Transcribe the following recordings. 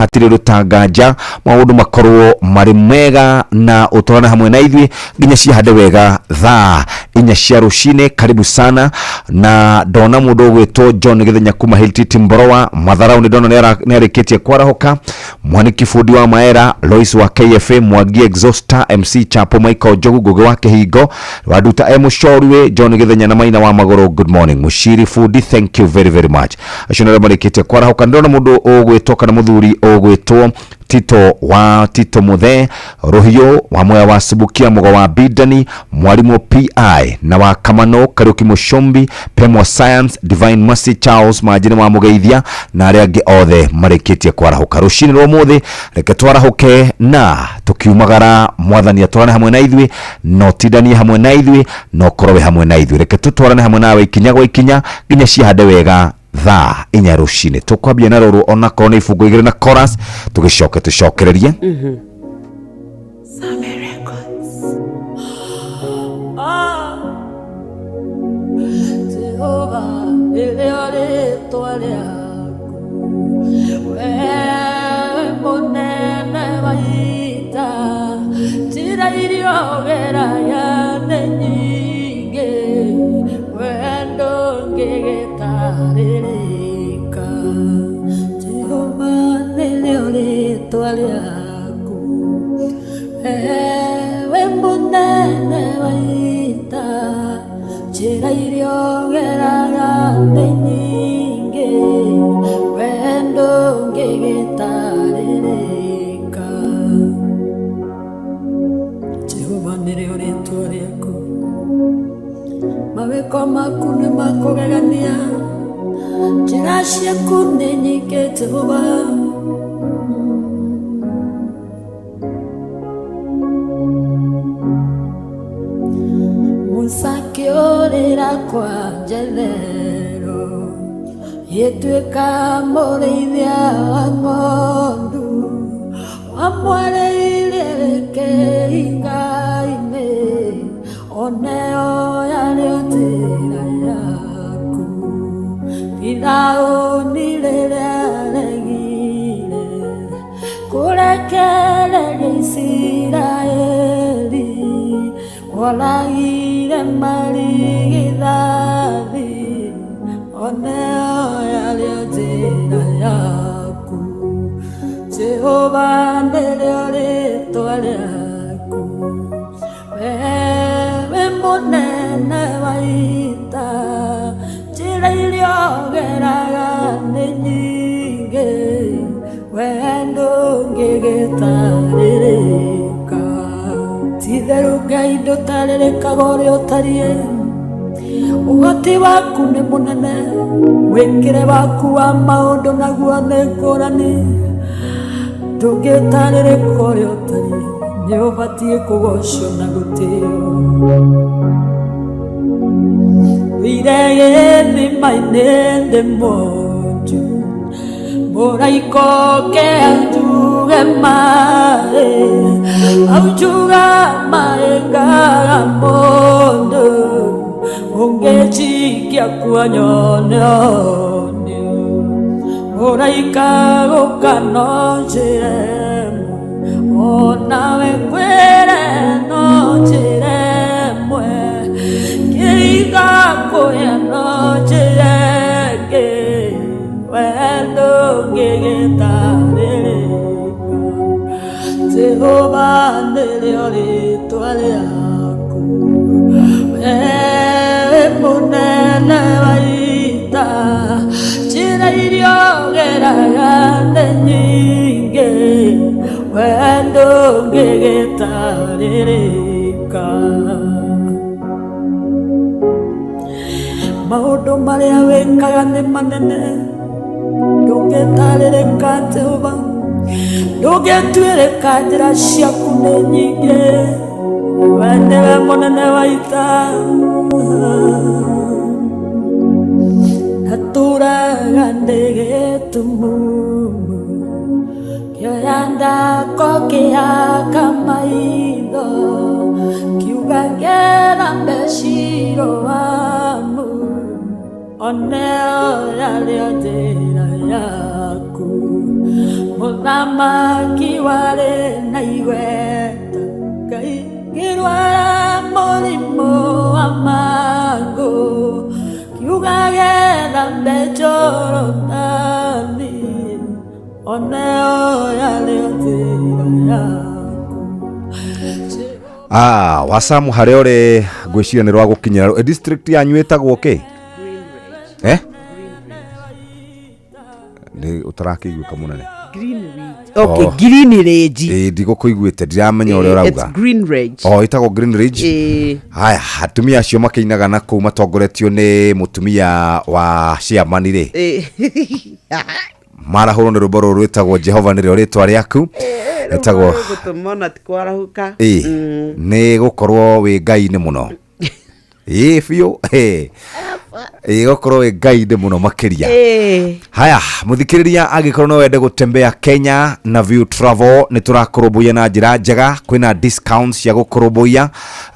Hatirĩ ũndũ ta nganja, maũndũ makorwo marĩ mega na ũtwarane hamwe na ithuĩ nginya cihande wega thaa 4 cia rũcinĩ. Karibu sana. Na ndona mũndũ ũgwĩtwo John Gĩthenya kuma Hilltiti Mborowa Matharau, nĩ ndona nĩ arĩkĩtie kwarahũka. Mwaniki bundi wa Maera, Lois wa KFA, Mwangi Exhauster, MC Chapo, Michael Njogu, Ngugi wa Kĩhingo, Wanduta E Mũcorwe, John Gĩthenya na Maina wa Magũrũ, good morning. Mũciri bundi, thank you very very much. Acio nĩ arĩa marĩkĩtie kwarahũka. Ndĩrona mũndũ ũgwĩtwo kana mũthuri ũgwĩtwo Tito wa Tito Muthe Rũhiũ wa Mwea wa Subukia, Mũgo wa Bidani, Mwarimũ PI na wa Kamano, Kariũki Mũcombi, Pemwa Science, Divine Mercy, Charles Manjini wa Mũgeithia na arĩa angĩ othe marĩkĩtie kwarahũka rũcinĩ rwa ũmũthĩ. Reke twarahũke na tũkiumagara, Mwathani atwarane hamwe na ithuĩ, no tindanie hamwe na ithuĩ, no ũkorwo wĩ hamwe na ithuĩ. Reke tũtwarane hamwe nawe ikinya gwa ikinya nginya cihande wega thaa 4 rũcinĩ. Tũkwambia na rũrũ onakorwo nĩ ibungo 2 na chorus, tũgĩcoke tũcokererie. Same Records. Ah, Jehova, nĩrĩo rĩĩtwa rĩaku. Wee mũnene wa ita, njĩra iria ũgeragia nĩ nyingĩ, wee ndũngĩgĩtarĩrĩka. Jehova, nĩrĩo rĩĩtwa rĩaku. Ewe mũnene wa ita, njĩra iria ũgeraga nĩ nyingĩ, wee ndũngĩgĩtarĩrĩka. Jehova, nĩrĩo rĩĩtwa rĩaku. Mawĩko maku nĩ makũgegania, njĩra ciaku nĩ nyingĩ, Jehova. Musa akĩũrĩra kwa Jethero, gĩtuĩka mũrĩithia wa ng'ondu, wamwarĩirie kĩhinga-inĩ, oneo yarĩ njĩra yaku. Firaũni rĩrĩa aregire kũrekereria Isiraeli, woragire marigithathi, oneo yarĩ njĩra yaku. Jehova, nĩrĩo rĩĩtwa rĩaku. Wewe mũnene wa ita, njĩra iria ũgeraga nĩ nyingĩ, wee ndũngĩgĩtarĩrĩka. Ti-itherũ Ngai ndũtarĩrĩkaga ũrĩa ũtariĩ, ũhoti waku nĩ mũnene, mwĩkĩre waku wa maũndũ naguo nĩ ngũrani. Ndũngĩtarĩrĩka ũrĩa ũtariĩ, nĩ ũbatiĩ kũgocwo na gũtĩo. Thire gĩthima-inĩ ndĩ mwonju, mũraika oke anjuge maĩ, aunjuga maĩ ngaga mũndũ, ũngĩnjikia kuo nyone ũhonio. Mũraika gũka no njĩra ĩmwe, onawe ngwĩre no njĩra ĩmwe, kĩhinga kũhĩa no njĩra ĩngĩ, wee ndũngĩgĩtarĩrĩka. Jehova, nĩrĩo rĩĩtwa rĩaku. Wee mũnene wa ita, njĩra iria ũgeraga nĩ nyingĩ, wee ndũngĩgĩtarĩrĩka. Maũndũ marĩa wĩkaga nĩ manene, ndũngĩtarĩrĩka, Jehova, ndũngĩtuĩrĩka, njĩra ciaku nĩ nyingĩ, we nĩwe mũnene wa ita. Natũraga ndĩ gĩtumumu, kĩoya ndako kĩaka maitho, kiuga ngethambe Shiloamu, oneo yarĩ njĩra yaku. Mũthamaki warĩ na igweta, Ngai ngĩrwara mũrimũ wa mangũ, kiuga gethambe Jorodani, oneo yarĩ o njĩra yaku. Ah, wacamu harĩa ũrĩ ngwĩciria nĩ rwa gũkinyĩra. District yanyu ĩtagwo kĩ? Eh? Nĩ ũtarakĩiguĩka mũnene. Green Ridge. Okay, Oh. Green Ridge. Ĩĩ, ndigũkũiguĩte, ndiramenya ũrĩa It's ũrauga. Green Ridge. O ĩtagwo Green Ridge. Ĩĩ. Haya, atumia acio makĩinaga na kũu matongoretio nĩ mũtumia wa chairman rĩ, Ĩĩ. marahũrwo nĩ rwĩmbo rũrũ rwĩtagwo Jehova nĩrĩo rĩtwa rĩaku. Ĩtagwo gũtũmona ti kwarahuka. Ĩĩ, nĩ gũkorwo wĩ ngai-inĩ mũno. Ĩĩ biũ. Ĩĩ. Ĩĩ, gũkorwo wĩ ngai-inĩ mũno makĩria. Ĩĩ. Haya, mũthikĩrĩria, angĩkorwo no wende gũtembea Kenya na View Travel, nĩ tũrakũrũmbũiya na njĩra njega. Kwĩna discounts cia gũkũrũmbũiya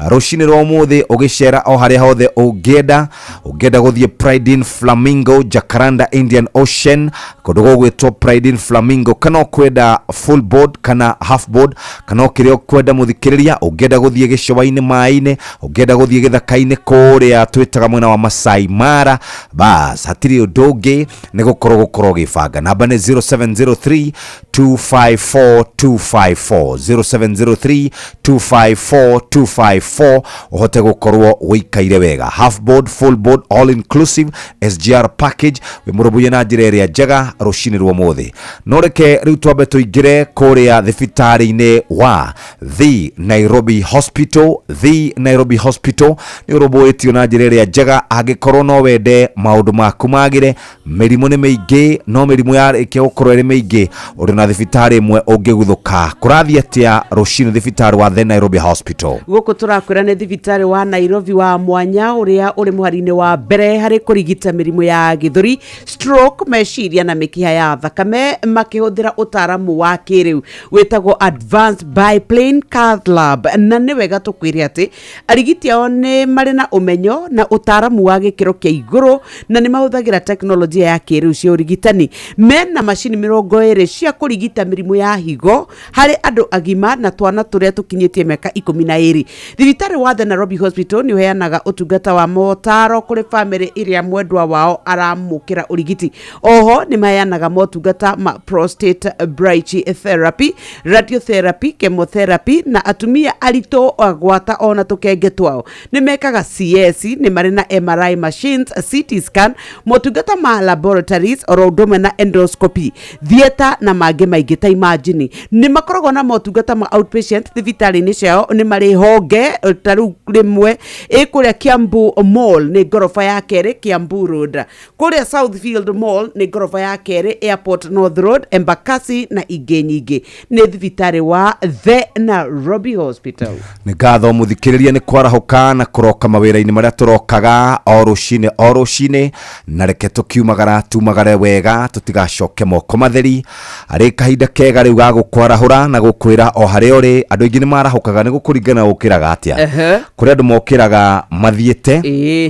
rũcinĩ rwa ũmũthĩ ũgĩcera o harĩa hothe ũngĩenda. Ũngĩenda gũthiĩ Pride in Flamingo, Jacaranda, Indian Ocean, kũndũ gũgwĩtwo Pride in Flamingo, kana ũkwenda full board kana half board, kana ũkĩrĩa ũkwenda mũthikĩrĩria, ũngĩenda gũthiĩ gĩcũa-inĩ maĩ-inĩ, ũngĩenda gũthiĩ gĩthaka-inĩ kũrĩa twĩtaga mwena wa Masai Mara, bas hatirĩ ũndũ ũngĩ nĩ gũkorwo ũgĩbanga. Namba nĩ 0703 254 254, 0703 254 254, ũhote gũkorwo ũikaire wega. Half board, full board, all inclusive, SGR package, wĩ mũrũmbũiye na njĩra ĩrĩa njega rũcinĩ rwa ũmũthĩ. No reke rĩu twambe tũingĩre kũrĩa thibitarĩ-inĩ wa The Nairobi Hospital. The Nairobi Hospital nĩ ũrũmbũĩtio na njĩra ĩrĩa njega. Angĩkorwo no wende maũndũ maku magĩre, mĩrimũ nĩ mĩingĩ, no mĩrimũ yarĩkia gũkorwo ĩrĩ mĩingĩ, ũrĩ na thibitarĩ ĩmwe ũngĩguthũka. Kũrathiĩ atĩa rũcinĩ thibitarĩ wa The Nairobi Hospital? Gũkũ tũrakwĩra nĩ thibitarĩ wa Nairobi wa mwanya ũrĩa ũrĩ mũhari-inĩ wa mbere harĩ kũrigita mĩrimũ ya gĩthũri, stroke, meciria na mĩkiha ya thakame makĩhũthĩra ũtaaramu wa kĩrĩu wĩtagwo advanced biplane cath lab. Na nĩ wega tũkwĩre atĩ arigiti ao nĩ marĩ na ũmenyo na ũtaaramu wa gĩkĩro kĩa igũrũ, na nĩ mahũthagĩra teknolojia ya kĩrĩu cia ũrigitani. Mena macini 20 cia kũrigita mĩrimũ ya higo harĩ andũ agima na twana tũrĩa tũkinyĩtie mĩaka 12. Thibitarĩ wa The Nairobi Hospital nĩ ũheanaga ũtungata wa motaro kũrĩ bamĩrĩ ĩrĩa mwendwa wao aramũkĩra ũrigiti. Oho nĩ maheanaga motungata ma prostate brachytherapy, radiotherapy, chemotherapy na atumia aritũ gwata ona tũkenge twao nĩ mekaga CS. Nĩ marĩ na MRI machines, CT scan, motungata ma laboratories oro ũndũ ũmwe na endoscopy theatre na mangĩ maingĩ. Ta imagine, nĩ makoragwo na motungata ma outpatient thibitarĩ-inĩ ciao. Nĩ marĩ honge ta rĩu rĩmwe ĩ kũrĩa Kiambu Mall, nĩ ngoroba ya kerĩ, Kiambu Road, kũrĩa Southfield Mall nĩ ngoroba ya kerĩ, Airport North Road, Embakasi na ingĩ nyingĩ. Nĩ thibitarĩ wa The Nairobi Hospital. Nĩ ngatho mũthikĩrĩria nĩ kwarahũka na kũroka mawĩra-inĩ marĩa tũrokaga o rũcinĩ o rũcinĩ, na reke tũkiumagara tumagare wega, tũtigacoke moko matheri. Arĩ kahinda kega rĩu ga gũkwarahũra na gũkwĩra o harĩa ũrĩ. Andũ aingĩ nĩ marahũkaga, nĩ gũkũringana ũkĩraga atĩa. Kũrĩ andũ mokĩraga mathiĩte,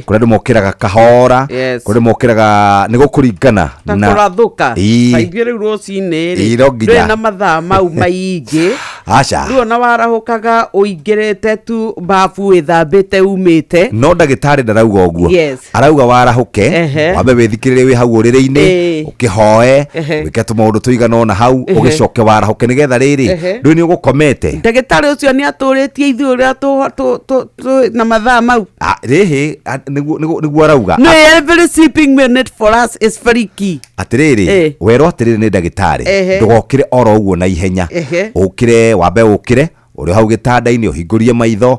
kũrĩ andũ mokĩraga kahora, kũrĩ andũ mokĩraga, nĩ gũkũringana ta na kũrathũka. Ta ithuĩ rĩu rũcinĩ Ĩĩ, rĩ, no nginya. ndũrĩ na mathaa mau maingĩ. Aca. Rĩu ona warahũkaga ũingĩrĩte tu babu wĩthambĩte umĩte. No ndagĩtarĩ ndarauga ũguo. Arauga warahũke, wambe wĩthikĩrĩrie wĩ hau ũrĩrĩ-inĩ, ũkĩhoe, wĩke tũmaũndũ tũigana ũna hau, ũgĩcoke warahũke nĩgetha rĩrĩ, ndũĩ nĩ ũgũkomete. Ndagĩtarĩ ũcio nĩ atũrĩtie ithuĩ ũrĩa na mathaa mau. Ah, rĩhĩ, ah, nĩguo arauga. No, every sleeping minute for us is very key. Atĩrĩrĩ, werwo atĩrĩrĩ nĩ ndagĩtarĩ, ndũgokĩre oro ũguo na ihenya. Ũkĩre, wambe ũkĩre ũrĩ hau gĩtanda-inĩ, ũhingũrie maitho,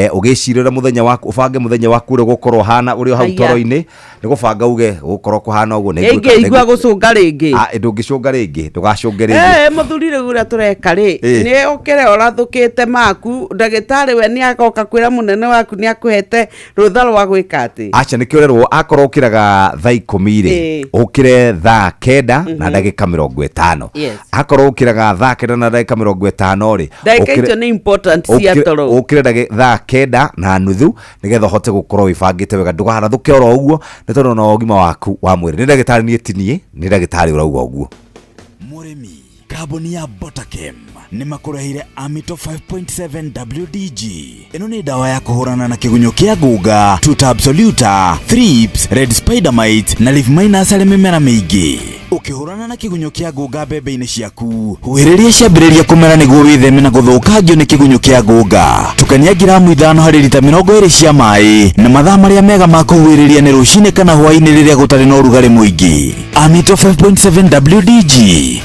ũgĩcirĩra mũthenya waku, ũbange mũthenya waku ũrĩa ũgũkorwo ũhana ũrĩ o hau Haiya. toro-inĩ, nĩ gũbanga uge gũkorwo kũhana ũguo nĩ ĩngĩ igua gũcũnga rĩngĩ. Ah, ndũngĩcũnga rĩngĩ, ndũgacũnge rĩngĩ. Mũthuri, rĩu ũrĩa tũreka rĩ, nĩ ũkĩre ũrathũkĩte maku, ndagĩtarĩ we nĩ agoka kwĩra mũnene waku nĩ akũhete rũtha rwa gwĩka atĩ. Aca, nĩkĩo ũrerwo akorwo ũkĩraga thaa 10 rĩ, ũkĩre thaa 9 na ndagĩka 50. Akorwo ũkĩraga thaa 9 na ndagĩka 50 rĩ, Ndagĩka icio nĩ important cia toro. Ũkĩre thaa 9 na nuthu nĩgetha ũhote gũkorwo wĩbangĩte wega, ndũkarathũke oro ũguo, nĩ tondũ ona ũgima waku wa mwĩrĩ. Nĩ ndagĩtarĩ, niĩ ti niĩ, nĩ ndagĩtarĩ ũrauga ũguo. Mũrĩmi. Kambuni ya Botakem nĩ makũreheire Amito 5.7 WDG. Ĩno nĩ ndawa ya kũhũrana na kĩgunyũ kĩa ngũnga, Tuta absoluta, thrips, red spider mite na leaf miners harĩ mĩmera mĩingĩ. Ũkĩhũrana na kĩgunyũ kĩa ngũnga mbembe-inĩ ciaku, huhĩrĩria ciambĩrĩria kũmera nĩguo wĩtheme na gũthũkangio nĩ kĩgunyũ kĩa ngũnga. Tukania ngiramu 5 harĩ rita 20 cia maĩ na mathaa marĩa mega ma kũhuhĩrĩria nĩ rũcinĩ kana hwaĩ-inĩ rĩrĩa gũtarĩ na ũrugarĩ mũingĩ. Amito 5.7 WDG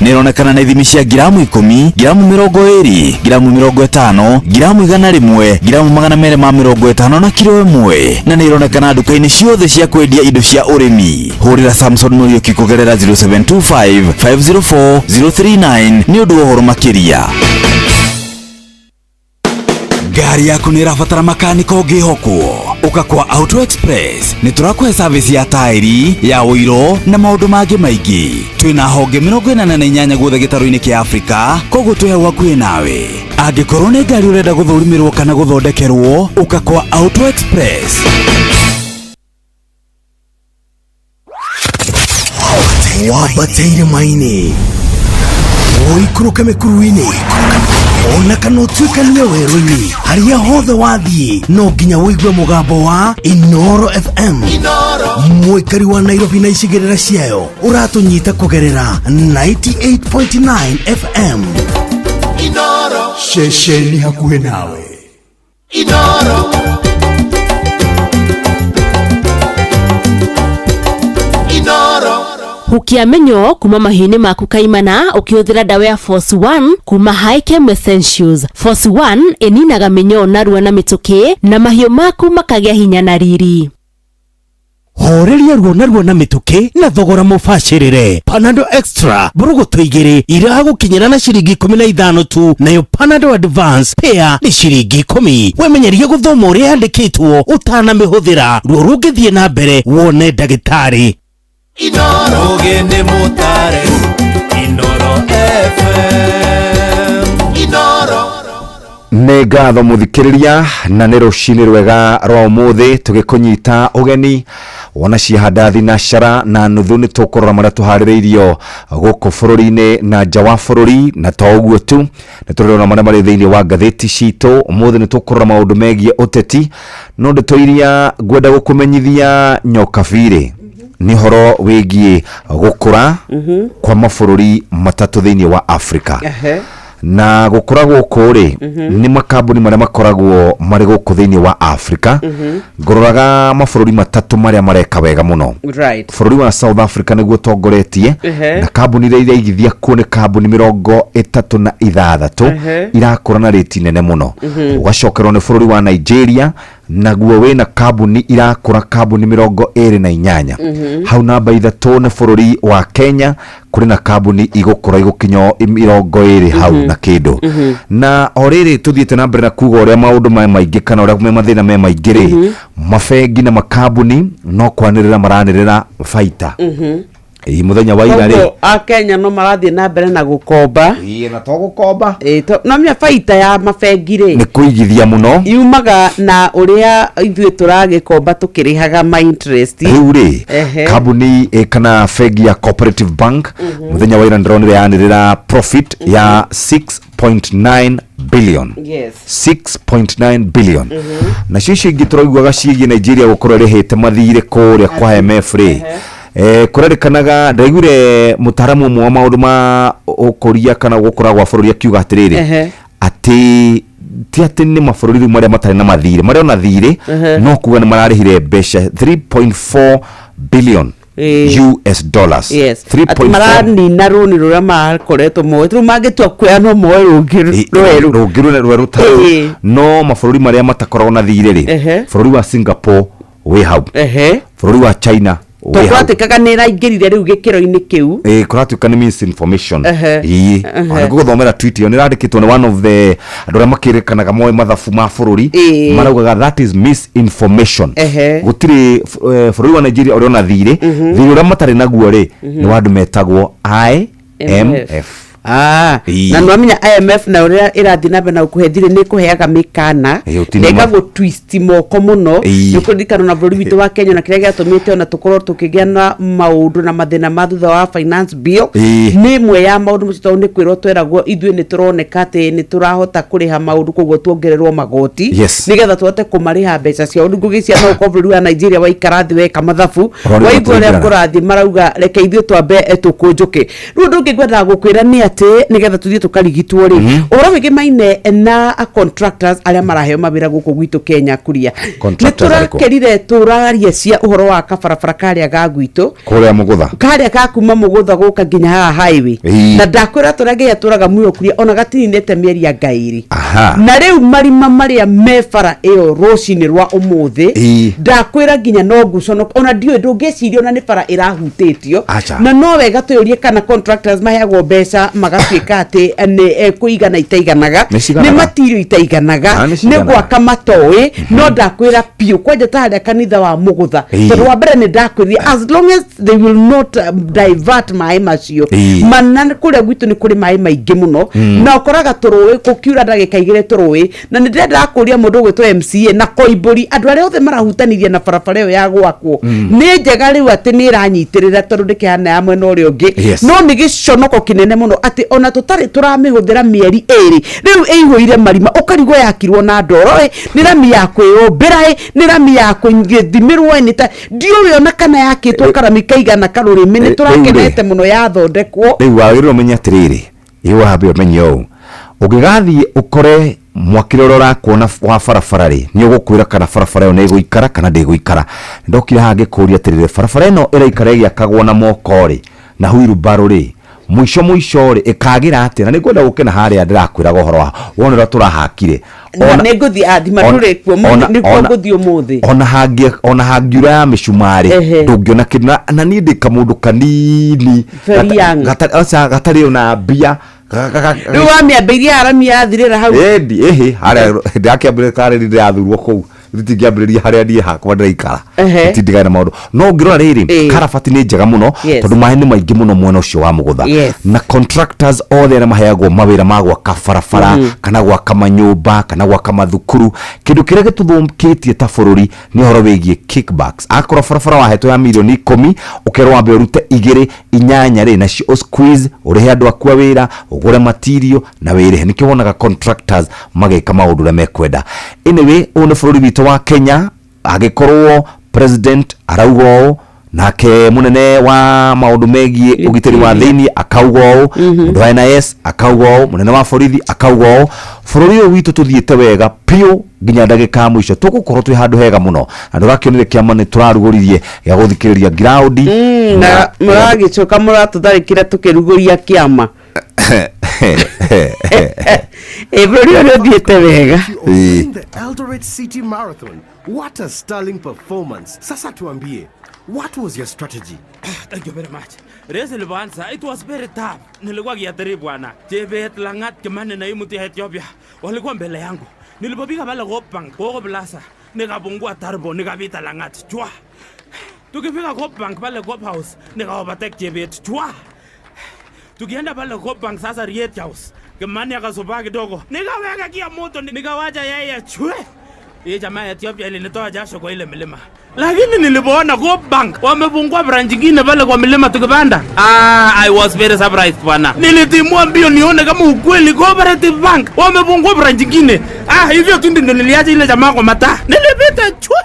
nĩ ĩronekana na ithimi cia ngiramu 10, ngiramu 20, ngiramu 50, ngiramu 100, ngiramu 250 na kiro 1, na nĩ ĩronekana nduka-inĩ ciothe cia kwendia indo cia ũrĩmi. Hũrĩra Samson Mũriũki kũgerera 0725 504 039 nĩ ũndũ wa ũhoro makĩria. Ngari yaku nĩ ĩrabatara makaniko ũngĩhokwo? Ũka kwa Auto Express, nĩ tũrakũhe service ya taĩri, ya ũiro na maũndũ mangĩ maingĩ. Twĩna honge 48 guothe gĩtarũ-inĩ kĩa Afrika, koguo twĩ hau hakuhĩ nawe. Angĩkorwo nĩ ngari ũrenda gũthũrimĩrwo kana gũthondekerwo, ũka kwa Auto Express. Wambate irĩma-inĩ, ũikũrũke mĩkuru-inĩ, ona kana ũtuĩkanie werũ-inĩ, harĩa hothe wathiĩ no nginya ũigue mũgambo wa Inoro FM. Mũikari wa Nairobi na icigĩrĩra ciayo ũratũnyita kũgerera 98.9 FM. Ceceni hakuhĩ nawe. Inoro. Inoro. Hukia mĩnyoo kuma mahiũ-inĩ maku kaimana ũkĩhũthĩra ndawa ya Force 1 kuma Hikem Essentials. Force 1 ĩninaga mĩnyoo narua na mĩtũkĩ na mahiũ maku makagĩa hinya na riri. Horeria ruo na ruo na mĩtũkĩ na thogora mũbacĩrĩre. Panadol Extra mbũrũgũtũ 2 iragũkinyĩra na ciringi 15 tu, nayo Panadol Advance pair nĩ ciringi 10. Wemenyerie gũthoma ũrĩa yandĩkĩtwo ũtanamĩhũthĩra. Ruo rũngĩthiĩ na mbere wone ndagĩtarĩ. Inoro. Ũgĩ nĩ mũtare. Inoro FM. Inoro. Nĩ ngatho mũthikĩrĩria, na nĩ rũcinĩ rwega rwa ũmũthĩ tũgĩkũnyita ũgeni wona ciahanda thinacara na nuthu. Nĩ tũkũrora marĩa tũharĩrĩirio gũkũ bũrũri-inĩ na nja wa bũrũri, na to ũguo tu, nĩ tũrĩrora marĩa marĩ thĩinĩ wa ngathĩti citũ. Ũmũthĩ nĩ tũkũrora maũndũ megiĩ ũteti, no ndeto iria ngwenda gũkũmenyithia Nyokabirĩ nĩ ũhoro wĩgiĩ gũkũra kwa mabũrũri matatũ thĩinĩ wa Afrika. Na gũkũra gũkũ rĩ, nĩ makambuni marĩa makoragwo marĩ gũkũ thĩinĩ wa Afrika. Ngũroraga mabũrũri matatũ marĩa mareka wega mũno. Bũrũri wa South Africa nĩguo ũtongoretie, na kambuni iria iraigithia kuo nĩ kambuni 36 irakũra na rĩti nene mũno. Ũgacokerwo nĩ bũrũri wa Nigeria, naguo wĩna kambuni irakũra kambuni 28. Hau namba 3 nĩ bũrũri wa Kenya, kũrĩ na kambuni igũkũra igũkinya 20 hau na kĩndũ. Na o rĩrĩ tũthiĩte na mbere na kuga ũrĩa maũndũ me maingĩ kana ũrĩa me mathĩna me maingĩ rĩ, mabengi na makambuni no kwanĩrĩra maranĩrĩra baita. Ĩ mũthenya wa ira rĩ, Koguo akenya no marathiĩ na mbere na gũkomba. Ĩ, na to gũkomba. Ĩ, no menya baita ya mabengi rĩ, nĩ kũigithia mũno, yumaga na ũrĩa ithuĩ tũragĩkomba tũkĩrĩhaga ma interest. Rĩu rĩ, kambuni kana bengi ya Cooperative Bank mũthenya wa ira ndĩronire yanĩrĩra profit ya 6.9 billion. 6.9 billion. Nacio icio ingĩ tũraiguaga ciĩgiĩ Nigeria gũkorwo ĩrĩhĩte mathirĩ kũrĩa kwa IMF rĩ, kũrerĩkanaga ndaiguire mũtaaramu ũmwe wa maũndũ ma ũkũria kana gũkũra gwa bũrũri akiuga atĩrĩrĩ, atĩ ti atĩ nĩ mabũrũri rĩu marĩa matarĩ na mathirĩ, marĩa ona thirĩ, no kuga nĩ mararĩhire mbeca 3.4 billion US dollars. Atĩ 3.4 maranina rũni rũrĩa makoretwo moete, rĩu mangĩtua kuoya no moe rũngĩ rwerũ. Rũngĩ rwerũ ta no mabũrũri marĩa matakoragwo na thirĩ rĩ, bũrũri wa Singapore wĩ hau, bũrũri wa China wĩ Tondũ hau. kwatĩkaga nĩ ĩraingĩrire rĩu gĩkĩro-inĩ kĩu. Ĩ, kũratuĩka nĩ misinformation. Ĩĩ, ona ngũgũthomera tweet ĩyo, nĩ ĩrandĩkĩtwo nĩ one of the andũ arĩa makĩrĩkanaga moĩ mathabu ma bũrũri. Maraugaga that is misinformation. Gũtirĩ bũrũri wa Nigeria ũrĩ ona thirĩ. Thirĩ ũrĩa matarĩ naguo rĩ, nĩ wa andũ metagwo IMF. Ah, Ii. na nwamenya IMF na uria irathi na mbere na gukuhe thirĩ nĩ ĩkũheaga mĩkana Ĩ, ũtini na ma- ĩgagũ-twist moko mũno. Ii. Nĩ kũririkana na bũrũri witũ wa Kenya na kĩrĩa gĩatũmĩte ona tũkorwo tũkĩgĩa na maũndũ na mathĩna ma thutha wa finance bill. Ii. Nĩ ĩmwe ya maũndũ macio, tondũ nĩ kwĩrwo tweragwo ithuĩ nĩ tũroneka atĩ nĩ tũrahota kũrĩha maũndũ, koguo tuongererwo magoti nĩgetha tũhote kũmarĩha mbeca ciao. Rĩu ngũgĩcia no ũkorwo bũrũri wa Nigeria waikara thĩ weka mathabu, Ũrorĩ waigua ũrĩa gũtũingĩrana. kũrathiĩ, marauga reke ithuĩ twambe tũkũnjũke. Rĩu ũndũ ũngĩ ngwendaga gũkwĩra nĩ atĩ nĩgetha tũthiĩ tũkarigitwo rĩ, ũhoro wĩgĩmaine na contractors arĩa maraheo mawĩra gũkũ gwitũ Kenya kuria nĩ Contractors arĩkũ? tũrakerire tũraria cia ũhoro wa kabarabara karĩa ga gwitũ, Kũrĩa Mũgũtha. Karĩa ka kuma Mũgũtha gũka nginya haha highway. Na ndakwĩra tũrĩa tũraga muoyo kuria ona gatininĩte mĩeri ya ngairi. Na rĩu marima marĩa me bara ĩyo rũcinĩ rwa ũmũthĩ, ndakwĩra nginya no ngucono, ona ndiũĩ ndũngĩciria ona nĩ bara ĩrahutĩtio. Acha. Na no wega twĩyũrie kana contractors maheagwo mbeca magatuĩka atĩ nĩ kũigana itaiganaga. Nĩ ciganaga. Nĩ matirio itaiganaga. Ah, nĩ Nĩ ciganaga. gwaka matoĩ, no ndakwĩra biũ kwanja ta harĩa kanitha wa Mũgũtha, tondũ wa mbere nĩ ndakwĩrire as long as they will not divert maĩ macio, mana kũrĩa gwitũ nĩ kũrĩ maĩ maingĩ mũno, na ũkoraga tũrũĩ gũkiura ndagĩka 2 tũrũĩ. Na nĩ ndĩrendaga kũria mũndũ ũgwĩtwo MCA na Koimbũri, andũ arĩa othe marahutanirie na barabara ĩyo ya gwakwo, nĩ njega rĩu atĩ nĩ ĩranyitĩrĩra tondũ ndĩkĩhana ya mwena ũrĩa ũngĩ. No nĩ gĩconoko kĩnene mũno atĩ ona tũtarĩ tũramĩhũthĩra mĩeri 2 rĩu ĩihũire marima, ũkarigwo yakirwo na ndoro ĩ, nĩ rami ya kwĩyũmbĩra ĩ, nĩ rami ya kũthimĩrwo ĩ, nĩ ta ndiũĩ ona kana yakĩtwo karami kaigana karũrĩmĩ. Nĩ Rĩu rĩ. tũrakenete mũno yathondekwo. Rĩu wagĩrĩirwo ũmenye atĩrĩrĩ, ĩ wambe ũmenye ũũ, ũngĩgathiĩ ũkore mwakĩre ũrĩa ũrakuona wa barabara rĩ, nĩ ũgũkwĩra kana barabara ĩyo nĩ ĩgũikara kana ndĩgũikara. Ndokire haha ngĩkũria atĩrĩrĩ, barabara ĩno ĩraikara ĩgĩakagwo na moko rĩ, na huirubarũ rĩ, mũico mũico rĩ, ĩkagĩra atĩa? Na nĩ ngwenda gũke na harĩa ndĩrakwĩraga ũhoro wa wona ũrĩa tũrahakire. Na nĩ ngũthiĩ athima ndũrĩ kuo, nĩkuo ngũthiĩ ũmũthĩ. Ona hangiura ya mĩcumarĩ, ndũngĩona kĩndũ. Na niĩ ndĩ kamũndũ kanini Very young. aca, gatarĩ ona mbia. Rĩu wamĩambĩirie arami yathirĩra hau. Ĩndi ĩhĩ harĩa ndĩrakĩambĩrĩria karĩ ndĩrathurwo kũu, nditingĩambĩrĩria harĩa niĩ hakwa ndĩraikara. Tindigane na maũndũ, no ũngĩrora rĩrĩ, karabati nĩ njega mũno, tondũ maĩ nĩ maingĩ mũno mwena ũcio wa Mũgũtha. Na contractors othe arĩa maheagwo mawĩra ma gwaka barabara, kana gwaka manyũmba, kana gwaka mathukuru, kĩndũ kĩrĩa gĩtũthũkĩtie ta bũrũri nĩ ũhoro wĩgiĩ kickbacks. Akorwo barabara wahetwo ya mirioni 10, ũkerwo wambe ũrute 2 8 rĩ, nacio ũsqueeze ũrĩhe andũ aku a wĩra, ũgũre material na wĩrĩhe. Nĩkĩo wonaga contractors magĩka maũndũ ũrĩa mekwenda. Anyway, ũyũ nĩ bũrũri witũ wa Kenya. Angĩkorwo president arauga ũũ, nake mũnene wa maũndũ megiĩ ũgitĩri wa thĩinĩ akauga ũũ, mũndũ wa NIS akauga ũũ, mũnene wa borithi akauga ũũ, bũrũri ũyũ witũ tũthiĩte wega biũ nginya ndagĩka ya mũico tũgũkorwo twĩ handũ hega mũno. Na ndũrakĩonire kĩama nĩ tũrarugũririe gĩa gũthikĩrĩria ngiraũndi. Na mũragĩcoka mũratũtharĩkĩra tũkĩrugũria kĩama. Ĩ bũrũri ũyũ nĩ ũthiĩte wega. Ĩĩ. The Eldoret City Marathon. What a sterling performance. Sasa tuambie, what was your strategy? Thank you very much. Race ilipoanza, it was very tough. Nilikuwa kiatiri bwana. Chebet, Langat, Kimani na hii mtu ya Ethiopia walikuwa mbele yangu. Nilipopiga pale Coop Bank, Koko Plaza, nikapungua turbo, nikapita Langat. Chwa. Tukifika Coop Bank pale Coop House, nika overtake Chebet. Chwa. Tukienda pale Coop Bank sasa Riet House, Kimani akasubaa kidogo. Nikaweka kia moto, nikawacha yeye chwe. Hii jamaa ya Ethiopia ilinitoa jasho kwa ile milima. Lakini nilipoona Coop Bank wamefungua branch nyingine pale kwa milima tukipanda, ah, I was very surprised bwana. Nilitimua mbio nione kama ukweli Cooperative Bank wamefungua branch nyingine. Ah, hivyo tu ndio niliacha ile jamaa kwa mataa. Nilipita chwe.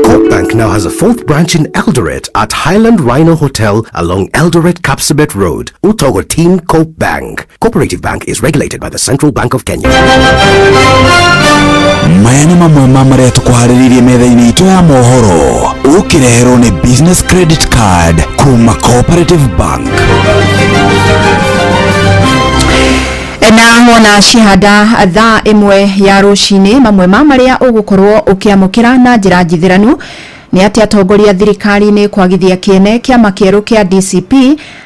Coop Bank now has a fourth branch in Eldoret at Highland Rhino Hotel along Eldoret Kapsabet Road. Utogo Team Coop Bank. Cooperative Bank is regulated by the Central Bank of Kenya. Maya nĩ mamwe ma marĩa tũkũharĩrĩirie metha-inĩ itũ ya mohoro, ũkĩreherwo nĩ business credit card kuma Cooperative Bank. Na wona cihanda thaa 1 ya rũcinĩ, mamwe ma marĩa ũgũkorwo ũkĩamũkĩra na njĩra njithĩranu nĩ atĩ atongoria thirikari-inĩ kwagithia kĩene kĩama kĩerũ kĩa DCP,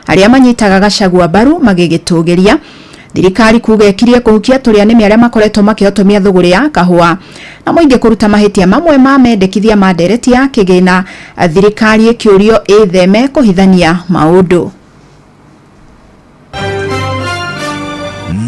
arĩa manyitaga Gachagua mbaru magĩgĩtũgĩria. Thirikari kuga ĩkirie kũhukia tũrĩa nĩmĩ arĩa makoretwo makĩhotomia thũgũrĩ ya kahũa, na mũingĩ kũruta mahĩtia mamwe ma mendekithia ma ndereti ya kĩgĩna, thirikari ĩkĩũrio ĩtheme kũhithania maũndũ.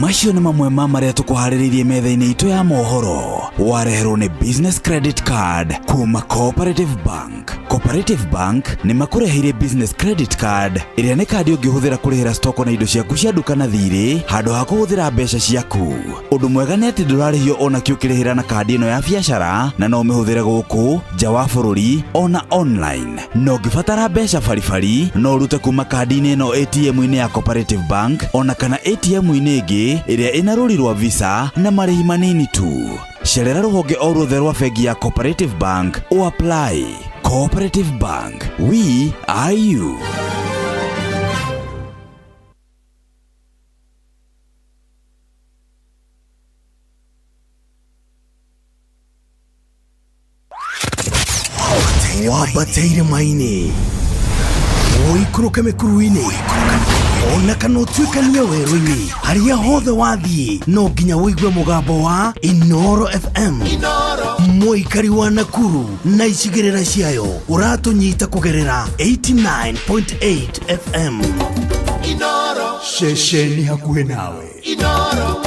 Macio nĩ mamwe ma marĩa tũkũharĩrĩirie metha-inĩ itũ ya mohoro. Wareherwo nĩ Business Credit Card kuma Cooperative Bank. Cooperative Bank nĩ makũreheire Business Credit Card ĩrĩa nĩ kandi ũngĩhũthĩra kũrĩhĩra stoko na indo ciaku cia nduka na thirĩ handũ ha kũhũthĩra mbeca ciaku. Ũndũ mwega nĩ atĩ ndũrarĩhio ona kĩ ũkĩrĩhĩra na kandi ĩno ya biacara na no ũmĩhũthĩre gũkũ nja wa bũrũri ona online. Na ũngĩbatara mbeca baribari no ũrute kuma kandi-inĩ ĩno ATM-inĩ ya Cooperative Bank ona kana ATM-inĩ ĩngĩ ĩrĩa ĩna rũri rwa Visa na marĩhi manini tu. Cerera rũhonge o ruothe rwa bengi ya Cooperative Bank o apply. Cooperative Bank, we are you. Wambateire maini ũikũrũke mĩkuru-inĩ ona kana ũtuĩkanie werũ-inĩ harĩa hothe wathiĩ no nginya ũigue mũgambo wa Inoro FM. Mũikari wa Nakuru na icigĩrĩra ciayo ũratũnyita kũgerera 89.8 FM. Inoro. Ceceni hakuhĩ nawe. Inoro.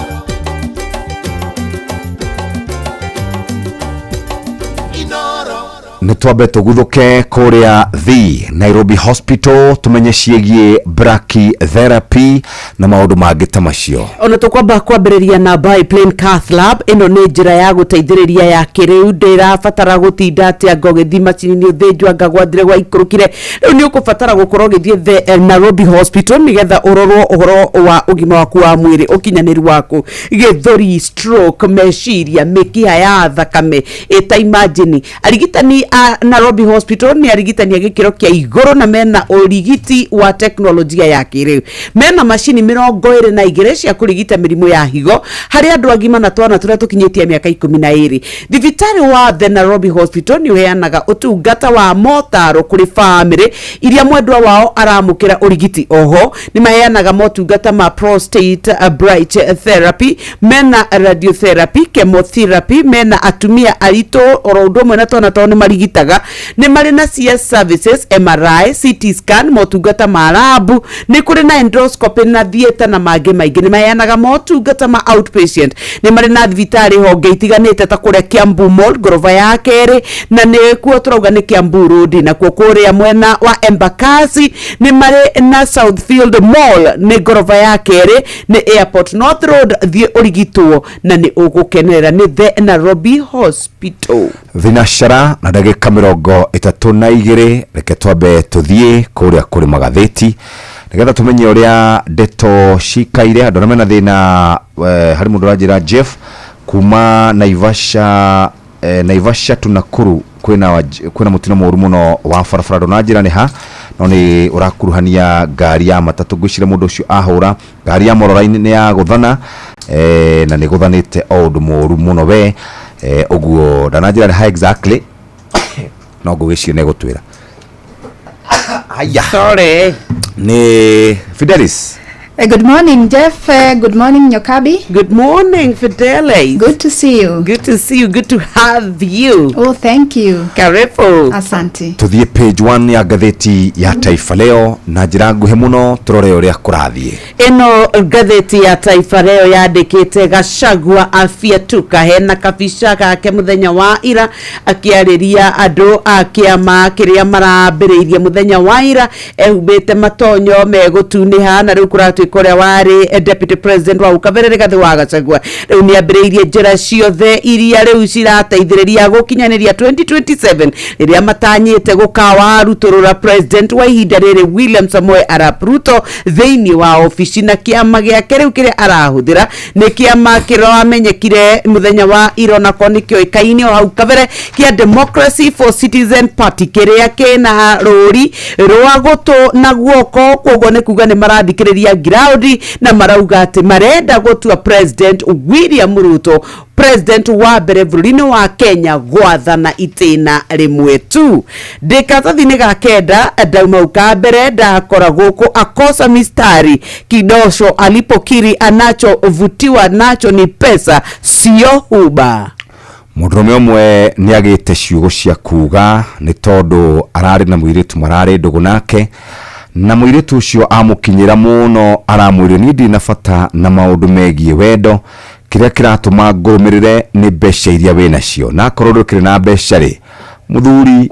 Inoro. Nĩ twambe tũguthũke kũrĩa the Nairobi Hospital tũmenye ciĩgiĩ brachytherapy na maũndũ mangĩ ta macio. Ona tũkwamba kwambĩrĩria na biplane cath lab. Ĩno nĩ njĩra ya gũteithĩrĩria ya kĩrĩu, ndĩrabatara gũtinda atĩ anga ũgĩthiĩ macini-inĩ ũthĩnjwo anga gwathire gwaikũrũkire. Rĩu nĩ ũkũbatara gũkorwo ũgĩthiĩ the Nairobi Hospital nĩgetha ũrorwo ũhoro wa ũgima waku wa mwĩrĩ, ũkinyanĩru waku, gĩthũri, stroke, meciria, mĩkiha ya thakame ĩta imagine. Arigitani a Nairobi Hospital nĩ arigitani a gĩkĩro kĩa igũrũ na mena ũrigiti wa teknolojia ya kĩrĩu. Mena macini 22 cia kũrigita mĩrimũ ya higo harĩ andũ agima na twana tũrĩa tũkinyĩtie mĩaka 12. Thibitarĩ wa the Nairobi Hospital nĩ ũheanaga ũtungata wa motaro kũrĩ bamĩrĩ iria mwendwa wao aramũkĩra ũrigiti. Oho nĩ maheanaga motungata ma prostate bright therapy, mena radiotherapy, chemotherapy, mena atumia aritũ oro ũndũ ũmwe na twana twao nĩ marigitaga. Nĩ marĩ na CS services, MRI, CT scan, motungata ma labu, nĩ kũrĩ na endoscopy na theatre na mangĩ maingĩ. Nĩ maheanaga motungata ma outpatient. Nĩ marĩ na thibitarĩ honge itiganĩte ta kũrĩa Kiambu Mall ngoroba ya kerĩ, na nĩ kuo tũrauga nĩ Kiambu Road, nakuo kũrĩa mwena wa Embakasi nĩ marĩ na Southfield Mall nĩ ngoroba ya kerĩ, nĩ Airport North Road. Thiĩ ũrigitwo na nĩ ũgũkenerera. Nĩ the Nairobi Hospital. Thinacara na ndagĩka 32. Reke twambe tũthiĩ kũrĩa kũrĩ magathĩti nĩgetha tũmenye ũrĩa ndeto cikaire. Andũ arĩa mena thĩna, harĩ mũndũ ũranjĩra Jeff kuma Naivasha, Naivasha to Nakuru kwĩna mũtino mũru mũno wa barabara. Ndũnanjĩra nĩ ha, no nĩ ũrakuruhania ngari ya matatũ. Ngwĩciria mũndũ ũcio ahũra ngari ya mororaini nĩ ya gũthana, na nĩ gũthanĩte o ũndũ mũru mũno we. Ũguo ndananjĩra nĩ ha exactly, no ngũgĩciria nĩ egũtwĩra. Haya. Sorry. Nĩ Fidelis. Good morning, Jeff. Good morning, Nyokabi. Good morning, Fidelis. Good to see you. Good to see you. Good to have you. Oh, thank you. Karibu. Asante. Tuthiĩ page 1 ya ngathĩti ya Taifa Leo na njĩra nguhĩ mũno tũrore ũrĩa kũrathiĩ. Ĩno ngathĩti ya Taifa Leo yandĩkĩte Gachagua afiatuka, hena kabica gake mũthenya wa ira akĩarĩria andũ a kĩama kĩrĩa marambĩrĩirie mũthenya wa ira, ehumbĩte matonyo megũtunĩha, na rĩu kũratuĩka ũrĩa warĩ deputy president wa Kabere Rigathĩ wa Gachagua rĩu nĩ ambĩrĩirie njĩra ciothe iria rĩu cirateithĩrĩria gũkinyanĩria 2027 rĩrĩa matanyĩte gũkawarutũrũra president wa ihinda rĩrĩ William Samoei Arap Ruto thĩinĩ wa obici, na kĩama gĩake rĩu kĩrĩa arahũthĩra nĩ kĩama kĩramenyekire mũthenya wa ira onako nĩ kĩoĩkaine o hau kabere kĩa Democracy for Citizen Party kĩrĩa kĩna rũri rwa gũtũ na guoko. Koguo nĩ kuga nĩ marathikĩrĩria ground na marauga atĩ marenda gũtua President William Ruto president wa mbere bũrũri-inĩ wa Kenya gwathana itĩna rĩmwe tu. Ndĩ karatathi-inĩ ga kenda ndauma ka mbere ndakora gũkũ akosa mistari kidosho alipokiri anachovutiwa nacho ni pesa sio huba. Mũndũrũme ũmwe nĩ agĩte ciugo cia kuga nĩ tondũ ararĩ na mũirĩtu mararĩ ndũgũ nake, Na mũirĩtu ũcio amũkinyĩra mũno, aramwĩrire niĩ ndirĩ na bata na maũndũ megiĩ wendo, kĩrĩa kĩratũma ngũrũmĩrĩre nĩ mbeca iria wĩ nacio, na akorwo ndũkĩrĩ na mbeca rĩ, mũthuri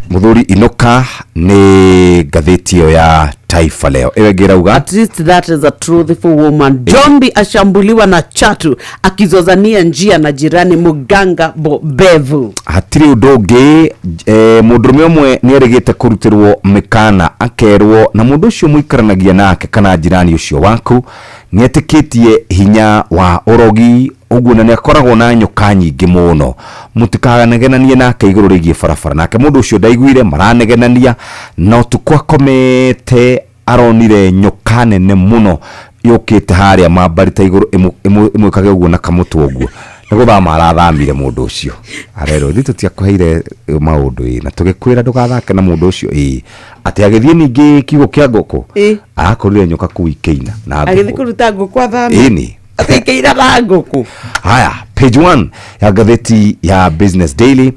mũthuri inũka. Nĩ ngathĩti ĩyo ya Taifa Leo. Ĩyo ĩngĩ ĩrauga At least that is a truthful woman. Jombi ashambuliwa na chatu akizozania njia na jirani muganga bobevu. Hatirĩ ũndũ ũngĩ, mũndũrũme ũmwe nĩ erĩgĩte kũrutĩrwo mĩkana, akerwo na mũndũ ũcio mũikaranagia nake kana jirani ũcio waku nĩ etĩkĩtie hinya wa ũrogi ũguo, na nĩ akoragwo na nyoka nyingĩ mũno, mũtikanagenanie nake igũrũ rĩgiĩ barabara. Nake mũndũ ũcio ndaiguire maranegenania, na ũtukũ akomete aronire nyoka nene mũno yũkĩte harĩa mambarĩte igũrũ ĩmwĩkage ũguo na kamũtwe ũguo. Nĩ gũthama arathamire mũndũ ũcio, arerwo ithuĩ tũtiakũheire maũndũ ĩ na tũgĩkwĩra ndũgathake na mũndũ ũcio ĩ atĩ agĩthiĩ ningĩ kiugũ kĩa ngũkũ, arakorire nyoka kũu ikĩina na Agĩthiĩ ngũkũ. kũruta ngũkũ athame. Ĩni. Atĩ na ngũkũ. Haya, page 1 ya ngathĩti ya Business Daily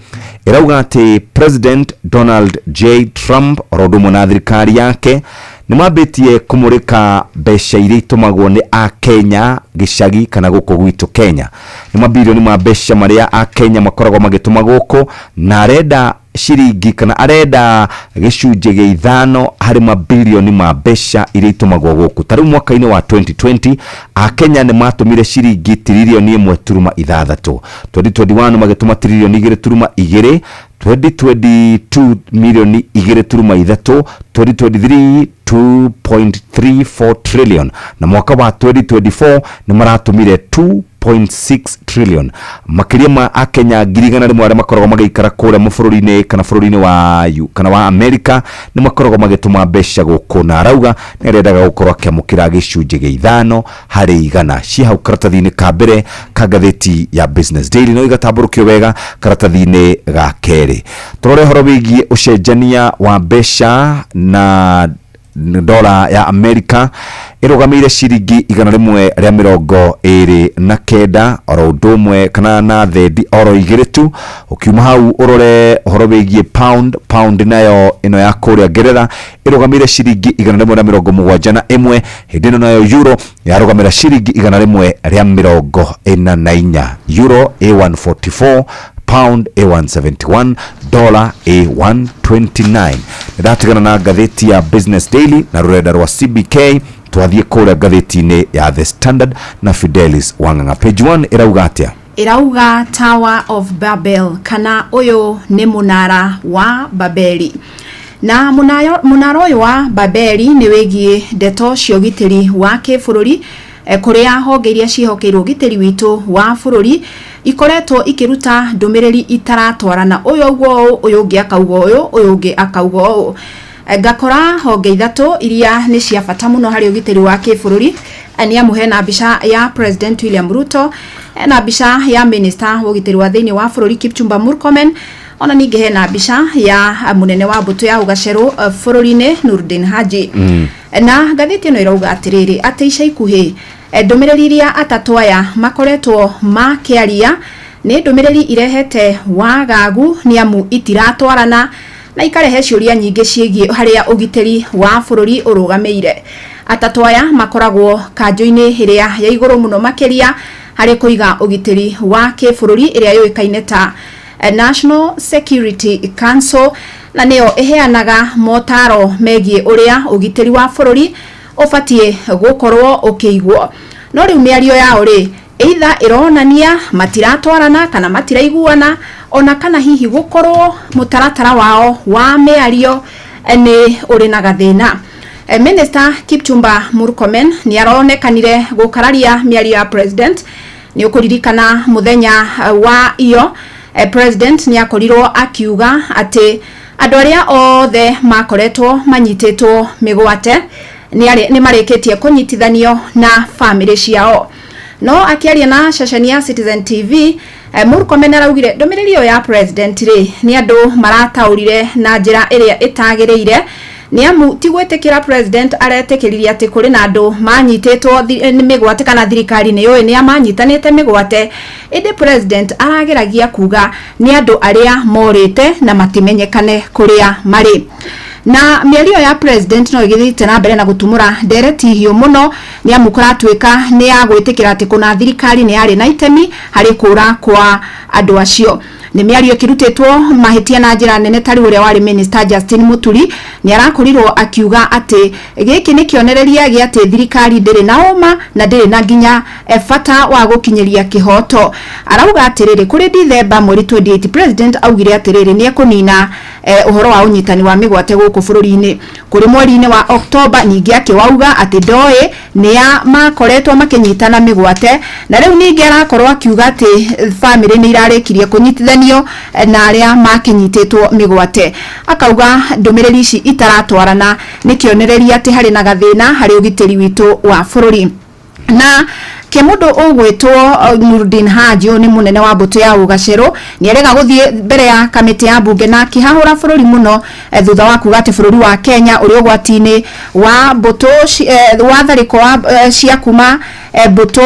ĩrauga atĩ President Donald J Trump oro ũndũ ũmwe na thirikari yake nĩ mambĩtie kũmũrĩka mbeca iria itũmagwo nĩ akenya gĩcagi kana gũkũ gwitũ Kenya. Nĩ mabirioni ma mbeca marĩa akenya makoragwo magĩtũma gũkũ, na arenda ciringi kana arenda gĩcunjĩ gĩa 5 harĩ mabirioni ma mbeca iria itũmagwo gũkũ. Ta rĩu mwaka-inĩ wa 2020 akenya nĩ matũmire ciringi tiririoni 1.6, 2021 magĩtũma tiririoni 2.2, 2022 milioni 2.3, 2023 2.34 trillion, na mwaka wa 2024 nĩ maratũmire 2.6 trillion. Makĩria ma akenya 100,000 arĩa makoragwo magĩikara kũrĩa mabũrũri-inĩ kana bũrũri-inĩ wa kana wa America nĩ makoragwo magĩtũma mbeca gũkũ, na arauga nĩ arendaga gũkorwo akĩamũkĩra gĩcunjĩ gĩa 5%. Ciĩ hau karatathi-inĩ ka mbere ka ngathĩti ya Business Daily, no igatambũrũkio wega karatathi-inĩ ga kerĩ. Tũrore ũhoro wĩgiĩ ũcenjania wa mbeca, na dola ya Amerika ĩrũgamĩire ciringi 129 oro ũndũ ũmwe kana na thendi oro 2 tu. Ũkiuma hau ũrore ũhoro wĩgiĩ pound. Pound nayo ĩno ya kũrĩa Ngeretha ĩrũgamĩire ciringi 171. Hĩndĩ ĩno nayo euro yarũgamĩra ciringi 144. Euro A144, pound A171, dollar A129. Nĩndatigana na ngathĩti ya Business Daily na rũrenda rwa CBK, twathiĩ kũrĩa ngathĩti-inĩ ya The Standard na Fidelis Wang'ang'a. Page 1 ĩrauga atĩa? Ĩrauga Tower of Babel, kana ũyũ nĩ mũnara wa Babeli, na mũnara ũyũ wa Babeli nĩ wĩgiĩ ndeto cia ũgitĩri wa kĩbũrũri, kũrĩa honge iria ciĩhokeirwo ũgitĩri witũ wa bũrũri ikoretwo ikĩruta ndũmĩrĩri itaratwarana, ũyũ auga ũũ, ũyũ ũngĩ akauga ũyũ, ũyũ ũngĩ akauga ũũ. Ngakora honge ithatũ iria nĩ cia bata mũno harĩ ũgitĩri wa kĩbũrũri, nĩ amu hena mbica ya President William Ruto, hena mbica ya minister wa ũgitĩri wa thĩinĩ wa bũrũri Kipchumba Murkomen, ona ningĩ hena mbica ya mũnene wa mbũtũ ya ũgacerũ bũrũri-inĩ Nurdin Haji. Na ngathĩti ĩno ĩrauga atĩrĩrĩ, atĩ ica ikuhĩ ndũmĩrĩri iria atatũ aya makoretwo makĩaria nĩ ndũmĩrĩri irehete wagagu, nĩ amu itiratwarana na ikarehe ciũria nyingĩ ciĩgiĩ harĩa ũgitĩri wa bũrũri ũrũgamĩire. Atatũ aya makoragwo kanjũ-inĩ ĩrĩa ya igũrũ mũno makĩria harĩ kũiga ũgitĩri wa kĩbũrũri, ĩrĩa yũĩkaine ta National Security Council, na nĩyo ĩheanaga motaro megiĩ ũrĩa ũgitĩri wa bũrũri ũbatiĩ gũkorwo ũkĩigwo. No rĩu mĩario yao rĩ, either ĩronania matiratwarana kana matiraiguana, ona kana hihi gũkorwo mũtaratara wao wa mĩario nĩ ũrĩ na gathĩna. Minister Kipchumba Murkomen nĩ aronekanire gũkararia mĩario ya president. Nĩ ũkũririkana mũthenya wa iyo, president nĩ akorirwo akiuga atĩ andũ arĩa othe makoretwo manyitĩtwo mĩgwate nĩ marĩkĩtie kũnyitithanio na bamĩrĩ ciao. No akĩaria na ceceni ya Citizen TV, Murkomen araugire ndũmĩrĩri ĩyo ya president rĩ, nĩ andũ marataũrire na njĩra ĩrĩa ĩtagĩrĩire, nĩ amu ti gwĩtĩkĩra president aretĩkĩririe atĩ kũrĩ na andũ manyitĩtwo nĩ mĩgwate kana thirikari nĩ yũĩ nĩ amanyitanĩte mĩgwate, ĩndĩ president arageragia kuga nĩ andũ arĩa morĩte na matimenyekane kũrĩa marĩ. Na mĩario ya president no ĩgĩthiĩte na mbere na gũtumũra ndereti hiũ mũno, nĩ amu kũratuĩka nĩ ya gwĩtĩkĩra atĩ kũna thirikari nĩ yarĩ na itemi harĩ kũra kwa andũ acio. Nĩ mĩario ĩkĩrutĩtwo mahĩtia na njĩra nene, ta rĩu ũrĩa warĩ minister Justin Muturi nĩ arakorirwo akiuga atĩ gĩkĩ nĩ kĩonereria gĩa atĩ thirikari ndĩrĩ na ũma na ndĩrĩ na nginya bata wa gũkinyĩria kĩhoto. Arauga atĩrĩrĩ, kũrĩ Dithemba mweri 28 president augire atĩrĩrĩ, nĩ ekũnina ũhoro wa ũnyitani wa mĩgwate gũkũ bũrũri-inĩ. Kũrĩ mweri-inĩ wa Oktoba ningĩ akĩwauga atĩ ndoĩ nĩa makoretwo makĩnyitana mĩgwate, na rĩu ningĩ arakorwo akiuga atĩ bamĩrĩ nĩ irarĩkirie kũnyitithanio na arĩa makĩnyitĩtwo mĩgwate. Akauga ndũmĩrĩri ici itaratwarana nĩ kĩonereria atĩ harĩ na gathĩna harĩ ũgitĩri witũ wa bũrũri. Na ke mũndũ ũgwĩtwo Nurdin Haji, ũyũ nĩ mũnene wa mbũtũ ya ũgacerũ, nĩ arega gũthiĩ mbere ya kamĩtĩ ya mbunge na akĩhahũra bũrũri mũno thutha wa kuga atĩ bũrũri wa Kenya ũrĩ ũgwati-inĩ wa mbũtũ wa tharĩko wa cia kuma mbũtũ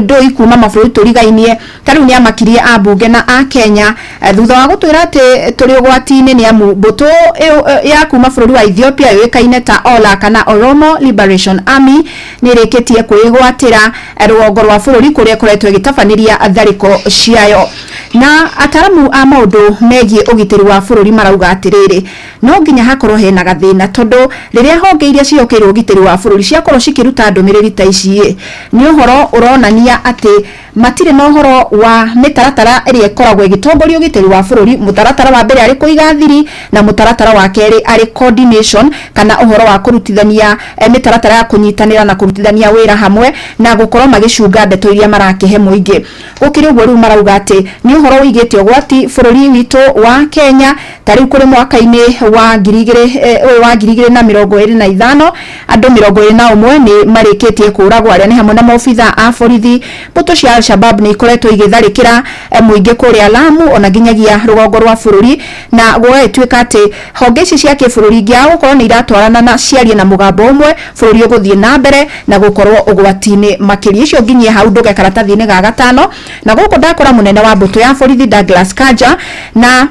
ndũi kuma mabũrũri tũrigainie. Ta rĩu nĩ amakirie ambunge na a Kenya thutha wa gũtwĩra atĩ tũrĩ ũgwati-inĩ, nĩ amu mbũtũ ĩyo ya kuma bũrũri wa Ethiopia yũĩkaine ta OLA kana Oromo Liberation Army nĩ ĩrĩkĩtie kwĩgwatĩra rũgongo rwa bũrũri kũrĩa ĩkoretwo ĩgĩtabanĩria tharĩko ciayo. Na ataramu a maũndũ megiĩ ũgitĩri wa bũrũri marauga atĩrĩrĩ, no nginya hakorwo hena gathĩna, tondũ rĩrĩa honge iria ciĩhokeirwo ũgitĩri wa bũrũri ciakorwo cikĩruta ndũmĩrĩri ta ici ĩ, nĩ ũhoro ũronania atĩ matirĩ na ũhoro wa mĩtaratara ĩrĩa ĩkoragwo ĩgĩtongoria ũgitĩri wa bũrũri. Mũtaratara wa mbere arĩ kũiga thiri, na mũtaratara wa kerĩ arĩ coordination kana ũhoro wa kũrutithania mĩtaratara ya kũnyitanĩra na kũrutithania wĩra hamwe na gũkorwo magĩcunga ndeto iria marakĩhe mũingĩ. Gũkĩrĩ ũguo, rĩu marauga atĩ nĩ ũhoro ũigĩte ũgwati bũrũri witũ wa Kenya. Ta rĩu kũrĩ mwaka-inĩ wa 2000 ũyũ wa 2025, andũ 21 nĩ marĩkĩtie kũragwo, arĩa nĩ hamwe na maobitha a borithi. Mbũtũ cia Al-Shabab nĩ ikoretwo igĩtharĩkĩra mũingĩ kũrĩa Lamu ona nginyagia rũgongo rwa bũrũri, na gũgagĩtuĩka atĩ honge ici cia kĩbũrũri ingĩaga gũkorwo nĩ iratwarana na ciarie na mũgambo ũmwe, bũrũri ũgũthiĩ na mbere na gũkorwo ũgwati-inĩ makĩria. Icio nginyie hau ndũge karatathi-inĩ ga gatano. Na gũkũ ndakora mũnene wa mbũtũ ya borithi Douglas Kanja na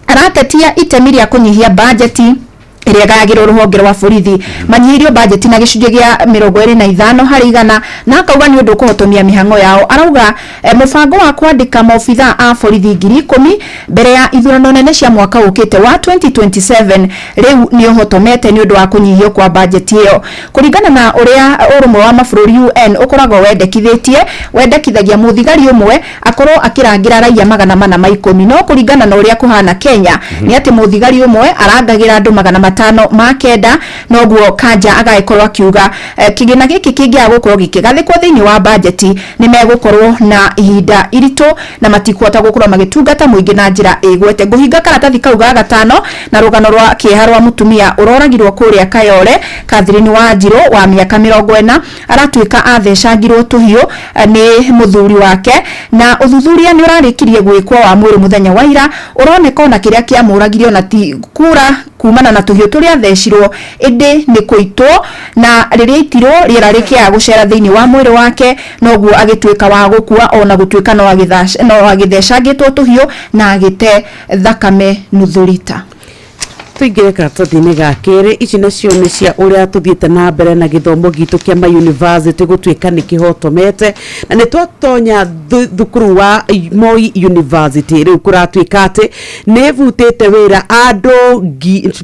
aratetia itemi rĩa kũnyihia bajeti ĩrĩa ĩgayagĩrwo rũhonge rwa borithi. Manyihirio bajeti na gĩcunjĩ gĩa 25 harĩ igana, na akauga nĩ ũndũ ũkũhotomia mĩhang'o yao. Arauga mũbango wa kwandĩka maobitha a borithi 10,000 mbere ya ithurano nene cia mwaka ũkĩte wa 2027 rĩu nĩ ũhotomete nĩ ũndũ wa kũnyihio kwa bajeti ĩyo. Kũringana na ũrĩa ũrũmwe wa mabũrũri UN ũkoragwo wendekithĩtie, wendekithagia mũthigari ũmwe akorwo akĩrangĩra raia 410, no kũringana na ũrĩa kũhana Kenya nĩ atĩ mũthigari ũmwe arangagĩra andũ 509. Noguo Kanja agagĩkorwo akiuga kĩgĩna gĩkĩ kĩngĩaga gũkorwo gĩkĩgathĩkwo thĩinĩ wa bajeti, nĩ megũkorwo na ihinda iritũ na matikũhota gũkorwo magĩtungata mũingĩ na njĩra ĩgwete. Ngũhinga karatathi kau ga gatano na rũgano rwa kĩeha rwa mũtumia ũroragirwo kũrĩa Kayole. Catherine Wanjirũ wa mĩaka 40 aratuĩka athecangirwo tũhiũ nĩ mũthuri wake, na ũthuthuria nĩ ũrarĩkirie gwĩkwo wa mwĩrĩ mũthenya wa ira. Ũroneka ona kĩrĩa kĩamũragire ona ti kura kumana na tũhiũ tũrĩa athecirwo, ĩndĩ nĩ kũitwo, na rĩrĩa aitirwo rĩera rĩkĩaga gũcera thĩinĩ wa mwĩrĩ wake, noguo agĩtuĩka wa gũkua, ona gũtuĩka no agĩthecangĩtwo tũhiũ na agĩte thakame nuthu rita. Tũingĩre karatathi-inĩ ga kerĩ. Ici nacio nĩ cia ũrĩa tũthiĩte na mbere na gĩthomo gitũ kĩa ma university gũtuĩka nĩ kĩhotomete, na nĩ twatonya thukuru wa Moi University. Rĩu kũratuĩka atĩ nĩ ĩbutĩte wĩra andũ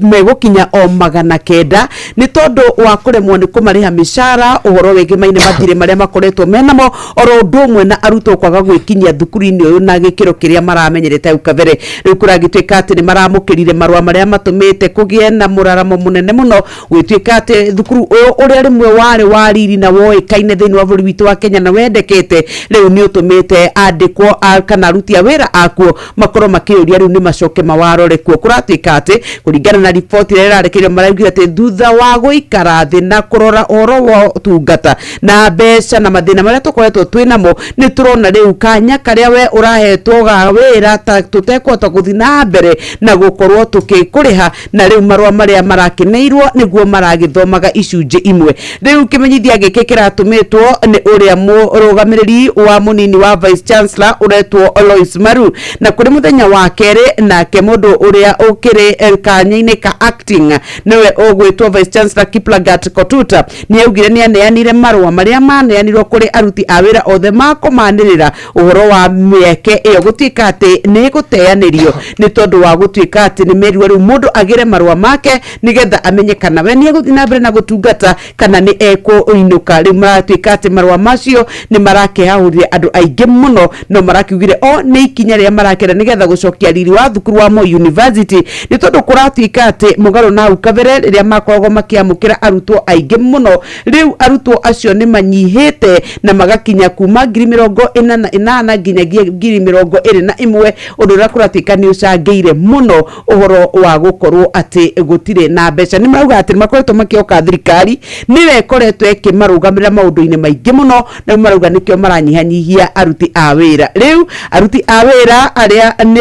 megũkinya o 900 nĩ tondũ wa kũremwo nĩ kũmarĩha mĩcara, ũhoro wĩgĩmaine mathirĩ marĩa makoretwo menamo, oro ũndũ ũmwe na arutwo kwaga gwĩkinyia thukuru-inĩ ũyũ na gĩkĩro kĩrĩa maramenyerete hau kabere. Rĩu kũragĩtuĩka atĩ nĩ maramũkĩrire marũa marĩa matũmĩte kũgĩe na mũraramo mũnene mũno, gwĩtuĩka atĩ thukuru ũyũ ũrĩa rĩmwe warĩ wa riri na woĩkaine thĩinĩ wa bũrũri witũ wa Kenya na wendekete, rĩu nĩ ũtũmĩte andĩkwo kana aruti a wĩra akuo makorwo makĩũria rĩu nĩ macoke mawarore kuo. Kũratuĩka atĩ kũringana na riboti ĩrĩa ĩrarekererio, maraugire atĩ thutha wa gũikara thĩ na kũrora ũhoro wa ũtungata na mbeca na mathĩna marĩa tũkoretwo twĩ namo, nĩ tũrona rĩu kanya karĩa we ũrahetwo ga wĩra ta tũtekũhota gũthiĩ na mbere na gũkorwo tũkĩkũrĩha. Na rĩu marũa marĩa marakĩneirwo nĩguo maragĩthomaga icunjĩ imwe. Rĩu kĩmenyithia gĩkĩ kĩratũmĩtwo nĩ ũrĩa mũrũgamĩrĩri wa mũnini wa vice chancellor ũretwo Lois Maru, na kũrĩ mũthenya wa kerĩ nake mũndũ ũrĩa ũkĩrĩ kanya-inĩ ka acting, nĩwe ũgwĩtwo vice chancellor Kiplagat Kotuta, nĩ augire nĩ aneanire marũa marĩa maneanirwo kũrĩ aruti a wĩra othe makũmanĩrĩra ũhoro wa mĩeke ĩyo gũtuĩka atĩ nĩ ĩgũteanĩrio, nĩ tondũ wa gũtuĩka atĩ nĩ merirwo rĩu mũndũ agĩre marũa make nĩgetha amenye kana we nĩ egũthiĩ na mbere na gũtungata kana nĩ ekũinũka. Rĩu maratuĩka atĩ marũa macio nĩ marakĩhahũrire andũ aingĩ mũno, no marakiugire o nĩ ikinya rĩrĩa marakĩra nĩgetha gũcokia riri wa thukuru wa Moi University, nĩ tondũ kũratuĩka atĩ mũgarũ na hau kabere rĩrĩa makoragwo makĩamũkĩra arutwo aingĩ mũno, rĩu arutwo acio nĩ manyihĩte na magakinya kuma 48,000 nginyagia 21,000, ũndũ ũrĩa kũratuĩka nĩ ũcangĩire mũno ũhoro wa gũkorwo atĩ gũtirĩ na mbeca. Nĩ marauga atĩ nĩ makoretwo makĩoka thirikari nĩyo ĩkoretwo ĩkĩmarũgamĩrĩra maũndũ-inĩ maingĩ mũno, na rĩu marauga nĩkĩo maranyihanyihia aruti a wĩra. Rĩu aruti a wĩra arĩa nĩ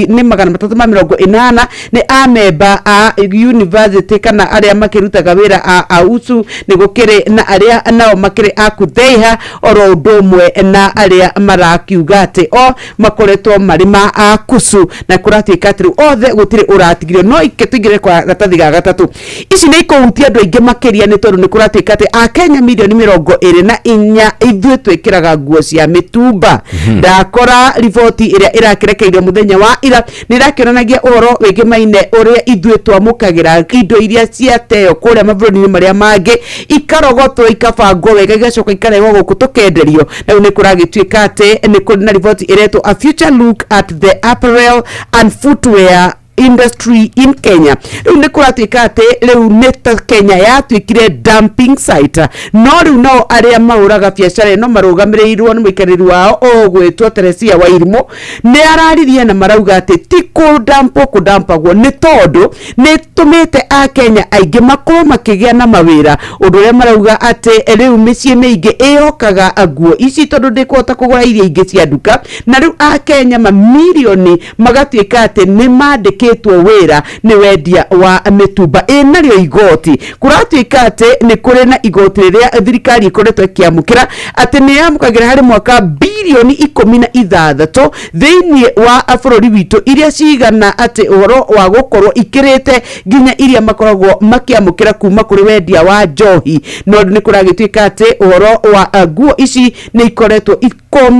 380 nĩ amemba a university kana arĩa makĩrutaga wĩra a AUSU, nĩ gũkĩrĩ na arĩa nao makĩrĩ a KUTHEIHA, oro ũndũ ũmwe na arĩa marakiuga atĩ o makoretwo marĩ ma AKUSU, na kũratuĩka atĩ rĩu othe gũtirĩ ũratigirio. No ike tũingĩre kwa gatathi ga gatatũ, ici nĩ ikũhutia andũ aingĩ makĩria, nĩ tondũ nĩ kũratuĩka atĩ akenya milioni 24 ithuĩ twĩkĩraga nguo cia mĩtumba. Ndakora riboti ĩrĩa ĩrakĩrekeirio mũthenya wa ira nĩ ĩrakĩonanagia ũhoro wĩgĩmaine ũrĩa ithuĩ twamũkagĩra indo iria ciateo kũrĩa mabũrũri-inĩ marĩa mangĩ, ikarogotwo, ikabangwo wega, igacoka ikarehwo gũkũ tũkenderio. Na rĩu nĩ kũragĩtuĩka atĩ nĩ kũrĩ na riboti ĩretwo "A Future Look at the Apparel and Footwear Industry in Kenya". Rĩu nĩ kũratuĩka atĩ rĩu nĩ ta Kenya yatuĩkire dumping site, no rĩu nao arĩa mahũraga biacara ĩno marũgamĩrĩirwo nĩ mũikarĩri wao ũgwĩtwo Teresia Wairimu nĩ araririe, na marauga atĩ ti kũdampwo kũdampagwo, nĩ tondũ nĩ tũmĩte akenya aingĩ makorwo makĩgĩa na mawĩra, ũndũ ũrĩa marauga atĩ rĩu mĩciĩ mĩingĩ ĩyokaga nguo ici tondũ ndĩkũhota kũgũra iria ingĩ cia nduka, na rĩu akenya mamirioni magatuĩka atĩ nĩ mandĩkĩtwo wĩra nĩ wendia wa mĩtumba. Ĩ narĩo igoti, kũratuĩka atĩ nĩ kũrĩ na igoti rĩrĩa thirikari ĩkoretwo ĩkĩamũkĩra, atĩ nĩ yamũkagĩra harĩ mwaka bilioni 16 thĩinĩ wa bũrũri witũ, iria cigana atĩ ũhoro wa gũkorwo ikĩrĩte nginya iria makoragwo makĩamũkĩra kuma kũrĩ wendia wa njohi. No nĩ kũragĩtuĩka atĩ ũhoro wa nguo ici nĩ ikoretwo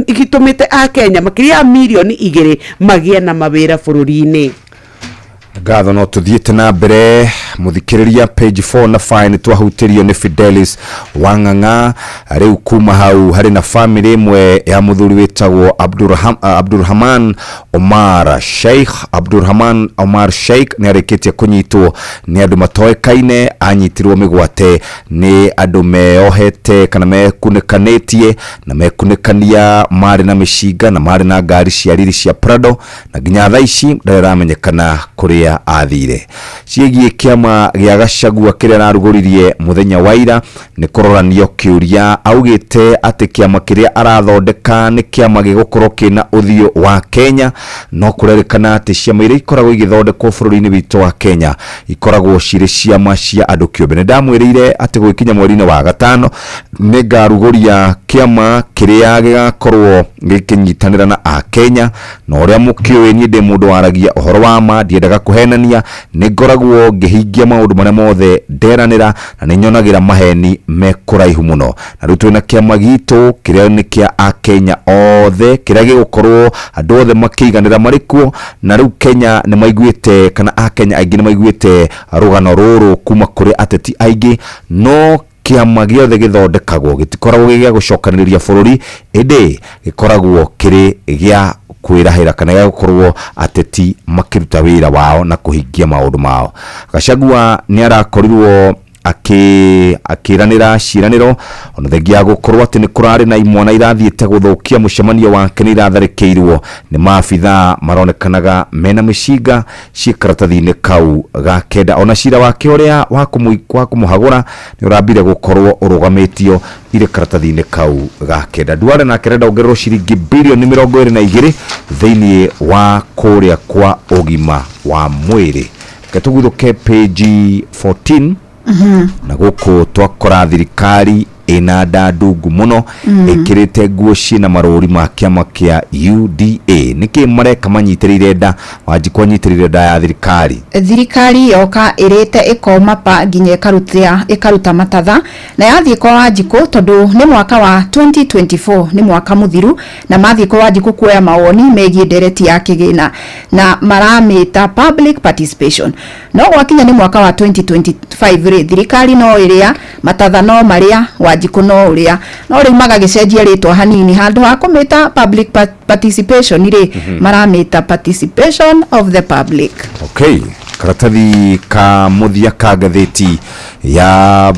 igĩtũmĩte akenya makĩria ya mirioni 2 magĩe na mawĩra bũrũri-inĩ. Ngatho. No tuthiĩte na mbere, mũthikĩrĩria, page 4 na 5 nĩ twahutĩrio nĩ Fidelis Wang'ang'a. Rĩu kuma hau harĩ na famĩlĩ ĩmwe ya mũthuri wĩtagwo Abdurrahman Omar Sheikh. Abdurrahman Omar Sheikh nĩ arĩkĩtie kũnyitwo nĩ andũ matoĩkaine. Anyitirwo mĩgwate nĩ andũ meohete kana mekunĩkanĩtie na mekunĩkania, marĩ na mĩcinga na marĩ na ngari cia riri cia Prado, na nginya thaa ici ndarĩ aramenyekana kũrĩa athire. Ciĩgiĩ kĩama gĩa Gachagua kĩrĩa ararugũririe mũthenya wa ira, nĩ kũroranio kĩũria, augĩte atĩ kĩama kĩrĩa arathondeka nĩ kĩama gĩgũkorwo kĩna ũthiũ wa Kenya, no kũrerĩkana atĩ ciama iria ikoragwo igĩthondekwo bũrũri-inĩ witũ wa Kenya ikoragwo cirĩ ciama cia andũ kĩũmbe. Nĩ ndamwĩrĩire atĩ gũgĩkinya mweri-inĩ wa gatano nĩ ngarugũria kĩama kĩrĩa gĩgakorwo gĩkĩnyitanĩra na akenya, na ũrĩa mũkĩũĩ niĩ ndĩ mũndũ waragia ũhoro wa ma, ndiendaga kũhenania, nĩ ngoragwo ngĩhingia maũndũ marĩa mothe nderanĩra, na nĩ nyonagĩra maheni me kũraihu mũno. Na rĩu twĩna kĩama gitũ kĩrĩa nĩ kĩa akenya othe, kĩrĩa gĩgũkorwo andũ othe makĩiganĩra marĩ kuo. Na rĩu Kenya nĩ maiguĩte, kana akenya aingĩ nĩ maiguĩte rũgano rũrũ kuma kũrĩ ateti aingĩ, no kĩama gĩothe gĩthondekagwo gĩtikoragwo gĩ gĩa gũcokanĩrĩria bũrũri, ĩndĩ gĩkoragwo kĩrĩ gĩa kwĩrahĩra kana gĩa gũkorwo ateti makĩruta wĩra wao na kũhingia maũndũ mao. Gachagua nĩ arakorirwo akĩranĩra ciĩranĩro, ona thengia ya gũkorwo atĩ nĩ kũrarĩ na imwana irathiĩte gũthũkia mũcemanio wake, nĩ iratharĩkĩirwo nĩ maabithaa maronekanaga mena mĩcinga ciĩ karatathi-inĩ kau ga kenda. Ona cira wake ũrĩa wa kũmũhagũra nĩ ũrambire gũkorwo ũrũgamĩtio irĩ karatathi-inĩ kau ga kenda. Duale nake arenda ongererwo ciringi bilioni 22 thĩinĩ wa kũrĩa kwa ũgima wa mwĩrĩ. Reke tũguthũke page 14 na gũkũ twakora thirikari ĩna nda ndungu mũno ĩkĩrĩte nguo ciĩna marũri ma kĩama kĩa UDA. Nĩkĩ mareka manyitĩrĩire nda? Wanjikũ anyitĩrĩire nda ya thirikari. Thirikari yoka ĩrĩte ĩkoma pa nginya ĩkaruta matatha na yathiĩ kwa Wanjikũ, tondũ nĩ mwaka wa 2024, nĩ mwaka mũthiru, na mathiĩ kwa Wanjikũ kuoya mawoni megiĩ ndereti ya kĩgĩna na maramĩta public participation. No gwakinya nĩ mwaka wa 2025 rĩ, thirikari no ĩrĩa matatha, no marĩa Wanjikũ no ũrĩa, no rĩu magagĩcenjia rĩtwa hanini. Handũ ha kũmĩta public participation rĩ, maramĩta participation of the public. Okay, karatathi ka mũthia ka ngathĩti ya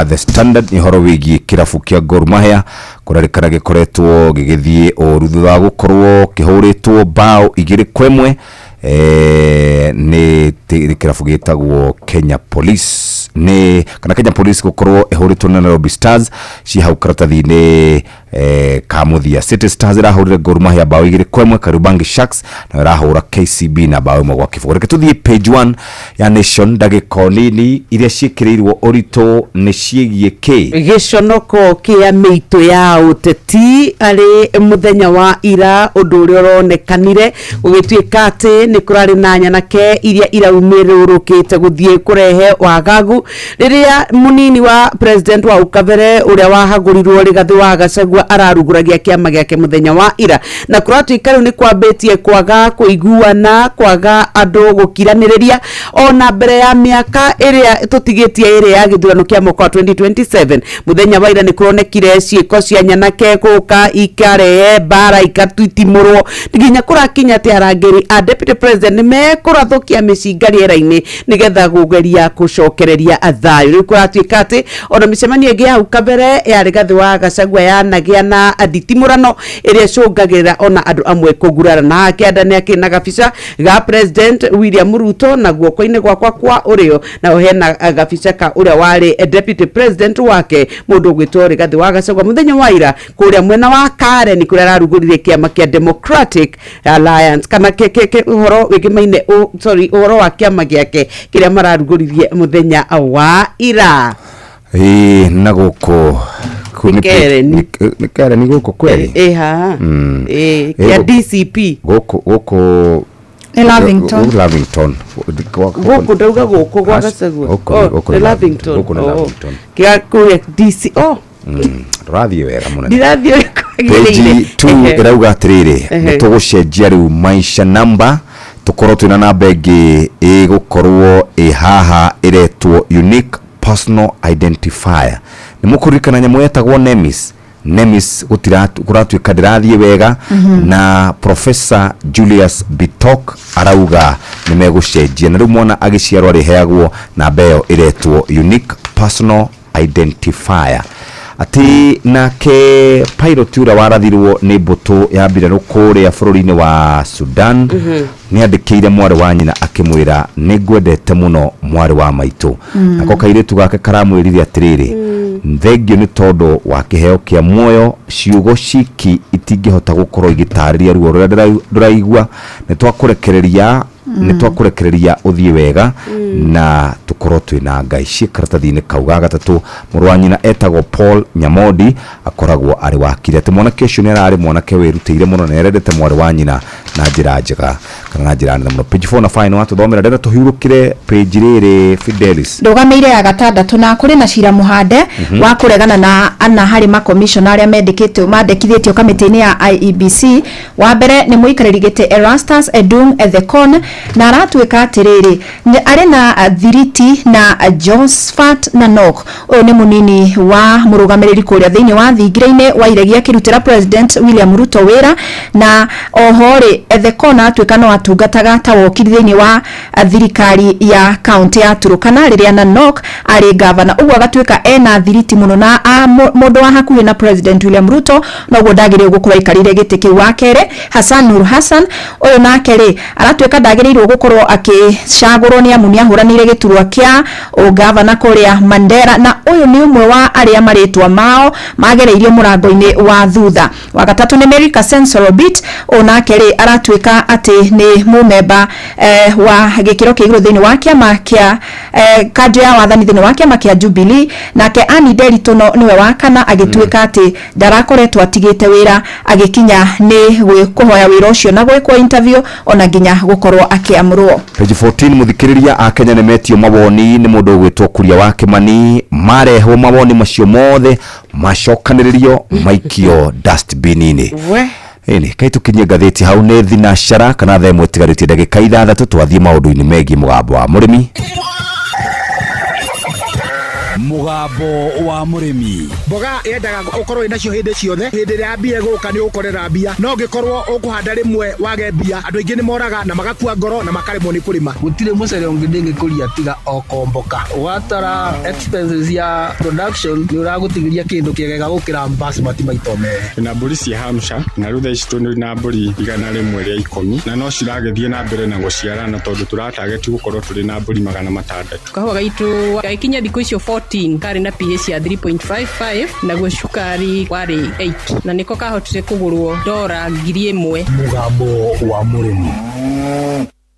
The Standard nĩ ũhoro wĩgiĩ kĩrabu kĩa Gor Mahia kũrerĩkana gĩkoretwo gĩgĩthiĩ ũru thutha wa gũkorwo kĩhũrĩtwo bao 2-1 nĩ kĩrabu gĩtagwo Kenya Police, nĩ kana Kenya Police gũkorwo ĩhũrĩtwo na Nairobi Stars. Ci hau karatathi-inĩ ka mũthia. City Stars ĩrahũrire Gor Mahia bao 2-1. Kariobangi Sharks nayo ĩrahũra KCB na bao 1-0. Reke tũthiĩ page 1 ya Nation ndagĩka o nini. Iria ciĩkĩrĩirwo ũritũ nĩ ciĩgiĩ kĩ? Gĩconoko kĩa mĩitũ ya ũteti arĩ mũthenya wa ira, ũndũ ũrĩa ũronekanire gũgĩtuĩka atĩ nĩ kũrarĩ na nyanake iria iraumĩrũrũkĩte gũthiĩ kũrehe wagagu rĩrĩa mũnini wa president wa ũkabere ũrĩa wahagũrirwo Rigathĩ wa Gachagua ararugũragia kĩama gĩake mũthenya wa ira, na kũratuĩka rĩu nĩ kwambĩtie kwaga kũiguana, kwaga andũ gũkiranĩrĩria ona mbere ya mĩaka ĩrĩa tũtigĩtie ĩrĩa ya gĩthurano kĩa mwaka wa 2027. Mũthenya wa ira nĩ kũronekire ciĩko cia nyanake gũka ikarehe mbara, ikatitimũrwo nginya kũrakinya atĩ arangĩri a deputy president nĩ mekũrathũkia mĩcinga rĩera-inĩ nĩgetha kũgeria gũcokereria thayũ. Rĩu kũratuĩka atĩ ona mĩcemanio ĩngĩ ya hau kabere ya Rigathĩ wa Gachagua yanagĩa na nditimũrano ĩrĩa ĩcũngagĩrĩra ona andũ amwe kũgurara. Na haha kĩanda nĩ akĩrĩ na gabica ga President William Ruto, na guoko-inĩ gwakwa kwa ũrĩo naho hena gabica ka ũrĩa warĩ deputy president wake, mũndũ ũgwĩtwo Rigathĩ wa Gachagua, mũthenya wa ira kũrĩa mwena wa Karen kũrĩa ararugũririe kĩama kĩa Democratic Alliance, kana ke ũhoro wĩgĩmaine, sorry, ũhoro wa kĩama gĩake kĩrĩa mararugũririe mũthenya wa ira. Ĩĩ, na gũkũ kũu nĩ Karen. Nĩ Karen gũkũ kweri. Ĩ haha. Ĩ kĩa DCP. Gũkũ Nĩ Lavington. Gũkũ Lavington. Gũkũ ndauga gũkũ gwa Gachagua. Gũkũ Oh, gũkũ nĩ nĩ Lavington. Gũkũ nĩ Oh. Lavington. Kĩa kũrĩa DC, oh. Ndũrathiĩ wega mũnene. Ndirathiĩ ũrĩa Page kwagĩrĩire. 2 ĩrauga atĩrĩrĩ, nĩ tũgũcenjia rĩu maisha namba, tũkorwo twĩna namba ĩngĩ ĩgũkorwo ĩ haha ĩretwo unique personal identifier. Nĩ mũkũririkana nyamũ yetagwo NEMIS? NEMIS kũratuĩka ndĩrathiĩ wega, na Professor Julius Bitok arauga nĩ megũcenjia, na rĩu mwana agĩciarwo arĩheagwo namba ĩyo ĩretwo unique personal identifier. Atĩ nake pilot ũrĩa warathirwo nĩ mbũtũ ya mbirarũ kũrĩa bũrũri-inĩ wa Sudan nĩ andĩkĩire mwarĩ wa nyina akĩmwĩra, "Nĩ ngwendete mũno, mwarĩ wa maitũ." Nako kairĩtu gake karamwĩrire atĩrĩrĩ, "Thengio nĩ tondũ wa kĩheo kĩa muoyo. Ciugo ciki itingĩhota gũkorwo igĩtarĩria ruo rũrĩa ndĩraigua. Nĩ twakũrekereria ũthiĩ wega na tũkorwo twĩna Ngai." Ciĩ karatathi-inĩ kau ga gatatũ. Mũrũ wa nyina etagwo Paul Nyamondi, akoragwo arĩ wakiri. Atĩ mwanake ũcio nĩ ararĩ mwanake wĩrutĩire mũno na erendete mwarĩ wa nyina na njĩra njega kana na njĩra nene mũno. Page 4 na 5 nĩ watũthomera. Ndĩrenda tũhurũkĩre page rĩrĩ, Fidelis. Ndũgamĩire ya gatandatũ, na kũrĩ na cira mũhande wa kũregana na ana harĩ makomishona arĩa mendekĩtio mandĩkithĩtio kamĩtĩ-inĩ ya IEBC. Wa mbere nĩ mũikarĩri gĩtĩ Erastus Edung Ethekon, na aratuĩka atĩrĩrĩ, nĩ arĩ na thiriti na Josephat Nanok. Ũyũ nĩ mũnini wa mũrũgamĩrĩri kũrĩa thĩinĩ wa thingira-inĩ wa iregi akĩrutĩra President William Ruto wĩra. Na oho rĩ, Ethekon atuĩka no atungataga ta wokiri thĩinĩ wa thirikari ya kaunti ya Turkana rĩrĩa Nanok arĩ gavana. Ũguo agatuĩka ena thiriti mũno na mũndũ wa hakuhĩ na President William Ruto, noguo ndagĩrĩirwo gũkorwo aikarĩire gĩtĩ kĩu. Wa kerĩ, Hassan Nur Hassan, ũyũ nake rĩ, aratuĩka ndagĩrĩirwo gũkorwo akĩcagũrwo nĩ amu nĩ ahũranĩire gĩturwa kĩa ũgavana kũrĩa Mandera, na ũyũ nĩ ũmwe wa arĩa marĩtwa mao magereirio mũrango-inĩ wa thutha. Wa gatatũ nĩ Mary Kasensorobit, ũyũ nake rĩ aratuĩka atĩ nĩ mũmemba wa gĩkĩro kĩa igũrũ thĩinĩ wa kĩama kĩa kanjũ ya wathani thĩinĩ wa kĩama kĩa Jubilee. Nake Ann Nderitu nĩwe wa kana, agĩtuĩka atĩ ndarakoretwo atigĩte wĩra agĩkinya nĩ kũhoya wĩra ũcio na gwĩkwo interview ona nginya gũkorwo akĩamũrwo. Page 14, muthikiriria, a Kenya nĩ metio mawoni nĩ mũndũ ũgwĩtwo Kuria wa Kimani. Marehwo mawoni macio mothe macokanĩrĩrio maikio dustbin-inĩ. We. Ĩni kai tũkinyie ngathĩti hau nĩ thinacara kana 1:00 ĩtigarĩtie ndagĩka 6, twathiĩ maũndũ-inĩ megiĩ mũgambo wa mũrĩmi. Mũgambo wa mũrĩmi. Mboga yendaga ũkorwo wĩnacio hĩndĩ ciothe. Hĩndĩ ĩrĩa yambie gũka nĩ ũgũkorera mbia, no ũngĩkorwo ũkũhanda rĩmwe wage mbia, andũ aingĩ nĩ moraga na magakua ngoro na makaremwo nĩ kũrĩma. Gũtirĩ mũcere ũngĩ ndĩngĩkũria tiga o komboka. Watara expenses ya production, nĩ ũragũtigĩria kĩndũ kĩega gũkĩra basmati maita merĩ. Na mbũri cia Hampshire, na rĩu thaa ici tũrĩ na mbũri 110 na no ciragĩthiĩ na mbere na gũciarana, tondũ tũratageti gũkorwo tũrĩ na mbũri 600. Kahũa gaitũ gagĩkinya thikũ icio 14 karĩ na pH ya 3.55, naguo cukari warĩ 8, na nĩko kahotire kũgũrwo dora 1000. Mũgambo wa mũrĩmi.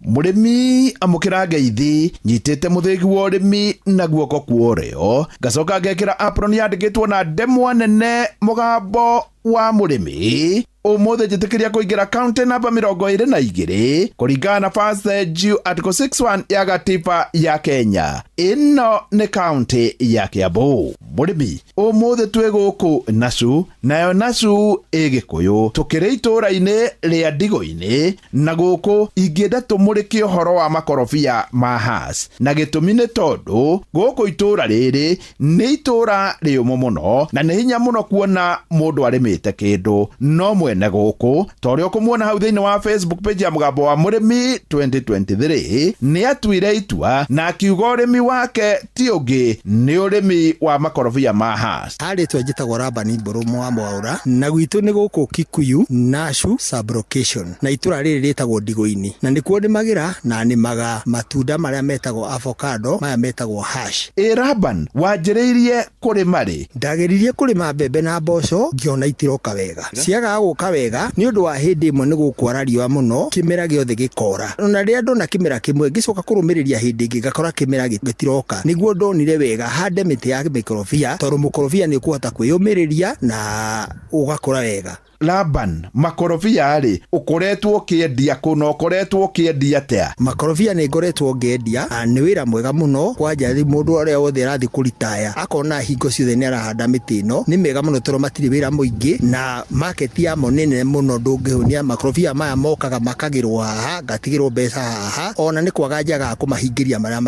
Mũrĩmi, amũkĩra ngeithi. Nyitĩte mũthĩgi wa ũrĩmi na guoko kwa ũrĩo, ngacoka ngekĩra apron yandĩkĩtwo na ndemwa nene "Mũgambo wa mũrĩmi". Ũmũthĩ njĩtĩkĩria kũingĩra kaunti namba 22 kũringana na First Due Article 61 ya gatiba ya Kenya. Ĩno nĩ kaunti ya Kiambu. Mũrĩmi, ũmũthĩ twĩ gũkũ Nacu, nayo Nacu ĩ Gĩkũyũ, tũkĩrĩ itũũra-inĩ rĩa Ndigũ-inĩ, na gũkũ ingĩenda tũmũrĩke ũhoro wa makorobia ma Hass, na gĩtũmi nĩ tondũ gũkũ itũũra rĩrĩ nĩ itũũra rĩũmũ mũno na nĩ hinya mũno kuona mũndũ arĩmĩte kĩndũ. No mwene gũkũ, ta ũrĩa ũkũmuona hau thĩinĩ wa Facebook page ya Mũgambo wa Mũrĩmi 2023, nĩ atuire itua na akiuga ũrĩmi wake ti ũngĩ, nĩ ũrĩmi wa makorobia ma Hass. Harĩtwa njĩtagwo Rabani Mbũrũmũ wa Mwaũra, na gwitũ nĩ gũkũ Kikuyu, Nashu sublocation, na itũra rĩrĩ rĩtagwo Ndigũ-inĩ, na nĩkuo nĩmagĩra na nĩmaga matunda marĩa metagwo avocado, maya metagwo hash. Ĩ Raban, wanjĩrĩirie kũrĩma rĩ? Ndageririe kũrĩma mbembe na mboco, ngĩona itiroka wega. Ciagaga gũka wega nĩ ũndũ wa hĩndĩ ĩmwe nĩ gũkwara riũa mũno, kĩmera gĩothe gĩkora. Ona rĩrĩa ndona kĩmera kĩmwe, ngĩcoka kũrũmĩrĩria hĩndĩ ĩngĩ ngakora kĩmera gĩtiroka. Nĩguo ndonire wega hande mĩtĩ ya mĩkorobia, tondũ mũkorobia nĩ ũkũhota kwĩyũmĩrĩria na ũgakũra wega. Laban, makorobia rĩ, ũkoretwo ũkĩendia kũ na ũkoretwo ũkĩendia atĩa? Makorobia nĩ ngoretwo ngĩendia, nĩ wĩra mwega mũno kwanja. Rĩu mũndũ ũrĩa wothe arathiĩ kũritaya akona hingo ciothe nĩ arahanda mĩtĩ ĩno, nĩ mĩega mũno tondũ matirĩ wĩra mũingĩ na market yamo nĩ nene mũno, ndũngĩhũnia. Makorobia maya mokaga makagĩrwo haha, ngatigĩrwo mbeca haha, ona nĩ kwaga njagaga kũmahingĩria marĩa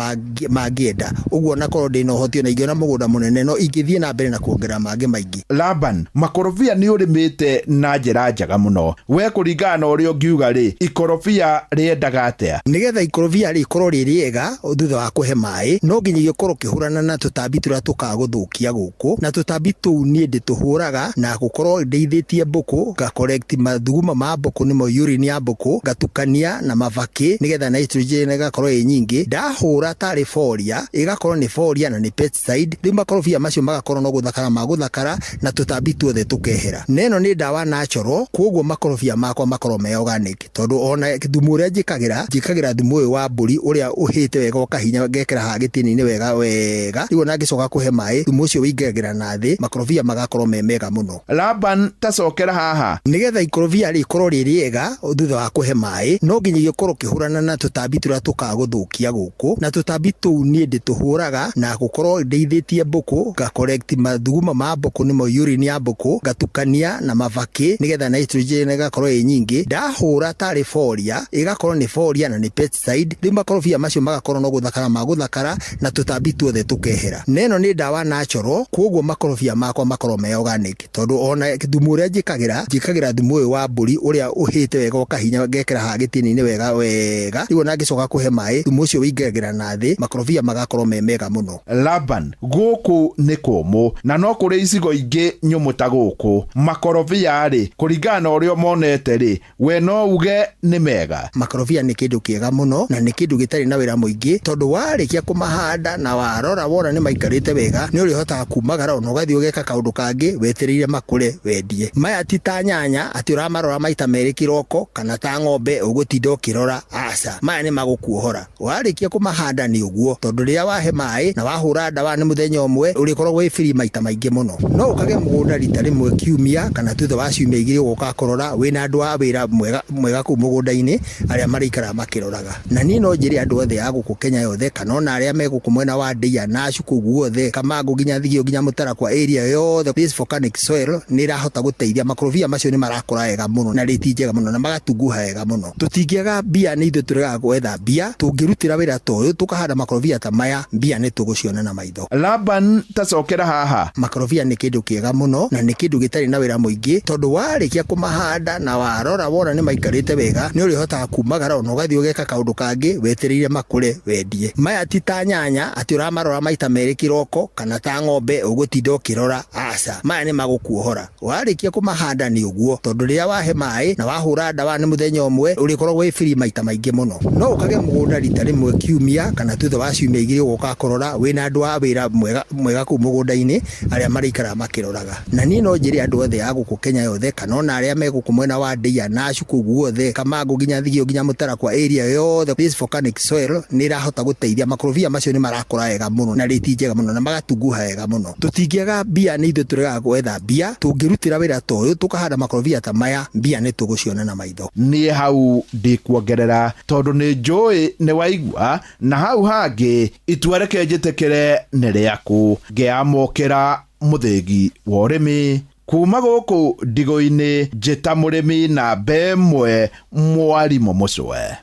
mangĩenda. Ũguo onakorwo ndĩna ũhoti ona ingĩona mũgũnda mũnene, no ingĩthiĩ na mbere na kuongerera mangĩ maingĩ. Laban, makorobia nĩ ũrĩmĩte na njĩra njega mũno. We kũringana na ũrĩa ũngiuga rĩ, ikorobia rĩendaga atĩa? Nĩgetha ikorobia rĩkorwo rĩ rĩega thutha wa kũhe maĩ, no nginyagia ũkorwo ũkĩhũrana na tũtambi tũrĩa tũkaga gũthũkia gũkũ, na tũtambi tũu niĩ ndĩtũhũraga na gũkorwo ndĩithĩtie mbũkũ, nga collect mathuguma ma mbũkũ, nĩmo urine ya mbũkũ, ngatukania na mabakĩ nĩgetha nitrogen ĩgakorwo ĩ nyingĩ. Ndahũra tarĩ foliar, ĩgakorwo nĩ foliar na nĩ pesticide. Rĩu makorobia macio magakorwo no gũthakara magũthakara na tũtambi tuothe tũkehera. Na ĩno nĩ ndawa natural, koguo makorobia makwa makorwo me organic, tondũ ona thumu ũrĩa njĩkagĩra, njĩkagĩra thumu ũyũ wa mbũri ũrĩa ũhĩte wega ũkahinya, ngekĩra haha gĩtina-inĩ wega wega. Rĩu ona ngĩcoka kũhe maĩ, thumu ũcio wĩingagĩra na thĩ, makorobia magakorwo me mega mũno. Laban, tacokera haha. Nĩgetha ikorobia rĩkorwo rĩ rĩega thutha wa kũhe maĩ, no nginyagia ũkorwo ũkĩhũrana na tũtambi tũrĩa tũkaga gũthũkia gũkũ, na tũtambi tũu niĩ ndĩtũhũraga na gũkorwo ndĩithĩtie mbũkũ, nga collect mathuguma ma mbũkũ, nĩmo urine ya mbũkũ, ngatukania na mabakĩ nĩgetha nitrogen ĩgakorwo ĩ nyingĩ. Ndahũra tarĩ foliar, ĩgakorwo nĩ foliar na nĩ pesticide. Rĩu makorobia macio magakorwo no gũthakara magũthakara na tũtambi tuothe tũkehera. Na ĩno nĩ ndawa natural, koguo makorobia makwa makorwo me organic, tondũ ona thumu ũrĩa njĩkagĩra, njĩkagĩra thumu ũyũ wa mbũri ũrĩa ũhĩte wega ũkahinya, ngekĩra haha gĩtina-inĩ wega wega. Rĩu ona ngĩcoka kũhe maĩ, thumu ũcio wĩingagĩra na thĩ, makorobia magakorwo me mega mũno. Laban, gũkũ nĩ kũmũ na no kũrĩ icigo ingĩ nyũmũ ta gũkũ. Makorobia rĩ, kũringana na ũrĩa monete rĩ, we no uge nĩ mega. Makorobia nĩ kĩndũ kĩega mũno na nĩ kĩndũ gĩtarĩ na wĩra mũingĩ, tondũ warĩkia kũmahanda na warora wona nĩ maikarĩte wega, nĩ ũrĩhotaga kumagara ona ũgathiĩ ũgeka kaũndũ kangĩ wetereire makũre wendie. Maya ti ta nyanya atĩ ũramarora maita merĩ kĩroko, kana ta ng'ombe ũgũtinda ũkĩrora, aca. Maya nĩ magũkuohora. Warĩkia kũmahanda nĩ ũguo, tondũ rĩrĩa wahe maĩ na wahũra ndawa nĩ mũthenya ũmwe, ũrĩkoragwo wĩ free maita maingĩ mũno. No ũkage mũgũnda rita rĩmwe kiumia kana thutha wa ciumia igĩrĩ ũgoka kũrora wĩna andũ a wĩra mwega kũu mũgũnda-inĩ arĩa marĩikaraga makĩroraga. Na niĩ no njĩre andũ othe a gũkũ Kenya yothe kana ona arĩa me gũkũ mwena wa Ndeia na Acu kũu guothe, Kamangũ nginya Thigio nginya Mũtarakwa area yothe, this volcanic soil nĩ ĩrahota gũteithia. Makorobia macio nĩ marakũra wega mũno na rĩti njega mũno na magatunguha wega mũno. Tũtingĩaga mbia, nĩ ithuĩ tũregaga gwetha mbia. Tũngĩrutĩra wĩra ta ũyũ tũkahanda makorobia ta maya, mbia nĩ tũgũciona na maitho. Laban, tacokera haha. Makorobia nĩ kĩndũ kĩega mũno na nĩ kĩndũ gĩtarĩ na wĩra mũingĩ, tondũ warĩkia kũmahanda na warora wona nĩ maikarĩte wega, nĩ ũrĩhotaga kumagara ona ũgathiĩ ũgeka kaũndũ kangĩ wetereire makũre wendie. Maya ti ta nyanya atĩ ũramarora maita merĩ kĩroko, kana ta ng'ombe ũgũtinda ũkĩrora, aca. Maya nĩ magũkuohora. Warĩkia kũmahanda nĩ ũguo, tondũ rĩrĩa wahe maĩ na wahũra ndawa nĩ mũthenya ũmwe, ũrĩkoragwo wĩ free maita maingĩ mũno. No ũkage mũgũnda rita rĩmwe kiumia kana thutha wa ciumia igĩrĩ ũgoka kũrora wĩna andũ a wĩra mwega kũu mũgũnda-inĩ arĩa marĩikaraga makĩroraga. Na niĩ no njĩre andũ othe a gũkũ Kenya yothe kana ona arĩa me gũkũ mwena wa Ndeia na Acu kũu guothe, Kamangũ nginya Thigio nginya Mũtarakwa area yothe, this volcanic soil nĩ ĩrahota gũteithia. Makorobia macio nĩ marakũra wega mũno na rĩti njega mũno na magatunguha wega mũno. Tũtingĩaga mbia, nĩ ithuĩ tũregaga gwetha mbia. Tũngĩrutĩra wĩra ta ũyũ tũkahanda makorobia ta maya, mbia nĩ tũgũciona na maitho. Niĩ hau ndikuongerera tondũ nĩ njũĩ nĩ waigua, na hau hangĩ itua reke njĩtĩkĩre nĩ rĩaku. Ngĩamũkĩra mũthĩgi wa ũrĩmi kuma gũkũ ndigũ-inĩ, njĩta mũrĩmi namba ĩmwe, mwarimũ Mũcwe.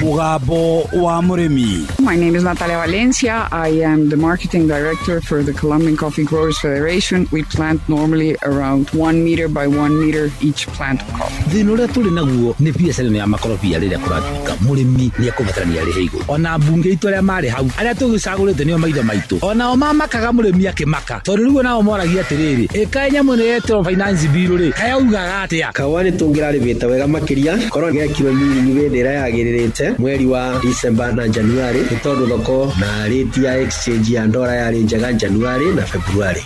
Mugambo wa Mũrĩmi. My name is Natalia Valencia. I am the marketing director for the Colombian Coffee Growers Federation. We plant normally around 1 meter by 1 meter each plant of coffee. Thĩna ũrĩa tũrĩ naguo nĩ biacara ĩno ya makorobia. Rĩrĩa kũratuĩka mũrĩmi nĩ ekũbatarania arĩhe igũrũ, ona mbunge itũ arĩa marĩ hau, arĩa tũgĩcagũrĩte nĩo maitho maitũ, onao mamakaga mũrĩmi akĩmaka, tondũ rĩu onao moragia atĩrĩrĩ, ĩkaĩ nyamũ ĩno yetĩrwo finance bill rĩ, kayaugaga atĩa? Kahũa nĩ tũngĩrarĩmĩte wega makĩria korwo gekirwo miringi hĩndĩ ĩrĩa yagĩrĩrĩte, mweri wa December na January, nĩ tondũ thoko na rate ya exchange ya ndora yarĩ njega January na February.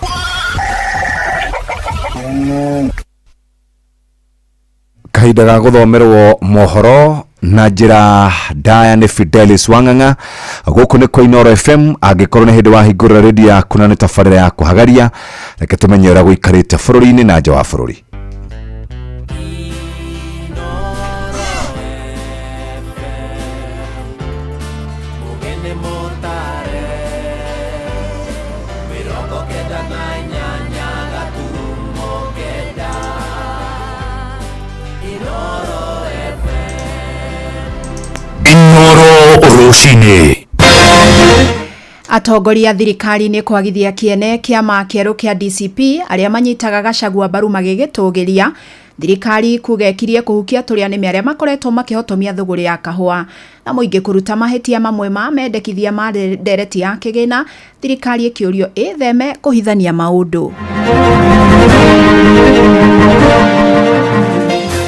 Kahinda ga gũthomerwo mohoro na njĩra ndaya nĩ Fidelis Wang'ang'a. Gũkũ nĩ kwa Inooro FM. Angĩkorwo nĩ hĩndĩ wahingũrĩra redio yaku na nĩ tabarĩra ya kũhagaria, reke tũmenye ũrĩa gũikarĩte bũrũri-inĩ na nja wa bũrũri. Inooro Rũcinĩ. Atongoria thirikari nĩ kwagithia kĩene kĩama kĩerũ kĩa DCP, arĩa manyitaga Gachagua mbaru magĩgĩtũgĩria. Thirikari kuga ĩkirie kũhukia tũrĩa nĩme arĩa makoretwo makĩhotomia thũgũrĩ ya kahũa, na mũingĩ kũruta mahĩtia mamwe ma mendekithia ma ndereti ya kĩgĩna. Thirikari ĩkĩũrio ĩtheme kũhithania maũndũ.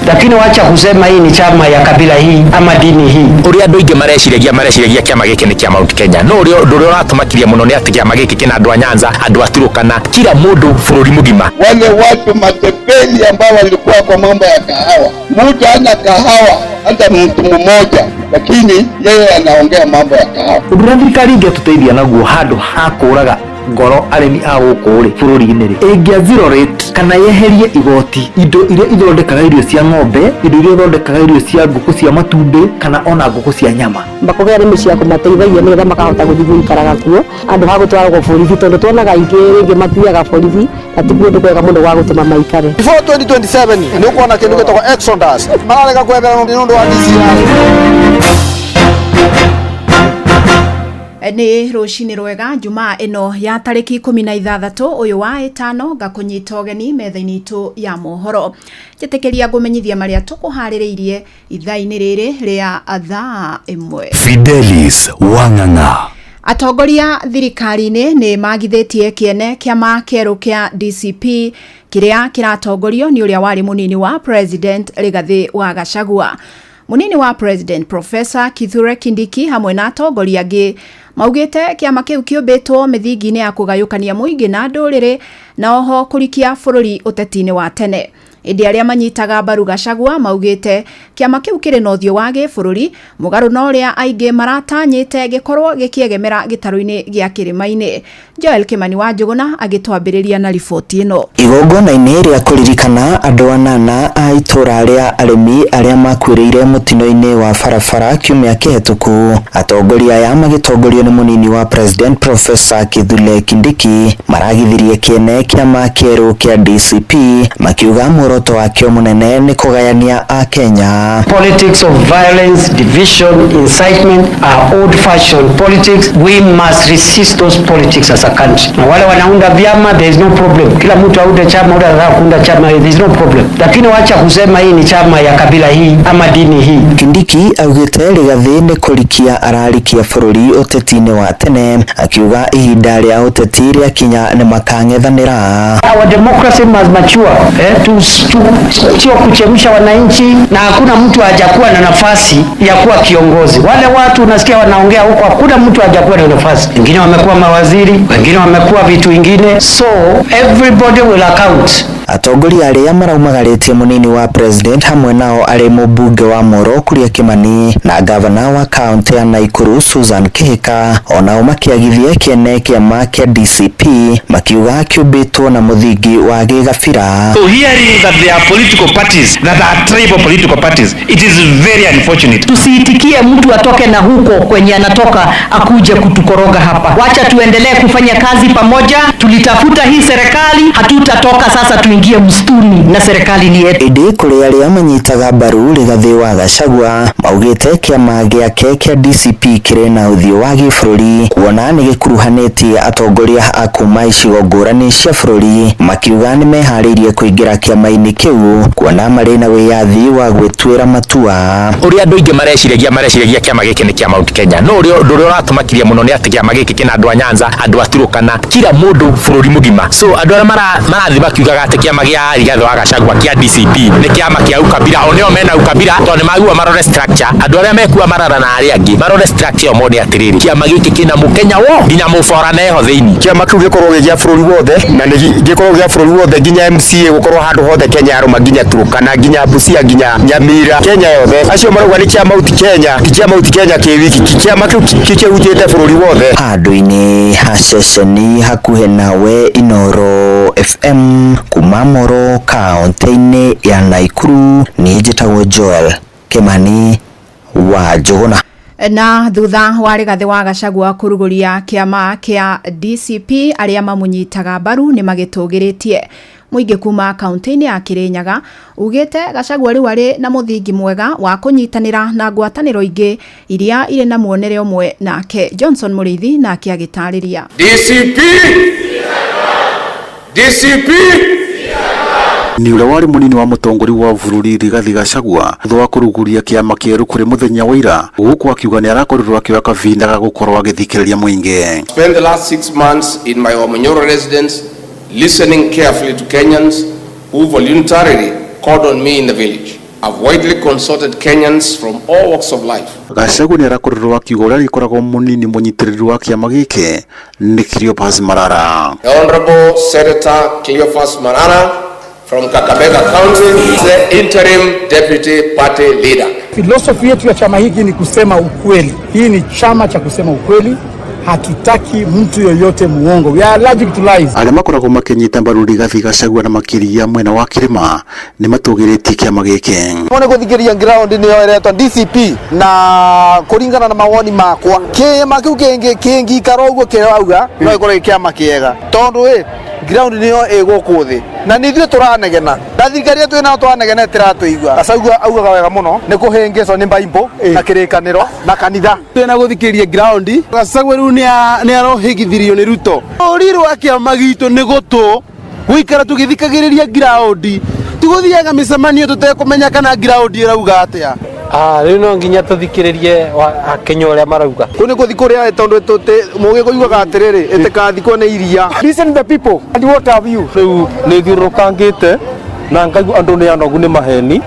Lakini wacha kusema hii ni chama ya kabila hii ama dini hii. Ũrĩa andũ aingĩ mareciragia kĩama gĩkĩ nĩ kĩa Mount Kenya, no ũrĩa ũndũ ũrĩa ũratũmakiria mũno nĩ atĩ kĩama gĩkĩ kĩna andũ a Nyanza, andũ a Turukana, kila mũndũ bũrũri mũgima. Wale watu matepeli ambao walikuwa kwa mambo ya kahawa, mtu hana kahawa hata mtu mmoja, lakini yeye anaongea mambo ya kahawa. Ũndũ ũrĩa thirikari ĩngĩtũteithia naguo handũ ha kũraga ngoro arĩmi a gũkũ rĩ bũrũri-inĩ rĩ, ĩngĩa zero rate kana yeherie igoti indo iria ithondekaga irio cia ng'ombe, indo iria ithondekaga irio cia ngũkũ cia matumbĩ kana ona ngũkũ cia nyama. Makũgĩa nĩ mĩciĩ ya kũmateithagia nĩgetha makahota gũthiĩ gũikaraga kuo andũ ha gũtwaragwo borithi, tondũ tuonaga aingĩ rĩngĩ mathiaga borithi na ti kũndũ kwega mũno gwa gũtũma maikare. Before 2027 nĩ ũkuona kĩndũ gĩtagwo exodus, mararega kwethera nĩ ũndũ wa DCI. Nĩ rũcinĩ rwega, Jumaa ĩno ya tarĩki 16 ũyũ wa ĩtano, ngakũnyita ũgeni metha-inĩ itũ ya mohoro. Njĩtĩkĩria ngũmenyithia marĩa tũkũharĩrĩirie ithaa-inĩ rĩrĩ rĩa thaa 1. Fidelis Wang'ang'a. Atongoria thirikari-inĩ nĩ magithĩtie kĩene kĩama kĩerũ kĩa DCP kĩrĩa kĩratongorio nĩ ũrĩa warĩ mũnini wa President Rigathĩ wa Gachagua. Mũnini wa President Professor Kithure Kindiki hamwe na atongoria angĩ maugĩte kĩama kĩu kĩũmbĩtwo mĩthingi-inĩ ya kũgayũkania mũingĩ na ndũrĩrĩ na oho kũrikia bũrũri ũteti-inĩ wa tene. Ĩndĩ arĩa manyitaga mbaru Gachagua maugĩte kĩama kĩu kĩrĩ na ũthiũ wa gĩbũrũri mũgarũ na ũrĩa aingĩ maratanyĩte gĩkorwo gĩkĩegemera gĩtarũ-inĩ gĩa kĩrĩma-inĩ. Joel Kimani wa Njũgũna agĩtwambĩrĩria na riboti ĩno. Igongona-inĩ rĩa kũririkana andũ anana a itũra rĩa arĩmi arĩa makuĩrĩire mũtino-inĩ wa barabara kiumia kĩhetũku, atongoria aya magĩtongorio nĩ mũnini wa President Professor Kithure Kindiki maragithirie kĩene kĩama kĩerũ kĩa DCP makiuga muoroto wakĩo mũnene nĩ kũgayania Akenya. Politics of violence, division, incitement are old-fashioned politics. We must resist those politics as a country. Na wale wanaunda vyama, there is no problem. Kila mtu aunde chama, ule anataka kuunda chama, there is no problem. Lakini wacha kusema hii ni chama ya kabila hii ama dini hii. Kindiki augĩte Rigathĩ nĩ kũrikia ararikia bũrũri ũteti-inĩ wa tene, akiuga ihinda rĩa ũteti rĩakinya nĩ makang'ethanĩra. Our democracy must mature, sio kuchemsha wananchi, na hakuna mtu hajakuwa na nafasi ya kuwa kiongozi. Wale watu unasikia wanaongea huko, hakuna mtu hajakuwa na nafasi. Wengine wamekuwa mawaziri, wengine wamekuwa vitu vingine, so everybody will account. Atongoria arĩa maraumagarĩtie mũnini wa president hamwe nao arĩ mũmbunge wa Moro Kuria Kimani na gavana wa kaunti ya Nakuru Susan Kihika onao makĩagithia kĩene kĩama kĩa DCP makiuga kĩũmbĩtwo na mũthingi wa gĩgabira. So hearing that there are political parties that are tribal political parties, it is very unfortunate. Tusiitikie mtu atoke na huko kwenye anatoka akuje kutukoroga hapa. Wacha tuendelee kufanya kazi pamoja. Tulitafuta hii serikali, hatutatoka sasa tuingie msituni na serikali ni yetu. Ĩndĩ kũrĩ arĩa manyitaga mbaru Rigathĩ wa Gachagua maugĩte kĩama gĩake kĩa DCP kĩrĩ na ũthiũ wa gĩbũrũri kuona nĩ gĩkuruhanĩtie atongoria a kuma icigo ngũrani cia bũrũri makiuga nĩ meharĩirie kũingĩra kĩama-inĩ kĩu kuona marĩ na wĩyathi wa gwĩtuĩra matua. Ũrĩa andũ aingĩ mareciragia kĩama gĩkĩ nĩ kĩa Mount Kenya, no ũrĩa ũndũ ũrĩa ũratũmakiria mũno nĩ atĩ kĩama gĩkĩ kĩna andũ a Nyanza, andũ a Turkana, kila mũndũ bũrũri mũgima. So andũ arĩa marathiĩ makiugaga atĩ kĩama kĩa Rigathĩ wa Gachagua kĩa DCP nĩ kĩama kĩa ukabira, o nĩo mena ukabira tondũ nĩ magua marore structure. Andũ arĩa mekua marara na arĩa angĩ marore structure ĩyo mone atĩrĩrĩ, kĩama gĩkĩ kĩna mũkenya wo nginya mũbora neho thĩinĩ. Kĩama kĩu gĩkorwo gĩ gĩa bũrũri wothe na nĩ gĩkorwo gĩa bũrũri wothe nginya MCA gũkorwo handũ hothe Kenya yarũma nginya Turkana nginya Busia nginya Nyamira Kenya yothe. Acio marauga nĩ kĩa Mount Kenya, ti kĩa Mount Kenya kĩ wiki, kĩama kĩu kĩhutĩte bũrũri wothe. Handũ-inĩ ha ceceni hakuhĩ nawe Inooro FM kuma Moro kaunti-inĩ ya Nakuru, niĩ njĩtagwo Joel Kimani wa Njũgũna. Na thutha wa Rigathĩ wa Gachagua kũrugũria kĩama kĩa DCP arĩa mamũnyitaga mbaru nĩ magĩtũgĩrĩtie mũingĩ kuma kaunti-inĩ ya Kirinyaga ugĩte Gachagua rĩu arĩ na mũthingi mwega wa kũnyitanĩra na ngwatanĩro ingĩ iria irĩ na muonere ũmwe nake. Johnson Mũrĩithi nake agĩtarĩria. DCP DCP Ni ũrĩa warĩ mũnini wa mũtongoria wa bũrũri Rigathĩ Gachagua thutha wa kũrugũria kĩama kĩerũ kũrĩ mũthenya wa ira gũkũ akiuga nĩ arakorirwo akĩoya kahinda ga gũkorwo agĩthikĩrĩria mũingĩ. Spent the last 6 months in my Wamunyoro residence listening carefully to Kenyans who voluntarily called on me in the village. I've widely consulted Kenyans from all walks of life. Gachagua nĩ arakorirwo akiuga ũrĩa arĩkoragwo mũnini mũnyitĩrĩri wa kĩama gĩkĩ nĩ Cleophas Malala. The Honorable Senator Cleophas Malala from Kakamega County, the interim deputy party leader. Filosofi yetu ya chama hiki ni kusema ukweli. Hii ni chama cha kusema ukweli. Hatutaki mtu yoyote muongo. We are allergic to lies. Arĩa makoragwo makĩnyita mbaru Rigathĩ Gachagua na makĩria mwena wa kĩrĩma nĩ matũgĩrĩtie kĩama gĩkĩ. Nĩ gũthikĩrĩria ground nĩyo ĩretwo DCP na kũringana na mawoni makwa kĩama kĩu kĩngĩ kĩngĩikara ũguo kĩrauga no gĩkorwo gĩ kĩama kĩega tondũ ĩ ground nĩyo ĩ gũkũ thĩ na nĩ ithuĩ tũranegena na thirikari ĩyo twĩ nayo tũranegena ĩtiratũigua. Gachagua augaga wega mũno nĩ kũhĩngĩcwo nĩ Bible na kĩrĩkanĩro na kanitha. Twĩna gũthikĩrĩria ground. Gachagua rĩu nĩ arohĩgithirio nĩ Ruto. Rũri rwa kĩama gitũ nĩ gũtũ gũikara tũgĩthikagĩrĩria ground, tũgũthiaga mĩcemanio tũtekũmenya kana ground ĩrauga atĩa. Rĩu no nginya tũthikĩrĩrie Akenya ũrĩa marauga. Kũ nĩ kũthi kũrĩa tondũ mũgĩkũyugaga atĩrĩrĩ ĩtĩkathikwo nĩ iria. Listen the people and what have you. Rĩu nĩ thiũrũrũkangĩte na ngaigua andũ nĩ anogu nĩ maheni.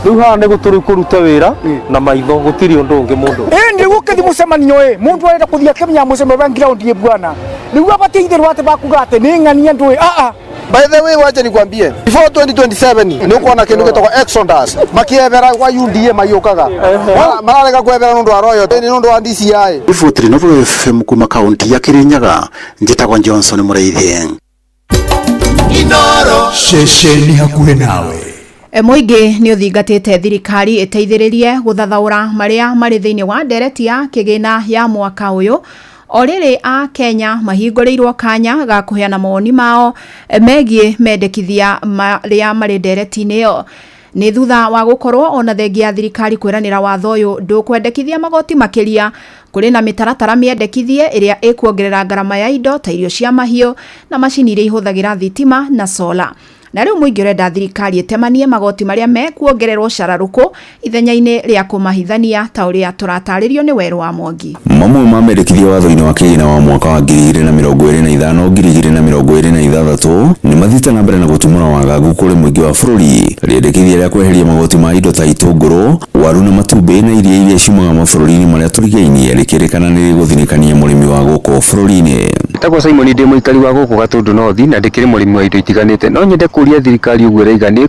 Rĩu haha nĩ gũtũrĩ kũruta wĩra na maitho gũtirĩ ũndũ ũngĩ mũndũ. Ĩ nĩ gũkĩthi mũcemanio ĩ mũndũ arenda kũthiĩ akĩmenya mũcemanio wa ground ĩ bwana. Rĩu abatie itherũ atĩ bakuga atĩ nĩ ng'ania ndũĩ a. By the way, wacha nikwambie, before 2027 ni ukuona kindu gitagwo Exodus makiethera kwa UDA mayukaga mararega kwethera nundu wa royalty ni nundu wa DCI. Ibutiri Inooro FM kuma kaunti ya Kirinyaga, njitagwo Johnson Mureithi. Inooro ceceni hakuhĩ nawe. Mũingĩ nĩ ũthingatĩte thirikari ĩteithĩrĩrie gũthathaũra marĩa marĩ thĩinĩ wa ndereti ya kĩgĩna ya mwaka ũyũ. O rĩrĩ a Kenya mahingũrĩirwo kanya ga kũheana mawoni mao megiĩ mendekithia marĩa marĩ ndereti-inĩ ĩyo. Nĩ thutha wa gũkorwo ona thengia ya thirikari kwĩranĩra watho ũyũ ndũkwendekithia magoti makĩria, kũrĩ na mĩtaratara mĩendekithie ĩrĩa ĩkuongerera ngarama ya indo ta irio cia mahiũ na macini iria ihũthagĩra thitima na sola. Na rĩu mũingĩ ũrenda thirikari ĩtemanie magoti marĩa mekuongererwo cararũkũ ithenya-inĩ rĩa kũmahithania ta ũrĩa tũratarĩrio nĩ Werũ wa Mwangi. Mamwe ma mendekithia watho-inĩ wa kĩgĩna wa mwaka wa 2025 2026 nĩ mathiĩte na mbere na gũtumũra wagagu kũrĩ mũingĩ wa bũrũri. Rĩendekithia rĩa kweheria magoti ma indo ta itũngũrũ, waru na matumbĩ na iria ciumaga mabũrũri-inĩ marĩa tũrigainie rĩkĩrĩkana nĩ rĩgũthinĩkania mũrĩmi wa gũkũ bũrũri-inĩ. Njĩtagwo Simon ndĩ mũikari wa gũkũ Gatũndũ North na ndĩkĩrĩ mũrĩmi wa indo itiganĩte. No nyende kũria thirikari ũguo ĩraiga nĩ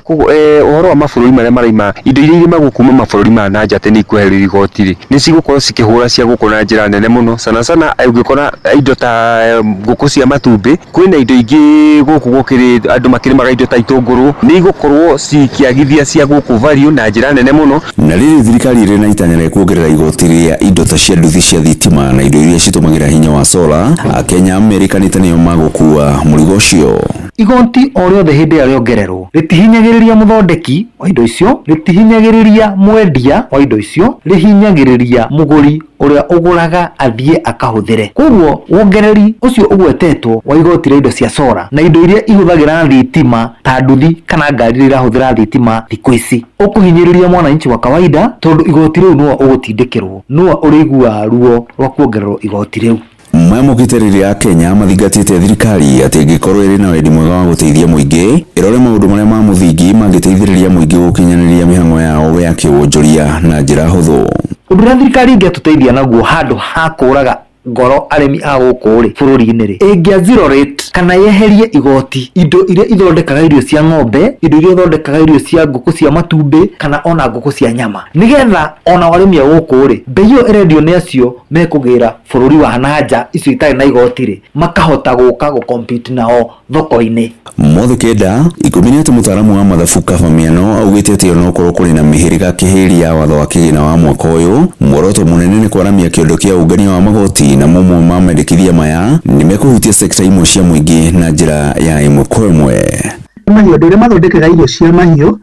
ũhoro wa mabũrũri marĩa maraima indo iria irimagwo kuma mabũrũri ma na nja atĩ nĩ ikweherio igoti rĩ, nĩ cigũkorwo cikĩhũra cia gũkũ na njĩra nene mũno. Sana sana ũngĩkora indo ta ngũkũ cia matumbĩ, kwĩna indo ingĩ gũkũ gũkĩrĩ andũ makĩrĩmaga indo ta itũngũrũ, nĩ igũkorwo cikĩagithia cia gũkũ value na njĩra nene mũno. Na rĩrĩ thirikari ĩrĩ na itanya rĩa kuongerera igoti rĩa indo ta cia nduthi cia thitima na indo iria citũmagĩra hinya wa sola, Akenya merĩkanĩte nĩo magũkua mũrigo ũcio. Igoti o rĩothe hĩndĩ ĩrĩa rĩongererwo rĩtihinyagĩrĩria mũthondeki wa indo icio, rĩtihinyagĩrĩria mwendia wa indo icio, rĩhinyagĩrĩria mũgũri ũrĩa ũgũraga athiĩ akahũthĩre. Koguo wongereri ũcio ũgwetetwo wa igoti rĩa indo cia sola na indo iria ihũthagĩra thitima ta nduthi kana ngari iria irahũthĩra thitima thikũ ici, ũkũhinyĩrĩria mwananchi wa kawaida tondũ igoti rĩu nĩwe ũgũtindĩkĩrwo, nĩwe ũrĩiguaga ruo rwa kuongererwo igoti rĩu. Mamũkĩte rĩrĩa Kenya mathingatĩte thirikari atĩ ĩngĩkorwo ĩrĩ na wendi mwega wa gũteithia mũingĩ, ĩrore maũndũ marĩa ma mũthingi mangĩteithĩrĩria mũingĩ gũkinyanĩria mĩhang'o yao ya kĩwonjoria na njĩra hũthũ. Ũndũ ũrĩa thirikari ĩngĩatũteithia naguo handũ ha kũraga ngoro arĩmi a gũkũ rĩ bũrũri-inĩ rĩ, ĩngĩa zero rate kana yeherie igoti indo iria ithondekaga irio cia ng'ombe, indo iria ithondekaga irio cia ngũkũ cia matumbĩ kana ona ngũkũ cia nyama, nĩgetha ona arĩmi a gũkũ rĩ mbei ĩyo ĩrendio nĩ acio mekũgĩra bũrũri wa na nja icio itarĩ na igoti rĩ, makahota gũka gũ-compete nao thoko-inĩ. Mothe kenda ikũmi nĩ atĩ mũtaaramu wa mathabu Kaba Mĩano augĩte atĩ onokorwo kũrĩ na mĩhĩrĩga kĩhĩri ya watho wa kĩgĩna wa mwaka ũyũ, muoroto mũnene nĩ kwaramia kĩondo kĩa ũngania wa magoti na mamwe ma mendekithia maya nĩ mekũhutia sekta imwe cia mũingĩ na njĩra ya ĩmwe kwa ĩmwe. Mahiũ, andũ arĩa mathondekaga irio cia mahiũ,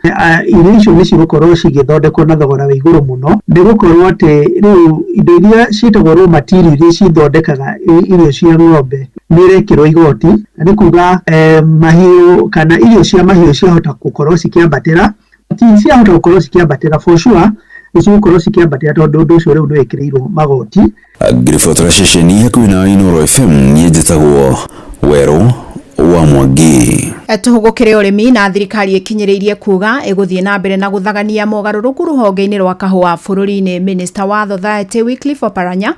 irio icio nĩ cigũkorwo cigĩthondekwo na thogora wa igũrũ mũno, nĩ gũkorwo atĩ rĩu indo iria ciĩtagwo raw material iria cithondekaga irio cia ng'ombe nĩ irekĩrwo igoti, na nĩ kuga mahiũ kana irio cia mahiũ ciahota gũkorwo cikĩambatĩra, ti ciahota gũkorwo cikĩambatĩra for sure, nĩ cigũkorwo cikĩambatĩra tondũ ũndũ ũcio rĩu nĩ wĩkĩrĩirwo magoti. Ngĩribotera ceceni hakuhĩ na Inooro FM, niĩ njĩtagwo Werũ wa Mwangi. Tũhũgũkĩre ũrĩmi na thirikari ĩkinyĩrĩirie kuga ĩgũthiĩ na mbere na gũthagania mogarũrũku rũhonge-inĩ rwa kahũa bũrũri-inĩ. Minister wa Society Wycliffe Oparanya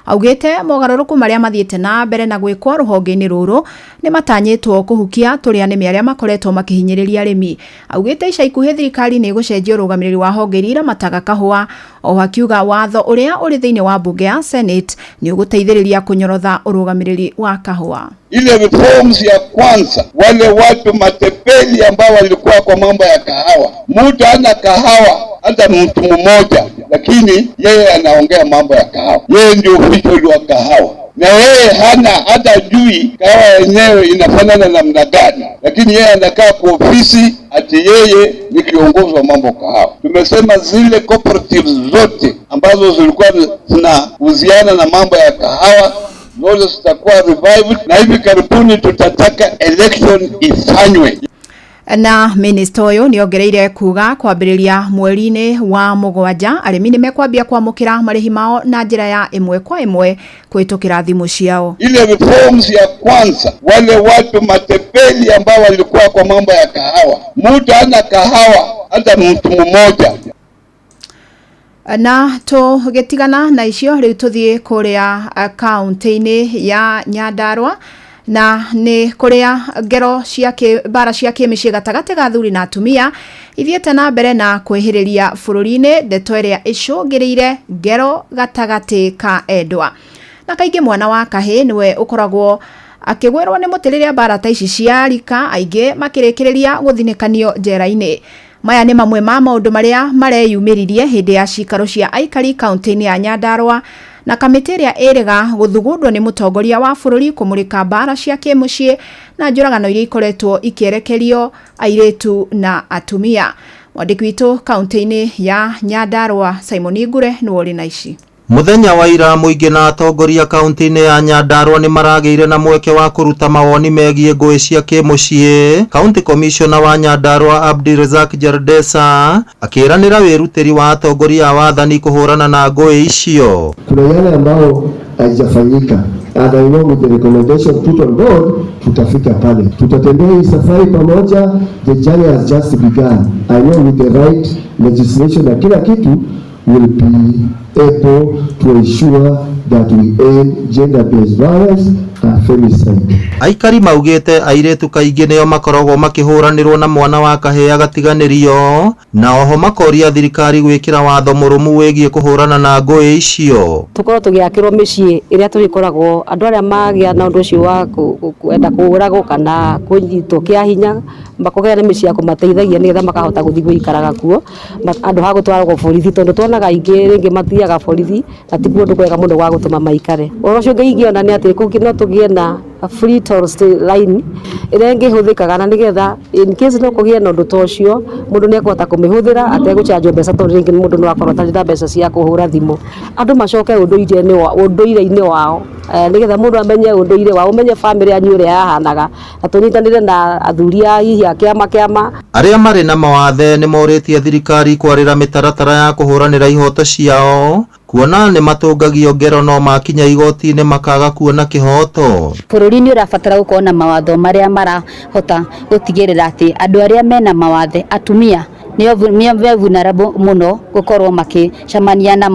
augĩte mogarũrũku marĩa mathiĩte na mbere na gwĩkwo rũhonge-inĩ rũrũ nĩ matanyĩtwo kũhukia tũrĩa nĩme arĩa makoretwo makĩhinyĩrĩria arĩmi. Augĩte ica ikuhĩ thirikari nĩ ĩgũcenjia ũrũgamĩrĩri wa honge iria iramataga kahũa, o akiuga watho ũrĩa ũrĩ thĩinĩ wa mbunge ya Senate nĩ ũgũteithĩrĩria kũnyorotha ũrũgamĩrĩri wa kahũa. Ile reforms ya kwanza, wale watu matepeli ambao walikuwa kwa mambo ya kahawa, mtu hana kahawa hata mtu mmoja, lakini yeye anaongea mambo ya kahawa, yeye ndio official wa kahawa, na yeye hana hata jui kahawa yenyewe inafanana namna gani, lakini yeye anakaa kwa ofisi ati yeye ni kiongozi wa mambo kahawa. Tumesema zile cooperatives zote ambazo zilikuwa zinahusiana na mambo ya kahawa zote zitakuwa revived, na hivi karibuni tutataka election ifanywe. Na minista ũyũ nĩ ongereire kuga kwambĩrĩria mweri-inĩ wa 7 arĩmi nĩ mekwambia kwamũkĩra marĩhi mao na njĩra ya ĩmwe kwa ĩmwe kũhĩtũkĩra thimũ ciao. Ile reforms ya kwanza, wale watu matepeli ambao walikuwa kwa mambo ya kahawa, mtu hana kahawa hata mtu mmoja. Na tũgĩtigana na icio rĩu tũthiĩ kũrĩa kaunti-inĩ ya Nyandarua na nĩ kũrĩa ngero cia mbara cia kĩmĩciĩ gatagatĩ ga athuri na atumia ithiĩte na mbere na kwĩhĩrĩria bũrũri-inĩ, ndeto ĩrĩa ĩcũngĩrĩire ngero gatagatĩ ka endwa. Na kaingĩ mwana wa kahĩĩ nĩwe ũkoragwo akĩgwĩrwo nĩ mũtĩ rĩrĩa mbara ta ici ciarika, aingĩ makĩrĩkĩrĩria gũthinĩkanio njera-inĩ. Maya nĩ mamwe ma maũndũ marĩa mareyumĩririe hĩndĩ ya cikaro cia aikari kaunti-inĩ ya Nyandarua na kamĩtĩ ĩrĩa ĩrĩga gũthugundwo nĩ mũtongoria wa bũrũri kũmũrĩka mbara cia kĩmũciĩ na njũragano iria ikoretwo ikĩerekerio airĩtu na atumia. Mwandĩki witũ kaunti-inĩ ya Nyandarua Simon Ngure nĩwe ũrĩ na ici. Muthenya wa ira mũingĩ na atongoria kaunti-inĩ ya Nyandarua nĩ maragĩire na mweke wa kũruta mawoni megiĩ ngũĩ cia kĩmũciĩ. County Commissioner wa Nyandarua Abdirazak Jardesa akĩranĩra wĩrutĩri wa atongoria a wathani kũhũrana na ngũĩ icio. Kuna yale ambao haijafanyika and I know with the recommendation put on board tutafika pale. Tutatembea hii safari pamoja. The journey has just begun. I know with the right legislation na kila kitu will be able to ensure that we end gender-based violence and femicide. Aikari maugĩte airĩtu kaingĩ nĩo makoragwo makĩhũranĩrwo na mwana wa kahĩĩ agatiganĩrio, na oho makoria thirikari gwĩkĩra watho mũrũmu wĩgiĩ kũhũrana na ngũĩ icio. Tũkorwo tũgĩakĩrwo mĩciĩ ĩrĩa tũgĩkoragwo andũ arĩa magĩa na ũndũ ũcio wa kwenda kũũragwo kana kũnyitwo kĩa hinya makũgĩa na mĩciĩ ya kũmateithagia nĩgetha makahota gũthiĩ gũikaraga kuo andũ ha gũtwaragwo borithi, tondũ tuonaga aingĩ rĩngĩ mathiaga borithi na ti kũndũ kwega mũno gwa gũtũma maikare. Ũhoro ũcio ũngĩ ingĩona nĩ atĩ kũngĩ no tũgĩe na free toll line ĩrĩa ĩngĩhũthĩkaga na nĩgetha in case no kũgĩe na ũndũ ta ũcio mũndũ nĩ ekũhota kũmĩhũthĩra ategũchanjwo mbeca, tondũ rĩngĩ mũndũ no akorwo atarĩ na mbeca cia kũhũra thimũ. Andũ macoke ũndũire-inĩ wao nĩgetha mũndũ amenye ũndũire wao, ũmenye famĩlĩ yanyu ũrĩa yahanaga, na tũnyitanĩre na athuri a hihi a kĩama kĩama. Arĩa marĩ na mawathe nĩ morĩtie thirikari kwarĩra mĩtaratara ya kũhũranĩra ihoto ciao, kuona nĩ matũngagio ngero no makinya igoti-inĩ makaga kuona kĩhoto. Bũrũri nĩ ũrabatara gũkorwo na mawatho marĩa marahota gũtigĩrĩra atĩ andũ arĩa mena mawathe, atumia nĩo me vulnerable mũno gũkorwo makĩcemania na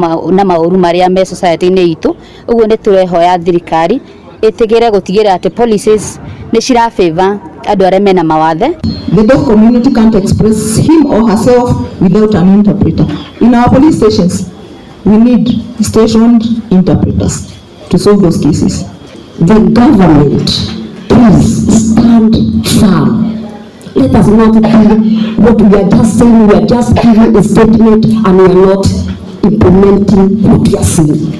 maũru marĩa me society-inĩ itũ. Ũguo nĩ tũrehoya thirikari ĩtigĩre gũtigĩrĩra atĩ policies nĩ cira favor andũ arĩa mena mawathe. The deaf community can't express him or herself without an interpreter. In our police stations, we need stationed interpreters to solve those cases. The government, please stand firm. Let us not do what we are just saying. We are just giving a statement and we are not implementing what we are saying.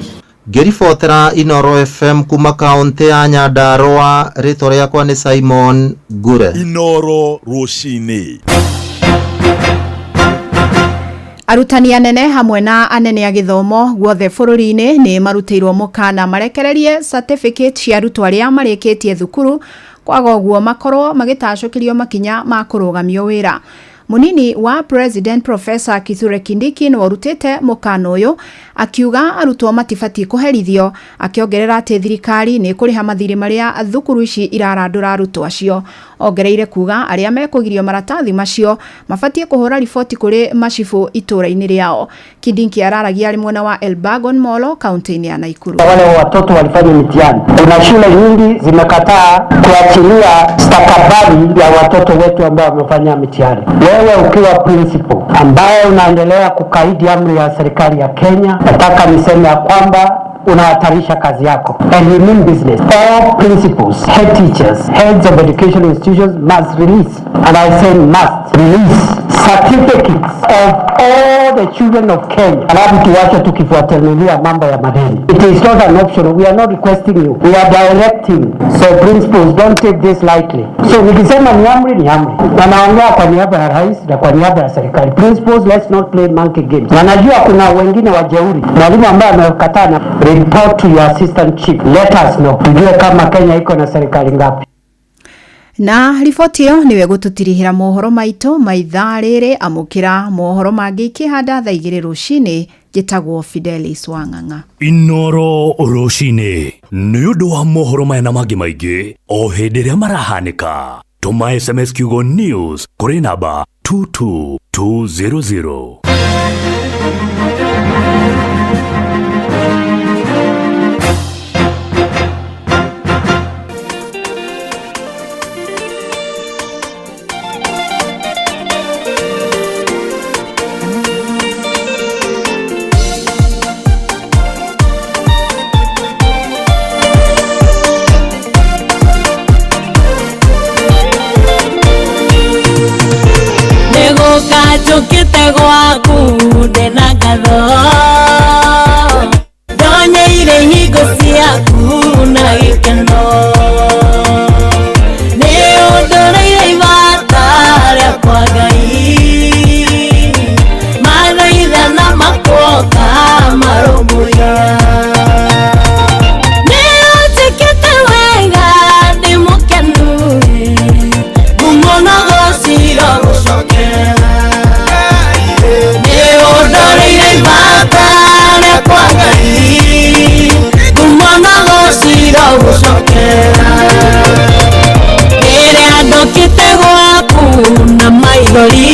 Ngĩribotera Inoro FM kuma kaunti ya Nyandarua, rĩtwa rĩakwa nĩ Simon Ngure. Inoro rũcinĩ. Arutani anene hamwe na anene a gĩthomo guothe bũrũri-inĩ nĩ marutĩirwo mũkana marekererie certificate cia arutwo arĩa marĩkĩtie thukuru, kwaga ũguo makorwo magĩtacũkĩrio makinya ma kũrũgamio wĩra. Munini wa President Professor Kithure Kindiki nĩwe ũrutĩte mũkana ũyũ akiuga arutwo matibatiĩ kũherithio, akĩongerera atĩ thirikari nĩ ĩkũrĩha mathirĩ marĩa thukuru ici irarandũra arutwo acio. Ongereire kuga arĩa mekũgirio maratathi macio mabatiĩ kũhũra riboti kũrĩ macibũ itũũra-inĩ rĩao. Kindiki araragia arĩ mwena wa Elbagon Molo kaunti-inĩ ya Nakuru. Wale watoto walifanya mitihani, kuna shule nyingi zimekataa kuachilia stakabadhi ya watoto wetu ambao wamefanya mitihani. Wewe ukiwa principal ambaye unaendelea kukaidi amri ya serikali ya Kenya, nataka niseme ya kwamba unahatarisha kazi yako. And we mean business. All principals, head teachers, heads of education institutions must release, and I say must release, certificates of all the children of Kenya. Alafu tuwache tukifuatilia mambo ya madeni. It is not an option. We are not requesting you. We are directing. So principals, don't take this lightly. So nikisema ni amri, ni amri. Na naongea kwa niaba ya rais na kwa niaba ya serikali. Principals, let's not play monkey games. Na najua kuna wengine wajeuri. Mwalimu ambaye amekataa na report to your assistant chief. Let us know. Tujue kama Kenya iko na serikali ngapi. Na riboti ĩyo nĩwe gũtũtirihĩra mohoro maitũ ma ithaa rĩrĩ. Amũkĩra mohoro mangĩ ikĩhanda thaa 2 rũcinĩ. Njĩtagwo Fidelis Wang'ang'a. Inoro rũcinĩ nĩ ũndũ wa mohoro maya na mangĩ maingĩ o hĩndĩ ĩrĩa marahanĩka, tũma SMS kiugo news kũrĩ namba 22200. Nĩgũka njũkĩte gwaku ndĩna ngatho, ndonyeire hingo ciaku na gĩkeno, nĩ ũndoreire ibata rĩakwa Ngai, mathaithana makuoka marũmbũiya. Nĩ ũnjĩkĩte wega, ndĩ mũkenu, ngumo na gũciro gũcokera. Nĩ ũndoreire ibata rĩakwa Ngai, ngumo na gũciro gũcokera. Rĩrĩa ndokĩte gwaku na maithori,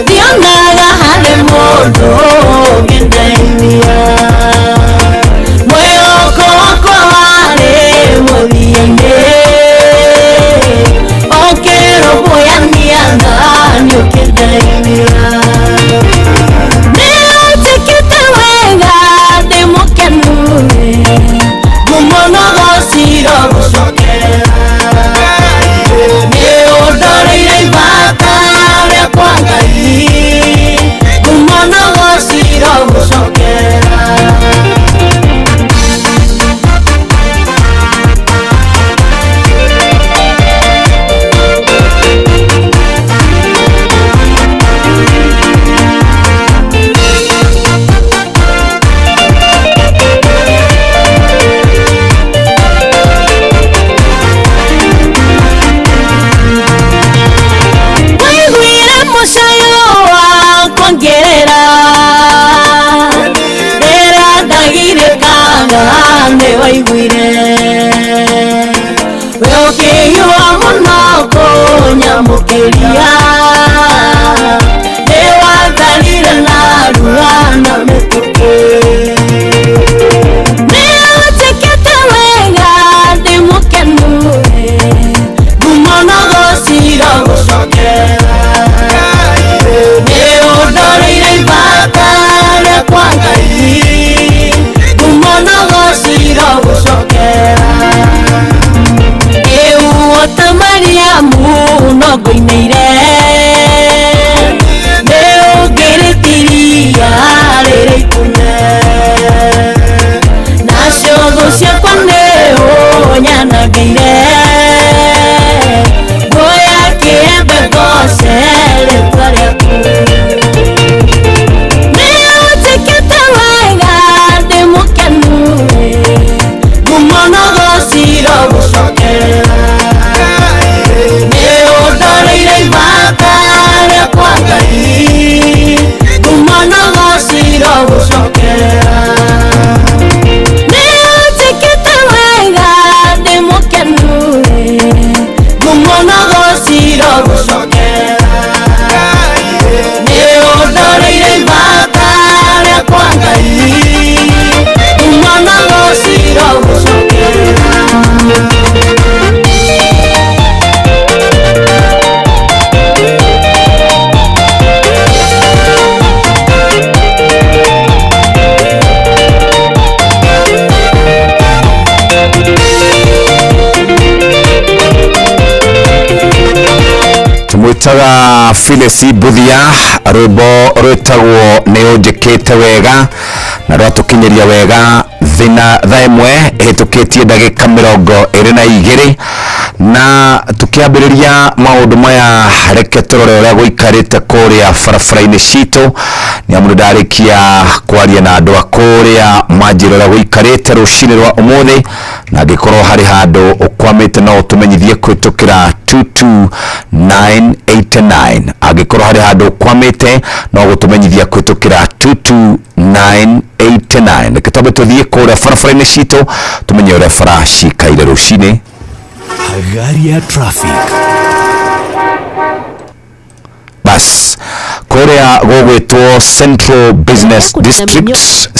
ndionaga harĩ mũndũ ũngĩndeithia. Mwĩhoko wakwa warĩ mũthia-inĩ, ũkĩrũmbũyania nani ũkĩndeithia. Nĩ ũnjĩkĩte wega, ndĩ mũkenu, ngumo na gũciro gũcokera. Nĩ ũndoreire ibata rĩakwa Ngai, ngumo na gũciro gũcokera. Waiguire mũcayo wakwa ngĩrĩra, rĩrĩa ndagirĩkaga nĩ waiguire, we ũkĩhiũha mũno kũnyamũkĩria, nĩ watharire narua na mĩtũkĩ. Nĩ ũnjĩkĩte wega, ndĩ mũkenu, ngumo na gũciro gũcokera. Nĩ ũndoreire ibata rĩakwa Ngai, ngumo na gũciro gũcokera. Ĩu ta Mariamu no ngũinĩire, nĩ ũngĩrĩtiria rĩrĩ itune, nacio thũ ciakwa nĩ ũnyanangĩire, nguoya kĩembe ngoce rĩtwa rĩaku. Nĩ ũnjĩkĩte wega, ndĩ mũkenu, ngumo na gũciro gũcokera. Nĩ ũndoreire ibata rĩakwa Ngai, ngumo na gũciro gũcokera. Nĩ ũnjĩkĩte wega, ndĩ mũkenu, ngumo na gũciro gũcokera. Nĩ ũndoreire ibata rĩakwa Ngai, ngumo na gũciro gũcokera. Tumwitaga Phyllis Mbuthia, rwimbo rwitagwo nĩ ũnjĩkĩte wega, na rwatũkinyĩria wega thina thaa 1 ĩhĩtũkĩtie ndagĩka 22. Na tukiambĩrĩria maũndũ maya, reke tũrore ũrĩa gũikarĩte kũrĩa barabara-inĩ citũ, nĩ amu nĩndarĩkia kwaria na andũ a kũrĩa manjĩra ũrĩa gũikarĩte rũcinĩ rwa ũmũthĩ, na angĩkorwo harĩ handũ ũkwamĩte no ũtũmenyithie kũhĩtũkĩra 22989. Angĩkorwo harĩ handũ ũkwamĩte no gũtũmenyithia kũhĩtũkĩra 22989. Reke twambe tũthiĩ kũrĩa barabara-inĩ citũ tũmenye ũrĩa bara cikaire rũcinĩ. Hagaria traffic. Bas, kũrĩa gũgwĩtwo Central Business District,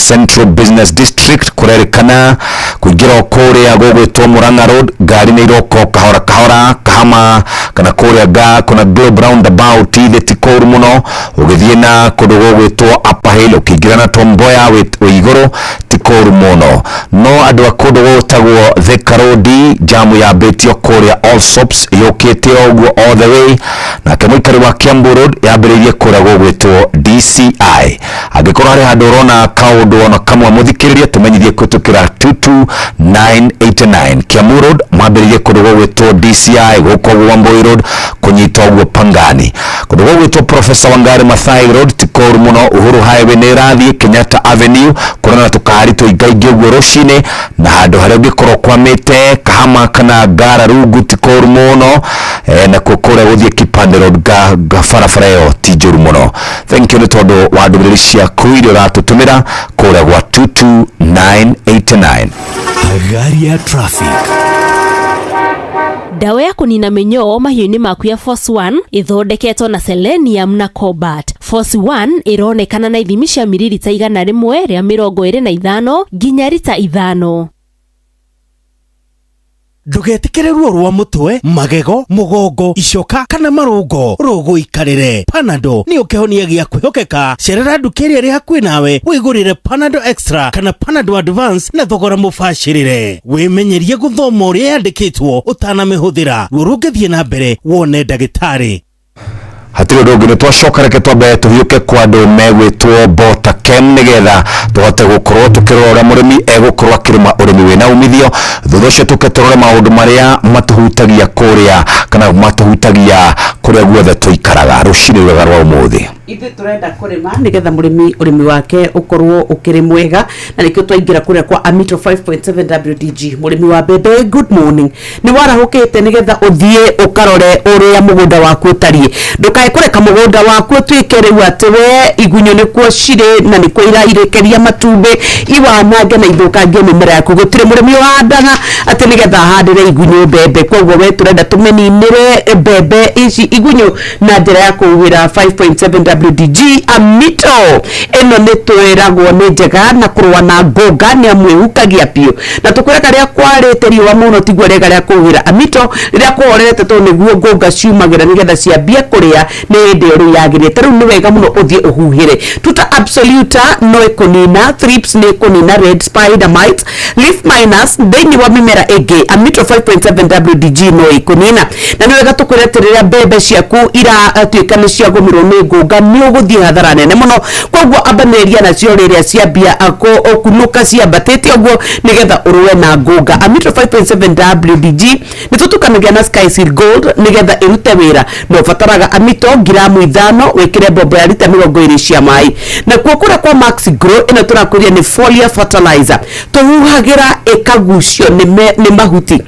Central Business District kũrerĩkana kũingĩra o kũrĩa gũgwĩtwo Murang'a Road, ngari nĩ iroka o kahora kahora. Kahama kana kũrĩa ga kuna Globe roundabout ithe ti kũru mũno. Ũgĩthiĩ na kũndũ gũgwĩtwo Upper Hill, ũkĩingĩra na Tom Mboya wĩ igũrũ ti kũru mũno. No andũ a kũndũ gũgũtagwo Thika Road, jamu yambĩtio kũrĩa Allsops yũkĩte o ũguo all the way. Nake mũikari wa Kiambu Road yambĩrĩirie kũrĩa gũgwĩtwo DCI. Angĩkorwo harĩ handũ ũrona kaũndũ ona kamwe, mũthikĩrĩrie, tũmenyithie kũhĩtũkĩra 22989. Kiambu Road mambĩrĩirie kũndũ gũgwĩtwo DCI, gũkũ ũguo Wambui Road kũnyita ũguo Pangani. Kũndũ gũgwĩtwo Professor Wangari Maathai Road ti kũru mũno. Uhuru Highway nĩ ĩrathiĩ. Kenyatta Avenue kũrona na tũkari tũingaingĩ ũguo rũcinĩ, na handũ harĩa ũngĩkorwo kwamĩte Kahama kana Ngara Rungu ti kũru mũno. Nakuo kũrĩa gũthiĩ Kipande Road ga barabara ĩyo ti njũru mũno. Thank you nĩ tondũ wa ndũmĩrĩri ciaku iria ũratũtũmĩra kũrĩa gwa 22989. Hagaria traffic. Ndawa ya kũnina mĩnyoo mahiũ-inĩ maku ya Force 1 ĩthondeketwo na selenium na cobalt. Force 1 ĩronekana na ithimi cia mililita 125 nginya rita 5. Ndũgetĩkĩre ruo rwa mũtwe, magego, mũgongo, icoka kana marũngo rũgũikarĩre. Panado nĩyo kĩhonia gĩa kwĩhokeka. Cerera nduka ĩrĩa ĩrĩ hakuhĩ nawe wĩgũrĩre Panado Extra kana Panado Advance na thogora mũbacĩrĩre. Wĩmenyerie gũthoma ũrĩa yandĩkĩtwo ũtanamĩhũthĩra. Ruo rũngĩthiĩ na mbere, wone ndagĩtarĩ. Hatirĩ ũndũ ũngĩ, nĩ twacoka. Reke twambe tũhiũke kwa andũ megwĩtwo Botakem nĩgetha tũhote gũkorwo tũkĩrora ũrĩa mũrĩmi egũkorwo akĩrĩma ũrĩmi wĩna umithio. Thutha ũcio tũke tũrore maũndũ marĩa matũhutagia kũrĩa kana matũhutagia kũrĩa guothe tũikaraga rũcinĩ rwega rwa ũmũthĩ. Ithuĩ tũrenda kũrĩma nĩgetha mũrĩmi ũrĩmi wake ũkorwo ũkĩrĩ mwega, na nĩkĩo twaingĩra kũrĩa kwa Amito 5.7 WDG. Mũrĩmi wa mbembe, good morning. Nĩ warahũkĩte nĩgetha ũthiĩ ũkarore ũrĩa mũgũnda waku ũtariĩ. Ndũkae kũreka mũgũnda waku ũtuĩke rĩu atĩ we igunyũ nĩkuo cirĩ na nĩkuo irairekeria matumbĩ, iwanange na ithũkangie mĩmera yaku. Gũtirĩ mũrĩmi ũhandaga atĩ nĩgetha ahandĩre igunyũ mbembe. Koguo we tũrenda tũmĩninĩre mbembe ici igunyũ na njĩra ya kũhuhĩra 5.7 WDG Amito. Ĩno nĩ twĩragwo nĩ njega na kũrũa na ngũnga, nĩ amu ĩhukagia biũ, na tũkwĩra karĩa kwarĩte riũa mũno tiguo rĩega rĩa kũhuhĩra Amito. Rĩrĩa kũhorerete, tondũ nĩguo ngũnga ciumagĩra nĩgetha ciambie kũrĩa, nĩ hĩndĩ ĩyo rĩu yagĩrĩte. Rĩu nĩ wega mũno ũthiĩ ũhuhĩre. Tuta Absoluta no ĩkũnina thrips, nĩ ĩkũnina red spider mites, leaf miners thĩinĩ wa mĩmera ĩngĩ. Amito 5.7 WDG no ĩkũnina, na nĩ wega tũkwĩre atĩ rĩrĩa mbembe ciaku iratuĩka nĩ ciagũmĩrwo nĩ ngũnga, nĩ ũgũthiĩ hathara nene mũno. Koguo ambanĩrĩria nacio rĩrĩa ciambia kũnũka ciambatĩte ũguo, nĩgetha ũrũe na ngũnga. Amito 5.7 WDG nĩ tũtukanagia na Skyseal Gold nĩgetha ĩrute wĩra, na ũbataraga Amito ngiramu 5 wĩkĩre mbombo ya rita 20 cia maĩ. Nakuo kũrĩa kwa Max Grow, ĩno tũrakwĩria nĩ foliar fertilizer, tũhuhagĩra ĩkagucio nĩ mahuti.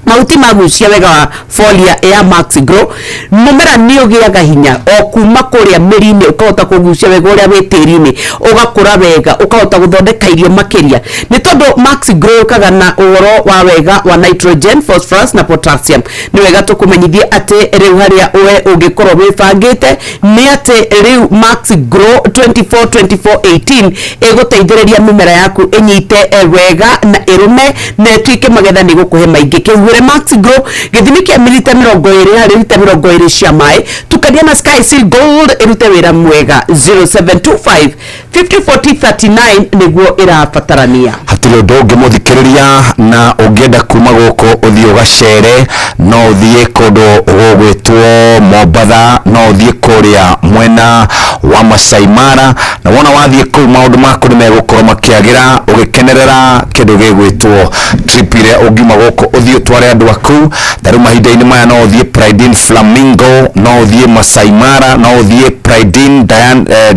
Mahuti magucia wega wa folia ya Max Grow, mũmera nĩ ũgĩaga hinya o kuma kũrĩa mĩri-inĩ, ũkahota kũgucia wega ũrĩa wĩ tĩri-inĩ, ũgakũra wega, ũkahota gũthondeka irio makĩria, nĩ tondũ Max Grow ũkaga na ũhoro wa wega wa nitrogen, phosphorus na potassium. Nĩ wega tũkũmenyithie atĩ rĩu harĩa we ũngĩkorwo wĩbangĩte nĩ atĩ rĩu Max Grow 24 24 18 ĩgũteithĩrĩria mĩmera yaku ĩnyite wega na ĩrũme na ĩtuĩke magetha nĩ gũkũhe maingĩ. Kĩhuhĩre Max Grow gĩthimi kĩa milita 20 harĩ rita 20 cia maĩ, tukania na Sky Seal Gold ĩrute wĩra mwega. 0725 50 40 39 nĩguo ĩrabatarania. Hatirĩ ũndũ ũngĩ, mũthikĩrĩria, na ũngĩenda kuma gũkũ ũthiĩ ũgacere, no ũthiĩ kũndũ gũgwĩtwo gũgwĩtwo Mombatha, no ũthiĩ kũrĩa mwena wa Masai Mara, na wona wathiĩ kũu maũndũ maku nĩ megũkorwo makĩagĩra ũgĩkenerera kĩndũ gĩgwĩtwo trip ĩrĩa ũngiuma gũkũ ũthiĩ ũtware andũ aku. Ta rĩu mahinda-inĩ maya no ũthiĩ Pride Inn Flamingo, no ũthiĩ Masai Mara, no ũthiĩ Pride Inn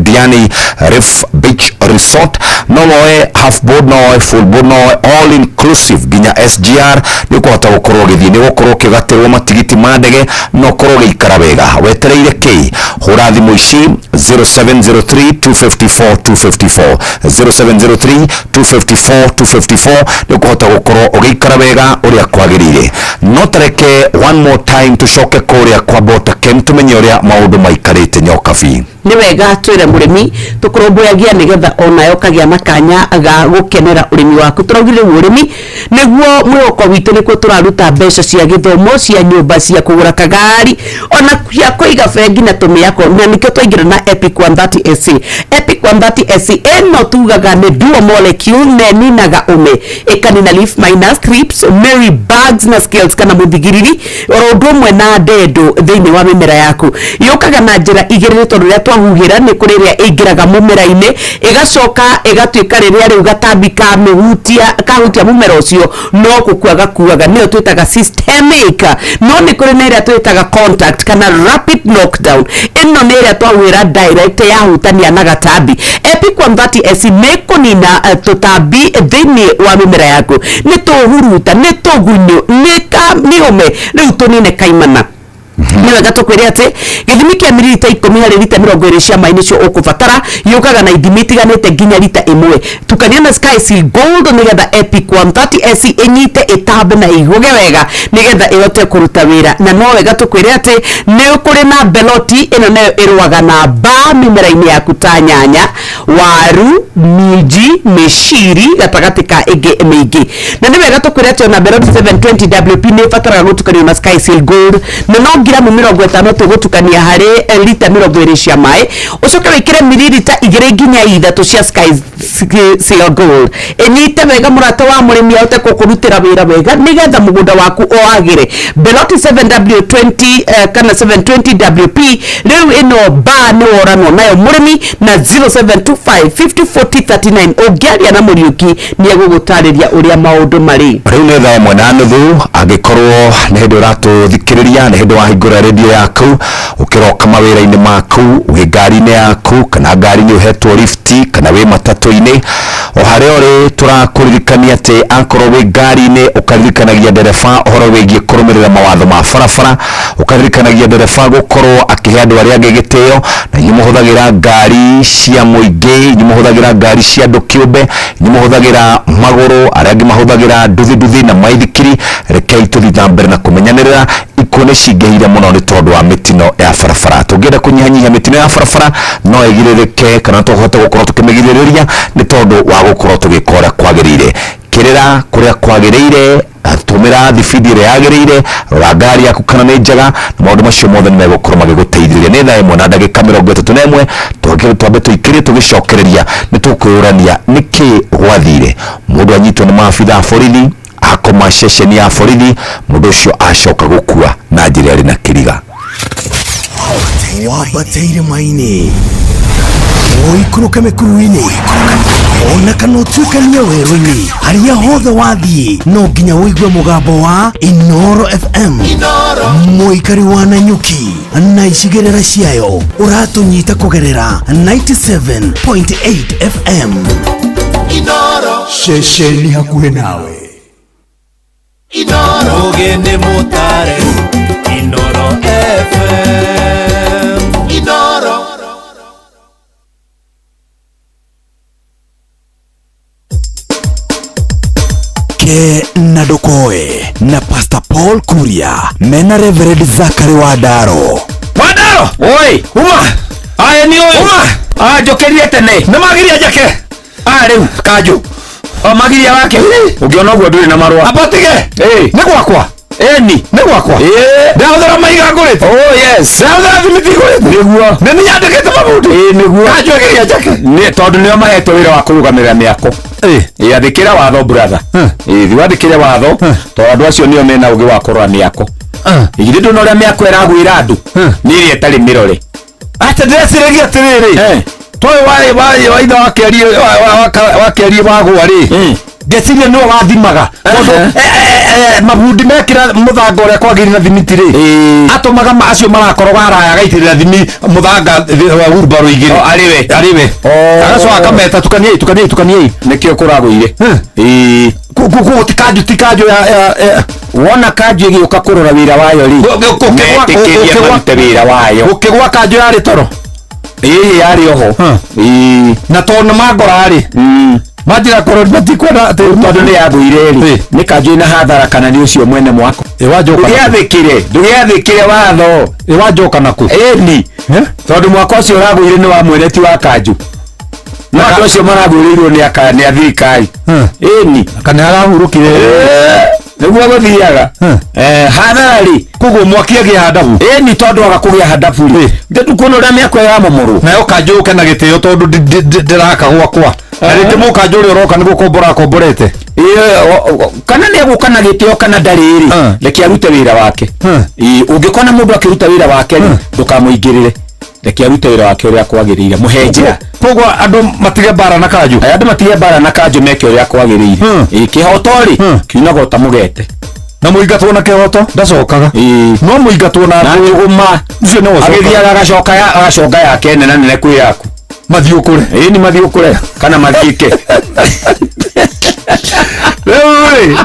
Diani Reef Beach Resort, no woe half board, no woe full board, no woe all inclusive nginya SGR. Nĩ ũkũhota gũkorwo ũgĩthiĩ, nĩ ũgũkorwo ũkĩgatĩrwo matigiti ma ndege na ũkorwo ũgĩikara wega. Wetereire kĩ? Hũra thimũ ici 0703 254 254, 0703 254 254, nĩ ũkũhota gũkorwo ũgĩikara wega ũrĩa kwagĩrĩire. No tareke one more time tũcoke kũrĩa kwa Botakem tũmenye ũrĩa maũndũ maikarĩte Nyokabi. Nĩ wega twĩre mũrĩmi tũkũrũmbũyagia nĩgetha onayo ũkagĩa na kanya ga gũkenera ũrĩmi waku. Tũraugire rĩu ũrĩmi nĩguo mwĩhoko witũ, nĩkuo tũraruta mbeca cia gĩthomo, cia nyũmba, cia kũgũra kagari, ona cia kũiga bengi na tũmĩako, na nĩkĩo twaingĩra na Epic 130 SC. Epic 130 SC ĩno tugaga nĩ dual molecule na ĩninaga ũme, ĩkanina leaf miners, thrips, mealy bugs na scales kana mũthigiriri, oro ũndũ ũmwe na ndendo thĩinĩ wa mĩmera yaku. Yũkaga na njĩra igĩrĩ, tondũ rĩrĩa twahuhĩra nĩ kũrĩ ĩrĩa ĩingĩraga mũmera-inĩ ĩgacoka ĩgatuĩka rĩrĩa rĩu gatambi kamĩhutia, kahutia mũmera ũcio no gũkua gakuaga, nĩyo twĩtaga systemic. No nĩ kũrĩ na ĩrĩa twĩtaga contact kana rapid knockdown. Ĩno nĩ ĩrĩa twahuhĩra direct yahutania na gatambi. Epic 130 SC nĩ kũnina tũtambi thĩinĩ wa mĩmera yaku, nĩ tũhuruta, nĩ tũgunyũ, nĩ ũme, rĩu tũnine kaimana. Nĩ wega tũkwĩre atĩ gĩthimi kĩa mililita 10 harĩ lita 20 cia maĩ nĩcio ũkũbatara. Yũkaga na ithimi itiganĩte nginya lita 1. Tukania na Sky Seal Gold nĩgetha Epic 130 SC ĩnyite, ĩtambe na ĩhũge wega nĩgetha ĩhote kũruta wĩra. Na no wega tũkwĩre atĩ nĩ kũrĩ na Beloti, ĩno nayo ĩrũaga na mbaa mĩmera-inĩ yaku ta nyanya, waru, minji, mĩciri, gatagatĩ ka ĩngĩ mĩingĩ. Na nĩ wega tũkwĩre atĩ ona Beloti 720 WP nĩ ĩbataraga gũtukanio na Sky Seal Gold, na no ngiramu 50 tũgũtukania harĩ lita 20 cia maĩ, ũcoke wĩkĩre mililita 2 nginya 3 cia Sky Seal Gold. Ĩnyite wega mũrata wa mũrĩmi ahote gũkũrutĩra wĩra wega nĩgetha mũgũnda waku ũagĩre. Beloti 7W20 kana 720 WP, rĩu ĩno mbaa nĩ woranwo nayo mũrĩmi na 0725 50 40 39. Ũngĩaria na Mũriũki nĩ egũgũtarĩria ũrĩa maũndũ marĩ. Rĩu nĩ thaa 1:30. Angĩkorwo nĩ hĩndĩ ũratũthikĩrĩria, nĩ hĩndĩ wahingũra redio yaku ũkĩroka mawĩra-inĩ maku, wĩ ngari-inĩ yaku kana ngari-inĩ ũhetwo lifti kana wĩ matatũ-inĩ, o harĩa ũrĩ, tũrakũririkania atĩ akorwo wĩ ngari-inĩ ũkaririkanagia ndereba ũhoro wĩgiĩ kũrũmĩrĩra mawatho ma barabara, ũkaririkanagia ndereba gũkorwo akĩhe andũ arĩa angĩ gĩtĩo. Na inyuĩ mũhũthagĩra ngari cia mũingĩ, inyuĩ mũhũthagĩra ngari cia andũ kĩũmbe, inyuĩ mũhũthagĩra magũrũ, arĩa angĩ mahũthagĩra nduthi nduthi na maithikiri, rekei tũthiĩ na mbere na kũmenyanĩrĩra. Ikuũ nĩ cingĩhire mũno nĩ tondũ wa mĩtino ya barabara. Tũngĩenda kũnyihanyihia mĩtino ya barabara no ĩgirĩrĩke kana tũhote gũkorwo tũkĩmĩgirĩrĩria nĩ tondũ wa gũkorwo tũgĩka ũrĩa kwagĩrĩire, kĩrĩra kũrĩa kwagĩrĩire, tũmĩra thibindi ĩrĩa yagĩrĩire, rora ngari yaku kana nĩ njega, na maũndũ macio mothe nĩ megũkorwo magĩgũteithĩrĩria. Nĩ thaa 1:31. Twambe tũikĩrie, tũgĩcokereria nĩ tũkwĩyũrania nĩkĩ gwathire mũndũ anyitwo nĩ maabitha a borithi, akoma ceceni ya borithi, mũndũ ũcio acoka gũkua na njĩra ĩrĩ na kĩriga. Wambate irĩma-inĩ, ũikũrũke mĩkuru-inĩ, ona kana ũtuĩkanie werũ-inĩ, harĩa hothe wathiĩ no nginya ũigue mũgambo wa Inoro FM. Mũikari wa Nanyuki na icigĩrĩra ciayo, ũratũnyita kũgerera 97.8 FM. Ceceni hakuhĩ nawe. Mũgeni mũtare Inoro FM Inoro. Ke na Ndokoe na Pastor Paul Kuria mena Reverend Zachary Wandaro. Wandaro! Oi! Uma! Aya ni ũyũ! Uma! Ah, njokerie tene. Nĩ magiria njake. Ah, rĩu kanjũ. O magiria wake. Ũngĩona ũguo ndũrĩ na marũa. Amba tige. Nĩ gwakwa. Ĩni. Nĩ gwakwa. Ndahũthĩra maiga ngũrĩte. Oh yes. Ndahũthĩra thimiti ngũrĩte. Nĩguo. Nĩ niĩ nyandĩkĩte mabundi. Ĩĩ nĩguo. Kanjũ egeria njake. Nĩ tondũ nĩo mahetwo wĩra wa kũrũgamĩrĩra mĩako. Ĩĩ athĩkĩra watho, brother. Ĩĩ thiĩ wathĩkĩre watho tondũ andũ acio nĩo mena ũgĩ wa kũrora mĩako. Githĩ ndũna ũrĩa mĩako ĩragwĩra andũ nĩ ĩrĩa ĩtarĩ mĩrore. Atĩ ndĩreciragia atĩrĩrĩ, toĩ wa ithe wa keri wagwa rĩ, ngeciria nĩwe wathimaga tondũ mabundi mekĩra mũthanga ũrĩa kwagĩrĩire na thimiti rĩ, atũmaga acio marakoroga haraya agaitĩrĩra thimi mũthanga wa hurumbarũ igĩrĩ. Arĩ we. Arĩ we. Agacoka akameta tukaniei tukaniei tukaniei. Nĩkĩo kũragũire. Koguo ti kanjũ ya wona kanjũ ĩgĩũka kũrora wĩra wayo rĩ, metĩkĩrie marute wĩra wayo. Gũkĩgwa kanjũ yarĩ toro. Ĩĩ yarĩ oho. Na tondũ mangora rĩ, manjĩra korwo matikwenda atĩ tondũ nĩ yagũire rĩ, nĩ kanjũ ĩna hathara kana nĩ ũcio mwene mwako. Ndũgĩathĩkĩre, ndũgĩathĩkĩre watho. Ĩwanjoka nakũ? Ĩni. Tondũ mwako ũcio ũragũire nĩ wa mwene ti wa kanjũ. No andũ acio maragũrĩirwo nĩ a thirikari. Ĩni. Kana arahurũkire. Nĩguo gũthiaga. Hathara rĩ, koguo mwaki agĩa handabu. Ĩni tondũ aga kũgĩa handabu rĩ, ndĩtukuona ũrĩa mĩako ĩramomorwo. Nayo kanjũ yũke na gĩtĩo tondũ ndĩraka gwakwa. Na rĩngĩ mũkanjũ ũrĩa ũroka nĩ gũkombora akomborete. Kana nĩ egũka na gĩtĩo kana ndarĩ rĩ, reke arute wĩra wake. Ũngĩkona mũndũ akĩruta wĩra wake rĩ, ndũkamũingĩrĩre. Reke arute wĩra wake ũrĩa kwagĩrĩire, mũhe njĩra. Koguo andũ matige mbara na kanjũ. Andũ matige mbara na kanjũ meke ũrĩa kwagĩrĩire. Kĩhoto rĩ, kiunagwo ta mũgete. Na mũingatwo na kĩhoto ndacokaga. No mũingatwo na njũgũma. Ũcio nĩwe ũcokaga. Agĩthiaga agacoka agaconga yake nene nene kwĩ yaku. Mathiĩ ũkũre. Ĩĩ ni mathiĩ ũkũre kana mathiĩke. Rĩu rĩ,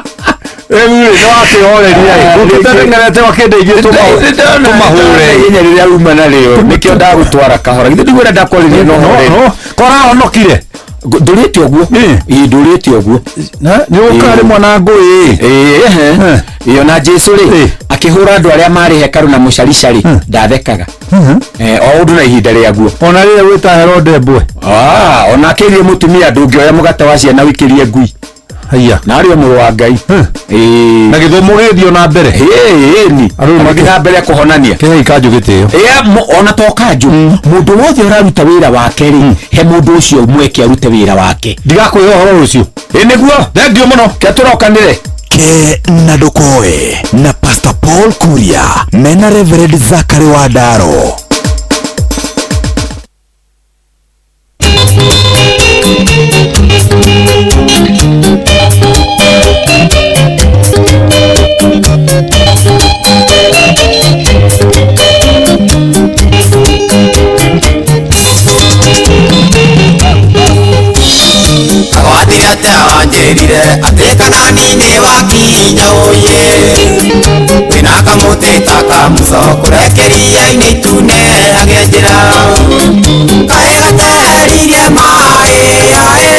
nĩ wakĩhoreria ĩ. Ũngĩteng'erete wakĩndeithie tũmahũre. Ihenya rĩrĩa uma narĩo nĩkĩo ndagũtwara kahora. Githĩ ndiguo ndakwarĩria no horeri. Korahonokire. Ndũrĩte ũguo. Ĩĩ ndũrĩte ũguo. Nĩ ũkaga rĩmwe na ngũĩ. Ĩĩ. Ĩyo na Jesũ rĩ, akĩhũra andũ arĩa marĩ hekarũ na mũcarica rĩ, ndathekaga. O ũndũ na ihinda rĩaguo. Ona rĩrĩa gwĩta Herode mbwe. Ona akĩrie mũtumia ndũngĩoya mũgate wa ciana ũikĩrie ngui. Haiya. Na arĩ o mũrũ wa Ngai. Na gĩthomo gĩgĩthiĩ na mbere. Ĩni. Andũ na mbere kũhonania. Kĩhei kanjũ gĩtĩo. Ona to kanjũ. Mũndũ wothe ũraruta wĩra wake rĩ, he mũndũ ũcio mweke arute wĩra wake. Ndigakwĩra ũhoro rũciũ. Ĩ nĩguo. Thengiũ mũno. Ke tũrokanĩre. Ke na ndũkoe na Pastor Paul Kuria mena Reverend Zachary Wandaro. Wanjĩrire atĩ kana nini wakinya ũyĩ wĩna kamũtĩ ta kamũco kũrekeria-inĩ itune agĩanjĩra kaĩ gateririe maĩ aĩ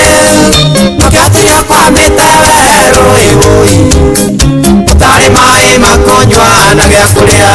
nokĩatiria kwamĩte werũ ĩũi ũtarĩ maĩ makũnyua na gĩa kũrĩa.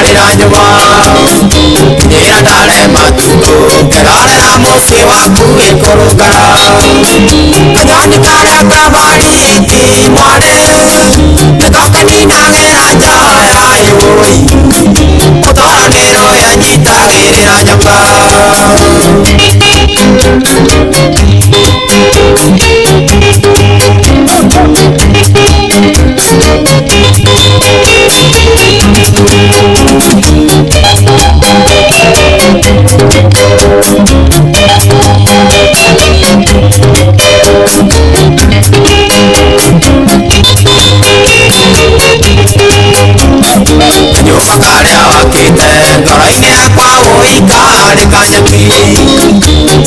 Ndarĩra nyũma Nyĩra ndare matukũ Ngerorera mũciĩ waku ĩkũrũngara Kanyoni karĩa kabariti mwarĩ Nĩko kaninagĩra njoya yũi Mũtoro nĩ rũya nyitagĩrĩra nyoka. Kanyũmba karĩa wakĩte ngoro-inĩ yakwa ũikarĩ kanyeki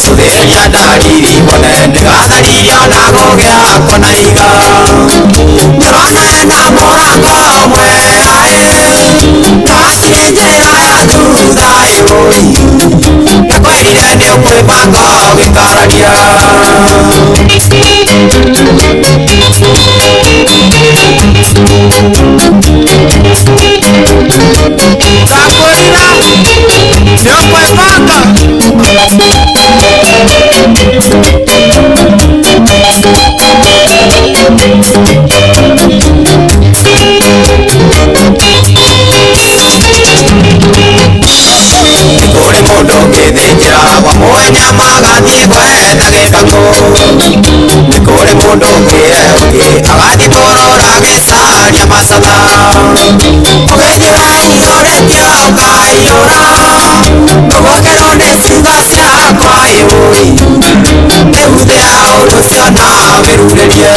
Cũthĩrĩria ndariri wone nĩgatharirio na gũgĩakwo na iga Nĩũrona ena mũrango ũmwe aĩ Na hatirĩ njĩra ya thutha ĩũi Ndakwĩrire nĩũkwĩbanga ũgĩkararia. Ndakwĩrire nĩũkwĩbanga. Nĩ kũrĩ mũndũ ũngĩthĩnjĩra wamũhe nyama agathiĩ gwetha gĩkang'ũ. Nĩ kũrĩ mũndũ ũngĩhe ũngĩ agathiĩ kũrũra agĩcaria macatha. Ũgenyua iyũrĩtio ũkaiyũra ndũgokerwo nĩ ciugo ciakwa ĩũi Nĩhuthĩra ũndũ ũcio na wĩrurĩrie.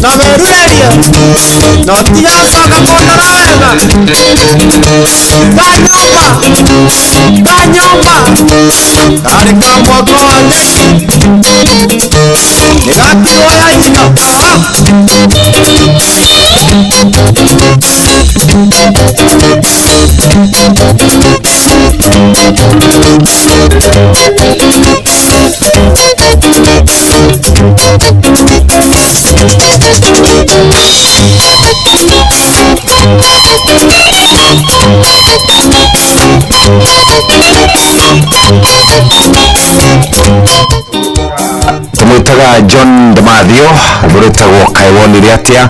Na wĩrurĩrie na ũtige gũcoka kũndora wega kanyũmba kanyũmba karĩ ka mwako wa nyeki nĩgakirwo ya nyina. Tũmwĩtaga John Demathio ũrĩtagwo kaĩ wonire atĩa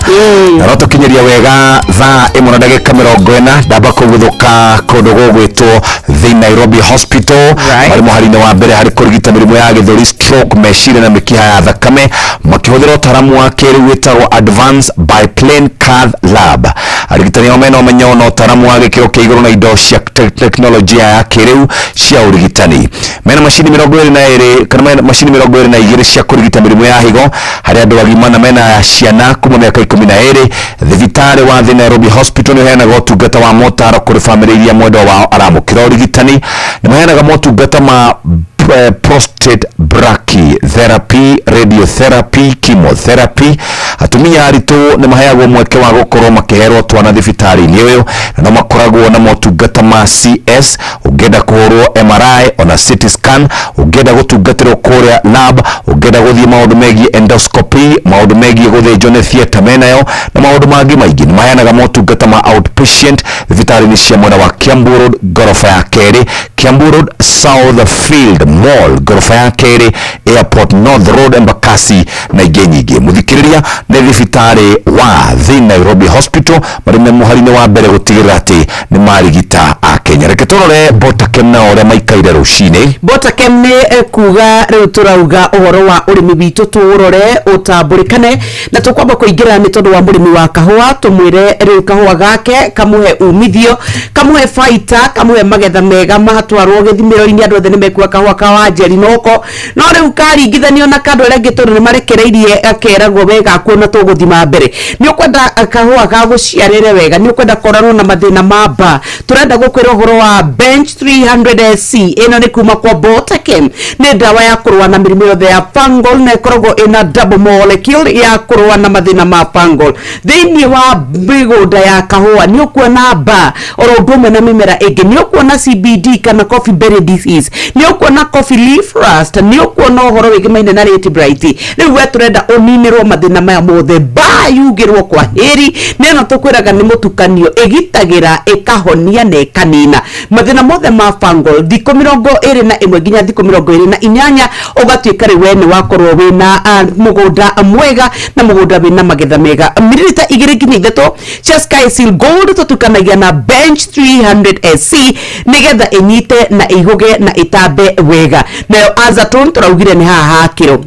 na no tũkinyĩria wega thaa 1 na ndagĩka 40 ndamba kũguthũka kũndũ gũgwĩtwo The Nairobi Hospital marĩ mũhari-inĩ wa mbere harĩ kũrigita mĩrimũ ya gĩthũri, stroke, meciria na mĩkiha ya thakame makĩhũthĩra ũtaaramu wa kĩrĩu wĩtagwo Advanced Biplane Cath Lab. Arigitani ao mena ũmenyo na ũtaaramu wa gĩkĩro kĩa igũrũ na indo cia teknolojia ya kĩrĩu cia ũrigitani. Mena macini 22 kana mena macini 22 cia kũrigita mĩrimũ ya higo harĩ andũ agima na mena ciana kuma mĩaka 12. Thibitarĩ wa The Nairobi Hospital nĩ ũheanaga ũtungata wa motaro kũrĩ bamĩrĩ iria mwendwa wao aramũkĩra ũrigitani. Nĩ maheanaga motungata ma prostate brachytherapy, radiotherapy, chemotherapy. Atumia aritũ nĩ maheagwo mweke wa gũkorwo makĩherwo twana thibitarĩ-inĩ ũyũ na no makoragwo na motungata ma CS ũngĩenda kũhũrwo MRI ona CT scan, ũngĩenda gũtungatĩrwo kũrĩa lab, ũngĩenda gũthiĩ maũndũ megiĩ endoscopy, maũndũ megiĩ gũthĩnjwo nĩ theatre menayo na maũndũ mangĩ maingĩ. Nĩ maheanaga motungata ma outpatient thibitarĩ-inĩ cia mwena wa Kiambu Road ngoroba ya kerĩ, Kiambu Road Southfield Mall ngoroba ya kerĩ, Airport North Road Embakasi na ingĩ nyingĩ. Mũthikĩrĩria nĩ thibitarĩ wa The Nairobi Hospital marĩ me mũhari-inĩ wa mbere gũtigĩrĩra atĩ nĩ marigita a Kenya. Reke tũrore Botakem nao ũrĩa maikaire rũcinĩ. Botakem nĩ kuga rĩu tũrauga ũhoro wa ũrĩmi witũ tũũrore ũtambũrĩkane na tũkwamba kũingĩra nĩ tondũ wa mũrĩmi wa kahũa tũmwĩre rĩu kahũa gake kamũhe umithio kamũhe baita kamũhe magetha mega mahatwarwo gĩthimĩro-inĩ andũ othe nĩ mekua kahũa ka Wanjeri noko no rĩu karingithanio na kandũ arĩa angĩ tondũ nĩ marekereirie akeragwo wega kuona tũgũthima mbere nĩ ũkwenda kahũa gagũciarĩre wega nĩ ũkwenda korarwo na mathĩna ma mbaa tũrenda gũkwĩra ũhoro wa Bench 300 SC ĩno nĩ kuma kwa Botakem, nĩ ndawa ya kũrũa na mĩrimũ yothe ya fungal na ĩkoragwo ĩna double molecule ya kũrũa na mathĩna ma fungal thĩinĩ wa mĩgũnda ya kahũa. Nĩ ũkuona ba oro ũndũ ũmwe na mĩmera ĩngĩ, nĩ ũkuona CBD kana coffee berry disease, nĩ ũkuona coffee leaf rust, nĩ ũkuona ũhoro wĩgĩmaine na late blight. Rĩu we tũrenda ũninĩrwo mathĩna maya mothe, ba yugĩrwo kwa hĩri nĩ ĩno tũkwĩraga nĩ mũtukanio ĩgitagĩra, ĩkahonia na ĩkanina mathĩna mothe ma fungal thikũ 21 nginya thikũ 28, ũgatuĩka rĩu we nĩ wakorwo wĩna mũgũnda mwega na mũgũnda wĩna magetha mega. Mililita 2 nginya 3 cia Sky Seal Gold tũtukanagia na Bench 300 SC nĩgetha ĩnyite na ĩihũge na ĩtambe wega. Nayo Azaton tũraugire nĩ haha ha kĩro.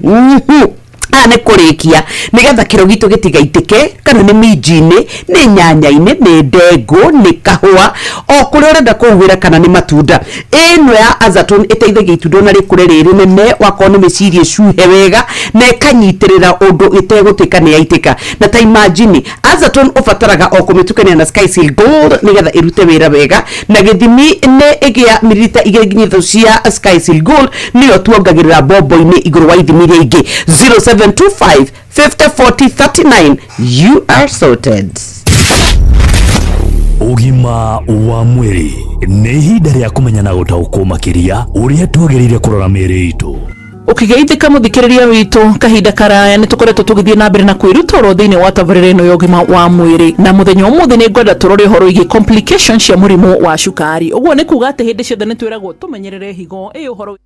Aya nĩ kũrĩkia nĩgetha kĩro gitũ gĩtigaitĩke, kana nĩ minji-inĩ, nĩ nyanya-inĩ, nĩ ndengũ, nĩ kahũa, o kũrĩa ũrenda kũhuhĩra, kana nĩ matunda. Ĩno ya Azaton ĩteithagia itunda ona rĩkũre rĩ rĩnene, wakorwo nĩ mĩciri ĩcuhe wega na ĩkanyitĩrĩra ũndũ ĩtegũtuĩka nĩ yaitĩka. Na ta imagine, Azaton ũbataraga o kũmĩtukania na Sky Seal Gold nĩgetha ĩrute wĩra wega, na gĩthimi nĩ ĩgĩa mililita 2 nginya 3 cia Sky Seal Gold nĩyo tuongagĩrĩra bombo-inĩ igũrũ wa ithimi iria ingĩ. 0725 50 40 39, you are sorted. Ũgima wa mwĩrĩ nĩ ihinda rĩa kũmenya na gũtaũkwo makĩria ũrĩa twagĩrĩire kũrora mĩĩrĩ itũ. Ukigeithika muthikiriria witu, kahinda karaya ni tukoretwo tugithie na mbere na kwiruta oro thiini wa tabarĩra ĩno ya ũgima wa mwĩrĩ, na mũthenya ũmũthĩ nĩ ngwenda tũrore ũhoro wĩgiĩ complications cia mũrimũ wa cukari. Ũguo nĩ kuga atĩ hĩndĩ ciothe nĩ twĩragwo tũmenyerere higo ĩ ũhoro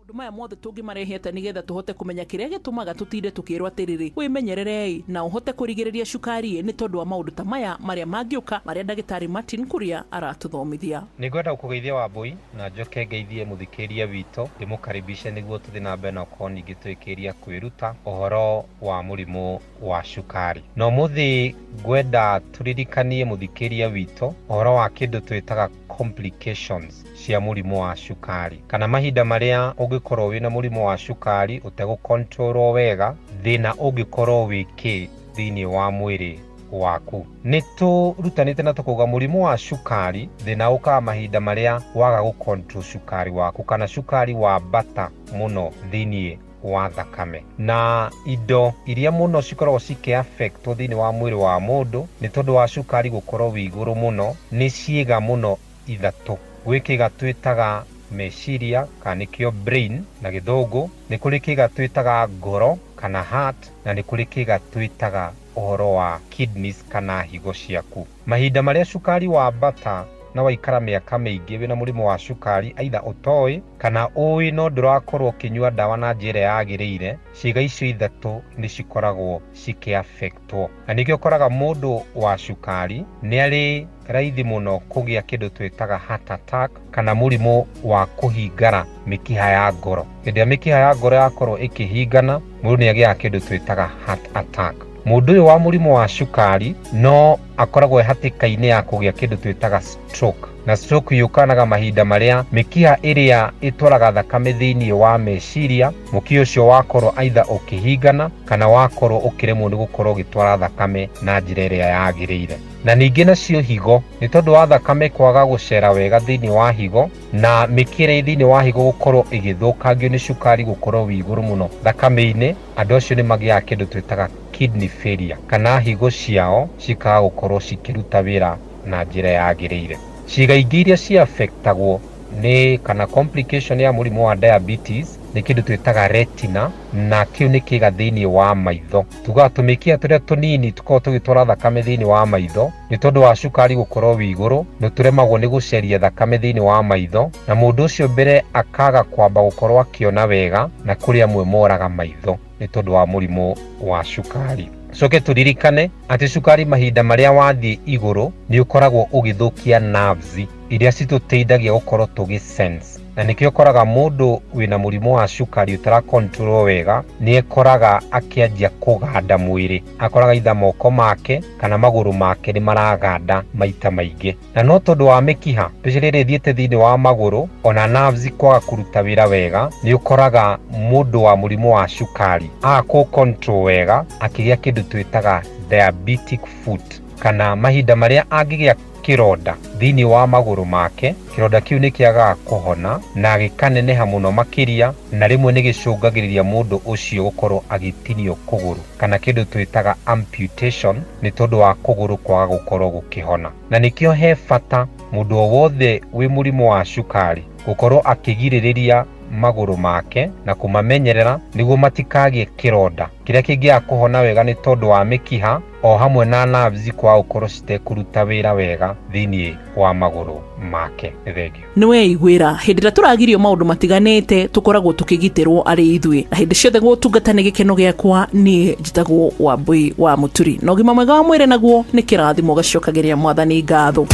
maũndũ maya mothe tũngĩmarehe atĩa nĩgetha tũhote kũmenya kĩrĩa gĩtũmaga tũtinde tũkĩrwo atĩrĩrĩ, wĩmenyererei na ũhote kũrigĩrĩria cukari, nĩ tondũ wa maũndũ ta maya marĩa mangĩũka, marĩa ndagĩtarĩ Martin Kuria aratũthomithia. Nĩ ngwenda gũkũgeithia Wambui, na njoke ngeithie mũthikĩria witũ, ndĩmũkaribishe nĩguo tũthiĩ na mbere na gũkorwo ningĩ tũgĩkĩria kwĩruta ũhoro wa mũrimũ wa cukari. Na ũmũthĩ ngwenda tũririkanie mũthikĩria witũ ũhoro wa kĩndũ twĩtaga complications cia mũrimũ wa cukari, kana mahinda marĩa ũngĩkorwo wĩna mũrimũ wa cukari ũtegũkontrolwo wega, thĩna ũngĩkorwo wĩ kĩ thĩinĩ wa mwĩrĩ waku. Nĩ tũrutanĩte na tũkauga mũrimũ wa cukari thĩna ũkaga mahinda marĩa waga gũcontrol cukari waku, kana cukari wambata mũno thĩinĩ wa thakame. Na indo iria mũno cikoragwo cikĩ-affectwo thĩinĩ wa mwĩrĩ wa mũndũ nĩ tondũ wa cukari gũkorwo wĩ igũrũ mũno nĩ ciĩga mũno ithatũ. Gwĩ kĩga twĩtaga meciria, kana nĩkĩo brain na gĩthũngũ, nĩ kũrĩ kĩga twĩtaga ngoro kana heart, na nĩ kũrĩ kĩga twĩtaga ũhoro wa kidneys kana higo ciaku. Mahinda marĩa cukari wambata na waikara mĩaka mĩingĩ wĩna mũrimũ wa cukari, aitha ũtoĩ kana ũĩ no ndũrakorwo ũkĩnyua ndawa na njĩra yagĩrĩire, ciĩga icio ithatũ nĩ cikoragwo cikĩ-affectwo. Na nĩkĩo ũkoraga mũndũ wa cukari nĩ arĩ raithi mũno kũgĩa kĩndũ twĩtaga heart attack, kana mũrimũ wa kũhingara mĩkiha ya ngoro. Hĩndĩ ĩrĩa mĩkiha ya ngoro yakorwo ĩkĩhingana, mũndũ nĩ agĩaga kĩndũ twĩtaga heart attack. Mũndũ ũyũ wa mũrimũ wa cukari no akoragwo e hatĩka-inĩ ya kũgĩa kĩndũ twĩtaga stroke. Na stroke yũkanaga mahinda marĩa mĩkiha ĩrĩa ĩtwaraga thakame thĩinĩ wa meciria, mũkiha ũcio wakorwo aitha ũkĩhingana kana wakorwo ũkĩremwo nĩ gũkorwo ũgĩtwara thakame na njĩra ĩrĩa yagĩrĩire. Na ningĩ nacio higo, nĩ tondũ wa thakame kwaga gũcera wega thĩinĩ wa higo na mĩkiha ĩrĩa thĩinĩ wa higo gũkorwo ĩgĩthũkangio nĩ cukari gũkorwo wĩ igũrũ mũno thakame-inĩ, andũ acio nĩ magĩaga kĩndũ twĩtaga kidney failure, kana higo ciao cikaga gũkorwo cikĩruta wĩra na njĩra yagĩrĩire. Ciĩga ingĩ iria ciaffectagwo nĩ kana complication ya mũrimũ wa diabetes nĩ kĩndũ twĩtaga retina, na kĩu nĩ kĩga thĩinĩ wa maitho. Tugaga tũmĩkiha tũrĩa tũnini tũkoragwo tũgĩtwara thakame thĩinĩ wa maitho, nĩ tondũ wa cukari gũkorwo wĩ igũrũ, nĩ tũremagwo nĩ gũceria thakame thĩinĩ wa maitho, na mũndũ ũcio mbere akaga kwamba gũkorwo akĩona wega, na kũrĩ amwe moraga maitho nĩ tondũ wa mũrimũ wa cukari. Coke tũririkane atĩ cukari mahinda marĩa wathiĩ igũrũ nĩ ũkoragwo ũgĩthũkia nerves iria citũteithagia gũkorwo tũgĩ sense. Na nĩkĩo ũkoraga mũndũ wĩna mũrimũ wa cukari ũtarakontrolwo wega nĩ ekoraga akĩanjia kũganda mwĩrĩ, akoraga itha moko make kana magũrũ make nĩ maraganda maita maingĩ. Na no tondũ wa mĩkiha especially ĩrĩa ĩthiĩte thĩinĩ wa magũrũ, ona nerves kwaga kũruta wĩra wega, nĩ ũkoraga mũndũ wa mũrimũ wa cukari aga kũ control wega akĩgĩa kĩndũ twĩtaga diabetic foot, kana mahinda marĩa angĩgĩa kĩronda thĩinĩ wa magũrũ make. Kĩronda kĩu nĩ kĩagaga kũhona na gĩkaneneha mũno makĩria, na rĩmwe nĩ gĩcũngagĩrĩria mũndũ ũcio gũkorwo agĩtinio kũgũrũ kana kĩndũ twĩtaga amputation nĩ tondũ wa kũgũrũ kwaga gũkorwo gũkĩhona. Na nĩkĩo he bata mũndũ o wothe wĩ mũrimũ wa cukari gũkorwo akĩgirĩrĩria magũrũ make na kũmamenyerera nĩguo matikagĩe kĩronda kĩrĩa kĩngĩaga kũhona wega nĩ tondũ wa mĩkiha o hamwe na nerves kwaga gũkorwo citekũruta wĩra wega thĩinĩ wa magũrũ make. Nĩ thengio. Nĩ weiguĩra hĩndĩ ĩrĩa tũragirio maũndũ matiganĩte tũkoragwo tũkĩgitĩrwo arĩ ithuĩ, na hĩndĩ ciothe gũtungata nĩ gĩkeno gĩakwa. Niĩ njĩtagwo Wambui wa Mũturi, na ũgima mwega wa mwĩrĩ naguo nĩ kĩrathimo, gacokagĩria Mwathani ngatho.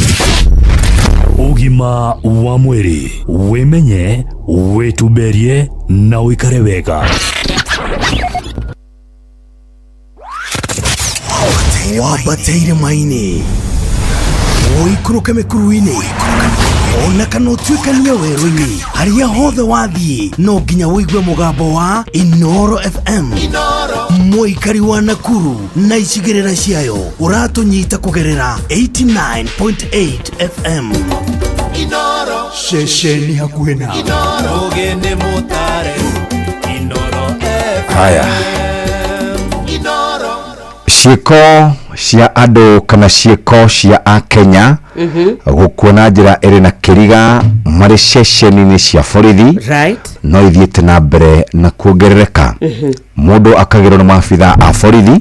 Ũgima wa mwĩrĩ, wĩmenye, wĩtumberie na ũikare wega. Wambate irĩma-inĩ, ũikũrũke mĩkuru-inĩ, ona kana ũtuĩkanie werũ-inĩ, harĩa hothe wathiĩ no nginya ũigue mũgambo wa Inoro FM. Mũikari wa Nakuru na icigĩrĩra ciayo, ũratũnyita kũgerera 89.8 FM. Ceceni hakuhĩ nawe. Ũgĩ nĩ mũtare Inoro. Haya, ciĩko cia andũ kana ciĩko cia akenya gũkua na njĩra ĩrĩ na kĩriga marĩ ceceni-inĩ cia borithi no ithiĩte na mbere na kuongerereka. Mũndũ akagĩrwo nĩ maabitha a borithi,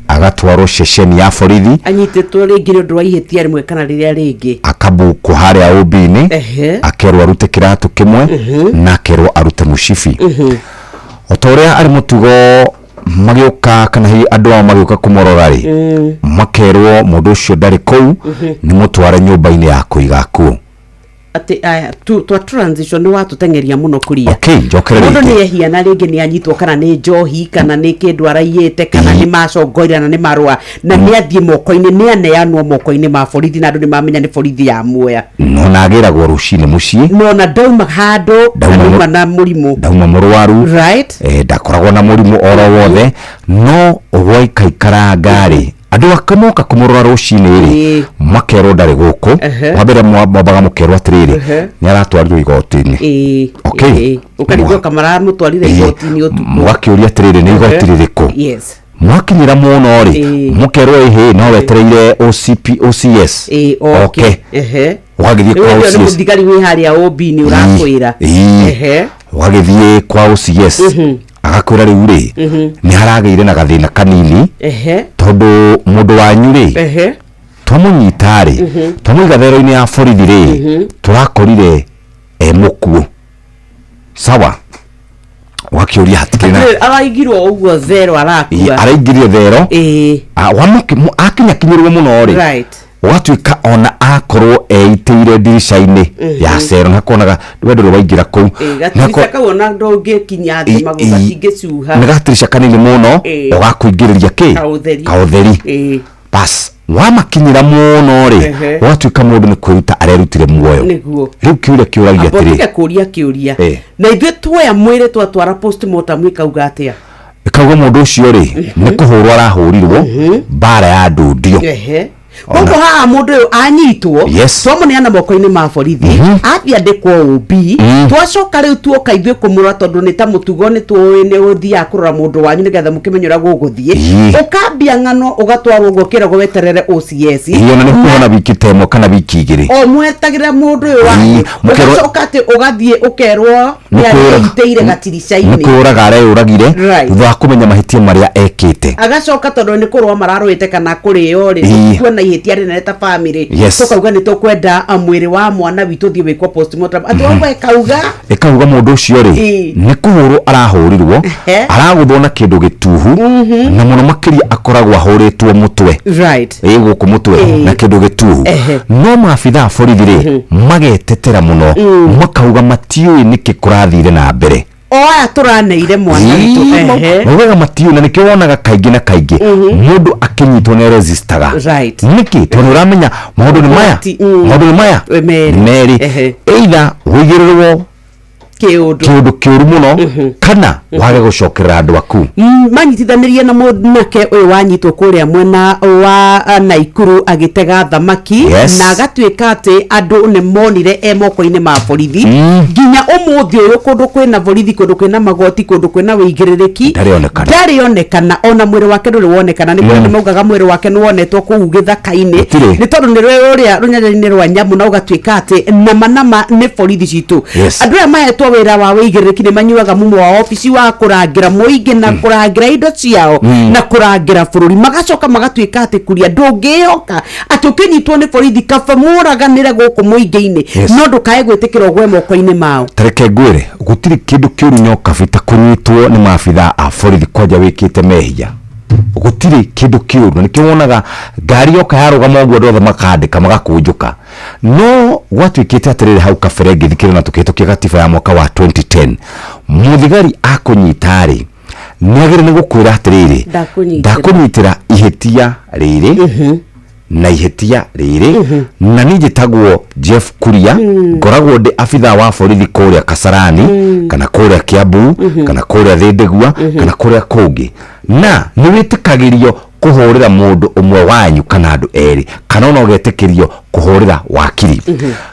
agatwarwo ceceni ya borithi anyitĩtwo rĩngĩ nĩ ũndũ wa ihĩtia rĩmwe kana rĩrĩa rĩngĩ, akabukwo harĩa ũmbi-inĩ, akerwo arute kĩratũ kĩmwe na akerwo arute mũcibi. O ta ũrĩa arĩ mũtugo, magĩũka kana hihi andũ ao magĩũka kũmũrora rĩ, makerwo mũndũ ũcio ndarĩ kũu, nĩ mũtware nyũmba-inĩ ya kũiga akuũ. Atĩ aya twa transition nĩ watũteng'eria mũno kuria. Okay, njokere Mũndũ rĩngĩ. nĩ ehia na rĩngĩ nĩ anyitwo, kana nĩ njohi, kana nĩ kĩndũ araiyĩte, kana nĩ macongoira na nĩ marũa, na nĩ athiĩ moko-inĩ, nĩ aneanwo moko-inĩ ma borithi, na andũ nĩ mamenya nĩ borithi ya muoya. No na agĩragwo rũcinĩ mũciĩ. No na ndauma handũ na Ndauma ndauma na mũrimũ. Ndauma mũrwaru. Ndakoragwo na mũrimũ oro wothe, no gwaikaikaranga rĩ, andũ ake moka kũmũrora rũcinĩ rĩ, makerwo ndarĩ gũkũ. Wa mbere mwambaga mũkerwo atĩrĩrĩ, nĩ aratwarirwo igoti-inĩ. Okay. Ũkarigwo kamaramũtwarire igoti-inĩ ũtukũ. Mũgakĩũria atĩrĩrĩ, nĩ igoti rĩrĩkũ? Mwakinyĩra mũno rĩ, mũkerwo ĩhĩ, no wetereire OCP, OCS. Okay. Okay, ũgagĩthiĩ Rĩu kwa hĩndĩ ĩyo nĩ OCS. mũthigari wĩ harĩa OB-inĩ ũrakwĩra. Ũgagĩthiĩ kwa OCS, agakwĩra rĩu rĩ, nĩ haragĩire na gathĩna kanini tondũ mũndũ wanyu rĩ, twamũnyita rĩ, twamũiga thero-inĩ ya borithi rĩ, tũrakorire e mũkuũ. Sawa, ũgakĩũria hatikĩrĩ na Atĩrĩrĩ, araigirwo ũguo thero arakua? Araingĩrio thero. Akinya kinyĩrwo mũno rĩ, ũgatuĩka ona akorwo eitĩire ndirica-inĩ ya cero, nĩhakonaga we ndũrĩ waingĩra kũu. Gatirisha kau ona ndũngĩkinya thĩ, magũrũ matingĩcuha. Nĩ gatirisha kanini mũno, ũgakũingĩrĩria kĩ? Kaũtheri. Kaũtheri. Bas, wamakinyĩra mũno rĩ, ũgatuĩka mũndũ nĩ kwĩruta arerutire muoyo. Rĩu kĩũria kĩũragia Amba atĩrĩ, ũtige kũria kĩũria. Na ithuĩ tuoya mwĩrĩ twatwara postmortem ĩkauga atĩa? Ĩkauga mũndũ ũcio rĩ, nĩ kũhũrwo arahũrirwo mbara ya ndundio. Koguo haha mũndũ ũyũ anyitwo, twamũneana moko-inĩ ma borithi, athiĩ andĩkwo OB, twacoka rĩu tuoka ithuĩ kũmũrora, tondũ nĩ ta mũtugo, nĩ tũĩ nĩ ũthiaga kũrora mũndũ wanyu nĩgetha mũkĩmenye ũrĩa gũgũthiĩ. Ũkambia ng'ano, ũgatwarwo ũguo ũkĩragwo weterere OCS. Ĩĩ, ona nĩ kuona wiki ta ĩmwe kana wiki 2. O mwetagĩra mũndũ ũyũ wanyu. Ũgacoka atĩ ũgathiĩ ũkerwo nĩ Nĩ areitĩire nĩ gatirica-inĩ. kwĩũraga areyũragire thutha wa kũmenya mahĩtia marĩa ekĩte. Agacoka tondũ nĩ kũrũa mararũĩte kana kũrĩo rĩ, kuona ihĩtia rĩnene ta bamĩrĩ, tũkauga nĩ tũkwenda mwĩrĩ wa mwana witũ ũthiĩ wĩkwo postmortem, atĩ waigua ĩkauga Ĩkauga mũndũ ũcio rĩ, nĩ kũhũrwo arahũrirwo, aragũthwo na kĩndũ gĩtuhu, na mũno makĩria akoragwo ahũrĩtwo mũtwe, ĩ gũkũ mũtwe, na kĩndũ gĩtuhu. No maabitha a borithi rĩ, magetetera mũno, makauga matiũĩ nĩkĩ kũrathire na mbere. O aya tũraneire mwana witũ. Maugaga matiũĩ, na nĩkĩo wonaga kaingĩ na kaingĩ mũndũ akĩnyitwo nĩ resistaga. Nĩkĩ? Tondũ ũramenya maũndũ nĩ maya, Ũgwati, maũndũ nĩ maya Merĩ. nĩ merĩ, either wĩigĩrĩrwo Kĩũndũ. Kĩũndũ kĩũru mũno kana wage gũcokerera andũ aku. Manyitithanirie na mũnake ũyũ wanyitwo kũrĩa mwena wa Naikuru agĩtega thamaki. Na agatuĩka atĩ andũ nĩ monire e moko-inĩ ma borithi. Nginya ũmũthĩ ũyũ, kũndũ kwĩna borithi, kũndũ kwĩna magoti, kũndũ kwĩna wĩigĩrĩrĩki, Ndarĩ onekana. Ndarĩ onekana, ona mwĩrĩ wake ndũrĩ wonekana. Nĩ kũrĩ nĩ maugaga mwĩrĩ wake nĩ wonetwo kũu gĩthaka-inĩ. Gũtirĩ. Nĩ tondũ nĩ rũrĩa rũnyanjara-inĩ rwa nyamũ, na ũgatuĩka atĩ nama nama nĩ borithi citũ. Andũ aya mahetwo wĩra wa wĩigĩrĩrĩki nĩ manyuaga mumo wa obici wa kũrangĩra mũingĩ na kũrangĩra indo ciao na kũrangĩra bũrũri, magacoka magatuĩka atĩ kuria ndũngĩĩhoka atĩ ũkĩnyitwo nĩ borithi, kaba mũraganĩre gũkũ mũingĩ-inĩ, no ndũkae gwĩtĩkĩra ũgwe moko-inĩ mao. Tareke ngwĩre, gũtirĩ kĩndũ kĩũru nyokabi ta kũnyitwo nĩ maabithaa a borithi kwanja wĩkĩte mehia. Gũtirĩ kĩndũ kĩũru, na nĩkĩo wonaga ngari yoka yarũgama ũguo, andũ othe makandĩka magakũnjũka. No gwatuĩkĩte atĩrĩrĩ, hau kabere ngĩthikĩrĩria na tũkĩhĩtũkia gatiba ya mwaka wa 2010, mũthigari akũnyita rĩ, nĩ agĩrĩire nĩ gũkwĩra atĩrĩrĩ, "Ndakũnyitĩra." "Ndakũnyitĩra ihĩtia rĩrĩ na ihĩtia rĩrĩ, na niĩ njĩtagwo Jeff Kuria, ngoragwo ndĩ abithaa wa borithi kũrĩa Kasarani kana kũrĩa Kiambu kana kũrĩa Thĩndĩgua kana kũrĩa kũngĩ, na nĩ wĩtĩkagĩrio kũhũrĩra mũndũ ũmwe wanyu kana andũ erĩ, kana ona ũgetĩkĩrio kũhũrĩra wakiri."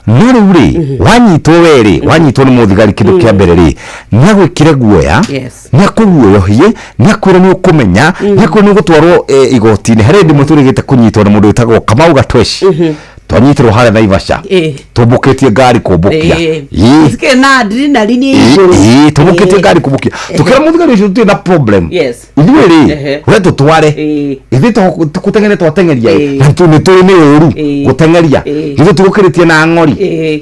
No rĩu rĩ, wanyitwo we rĩ, wanyitwo nĩ mũthigari, kĩndũ kĩa mbere rĩ, nĩ agwĩkĩre guoya, nĩ akũguoyohie, nĩ akwĩre nĩ ũkũmenya, nĩ akwĩre nĩ ũgũtwarwo igoti-inĩ. Harĩ hĩndĩ ĩmwe tũrĩgĩte kũnyitwo nĩ mũndũ wĩtagwo Kamau Gatweshi, twanyitirwo harĩa Naivasha, tũmbũkĩtie ngari kũmbũkia. Ĩĩ. Sikĩ na adrenaline igũrũ. Ĩĩ, tũmbũkĩtie ngari kũmbũkia, tũkĩra mũthigari ũcio, "Tũtirĩ na problem ithuĩ rĩ, we tũtware, ithuĩ kũteng'eria twateng'eria ĩ, na nĩ tũĩ nĩ ũru gũteng'eria, ithuĩ tũgũkĩrĩtie na ng'ori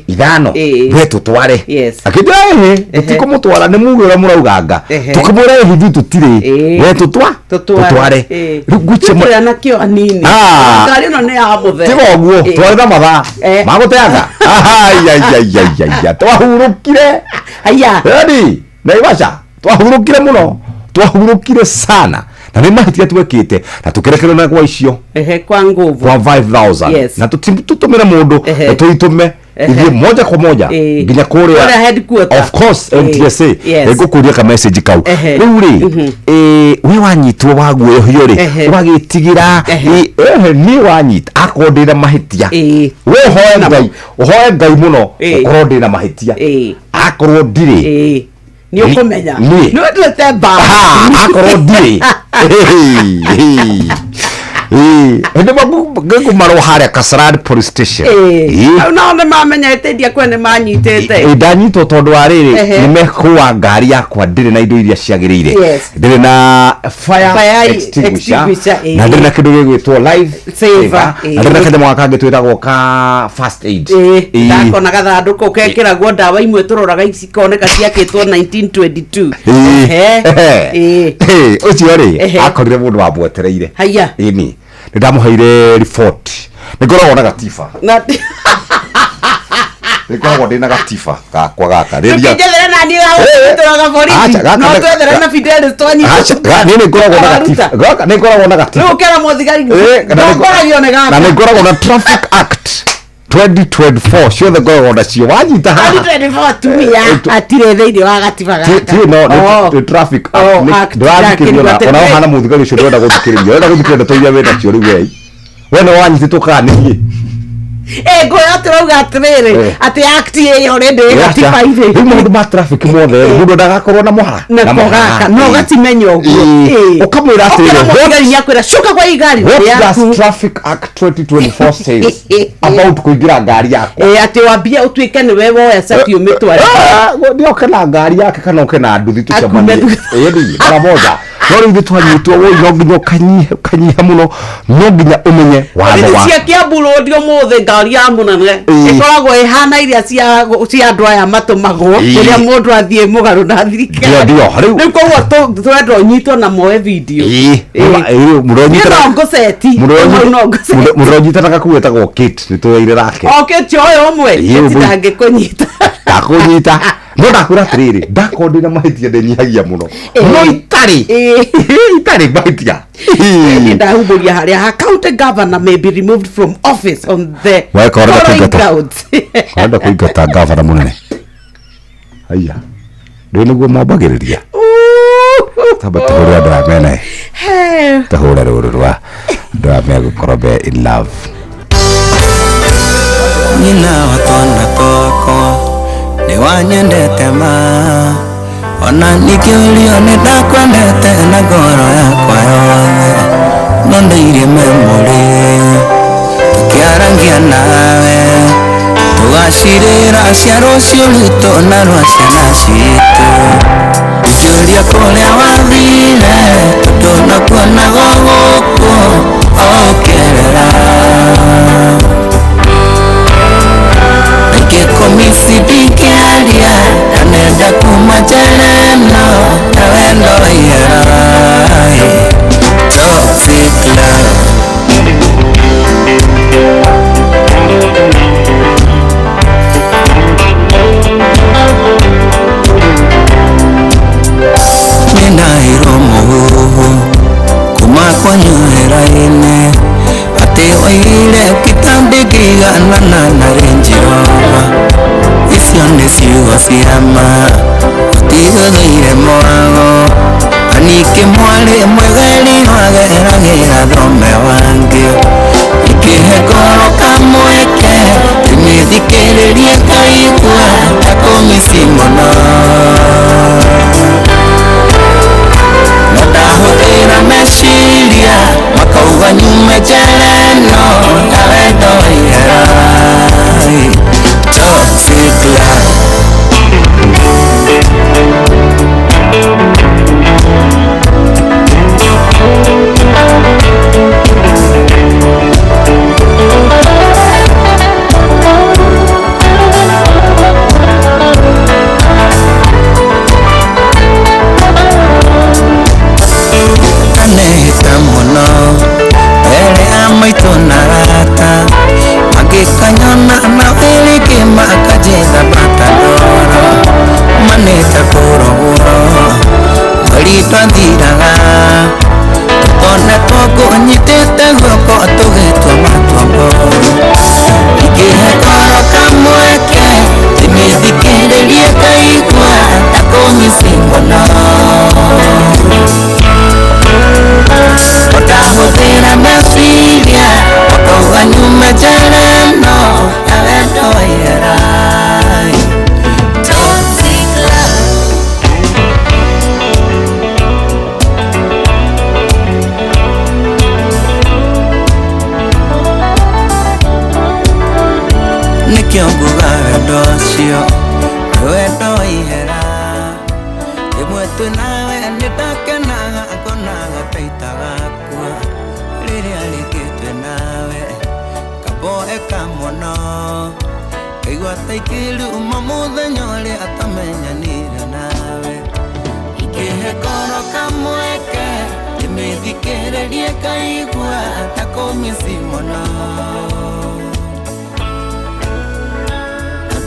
ithano, we tũtware." Akĩnjĩra, "Ĩhĩ, tũtikũmũtwara, nĩ muge ũrĩa mũrauganga." Tũkĩmwĩra, "Ĩhĩ, ithuĩ tũtirĩ, we tũtwa Tũtware. tũtware." Rĩu ngwĩciria Tũtware na kĩo hanini. Ah. Ngari ĩno nĩ ya mũthee. Tiga ũguo, twarĩ na mathaa magũteanga. Aiaiaiaiaia, twahurũkire. Aya. Yani Naivasha twahurũkire mũno, twahurũkire sana, na nĩ mahĩtia twekĩte na tũkĩrekerwo na gwa icio. Kwa nguvu. Kwa 5000. Na tũtũmĩre mũndũ, na tũitũme ithiĩ moja kwa moja nginya kũrĩa Kũrĩa headquarter. Of course, NTSA. Ĩngũkũria ka message kau. Rĩu rĩ, we wanyitwo waguoyohio rĩ, ũgagĩtigĩra. Ehe, niĩ wanyita akorwo ndĩna mahĩtia, we ũhoe Ngai, ũhoe Ngai mũno ũkorwo ndĩna mahĩtia. Akorwo ndirĩ, Nĩ ũkũmenya. Niĩ. Nĩ wendete mbara. Ha, akorwo ndirĩ, hĩndĩ ngĩkũmarwo harĩa Kasarani police station. Hau nao nĩ mamenyete ndia kwe nĩ manyitĩte. Ĩ, ndanyitwo tondũ wa rĩrĩ, nĩ mekũa ngari yakwa ndĩrĩ na indo iria ciagĩrĩire, ndĩrĩ na fire Fire extinguisher, extinguisher, na ndĩrĩ na kĩndũ gĩgwĩtwo life saver, saver, na ndĩrĩ na kanyamũ gaka kangĩ twĩtagwo ka first aid. Ndakona gathandũkũ kekĩragwo ndawa imwe tũroraga cikoneka ciakĩtwo 1922. Ũcio rĩ, akorire mũndũ wamwetereire. Haya. Ĩni nĩ ndamũheire report, nĩ ngoragwo na gatiba, nĩ ngoragwo ndĩ na gatiba gakwa gaka. Rĩrĩa- Tũkĩnjethere na niĩ gagũtũraga borithi. Acha, gaka No twethere na Fidelis twanyitwo. Acha, niĩ nĩ ngoragwo na gatiba gaka, nĩ ngoragwo na gatiba. Rĩu ũkera mũthigari Na nĩ- ndongoragio nĩ gaka. Na nĩ ngoragwo na Traffic Act 2024 ciothe, ngoragwo nacio wanyita haha. 2024 atumia hatirĩ thĩinĩ wa gatiba gaka. Ti no Oh. nĩ Traffic Oh, Act act, ndĩrathikĩrĩria ndakĩrigwo ona atĩ- ũhana mũthigari ũcio ndĩrenda gũthikĩrĩria, ũrenda gũthikĩrĩria ndeto iria wĩ nacio rĩu. We nĩ wanyitĩtwo kana nĩ niĩ? Ngũya tũrauga atĩrĩrĩ, atĩ act ĩyo rĩndĩ ĩ gatiba-inĩ. Rĩu maũndũ ma traffic mothe rĩ, mũndũ ndagakorwo na mũhara nako mũhara. gaka no gatimenya ũguo. Ũkamwĩra atĩrĩrĩ, Ũkera mũthigari nĩakwĩra cuka kwa igari "What rĩaku." does Traffic Act 2024 says about kũingĩra ngari yakwa? Atĩ wambie ũtuĩke nĩwe woya cati ũmĩtware. Nĩ oke na ngari yake kana oke na nduthi Akume tũcemanie ĩni mara moja. No rĩu ithuĩ twanyitwo, woi, no nginya ũkanyiha, ũkanyiha mũno, no nginya ũmenye watho Borithi wa cia Kiambu Road ũmũthĩ ngari ya mũnene ĩkoragwo ĩhana iria cia andũ aya matũmagwo rĩrĩa mũndũ athiĩ mũgarũ na thirikari. Ndio, ndio, rĩu- Rĩu koguo tũrenda ũnyitwo na moe video. Ĩĩ, mũndũ Niĩ ũnyitana- no ngũceti. mũndũ Hau no ngũceti. mũndũ ũnyitanaga kuu wĩtagwo Kate, nĩ tũraire nake. Okĩte ũyũ ũmwe Ĩĩ, ũmwe. ndangĩkũnyita. Ndakũnyita, no ndakwĩra atĩrĩrĩ, ndakorwo ndĩna mahĩtia ndĩnyihagia mũno, no itarĩ mahĩtia. Ndahumbũria harĩa ha county governor may be removed from office on the Weka ũrenda following kũingata. grounds. Arenda kũingata ngavana mũnene. Aya ndå nä guo mambagä rä ria tamba tå hå re andå aya mena tå hå re rå rå rwa andå aya megåkorwo me in love. Nyina wa twana twakwa nĩ wanyendete ma ona nikĩũrio nĩ ndakwendete na ngoro yakwa yothe no ndairie memory tũkĩarangia nawe tũgacirĩra cia rũciũ rwitũ na rwa ciana citũ ngĩũria kũrĩa wathire tondũ nakuonaga gũkũ ũkĩrĩra Nikikomisi ndingĩaria na nenda kuma njera ĩno na wendo waihera. Toxic love. Nĩndahĩirwo mũhuhu kuma kwanyu wĩra-inĩ atĩ oigire kitandĩkĩiganana na Range Rover. Icio nĩ ciugo cia ma ũtigũthũire mwago na ningĩ mwarĩ mwegeri wageragĩra thome wangĩ ikĩhe ngoro kamweke ndĩmĩthikĩrĩrie ngaigua ta kũmici mũno no ndahũthĩra meciria makauga nyume njera ĩno ya wendo wa ihera. Toxic love. Ndanehĩta mũno mbere ya maitũ na arata mangĩkanyona na wĩrĩngĩ makanjĩtha bata ndoro manĩte kũrũgũro mweri ndwathiraga tũkonetwo ngũnyitĩte guoko tũgĩtua matua moru ingĩhe ngoro kamweke ndĩmĩthikĩrĩrie ngaigua ta kũmici mũno ndahũthĩra meciria makauga nyume njera ĩno ya wendo wa ihera. Toxic love. Nĩkĩo nguga wendo ũcio nĩ wendo wa ihera rĩmwe twĩ nawe nĩndakenaga ngonaga ta itagakua rĩrĩa rĩngĩ twĩ nawe kamboeka mũno ngaigua ta ingĩruma mũthenya ũrĩa atamenyanire nawe ingĩhe ngoro kamweke ndĩmĩthikĩrĩrie ngaigua ta kũmici mũno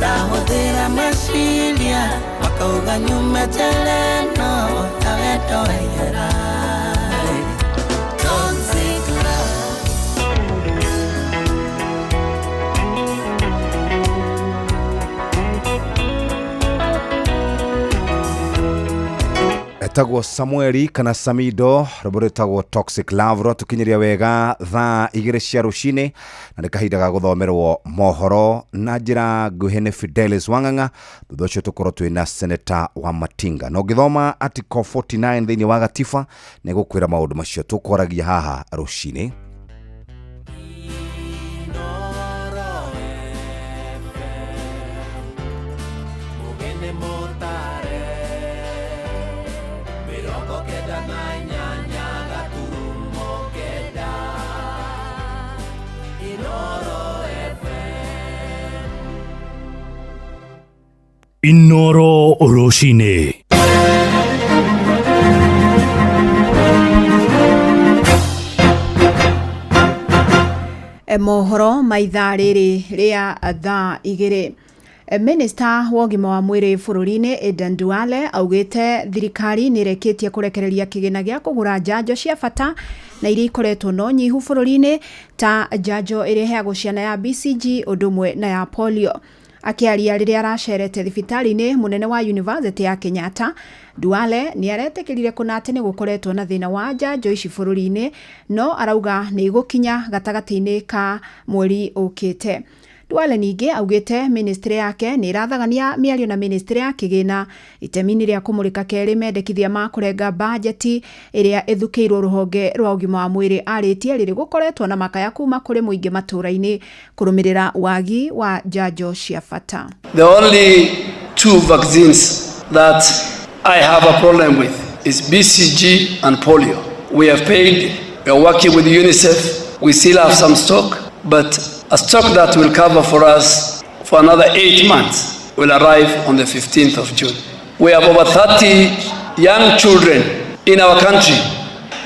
ndahũthĩra meciria makauga nyume njera ĩno ya wendo wa ihera. Toxic love. Etagwo Samueli kana Samido rwĩmbo rwĩtagwo Toxic Love rwatũkinyĩria wega thaa 2 cia rũcinĩ na nĩ kahinda ga gũthomerwo mohoro na njĩra nguhĩ nĩ Fidelis Wang'ang'a. Thutha ũcio tũkorwo twĩna Senator wa Matinga na ũngĩthoma article 49 thĩinĩ wa gatiba nĩ gũkwĩra maũndũ macio tũkwaragia haha rũcinĩ. Inoro rũcinĩ. Mohoro ma ithaa rĩrĩ rĩa thaa 2. Minista wa ũgima wa mwĩrĩ bũrũri-inĩ Aden Duale augĩte thirikari nĩ ĩrĩkĩtie kũrekereria kĩgĩna gĩa kũgũra njanjo cia bata na iria ikoretwo no nyihu bũrũri-inĩ ta njanjo ĩrĩa ĩheagwo ciana ya BCG ũndũ ũmwe na ya polio. Akĩaria rĩrĩa aracerete thibitarĩ-inĩ mũnene wa University ya Kenyatta, Duale nĩ aretĩkĩrire kũna atĩ nĩ gũkoretwo na thĩna wa njanjo ici bũrũri-inĩ, no arauga nĩ igũkinya gatagatĩ-inĩ ka mweri ũkĩte. Duale ningĩ augĩte ministry yake nĩ ĩrathagania mĩario na ministry ya kĩgĩna itemi-inĩ rĩa kũmũrĩka kerĩ mendekithia ma kũrenga bajeti ĩrĩa ĩthukĩirwo rũhonge rwa ũgima wa mwĩrĩ. Arĩtie rĩrĩ gũkoretwo na makaya kuma kũrĩ mũingĩ matũra-inĩ kũrũmĩrĩra wagi wa njanjo cia bata. The only two vaccines that I have a problem with is BCG and polio. We have paid, we are working with UNICEF, we still have some stock, but a stock that will cover for us for another 8 months will arrive on the 15th of June. We have over 30 young children in our country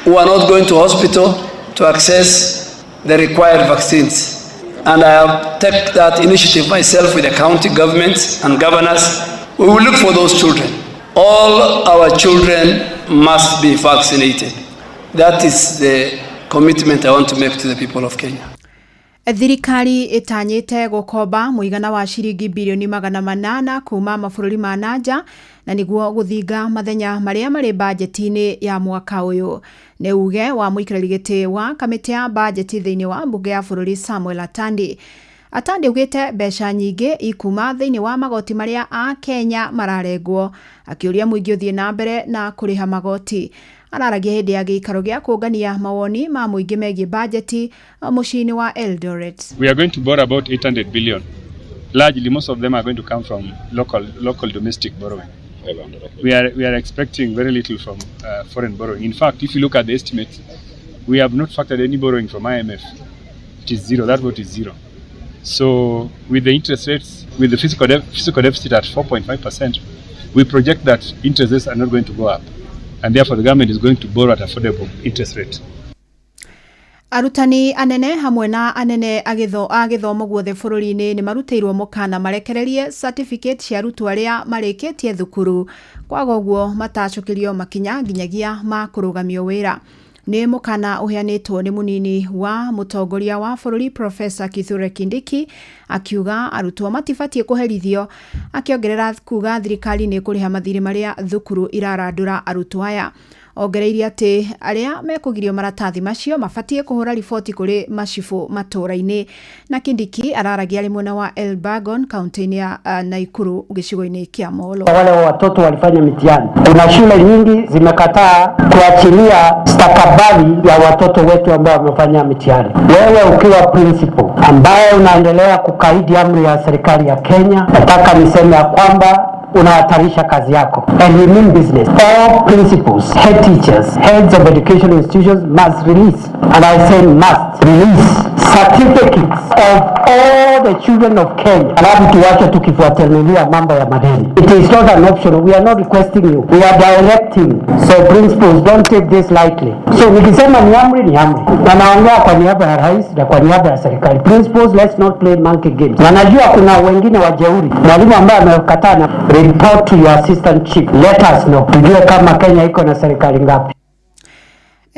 who are not going to hospital to access the required vaccines. And I have taken that initiative myself with the county governments and governors. We will look for those children. All our children must be vaccinated. That is the commitment I want to make to the people of Kenya. Thirikari ĩtanyĩte gũkomba mũigana wa ciringi birioni 800 kuma mabũrũri ma nanja na nĩguo gũthinga mathenya marĩa marĩ bajeti-inĩ ya mwaka ũyũ. Nĩ uge wa mũikarĩri gĩtĩ wa kamĩtĩ ya bajeti thĩinĩ wa mbunge ya bũrũri, Samuel Atandi. Atandi augĩte mbeca nyingĩ ikuma thĩinĩ wa magoti marĩa Akenya mararengwo, akĩũria mũingĩ ũthiĩ na mbere na kũrĩha magoti. Araragia hĩndĩ ya gĩikaro gĩa kũngania mawoni ma mũingĩ megiĩ bajeti mũciĩ-inĩ wa Eldoret. We are going to borrow about 800 billion. Largely, most of them are going to come from local domestic borrowing. We are expecting very little from foreign borrowing. In fact, if you look at the estimates, we have not factored any borrowing from IMF. It is zero. That vote is zero. So, with the interest rates, with the fiscal deficit at 4.5%, we project that interest rates are not going to go up. And therefore, the government is going to borrow at affordable interest rate. Arutani anene hamwe na anene a gĩthomo guothe bũrũri-inĩ nĩ marutĩirwo mũkana marekererie certificate cia arutwo arĩa marĩkĩtie thukuru, kwaga ũguo matacũkĩrio makinya nginyagia ma kũrũgamio wĩra. Nĩ mũkana ũheanĩtwo nĩ mũnini wa mũtongoria wa bũrũri, Profesa Kithure Kindiki, akiuga arutwo matibatiĩ kũherithio, akĩongerera kuga thirikari nĩ ĩkũrĩha mathirĩ marĩa thukuru irarandũra arutwo aya. Ongereire atĩ arĩa mekũgirio maratathi macio mabatiĩ kũhũra riboti kũrĩ macibũ matũũra-inĩ. Na Kindiki araragia arĩ mwena wa Elburgon, kaunti-inĩ ya Naikuru, gĩcigo-inĩ kĩa Molo. Wale watoto walifanya mitihani. Kuna shule nyingi zimekataa kuachilia stakabadhi ya watoto wetu ambao wamefanya mitihani. Wewe ukiwa principal ambaye unaendelea kukaidi amri ya serikali ya Kenya, nataka niseme ya kwamba unahatarisha kazi yako. And we mean business. All principals, head teachers, heads of education institutions must release, and I say must release, certificates of all the children of Kenya. Alafu tuwache tukifuatilia mambo ya madeni. It is not an option. We are not requesting you. We are directing. So principals, don't take this lightly. So nikisema ni amri, ni amri. Na naongea kwa niaba ya rais na kwa niaba ya serikali. Principals, let's not play monkey games. Na najua kuna wengine wajeuri. Mwalimu ambaye amekataa na report to your assistant chief. Let us know. Tujue kama Kenya iko na serikali ngapi.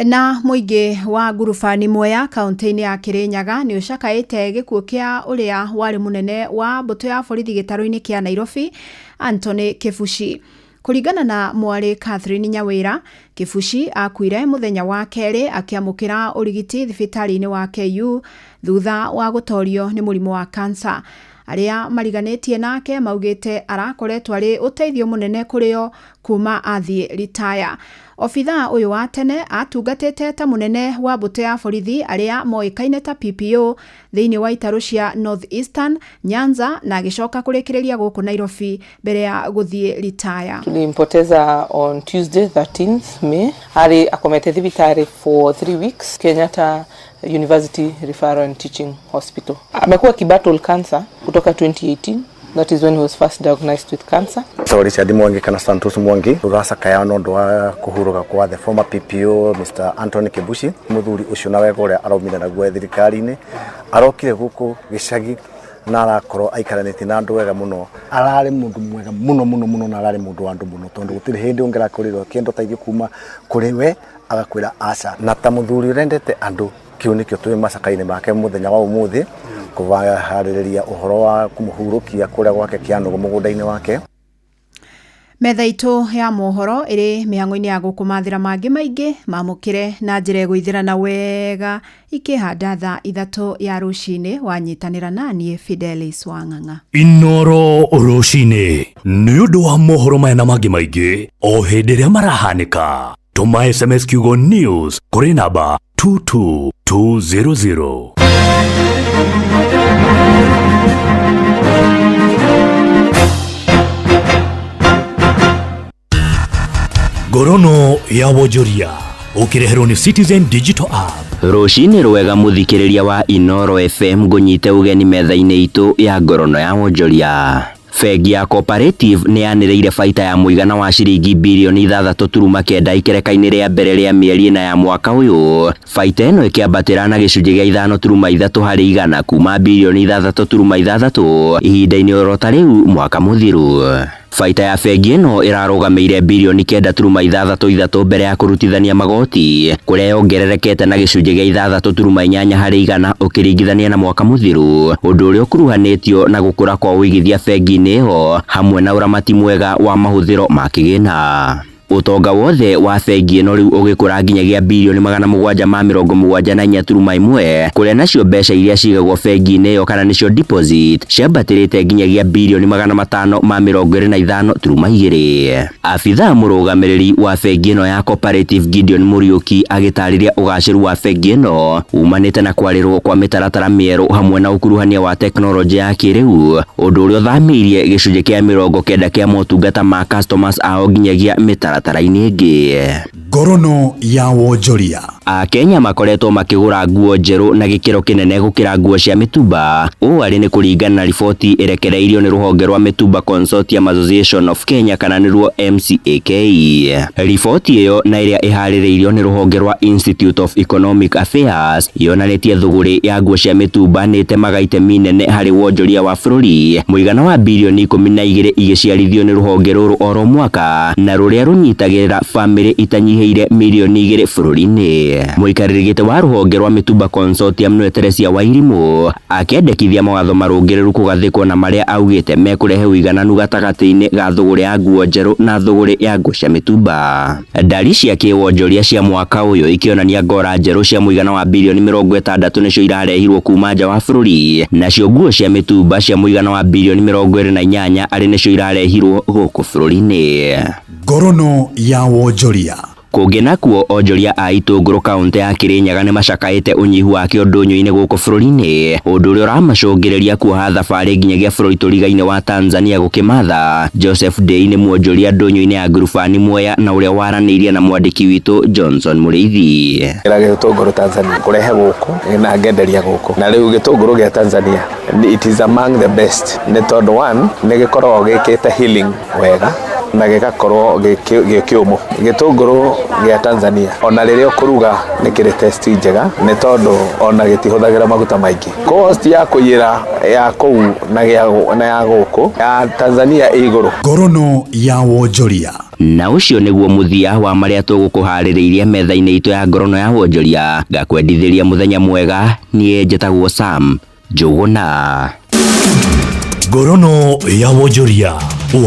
Na mũingĩ wa Ngurubani Mwea, kaunti-inĩ ya Kirinyaga, nĩ ũcakaĩte gĩkuũ kĩa ũrĩa warĩ mũnene wa mbũtũ ya borithi gĩtarũ-inĩ kĩa Nairobi, Anthony Kibuchi. Kũringana na mwarĩ Catherine Nyawĩra, Kibuchi akuire mũthenya wa kerĩ akĩamũkĩra ũrigiti thibitarĩ-inĩ wa KU thutha wa gũtorio nĩ mũrimũ wa kansa. Arĩa mariganĩtie nake maugĩte arakoretwo arĩ ũteithio mũnene kũrĩ o kuma athiĩ ritaya. Obithaa ũyũ wa tene atungatĩte ta mũnene wa mbũtũ ya borithi arĩa moĩkaine ta PPO thĩinĩ wa itarũ cia North Eastern, Nyanza na agĩcoka kũrĩkĩrĩria gũkũ Nairobi mbere ya gũthiĩ ritaya. Tulimpoteza on Tuesday 13th May. Ali akomete thibitari for 3 weeks, Kenyatta University Referral and Teaching Hospital. Amekuwa akibattle cancer kutoka 2018. That is when he was first diagnosed with cancer. So Richard Mwangi kana Santos Mwangi ruracakaya no ndu wa kuhuruka kwa the former PPO Mr Anthony Kibuchi. Muthuri ucio na wega uria araumire naguo thirikari-inĩ, arokire guku gĩcagi na arakorwo aikaranĩtie na andũ wega mũno. Ararĩ mũndũ mwega mũno mũno mũno na ararĩ mũndũ wa andũ mũno, tondũ gũtirĩ hĩndĩ ũngĩrakorirwo akĩenda ũteithio kuma kũrĩ we agakwĩra aca, na ta mũthuri ũrendete andũ. Kĩu nĩkĩo twĩ macaka-inĩ make mũthenya wa ũmũthĩ kũharĩrĩria ũhoro wa kũmũhurũkia kũrĩa gwake Kĩanũgũ mũgũnda-inĩ wake. Metha itũ ya mohoro ĩrĩ mĩhang'o-inĩ ya gũkũmathĩra mangĩ maingĩ mamũkĩre na njĩra ĩgũithĩrana wega ikĩhanda thaa 3 ya rũcinĩ wanyitanĩra naniĩ Fidelis Wang'ang'a. Inoro rũcinĩ nĩ ũndũ wa mohoro maya na mangĩ maingĩ o hĩndĩ ĩrĩa marahanĩka. Tũma SMS kiugo news kũrĩ namba 22200. Ngorono ya wonjoria ũkĩreherwo nĩ Citizen Digital App. Rũcinĩ rwega mũthikĩrĩria wa Inoro FM, ngũnyite ũgeni metha-inĩ itũ ya ngorono ya wonjoria. Bengi ya Cooperative nĩ yanĩrĩire baita ya mũigana wa ciringi birioni 6.9 ikereka-inĩ rĩa mbere rĩa mĩeri 4 ya mwaka ũyũ. Baita ĩno ĩkĩambatĩra na gĩcunjĩ gĩa 5.3 harĩ igana kuma birioni 6.6 ihinda-inĩ oro ta rĩu mwaka mũthiru. Baita ya bengi ĩno ĩrarũgamĩire birioni 9.63 mbere ya kũrutithania magoti kũrĩa yongererekete na gĩcunjĩ gĩa 6.8 harĩ igana ũkĩringithania na mwaka mũthiru, ũndũ ũrĩa ũkuruhanĩtio na gũkũra kwa ũigithia bengi-inĩ ĩyo hamwe na ũramati mwega wa mahũthĩro ma kĩgĩna. Ũtonga wothe wa bengi ĩno rĩu ũgĩkũra nginyagia birioni 774.1 kũrĩa nacio mbeca iria cigagwo bengi-inĩ ĩyo kana nĩcio deposit ciambatĩrĩte nginyagia birioni 525.2. Abithaa mũrũgamĩrĩri wa bengi ĩno ya Cooperative Gideon Muriuki agĩtarĩria ũgacĩru wa bengi ĩno umanĩte na kwarĩrwo kwa mĩtaratara mĩerũ hamwe na ũkuruhania wa tekinoronjĩ ya kĩrĩu, ũndũ ũrĩa ũthamĩirie gĩcunjĩ kĩa 90 kĩa motungata ma customers ao nginyagia mĩtaratara mĩtaratara-inĩ ĩngĩ. Ngorono ya wonjoria. Akenya makoretwo makĩgũra nguo njerũ na gĩkĩro kĩnene gũkĩra nguo cia mĩtumba. Ũũ arĩ nĩ kũringana na riboti ĩrekereirio nĩ rũhonge rwa Mĩtumba Consortium Association of Kenya kana nĩruo MCAK. Riboti ĩyo na ĩrĩa ĩharĩrĩirio nĩ rũhonge rwa Institute of Economic Affairs yonanĩtie thũgũrĩ ya nguo cia mĩtumba nĩ ĩtemaga itemi nene harĩ wonjoria wa bũrũri, mũigana wa birioni 12 igĩciarithio nĩ rũhonge rũrũ oro mwaka na rũrĩa rũnyitagĩrĩra bamĩrĩ itanyihĩire mirioni 2 bũrũri-inĩ. Mũikarĩri gĩtĩ wa rũhonge rwa Mĩtumba Consortium nĩwe Teresia Wairimũ akĩendekithia mawatho marũngĩrĩru kũgathĩkwo na marĩa augĩte mekũrehe ũigananu gatagatĩ-inĩ ga thũgũrĩ ya nguo njerũ na thũgũrĩ ya nguo cia mĩtumba. Ndari cia kĩwonjoria cia mwaka ũyũ ikĩonania ngora njerũ cia mũigana wa birioni 60 nĩcio irarehirwo kuma nja wa bũrũri, nacio nguo cia mĩtumba cia mũigana wa birioni 28 arĩ nĩcio irarehirwo gũkũ bũrũri-inĩ. Ngorono ya wonjoria. Kũngĩ nakuo onjoria a itũngũrũ kaũntĩ ya Kĩrĩnyaga nĩ macakaĩte ũnyihu wa kĩo ndũnyũ-inĩ gũkũ bũrũri-inĩ, ũndũ ũrĩa ũramacũngĩrĩria kuoha thabarĩ nginyagia bũrũri tũrigaine wa Tanzania gũkĩmatha. Joseph Dei nĩ mwonjoria ndũnyũ-inĩ ya Ngurubani Mwea na ũrĩa waranĩirie na mwandĩki witũ Johnson Mũrĩithi. Kĩra gĩtũngũrũ Tanzania kũrehe gũkũ na ngenderia gũkũ, na rĩu gĩtũngũrũ gĩa Tanzania it is among the best nĩ tondũ one nĩ gĩkoragwo gĩkĩte healing wega na gĩgakorwo gĩ kĩũmũ. Gĩtũngũrũ gĩa Tanzania ona rĩrĩa ũkũruga nĩ kĩrĩ testi njega nĩ tondũ ona gĩtihũthagĩra maguta maingĩ. Cost ya kũiyĩra ya kũu na ya gũkũ ya Tanzania ĩ igũrũ. Ngorono ya wonjoria. Na ũcio nĩguo mũthia wa marĩa tũgũkũharĩrĩirie metha-inĩ itũ ya ngorono ya wonjoria. Ngakwendithĩria mũthenya mwega, niĩ njĩtagwo Sam Njũgũna. Ngorono ya wonjoria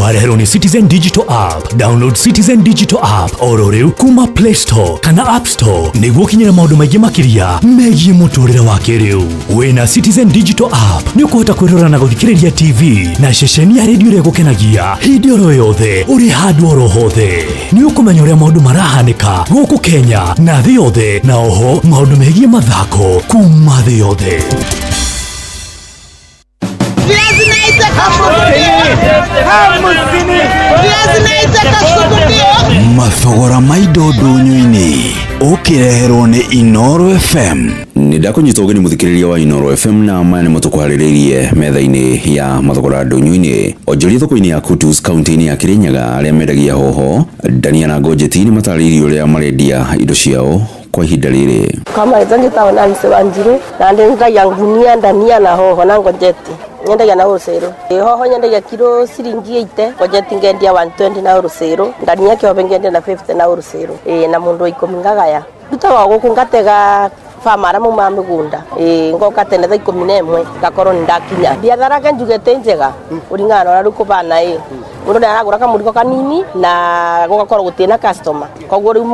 wareherwo nĩ Citizen Digital App. Download Citizen Digital App oro rĩu kuma Play Store kana App Store nĩguo ũkinyĩre maũndũ maingĩ makĩria megiĩ mũtũrĩre wa kĩrĩu. Wĩna Citizen Digital App nĩ ũkũhota kwĩrora na gũthikĩrĩria TV na ceceni ya redio ĩrĩa ĩgũkenagia hĩndĩ oro yothe ũrĩ handũ oro hothe. Nĩ ũkũmenya ũrĩa maũndũ marahanĩka gũkũ Kenya na thĩ yothe, na oho maũndũ megiĩ mathako kuma thĩ yothe. Mathogora ma indo ndũnyũ-inĩ ũkĩreherwo nĩ Inoro FM. Nĩ ndakũnyita ũgeni mũthikĩrĩria wa Inoro FM na maya nĩmo tũkũharĩrĩirie metha-inĩ ya mathogora ndũnyũ-inĩ. Onjoria thoko-inĩ ya Kutus kaunti-inĩ ya Kĩrĩnyaga arĩa mendagia hoho, ndania na ngonjeti nĩ matarĩirie ũrĩa marendia indo ciao kwa ihinda rĩrĩ. Kama njĩtagwo Nancy Wanjiru na ndendagia ngunia ndania na hoho na ngonjeti. Nyendagia na wholesale. Hoho nyendagia kilo ciringi 80, ngonjeti ngendia 120 na wholesale, ndania kĩobe ngendia na 50 na wholesale. Na mundu 10 ngagaya. Ndutaga gũkũ ngatega Farmer aria maumaga migunda ii ngoka tene thaa 11 ngakorwo ni ndakinya. Biathara ke njuge ti njega kuringana na uria riu kubana ii mundu ni aragura kamuriko kanini na gugakorwo gutii na customer, koguo riu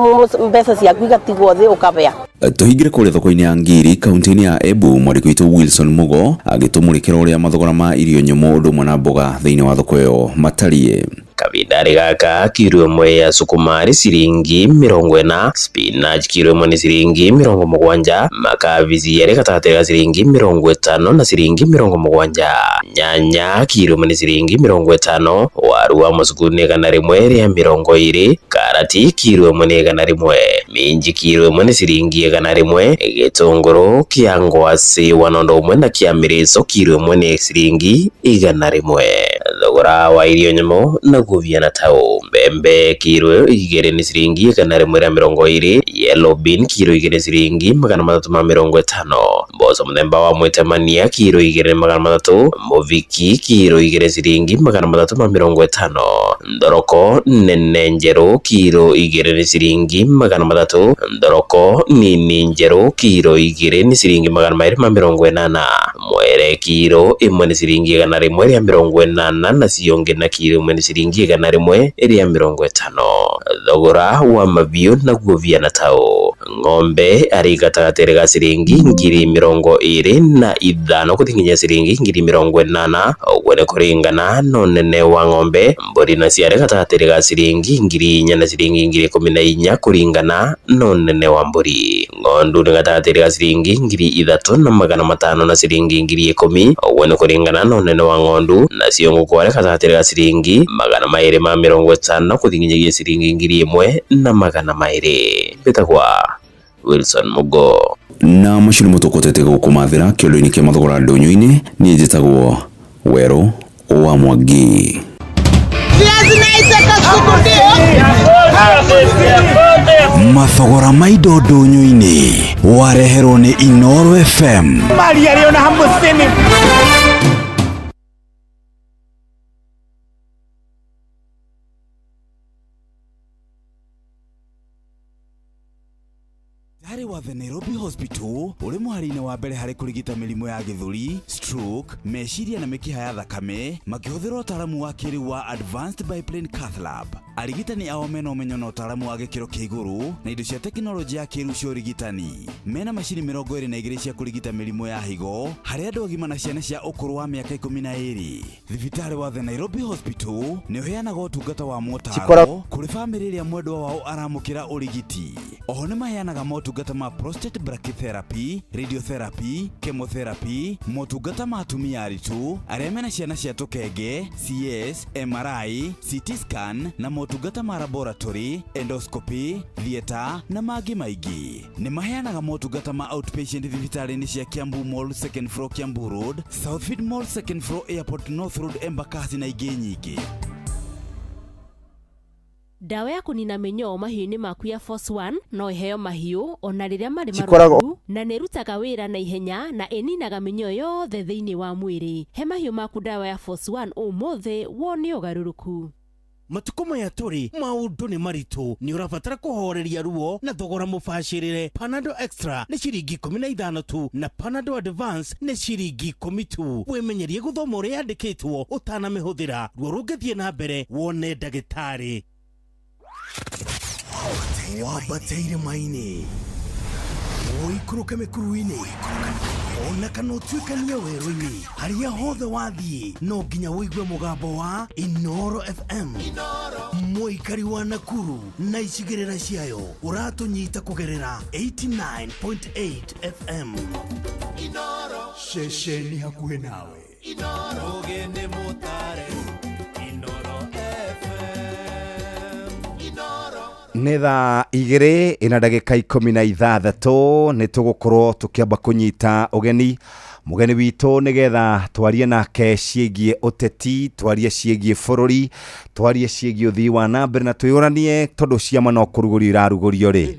mbeca ciaku igatigwo thi ukabea. Tũhingĩre kũrĩa thoko-inĩ ya Ngiri kaunti-inĩ ya Embu, mwandĩki witũ Wilson Mugo agĩtũmũrĩkĩra ũrĩa mathogora ma irio nyũmũ ũndũ ũmwe na mboga thĩinĩ wa thoko ĩyo matariĩ. Kavindarĩ gaka kiro ĩmwe ya sukuma nĩ ciringi 40, spinach kiro ĩmwe nĩ ciringi 70, makabici arĩ gatagatĩ ga ciringi 50 na ciringi 70, nyanya kiro ĩmwe nĩ ciringi 50, waru wa mũcuku nĩ 120, karati kiro ĩmwe nĩ 100, minji kiro ĩmwe nĩ ciringi 100, gĩtũngũrũ kĩa ngwacĩ 101 na kĩa mĩrĩco kiro ĩmwe nĩ ciringi 100. Thogora wa irio nyũmũ naguo viana tau mbembe kiro 2 nĩ ciringi 120, yellow bean kiro 2 ciringi 350, mboco mũthemba wa mwĩtemania kiro 2 300, mũviki kiro 2 ciringi 350, thoroko nene njerũ kiro 2 nĩ ciringi 300, thoroko nini njerũ kiro 2 nĩ ciringi 280, mwere kiro 1 nĩ ciringi 180 na cionge na kiro 1 nĩ ciringi 150. Thogora wa mabiũ naguo viana tau ng'ombe arĩ gatagatĩ ga ciringi 25,000 gũthiĩ nginya ciringi 80,000, ũguo nĩ kũringana na ũnene wa ng'ombe. Mbũri nacio arĩ gatagatĩ ga ciringi 4,000 na ciringi 14,000 kũringana na ũnene wa mbũri. Ng'ondu nĩ gatagatĩ ga ciringi 3,500 na ciringi 10,000, ũguo nĩ kũringana na ũnene wa ng'ondu. Nacio ngũkũ arĩ gatagatĩ ga ciringi 250 gũthiĩ nginyagia ciringi 1,200. Mbĩtagwa Wilson Mugo. Na macio nĩmo tũkũtete gũkũmathĩra kĩondo-inĩ kĩa mathogora ndũnyũ-inĩ. Niĩ njĩtagwo Werũ wa Mwangi. Mathogora ma indo ndũnyũ-inĩ wareherwo nĩ Inooro FM. Mali aliona hamsini. Thibitarĩ wa The Nairobi Hospital ũrĩ mũhari-inĩ wa mbere harĩ kũrigita mĩrimũ ya gĩthũri, stroke, meciria na mĩkiha ya thakame makĩhũthĩra ũtaaramu wa kĩrĩu wa Advanced Biplane Cath Lab. Arigitani ao mena ũmenyo na ũtaaramu wa gĩkĩro kĩa igũrũ na indo cia tekinoronjĩ ya kĩrĩu cia ũrigitani. Mena macini 22 cia kũrigita mĩrimũ ya higo harĩ andũ agima na ciana cia ũkũrũ wa mĩaka 12. Thibitarĩ wa The Nairobi Hospital nĩ ũheanaga ũtungata wa motaro kũrĩ bamĩrĩ ĩrĩa mwendwa wao aramũkĩra ũrigiti. Oho nĩ maheanaga motungata ma prostate brachytherapy, radiotherapy, chemotherapy, motungata ma atumia aritũ arĩa mena ciana cia tũkenge, CS, MRI, CT scan na motungata ma laboratory, endoscopy, theatre na mangĩ maingĩ. Nĩ maheanaga motungata ma outpatient thibitarĩ-inĩ cia Kiambu Mall second floor Kiambu Road, Southfield Mall second floor Airport North Road Embakasi na ingĩ nyingĩ. Ndawa ya kũnina mĩnyoo mahiũ-inĩ maku ya Force One no ĩheo mahiũ ona rĩrĩa marĩ Cikoragwo- marwaru na nĩ ĩrutaga wĩra na ihenya na ĩninaga mĩnyoo yothe thĩinĩ wa mwĩrĩ. He mahiũ maku ndawa ya Force One ũmũthĩ wone ũgarũrũku. Matukũ maya tũrĩ maũndũ nĩ maritũ, nĩ ũrabatara kũhoreria ruo na thogora mũbacĩrĩre. Panadol Extra nĩ ciringi 15 tu na Panadol Advance nĩ ciringi 10 tu. Wĩmenyerie gũthoma ũrĩa yandĩkĩtwo ũtanamĩhũthĩra. Ruo rũngĩthiĩ na mbere wone ndagĩtarĩ. Wambate irĩma-inĩ, ũikũrũke mĩkuru-inĩ, ona kana ũtuĩkanie werũ-inĩ, harĩa hothe wathiĩ no nginya ũigue mũgambo wa Inooro FM. Mũikari wa Nakuru na icigĩrĩra ciayo ũratũnyita kũgerera 89.8 FM. Ceceni hakuhĩ nawe. Ũgĩ nĩ mũtare Inooro FM. Inooro. Nĩ thaa 2 ina ndagĩka 16 nĩ tũgũkorwo tũkĩamba kũnyita ũgeni mũgeni witũ nĩgetha twarie nake ciĩgiĩ ũteti, twarie ciĩgiĩ bũrũri, twarie ciĩgiĩ ũthii wa na mbere na twĩyũranie tondũ ciama no kũrugũrio irarugũrio rĩ.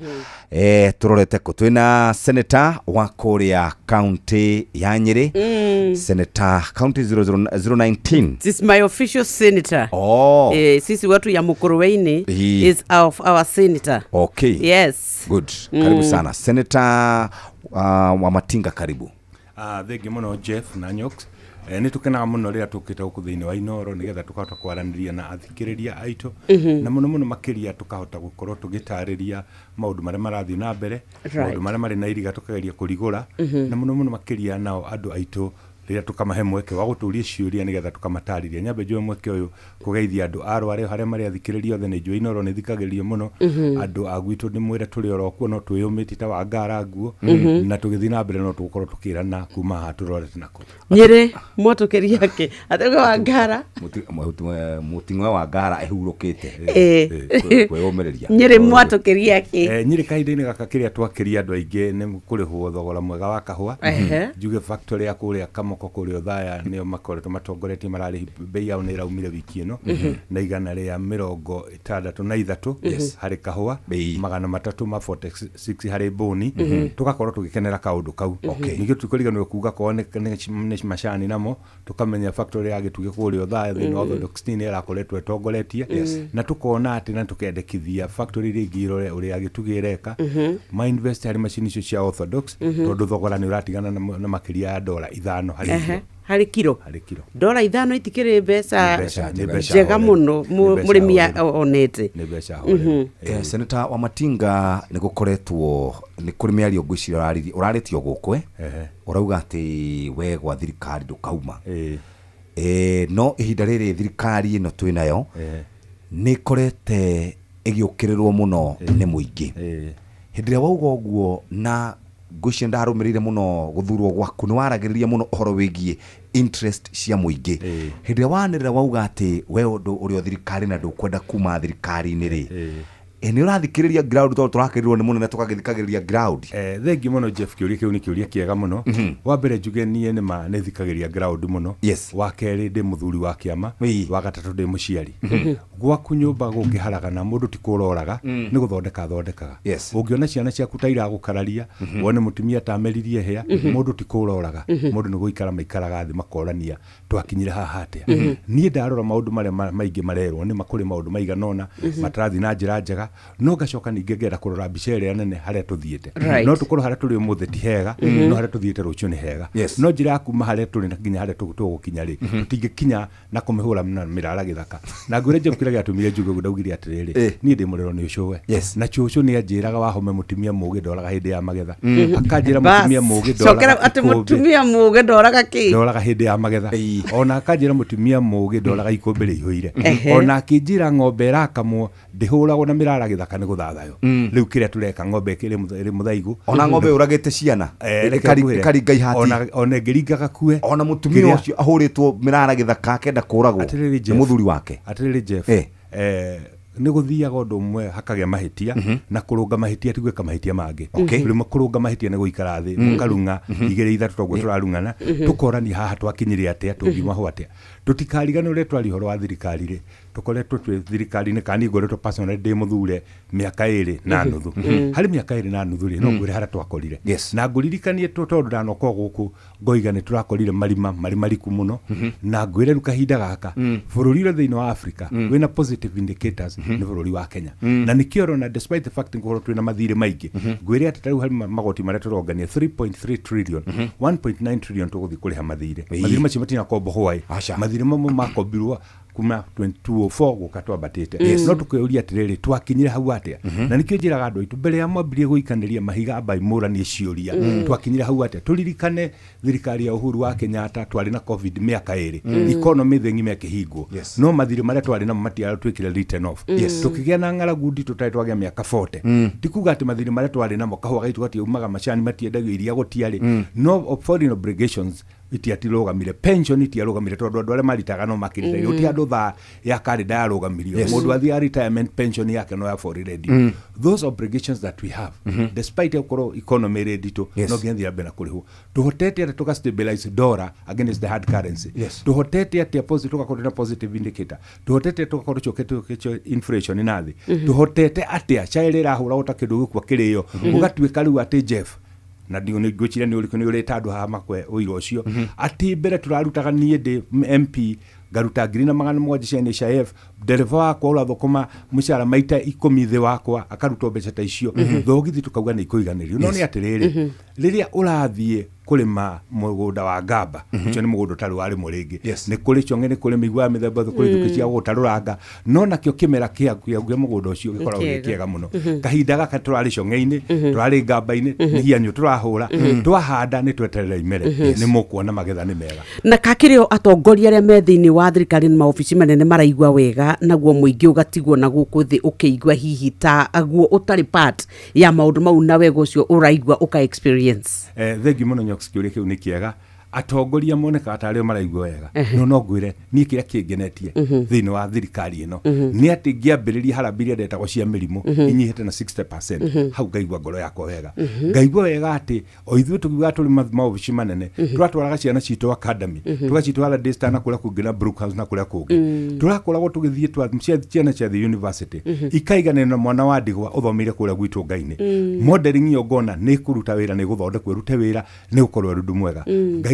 Tũrorete kũ twĩna senator wa kũrĩa kaunti ya Nyĩrĩ, senator county 019. This is my official senator. Oh. Sisi watu ya Mukuruweini Hii. is our senator. Okay. Yes. Good. Karibu sana. Senator Wamatinga, karibu. Thengi mũno Jeff na Nyox. Nĩ tũkenaga mũno rĩrĩa tũkĩte gũkũ thĩinĩ wa Inoro nĩgetha tũkahota kwaranĩria na athikĩrĩria aitũ na mũno mũno makĩria tũkahota gũkorwo tũgĩtarĩria maũndũ marĩa marathiĩ na mbere, maũndũ marĩa marĩ na iriga tũkageria kũrigũra, na mũno mũno makĩria nao andũ aitũ rĩrĩa tũkamahe mweke wa gũtũria ciũria nĩgetha tũkamatarĩria. Nyambe njoe mweke ũyũ kũgeithia andũ a Rware harĩa marĩ athikĩrĩria othe, nĩ njũĩ Inoro nĩ thikagĩrĩrio mũno. Andũ a gwitũ nĩ mwĩre tũrĩ oro kuo no twĩyũmĩtie ta Wangara nguo, na tũgĩthiĩ na mbere no tũgũkorwo tũkĩrana kuma haha tũrorete nako. Nyĩrĩ mwatũkĩria kĩ atĩ Wangara Mũting'oe wa Ngara ĩhurũkĩte kwĩyũmĩrĩria. Nyĩrĩ mwatũkĩria kĩ? Nyĩrĩ kahinda-inĩ gaka kĩrĩa twakĩria andũ aingĩ nĩ kũrĩhwo thogora mwega wa kahũa. Njuge factory ya kũrĩa Kamoko kũrĩa Othaya nĩo makoretwo matongoretie, mararĩhi bei yao nĩ ĩraumire wiki ĩno na 163 harĩ kahũa, 346 harĩ mbũni. Tũgakorwo tũgĩkenera kaũndũ kau. Ningĩ tũtikũriganĩrwo kuga korwo nĩ macani namo tũkamenya factory ya Gĩtugĩ kũrĩa Othaya thĩinĩ wa Orthodox Tea nĩ ĩrakoretwo ĩtongoretie, na tũkona atĩ na tũkendekithia factory iria ingĩ irore ũrĩa Gĩtugĩ ĩreka, ma invest harĩ macini icio cia Orthodox, tondũ thogora nĩ ũratigana na makĩria ya $5 harĩ kiro. Harĩ kiro. Harĩ kiro. $5 itikĩrĩ mbeca Nĩ mbeca njega horeri. mũno Nĩ mbeca mũrĩmi horeri. onete. Nĩ mbeca horeri. Senator Wamatinga, nĩ gũkoretwo nĩ kũrĩ mĩario ngwĩciria ũrarĩtio gũkũ, ũrauga atĩ we gwa thirikari ndũkauma. No ihinda rĩrĩ thirikari ĩno twĩ nayo nĩ ĩkorete ĩgĩũkĩrĩrwo mũno nĩ mũingĩ. Hĩndĩ ĩrĩa wauga ũguo, na ngwĩciria ndarũmĩrĩire mũno gũthurwo gwaku, nĩ waragĩrĩria mũno ũhoro wĩgiĩ interest cia mũingĩ. Hĩndĩ ĩrĩa wanĩrĩra wauga atĩ we ũndũ ũrĩ o thirikari na ndũkwenda kuma thirikari-inĩ rĩ, nĩ ũrathikĩrĩria ground, tondũ tũrakĩrĩrwo nĩ mũnene tũgagĩthikagĩrĩria ground? Thengi mũno Jeff, kĩũria kĩu nĩ kĩũria kĩega mũno. Wa mbere njuge niĩ nĩ ma nĩ thikagĩrĩria ground mũno. Wa kerĩ ndĩ mũthuri wa kĩama. Wa gatatũ ndĩ mũciari. Gwaku nyũmba gũngĩharagana mũndũ ti kũroraga, nĩ gũthondeka athondekaga. Ũngĩona ciana ciaku ta iragũkararia, wone mũtumia ta ameririe hĩa, mũndũ ti kũroraga, mũndũ nĩ gũikara maikaraga thĩ makorania twakinyire haha atĩa. Niĩ ndarora maũndũ marĩa maingĩ marerwo nĩ makũrĩ maũndũ maigana ũna matarathiĩ na njĩra njega, no ngacoka ningĩ ngenda kũrora mbica ĩrĩa nene harĩa tũthiĩte. No tũkorwo harĩa tũrĩ ũmũthĩ ti hega, no harĩa tũthiĩte rũciũ nĩ hega. No njĩra ya kuma harĩa tũrĩ na nginya harĩa tũgũkinya rĩ, tũtingĩkinya na kũmĩhũra na mĩrara gĩthaka. Na ngwĩre Jeff kĩrĩa gĩatũmire njuge ũguo, ndaugire atĩrĩrĩ, niĩ ndĩ mũrerwo nĩ ũcũwe, na cũcũ nĩ anjĩraga wahome mũtumia mũũgĩ ndoraga hĩndĩ ya magetha. Akanjĩra mũtumia mũũgĩ ndoraga atĩ mũtumia mũũgĩ ndoraga kĩ? Ndoraga hĩndĩ ya magetha. Ona akanjĩra mũtumia mũũgĩ ndoraga ikũmbĩ rĩihũire. Ona akĩnjĩra ng'ombe ĩrakamwo ndĩhũragwo na mĩrara gĩthaka nĩ gũthathayo. Rĩu kĩrĩa tũreka ng'ombe ĩrĩ mũthaigu, ona ng'ombe ũragĩte ciana ĩkaringa ihati, ona ĩngĩringa gakue, ona mũtumia ũcio ahũrĩtwo mĩrara gĩthaka akenda kũragwo nĩ mũthuri wake. Atĩrĩrĩ Jeff, nĩ gũthiaga ũndũ ũmwe hakagĩa mahĩtia, na kũrũnga mahĩtia ti gwĩka mahĩtia mangĩ. Rĩmwe kũrũnga mahĩtia nĩ gũikara thĩ mũkarung'a 2 3 toguo tũrarung'ana, tũkorania haha twakinyire atĩa, tũngiuma ho atĩa. Tũtikariganĩrwo ũrĩa twaria ũhoro wa thirikari rĩ, tũkoretwo twĩ thirikari-inĩ, kana niĩ ngoretwo personally ndĩ mũthure mĩaka 2.5. Harĩ mĩaka 2.5 rĩ, no ngwĩre harĩa twakorire. Na ngũririkanie tondũ ndanoka gũkũ ngoiga nĩ tũrakorire marima marĩ mariku mũno, na ngwĩre rĩu kahinda gaka bũrũri ũrĩa thĩinĩ wa Africa wĩna positive indicators nĩ bũrũri wa Kenya. Na nĩkĩo ũrona despite the fact ngũkorwo twĩna mathirĩ maingĩ, ngwĩre atĩ ta rĩu harĩ magoti marĩa tũrongania 3.3 trillion, 1.9 trillion tũgũthiĩ kũrĩha mathirĩ. Mathirĩ macio matinakombo hwaĩ, mathirĩ mamwe makombirwo kuma 2204 gũka twambatĩte. No tũkĩũria atĩrĩrĩ, twakinyire hau atĩa? Na nĩkĩo njĩraga andũ aitũ mbere ya mwambĩrĩrie gũikanĩria mahiga ambai mũranie ciũria, twakinyire hau atĩa? Tũririkane thirikari ya Uhuru wa Kenyatta twarĩ na COVID mĩaka 2, economy thĩ ng'ima ĩkĩhingwo, no mathirĩ marĩa twarĩ namo matiatuĩkire written off. Tũkĩgĩa na ng'aragu nditũ tũtarĩ twagĩa mĩaka 40. Ti kuga atĩ mathirĩ marĩa twarĩ namo kahũa gaitũ gatiaumaga, macani matiendagio, iria gũtiarĩ, no foreign obligations itiatirũgamire, pension itiarũgamire, tondũ andũ arĩa maritaga no makĩrita. Gũtirĩ andũ thaa ya karenda yarũgamirio, mũndũ athiaga retirement pension yake no ya for ready. Those obligations that we have, despite gũkorwo economy ĩrĩ nditũ, no nginya thiĩ na mbere na kũrĩhwo. Tũhotete atĩa tũka stabilize dollar against the hard currency? Tũhotete atĩa tũgakorwo na positive indicator? Tũhotete tũgakorwo tũcokete inflation na thĩ? Tũhotete atĩa chai ĩrĩa ĩrahũragwo ta kĩndũ gĩkua kĩrĩo gũgatuĩka rĩu atĩ Jeff, na nĩ ngwĩciria nĩ ũrĩkũ nĩ ũrĩta andũ haha makwe ũira ũcio, atĩ mbere tũrarutaga niĩ ndĩ MP Ngaruta 4,700 cia NHIF, ndereba wakwa ũrathũkũma mũcara maita 10 thĩ wakwa akarutwo mbeca ta icio. Thogithi tũkauga nĩ ikũiganĩrio, no nĩ atĩrĩrĩ, rĩrĩa ũrathiĩ kũrĩma mũgũnda wa ngamba, ũcio nĩ mũgũnda ũtarĩ warĩmwo rĩngĩ, nĩ kũrĩ cong'e, nĩ kũrĩ mĩigua ya mĩthemba yothe, kũrĩ njũkĩ cia gũtarũranga, no nakĩo kĩmera kĩa mũgũnda ũcio gĩkoragwo gĩ kĩega mũno. Kahinda gaka tũrarĩ cong'e-inĩ, tũrarĩ ngamba-inĩ, nĩ hianyũ tũrahũra, twahanda nĩ tweterera imere, nĩ mũkuona magetha nĩ mega. Na kakĩrĩ o atongoria arĩa me thĩinĩ wa thirikari na maobici manene maraigua wega, naguo mũingĩ ũgatigwo na gũkũ thĩ ũkĩigua hihi ta guo ũtarĩ part ya maũndũ mau, na wega ũcio ũraigua ũka experience? Thengiũ mũno Nyox, kĩũria kĩu nĩ kĩega. Atongoria monekaga tarĩ o maraigua wega, no ngwĩre niĩ kĩrĩa kĩngenetie thĩinĩ wa thirikari ĩno nĩ atĩ ngĩambĩrĩria harambee iria ndetagwo cia mĩrimũ inyihĩte na 60%. Hau ngaigua ngoro yakwa wega, ngaigua wega atĩ o ithuĩ tũkiugaga tũrĩ maobici manene, tũratwaraga ciana citũ academy, tũgacitwara Daystar na kũrĩa kũngĩ na Brookhouse na kũrĩa kũngĩ, tũrakoragwo tũgĩthiĩ ciana cia the university ikaiganĩra na mwana wa ndigwa ũthomeire kũrĩa gwitũ Ngai-inĩ. Modeling ĩyo ngona nĩ kũruta wĩra, nĩ gũthondekwo ĩrute wĩra, nĩ gũkorwo ĩrĩ ũndũ mwega.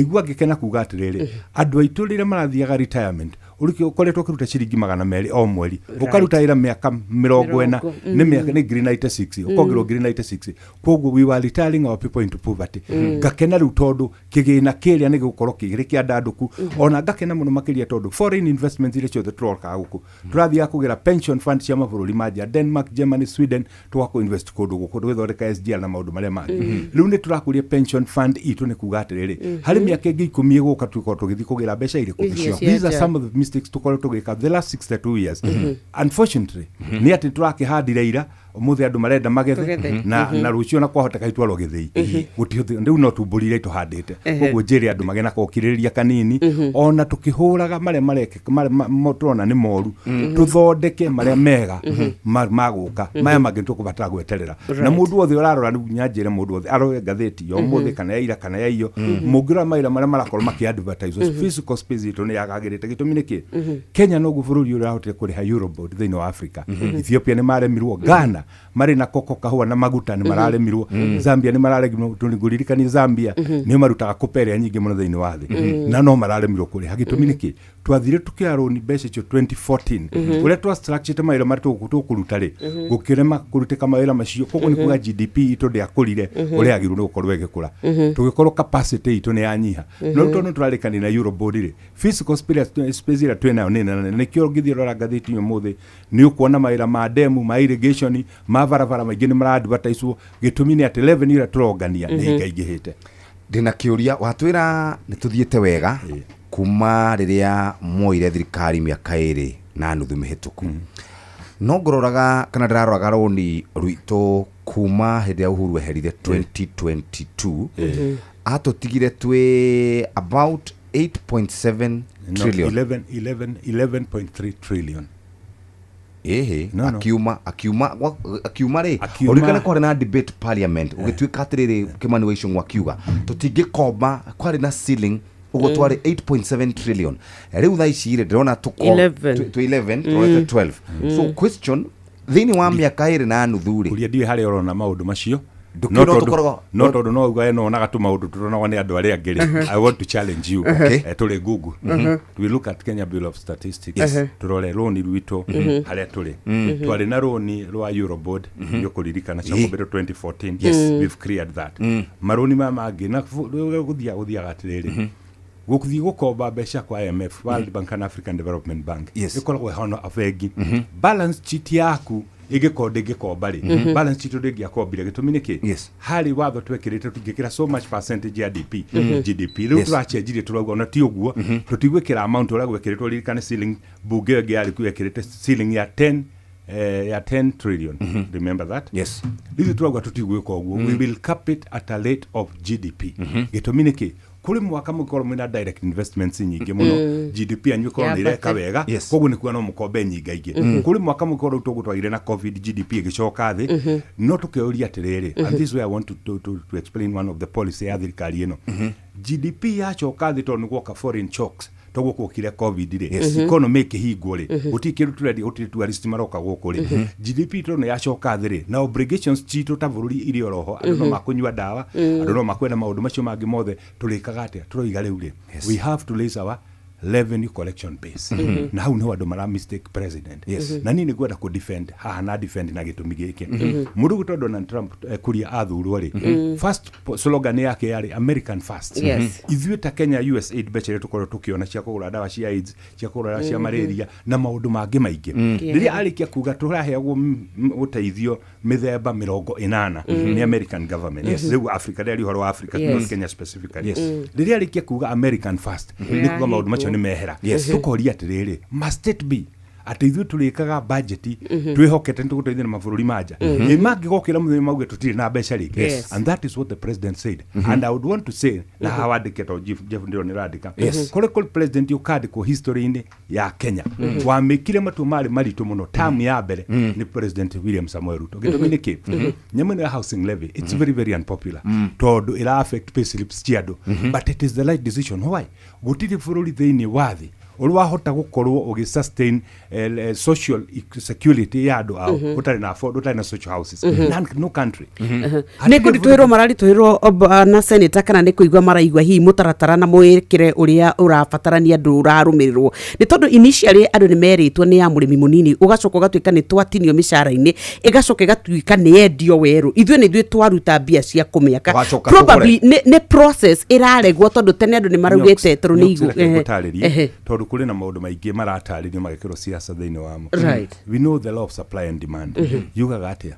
Ngaigua ngĩkena kuga atĩrĩrĩ, andũ aitũ rĩrĩa marathiaga retirement, ũkoretwo ũkĩruta ciringi 200 o mweri, ũkaruta wĩra mĩaka 40, nĩ mĩaka nĩ ngiri 96, ũkongerwo ngiri 96. Koguo we were retiring our people into poverty. Ngakena rĩu tondũ kĩgĩna kĩrĩa nĩ gĩgũkorwo kĩrĩ kĩandandũku. Ona ngakena mũno makĩria tondũ foreign investments iria ciothe tũrokaga gũkũ, tũrathiaga kũgĩra pension fund cia mabũrũri ma nja, Denmark, Germany, Sweden, tũgakũ invest kũndũ gũkũ tũgĩthondeka SGR na maũndũ marĩa mangĩ. Rĩu nĩ tũrakũria pension fund itũ, nĩ kuga atĩrĩrĩ, harĩ mĩaka ĩngĩ 10 ĩgũka tũkorwo tũgĩthiĩ kũgĩra mbeca irĩkũ. Icio cia These are nja. some of the mistakes tũkorwo tũgĩka the last 62 years. Unfortunately, nĩ atĩ tũrakĩhandire ira, ũmũthĩ andũ marenda magethe. Tũgethe. Na na rũciũ na kwahoteka itwarwo gĩthĩi gũtihũthĩ. Rĩu no tumbũri iria tũhandĩte. Koguo njĩre andũ magĩe na kokirĩrĩria kanini, ona tũkĩhũraga marĩa marekĩka, marĩa tũrona nĩ moru, tũthondeke marĩa mega magũka. Maya mangĩ tũkũbatara gweterera na mũndũ wothe ũrarora rĩu, nyanjĩre mũndũ wothe arore ngathĩti ya ũmũthĩ kana ya ira kana ya iyo, mũngĩrora mawĩra marĩa marakorwo makĩ advertise, physical space itũ nĩ yagagĩrĩte. Gĩtũmi nĩ kĩ? Kenya noguo bũrũri ũrĩa ũrahotire kũrĩha Eurobond thĩinĩ wa Africa. Ethiopia nĩ maremirwo, Ghana marĩ na koko, kahũa na maguta, nĩ mararemirwo, Zambia nĩ mararemirwo. Ngũririkanie Zambia nĩo marutaga kopa ĩrĩa nyingĩ mũno thĩinĩ wa thĩ, na no mararemirwo kũrĩha. Gĩtũmi nĩ kĩ? Twathire tukĩoya rũni mbeca icio 2014, ũrĩa twa structure mawĩra marĩa tũkũruta rĩ, gũkĩrema kũrutĩka mawĩra macio. Koguo nĩ kuga GDP itũ ndĩakũrire ũrĩa yagĩrĩirwo nĩ gũkorwo ĩgĩkũra, tũgĩkorwo capacity itũ nĩ yanyiha. No rĩu tondũ nĩ tũrarĩkanĩra na Eurobond rĩ, physical space ĩrĩa twĩ nayo nĩ nene. Nĩkĩo ũngĩthiĩ rora ngathĩti ũmũthĩ, nĩ ũkuona mawĩra ma demu, ma irrigation, ma barabara maingĩ nĩ mara-advertisewo. Gĩtũmi nĩ atĩ revenue ĩrĩa tũrongania nĩ ĩingaingĩhĩte. Ndĩna kĩũria. Watwĩra nĩ tũthiĩte wega kuma rĩrĩa mwoire thirikari mĩaka 2.5 mĩhĩtũku, no ngũroraga kana ndĩraroraga rũni rwitũ kuma hĩndĩ ya Uhuru eherire 2022, atũtigire twĩ about 8.7 No, trillion. 11 11 11.3 trillion. Ĩhĩ. No, no. Akiuma rĩ, ũririkane kwarĩ na debate parliament, ũgĩtuĩka atĩrĩrĩ, Kimani wa Ichung'wa akiuga tũtingĩkomba, kwarĩ na ceiling ũguo. Twarĩ 8.7 trillion. Rĩu thaa ici rĩ, ndĩrona tũko 11. Twĩ 11, tũrorete 12. So question, thĩinĩ wa mĩaka 2.5 rĩ, Kuria ndiũĩ harĩa ũrona maũndũ macio. Ndũkĩũĩ No no tondũ- no tondũ no uga no onaga tu maũndũ tũronagwo nĩ andũ arĩa angĩ rĩ, I want to challenge you. Tũrĩ Google, we look at Kenya Bureau of Statistics, tũrore rũni rwitũ harĩa tũrĩ. Twarĩ na rũni rwa Eurobond, nĩ ũkũririkana, ciakombetwo 2014. We've cleared that. Marũni maya mangĩ na gũthiaga atĩrĩrĩ, gũthiĩ gũkomba mbeca kwa IMF, World Bank and African Development Bank, ĩkoragwo ĩhana bengi. Balance sheet yaku ĩngĩkorwo ndĩngĩkomba rĩ, balance sheet ndĩngĩakombire. Gĩtũmi nĩ kĩ? Harĩ watho twekĩrĩte tũtingĩkĩra so much percentage ya DP GDP. Rĩu tũracenjirie, tũrauga ona ti ũguo, tũtigwĩkĩra amount ũrĩa gwĩkĩrĩtwo. Ririkane ceiling bunge ĩyo ĩngĩ yarĩ kuo yekĩrĩte ceiling ya 10 ya 10 trillion, remember that? Yes. Rĩu tũrauga tũtigwĩka ũguo, we will cap it at a rate of GDP. Gĩtũmi nĩ kĩ? Kũrĩ mwaka mũngĩkorwo mwĩna direct investments nyingĩ mũno, GDP yanyu ĩkorwo nĩ ĩreka Yambate. wega, koguo nĩ kuga no mũkombe nyingaingĩ. Kũrĩ mwaka mũngĩkorwo rĩu tũgũtwagire na COVID, GDP ĩgĩcoka thĩ. No tũkĩũria atĩrĩrĩ, and this is where I want to explain one of the policy ya thirikari ĩno, GDP yacoka thĩ tondũ nĩ guoka foreign shocks, toguo gwokire COVID rĩ, economy ĩkĩhingwo rĩ, gũtirĩ kĩndũ tũrendia, gũtirĩ tourist maroka gũkũ rĩ, GDP tondũ nĩ yacoka thĩ rĩ, na obligations citũ ta bũrũri irĩ oroho, andũ no makũnyua ndawa, andũ no makwenda maũndũ macio mangĩ mothe, tũrĩkaga atĩa? Tũroiga rĩu rĩ, we have to raise our Revenue collection base. Na hau niho andũ mara mistake president. Na niĩ nĩ ngwenda kũ defend haha na defend na gĩtũmi gĩkĩ. Mũndũ gwĩtwo Donald Trump, kuria athurwo rĩ, first slogan yake yarĩ "American first". Ithuĩ ta Kenya, USAID, mbeca iria tũkorwo tũkĩona cia kũgũra ndawa cia AIDS, cia kũgũra ndawa cia malaria na maũndũ mangĩ maingĩ, rĩrĩa arĩkia kuga tũraheagwo ũteithio mĩthemba 80 nĩ American government. Rĩu Africa, ndĩaria ũhoro wa Africa, not Kenya specifically. Rĩrĩa arĩkia kuga "American first", nĩ kuga maũndũ macio nĩ mehera. Tũkoria atĩrĩrĩ, must it be atĩ ithuĩ tũrĩkaga budget twĩhokete nĩ tũgũteithia na mabũrũri manja ĩ mangĩgokĩra mũthenya mauge tũtirĩ na mbeca rĩngĩ? And that is what the president said, and I would want to say na haha wandĩke to Jeff, Jeff ndĩrona nĩũrandĩka. Kũrĩ kũrĩ president ũkandĩkwo history-inĩ ya Kenya wamĩkire matua marĩ maritũ mũno term ya mbere nĩ President William Samoei Ruto. Gĩtũmi nĩ kĩ? Nyamũ ĩno ya housing levy, it's very very unpopular tondũ ĩra affect pay slips cia andũ, but it is the right decision. Why? Gũtirĩ bũrũri thĩinĩ wa thĩ ũrĩ wahota gũkorwo ũgĩ sustain social security ya andũ ao ũtarĩ na afford, ũtarĩ na social houses. No country. Nä kå ritå hä rwo mararitå hä rwo na seneta kana nä kå igua maraigua hihi må taratara na mwä kä re å rä a å rabatarania ndå rarå mä rä rwo nä tondå initially andå nä merĩtwo nä ya må rä mi må nini, ũgacoka ũgatuĩka nĩ twatinio mĩcara-inĩ, ĩgacoka ĩgatuĩka nĩ yendio werũ, ithuĩ nĩ ithuĩ twaruta mbia cia kũmĩaka. Tũgacoka. Probably nĩ process ĩraregwo tondũ tene andũ nĩ maraugĩte tondũ nĩ Nyox, reke ngũtarĩrie, tondũ kũrĩ na maũndũ maingĩ maratarĩrio magĩkĩrwo siasa thĩinĩ wamo. We know the law of supply and demand yugaga atĩa?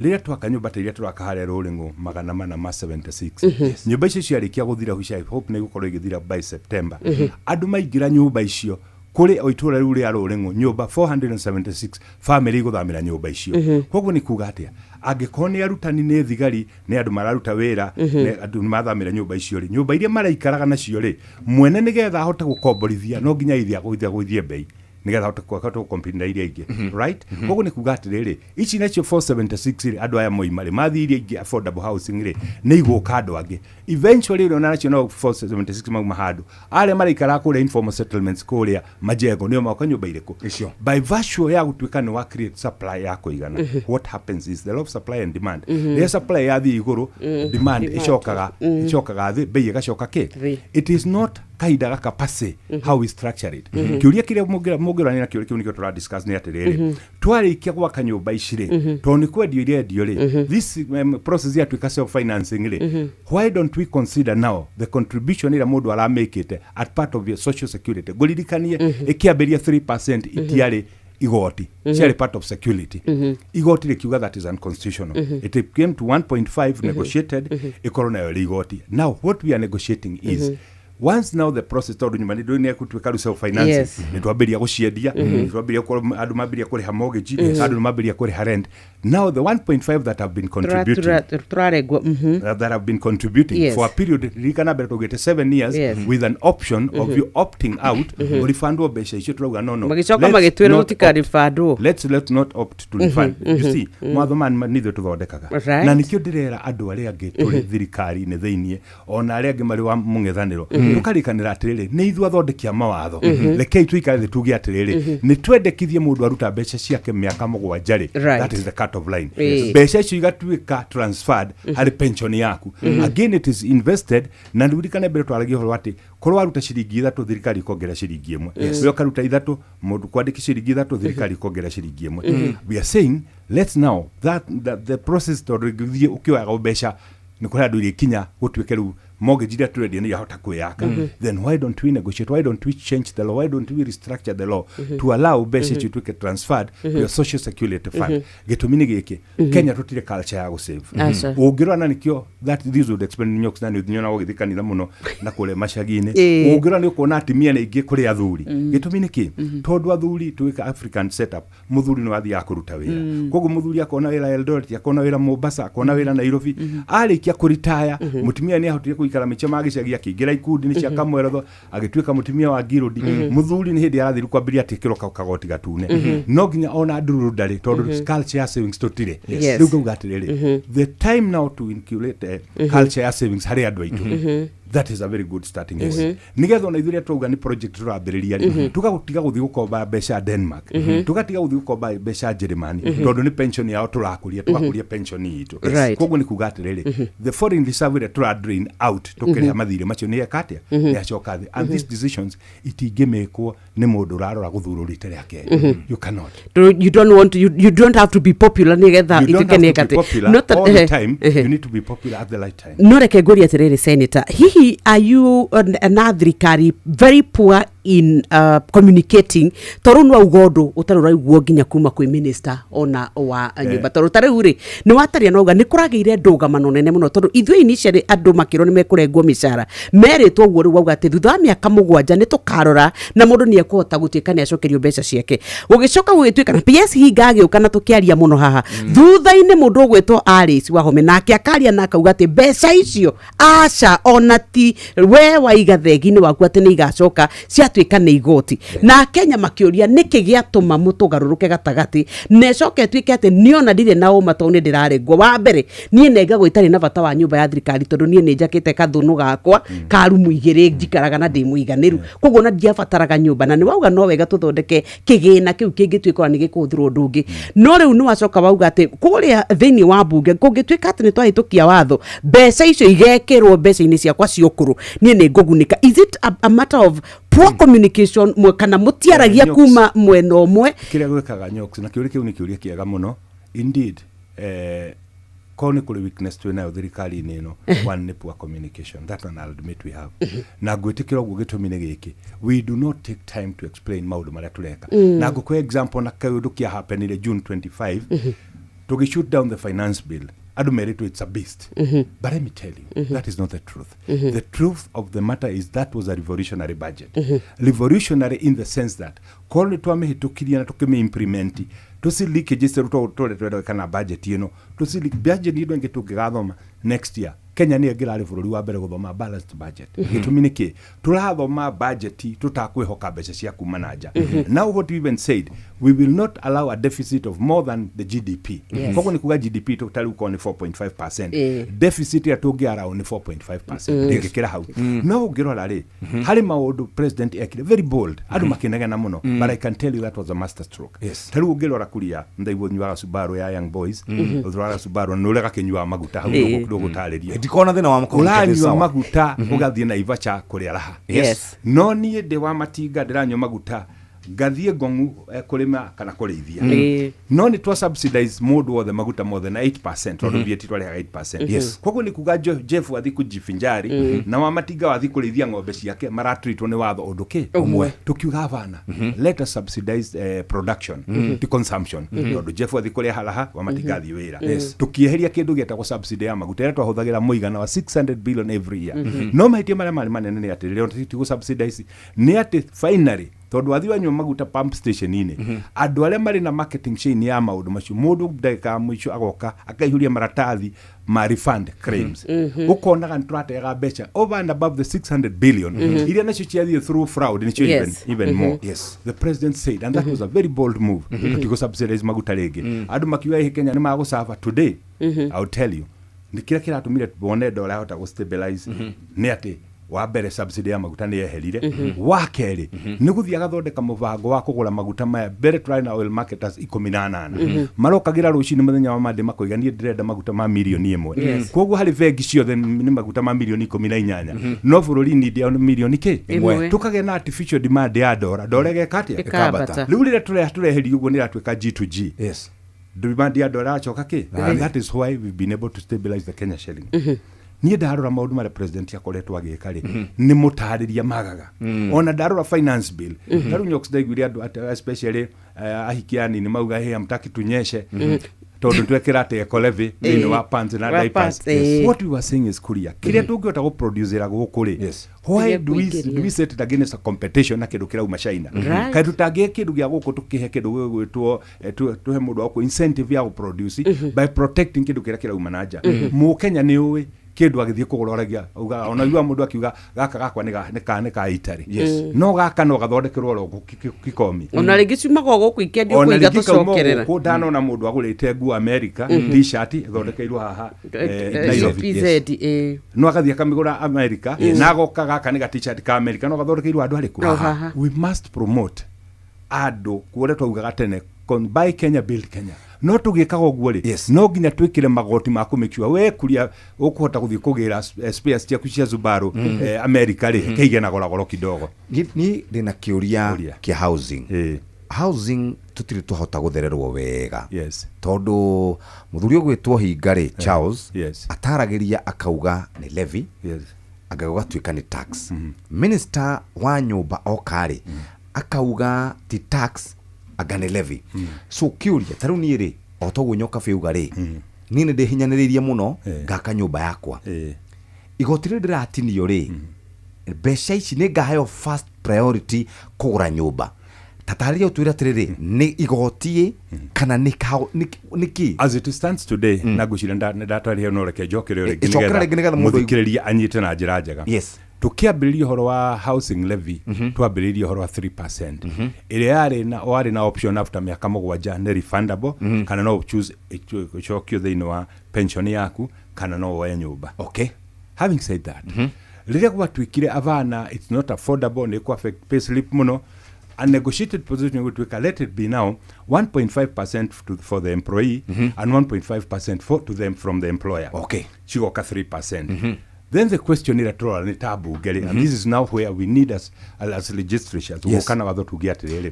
Rĩrĩa twaka nyũmba ta iria tũraka harĩa Rũrĩng'ũ 476, nyũmba icio ciarĩkia gũthira, which I hope nĩ igũkorwo igĩthira by September, andũ maingĩra nyũmba icio kũrĩ o itũra rĩu rĩa Rũrĩng'ũ, nyũmba 476, family igũthamĩra nyũmba icio. Koguo nĩ kuga atĩa? Angĩkorwo nĩ arutani, nĩ thigari, nĩ andũ mararuta wĩra, nĩ andũ nĩ mathamĩra nyũmba icio rĩ, nyũmba iria maraikaraga nacio rĩ, mwene nĩgetha ahote gũkomborithia no nginya ithiĩ agũithie agũithie mbei nĩgetha ahote gũcompete na iria ingĩ, right? Koguo nĩ kuga atĩrĩrĩ, ici nacio 476 rĩ, andũ aya moima rĩ, mathiĩ iria ingĩ affordable housing rĩ, nĩ igũka andũ angĩ eventually rĩ, ona nacio no 476 mauma handũ arĩa maraikaraga kũrĩa informal settlements, kũrĩa majengo, nĩo moka nyũmba irĩkũ? Icio. By virtue ya gũtuĩka nĩ wa create supply ya kũigana, what happens is the law of supply and demand. Rĩrĩa supply yathiĩ igũrũ, demand Demand. ĩcokaga thĩ, bei ĩgacoka kĩ? Thĩ. It is not kahinda gaka pase how we structure it. Kĩũria kĩrĩa mũngĩrania na kĩũria kĩu nĩkĩo tũra discuss nĩ atĩrĩrĩ, twarĩkia gwaka nyũmba ici rĩ, tondũ nĩ kwendio irendio rĩ, this process yatuĩka self financing rĩ, why don't we consider now the contribution ĩrĩa mũndũ aramĩkĩte at part of your social security? Ngũririkanie ĩkĩambĩria 3% itiarĩ igoti, ciarĩ part of security. Igoti rĩkiuga that is unconstitutional. It came to 1.5 negotiated, ĩkorwo nayo ĩrĩ igoti. Now what we are negotiating is, once now the process, tondũ nyuma nĩ ndũĩ gũtuĩka rĩu self financing, nĩ twambĩria gũciendia, nĩ twambĩria gũkorwo andũ mambĩria kũrĩha mortgage, andũ nĩ mambĩria kũrĩha rent. Now the 1.5 that have been contributing, Tũrarengwo. That have been contributing for a period, ririkana mbere tũgĩte 7 years with an option of you opting out, ũribandwo mbeca icio. Tũrauga no, Magĩcoka let's magĩtwĩra not tũtikaribandwo. Let's not opt to refund. You see, mawatho maya nĩ ithuĩ tũthondekaga. Na nĩkĩo ndĩrera andũ arĩa angĩ tũrĩ thirikari-inĩ thĩiniĩ, ona arĩa angĩ marĩ wa mũng'ethanĩro, tũkarĩkanĩra atĩrĩrĩ, nĩ ithuĩ athondeki a mawatho, rekei tũikare thĩ tuge atĩrĩrĩ, nĩ twendekithie mũndũ aruta mbeca ciake mĩaka 7 rĩ, that is the cut off line. Mbeca icio igatuĩka transferred harĩ pension yaku. Again, it is invested. Na ndirikane mbere twaragia ũhoro atĩ korwo waruta ciringi 3, thirikari ĩkongerera ciringi 1. We ũkaruta 3, mũndũ kwandĩki ciringi 3, thirikari ĩkongerera ciringi 1. We are saying let's now that the process, tondũ rĩngĩ ũkĩoyaga mbeca nĩ kũrĩ andũ irĩkinya gũtuĩke rĩu mortgage iria tũrendia nĩ irahota kwĩyaka. Then why don't we negotiate? Why don't we change the law? Why don't we restructure the law to allow mbeca icio ituĩke transferred to your social security fund? Gĩtũmi nĩ gĩkĩ, Kenya tũtirĩ culture ya gũsave. Aca. Ũngĩrora na nĩkĩo that this would explain Nyox, na nĩ nyonaga ũgĩthiĩ kanitha mũno na kũrĩa macagi-inĩ. Ũngĩrora nĩ ũkuona atumia nĩ aingĩ kũrĩ athuri. Gĩtũmi nĩ kĩ? Tondũ athuri twĩka African setup, mũthuri nĩ wathiaga kũruta wĩra. Koguo mũthuri akona wĩra Eldoret, akona wĩra Mombasa, akona wĩra Nairobi, arĩkia kũritaya, mũtumia nĩ ahotire gũikara mĩche gĩcagi, akĩingĩra ikundi-inĩ cia kamweretho, agĩtuĩka mũtumia wa ngirũndi. Mũthuri nĩ hĩndĩ arathiĩ kwambĩrĩria atĩkĩrwo kagoti gatune, no nginya ona ndururu ndarĩ, tondũ culture ya savings tũtirĩ. Rĩu ngauga atĩrĩrĩ, the time now to inculate culture ya savings harĩ andũ aitũ. That is a very good starting point, nigetha ona ithuĩ rĩrĩa twauga nĩ project tũrambĩrĩria rĩ, tũgatiga gũthiĩ gũkomba mbeca Denmark, tũgatiga gũthiĩ gũkomba mbeca Njĩrĩmani, tondũ nĩ pension yao tũrakũria, tũgakũria pension itũ. Koguo nĩ kuga atĩrĩrĩ, the foreign reserve ĩrĩa tũra drain out tũkĩrĩha mathirĩ macio nĩ eka atĩa? Nĩ acoka thĩ. And these decisions itingĩmĩkwo nĩ mũndũ ũrarora gũthurwo rita rĩa kerĩ. You cannot. You don't want to, you don't have to be popular nigetha You don't ituĩke nĩ have to be ĩkatĩ. popular Not that- all the time. You need to be popular at the right time. No reke ngũrie atĩrĩrĩ, senator, hihi are you na thirikari very poor in communicating? Tondũ no auga ũndũ ũtarĩ ũraiguo nginya kuma kwĩ minister ona wa nyũmba, tondũ ta rĩu rĩ, nĩ wataria nauga nĩ kũragĩire ndũgamano nene mũno, tondũ ithuĩ initially andũ makĩrwo nĩ mekũrengwo mĩcara, merĩtwo ũguo. Rĩu wauga atĩ thutha wa mĩaka 7 nĩ tũkarora na mũndũ nĩ ekũhota gũtuĩka nĩ acokerio mbeca ciake. Gũgĩcoka gũgĩtuĩka na PS Hinga agĩũka na tũkĩaria mũno haha thutha-inĩ, mũndũ ũgwĩtwo Alice Wahome nake akaria na akauga atĩ mbeca icio aca, ona ti we waiga thegi-inĩ waku atĩ nĩ igacoka ciatuĩka nĩ igoti. Na Kenya makĩũria nĩkĩ gĩatũma mũtũgarũrũke gatagatĩ na ĩcoke ĩtuĩke atĩ niona ndirĩ na ũma, tondũ nĩ ndĩrarengwo. Wa mbere, niĩ nengagwo itarĩ na bata wa nyũmba ya thirikari, tondũ niĩ nĩ njakĩte kathũnũ gakwa ka rumu 2 njikaraga na ndĩ mũiganĩru, koguo ona ndiabataraga nyũmba. Na nĩ wauga no wega tũthondeke kĩgĩna kĩu kĩngĩtuĩka ona nĩ gĩkũhũthĩrwo ũndũ ũngĩ. No rĩu nĩ wacoka wauga atĩ kũrĩa thĩinĩ wa mbunge kũngĩtuĩka atĩ nĩ twahĩtũkia watho, mbeca icio igekĩrwo mbeca-inĩ ciakwa cia ũkũrũ, niĩ nĩ ngũgunĩka. Is it a matter of poor communication mwe, kana mũtiaragia Nyox. kuma mwena ũmwe? Kĩrĩa gwĩkaga, Nyox, na kĩũria kĩu nĩ kĩũria kĩega mũno indeed. Korwo nĩ kũrĩ weakness twĩ nayo thirikari-inĩ ĩno, one nĩ poor communication. That one I'll admit we have, na ngwĩtĩkĩra ũguo. Gĩtũmi nĩ gĩkĩ: we do not take time to explain maũndũ marĩa tũreka. Na ngũkũhe example na kaũndũ kĩa happenire June 25, tũgĩ shoot down the finance bill. Andũ merĩtwo it's a beast, but let me tell you, that is not the truth. The truth of the matter is that was a revolutionary budget, revolutionary in the sense that korwo nĩ twamĩhĩtũkirie na tũkĩmĩ-implement, tũci leakages rĩu tũrĩa twendeka na budget ĩno, tũci budget ĩno ĩngĩ tũngĩgathoma next year, Kenya nĩyo ĩngĩrarĩ bũrũri wa mbere gũthoma balanced budget. Gĩtũmi nĩ kĩ? Tũrathoma budget tũtakwĩhoka mbeca cia kuma na nja. Now what we even said, we will not allow a deficit of more than the GDP. Koguo nĩ kuga GDP tarĩu korwo nĩ 4.5, deficit ĩrĩa tũngĩ allow nĩ 4.5, ndĩngĩkĩra hau. No ũngĩrora rĩ, harĩ maũndũ president ekire very bold, andũ makĩnegena mũno, but I can tell you that was a master stroke. Ta rĩu ũngĩrora kuria ndaigua nyuaga Subaru ya Young Boys, ũtwaraga Subaru na ũrĩa gakĩnyuaga maguta hau, ndũgũtarĩria. Ndikona thĩna wa Ũranyua sawa. maguta ũgathiĩ Naivacha kũrĩa raha. No niĩ ndĩ wa matinga, ndĩranyua maguta ngathiĩ Ngong'u kũrĩma kana kũrĩithia. No nĩ twa subsidize mũndũ wothe maguta mothe na 8%, tondũ VAT twarĩhaga 8%. Koguo nĩ kuga Jeff athiĩ kujifinjari na wa matinga wathiĩ kũrĩithia ng'ombe ciake maratreatwo nĩ watho ũndũ kĩ Ũmwe. Tukiuga bana, let us subsidize production, ti consumption, tondũ Jeff athiĩ kũrĩa haraha, wa matinga athiĩ wĩra. Tukieheria kĩndũ gĩetagwo subsidy ya maguta ĩrĩa twahũthagĩra mũigana wa 600 billion every year. No mahĩtia marĩa marĩ manene nĩ atĩ rĩrĩa ti subsidize, nĩ atĩ finally tondũ wathiĩ wanyua maguta pump station-inĩ, andũ arĩa marĩ na marketing chain ya maũndũ macio, mũndũ ndagĩka ya mũico agoka akaihũria maratathi ma refund claims. Ũkonaga nĩ tũrateaga mbeca over and above the 600 billion iria nacio ciathiĩ through fraud nĩcio even more. The president said, and that was a very bold move, tũtigũ subsidize maguta rĩngĩ. Andũ makiuga ĩ Kenya nĩ magũcaba. Today I will tell you nĩ kĩrĩa kĩratũmire wone dola yahota gũ stabilize nĩ atĩ wa mbere subsidy ya maguta nĩ yeherire, wa kerĩ nĩ gũthiĩ agathondeka mũbango wa kũgũra maguta maya. Mbere tũrarĩ na oil marketers 18, marokagĩra rũcinĩ mũthenya wa Monday makoiga niĩ ndĩrenda maguta ma mirioni 1. Koguo harĩ bengi ciothe nĩ maguta ma mirioni 18, no bũrũri need yao nĩ mirioni kĩ? 1. Tũkagĩa na artificial demand ya ndora, ndora ĩgeka atĩa? Ĩkambata. Rĩu rĩrĩa tũreheria ũguo nĩ ĩratuĩka G to G. Demand ya ndora yacoka kĩ, and that is why we've been able to stabilize the Kenya shilling. Niĩ ndarora maũndũ marĩa president akoretwo agĩka rĩ, nĩ mũtarĩria magaga. Ona ndarora finance bill, tarĩu Nyox, ndaiguire andũ especially ahiki anini mauga, "Hey, hamtaki tunyeshe," tondũ twekĩra atĩ eco levy thĩinĩ wa pants na Wa diapers. pants, What we were saying is, kuria kĩrĩa tũngĩhota gũproducera gũkũ rĩ, why Tiga kũingĩria. do we set it against a competition na kĩndũ kĩrauma China? Kaĩ tũtangĩhe kĩndũ gĩa gũkũ, tũkĩhe kĩndũ gĩgwĩtwo tũhe mũndũ wa gũkũ incentive ya gũproduce by protecting kĩndũ kĩrĩa kĩrauma na nja? Mũkenya nĩ ũĩ Kĩndũ agĩthiĩ kũgũra oragia auga ona igua mũndũ akiuga gaka gakwa nĩ ka Italy. Yes. No gaka no gathondekerwo oro Kikomi. Ona rĩngĩ ciumaga o gũkũ ikendio Ona kũu rĩngĩ kauma igatũcokerera. gũkũ, ndanona mũndũ agũrĩte nguo America, t-shirt ĩthondekeirwo haha Nairobi. PZ, eh. No agathiĩ akamĩgũra America. Yes. Na agoka gaka nĩ ga t-shirt ka America no gathondekeirwo handũ harĩkũ? No haha. We must promote andũ kuoria twaugaga tene, buy Kenya, build Kenya. No tũgĩkaga ũguo rĩ, no nginya twĩkĩre magoti ma kũ make sure we kuria ũkũhota gũthiĩ kũgĩra spares ciaku cia Subaru America rĩ, keige na goragoro kidogo. Ni ndĩna kĩũria kĩa housing. Housing tũtirĩ twahota gũthererwo wega. Yes. Tondũ mũthuri ũgwĩtwo Hinga rĩ, Charles, Yes. ataragĩria akauga nĩ levy. Yes. Anga gũgatuĩka nĩ tax. Minister wa nyũmba oka rĩ, akauga ti tax, anga nĩ levy. So kĩũria ta rĩu niĩ rĩ, o toguo Nyokabi auga rĩ, niĩ nĩ ndĩhinyanĩrĩirie mũno ngaka nyũmba yakwa. Igoti rĩrĩ ndĩratinio rĩ, mbeca ici nĩ ngaheo first priority kũgũra nyũmba? Tatarĩria ũtwĩre atĩrĩrĩ, nĩ igoti kana nĩ nĩ kĩ? As it stands today, na ngwĩciria nĩ ndatwarire, no reke njokere rĩngĩ Ĩcokera rĩngĩ nĩgetha mũndũ mũthikĩrĩria anyite na njĩra njega. Yes. Tũkĩambĩrĩria ũhoro wa housing levy, twambĩrĩirie ũhoro wa 3% ĩrĩa yarĩ na warĩ na option after mĩaka 7 nĩ refundable, kana no choose ĩcokio thĩinĩ wa pension yaku kana no woe nyũmba. Okay. Having said that, rĩrĩa gwatuĩkire avana it's not affordable, nĩ kũ affect payslip mũno, a negotiated position gũtuĩka let it be now 1.5% for the employee and 1.5% for to them from the employer. Okay. Cigoka 3%. Then the question ĩrĩa tũrora nĩ ta mbunge rĩ, and this is now where we need as legislatures gũka na watho tuge atĩrĩrĩ,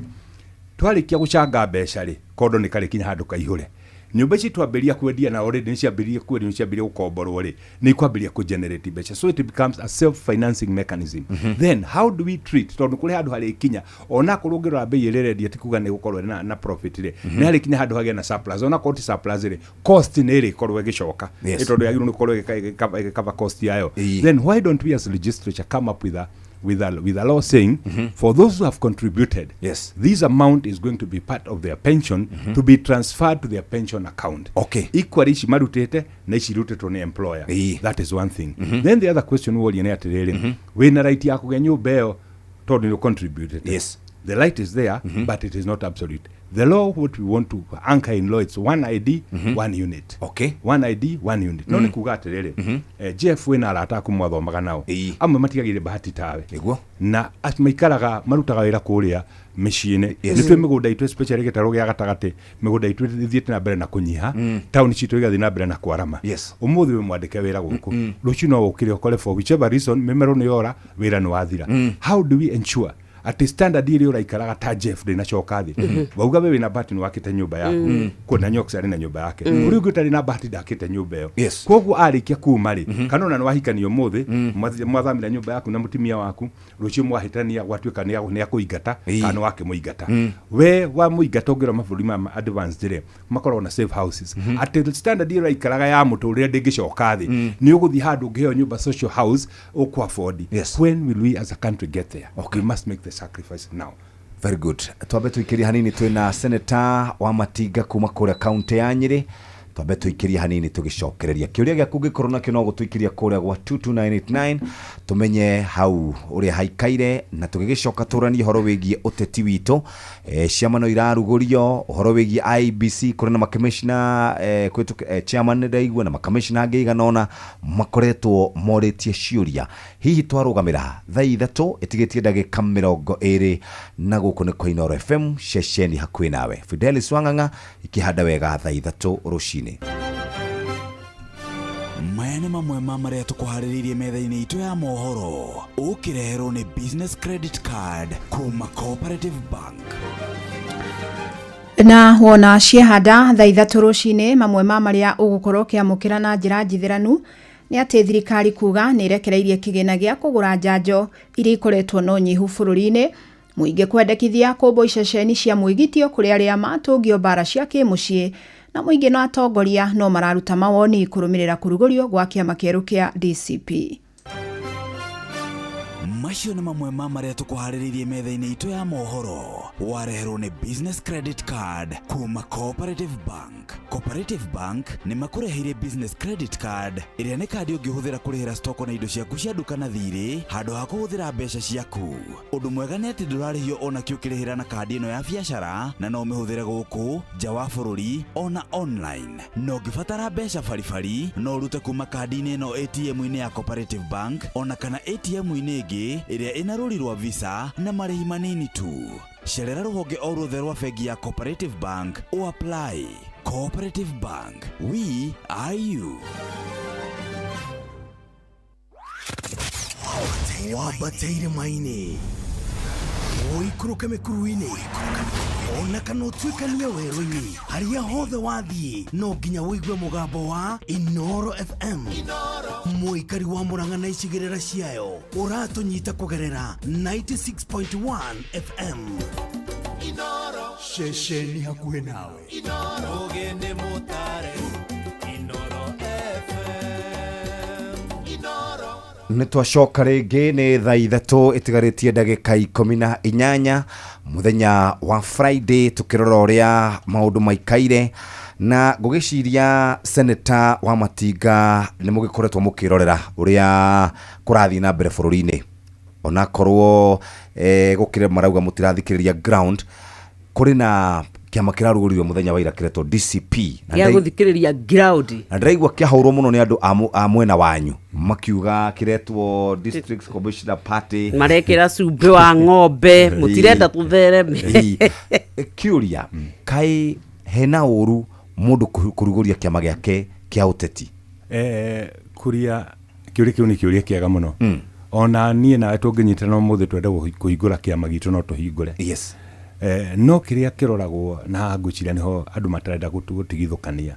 twarĩkia gũcanga mbeca rĩ, kondo nĩ karĩkinya handũ kaihũre. Nyũmba ici twambĩrĩria kwendia na already nĩ ciambĩrĩria kwendio, nĩ ciambĩrĩria gũkomborwo rĩ, nĩ ikwambĩrĩria kũgenerate mbeca, so it becomes a self financing mechanism. Then how do we treat, tondũ kũrĩ handũ harĩkinya ona korwo ũngĩrora mbei ĩrĩa ĩrendia ti kuga nĩ gũkorwo na profit rĩ, nĩ harĩkinya handũ hagĩe na surplus. Ona korwo ti surplus rĩ, cost nĩ ĩrĩkorwo ĩgĩcoka. Nĩ tondũ yagĩrĩirwo nĩ gũkorwo ĩgĩcover cost yayo. Then why don't we as legislature come up with a law saying for those who have contributed, this amount is going to be part of their pension, to be transferred to their pension account equally, ici marutĩte na ici irutĩtwo nĩ employer. That is one thing. Then the other question woria nĩ atĩrĩrĩ, wĩna right ya kũgĩa nyũmba ĩyo tondũ nĩ contributed? The right is there, but it is not absolute. The law, what we want to anchor in law, it's one ID, one unit. One ID, one unit. No nĩ kuga atĩrĩrĩ, Jeff, wĩna arata aku mwathomaga nao, amwe matigagire bahati tawe. Na maikaraga marutaga wĩra kũrĩa mĩciĩ-inĩ. Nĩ twĩ mĩgũnda itũ, especially gĩtarũ gĩa gatagatĩ, mĩgũnda itũ ĩthiĩte na mbere na kũnyiha, taũni citũ igathiĩ na mbere na kwarama. Ũmũthĩ wĩ mwandĩke wĩra gũkũ, rũciũ no ũkĩre ũkore for whichever reason mĩmero nĩ yora, wĩra nĩ wathira. How do we ensure atĩ standard ĩrĩa ũraikaraga ta Jeff ndĩnacoka thĩ? Wauga we wĩna bahati nĩ wakĩte nyũmba yaku. Kuona Nyox arĩ na nyũmba yake. Ũrĩa ũngĩ ũtarĩ na bahati ndakĩte nyũmba ĩyo. Koguo arĩkia kuma rĩ, kana ona nĩ wahikanio ũmũthĩ, mwathamĩra nyũmba yaku na mũtumia waku, rũciũ mwahĩtania gwatuĩka nĩ akũingata kana nĩ wakĩmũingata. We wamũingata, ũngĩrora mabũrũri ma advanced rĩ, makoragwo na safe houses, atĩ standard ĩrĩa ũraikaraga ya mũtũrĩre ndĩngĩcoka thĩ. Nĩ ũgũthiĩ handũ ũngĩheo nyũmba, social house ũkũ afford. When will we as a country get there? We must make the sacrifice now. Very good. Twambe tuikirie hanini, twina senator wa Matinga kuma kuria kaunti ya Nyeri. Twambe tuikirie hanini, tugicokereria kiuria giaku ngikorwo nakio no gutuikiria kuria gwa 22989, tumenye hau uria haikaire, na tugigicoka turanie uhoro wigie uteti witu. Ciama no irarugurio uhoro wigie IEBC, kuri na makamishna, kwitu chairman ndaigua na makamishna angĩ igana ona makoretwo morĩtie ciũria. Hihi twarũgamĩra thaa 3 ĩtigĩtie ndagĩka 20, na gũkũ nĩ kwa Inooro FM, ceceni hakuhĩ nawe. Fidelis Wang'ang'a ikĩhanda wega thaa 3 rũcinĩ. Maya nĩ mamwe ma marĩa tũkũharĩrĩirie metha-inĩ itũ ya mohoro, ũkĩreherwo nĩ business credit card kuma Cooperative Bank. Na wona ciehanda thaa 3 rũcinĩ, mamwe ma marĩa ũgũkorwo ũkĩamũkĩra na njĩra njithĩranu nĩ atĩ thirikari kuga nĩ ĩrekereirie kĩgĩna gĩa kũgũra njanjo iria ikoretwo na ũnyihu bũrũri-inĩ, mũingĩ kwendekithia kũmbwo iceceni cia mwĩgitio kũrĩ arĩa matũngio mbara cia kĩmũciĩ, na mũingĩ na atongoria no mararuta mawoni kũrũmĩrĩra kũrugũrio gwa kĩama kĩerũ kĩa DCP. Macio nĩ mamwe ma marĩa tũkũharĩrĩirie metha-inĩ itũ ya mohoro. Wareherwo nĩ Business Credit Card kuma Cooperative Bank. Cooperative Bank nĩ makũreheire Business Credit Card ĩrĩa nĩ kandi ũngĩhũthĩra kũrĩhĩra stoko na indo ciaku cia nduka na thirĩ handũ ha kũhũthĩra mbeca ciaku. Ũndũ mwega nĩ atĩ ndũrarĩhio ona kĩ ũkĩrĩhĩra na kandi ĩno ya biacara na no ũmĩhũthĩre gũkũ nja wa bũrũri ona online. Na ũngĩbatara mbeca baribari no ũrute kuma kandi-inĩ ĩno ATM-inĩ ya Cooperative Bank ona kana ATM-inĩ ĩngĩ ĩrĩa ĩna rũri rwa Visa na marĩhi manini tu. Cerera rũhonge o ruothe rwa bengi ya Cooperative Bank o apply. Cooperative Bank, we are you. Wambate irĩma-inĩ, ũikũrũke mĩkuru-inĩ, ona kana ũtuĩkanie werũ-inĩ, harĩa hothe wathiĩ no nginya ũigue mũgambo wa Inoro FM. Mũikari wa Mũrang'a na icigĩrĩra ciayo ũratũnyita kũgerera 96.1 FM. Ceceni hakuhĩ nawe. Ũgĩ nĩ mũtare. Inoro FM. Inoro. Nä twacoka rĩngĩ, nĩ thaa 3 ĩtigarĩtie ndagĩka 18 mũthenya wa Friday, tũkĩrora ũrĩa maũndũ maikaire, na ngũgĩciria Seneta wa Matinga nĩ mũgĩkoretwo mũkĩrorera ũrĩa kũrathiĩ na mbere bũrũri-inĩ, onakorwo gũkĩrĩ marauga mũtirathikĩrĩria ground. Kũrĩ na kĩama kĩrarugũririo mũthenya wa ira kĩretwo DCP na gĩa gũthikĩrĩria ground. Na ndĩraigua kĩahũrwo mũno nĩ andũ a mwena wanyu, makiuga kĩretwo District Commissioner Party. Marekĩra cumbĩ wa ng'ombe, mũtirenda tũthereme. Ĩĩ. Kĩũria, kaĩ hena ũru mũndũ kũrugũria kĩama gĩake kĩa ũteti? Kuria kĩũria kĩu nĩ kĩũria kĩega mũno. Ona niĩ nawe tũngĩnyitana ũmũthĩ twende kũhingũra kĩama gitũ, no tũhingũre. No kĩrĩa kĩroragwo na haha ngwĩciria nĩho andũ matarenda gũtigithũkania,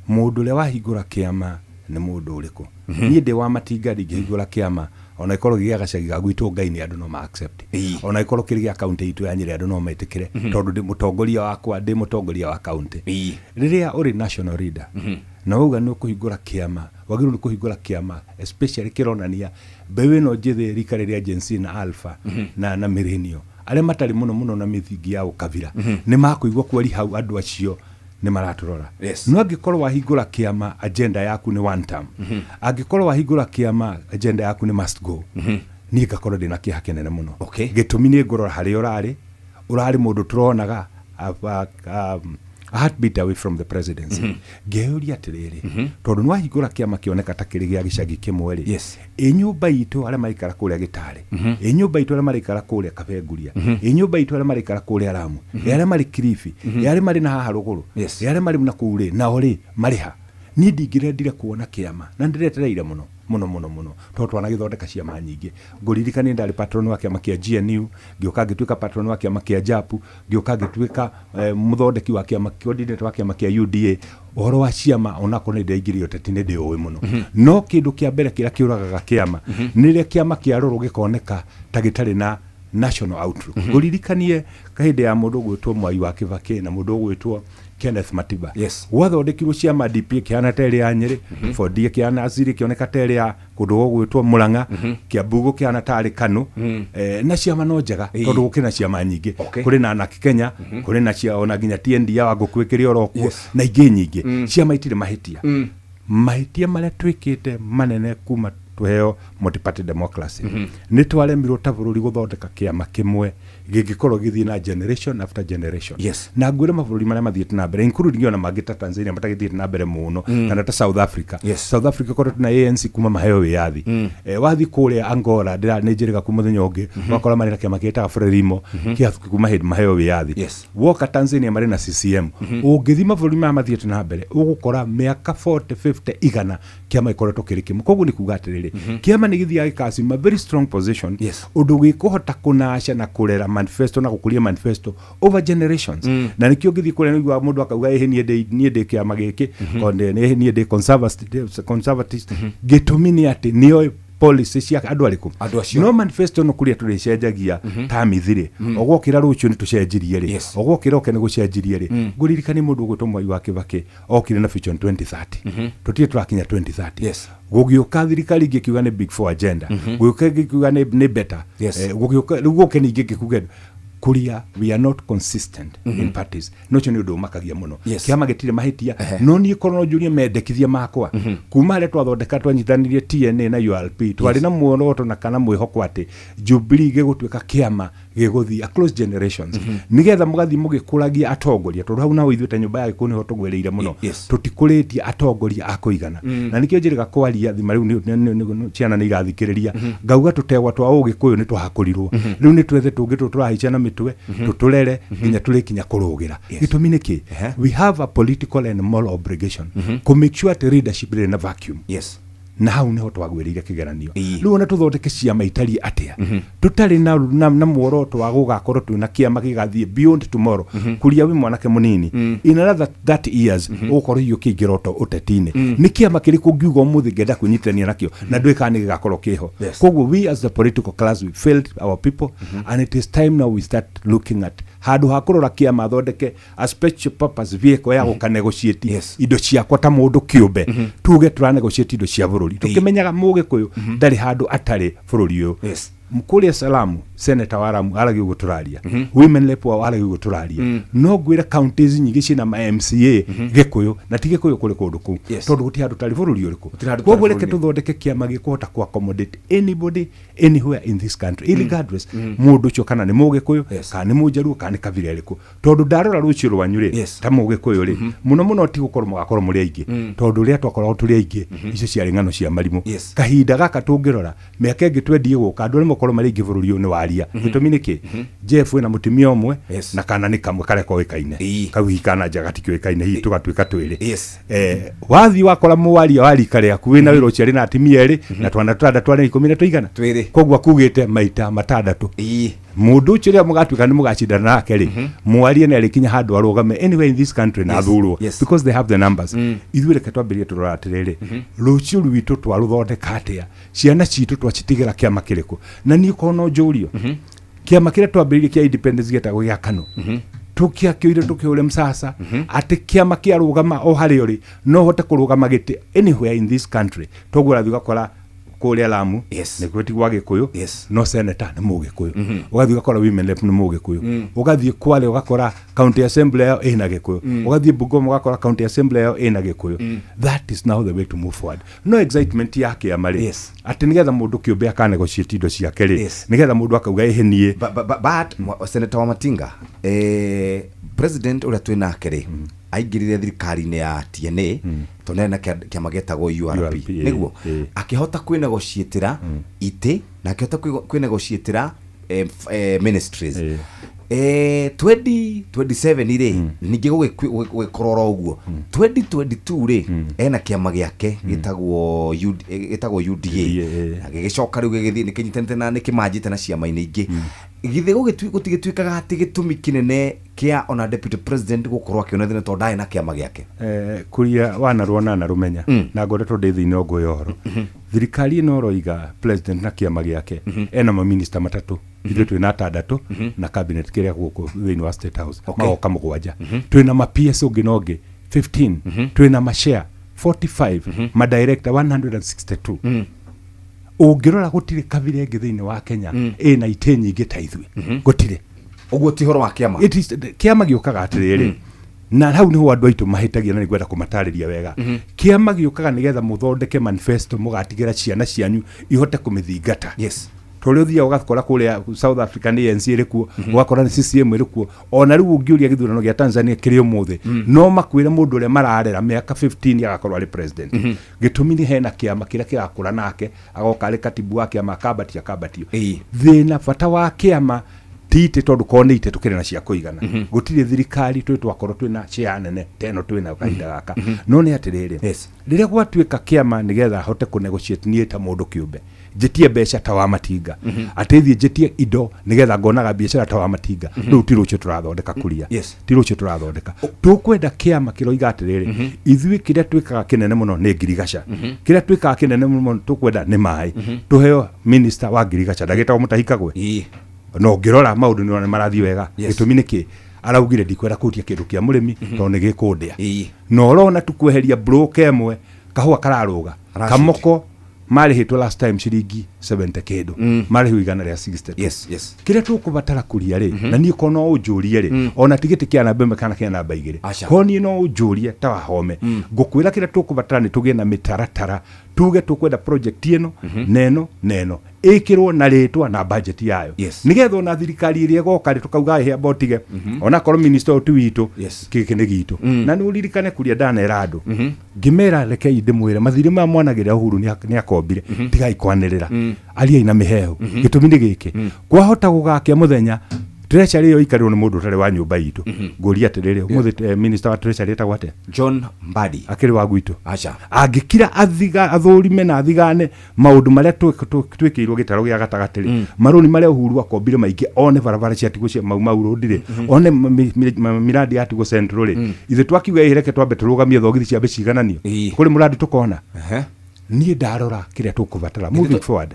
mũndũ ũrĩa wahingũra kĩama nĩ mũndũ ũrĩkũ. Niĩ ndĩ wa Matinga ndingĩhingũra kĩama ona ĩkorwo gĩa gacagi ga gwitũ Ngai nĩ andũ no ma accept, ona ĩkorwo kĩrĩ gĩa kaunti itũ ya Nyĩrĩ andũ no metĩkĩre, tondũ ndĩ mũtongoria wakwa, ndĩ mũtongoria wa kaunti. Rĩrĩa ũrĩ national leader na wauga nĩ ũkũhingũra kĩama, wagĩrĩirwo nĩ kũhingũra kĩama especially kĩronania mbeũ ĩno njĩthĩ, rika rĩrĩa Gen Z na Alpha na millennial, arĩa matarĩ mũno mũno na mĩthingi ya ũkabira, nĩ makũigua kweri hau andũ acio nĩ maratũrora. No angĩkorwo wahingũra kĩama agenda yaku nĩ one term, angĩkorwo wahingũra kĩama agenda yaku nĩ must go, niĩ ngakorwo ndĩna kĩeha kĩnene mũno. Gĩtũmi nĩ ngũrora harĩa ũrarĩ mũndũ tũronaga a heartbeat away from the presidency. Ngeyũria atĩrĩrĩ, tondũ nĩ wahingũra kĩama kĩoneka ta kĩrĩ gĩa gĩcagi kĩmwe rĩ, ĩ nyũmba itũ arĩa maikara kũrĩa Gĩtarĩ, ĩ nyũmba itũ arĩa maraikara kũrĩa Kabenguria, ĩ nyũmba itũ arĩa maraikara kũrĩa Ramu, ĩ arĩa marĩ Kilifi, ĩ arĩa marĩ na haha rũgũrũ, ĩ arĩa marĩ na kũu rĩ, nao rĩ marĩ ha? Niĩ ndingĩrendire kuona kĩama na ndĩretereire mũno mũno mũno mũno, tondũ twanagĩthondeka ciama nyingĩ. Ngũririkanie ndarĩ patron wa kĩama kĩa GNU, ngĩũka ngĩtuĩka patron wa kĩama kĩa JAPU, ngĩũka ngĩtuĩka mũthondeki wa kĩama, coordinator wa kĩama kĩa UDA. Ũhoro wa ciama onakorwo nĩ ndĩraingĩrire ũteti nĩ ndĩũĩ mũno. No kĩndũ kĩa mbere kĩrĩa kĩũragaga kĩama nĩ rĩrĩa kĩama kĩarorwo gĩkoneka ta gĩtarĩ na national outlook. Ngũririkanie hĩndĩ ya mũndũ ũgwĩtwo Mwai wa Kĩbakĩ na mũndũ ũgwĩtwo Kenneth Matiba. Gwathondekirwo ciama, DP ĩkĩhana ta ĩrĩ ya Nyĩrĩ, Ford ĩkĩhana Aziri ĩkĩoneka ta ĩrĩ ya kũndũ gũgwĩtwo Mũrang'a, Kiambu gũkĩhana tarĩ Kanu. Na ciama no njega, tondũ gũkĩrĩ na ciama nyingĩ. Kũrĩ na Anaki Kenya, kũrĩ na cia ona nginya TND ya Wangũkũ ĩkĩrĩ oro kuo, na ingĩ nyingĩ. Ciama itirĩ mahĩtia. Mahĩtia marĩa twĩkĩte manene kuma tuheo multi-party democracy, nĩ twaremirwo ta bũrũri gũthondeka kĩama kĩmwe gĩngĩkorwo gĩthiĩ na generation after generation. Na ngwĩre mabũrũri marĩa mathiĩte na mbere, including ona mangĩ ta Tanzania matagĩthiĩte na mbere mũno, kana ta South Africa. South Africa koretwo na ANC kuma maheo wĩyathi. Wathiĩ kũrĩa Angola, ndĩra nĩ njĩrĩga ku mũthenya ũngĩ, wakora marĩ na kĩama kĩtaga Frelimo kĩa kuma hĩndĩ maheo wĩyathi. Woka Tanzania marĩ na CCM. Ũngĩthiĩ mabũrũri maya mathiĩte na mbere, ũgũkora mĩaka 40, 50, 100 kĩama gĩkoretwo kĩrĩ kĩmwe. Koguo nĩ kuga atĩrĩrĩ, kĩama nĩ gĩthiaga gĩkacima very strong position, ũndũ gĩkũhota kũnaca na kũrera manifesto na gũkũria manifesto over generations. Na nĩkĩo ũngĩthiĩ kũrĩa nĩguo mũndũ akauga, ĩhĩ niĩ ndĩ kĩama gĩkĩ, niĩ ndĩ conservative. Gĩtũmi nĩ atĩ nĩoĩ Policy cia andũ arĩkũ? Andũ acio. No manifesto no kũrĩa tũrĩcenjagia ta mithirĩ. Ogwokĩra rũciũ nĩ tũcenjirie rĩ, ogwokĩra oke nĩ gũcenjirie rĩ. Ngũririkanie mũndũ ũgwĩtwo Mwai wa Kĩbakĩ okire na Vision 2030. Tũtirĩ tũrakinya 2030. Gũgĩũka thirikari ingĩ ĩkiuga nĩ Big Four agenda. Gũgĩũka ĩngĩ ĩkiuga nĩ better. Gũgĩũka rĩu gũke ningĩ ĩngĩ kuga kuria we are not consistent in parties. No cio nĩ ũndũ ũmakagia mũno. Kĩama gĩtirĩ mahĩtia, no niĩ korwo no njũrie mendekithia makwa kuma harĩa twathondeka twanyitanirie TNA na URP, twarĩ na muoroto na kana mwĩhoko atĩ Jubilee gĩgũtuĩka kĩama gĩgũthiĩ across generations, nĩgetha mũgathiĩ mũgĩkũragia atongoria, tondũ hau naho ithuĩ ta nyũmba ya Gĩkũyũ nĩho tũgwĩrĩire mũno. Tũtikũrĩtie atongoria a kũigana. Na nĩkĩo njĩrĩga kwaria thima rĩu ciana nĩ irathikĩrĩria, ngauga tũtegwa twa Ũgĩkũyũ nĩ twahakũrirwo. Rĩu nĩ twethe tũngĩ tũ tũrahaica na mĩtwe, tũtũrere nginya tũrĩkinya kũrũgĩra. Gĩtũmi nĩ kĩ? We have a political and moral obligation kũ make sure atĩ leadership ndĩrĩ na vacuum. Na hau niho twagwĩrĩire kĩgeranio. Rĩu ona tũthondeke ciama itariĩ atĩa, tũtarĩ na muoroto wa gũgakorwo twĩna kĩama gĩgathiĩ beyond tomorrow. Kuria wĩ mwanake mũnini, in another 30 years ũgũkorwo hihi ũkĩingĩra ũteti-inĩ. Nĩ kĩama kĩrĩkũ ũngiuga ũmũthĩ ngenda kwĩnyitithania nakĩo na ndũĩ kana nĩ gĩgakorwo kĩho? Koguo we as the political class, we failed our people, and it is time now we start looking at handũ ha kũrora kĩama thondeke a special purpose vehicle ya gũka negotiate indo ciakwa ta mũndũ kĩũmbe, tuge tũra negotiate indo cia bũrũri, tũkĩmenyaga Mũgĩkũyũ ndarĩ handũ atarĩ bũrũri ũyũ. Kũrĩa Salamu, senator wa Lamu aragia ũguo tũraria, women rep wao aragia ũguo tũraria. No ngwĩre counties nyingĩ ciĩna ma MCA Gĩkũyũ na ti Gĩkũyũ kũrĩ kũndũ kũu. Tondũ gũtirĩ handũ tarĩ bũrũri ũrĩkũ. Handũ tarĩ Koguo reke bũrũri. Tũthondeke kĩama gĩkũhota ku accommodate anybody anywhere in this country, regardless mũndũ ũcio kana nĩ Mũgĩkũyũ, kana nĩ Mũnjaruo, kana nĩ kabira ĩrĩkũ. Tondũ ndarora rũciũ rwanyu rĩ, ta Mũgĩkũyũ rĩ, mũno mũno ti gũkorwo mũgakorwo mũrĩ aingĩ, tondũ rĩrĩa twakoragwo tũrĩ aingĩ, icio ciarĩ ng'ano cia marimũ. Kahinda gaka tũngĩrora mĩaka ĩngĩ twendie gũka, andũ arĩa makorwo marĩ aingĩ bũrũri ũyũ nĩ waria. Gĩtũmi nĩ kĩ? Jeff wĩna mũtumia ũmwe na kana nĩ kamwe karĩa koĩkaine kau, hihi kana nja gatikĩũĩkaine, hihi tũgatuĩka twĩrĩ. Wathiĩ wakora mwaria wa rika rĩaku wĩna wĩra ũcio arĩ na atumia erĩ na twana tũtandatũ, arĩ 13 tũigana. Twĩrĩ. Koguo akugĩte maita matandatũ. Mũndũ ũcio rĩrĩa mũgatuĩka nĩ mũgacindana nake rĩ, mwarie nĩ arĩkinya handũ arũgame anywhere in this country na athurwo because they have the numbers. Ithuĩ reke twambĩrĩrie tũrora atĩrĩrĩ, rũciũ rwitũ twarũthondeka atĩa? Ciana citũ twacitigĩra kĩama kĩrĩkũ? Na niĩ korwo no njũrio, kĩama kĩrĩa twambĩrĩirie kĩa independence gĩetagwo gĩa KANU, tũkĩakĩire tũkĩũre msasa atĩ kĩama kĩarũgama o harĩa ũrĩ no ũhote kũrũgama gĩtĩ anywhere in this country. Toguo ũrathiĩ ũgakora kũrĩa Lamu nĩkuo ti gwa Gĩkũyũ, no senator nĩ Mũgĩkũyũ. Ũgathiĩ ũgakora women rep nĩ Mũgĩkũyũ. Ũgathiĩ Kwale ũgakora county assembly yao ĩna Gĩkũyũ. Ũgathiĩ Bungoma ũgakora county assembly yao ĩna Gĩkũyũ. That is now the way to move forward. No excitement ya kĩama rĩ, atĩ nĩgetha mũndũ kĩũmbe akanegotiate indo ciake rĩ, nĩgetha mũndũ akauga ĩhĩ niĩ. But Senator Wamatinga, president ũrĩa twĩ nake rĩ, aingĩrire thirikari-inĩ ya TNA tondũ nĩ na kĩama gĩetagwo URP. URP, Nĩguo akĩhota kwĩnegotiatĩra itĩ na akĩhota kwĩnegotiatĩra ministries. 2027 rĩ, ningĩ gũgĩkorwo oro ũguo. 2022 rĩ, ena kĩama gĩake gĩtagwo UDA, na gĩgĩcoka rĩu gĩgĩthiĩ nĩkĩnyitanĩte na nĩkĩmanjĩte na ciama-inĩ ingĩ. Githĩ gũtigĩtuĩkaga atĩ gĩtũmi kĩnene kĩa ona deputy president gũkorwo akĩona thĩna tondũ ndarĩ na kĩama gĩake? Kuria wanarwona na rũmenya na ngoretwo ndĩ thĩinĩ wa ngũĩ ũhoro thirikari ĩno ũroiga president na kĩama gĩake ena maminista matatũ, ithuĩ twĩna atandatũ na cabinet kĩrĩa gũkũ thĩinĩ wa State House magoka mũgwanja. Twĩna ma PS ũngĩ na ũngĩ 15, twĩna mashare 45, madirector 162. Ũngĩrora gũtirĩ kabira ĩngĩ thĩinĩ wa Kenya ĩna itĩ nyingĩ ta ithuĩ, gũtirĩ. Ũguo ti ũhoro wa kĩama. It is kĩama gĩũkaga atĩrĩrĩ, na hau niho andũ aitũ mahĩtagia na nĩngwenda kũmatarĩria wega. Kĩama gĩũkaga nĩgetha mũthondeke manifesto mũgatigĩra ciana cianyu ihote kũmĩthingata. Tondũ ũthiaga ũgakora kũrĩa South Africa nĩ ANC ĩrĩ kuo, ũgakora nĩ CCM ĩrĩ kuo. Ona rĩu ũngĩũria gĩthurano gĩa Tanzania kĩrĩ ũmũthĩ, no makwĩre mũndũ ũrĩa mararera mĩaka 15 agakorwo arĩ president. Gĩtũmi nĩ hena kĩama kĩrĩa kĩrakũra nake agoka arĩ katibu wa kĩama, akambatio akambatio. Thĩna bata wa kĩama ti itĩ, tondũ korwo nĩ itĩ tũkĩrĩ na cia kũigana. Gũtirĩ thirikari twĩ twakorwo twĩna share nene ta ĩno twĩnayo kahinda gaka. No nĩ atĩrĩrĩ, rĩrĩa gwatuĩka kĩama nĩgetha hote kũ negotiate niĩ ta mũndũ kĩũmbe Njĩtie mbeca ta wa matinga, atĩ thiĩ njĩtie indo nĩgetha ngonaga biacara ta wa matinga. Rĩu ti rũciũ tũrathondeka kuria. Ti rũciũ tũrathondeka. Tũkwenda kĩama kĩroiga atĩrĩrĩ, ithuĩ kĩrĩa twĩkaga kĩnene mũno nĩ ngirigaca, kĩrĩa twĩkaga kĩnene mũno tũkwenda nĩ maĩ, tũheo minister wa ngirigaca ndagĩtagwo Mũtahi Kagwe. Na ũngĩrora maũndũ nĩ marathiĩ wega. Gĩtũmi nĩ kĩ? Araugire ndikwenda kũhutia kĩndũ kĩa mũrĩmi tondũ nĩ gĩkũndĩa. Na ũrona tu kweheria broker ĩmwe, kahũa kararũga. Aracute. Kamoko marĩhĩtwo last time ciringi 70 kĩndũ, marĩhwo 162. Kĩrĩa tũkũbatara kũria rĩ, na niĩ korwo no ũnjũrie rĩ, ona ti gĩtĩ kĩa namba ĩmwe kana kĩa namba 2. Aca. Korwo niĩ no ũnjũrie ta wahome, ngũkwĩra kĩrĩa tũkũbatara nĩ tũgĩe na mĩtaratara, tuge tũkwenda project ĩno na ĩno na ĩno, ĩkĩrwo na rĩtwa na budget yayo, nĩgetha ona thirikari ĩrĩa ĩgoka rĩ, tũkauga ĩhĩ amba ũtige, onakorwo minister ũyũ ti witũ, gĩkĩ nĩ gitũ. Na nĩ ũririkane kuria ndanera andũ ngĩmera, rekei ndĩmwĩre, mathirĩ maya mwanagĩrĩra Uhuru nĩ akombire, tigai kwanĩrĩra, ariai na mĩhehu. Gĩtũmi nĩ gĩkĩ, kwahota gũgakĩa mũthenya treasury ĩyo ikarĩrwo nĩ mũndũ ũtarĩ wa nyũmba itũ. Ngũria atĩrĩrĩ, ũmũthĩ minister wa treasury etagwo atĩa? John Mbadi. Akĩrĩ wa gwitũ? Aca. Angĩkira athiga athũrime na athigane maũndũ marĩa twĩkĩirwo gĩtaro gĩa gatagatĩ rĩ, marũni marĩa Uhuru akombire maingĩ, one barabara ciatigwo cia Mau Mau Road rĩ, one miradi yatigwo Central rĩ, ithuĩ twakiuga ĩ reke twambe tũrũgamie thogithi ciambe cigananio, kũrĩ mũradi tũkona. Niĩ ndarora kĩrĩa tũkũbatara moving forward,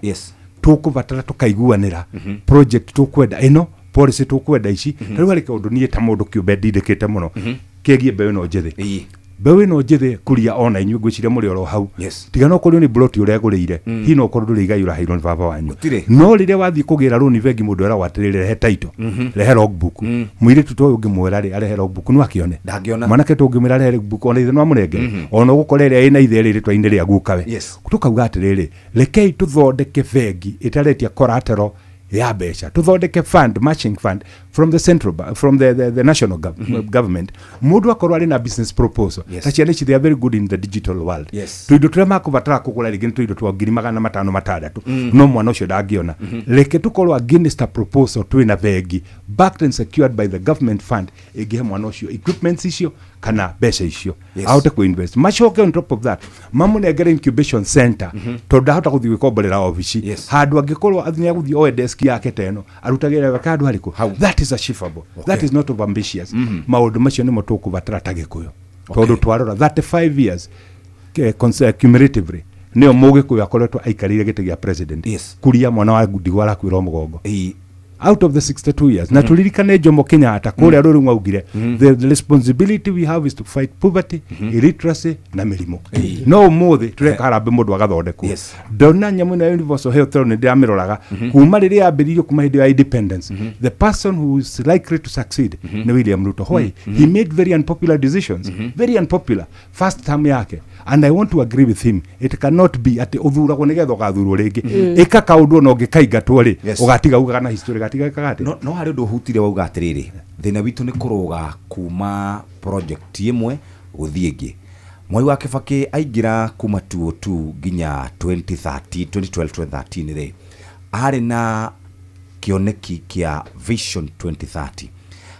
tũkũbatara tũkaiguanĩra project tũkwenda ĩno, policy tũkwenda ici. Ta rĩu harĩ kaũndũ niĩ ta mũndũ kĩũmbe ndindĩkĩte mũno kĩgiĩ mbeũ ĩno njĩthĩ, mbeũ ĩno njĩthĩ kuria, ona inyuĩ ngwĩciria mũrĩ oro hau. Tiga no kũrĩ nĩ plot ũregũrĩire, hihi no ũkorwo ndũrĩ igai ũraheirwo nĩ baba wanyu. Gũtirĩ. No rĩrĩa wathiĩ kũgĩra rũni bengi, mũndũ eragwo atĩrĩrĩ, rehe title, rehe logbook. Mũirĩtu ta ũyũ ũngĩmwĩra rĩ arehe logbook, no akĩone? Ndangĩona. Mwanake tũngĩmwĩra arehe logbook, ona ithe no amũnengere, ona ũgũkora ĩrĩa ĩna ithe ĩrĩ rĩtwa-inĩ rĩa gukawe. Tũkauga atĩrĩrĩ, rekei tũthondeke bengi ĩtaretia collateral ya mbeca, tũthondeke fund, matching fund from the central bank, from the national government. Mũndũ akorwo arĩ na business proposal, ta ciana ici, they are very good in the digital world. Tũindo tũrĩa makũbatara kũgũra rĩngĩ nĩ tũindo twa 506,000, no mwana ũcio ndangĩona. Reke tũkorwo against a proposal twĩna bengi backed and secured by the government fund ĩngĩhe mwana ũcio equipments icio kana mbeca icio, ahote kuinvest. Macoke on top of that mamũnengere incubation center, tondũ ndahota gũthiĩ gwĩkomborera obici handũ angĩkorwo nĩ agũthiĩ oe desk yake ta ĩno arutagĩra wĩra handũ harĩkũ. That is achievable. That is not over ambitious. Maũndũ macio nĩmo tũkũbatara ta Gĩkũyũ, tondũ twarora 35 years cumulatively nĩyo Mũgĩkũyũ akoretwo aikarĩire gĩtĩ gĩa president. Kuria mwana wa ndigwa arakuĩrwo mũgongo out of the 62 years. Na turirikane Jomo Kenyatta kũrĩa rũrĩ mwaugire, the responsibility we have is to fight poverty, illiteracy na mĩrimũ. No ũmũthĩ tũreka harambĩ mũndũ agathondekwo. Ndona nyamũ ĩno ya universal health nĩ ndĩramĩroraga kuma rĩrĩa yambĩrĩirio, kuma hĩndĩ ya independence. The person who is likely to succeed nĩ William Ruto. Why? He made very unpopular decisions, very unpopular first term yake, and I want to agree with him. It cannot be atĩ ũthuragwo nĩgetha ũgathurwo rĩngĩ. Ĩka kaũndũ ona ũngĩkaingatwo rĩ, ũgatiga ugaga na history gatiga ĩkaga atĩ No harĩ ũndũ ũhutire wauga atĩrĩrĩ, thĩna witũ nĩ kũrũga kuma project ĩmwe gũthiĩ ĩngĩ. Mwai wa Kĩbakĩ aingĩra kuma 2002 nginya 2013, 2012, 2013 rĩ, arĩ na kĩoneki kĩa Vision 2030.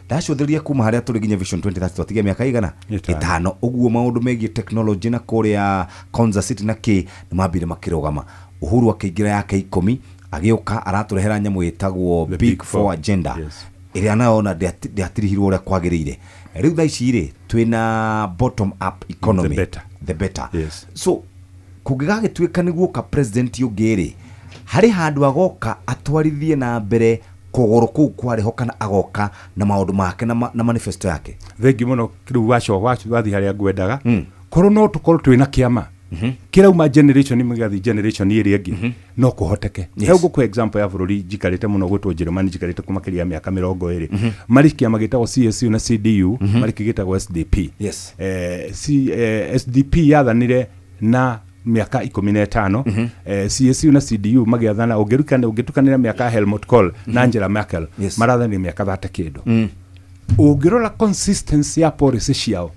Ndacũthĩrĩria kuma harĩa tũrĩ nginya Vision 2030 twatigia mĩaka igana? Ĩtano. Ĩtano. Ũguo maũndũ megiĩ technology na kũrĩa Konza City na kĩ nĩ mambire makĩrũgama. Uhuru akĩingĩra yake 10, agĩũka aratũrehera nyamũ ĩtagwo The Big Four agenda, ĩrĩa nayo ona ndĩatirihirwo ũrĩa kwagĩrĩire. Rĩu thaa ici rĩ, twĩna bottom up economy. The better. The better. Yes. So kũngĩgagĩtuĩka nĩ guoka president ũngĩ rĩ, harĩ handũ agoka atwarithie na mbere kũgũrũ kũu kwarĩho, kana agoka na maũndũ make na manifesto yake? Thengi mũno. Rĩu wacoka wathiĩ harĩa ngwendaga, korwo no tũkorwo twĩna kĩama kĩrauma generation ĩmwe gĩgathiĩ generation ĩrĩa ĩngĩ, no kũhoteke. Rĩu ngũkũhe example ya bũrũri njikarĩte mũno gwĩtwo Njĩrĩmani, njikarĩte kuma makĩria ya mĩaka 20. Marĩ kĩama gĩtagwo CSU na CDU, marĩ kĩ gĩtagwo SDP. SDP yathanire na mĩaka 15, CSU na CDU magĩathana, ũngĩrukana ũngĩtukanĩra mĩaka ya Helmut Kohl na Angela Merkel, marathanire mĩaka 30 kĩndũ. Ũngĩrora consistency ya policy ciao,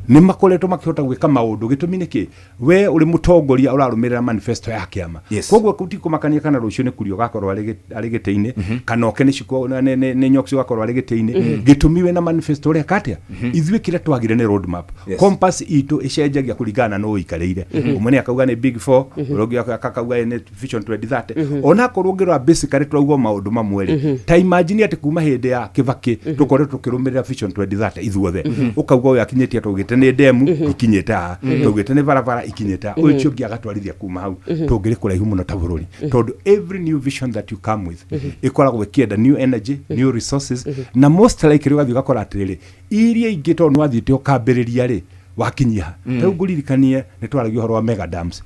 Nĩ makoretwo makĩhota gwĩka maũndũ. Gĩtũmi nĩ kĩ? We ũrĩ mũtongoria ũrarũmĩrĩra manifesto ya kĩama. Yes. Koguo ti kũmakania kana rũciũ nĩ Kuria ũgakorwo arĩ gĩtĩ-inĩ, kana oke nĩ Shiko- nĩ Nyox ũgakorwo arĩ gĩtĩ-inĩ. Gĩtũmi wĩna manifesto ũreka atĩa? Ithuĩ kĩrĩa twagire nĩ road map. Yes. Compass itũ ĩcenjagia kũringana na nũ ũikarĩire. Ũmwe nĩ akauga nĩ big four, ũrĩa ũngĩ akauga nĩ vision 2030. Onakorwo ũngĩrora basically tũrauga o maũndũ mamwe rĩ, ta imagine atĩ kuma hĩndĩ ya Kĩbakĩ tũkoretwo tũkĩrũmĩrĩra vision 2030 ithuothe. Ũkauga ũyũ akinyĩtie, twaugĩte nĩ ndemu ikinyĩte haha, twaugĩte nĩ barabara ikinyĩte haha, ũyũ ũcio ũngĩ agatwarithia kuma hau. Tũngĩrĩ kũraihu mũno ta bũrũri, tondũ every new vision that you come with ĩkoragwo ĩkĩenda new energy, new resources, na most likely ũgathiĩ ũgakora atĩrĩrĩ, iria ingĩ tondũ nĩwathiĩte ũkambĩrĩria rĩ, wakinyia ha? Rĩu ngũririkanie nĩ twaragia ũhoro wa mega dams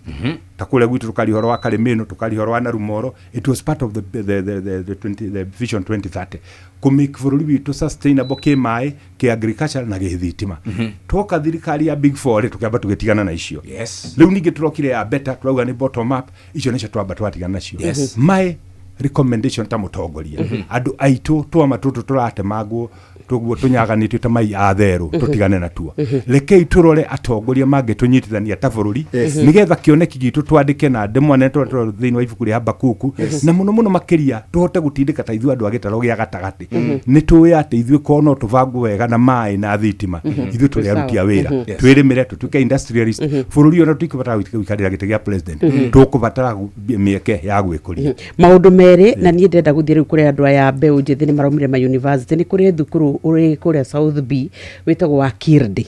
ta kũrĩa gwitũ, tũkaria ũhoro wa Karimĩno, tũkaria ũhoro wa Narumoro. It was part of the vision 2030 kũmake bũrũri witũ sustainable kĩ maĩ, kĩ agriculture na gĩ thitima. Twoka thirikari ya big four rĩ, tũkĩamba tũgĩtigana na icio. Rĩu ningĩ tũrokire ya beta, tũrauga nĩ bottom up, icio nĩcio twamba twatigana nacio. My recommendation ta mũtongoria, andũ aitũ, twama tũtũ tũratemangwo tũguo tũnyaganĩtio ta mai a therũ, tũtigane natuo. Rekei tũrore atongoria mangĩtũnyitithania ta bũrũri, nĩgetha kĩoneki gitũ twandĩke na ndemwa nene tũrĩa thĩinĩ wa ibuku rĩa Habakuku, na mũno mũno makĩria tũhote gũtindĩka ta ithuĩ andũ a gĩtarũ gĩa gatagatĩ. Nĩ tũĩ atĩ ithuĩ korwo no tũbangwo wega na maĩ na thitima, ithuĩ tũrĩ aruti a wĩra, twĩrĩmĩre, tũtuĩke industrialist. Bũrũri ũyũ na tũtikũbatara gũikarĩra gĩtĩ gĩa president, tũkũbatara mĩeke ya gwĩkũria. Maũndũ merĩ, na niĩ ndĩrenda gũthiĩ rĩu kũrĩ andũ aya mbeũ njĩthĩ nĩ maraumire ma university. Nĩ kũrĩ thukuru ũrĩ kũrĩa South B wĩtagwo wa Kirdi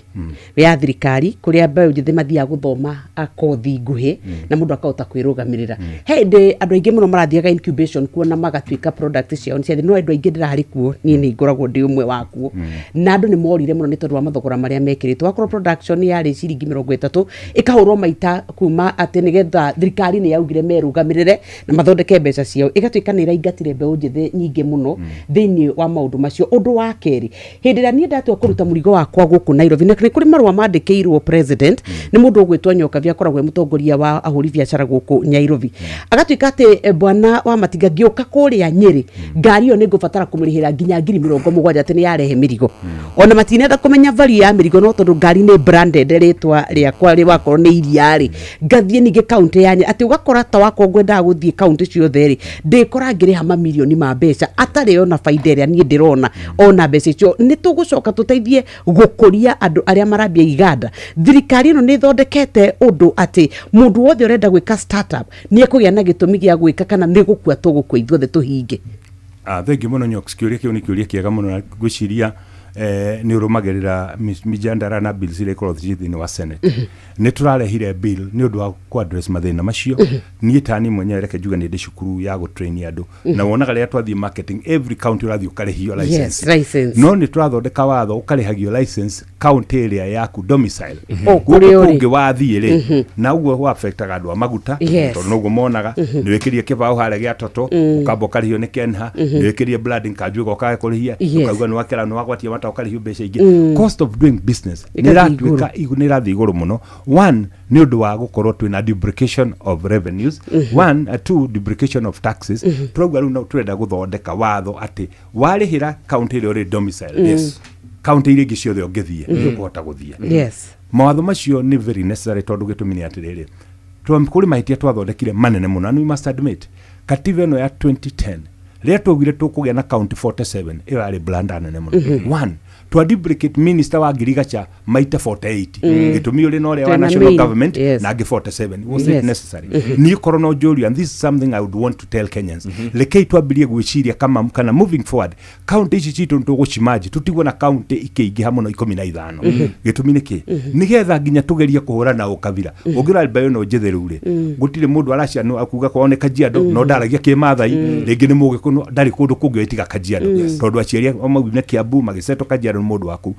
ya thirikari, kũrĩa mbeũ njĩthĩ mathiaga gũthoma a kothi nguhĩ na mũndũ akahota kwĩrũgamĩrĩra. He hĩndĩ andũ aingĩ mũno marathiaga incubation kuo na magatuĩka product ciao nĩ ciathi, no andũ aingĩ ndĩrarĩ kuo, niĩ nĩ ngoragwo ndĩ ũmwe wakuo, na andũ nĩ morire mũno nĩ tondũ wa mathogora marĩa mekĩrĩtwo. Wakorwo production yarĩ ciringi 30, ĩkahũrwo maita kuma atĩ nĩgetha thirikari nĩ yaugire merũgamĩrĩre na mathondeke mbeca ciao, ĩgatuĩka nĩ ĩraingatire mbeũ njĩthĩ nyingĩ mũno thĩinĩ wa maũndũ macio. Ũndũ wa kerĩ, hĩndĩ ĩrĩa niĩ ndatua kũruta mũrigo wakwa gũkũ Nairobi, na nĩ kũrĩ marũa mandĩkĩirwo president nĩ mũndũ ũgwĩtwo Nyokabi, akoragwo e mũtongoria wa ahũri biacara gũkũ Nairobi, agatuĩka atĩ bwana wa Matinga, ngĩũka kũrĩa Nyĩrĩ, ngari ĩyo nĩ ngũbatara kũmũrĩhĩra nginya 70,000 atĩ nĩ yarehe mĩrigo. Ona matinenda kũmenya value ya mĩrigo, no tondũ ngari nĩ branded rĩtwa rĩakwa rĩ wakorwo nĩ iria rĩ, ngathiĩ ningĩ kaunti ya Nyĩrĩ, atĩ ũgakora ta wakwa ngwendaga gũthiĩ kaunti ciothe rĩ, ndĩkora ngĩrĩha mamirioni ma mbeca atarĩ ona baida ĩrĩa niĩ ndĩrona ona mbeca icio. Nĩ tũgũcoka tũteithie gũkũria andũ arĩa marambia iganda. Thirikari ĩno nĩ ĩthondekete ũndũ atĩ mũndũ wothe ũrenda gwĩka startup nĩ ekũgĩa na gĩtũmi gĩa gwĩka, kana nĩ gũkua tũgũkua ithuothe tũhinge? Ah, thank you mũno, Nyox. Kĩũria kĩu nĩ kĩũria kĩega mũno, na ngwĩciria nĩ ũrũmagĩrĩra mĩjandara na bills iria ikoragwo ciĩ thĩinĩ wa Senate. Nĩ tũrarehire bill nĩ ũndũ wa kũ address mathĩna macio. Niĩ tani mwenyewe, reke njuge nĩ ndĩ cukuru ya gũtrain andũ, na wonaga rĩrĩa twathiĩ marketing, every county ũrathiĩ ũkarĩhio license. License. No nĩ tũrathondeka watho ũkarĩhagio license county ĩrĩa yaku domicile. Oh, Gũkũ kũrĩa ũrĩ. kũngĩ wathiĩ rĩ, na ũguo wa-affectaga andũ a maguta, tondũ noguo monaga nĩ wĩkĩrie kĩbaũ harĩa gĩa toto, ũkamba ũkarĩhio nĩ kenha, nĩ wĩkĩrie branding kanju ĩgoka kũrĩhia, ũkauga nĩ wakĩra nĩ wagwatia mata, ũkarĩhio mbeca ingĩ. Cost of doing business nĩ Ĩgathiĩ. ĩratuĩka nĩ ĩrathiĩ igũrũ mũno. One, nĩ ũndũ wa gũkorwo twĩna duplication of revenues. One, two, duplication of taxes. Tũrauga rĩu no tũrenda gũthondeka watho atĩ warĩhĩra county ĩrĩa ũrĩ domicile, county iria ingĩ ciothe ũngĩthiĩ nĩ ũkũhota gũthiĩ. Mawatho macio nĩ very necessary, tondũ gĩtũmi nĩ atĩrĩrĩ, kũrĩ mahĩtia twathondekire manene mũno, and we must admit katiba ĩno ya 2010 rĩrĩa twaugire tũkũgĩa na county 47, ĩyo yarĩ blunder nene mũno. One, twa duplicate minister wa ngirigacha maita 48. Gĩtũmi ũrĩ na ũrĩa wa Twĩna national main, government na angĩ 47. Was it necessary? Niĩ korwo no njũrio, and this is something I would want to tell Kenyans, rekei twambirie gwĩciria kama kana moving forward county ici citũ nĩ tũgũcimanji, tũtigwo na county ikĩingĩha mũno 15. Gĩtũmi nĩ kĩ? Nĩgetha nginya tũgerie kũhũra na ũkabira. Ũngĩrora mbeũ ĩno njĩthĩ rĩu rĩ, gũtirĩ mũndũ aracianwo akuga kwao nĩ Kajiado, no ndaragia kĩmathai, rĩngĩ nĩ mũgĩkũyũ, ndarĩ kũndũ kũngĩ tiga Kajiado, tondũ aciari ao maumire Kiambu magĩcetwo Kajiado nĩ mũndũ wa kũu.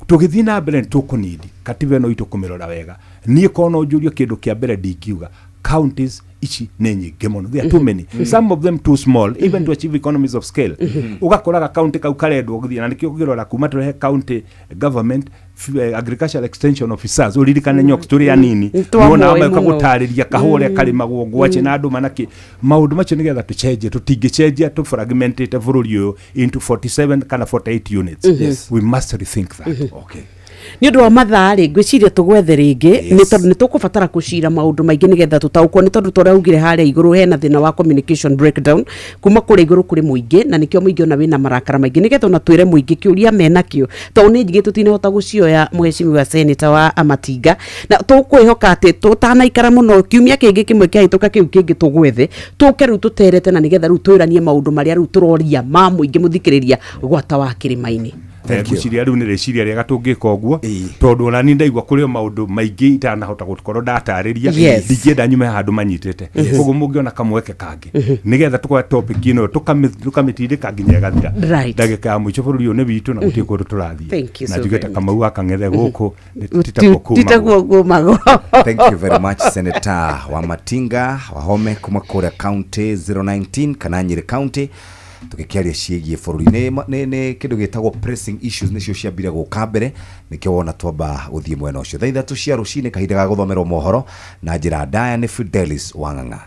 Tũgĩthiĩ na mbere nĩ tũkũnindi katiba ĩno itũ kũmĩrora wega. Niĩ korwo no njũrio, kĩndũ kĩa mbere ndingiuga counties ici nĩ nyingĩ mũno. There are too many, some of them too small even to achieve economies of scale. Ũgakoraga county kau karendwo gũthiĩ, na nĩkĩo ũngĩrora kuma tũrehe county government agricultural extension officers, ũririkane Nyox tũrĩ anini. Nĩtwamoĩ nĩwonaga magĩũka mũno. gũtarĩria kahũa ũrĩa karĩmagwo, ngwacĩ na ndũma na kĩ, maũndũ macio nĩgetha tũcenjie. Tũtingĩcenjia tũfragmentĩte bũrũri ũyũ into 47 kana 48 units. We must rethink that. Okay. Nĩ ũndũ wa mathaa rĩ, ngwĩciria tũgwethe rĩngĩ, nĩ tondũ nĩ tũkũbatara kũcira maũndũ maingĩ nĩgetha tũtaũkwo, nĩ tondũ torĩa augire harĩa igũrũ hena thĩna wa communication breakdown kuma kũrĩa igũrũ kũrĩ mũingĩ, na nĩkĩo mũingĩ ona wĩna marakara maingĩ, nĩgetha ona twĩre mũingĩ kĩũria menakĩo, tondũ nĩ njigĩ tũtinahota gũcioya mũhecimiwa senator wa Amatinga, na tũkwĩhoka atĩ tũtanaikara mũno kiumia kĩngĩ kĩmwe kĩahĩtũka kĩu kĩngĩ tũgwethe tũke rĩu tũterete, na nĩgetha rĩu twĩranie maũndũ marĩa rĩu tũroria ma mũingĩ mũthikĩrĩria gwata wa kĩrĩma-inĩ. Ngwĩciria rĩu nĩ rĩciria rĩega tũngĩka ũguo, tondũ ona niĩ ndaigua kũrĩ o maũndũ maingĩ itanahota gũkorwo ndatarĩria, ndingĩenda nyume handũ manyitĩte. Koguo mũngĩona kamweke kangĩ nĩgetha tũkoya topic ĩno tũkamĩtindĩka nginya ĩgathira. Ndagĩka ya mũico, bũrũri ũyũ nĩ witũ na gũtirĩ kũndũ tũrathiĩ, na njuge ta Kamau wa Kang'ethe gũkũ titakuo kumagwo. Thank you very much, Senator wa Matinga Wahome kuma kũrĩa County 019 kana Nyeri County, tugikiaria ciĩgiĩ bũrũri. Nĩ kĩndũ gĩtagwo pressing issues nĩcio ciambire gũka mbere, nĩkĩo wona twamba gũthiĩ mwena ũcio. Thaa 3 cia rũcinĩ, kahinda ga gũthomerwo mohoro na njĩra ndaya nĩ Fidelis Wang'ang'a.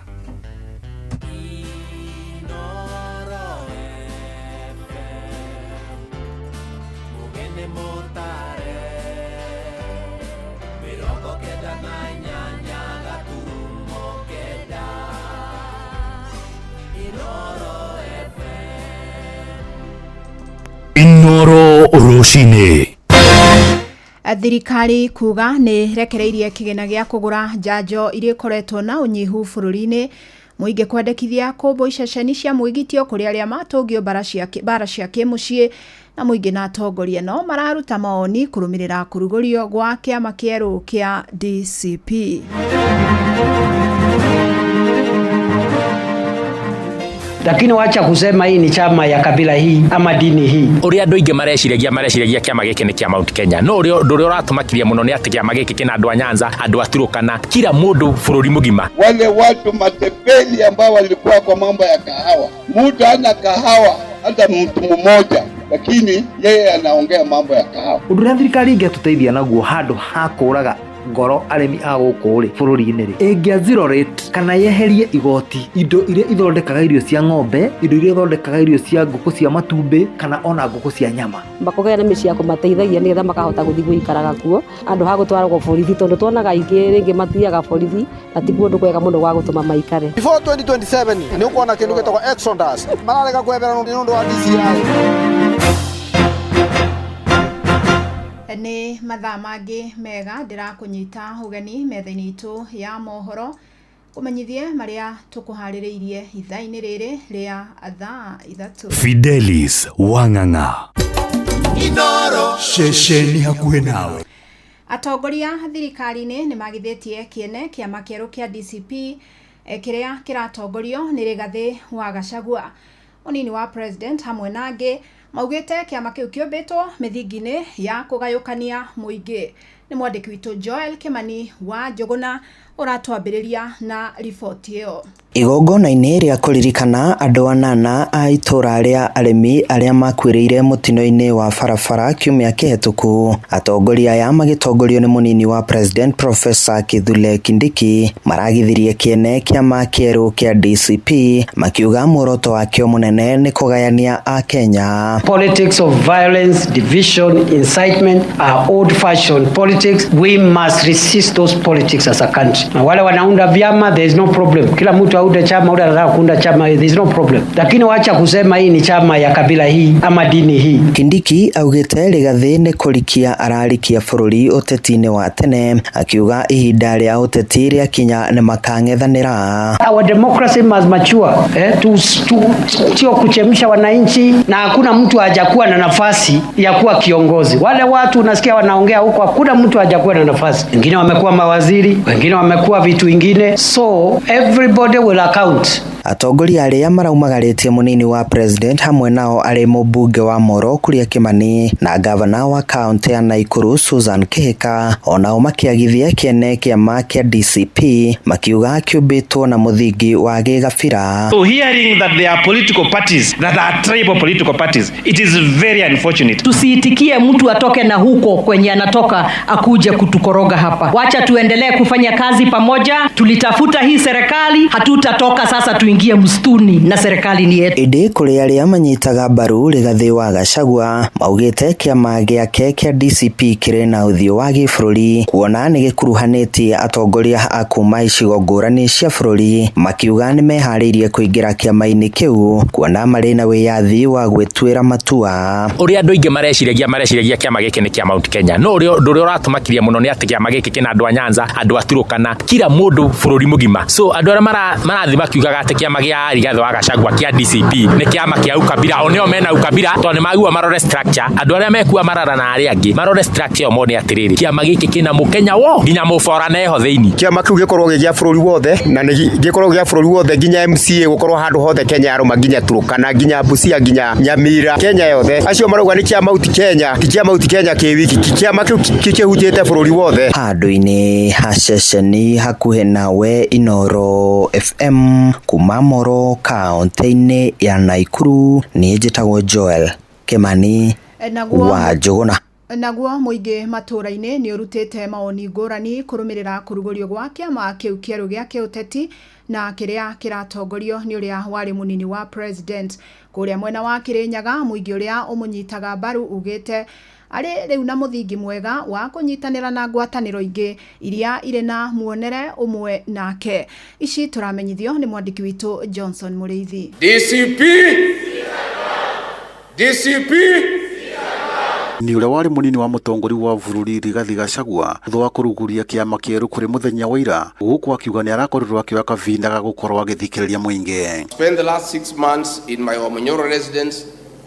Inoro rũcinĩ. Thirikari kuga nĩ rekereirie kĩgĩna gĩa kũgũra njanjo iria ikoretwo na ũnyihu bũrũri-inĩ, mũingĩ kwendekithia kũmbwo iceceni cia mwĩgitio kũrĩ arĩa matũngio mbara cia kĩmũciĩ, na mũingĩ na atongoria no mararuta mawoni kũrũmĩrĩra kũrugũrio gwa kĩama kĩerũ kĩa DCP. Lakini wacha kusema hii ni chama ya kabila hii ama dini hii. Uria andu aingi mareciragia kiama giki ni kia Mount Kenya, no uria undu uria uratumakiria muno ni ati kiama giki kina andu a Nyanza, andu a Turkana, kila mundu bururi mugima. Wale watu matepeli ambao walikuwa kwa mambo ya kahawa, mtu hana kahawa hata mtu mmoja, lakini yeye anaongea mambo ya kahawa. Undu uria thirikari ingĩatũteithia naguo handũ ha kũraga ngoro arĩmi a gũkũ rĩ bũrũri-inĩ rĩ, ĩngĩa zero rate kana yeherie igoti indo iria ithondekaga irio cia ng'ombe, indo iria ithondekaga irio cia ngũkũ cia matumbĩ kana ona ngũkũ cia nyama, makũgĩa na mĩciĩ ya kũmateithagia nĩgetha makahota gũthiĩ gũikaraga kuo andũ ha gũtwaragwo borithi, tondũ tuonaga aingĩ rĩngĩ mathiaga borithi na ti kũndũ kwega mũno gwa gũtũma maikare. Before 2027 nĩ ũkuona kĩndũ gĩtagwo Exodus, mararega kweherana nĩ ũndũ wa DCI. Nĩ mathaa mangĩ mega ndĩrakũnyita ũgeni metha-inĩ itũ ya mohoro kũmenyithie marĩa tũkũharĩrĩirie ithaa-inĩ rĩrĩ rĩa thaa 3. Fidelis Wang'ang'a. Inoro ceceni hakuhĩ nawe. Atongoria thirikari-inĩ nĩ magithĩtie kĩene kĩama kĩerũ kĩa DCP kĩrĩa kĩratongorio nĩ Rigathĩ wa Gachagua. Mũnini wa president hamwe na angĩ maugĩte kĩama kĩu kĩũmbĩtwo mĩthingi-inĩ ya kũgayũkania mũingĩ. Nĩ mwandĩki witũ Joel Kimani wa Njũgũna ũratwambĩrĩria na riboti ĩyo. Igongona-inĩ rĩa kũririkana andũ 8 a itũra rĩa arĩmi arĩa makuĩrĩire mũtino-inĩ wa barabara kiumia kĩhetũku, atongoria aya magĩtongorio nĩ mũnini wa president Professor Kithure Kindiki maragithirie kĩene kĩama kĩerũ kĩa DCP, makiuga muoroto wakĩo mũnene nĩ kũgayania Akenya. Politics of violence, division, incitement are old-fashioned politics. We must resist those politics as a country. Na wale wanaunda vyama, there is no problem. Kila mtu aunde chama, ule anataka kuunda chama, there is no problem. Lakini wacha kusema hii ni chama ya kabila hii ama dini hii. Kindiki augite Rigathi nĩ kũrikia ararikia bũrũri ũteti-inĩ wa tene, akiuga ihinda rĩa ũteti rĩakinya nĩ makang'ethanĩra. Our democracy must mature, sio kuchemsha wananchi, na hakuna mtu hajakuwa na nafasi ya kuwa kiongozi. Wale watu unasikia wanaongea huko, hakuna mtu hajakuwa na nafasi. Wengine wamekuwa mawaziri, wengine wamekuwa vitu vingine, so everybody will account. Atongoria arĩa maraumagarĩtie mũnini wa president hamwe nao arĩ mũmbunge wa Moro Kuria Kimani na gavana wa kaunti ya Nakuru Susan Kihika onao makĩagithia kĩene kĩama kĩa DCP makiuga kĩũmbĩtwo na mũthingi wa gĩgabira. So hearing that there are political parties that are tribal political parties, it is very unfortunate. Tusiitikie mtu atoke na huko kwenye anatoka akuje kutukoroga hapa. Wacha tuendelee kufanya kazi pamoja. Tulitafuta hii serikali, hatutatoka sasa tuingie Tunaingia msituni na serikali ni yetu. Ĩndĩ kũrĩ arĩa manyitaga mbaru Rigathĩ wa Gachagua maugĩte kĩama gĩake kĩa DCP kĩrĩ na ũthiũ wa gĩbũrũri kuona nĩ gĩkuruhanĩtie atongoria a kuma icigo ngũrani cia bũrũri, makiuga nĩ meharĩirie kũingĩra kĩama-inĩ kĩu kuona marĩ na wĩyathi wa gwĩtuĩra matua. Ũrĩa andũ aingĩ mareciragia kĩama gĩkĩ nĩ kĩa Mount Kenya, no ũrĩa ũndũ ũrĩa ũratũmakiria mũno nĩ atĩ kĩama gĩkĩ kĩna andũ a Nyanza, andũ a Turukana, kila mũndũ bũrũri mũgima. So andũ arĩa marathiĩ makiugaga atĩ kĩama gĩa Rigathĩ wa Gachagua kĩa DCP nĩ kĩama kĩa ukabila, o nĩo mena ukabila tondũ nĩ magua marore structure. Andũ arĩa mekua marara na arĩa angĩ marore structure ĩyo mone atĩrĩrĩ, kĩama gĩkĩ kĩna mũkenya wo nginya mũbora neho thĩinĩ. Kĩama kĩu gĩkorwo gĩ gĩa bũrũri wothe na nĩ gĩkorwo gĩa bũrũri wothe nginya MCA gũkorwo handũ hothe Kenya yarũma nginya Turukana nginya Busia nginya Nyamira Kenya yothe. Acio marauga nĩ kĩa Mount Kenya, ti kĩa Mount Kenya kĩ wiki, kĩama kĩu kĩhunjĩte bũrũri wothe. Handũ-inĩ ha ceceni hakuhĩ nawe Inooro FM kuma Moro kaunti-inĩ ya Naikuru, niĩ njĩtagwo Joel Kimani wa Njũgũna. Naguo mũingĩ matũũra-inĩ nĩ ũrutĩte mawoni ngũrani kũrũmĩrĩra kũrugũrio gwa kĩama kĩu kĩerũ gĩa kĩũteti na kĩrĩa kĩratongorio nĩ ũrĩa warĩ mũnini wa president. Kũrĩa mwena wa Kĩrĩnyaga mũingĩ ũrĩa ũmũnyitaga mbaru ugĩte arĩ rĩu na mũthingi mwega wa kũnyitanĩra na ngwatanĩro ingĩ iria irĩ na muonere ũmwe nake. Ici tũramenyithio nĩ mwandĩki witũ Johnson Mũrĩithi. DCP DCP Nĩ ũrĩa warĩ mũnini wa mũtongoria wa bũrũri Rigathĩ Gachagua thutha wa kũrugũria kĩama kĩerũ kũrĩ mũthenya wa ira, gũkũ akiuga nĩ arakorirwo akĩoya kahinda ga gũkorwo agĩthikĩrĩria mũingĩ. Spent the last 6 months in my Wamunyoro residence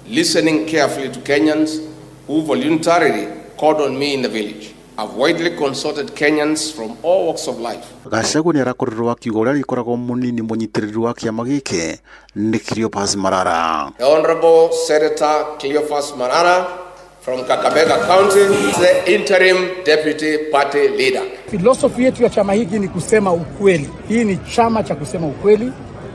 listening carefully to Kenyans who voluntarily called on me in the village. I've widely consulted Kenyans from all walks of life. Gachagua nĩ arakorirwo akiuga ũrĩa arĩkoragwo mũnini mũnyitĩrĩri wa kĩama gĩkĩ nĩ Cleophas Malala. The Honorable Senator Cleophas Malala from Kakamega County, the interim deputy party leader. Filosofi yetu ya chama hiki ni kusema ukweli. Hii ni chama cha kusema ukweli.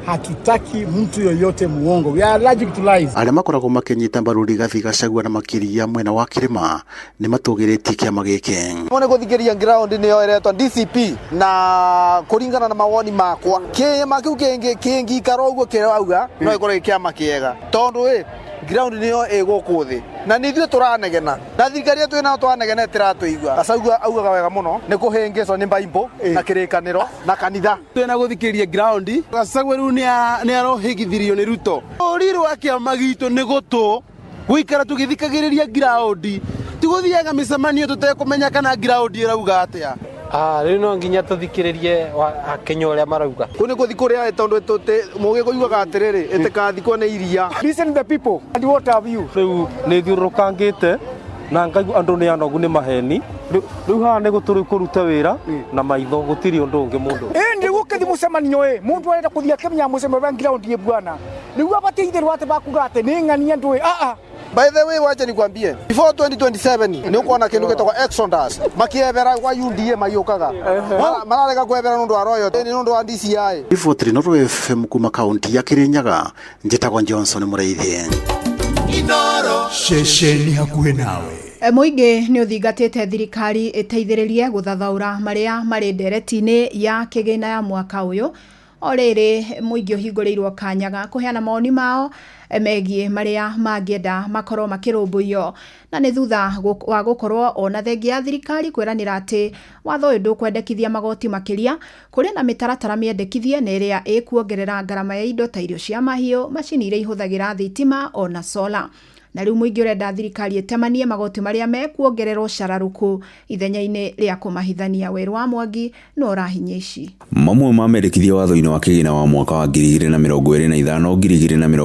Hatutaki mtu yoyote muongo. We are allergic to lies. Arĩa makoragwo makĩnyita mbaru Rigathĩ Gachagua na makĩria mwena wa kĩrĩma nĩ matũgĩrĩtie kĩama gĩkĩ. Nĩ gũthikĩrĩria ground nĩyo ĩretwo DCP na kũringana na mawoni makwa kĩama kĩu kĩngĩikara ũguo kĩrauga no ĩkorwo gĩ kĩama kĩega tondũ ĩ ground nĩyo ĩ gũkũ thĩ na nĩ ithuĩ tũranegena na thirikari ĩyo twĩ nayo twanegena ĩtiratũigua. Gachagua augaga wega mũno nĩ kũhĩngĩcwo nĩ Bible na kĩrĩkanĩro na kanitha. Twĩna gũthikĩrĩria ground. Gachagua rĩu nĩ arohĩgithirio nĩ Ruto. Rũri rwa kĩama gitũ nĩ gũtũ gũikara tũgĩthikagĩrĩria ground, ti gũthiaga mĩcemanio tũtekũmenya kana ground ĩrauga atĩa. Rĩu no nginya tũthikĩrĩrie Akenya ũrĩa marauga. Kũu nĩ gũthiĩ kũrĩa tondũ mũgĩkũyugaga atĩrĩrĩ ĩtĩkathikwo nĩ iria. Listen the people and what have you. Rĩu nĩ thiũrũrũkangĩte na ngaigua andũ nĩ anogu nĩ maheni. Rĩu haha nĩ gũtũrĩ kũruta wĩra na maitho gũtirĩ ũndũ ũngĩ mũndũ. Ĩ gũkĩthi mũcemanio ĩ mũndũ arenda kũthiĩ akĩmenya mũcemanio wa ground ĩ bwana. Nĩguo abatie itherũ atĩ bakuga atĩ nĩ ng'ania ndũĩ a. By the way, wacha nikwambie, before 2027 nĩ ũkuona kĩndũ gĩtagwo Exodus makiebera kwa UDA magiũkaga mararega kwebera nũndũ wa royalty nĩ ũndũ wa DCI. Riboti Inooro FM kuma kaunti ya Kirinyaga, njĩtagwo Johnson Mũrĩithi. Inooro ceceni hakuhĩ nawe. Mũingĩ nĩ ũthingatĩte thirikari ĩteithĩrĩrie gũthathaũra marĩa marĩ ndereti-inĩ ya kĩgĩna ya mwaka ũyũ. O rĩrĩ mũingĩ ũhingũrĩirwo kanya ga kũheana mawoni mao megiĩ marĩa mangĩenda makorwo makĩrũmbũiyo, na nĩ thutha wa gũkorwo ona thengia ya thirikari kwĩranĩra atĩ watho ũyũ ndũkwendekithia magoti makĩria, kũrĩ na mĩtaratara mĩendekithie na ĩrĩa ĩkuongerera ngarama ya indo ta irio cia mahiũ, macini iria ihũthagĩra thitima ona sola. Na rĩu mũingĩ ũrenda thirikari ĩtemanie magoti marĩa mekuongererwo cararũkũ ithenya-inĩ rĩa kũmahithania. Werũ wa Mwangi no ũrahinya ici. Mamwe ma mendekithia watho-inĩ wa kĩgĩna wa mwaka wa 2025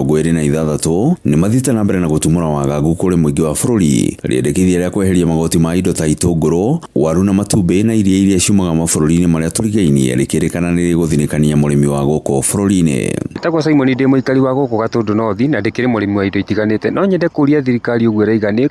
2026 nĩ mathiĩte na mbere na gũtumũra wagagu kũrĩ mũingĩ wa bũrũri. Rĩendekithia rĩa kweheria magoti ma indo ta itũngũrũ, waru na matumbĩ na iria iria ciumaga mabũrũri-inĩ marĩa tũrigainie rĩkĩrĩkana nĩ rĩgũthinĩkania mũrĩmi wa gũkũ bũrũri-inĩ. Njĩtagwo Simon ndĩ mũikari wa gũkũ Gatũndũ North na ndĩkĩrĩ mũrĩmi wa indo itiganĩte. No nyende kũria thirikari ũguo ĩraiga nĩ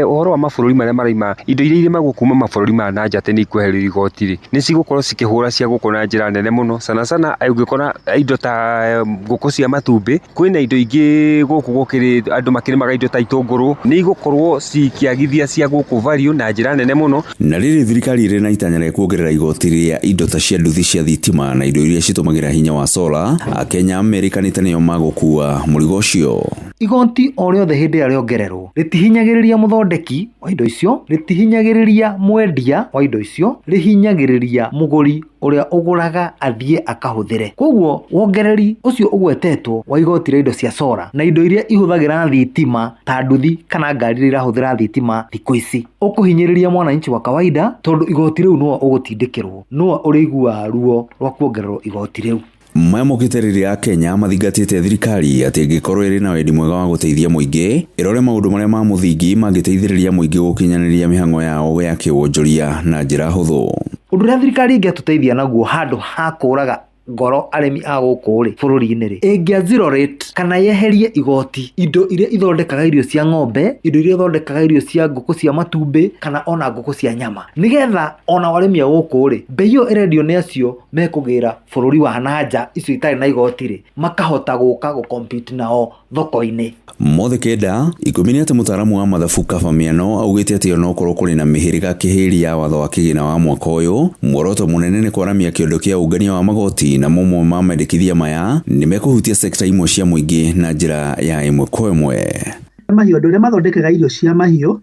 ũhoro wa mabũrũri marĩa maraima indo iria irĩmagwo kuma mabũrũri ma na nja atĩ nĩ ikwehererio igoti rĩ, nĩ cigũkorwo cikĩhũra cia gũkũ na njĩra nene mũno. Sana sana ũngĩkora indo ta ngũkũ cia matumbĩ, kwĩna indo ingĩ gũkũ gũkĩrĩ andũ makĩrĩmaga indo ta itũngũrũ, nĩ igũkorwo cikĩagithia cia gũkũ value na njĩra nene mũno. Na rĩrĩ thirikari ĩrĩ na itanya rĩa kuongerera igoti rĩa indo ta cia nduthi cia thitima na indo iria citũmagĩra hinya wa sola, Akenya merĩkanĩte nĩo magũkua mũrigo ũcio. Igoti o rĩothe hĩndĩ ĩrĩa rĩongererwo rĩtihinyagĩrĩria mũthondeki wa indo icio, rĩtihinyagĩrĩria mwendia wa indo icio, rĩhinyagĩrĩria mũgũri ũrĩa ũgũraga athiĩ akahũthĩre. Koguo wongereri ũcio ũgwetetwo wa igoti rĩa indo cia sola na indo iria ihũthagĩra thitima ta nduthi kana ngari iria irahũthĩra thitima thikũ ici, ũkũhinyĩrĩria mwananchi wa kawaida tondũ igoti rĩu nĩwe ũgũtindĩkĩrwo, nĩwe ũrĩiguaga ruo rwa kuongererwo igoti rĩu. Maya mokĩte rĩrĩa Akenya mathingatĩte thirikari atĩ ĩngĩkorwo ĩrĩ na wendi mwega wa gũteithia mũingĩ, ĩrore maũndũ marĩa ma mũthingi mangĩteithĩrĩria mũingĩ gũkinyanĩria mĩhang'o yao ya kĩwonjoria na njĩra hũthũ. Ũndũ ũrĩa thirikari ĩngĩatũteithia naguo handũ ha kũraga ngoro arĩmi a gũkũ rĩ bũrũri-inĩ rĩ, ĩngĩa zero rate kana yeherie igoti indo iria ithondekaga irio cia ng'ombe, indo iria ithondekaga irio cia ngũkũ cia matumbĩ kana ona ngũkũ cia nyama, nĩgetha ona arĩmi a gũkũ rĩ, mbei ĩyo ĩrendio nĩ acio mekũgĩra bũrũri wa na nja icio itarĩ na igoti rĩ, makahota gũka gũ compete nao thoko-inĩ. Mothe kenda 10 nĩ atĩ mũtaaramu wa mathabu Kaba Mĩano augĩte atĩ onokorwo kũrĩ na mĩhĩrĩga kĩhĩri ya watho wa kĩgĩna wa mwaka ũyũ, muoroto mũnene nĩ kwaramia kĩondo kĩa ũngania wa magoti na mamwe ma mendekithia maya nĩ mekũhutia sekta imwe cia mũingĩ na njĩra ya ĩmwe kwa ĩmwe. Mahiũ, andũ arĩa mathondekaga irio cia mahiũ,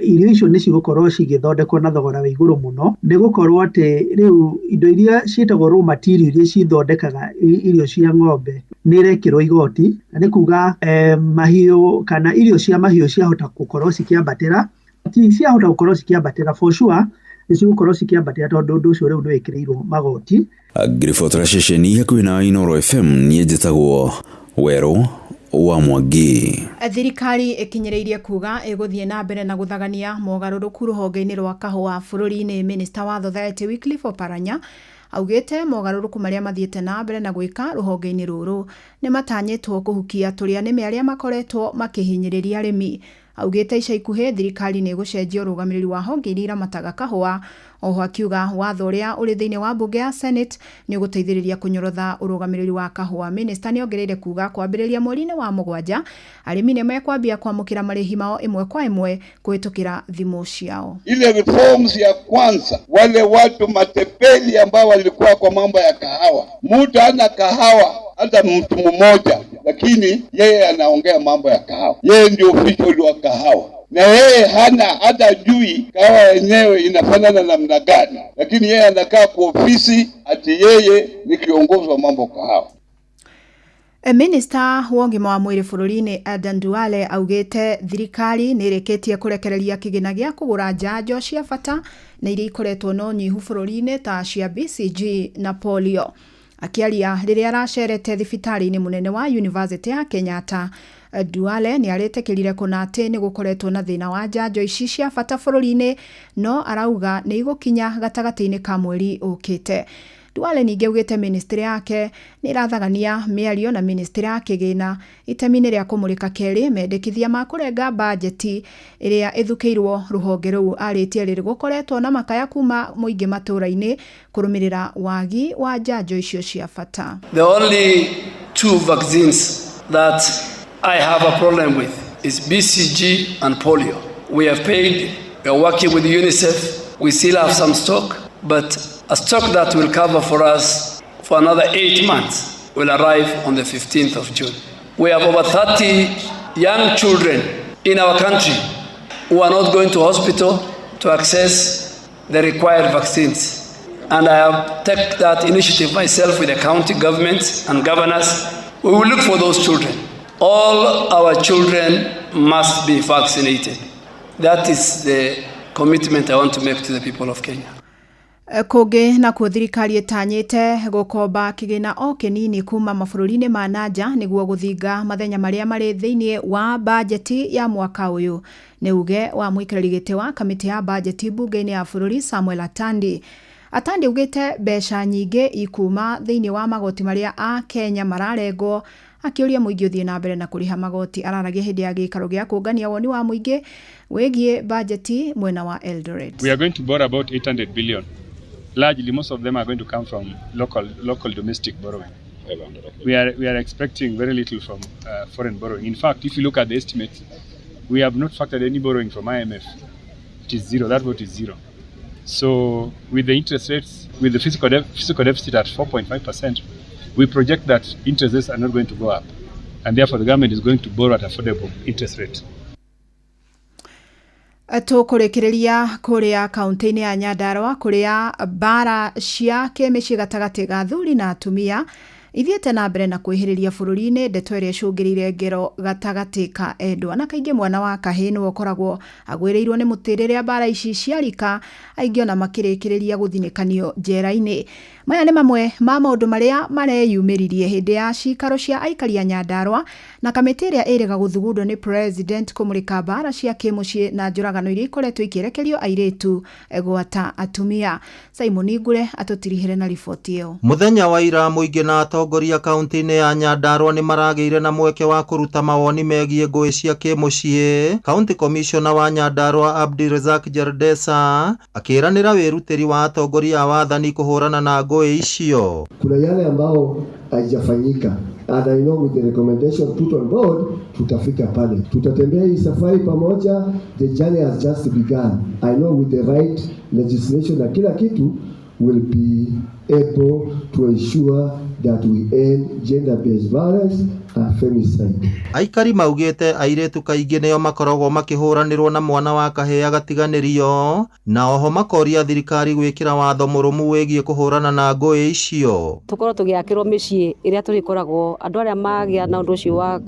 irio icio nĩ cigũkorwo cigĩthondekwo na thogora wa igũrũ mũno, nĩ gũkorwo atĩ rĩu indo iria ciĩtagwo raw material iria cithondekaga irio cia ng'ombe nĩ irekĩrwo igoti, na nĩ kuga mahiũ kana irio cia mahiũ ciahota gũkorwo cikĩambatĩra, ti ciahota gũkorwo cikĩambatĩra for sure, nĩ cigũkorwo cikĩambatĩra tondũ ũndũ ũcio rĩu nĩ wĩkĩrĩirwo magoti. Ngĩribotera ceceni hakuhĩ na Inooro FM, niĩ njĩtagwo Werũ wa Mwangi. Thirikari ĩkinyĩrĩirie kuga ĩgũthiĩ na mbere na gũthagania mogarũrũku rũhonge-inĩ rwa kahũa bũrũri-inĩ. Minista wa Society Wycliffe Oparanya augĩte mogarũrũku marĩa mathiĩte na mbere na gwĩka rũhonge-inĩ rũrũ nĩ matanyĩtwo kũhukia tũrĩa nĩme arĩa makoretwo makĩhinyĩrĩria arĩmi. Augĩte ica ikuhĩ thirikari nĩ ĩgũcenjia ũrũgamĩrĩri wa honge iria iramataga kahũa. Oho akiuga watho ũrĩa ũrĩ thĩinĩ wa mbunge ya Senate nĩ ũgũteithĩrĩria kũnyorotha ũrũgamĩrĩri wa kahũa. Minista nĩ ongereire kuga kwambĩrĩria mweri-inĩ wa 7 arĩmi nĩ mekwambia kwamũkĩra marĩhi mao ĩmwe kwa ĩmwe kũhĩtũkĩra thimũ ciao. Ile reforms ya kwanza, wale watu matepeli ambao walikuwa kwa mambo ya kahawa, mtu hana kahawa hata mtu mmoja, lakini yeye anaongea mambo ya kahawa, yeye ndio official wa kahawa, na yeye hana hata jui kahawa yenyewe inafanana namna gani, lakini yeye anakaa kwa ofisi ati yeye ni kiongozi wa mambo kahawa. Minista wa ũgima wa mwĩrĩ bũrũri-inĩ Adan Duale augĩte thirikari nĩ ĩrĩkĩtie kũrekereria kĩgĩna gĩa kũgũra njanjo cia bata na iria ikoretwo na ũnyihu bũrũri-inĩ ta cia BCG na polio. Akĩaria rĩrĩa aracerete thibitarĩ-inĩ mũnene wa University ya Kenyatta, Duale nĩ arĩtĩkĩrire kũna atĩ nĩ gũkoretwo na thĩna wa njanjo ici cia bata bũrũri-inĩ, no arauga nĩ igũkinya gatagatĩ-inĩ ka mweri ũkĩte. Duale ningĩ augĩte ministry yake nĩ ĩrathagania mĩario na ministry ya kĩgĩna itemi-inĩ rĩa kũmũrĩka kerĩ mendekithia ma kũrenga bajeti ĩrĩa ĩthukĩirwo rũhonge rũu. Arĩtie rĩrĩ gũkoretwo na makaya kuma mũingĩ matũũra-inĩ kũrũmĩrĩra wagi wa njanjo icio cia bata. The only two vaccines that I have a problem with is BCG and polio. We have paid, we are working with UNICEF, we still have some stock, but a stock that will cover for us for another 8 months will arrive on the 15th of June. We have over 30 young children in our country who are not going to hospital to access the required vaccines. And I have taken that initiative myself with the county governments and governors. We will look for those children. All our children must be vaccinated. That is the commitment I want to make to the people of Kenya. Kũngĩ nakuo thirikari ĩtanyĩte gũkomba kĩgĩna o kĩnini kuma mabũrũri-inĩ ma na nja nĩguo gũthinga mathenya marĩa marĩ thĩinĩ wa bajeti ya mwaka ũyũ. Nĩ uge wa mũikarĩri gĩtĩ wa kamĩtĩ ya bajeti mbunge-inĩ ya bũrũri Samuel Atandi. Atandi augĩte mbeca nyingĩ ikuma thĩinĩ wa magoti marĩa a Kenya mararengwo Akĩũria mũingĩ ũthiĩ na mbere na kũrĩha magoti. Araragia hĩndĩ ya gĩikaro gĩa kũngania woni wa mũingĩ wĩgiĩ bajeti mwena wa Eldoret. We are going to borrow about 800 billion. Largely, most of them are going to come from local domestic borrowing. We are expecting very little from foreign borrowing. In fact, if you look at the estimates, we have not factored any borrowing from IMF. It is zero. That vote is zero. So with the interest rates, with the fiscal deficit at 4.5%, we project that interest rates are not going to go up, and therefore the government is going to borrow at affordable interest rate. Tũkũrĩkĩrĩria kũrĩa kaunti-inĩ ya Nyandarua kũrĩa mbara cia kĩmĩciĩ gatagatĩ ga athuri na atumia ithiĩte na mbere na kwĩhĩrĩria bũrũri-inĩ, ndeto ĩrĩa ĩcũngĩrĩire ngero gatagatĩ ka endwa, na kaingĩ mwana wa kahĩĩ nĩwe ũkoragwo agwĩrĩirwo nĩ mũtĩ rĩrĩa mbara ici ciarika, aingĩ ona makĩrĩkĩrĩria gũthinĩkanio njera-inĩ. Maya nĩ mamwe ma maũndũ marĩa mareyumĩririe hĩndĩ ya cikaro cia aikari a Nyandarua na kamĩtĩ ĩrĩa ĩrĩga gũthugundwo nĩ president kũmũrĩka mbara cia kĩmũciĩ na njũragano iria ikoretwo ikĩerekerio airĩtu gwata atumia. Simon Ngure atũtirihĩre na riboti ĩyo. Mũthenya wa ira mũingĩ na atongoria kaunti-inĩ ya Nyandarua nĩ maragĩire na mweke wa kũruta mawoni megiĩ ngũĩ cia kĩmũciĩ. County Commissioner wa Nyandarua Abdirazak Jardesa akĩranĩra wĩrutĩri wa atongoria a wathani kũhũrana na ngũĩ icio. Kuna yale ambao haijafanyika, and I know with the recommendation put on board tutafika pale. Tutatembea hii safari pamoja. The journey has just begun. I know with the right legislation na kila kitu will be able to ensure that we end gender-based violence and femicide. Aikari maugĩte airĩtu kaingĩ nĩo makoragwo makĩhũranĩrwo na mwana wa kahĩĩ agatiganĩrio, na oho makoria thirikari gwĩkĩra watho mũrũmu wĩgiĩ kũhũrana na ngũĩ icio. Tũkorwo tũgĩakĩrwo mĩciĩ ĩrĩa tũrĩkoragwo andũ arĩa magĩa na ũndũ ũcio wa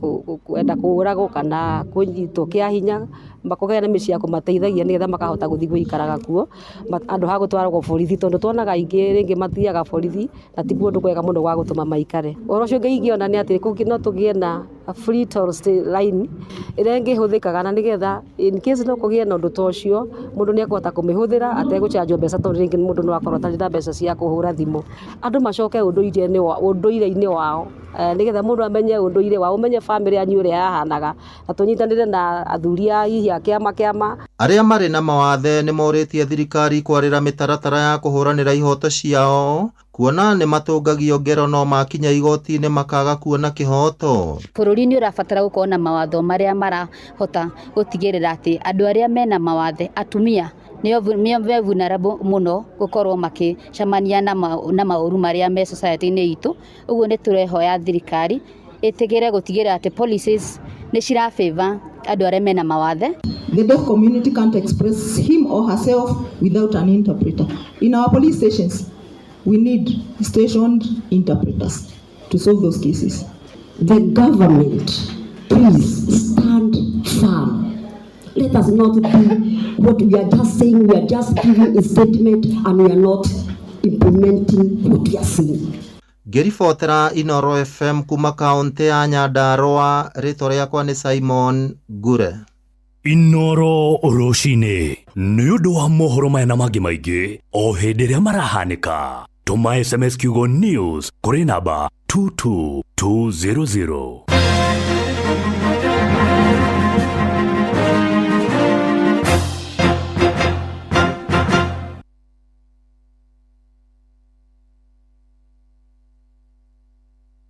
kwenda kũũragwo kana kũnyitwo kĩa hinya makũgĩa na mĩciĩ ya kũmateithagia nĩgetha makahota gũthiĩ gũikaraga kuo andũ ha gũtwaragwo borithi, tondũ tuonaga aingĩ rĩngĩ mathiaga borithi na ti kũndũ kwega mũno gwa gũtũma maikare. Ũhoro ũcio ũngĩ ingĩona nĩ atĩ kũngĩ no tũgĩe na free toll line ĩrĩa ĩngĩhũthĩkaga na nĩgetha in case no kũgĩe na ũndũ ta ũcio mũndũ nĩ ekũhota kũmĩhũthĩra ategũchanjwo mbeca, tondũ rĩngĩ mũndũ no akorwo atarĩ na mbeca cia kũhũra thimũ. Andũ macoke ũndũire-inĩ wao nĩgetha mũndũ amenye ũndũire wao, ũmenye famĩlĩ yanyu ũrĩa yahanaga, na tũnyitanĩre na athuri a hihi a kĩama kĩama. Arĩa marĩ na mawathe nĩ morĩtie thirikari kwarĩra mĩtaratara ya kũhũranĩra ihoto ciao, kuona nĩ matũngagio ngero no makinya igoti-inĩ makaga kuona kĩhoto. Bũrũri nĩ ũrabatara gũkorwo na mawatho marĩa marahota gũtigĩrĩra atĩ andũ arĩa mena mawathe, atumia nĩo me vulnerable mũno gũkorwo makĩcemania na maũru marĩa me society-inĩ itũ. Ũguo nĩ tũrehoya thirikari ĩtigĩre gũtigĩrĩra atĩ policies nĩ cira favor andũ arĩa mena mawathe. The deaf community can't express him or herself without an interpreter. In our police stations, we need stationed interpreters to solve those cases. The government, please stand firm. Let us not do what we are just saying. We are just giving a statement and we are not implementing what we are saying. Ngĩribotera Inoro FM kuma kaunti ya Nyandarua, rĩtwa rĩakwa nĩ Simon Ngure. Inoro rũcinĩ nĩ ũndũ wa mohoro maya na mangĩ maingĩ o hĩndĩ ĩrĩa marahanĩka. Tũma SMS kiugo news kũrĩ namba 22200.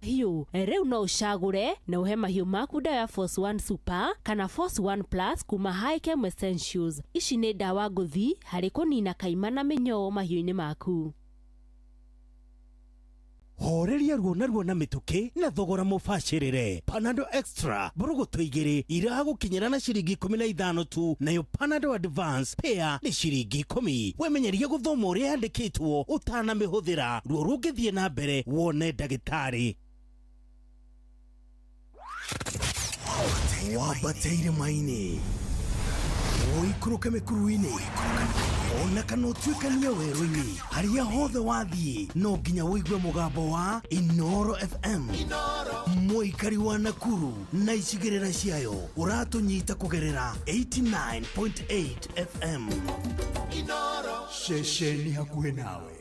Hiu rĩu no ũcagũre na ũhe mahiũ maku ndawa ya Force 1 Super kana Force 1 Plus kuma Hikem Essentials. Ici nĩ ndawa ngũthi harĩ kũnina kaima na mĩnyoo mahiũ-inĩ maku. Horeria ruo na ruo na mĩtũkĩ na thogora mũbacĩrĩre. Panadol Extra mbũrũgũtũ igĩrĩ iragũkinyĩra na ciringi 15 tu, nayo Panadol Advance pea nĩ ciringi 10. Wemenyerie gũthoma ũrĩa yandĩkĩtwo ũtanamĩhũthĩra. Ruo rũngĩthiĩ na mbere wone ndagĩtarĩ. Wambateire maini ũikũrũke mĩkuru-inĩ ona kana ũtuĩkanie werũ-inĩ, harĩa hothe wathiĩ no nginya ũigue mũgambo wa Inoro FM. Mũikari wa Nakuru na icigĩrĩra ciayo ũratũnyita kũgerera 89.8 FM. Ceceni hakuhĩ nawe.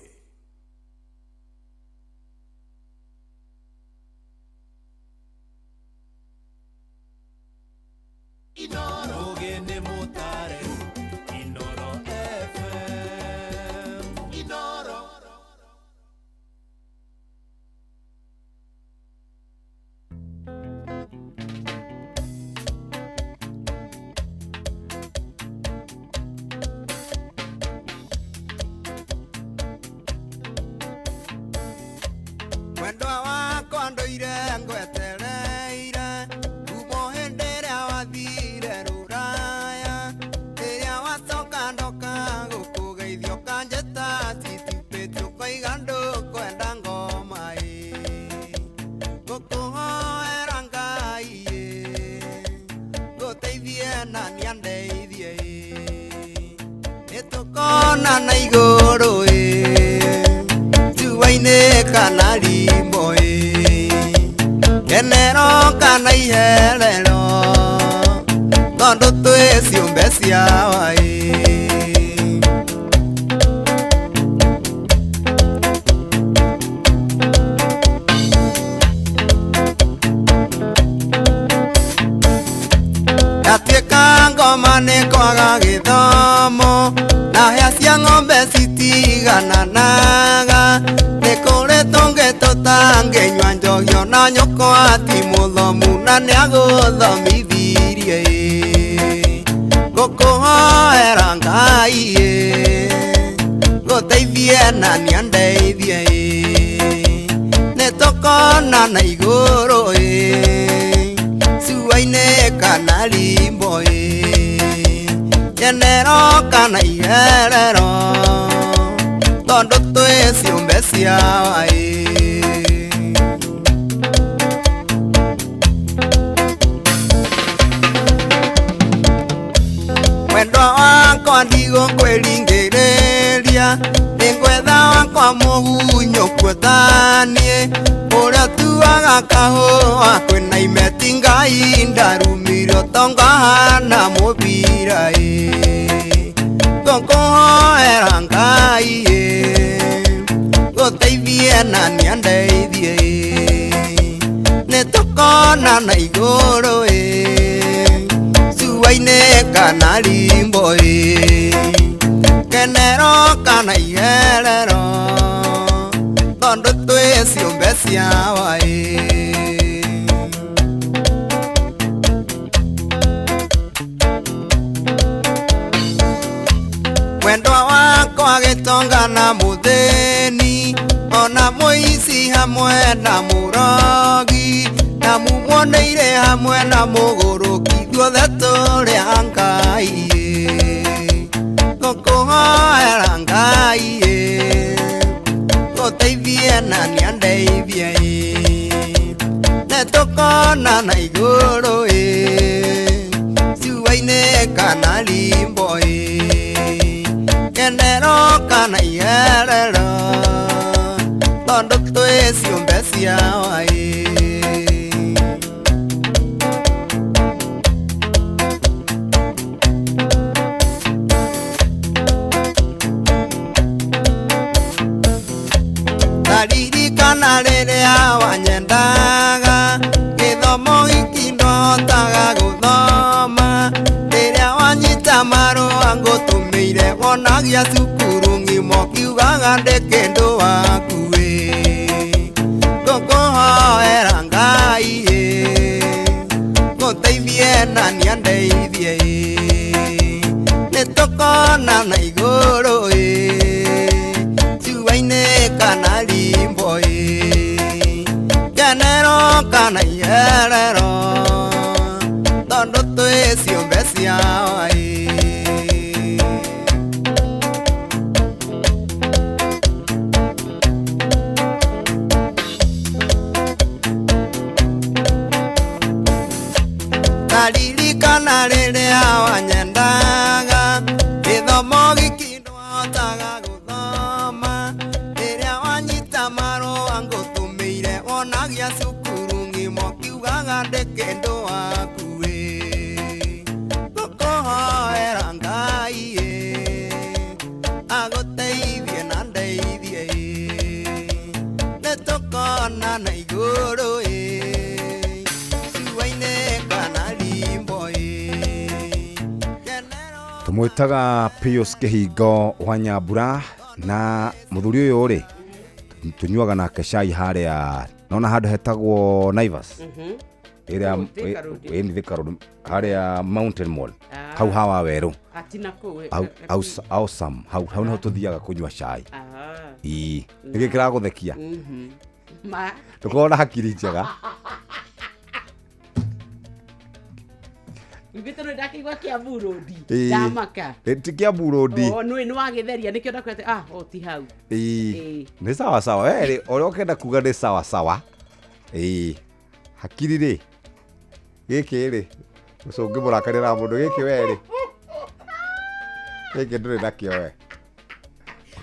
Mwendwa wakwa ndoire ngwetereire Kumo hĩndĩ ĩrĩa wathire rũraya Rĩrĩa wacoka ndoka gũkũgeithia ũkanjĩta citupĩte ũkoiga ndũkwenda ngoma ĩ Ngũkũhoera Ngai ĩ Ngũteithie na nĩandeithie ĩ Nĩtũkonana igũrũ ĩ Riũa-inĩ kana rimbo ĩ Kenero kana iherero Tondũ twĩ ciũmbe cia ĩ Yatuĩka ngoma nĩ kwaga gĩthomo Na hĩa cia ng'ombe citigananaga Nĩ kũrĩ tũngĩ tũtangĩnyua njohi ona nyũkwa ti mũthomu na nĩagũthomithirie ĩ Ngũkũhoera Ngai ĩ Ngũteithie na nĩandeithie ĩ Nĩtũkonana igũrũ ĩ Cuainĩ kana rimbo ĩ Kenero kana iherero Tondũ twĩ ciũmbe cia ĩ Mwendwa wakwa ndigũkwĩringĩrĩria Nĩngwetha wakwa mũgunyũku taniĩ Ũrĩa ũtuaga kahũa kwĩna imeti Ngai ndarumire ũtonga hana mũbira ĩ Ngũkũhoera Ngai ĩ Ngũteithie na nĩandeithie ĩ Nĩtũkonana igũrũ ĩ Cuainĩ kana rimbo ĩ Kenero kana iherero Tondũ twĩ ciũmbe cia ĩ Mwendwa wakwa gĩtonga na mũthĩni Ona mũici hamwe na mũrogi Na mumuoneire hamwe na mũgũrũki Ithuothe tũrĩ a Ngai ĩ Ngũkũhoera Ngai ĩ Ngũteithie na nĩandeithie ĩ Nĩtũkonana igũrũ ĩ Cuainĩ kana rimbo ĩ Kenero kana iherero Tondũ twĩ ciũmbe cia ĩ Ndaririkana rĩrĩa wanyendaga Gĩthomo gĩki ndwahotaga gũthoma Rĩrĩa wanyita marũa ngũtũmĩire Wonagia cukuru ng'ima ũkiugaga ndĩ kĩndũ waku ĩ Ngũkũhoera Ngai ĩ Ngũteithie na nĩandeithie ĩ Nĩtũkonana igũrũ ĩ Cuainĩ kana rimbo ĩ Kenero kana iherero Tondũ twĩ ciũmbe cia ĩ Ndaririkana rĩrĩa wanyendaga Gĩthomo gĩki ndwahotaga gũthoma Rĩrĩa wanyita marũa ngũtũmĩire Wonagia cukuru ng'ima ũkiugaga ndĩ kĩndũ waku ĩ Ngũkũhoera Ngai ĩ Agũteithie na ndeithie ĩ Nĩtũkonana igũrũ ĩ Cuainĩ kana rimbo ĩ Tũmwĩtaga Pius Kĩhingo wa Nyambura na mũthuri ũyũ rĩ tũnyuaga nake cai harĩa nona handũ hetagwo Naivas ĩrĩa Kũu Thika Road. ĩ Thika Road harĩa Mountain Mall Ah. hau hawa werũ Atina kũu awesome hau hau niho tũthiaga kũnyua cai ii nĩkĩ kĩragũthekia? Ma Ndũkoragwo na hakiri njega. Ugĩte nĩ ndakĩigua Kiambu Road. Ĩĩ. Ndamaka. Ti Kiambu Road. O nĩ wagĩtheria nĩkĩo ndakwĩra atĩ ah o ti hau. Ĩĩ. Ĩĩ. Nĩ sawa sawa. We rĩ, ũrĩa ũkenda kuga nĩ sawa sawa. Ĩĩ. Hakiri rĩ, gĩkĩ rĩ, ũcũngĩ mũrakarĩra mũndũ gĩkĩ we rĩ. Gĩkĩ ndũrĩ nakĩo we.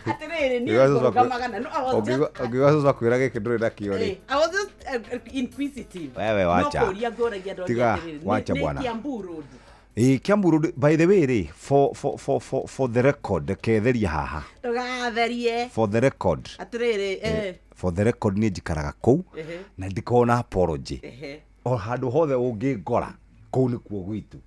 Atĩrĩrĩ niĩ Ũngĩigua cũcũ ngũrũgamaga na no I was just Ũngĩigua cũcũ akwĩra gĩkĩ ndũrĩ nakĩo rĩ. Eh, I was just inquisitive. Wewe wacha. No kũria ngũragia ndoria Tiga, atĩrĩrĩ, wacha nĩ bwana. Kiambu Road. Ĩĩ, Kiambu Road, by the way rĩ, for the record, reke therie haha. Ndũgatherie. For the record. Atĩrĩrĩ, eh. For the record niĩ njikaraga kũu Ehe. na ndikoragwo na apology. Ehe. O handũ hothe ũngĩngora kũu nĩkuo gwitũ.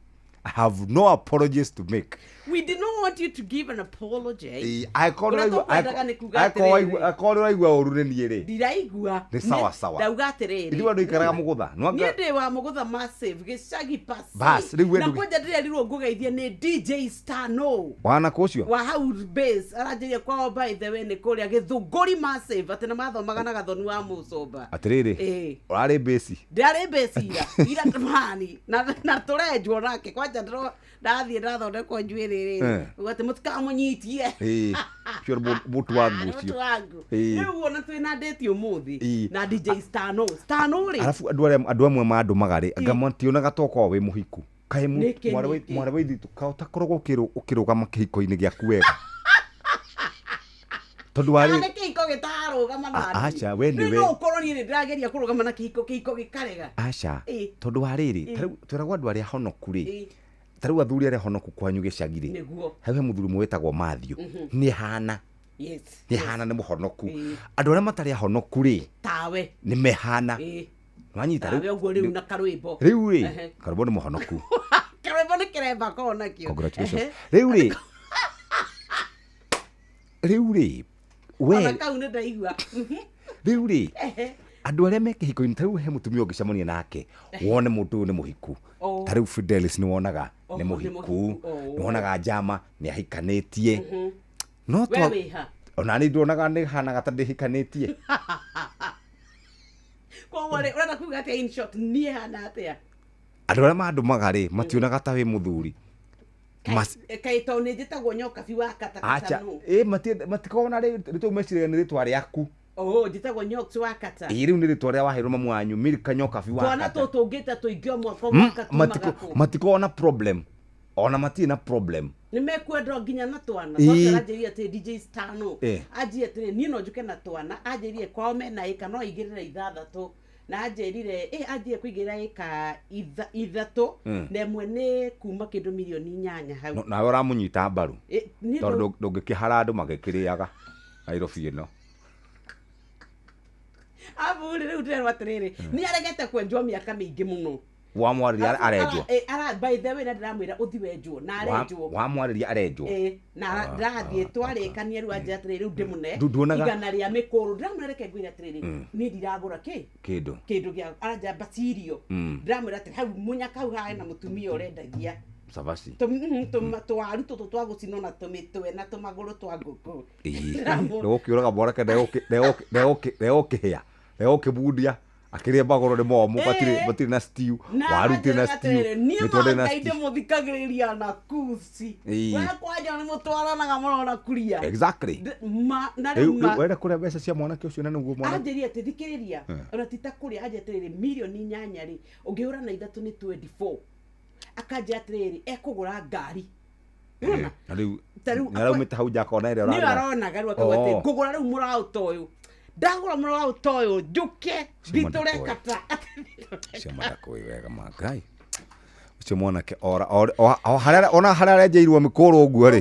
I have no apologies to make. We did not want you to give an apology. Ĩĩ, angĩkorwo Ũrĩa nĩũraigua- tũkwendaga nĩ kuga angĩkorwo atĩrĩrĩ. angĩkorwo nĩũraigua ũru nĩ niĩ rĩ. Ndiraigua. Nĩ sawa sawa. Ndauga atĩrĩrĩ. Ithuĩ andũ ikaraga mũgũtha. Niĩ ndĩ wa mũgũtha massive gĩcagi pasi. Bas, rĩu we Na ndũgĩ- kwanja ndĩrerirwo ngũgeithie nĩ DJ Stano. Wana kũ ũcio? Wa hau base aranjĩria kwao by the way nĩ kũrĩa Gĩthũngũri massive atĩ nĩ mathomaga na Gathoni wa Mũcomba. Atĩrĩrĩ, Ĩĩ. ũrarĩ base. Ndĩrarĩ base ira ira mani na tũrenjwo nake kwanja ndathiĩ ndathondekwo njuĩrĩ rĩrĩ Eh. uga atĩ mũtikamũnyitie. Ĩĩ, ũcio nĩ mũtu wangu ũcio. Mũtu wangu. Ĩĩ. Rĩu ona twĩna ndĩti ũmũthĩ Ĩĩ. na DJ Stano Stano rĩ Arabu andũ arĩa andũ amwe mandũmaga rĩ, anga mationaga ta ũkoragwo wĩ mũhiku. Kaĩ Nĩkĩ, nĩkĩ? mwarĩ wa ithe witũ kaĩ ũtakoragwo ũkĩrũgama kĩhiko-inĩ gĩaku wega? Tondũ Kana warĩ nĩ kĩhiko gĩtararũgama na niĩ. Aca, we Rĩu nĩwe. no ũkorwo niĩ nĩ ndĩrageria kũrũgama na kĩhiko kĩhiko gĩkarega. Aca, Ĩĩ. tondũ wa rĩrĩ, Ĩĩ. ta rĩu twĩragwo andũ arĩa honoku rĩ, Ĩĩ. ta rĩu athuri arĩa honoku kwanyu gĩcagi rĩ, Nĩguo. hau he mũthuri ũmwe wĩtagwo Matthew, Mhm. nĩ hana, Yes. nĩ hana nĩ mũhonoku. Ĩĩ. Andũ arĩa matarĩ ahonoku rĩ, Tawe. nĩ mehana. Ĩĩ. Wanyita Tawe ũguo rĩu na karwĩmbo. Rĩu rĩ, Ehe. karwĩmbo nĩ mũhonoku. Karwĩmbo nĩ kĩremba korwo nakĩo. Congratulations. Ehe. Rĩu rĩ, rĩu rĩ, Ona we kau nĩ ndaigua. Mhm. rĩu rĩ, Ehe. andũ arĩa me kĩhiko-inĩ ta rĩu he mũtumia ũngĩcemania nake wone mũndũ ũyũ nĩ mũhiku. Oh. Ta rĩu Fidelis nĩ wonaga Oh, nĩ nĩ mũhiku, mũhiku. Oh. nĩ wonaga njama nĩ ahikanĩtie. Mhm. No We twa wĩ ha? ona niĩ nduonaga nĩ hanaga ta ndĩhikanĩtie. Koguo rĩ, ũrenda kuga atĩa in short niĩ hana atĩa? Andũ arĩa mandũmaga rĩ mationaga ta wĩ mũthuri. Kaĩ tondũ nĩ njĩtagwo Nyokabi wa Aca, katakata nũ? ĩ matikoragwo na rĩtwa meciragia nĩ rĩtwa rĩaku. Oh, njĩtagwo Nyoks wa kata. Ĩ rĩu nĩ rĩtwa rĩrĩa waheirwo mamu wanyu Milka Nyokabi wa Twana kata. tũtũ ũngĩte tũingĩ o mwaka o mwaka tumaga kũ? Matikoragwo na problem. Ona matirĩ na problem. Nĩ mekwendwo nginya na twana. Ĩĩ. Tondũ aranjĩrire atĩ DJ Stano. Eh. Anjĩrire atĩrĩ niĩ no njũke na twana. Anjĩrire kwao mena ĩka no aigĩrĩre ithathatũ. Na anjĩrire ĩ anjĩrire kũigĩrĩra ĩka ithatũ na ĩmwe nĩ kuma kĩndũ mirioni 8 hau. Nawe ũramũnyita mbaru. Ĩ, niĩ Tondũ ndũngĩkĩhara andũ magĩkĩrĩaga Nairobi ĩno. Abu rĩ rĩu ndĩrerwo atĩrĩrĩ nĩ aregete kwenjwo mĩaka mĩingĩ mũno. Wamwarĩria arenjwo. By the way na ndĩramwĩra ũthi wenjwo na arenjwo. Wamwarĩria arenjwo. Ĩ, na ndĩrathiĩ twarĩkania rĩu anjĩra atĩrĩrĩ rĩu ndĩmũne Nduonaga- igana rĩa mĩkũrũ ndĩramwĩra reke ngwĩre atĩrĩrĩ niĩ ndiragũra kĩ Kĩndũ. kĩndũ gĩa aranjĩra mbatirio ndĩramwĩra atĩ hau mũnyaka hau haha hena mũtumia ũrendagia Cabaci. Tũwaru tũtũ twa gũcinwo na tũmĩtwe na tũmagũrũ twa ngũkũ. Ĩĩ. Ndĩgũkĩũraga mwanake ndegũkĩhĩa ndegũkĩmundia akĩrĩa magũrũ nĩ momũ matirĩ na stew waru itirĩ na stew niĩ mĩtwe ndĩrĩ na Ngai stew. ndĩmũthikagĩrĩria na kuci. Ĩĩ. We kwanja nĩ mũtwaranaga mũno na kuria. Exactly. Na Rĩu rĩu ma rĩu wenda kũrĩa mbeca cia mwanake ũcio na nĩguo mwanake anjĩrie atĩ thikĩrĩria Eh. ona ti ta kũrĩa anjĩrie atĩrĩrĩ mirioni 8 rĩ ũngĩhũra na ithatũ nĩ 24 akanjĩra atĩrĩrĩ ekũgũra ngari. Na rĩu Ta rĩu nĩ araumĩte hau nja akona ĩrĩa nĩyo ũrarĩra. aronaga rĩu akauga atĩ Oh. ngũgũra rĩu mũraũ ta ũyũ ndagũra mũraũ ta ũyũ njũke Ũcio mwana mbitũre ndakũĩ. kata. Ũcio ndakũĩ wega ma Ngai. Ũcio mwanake ora harĩa ona harĩa arenjeirwo mĩkũrũ ũguo rĩ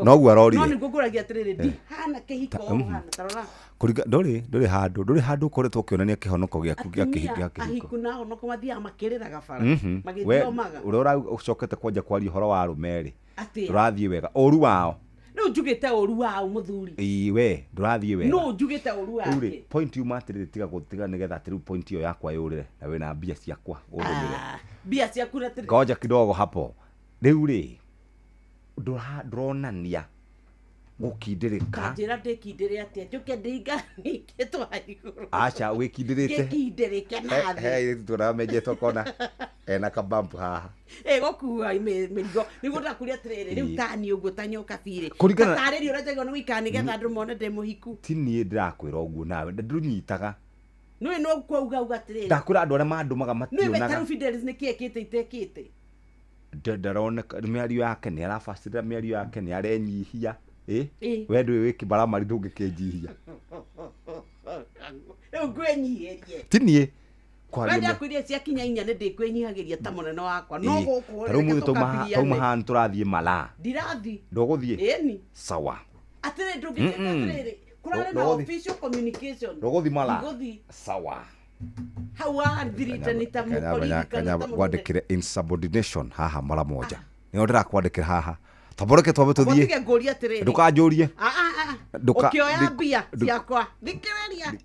noguo no arorire. nĩguo ngũragia atĩrĩrĩ ndihana kĩhiko ũhana tarora. Kũringa ndũrĩ handũ ndũrĩ handũ ũkoretwo ũkĩonania kĩhonoko gĩaku gĩa Atumia gĩa kĩhiko. ahiku na honoko mathiaga makĩrĩraga bara Mhm. We magĩthiomaga. ũrĩa ũcokete kwanja kwaria ũhoro wa arũme rĩ Atĩa? ndũrathiĩ wega ũru wao. Rĩu njugĩte ũru wao mũthuri. Ĩĩ we ndũrathiĩ wega. Nũ njugĩte ũru Rĩu rĩ wake? point yuma atĩrĩrĩ tiga gũtiga nĩgetha atĩ rĩu point ĩyo yakwa yũrĩre na wĩna mbia ciakwa ũndũmĩre. Mbia ciaku na atĩrĩ- Ngoja kidogo hapo. Rĩu rĩ ndũronania Gũkindĩrĩka. Njĩra ndĩkindĩre atĩa njũke ndĩinganĩkĩtwo igũrũ. Aca wĩkindĩrĩte. Ngĩkindĩrĩke na thĩ. He airĩtu tuonaga menjetwo kona ena kabampu haha. Ĩgũkua mĩrigo nĩguo ndakũria atĩrĩrĩ rĩu tani ũguo ta nyoka birĩ. Kũringana- Taarĩria ũrĩa njagĩrĩirwo nĩ gũikara nĩgetha andũ mone ndĩ mũhiku. Ti niĩ ndĩrakwĩra ũguo nawe ndũnyitaga. Nĩũĩ no kwauga uga atĩrĩrĩ. Ndakwĩra andũ arĩa mandũmaga Nĩũĩ mationaga. we tarĩu Fidelis nĩkĩ ekĩte itekĩte. Ndaroneka mĩario yake nĩ arabacĩrĩra mĩario yake nĩ arenyihia. Ĩ. We ndũĩ wĩ kĩbaramari ndũngĩkĩnjihia. Rĩu ngwĩnyihĩrie. Ti niĩ We ndakwĩrire ciakinya inya nĩ ndĩkwĩnyihagĩria ta mũnene wakwa. No gũkũ tarĩu mũthĩ tauma haha nĩtũrathiĩ malaa. Ndirathi. Ndũgũthiĩ? Ĩni. Sawa. Atĩrĩ ndũngĩtĩka atĩrĩrĩ kũrarĩ na official communication. Ndũgũthiĩ malaa? Ndigũthiĩ. Sawa. Hau wathirite nĩ ta mũkũririkana ta mũndũ. Ngwandĩkĩre insubordination haha mara moja. Nĩho ndĩrakwandĩkĩra haha. Tamba reke twambe tũthiĩ. Mũtige ngũrie atĩrĩrĩ. Ndũkanjũrie. Ũkĩoya mbia ciakwa. Thikĩrĩria.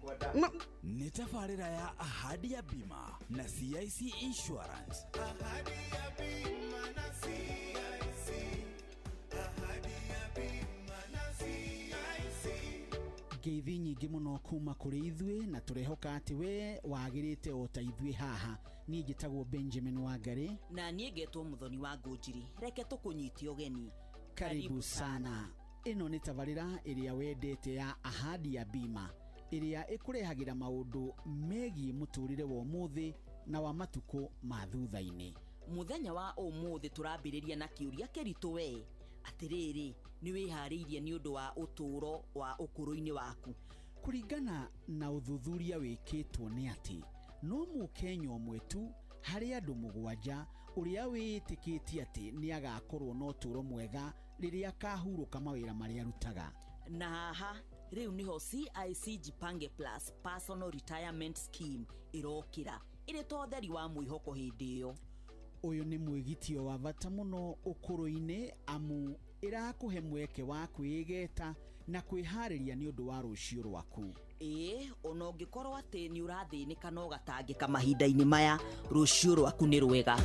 Nĩ tabarĩra ya Ahadi ya Bima na CIC Insurance. Ngeithi nyingĩ mũno kuma kũrĩ ithuĩ na tũrehoka atĩ we wagĩrĩte o ta ithuĩ haha. Niĩ njĩtagwo Benjamin Wangari. Na niĩ ngetwo Mũthoni wa Ngũnjiri. Reke tũkũnyite ũgeni. Karibu sana. Ĩno nĩ tabarĩra ĩrĩa wendete ya Ahadi ya Bima ĩrĩa ĩkũrehagĩra maũndũ megiĩ mũtũrĩre wa ũmũthĩ na wa matukũ ma thutha-inĩ. Mũthenya wa ũmũthĩ tũrambĩrĩria na kĩũria kĩritũ we. Atĩrĩrĩ, nĩ wĩharĩirie nĩ ũndũ wa ũtũũro wa ũkũrũ-inĩ waku? Kũringana na ũthuthuria wĩkĩtwo nĩ atĩ no mũkenya ũmwe tu harĩ andũ 7 ũrĩa wĩĩtĩkĩtie atĩ nĩ agakorwo na ũtũũro mwega rĩrĩa akahurũka mawĩra marĩa arutaga. Na haha rĩu nĩho CIC Jipange Plus Personal Retirement Scheme ĩrokĩra ĩrĩ ta ũtheri wa mwĩhoko hĩndĩ ĩyo. Ũyũ nĩ mwĩgitio wa bata mũno ũkũrũ-inĩ amu ĩrakũhe mweke wa kwĩgeta na kwĩharĩria nĩ ũndũ wa rũciũ rwaku. Ĩĩ, ona ũngĩkorwo atĩ nĩ ũrathĩnĩka na ũgatangĩka mahinda-inĩ maya, rũciũ rwaku nĩ rwega.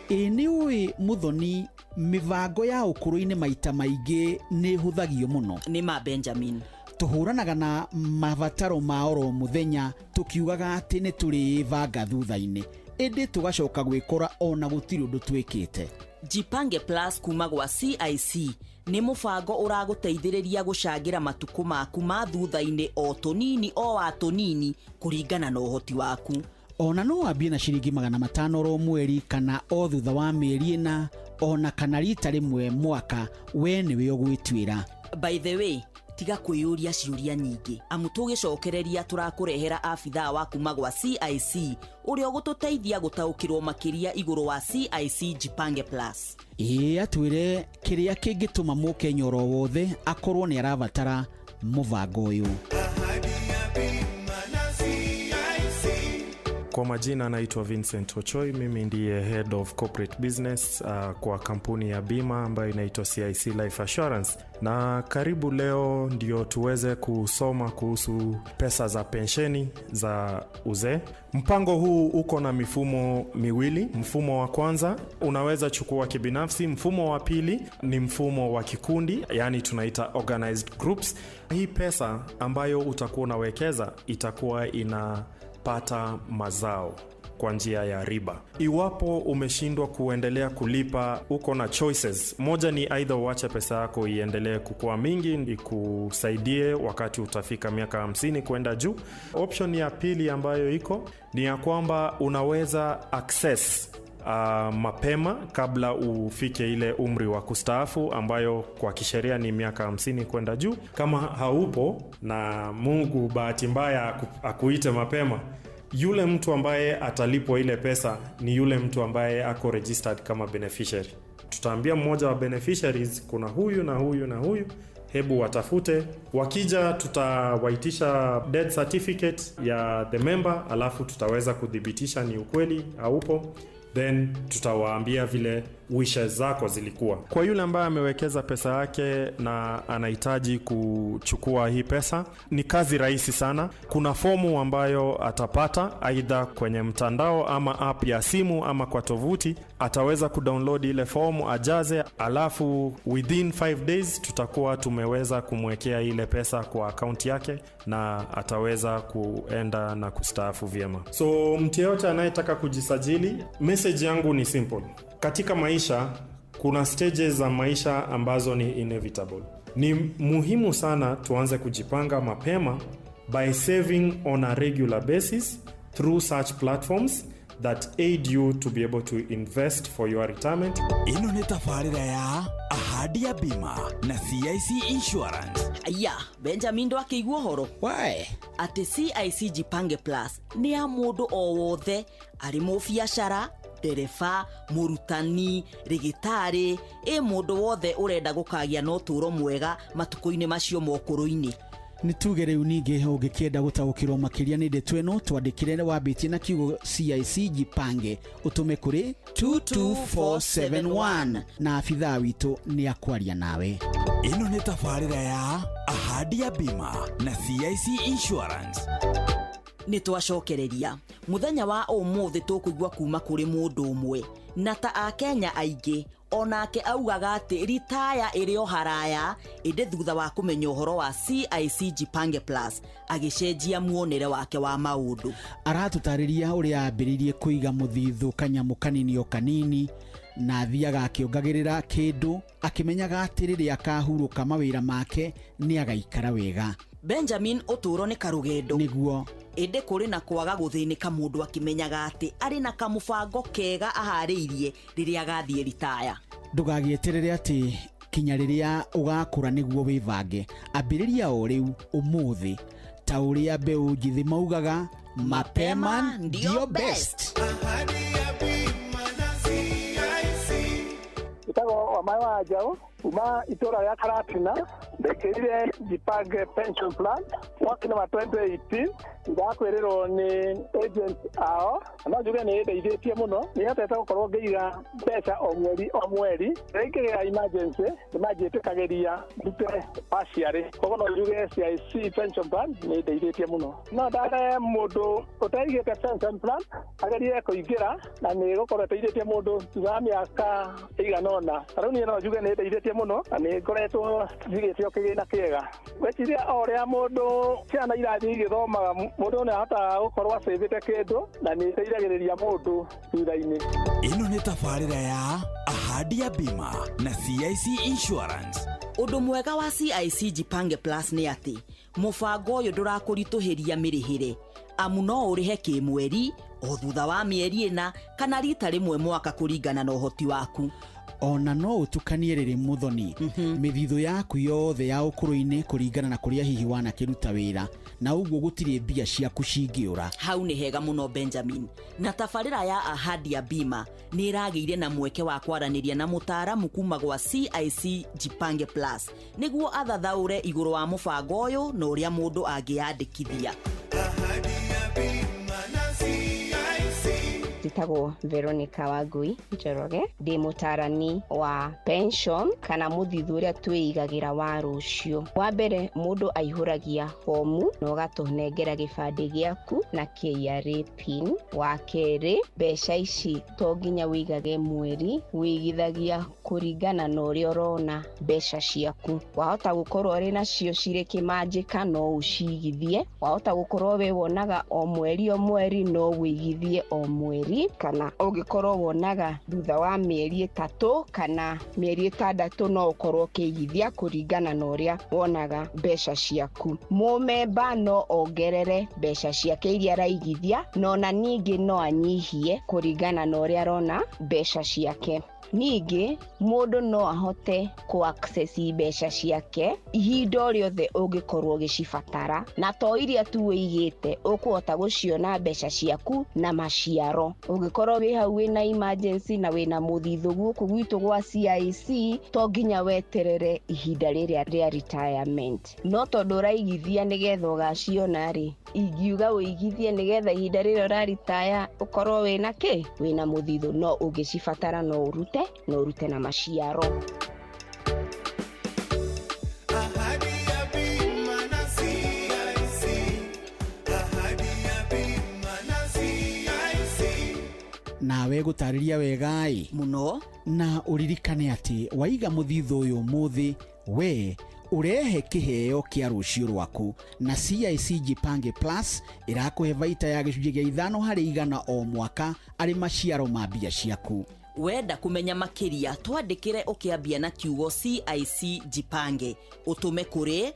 Ĩĩ nĩ ũĩ Mũthoni, mĩbango ya ũkũrũ-inĩ maita maingĩ nĩ ĩhũthagio mũno. Nĩ ma Benjamin. Tũhũranaga na mabataro ma oro mũthenya tũkiugaga atĩ nĩ tũrĩĩbanga thutha-inĩ, ĩndĩ tũgacoka gwĩkora ona gũtirĩ ũndũ twĩkĩte. Jipange Plus kuma gwa CIC nĩ mũbango ũragũteithĩrĩria gũcangĩra matukũ maku ma thutha-inĩ o tũnini o wa tũnini kũringana na ũhoti waku. Ona no wambie na ciringi 500 oro mweri kana o thutha wa mĩeri 4 ona kana rita rĩmwe mwaka, we nĩwe ũgwĩtuĩra. By the way, tiga kwĩyũria ciũria nyingĩ amu tũgĩcokereria tũrakũrehera abithaa wa kuma gwa CIC ũrĩa ũgũtũteithia gũtaũkĩrwo makĩria igũrũ wa CIC Jipange Plus. Ĩĩ, atwĩre kĩrĩa kĩngĩtũma mũkenya oro wothe akorwo nĩ arabatara mũbango ũyũ. Kwa majina naitwa Vincent Ochoi, mimi ndiye Head of Corporate Business kwa kampuni ya bima ambayo inaitwa CIC Life Assurance. Na karibu leo ndio tuweze kusoma kuhusu pesa za pensheni za uzee. Mpango huu uko na mifumo miwili. Mfumo wa kwanza unaweza chukua kibinafsi, mfumo wa pili ni mfumo wa kikundi, yani tunaita organized groups. Hii pesa ambayo utakuwa unawekeza itakuwa ina pata mazao kwa njia ya riba. Iwapo umeshindwa kuendelea kulipa, uko na choices. Moja ni either uache pesa yako iendelee kukua mingi ikusaidie wakati utafika miaka 50 kwenda juu. Option ya pili ambayo iko ni ya kwamba unaweza access mapema kabla ufike ile umri wa kustaafu ambayo kwa kisheria ni miaka 50 kwenda juu. Kama haupo na Mungu bahati mbaya akuite mapema, yule mtu ambaye atalipwa ile pesa ni yule mtu ambaye ako registered kama beneficiary. Tutaambia mmoja wa beneficiaries kuna huyu na huyu na huyu, hebu watafute. Wakija tutawaitisha death certificate ya the member, alafu tutaweza kudhibitisha ni ukweli haupo, then tutawaambia vile wishes zako zilikuwa. Kwa yule ambaye amewekeza pesa yake na anahitaji kuchukua hii pesa, ni kazi rahisi sana. Kuna fomu ambayo atapata aidha kwenye mtandao ama app ya simu ama kwa tovuti. Ataweza kudownload ile fomu ajaze, alafu within 5 days tutakuwa tumeweza kumwekea ile pesa kwa akaunti yake na ataweza kuenda na kustaafu vyema. So mtu yeyote anayetaka kujisajili, message yangu ni simple. Katika maisha kuna stages za maisha ambazo ni inevitable. Ni muhimu sana tuanze kujipanga mapema by saving on a regular basis through such platforms that aid you to be able to invest for your retirement. Ĩno nĩ tabarĩra ya Ahadi ya Bima na CIC Insurance. Aya, Benjamin ndwakĩigua ũhoro atĩ CIC Jipange Plus nĩ ya mũndũ o wothe arĩ mũbiacara, ndereba, mũrutani, rĩgĩtarĩ, ĩ mũndũ wothe ũrenda gũkagĩa na ũtũũro mwega matukũ-inĩ macio mokũrũ-inĩ. Nĩ tuge rĩu ningĩ ũngĩkĩenda gũtaũkĩrwo makĩria nĩ ndeto ĩno, twandĩkĩre wambĩtie na kiugo CIC Jipange ũtũme kũrĩ 22471 na abithaa witũ nĩ akwaria nawe. Ĩno nĩ tabarĩra ya Ahadi ya Bima na CIC Insurance. Nĩ twacokereria mũthenya wa ũmũthĩ tũkũigua kuma kũrĩ mũndũ ũmwe na ta akenya aingĩ onake augaga atĩ ritaya ĩrĩ o haraya, ĩndĩ thutha wa kũmenya ũhoro wa CIC Jipange Plus agĩcenjia muonere wake wa maũndũ. Aratũtarĩria ũrĩa ambĩrĩirie kũiga mũthithũ kanyamũ kanini o kanini na athiaga akĩongagĩrĩra kĩndũ akĩmenyaga atĩ rĩrĩa akahurũka mawĩra make nĩ agaikara wega. Benjamin, ũtũũro nĩ karũgendo nĩguo, ĩndĩ kũrĩ na kwaga gũthĩnĩka mũndũ akĩmenyaga atĩ arĩ na kamũbango kega aharĩirie rĩrĩa agathiĩ ritaya. Ndũgagĩeterere atĩ kinya rĩrĩa ũgakũra nĩguo wĩbange, ambĩrĩria o rĩu ũmũthĩ, ta ũrĩa mbeũ njĩthĩ maugaga mapema ndio best. Njĩtagwo Wamaĩ wa Njaũ kuma itũra rĩa Karatina. Ndekĩrire Jipange Pension Plan mwaka-inĩ wa 2018 ndakwĩrĩrwo nĩ agent ao, na no njuge nĩ ĩndeithĩtie mũno. Nĩ hotete gũkorwo ngĩiga mbeca o mweri o mweri. Rĩrĩa ingĩgĩa emergency nĩ manjĩtĩkagĩria ndute partially. Koguo no njuge CIC Pension Plan nĩ ĩndeithĩtie mũno. No ndare mũndũ ũtaigĩte pension plan agerie kũingĩra, na nĩ ĩgũkorwo ĩteithĩtie mũndũ thutha wa mĩaka ĩigana ũna. Ta rĩu niĩ no njuge nĩ ĩndeithĩtie mũno na nĩ ngoretwo njigĩte o kĩgĩna kĩega. Gwĩciria o ũrĩa mũndũ ciana irathiĩ igĩthomaga, mũndũ nĩ ahotaga gũkorwo acĩvĩte kĩndũ na nĩ ĩteithagĩrĩria mũndũ thutha-inĩ. Ĩno nĩ tabarĩra ya Ahadi ya Bima na CIC Insurance. Ũndũ mwega wa CIC Jipange Plus nĩ atĩ mũbango ũyũ ndũrakũritũhĩria mĩrĩhĩre, amu no ũrĩhe kĩmweri o thutha wa mĩeri 4 kana rita rĩmwe mwaka kũringana na ũhoti waku. Ona no ũtukanie rĩrĩ mũthoni mĩthithũ yaku yothe ya ũkũrũ-inĩ kũringana na kũrĩa hihi wanakĩruta wĩra, na ũguo gũtirĩ mbia ciaku cingĩũra. Hau nĩ hega mũno Benjamin. Na tabarĩra ya Ahadi ya Bima nĩ ĩragĩire na mweke wa kwaranĩria na mũtaaramu kuma gwa CIC Jipange Plus nĩguo athathaũre igũrũ wa mũbango ũyũ na ũrĩa mũndũ angĩyandĩkithia. Njĩtagwo Veronica Wangui Njoroge, ndĩ mũtarani wa pension kana mũthithũ ũrĩa twĩigagĩra wa rũciũ. Wa mbere mũndũ aihũragia fomu na ũgatũnengera gĩbandĩ gĩaku na KRA PIN. Wa kerĩ, mbeca ici to nginya wĩigage mweri, wĩigithagia kũringana na ũrĩa ũrona mbeca ciaku. Wahota gũkorwo ũrĩ nacio cirĩ kĩmanjĩka no ũcigithie, wahota gũkorwo we wonaga o mweri o mweri no wĩigithie o mweri, kana ũngĩkorwo wonaga thutha wa mĩeri 3 kana mĩeri 6 no ũkorwo ũkĩigithia kũringana na ũrĩa wonaga mbeca ciaku. Mũmemba no ongerere mbeca ciake iria araigithia, no na ningĩ no anyihie kũringana na ũrĩa arona mbeca ciake. Ningĩ mũndũ no ahote kũ access mbeca ciake ihinda o rĩothe ũngĩkorwo ũgĩcibatara, na to iria tu wĩigĩte, ũkũhota gũciona mbeca ciaku na maciaro. Ũngĩkorwo wĩ hau wĩna emergency na wĩna mũthithũ gũkũ gwitũ gwa CIC, to nginya weterere ihinda rĩrĩa rĩa retirement. No tondũ ũraigithia nĩgetha ũgaciona rĩ, ingiuga ũigithie nĩgetha ihinda rĩrĩa ũraritaya ũkorwo wĩna kĩ, wĩna mũthithũ, no ũngĩcibatara no ũrute Ũrute na ũrute na maciaro. Ahadi ya bima na CIC. Ahadi ya bima na CIC. Nawe gũtarĩria wega-ĩ mũno, na ũririkane atĩ waiga mũthithũ ũyũ ũmũthĩ, we ũrehe kĩheo kĩa rũciũ rwaku. Na CIC Jipange Plus ĩrakũhe baita ya 5% o mwaka arĩ maciaro ma mbia ciaku. Wenda kũmenya makĩria, twandĩkĩre ũkĩambia na kiugo CIC Jipange, ũtũme kũrĩ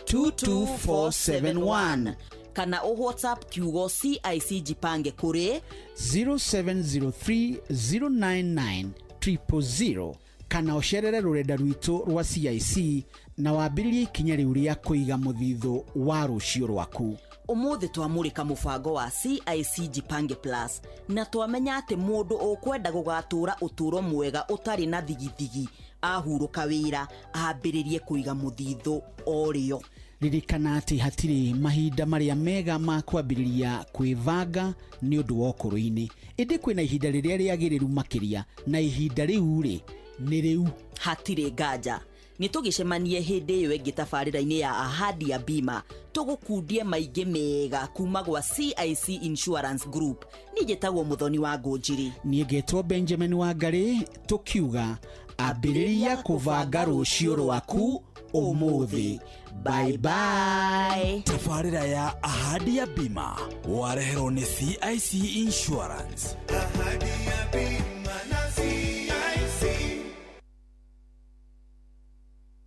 22471 kana ũ WhatsApp kiugo CIC Jipange kũrĩ 0703 099 000, kana ũcerere rũrenda rwitũ rwa CIC na wambĩrĩrie ikinya rĩu rĩa kũiga mũthithũ wa rũciũ rwaku. Ũmũthĩ twamũrĩka mũbango wa CIC Jipange Plus na twamenya atĩ mũndũ ũkwenda gũgatũra ũtũũro mwega ũtarĩ na thigithigi ahurũka wĩra ambĩrĩrie kũiga mũthithũ o rĩo. Ririkana atĩ hatirĩ mahinda marĩa mega ma kwambĩrĩria kwĩbanga nĩ ũndũ wa ũkũrũ-inĩ, ĩndĩ kwĩna ihinda rĩrĩa rĩagĩrĩru makĩria, na ihinda rĩu rĩ nĩ rĩu. Hatirĩ nganja nĩ tũgĩcemanie hĩndĩ ĩyo ĩngĩ tabarĩra-inĩ ya Ahadi ya Bima, tũgũkundie maingĩ mega kuma gwa CIC Insurance Group. Niĩ njĩtagwo Mũthoni wa Ngũnjiri. Niĩ ngetwo Benjamin Wangarĩ, tũkiuga ambĩrĩria kũbanga rũciũ rwaku ũmũthĩ. Bye bye. Tabarĩra ya Ahadi ya Bima wareherwo nĩ CIC Insurance. Ahadi ya bima na CIC.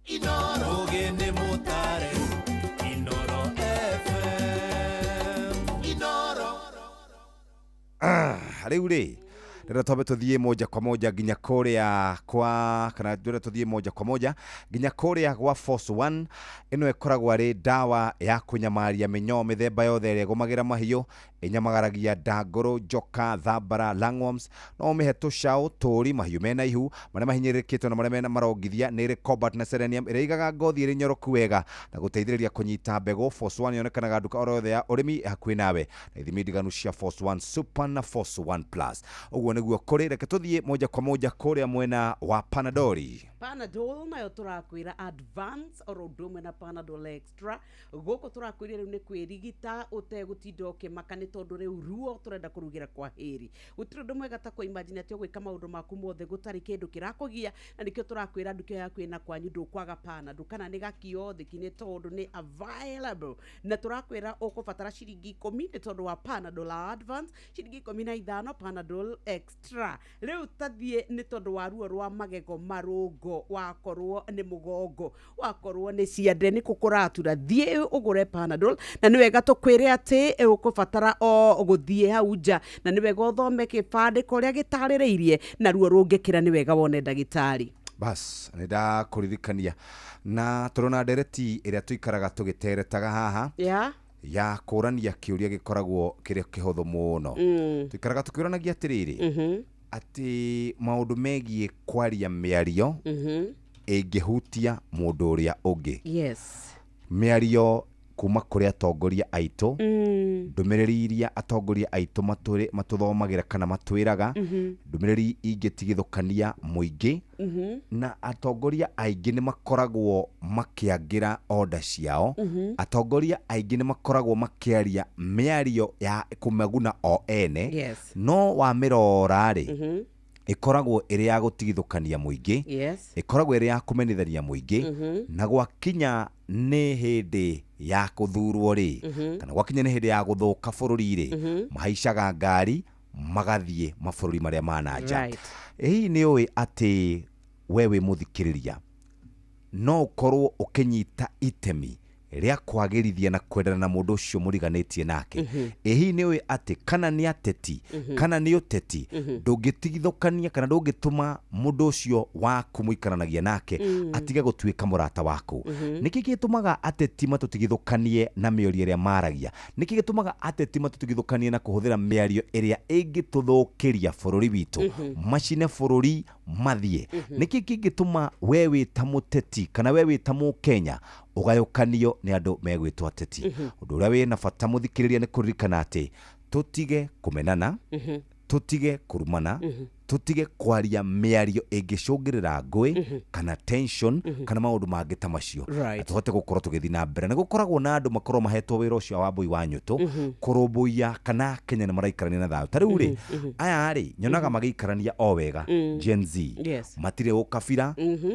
Inoro gene mutare. Inoro FM. Inoro. Rĩu rĩ ndĩrenda twambe tũthiĩ moja kwa moja nginya kũrĩa kwa, kana ndĩrenda tũthiĩ moja kwa moja nginya kũrĩa gwa Force One. Ĩno ĩkoragwo arĩ ndawa ya kũnyamaria mĩnyoo mĩthemba yothe ĩrĩa ĩgũmagĩra mahiũ. Ĩnyamagaragia ndangũrũ, njoka, thambara, lungworms. No ũmĩhe tũcaũ, tũri, mahiũ mena ihu, marĩa mahinyĩrĩrĩkĩtwo na marĩa mena marongithia. Nĩ ĩrĩ cobalt na selenium ĩrĩa ĩigaga ngothi ĩrĩ nyoroku wega na gũteithĩrĩria kũnyita mbegũ. Force One yonekanaga nduka oro yothe ya ũrĩmi hakuhĩ nawe, na ithimi ndiganu cia Force One Super na Force One Plus. Ũguo nĩguo kũrĩ. Reke tũthiĩ moja kwa moja kũrĩa mwena wa Panadori. Panadol nayo tũrakwĩra Advance oro ũndũ ũmwe na Panadol Extra. Gũkũ tũrakwĩra rĩu nĩ kwĩrigita ũtegũtinda ũkĩmaka, nĩ tondũ rĩu ruo tũrenda kũrugĩra kwa hĩrĩ. Gũtirĩ ũndũ mwega ta kũ-imagine atĩ ũgwĩka maũndũ maku mothe gũtarĩ kĩndũ kĩrakũgia, na nĩkĩo tũrakwĩra nduka yaku ĩna kwanyu ndũkwaga Panadol kana nĩ gakiothiki, nĩ tondũ nĩ available. Na tũrakwĩra ũkũbatara ciringi 10 nĩ tondũ wa Panadol Advance, ciringi 15 Panadol Extra. Rĩu tathiĩ nĩ tondũ wa ruo rwa magego, marũngo, wakorwo nĩ mũgongo, wakorwo nĩ ciande, nĩ kũkũratura, thiĩ ũgũre Panadol. Na nĩ wega tũkwĩre atĩ ũkũbatara o gũthiĩ hau nja, na nĩ wega ũthome kĩbandĩko ũrĩa gĩtarĩrĩirie, na ruo rũngĩkĩra nĩ wega wone ndagĩtarĩ. Bas, nĩ ndakũririkania na tũrona ndereti ĩrĩa tũikaraga tũgĩteretaga haha ya kũrania kĩũria gĩkoragwo kĩrĩ kĩhũthũ mũno. Tũikaraga tũkĩũranagia atĩrĩrĩ, atĩ maũndũ megiĩ kwaria mĩario ĩngĩhutia mũndũ ũrĩa ũngĩ. Mĩario kuma kũrĩ atongoria aitũ, ndũmĩrĩri iria atongoria aitũ matũthomagĩra kana matwĩraga, ndũmĩrĩri ingĩtigithũkania mũingĩ, na atongoria aingĩ nĩ makoragwo makĩangĩra order ciao. Atongoria aingĩ nĩ makoragwo makĩaria mĩario ya kũmaguna o ene. No wamĩrora rĩ, ĩkoragwo ĩrĩ ya gũtigithũkania mũingĩ, ĩkoragwo ĩrĩ ya kũmenithania mũingĩ, na gwakinya nĩ hĩndĩ ya kũthurwo rĩ, kana gwakinya nĩ hĩndĩ ya gũthũka bũrũri rĩ, mahaicaga ngari magathiĩ mabũrũri marĩa ma na nja. Hihi nĩ ũĩ atĩ we wĩ mũthikĩrĩria no ũkorwo ũkĩnyita itemi rĩa kwagĩrithia na kwendana na mũndũ ũcio mũriganĩtie nake? Ĩ hihi nĩ ũĩ atĩ kana nĩ ateti, kana nĩ ũteti, ndũngĩtigithũkania kana ndũngĩtũma mũndũ ũcio waku mũikaranagia nake atige gũtuĩka mũrata waku? Nĩkĩ gĩtũmaga ateti matũtigithũkanie na mĩario ĩrĩa maragia? Nĩkĩ gĩtũmaga ateti matũtigithũkanie na kũhũthĩra mĩario ĩrĩa ĩngĩtũthũkĩria bũrũri witũ, macine bũrũri mathiĩ? Nĩkĩ kĩngĩtũma we wĩ ta mũteti kana we wĩ ta mũkenya ũgayũkanio nĩ andũ megwĩtwo ateti? Ũndũ ũrĩa wĩna bata mũthikĩrĩria nĩ kũririkana atĩ tũtige kũmenana, tũtige kũrumana, Tutige kwaria mĩario ĩngĩcũngĩrĩra ngũĩ kana tension kana maũndũ mangĩ ta macio. Right. Na tũhote gũkorwo tũgĩthiĩ na mbere. Na gũkoragwo na andũ makorwo mahetwo wĩra ũcio wa Wambui wa Nyũtũ kũrũmbũiya kana Kenya nĩ maraikarania na thayũ. Ta rĩu rĩ, aya rĩ, nyonaga magĩikarania o wega. Gen Z matirĩ ũkabira,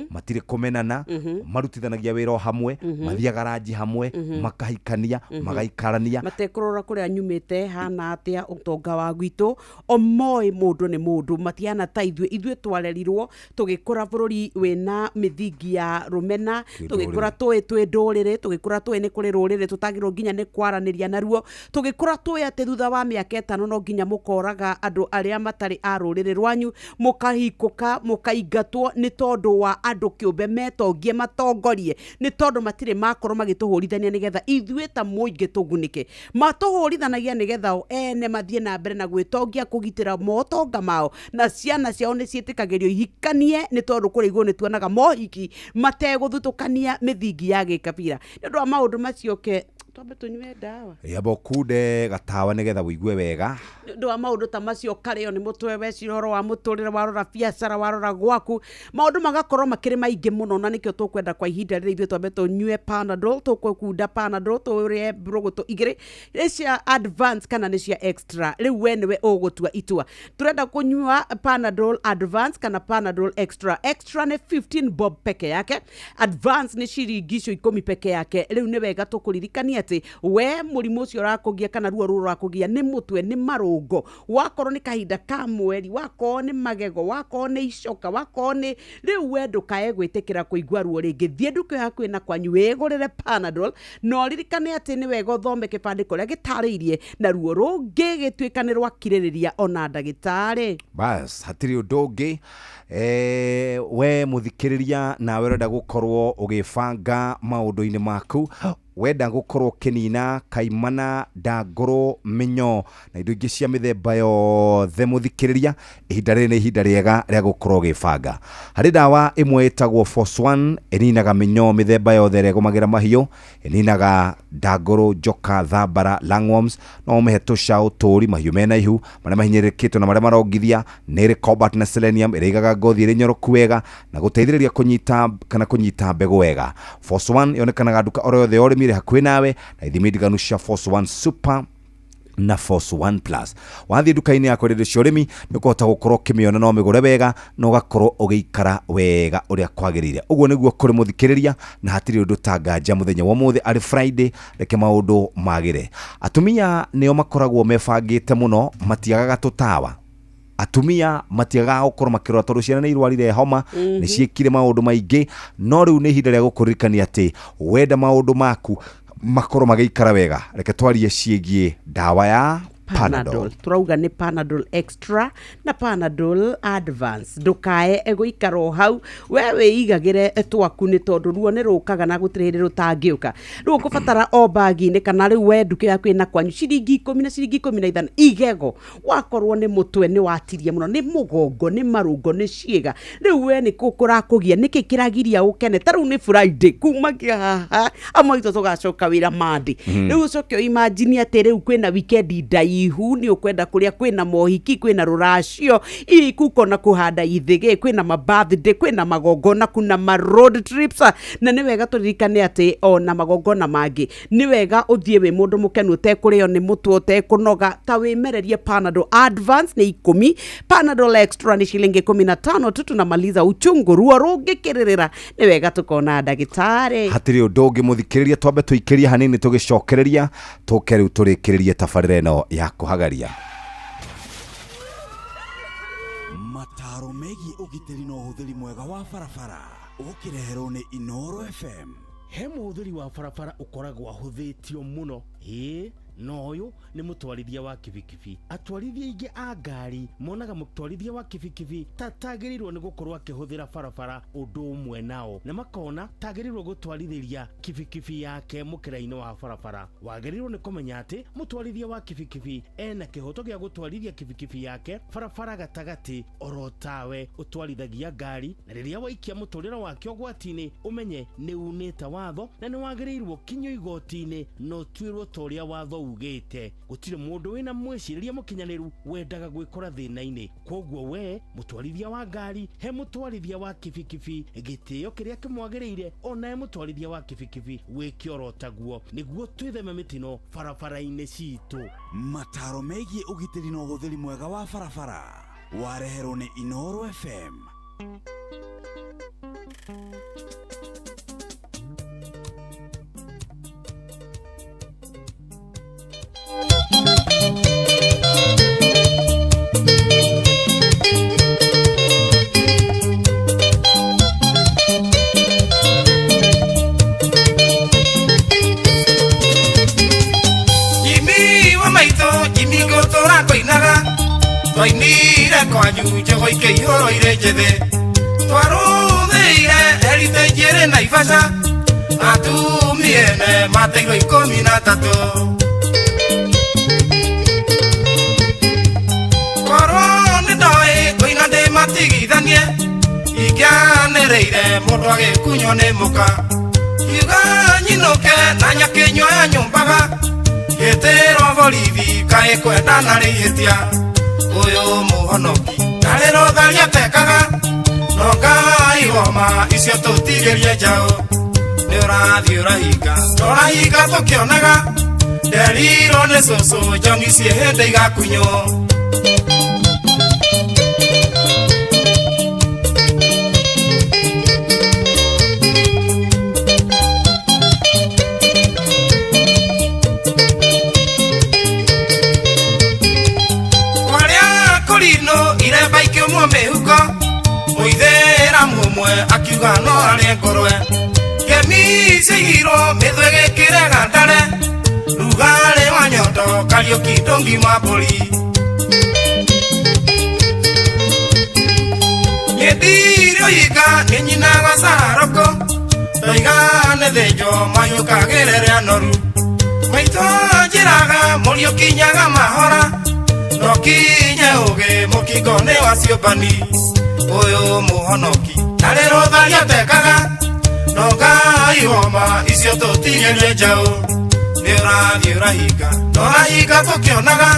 matirĩ kũmenana, marutithanagia wĩra o hamwe, mathiaga ranji hamwe, makahikania, magaikarania. Matekũrora kũrĩa nyumĩte hana atĩa, ũtonga wa gwitũ o moĩ mũndũ nĩ mũndũ, matiana ta ithuĩ. Ithuĩ twarerirwo tũgĩkũra bũrũri wĩna mĩthingi ya rũmena. Kĩndũrĩrĩ. Tũgĩkũra tũĩ twĩ ndũrĩrĩ, tũgĩkũra tũĩ nĩ kũrĩ rũrĩrĩ tũtagĩrwo nginya nĩ kwaranĩria naruo, tũgĩkũra tũĩ atĩ thutha wa mĩaka 5 no nginya mũkoraga andũ arĩa matarĩ a rũrĩrĩ rwanyu, mũkahikũka, mũkaingatwo nĩ tondũ wa andũ kĩũmbe metongie matongorie, nĩ tondũ matirĩ makorwo magĩtũhũrithania nĩgetha ithuĩ ta mũingĩ tũgunĩke. Matũhũrithanagia nĩgetha o ene mathiĩ na mbere na gwĩtongia, kũgitĩra motonga mao, na ciana ciao nĩ ciĩtĩkagĩrio ihikanie, nĩ tondũ kũrĩa igũrũ nĩ tuonaga mohiki mategũthutũkania mĩthingi ya gĩkabira. Nĩ ũndũ wa maũndũ macio, ke twambe tũnyue ndawa. Yamba ũkunde gatawa nĩgetha ũigue wega. Nĩ ũndũ wa maũndũ ta macio, karĩo nĩ mũtwe, weciria ũhoro wa mũtũrĩre, warora biacara, warora gwaku, maũndũ magakorwo makĩrĩ maingĩ mũno, na nĩkĩo tũkwenda kwa ihinda rĩrĩ ithuĩ twambe tũnyue Panadol, tũkũkunda Panadol, tũrĩe mbũrũgũtũ igĩrĩ, nĩ cia advance kana nĩ cia extra. Rĩu we nĩwe ũgũtua itua. Tũrenda kũnyua Panadol Advance kana Panadol Extra. Extra nĩ 15 bob peke yake, advance nĩ ciringi icio 10 peke yake. Rĩu nĩ wega tũkũririkania atĩ we mũrimũ ũcio ũrakũgia kana ruo rũrũ rũrakũgia, nĩ mũtwe, nĩ marũngo, wakorwo nĩ kahinda ka mweri, wakorwo nĩ magego, wakorwo nĩ icoka, wakorwo nĩ rĩu, we ndũkae gwĩtĩkĩra kũigua ruo rĩngĩ. Thiĩ nduka ĩyo hakuhĩ na kwanyu wĩgũrĩre Panadol, na ũririkane atĩ nĩ wega ũthome kĩbandĩko ũrĩa gĩtarĩirie, na ruo rũngĩgĩtuĩka nĩ rwakirĩrĩria ona ndagĩtarĩ. Bas, hatirĩ ũndũ ũngĩ. We mũthikĩrĩria, nawe ũrenda gũkorwo ũgĩbanga maũndũ-inĩ maku, wenda gũkorwo ũkĩnina kaimana, ndangũrũ, mĩnyoo na indo ingĩ cia mĩthemba yothe, mũthikĩrĩria, ihinda rĩrĩ nĩ ihinda rĩega rĩa gũkorwo ũgĩbanga. Harĩ ndawa ĩmwe ĩtagwo Force One, ĩninaga mĩnyoo mĩthemba yothe ĩrĩa ĩgũmagĩra mahiũ, ĩninaga ndangũrũ, njoka, thambara, lungworms. No ũmĩhe tũcaũ, tũri, mahiũ mena ihu, marĩa mahinyĩrĩrĩkĩtwo na marĩa marongithia. Nĩ ĩrĩ cobalt na selenium ĩrĩa ĩigaga ngothi ĩrĩ nyoroku wega na gũteithĩrĩria kũnyita kana kũnyita mbegũ wega. Force One yonekanaga nduka oro yothe ya ũrĩmi ĩrĩ hakuhĩ nawe, na ithimi ndiganu cia Force One Super na Force One Plus. Wathiĩ nduka-inĩ ya kwendia indo cia ũrĩmi nĩ ũkũhota gũkorwo ũkĩmĩona na ũmĩgũre wega, na ũgakorwo ũgĩikara wega ũrĩa kwagĩrĩire. Ũguo nĩguo kũrĩ, mũthikĩrĩria, na hatirĩ ũndũ ta nganja mũthenya wa ũmũthĩ arĩ Friday. Reke maũndũ magĩre. Atumia nĩo makoragwo mebangĩte mũno, matiagaga tũtawa. Atumia matiagaga gũkorwo makĩrora tondũ ciana nĩ irwarire homa, nĩ ciĩkire maũndũ maingĩ. No rĩu nĩ ihinda rĩa gũkũririkania atĩ wenda maũndũ maku makorwo magĩikara wega, reke twarie ciĩgiĩ ndawa ya Panadol. Turauga nĩ Panadol Extra na Panadol Advance. Ndũkae gũikara o hau, we wĩigagĩre twaku, nĩ tondũ ruo nĩ rũkaga na gũtirĩ hĩndĩ rũtangĩũka. Rĩu ũkũbatara o bagi-inĩ kana rĩu we nduka yaku ĩna kwanyu, ciringi 10 na ciringi 15 igego. Wakorwo nĩ mũtwe nĩ watirie mũno, nĩ mũgongo, nĩ marũngo, nĩ ciĩga, rĩu we nĩ kũ kũrakũgia, nĩkĩ kĩragiria ũkene? Ta rĩu nĩ Friday, kumagia haha amwe aitũ tũgacoka wĩra Monday. Rĩu ũcoke ũimagine atĩ rĩu kwĩna weekend ndaihu, nĩ ũkwenda kũrĩa kwĩna mohiki, kwĩna rũracio, kuko na kũhanda ithĩgĩ, kwĩna ma birthday, kwĩna magongona, kuna ma road trips. Na nĩ wega tũririkane atĩ ona magongona mangĩ nĩ wega ũthiĩ wĩ mũndũ mũkenu, ũtekũrĩo nĩ mũtwe, ũtekũnoga. Ta wĩmererie Panadol Advance nĩ 10, Panadol Extra nĩ ciringi 15 tu. Tunamaliza uchungu. Ruo rũngĩkĩrĩrĩra, nĩ wega tũkona ndagĩtarĩ. Hatirĩ ũndũ ũngĩ, mũthikĩrĩria, twambe tũikĩrie hanini, tũgĩcokereria tũke rĩu tũrĩkĩrĩrie tabarĩra ĩno ya kũhagaria. Mataro megiĩ ũgitĩri na ũhũthĩri mwega wa barabara ũkĩreherwo nĩ Inoro FM. He mũhũthĩri wa barabara ũkoragwo ahũthĩtio mũno, ĩĩ, na ũyũ nĩ mũtwarithia wa kibikibi. Atwarithia aingĩ a ngari monaga mũtwarithia wa kibikibi ta tagĩrĩirwo nĩ gũkorwo akĩhũthĩra barabara ũndũ ũmwe nao, na makona tagĩrĩirwo gũtwarithĩria kibikibi yake mũkĩra-inĩ wa barabara. Wagĩrĩirwo nĩ kũmenya atĩ mũtwarithia wa kibikibi ena kĩhoto gĩa gũtwarithia kibikibi yake barabara gatagatĩ oro tawe ũtwarithagia ngari, na rĩrĩa waikia mũtũrĩre wake ũgwati-inĩ, ũmenye nĩ unĩte watho na nĩ wagĩrĩirwo kinyio igoti-inĩ na ũtuĩrwo ta ũrĩa watho ugĩte. Gũtirĩ mũndũ wĩna mwĩcirĩria mũkinyanĩru wendaga gwĩkora thĩna-inĩ. Kwoguo we mũtwarithia wa ngari, he mũtwarithia wa kibikibi gĩtĩo kĩrĩa kĩmwagĩrĩire, onawe mũtwarithia wa kibikibi wĩke oro taguo, nĩguo twĩtheme mĩtino barabara-inĩ citũ. Mataro megiĩ ũgitĩri na ũhũthĩri mwega wa barabara wareherwo nĩ Inooro FM. Jimmy wa maitũ, Jimmy ngũtũra ngũinaga, twainire kwanyu njogo ikĩihũrwo irĩ njĩthĩ, twarũthĩire heritage ĩrĩ Naivasha, atumia ene mateirwo 13. Korwo nĩ ndoĩ ngũina ndĩmatigithanie, ingĩanĩrĩire mũndũ agĩkunywo nĩ mũka, kiuga nyinũke na nyakĩnyua ya nyũmbaga, gĩtĩrwo borithi kaĩ kwenda narĩ ihĩtia. Ũyũ mũhonoki ndarĩ rũtharia atekaga, no Ngai woma icio tũtigĩrie njaũ. Nĩ ũrathiĩ ũrahinga, tũrahinga tũkĩonaga, nderirwo nĩ cũcũ njongi ciĩ hĩndĩ igakunywo. Iremba ikĩũmwo mĩhuko, mũithĩramu ũmwe akiuga no arĩe ngũrwe, ngemi ciaigirwo mĩthwe gĩkĩrega ndare, rugarĩ wa nyondo Kariũki ndũngima mbũri. Nĩndire ũhinga nĩ nyinaga cararũkũ, ndoiga nĩ thĩnjwo mahiũkagĩrĩre anoru, maitũ anjĩraga mũriũ kinyaga mahora, no kinye ũgĩ mũkingo nĩ wa ciũmbani. Ũyũ mũhonoki ndarĩ rũtharia atekaga, no Ngai woma icio tũtigĩrie njaũ. Nĩ ũrathiĩ ũrahinga, tũrahinga tũkĩonaga,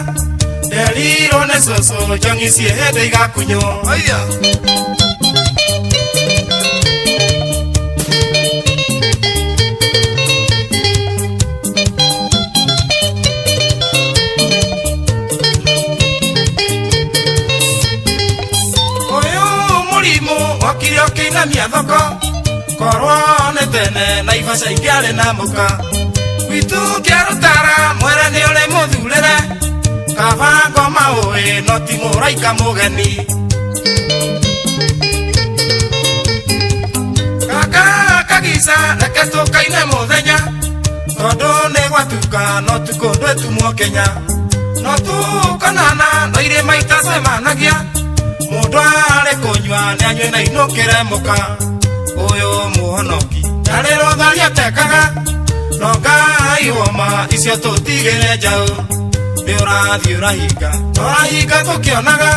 nderirwo nĩ cũcũ njongi ciĩ hĩndĩ igakunywo. Aya. Okire ũkĩinamia thoko, korwo nĩ tene Naivasha ingĩarĩ na mũka, gwitũ kĩarũtara mwere nĩ ũrĩ mũthurĩre, kaba ngoma ũĩ no ti mũraika mũgeni. Kaka kagica reke tũkaine mũthenya, tondũ nĩ gwatuka no tukũ ndwĩtumwo Kenya, no tũkonana no irĩma itacemanagia, mũndũ arĩ kũnyua nĩ anyue na inũkĩre mũka. Ũyũ mũhonoki ndarĩ rũtharia atekaga, no Ngai woma icio tũtigĩre njaũ. Nĩ ũrathiĩ ũrahinga, tũrahinga tũkĩonaga,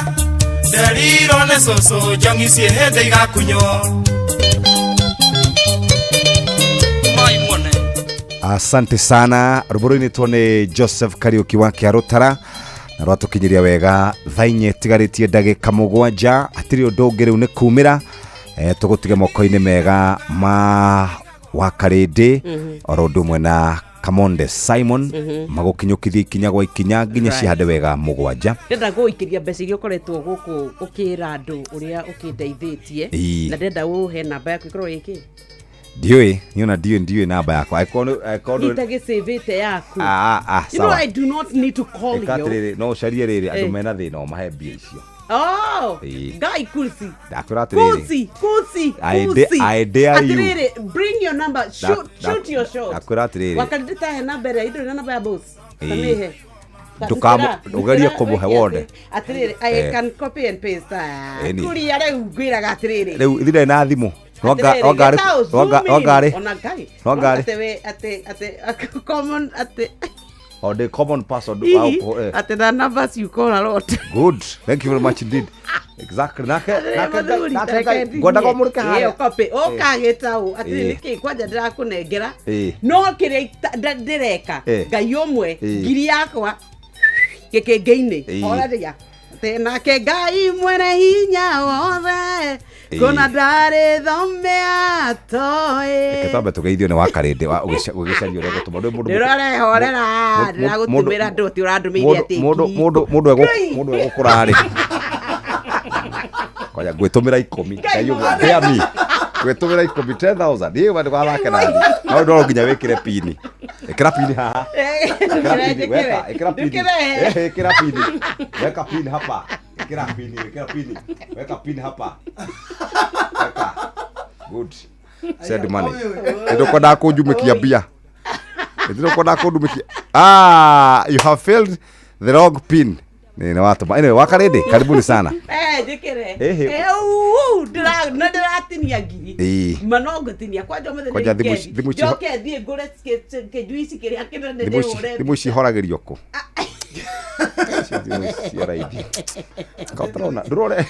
nderirwo nĩ cũcũ njongi ciĩ hĩndĩ igakunywo. Asante sana. Rwĩmbo rũinĩtwo nĩ Joseph Kariũki wa Kĩarũtara, na rwatũkinyĩria wega thaa inya ĩtigarĩtie ndagĩka 7. Hatirĩ ũndũ ũngĩ rĩu nĩ kumĩra, tũgũtige moko-inĩ mega ma Wakarĩndĩ, oro ũndũ ũmwe na Kamonde Simon, magũkinyũkithia ikinya gwa ikinya nginya cihande wega 7. Ndĩrenda gũikĩria mbeca iria ũkoretwo gũkũ ũkĩra andũ ũrĩa ũkĩndeithĩtie, na ndĩrenda ũhe namba yaku ĩkorwo ĩkĩ. Ndiũĩ, niona ndiũĩ namba yakwa. Angĩkorwo Nitagĩcĩvĩte yaku. Ah, You know, sawa. I do not need to call Ĩka you. atĩrĩrĩ, no ũcarie rĩrĩ andũ mena thĩna ũmahe mbia icio. Oh, Ĩĩ. Guy Kulsi. Ndakwĩra atĩrĩrĩ. Kulsi, Kulsi, I Kulsi. I dare you. Atĩrĩrĩ, bring your number. Shoot, shoot your shot. Ndakwĩra atĩrĩrĩ. Wakarĩndĩ tahe namba ĩrĩa, indo na namba ya boss. Ĩĩ. Tamĩhe. Ndũgerie kũmũhe wone. Atĩrĩrĩ, I can copy and paste. Ĩni. Kuria rĩu ngwĩraga atĩrĩrĩ. Rĩu ithuĩ na thimũ. No Atĩrĩrĩ, ngarĩ gĩtaũ no zoom in. ngarĩ Ona Ngai. No ngarĩ. Atĩ we, atĩ, common, atĩ. Or the common person. Hihi, atĩ the numbers you call a lot. Good, thank you very much indeed. Exactly. Nake nake nake ngai ngwendaga ũmũrĩke harĩa. Ĩyo copy ũkagĩta ũ atĩ Ĩĩ. nĩkĩ kwanja ndĩrakũnengera Ĩĩ. no kĩrĩa ndĩreka Ĩĩ. Ngai ũmwe Ĩĩ. ngiri yakwa gĩkĩngĩ-inĩ Ĩĩ. horarĩa atĩ nake Ngai mwene hinya wothe Ĩĩ. kũna ndarĩ thome atoĩ. Reke twambe tũgeithio nĩ wakarĩndĩ wa ũgĩcaria ũrĩa ũgũtũma. Ndũĩ mũndũ Ndĩrorehorera ndĩragũtũmĩra ndũ atĩ ũrandũmĩire atĩ mũndũ ngiri mũndũ mũndũ mũndũ egũkũra rĩ kwanja ngwĩtũmĩra 10 Ngai ũmwe bear me ngwĩtũmĩra 10 10000 niĩ ma ndũgathake nani no no nginya wĩkĩre pini ĩkĩra pini haha ĩkĩra pini weka ĩkĩra pini eh ĩkĩra pini weka pini hapa ĩkĩra pini ĩkĩra pini weka pini hapa weka good send money ndũkwendaga kũnjumĩkia mbia ndũkwendaga kũndumĩkia ah you have failed the wrong pin nĩ watũma anyway wakarĩndĩ karibuni sana. Eh njĩkĩre. Ĩhĩ. Eh, uu, nĩ ndĩratinia ngiri Ĩĩ. ma no ngũtinia kwanja ũmũthĩ nĩ Kwanja thimũ weekend. thimũ ici- Njoke thiĩ ngũre kĩnjuici kĩrĩa kĩnene thimũ ici ndĩhũre thimũ ici ihoragĩrio kũ Icio thimũ ici cia raithi kaũtarona ndũrore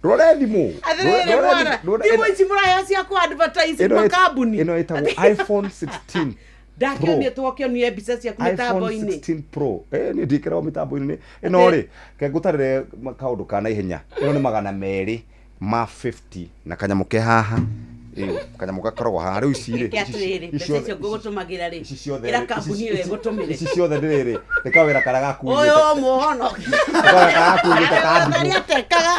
ndũrore thimũ Atĩrĩrĩ mwana, thimũ ici mũraheo cia kũ advertise makambuni ĩno ĩtagwo iPhone 16 ndakĩonio twokĩonire mbica ciaku iPhone mĩtambo-inĩ 16 Pro eh niĩ ndiĩkĩraga mĩtambo-inĩ ĩno rĩ ke ngũtarĩre kaũndũ ka naihenya ĩno nĩ 250 na kanyamũ ke haha ĩĩ kanyamũ gakoragwo haha rĩu ici rĩ Gĩke atĩrĩrĩ mbeca icio ngũgũtũmagĩra rĩ ici ciothe ĩra kambuni ĩyo ĩgũtũmĩre ici ciothe ndĩrĩrĩ nĩ kawĩra karĩa gakuĩte ũyũ mũhonoki kawĩra karĩa gakuĩte ka ndimũ arĩa atekaga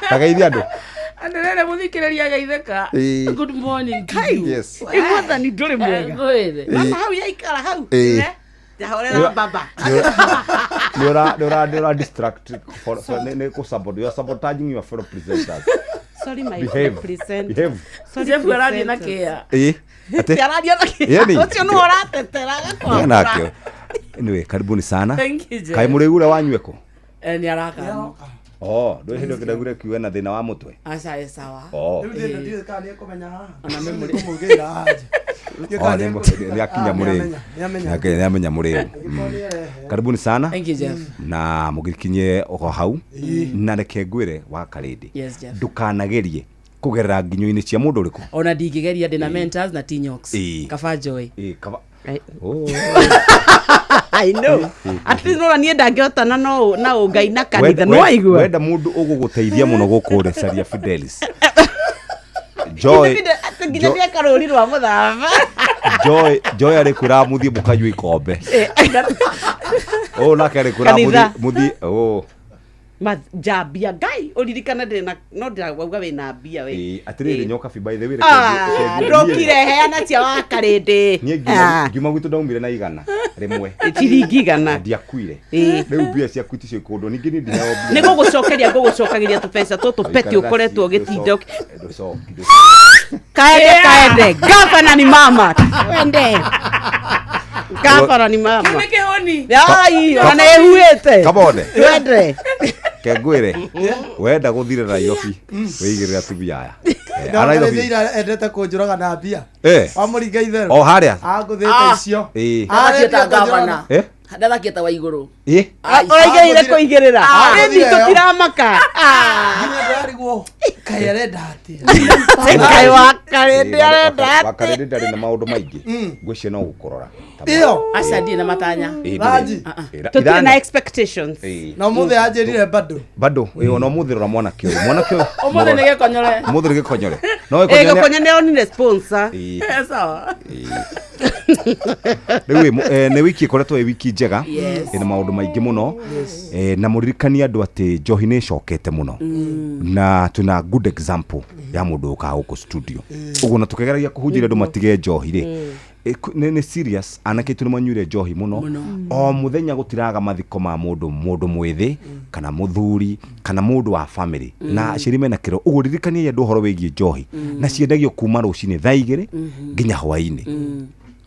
kageithia andũ Andũ mũthikĩrĩria geithĩka. Ĩĩ. Good morning to you. Yes. Ĩ mwathani ndũrĩ mwega Ngwĩre. Mama hau yaikara hau Ĩĩ. ndahorera baba nĩ ũra distract nĩ kũ sabot you are sabotaging your fellow presenters. Sorry my Behave. presenter. Behave. Sorry, Jeff arathiĩ na presenters. kĩa. Ĩĩ atĩ Araria na kĩa. Yeni. Ũcio nĩwe ũratetera Nĩ nakĩo anyway karibuni sana. Thank you, Jeff. Kaĩ mũrĩu ũrĩa wanyu eko Eh, nĩ arakana. oh ndũrĩ hĩndĩ ũngĩndaigire kiuga na thĩna wa mũtwe Aca ĩ sawa. oh Rĩu thĩna ndiũĩ kana nĩekũmenya haha. Ona me mũrĩ- Nĩkũmũgĩra anja. Ndiũĩ Oh, kana nĩ akinya mũrĩu nĩamenya. nĩ amenya mũrĩu karibuni sana. Thank you, Jeff. Na mũgĩkinye oho hau na reke ngwĩre wa karĩndĩ Yes, Jeff. ndũkanagerie kũgerera nginyo-inĩ cia mũndũ ũrĩkũ Ona ndingĩgeria ndĩna mentors na Tinyox. Ĩĩ. Kaba Joy. Ĩĩ, kaba Oh. I know. At least nora niĩ ndangĩhotana no na ũngai na kanitha no waigua. Wenda mũndũ ũgũgũteithia mũno gũkũ rĩ caria Fidelis Joy Atĩ nginya nĩeka rũri rwa mũtharaba. Joy Joy arĩkwĩraga mũthiĩ mũkanyue ikombe ũũ nake arĩkwĩraga Kanitha. mũthiĩ oh Njambia Ngai ũririkane ndĩrĩ na no ndĩrauga wĩna mbia we. Ĩĩ, atĩrĩrĩ nyoka bi by the way Ah, ndũkire heana cia wa karĩndĩ. niĩ ngiuma gwitũ ndaumire na 100 Ciringi 100. Ndiakuire Ĩĩ. rĩu mbia ciaku iticio kũndũ ningĩ niĩ ndiheo mbia Nĩ gũgũcokeria ngũgũcokagĩria tũbeca tũtũ peti ũkoretwo ũgĩtinda ndũcoki kaende kaende gavana ni mama twende gavana ni mama Nĩ kĩhoni. ai ona nĩ ĩhuĩte Kabone. twende kengwĩre wenda gũthire Nairobi wĩigĩrĩre atumia aya Eh, Na a Nairobi Nairobi endete kũnjũraga na mbia. Eh. Wamũringa itherũ. O harĩa? Angũthĩte icio. Ĩĩ. Ndathakie ta gavana. Eh? Ndathakie ta wa igũrũ. Ĩĩ. ũraigĩrĩire kũigĩrĩra ĩni tũtiramaka Nginya ndĩrarigwo kaĩ arenda atĩa. Kaĩ wa karĩndĩ arenda wakarĩndĩ ndarĩ na maũndũ maingĩ ngwĩciria no gũkũrora Ĩyo. Aca ndirĩ na matanya. Ĩĩ, Ranji. ndũrĩ. Ĩĩ, tũtirĩ na ithano. expectations Ĩĩ. Na ũmũthĩ anjĩrire bado. bado ĩĩ ona ũmũthĩ rora mwanake ũyũ mwanake ũyũ Ũmũthĩ nĩ gĩkonyore. ũmũthĩ nĩ gĩkonyore no ĩ gĩkonyore gĩkonyo nĩ onire sponsor Ĩĩ. Eh, sawa. Rĩu ĩ, nĩ wiki ĩkoretwo ĩ wiki njega Yes. ĩna maũndũ maingĩ mũno na mũririkanie andũ atĩ njohi nĩ ĩcokete mũno na twĩna good example ya mũndũ ũkaga gũkũ studio ũguo na tũkĩgeragia kũhunjĩria andũ matige njohi rĩ nĩ serious anake aitũ nĩ manyuire njohi mũno o mũthenya gũtiraga mathiko ma mũndũ mũndũ mwĩthĩ kana mũthuri kana mũndũ wa family na aciari mena kĩro ũguo ririkaniai andũ ũhoro wĩgiĩ njohi na ciendagio kuma rũcinĩ thaa 2 nginya hwaĩ-inĩ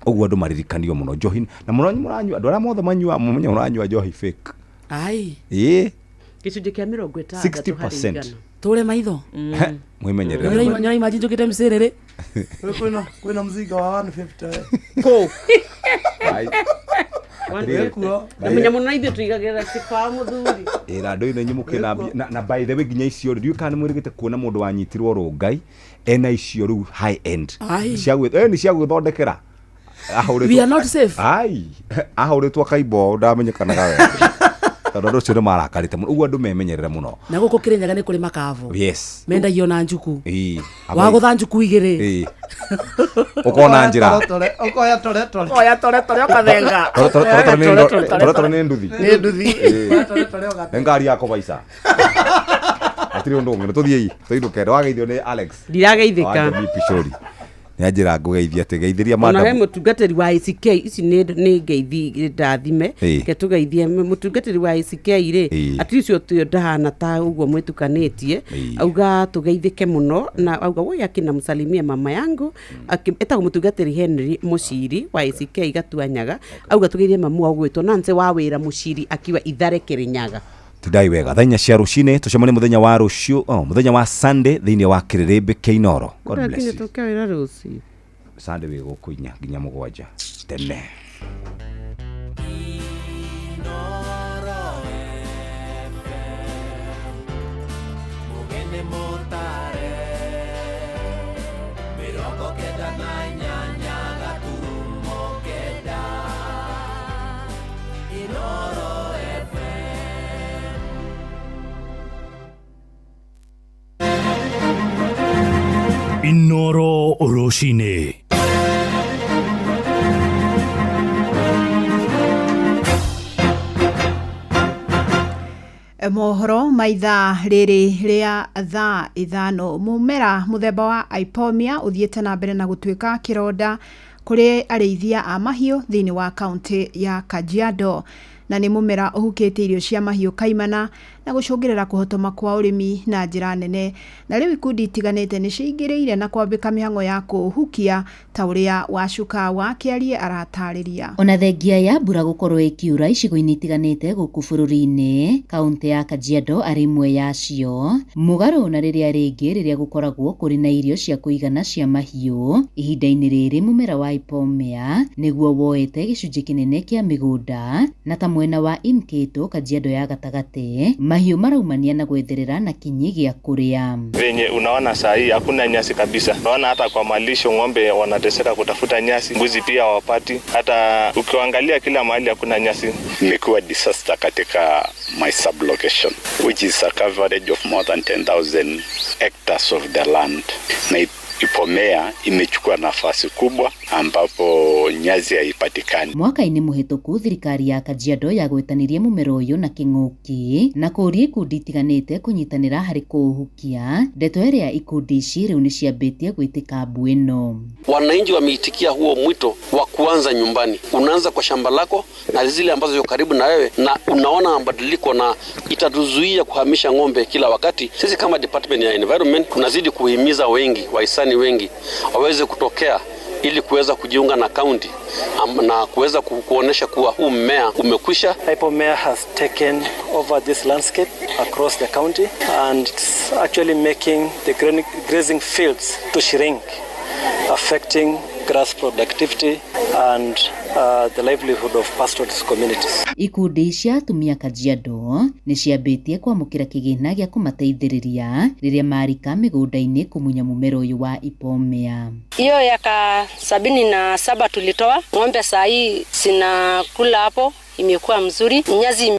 ũguo andũ maririkanio mũno njohi na mũno mũranyua andũ arĩa mothe manyua mũmenye mũranyua njohi fake Ai. ĩĩ gĩcunjĩ kĩa 60 harĩ 60% igana. Tũre maitho. Mwĩmenyerere Nyora imagine njũkĩte mcĩrĩrĩ. Kwĩna mzinga wa 150 we. Kũ? Ai. Atĩrĩrĩ, Na menya mũno ithuĩ tũigagĩrĩra ti kwa mũthuri. Ĩra andũ ĩno nyimũke na by the way nginya icio rĩ, ndiũĩ kana nĩ mwĩrĩgĩte kuona mũndũ wanyitirwo rũngai ena icio rĩu high end. Ai. Cia nĩ cia gwĩthondekera. Ahũrĩtwo. We are not safe. Ai, ahũrĩtwo akaimbo ndamenyekanaga wega. Tondũ andũ acio nĩ marakarĩte mũno, ũguo andũ memenyerere mũno. Na gũkũ Kĩrĩnyaga nĩ kũrĩ makavo. Yes. Mendagio na njuku. Ĩĩ. Wagũtha njuku igĩrĩ. Ĩĩ. Ũkona njĩra. Ũkoya tore tore. Oya tore tore ũkathenga. Tore tore nĩ nduthi. Nĩ nduthi. Ĩĩ. Nĩ ngari ya kũbaica. Hatirĩ ũndũ ũngĩ, tũthiĩi tũinũke. Nĩwageithio nĩ Alex. Ndirageithĩka. Wa Pishori. Nĩ anjĩra ngũgeithia atĩ geithĩria Ona he madam. mũtungatĩri wa ACK ici nĩ ngeithi ndathime. Ĩĩ. Reke tũgeithie mũtungatĩri wa ACK rĩ, Ĩĩ. at least ũcio ndahana ta ũguo mwĩtukanĩtie. Auga tũgeithĩke mũno na auga woi akinamsalimia mama yangu. Etagwo mũtungatĩri Henry Mũciri wa ACK Gatuanyaga. Auga tũgeithie mamu wao gwĩtwo Nancy wa wĩra Mũciri akiwa Ithare Kĩrĩnyaga. Tindai wega thaa 4 cia rũcinĩ tũcemanie mũthenya wa rũciũ, oh, mũthenya wa Sunday thĩinĩ wa kĩrĩrĩmbĩ kĩa Inooro. God bless you. Tũke wĩra rũciũ. Sunday wĩ gũkũ 4 nginya 7 tene. Mugene mutare 98 gaturumo 9 Inooro FM. Inooro rũcinĩ. Mohoro ma ithaa rĩrĩ rĩa thaa 5. Mũmera mũthemba wa Ipomia ũthiĩte na mbere na gũtuĩka kĩronda kũrĩ arĩithia a mahiũ thĩinĩ wa kaunti ya Kajiado, na nĩ mũmera ũhukĩte irio cia mahiũ kaimana na gũcũngĩrĩra kũhotoma kwa ũrĩmi na njĩra nene. Na rĩu ikundi itiganĩte nĩ ciingĩrĩire na kwambĩka mĩhang'o ya kũũhukia ta ũrĩa Wacuka wa Kĩarie aratarĩria. Ona thengia ya mbura gũkorwo ĩkiura icigo-inĩ itiganĩte gũkũ bũrũri-inĩ, kaunti ya Kajiado arĩ ĩmwe yacio, mũgarũ na rĩrĩa rĩngĩ rĩrĩa gũkoragwo kũrĩ na irio cia kũigana cia mahiũ, ihinda-inĩ rĩrĩ mũmera wa Ipomea nĩguo woete gĩcunjĩ kĩnene kĩa mĩgũnda, na ta mwena wa Inketo Kajiado ya gatagatĩ, mahiũ maraumania na gwetherera na kinyi gĩa kũrĩa. Venye unaona saa hii hakuna nyasi kabisa. Unaona hata kwa malisho ng'ombe wanateseka kutafuta nyasi, mbuzi pia hawapati. Hata ukiangalia kila mahali hakuna nyasi. Imekuwa disaster katika my sublocation, which is a coverage of more than 10,000 hectares of the land. Na Ipomea imechukua nafasi kubwa ambapo nyasi haipatikani. Mwaka-inĩ mũhĩtũku thirikari ya Kajiado yagwetanirie mũmera ũyũ na kĩng'ũki na kũũria ikundi itiganĩte kũnyitanĩra harĩ kũũhukia, ndeto ĩrĩa ikundi ici rĩu nĩciambĩtie gwĩtĩka mbu ĩno. Wananchi wameitikia huo mwito wa kuanza nyumbani. Unaanza kwa shamba lako na zile ambazo ziko karibu na wewe, na unaona mabadiliko, na itatuzuia kuhamisha ng'ombe kila wakati. Sisi kama Department ya Environment tunazidi kuhimiza wengi, wahisani wengi waweze kutokea ili kuweza kujiunga na county na kuweza kuonesha kuwa huu mmea umekwisha. Ipomea has taken over this landscape across the county and it's actually making the grazing fields to shrink, affecting grass productivity and the livelihood of pastoralist communities. Ikundi cia atumia Kajiado nĩ ciambĩtie kwamũkĩra kĩgĩna gĩa kũmateithĩrĩria rĩrĩa marika mĩgũnda-inĩ kũmunya mũmera ũyũ wa Ipomea. Hiyo yaka 77 tulitoa ng'ombe, saa hii zinakula hapo, imekuwa mzuri, nyazi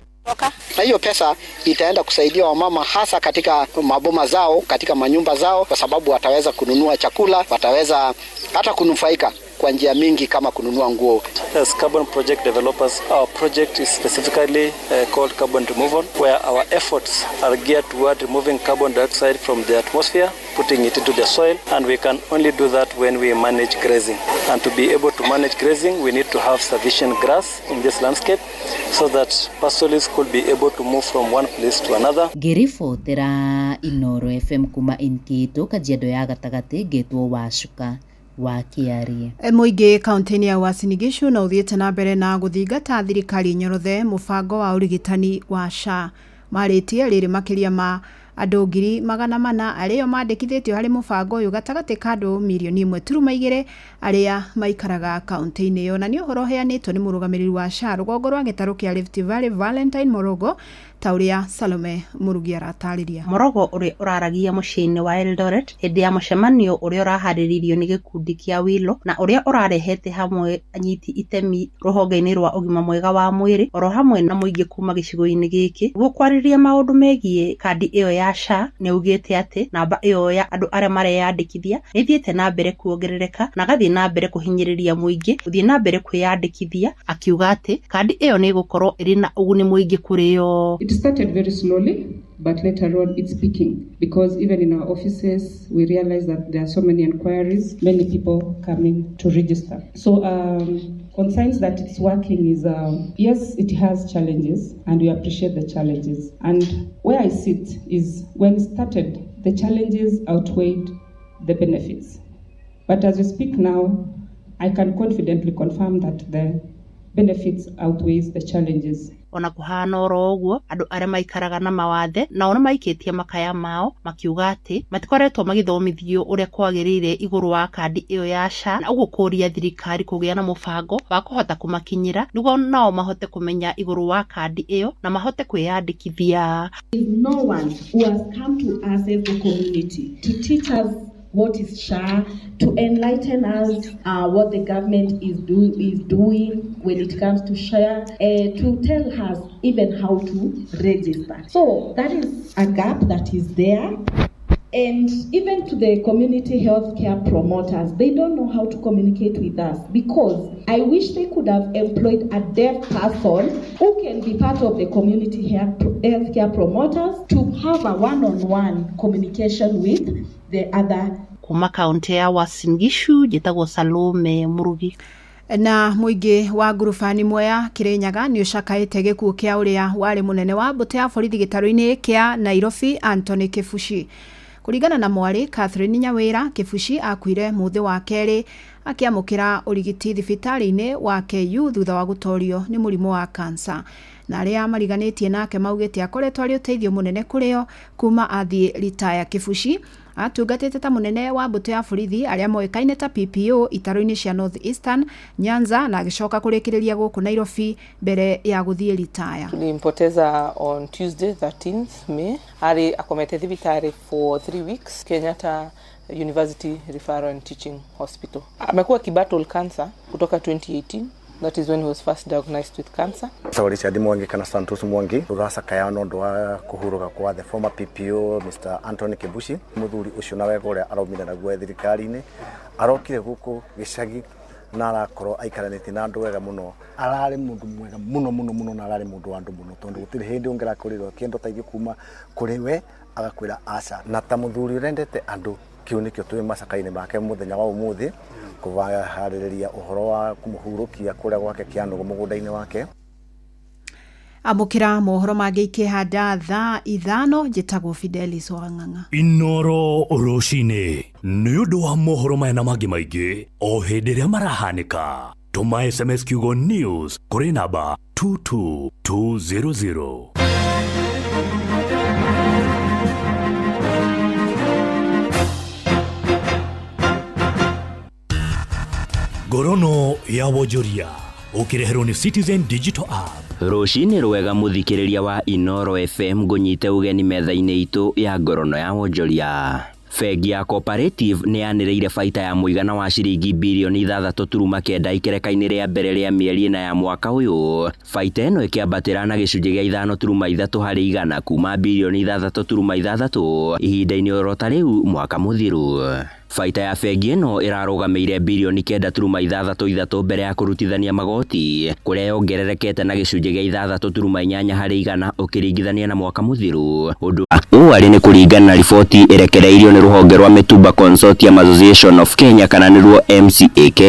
na hiyo pesa itaenda kusaidia wamama hasa katika maboma zao, katika manyumba zao, kwa sababu wataweza kununua chakula, wataweza hata kunufaika kwa njia mingi kama kununua nguo. As carbon project developers, our project is specifically called carbon removal, where our efforts are geared toward removing carbon dioxide from the atmosphere, putting it into the soil, and we can only do that when we manage grazing. And to be able to manage grazing, we need to have sufficient grass in this landscape so that pastoralists could be able to move from one place to another. Ngĩribotera Inooro FM kuma Inkĩtũ Kajiado ya gatagatĩ, ngetwo Wacuka wa Kĩarie. Mũingĩ kaunti-inĩ ya Uasin Gishu no ũthiĩte na mbere na gũthingata thirikari nyorothe mũbango wa ũrigitani wa SHA. Marĩtie rĩrĩ makĩria ma Andũ 400,000 arĩo mandĩkithĩtio harĩ mũbango ũyũ gatagatĩ ka andũ 1.2 mirioni arĩa maikaraga kaunti-inĩ ĩyo. Na nĩ ũhoro ũheanĩtwo nĩ mũrũgamĩrĩri wa SHA rũgongo rwa gĩtarũ kĩa Rift Valley Valentine Morogo, ta ũrĩa Salome Mũrugi aratarĩria. Morogo ũrĩa ũraragia mũciĩ-inĩ wa Eldoret hĩndĩ ya mũcemanio ũrĩa ũraharĩrĩirio nĩ gĩkundi kĩa Wilo na ũrĩa ũrarehete hamwe anyiti itemi rũhonge-inĩ rwa ũgima mwega wa mwĩrĩ oro hamwe na mũingĩ kuma gĩcigo-inĩ gĩkĩ nĩguo kwarĩrĩria maũndũ megiĩ kandi ĩyo ya SHA, nĩaugĩte atĩ namba ĩyo ya andũ arĩa mareyandĩkithia nĩ ĩthiĩte na mbere kuongerereka na agathiĩ na mbere kũhinyĩrĩria mũingĩ gũthiĩ na mbere kwĩyandĩkithia, akiuga atĩ kandi ĩyo nĩ ĩgũkorwo ĩrĩ na ũguni mũingĩ kũrĩ o. It started very slowly, but later on it's picking because even in our offices we realize that there are so many inquiries, many people coming to register. So concerns that it's working is yes, it has challenges, and we appreciate the challenges. And where I sit is when it started, the challenges outweighed the benefits. But as we speak now, I can confidently confirm that the benefits outweighs the challenges. Ona kũhana oro ũguo, andũ arĩa maikaraga na mawathe nao nĩmaikĩtie makaya mao makiuga atĩ matikoretwo magĩthomithio ũrĩa kwagĩrĩire igũrũ wa kandi ĩyo ya SHA, na ũguo kũria thirikari kũgĩa na mũbango wa kũhota kũmakinyĩra nĩguo nao mahote kũmenya igũrũ wa kandi ĩyo na mahote kwĩyandĩkithia. There is no one who has come to us as a community to teach us what is SHA, to enlighten us what the government is doing when it comes to SHA, to tell us even how to register. So that is a gap that is there. And even to the community healthcare promoters, they don't know how to communicate with us, because I wish they could have employed a deaf person who can be part of the community healthcare promoters to have a one on one communication with the other. Kuma kaunti ya Uasin Gishu, njĩtagwo Salome Murugi. Na mũingĩ wa ngurubani Mwea Kirinyaga nĩ ũcakaĩte gĩkuũ kĩa ũrĩa warĩ mũnene wa mbũtũ ya borithi gĩtarũ-inĩ kĩa Nairobi Anthony Kibuchi. Kũringana na mwarĩ Catherine Nyawĩra, Kibuchi akuire mũthĩ wa kerĩ akĩamũkĩra ũrigiti thibitarĩ-inĩ wa KU thutha wa gũtorio nĩ mũrimũ wa kansa. Na arĩa mariganĩtie nake maugĩte akoretwo arĩ ũteithio mũnene kũrĩ o kuma athiĩ ritaya. Kibuchi atungatĩte ta mũnene wa mbũtũ ya borithi arĩa moĩkaine ta PPO itarũ-inĩ cia North Eastern, Nyanza na agĩcoka kũrĩkĩrĩria gũkũ Nairobi mbere ya gũthiĩ ritaya. Tulimpoteza on Tuesday 13th May. Ari akomete thibitari for 3 weeks, Kenyatta University Referral and Teaching Hospital. Amekuwa akibattle cancer kutoka 2018. That is when he was first diagnosed with cancer. Etagwo Richard Mwangi kana Santos Mwangi. Turacakaya na ũndũ wa kũhurũka kwa the former PPO Mr. Anthony Kibuchi. Mũthuri ũcio na wega ũrĩa araumire naguo thirikari-inĩ, arokire gũkũ gĩcagi na arakorwo aikaranĩtie na andũ wega mũno. Ararĩ mũndũ mwega mũno mũno mũno na ararĩ mũndũ wa andũ mũno, tondũ gũtirĩ hĩndĩ ũngĩrakorirwo akĩenda ũteithio kuma kũrĩ we agakwĩra aca. Na ta mũthuri ũrendete andũ, kĩu nĩkĩo twĩ macaka-inĩ make mũthenya wa ũmũthĩ kũharĩrĩria ũhoro wa kũmũhurũkia kũrĩa gwake Kĩanũgũ mũgũnda-inĩ wake. Amũkĩra mohoro mangĩ ikĩhanda thaa 5. Njĩtagwo Fidelis Wang'ang'a. Inoro rũcinĩ nĩ ũndũ wa mohoro maya na mangĩ maingĩ o hĩndĩ ĩrĩa marahanĩka, tũma SMS kiugo news kũrĩ namba 22200. Ngorono ya wonjoria ũkĩreherwo nĩ Citizen Digital App. Rũcinĩ rwega mũthikĩrĩria wa Inoro FM, ngũnyite ũgeni metha-inĩ itũ ya ngorono ya wonjoria. Bengi ya Cooperative nĩ yanĩrĩire baita ya mũigana wa ciringi birioni 6.9 ikereka-inĩ rĩa mbere rĩa mĩeri 4 ya mwaka ũyũ. Baita ĩno ĩkĩambatĩra na gĩcunjĩ gĩa 5.3% kuma birioni 6.6 ihinda-inĩ oro ta rĩu mwaka mũthiru. Baita ya bengi ĩno ĩrarũgamĩire birioni 9.63 mbere ya kũrutithania magoti, kũrĩa yongererekete na gĩcunjĩ gĩa 6.8% ũkĩringithania na mwaka mũthiru. Ũndũ ũũ arĩ nĩ kũringana na riboti ĩrekereirio nĩ rũhonge rwa Mitumba Consortium Association of Kenya kana nĩruo MCAK.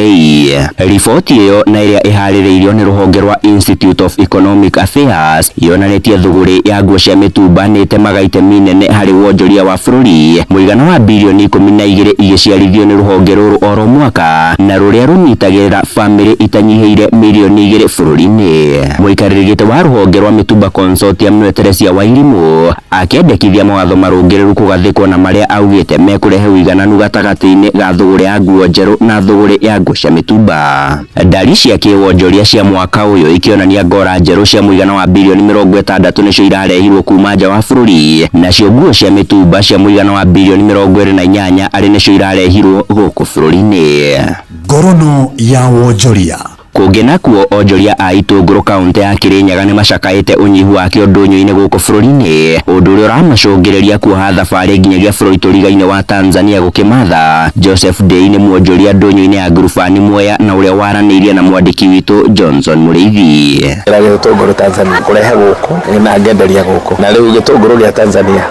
Riboti ĩyo na ĩrĩa ĩharĩrĩirio nĩ rũhonge rwa Institute of Economic Affairs yonanĩtie thũgũrĩ ya nguo cia mĩtumba nĩ ĩtemaga itemi inene harĩ wonjoria wa bũrũri mũigana wa birioni 12. igĩciarithio nĩ rũhonge rũrũ oro mwaka na rũrĩa rũnyitagĩrĩra bamĩrĩ itanyihĩire mirioni 2 bũrũri-inĩ. Mũikarĩri gĩtĩ wa rũhonge rwa Mitumba Consortium nĩwe Teresia Wairimu akĩendekithia mawatho marũngĩrĩru kũgathĩkwo na marĩa augĩte mekũrehe ũigananu gatagatĩ-inĩ ga thũgũrĩ ya nguo njerũ na thũgũrĩ ya nguo cia mĩtumba. Ndari cia kĩwonjoria cia mwaka ũyũ ikĩonania ngora njerũ cia mũigana wa bilioni 60 nĩcio irarehirwo kuma nja wa bũrũri, nacio nguo cia mĩtumba cia mũigana wa bilioni 28 arĩ nĩcio irarehirwo gũkũ bũrũri-inĩ. Ngorono ya wonjoria. Kũngĩ nakuo onjoria a itũngũrũ kaũntĩ ya Kirinyaga nĩ macakaĩte ũnyihu wakĩo ndũnyũ-inĩ gũkũ bũrũri-inĩ, ũndũ ũrĩa ũramacũngĩrĩria kuoha thabarĩ nginyagia bũrũri tũrigaine wa Tanzania gũkĩmatha. Joseph Dei nĩ mwonjoria ndũnyũ-inĩ ya Ngurubani Mwea na ũrĩa waranĩirie na mwandĩki witũ Johnson Mũrĩithi. Gĩtũngũrũ Tanzania kũrehe gũkũ na ngenderia gũkũ, na rĩu gĩtũngũrũ gĩa Tanzania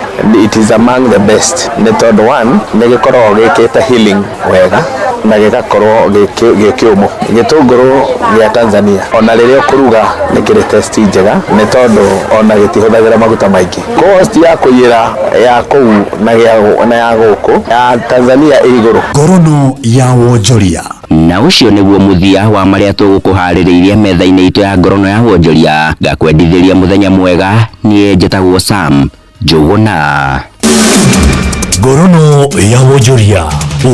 it is among the best nĩ tondũ one nĩ gĩkoragwo gĩkĩte healing wega na gĩgakorwo gĩkĩũmũ. Gĩtũngũrũ gĩa Tanzania ona rĩrĩa ũkũruga nĩ kĩrĩ testi njega nĩ tondũ ona gĩtihũthagĩra maguta maingĩ. Cost ya kũiyĩra ya kũu na ya gũkũ ya Tanzania ĩ igũrũ. Ngorono ya wonjoria. Na ũcio nĩguo mũthia wa marĩa tũgũkũharĩrĩirie metha-inĩ itũ ya ngorono ya wonjoria. Ngakwendithĩria mũthenya mwega, niĩ njĩtagwo Sam Njũgũna. Ngorono ya wonjoria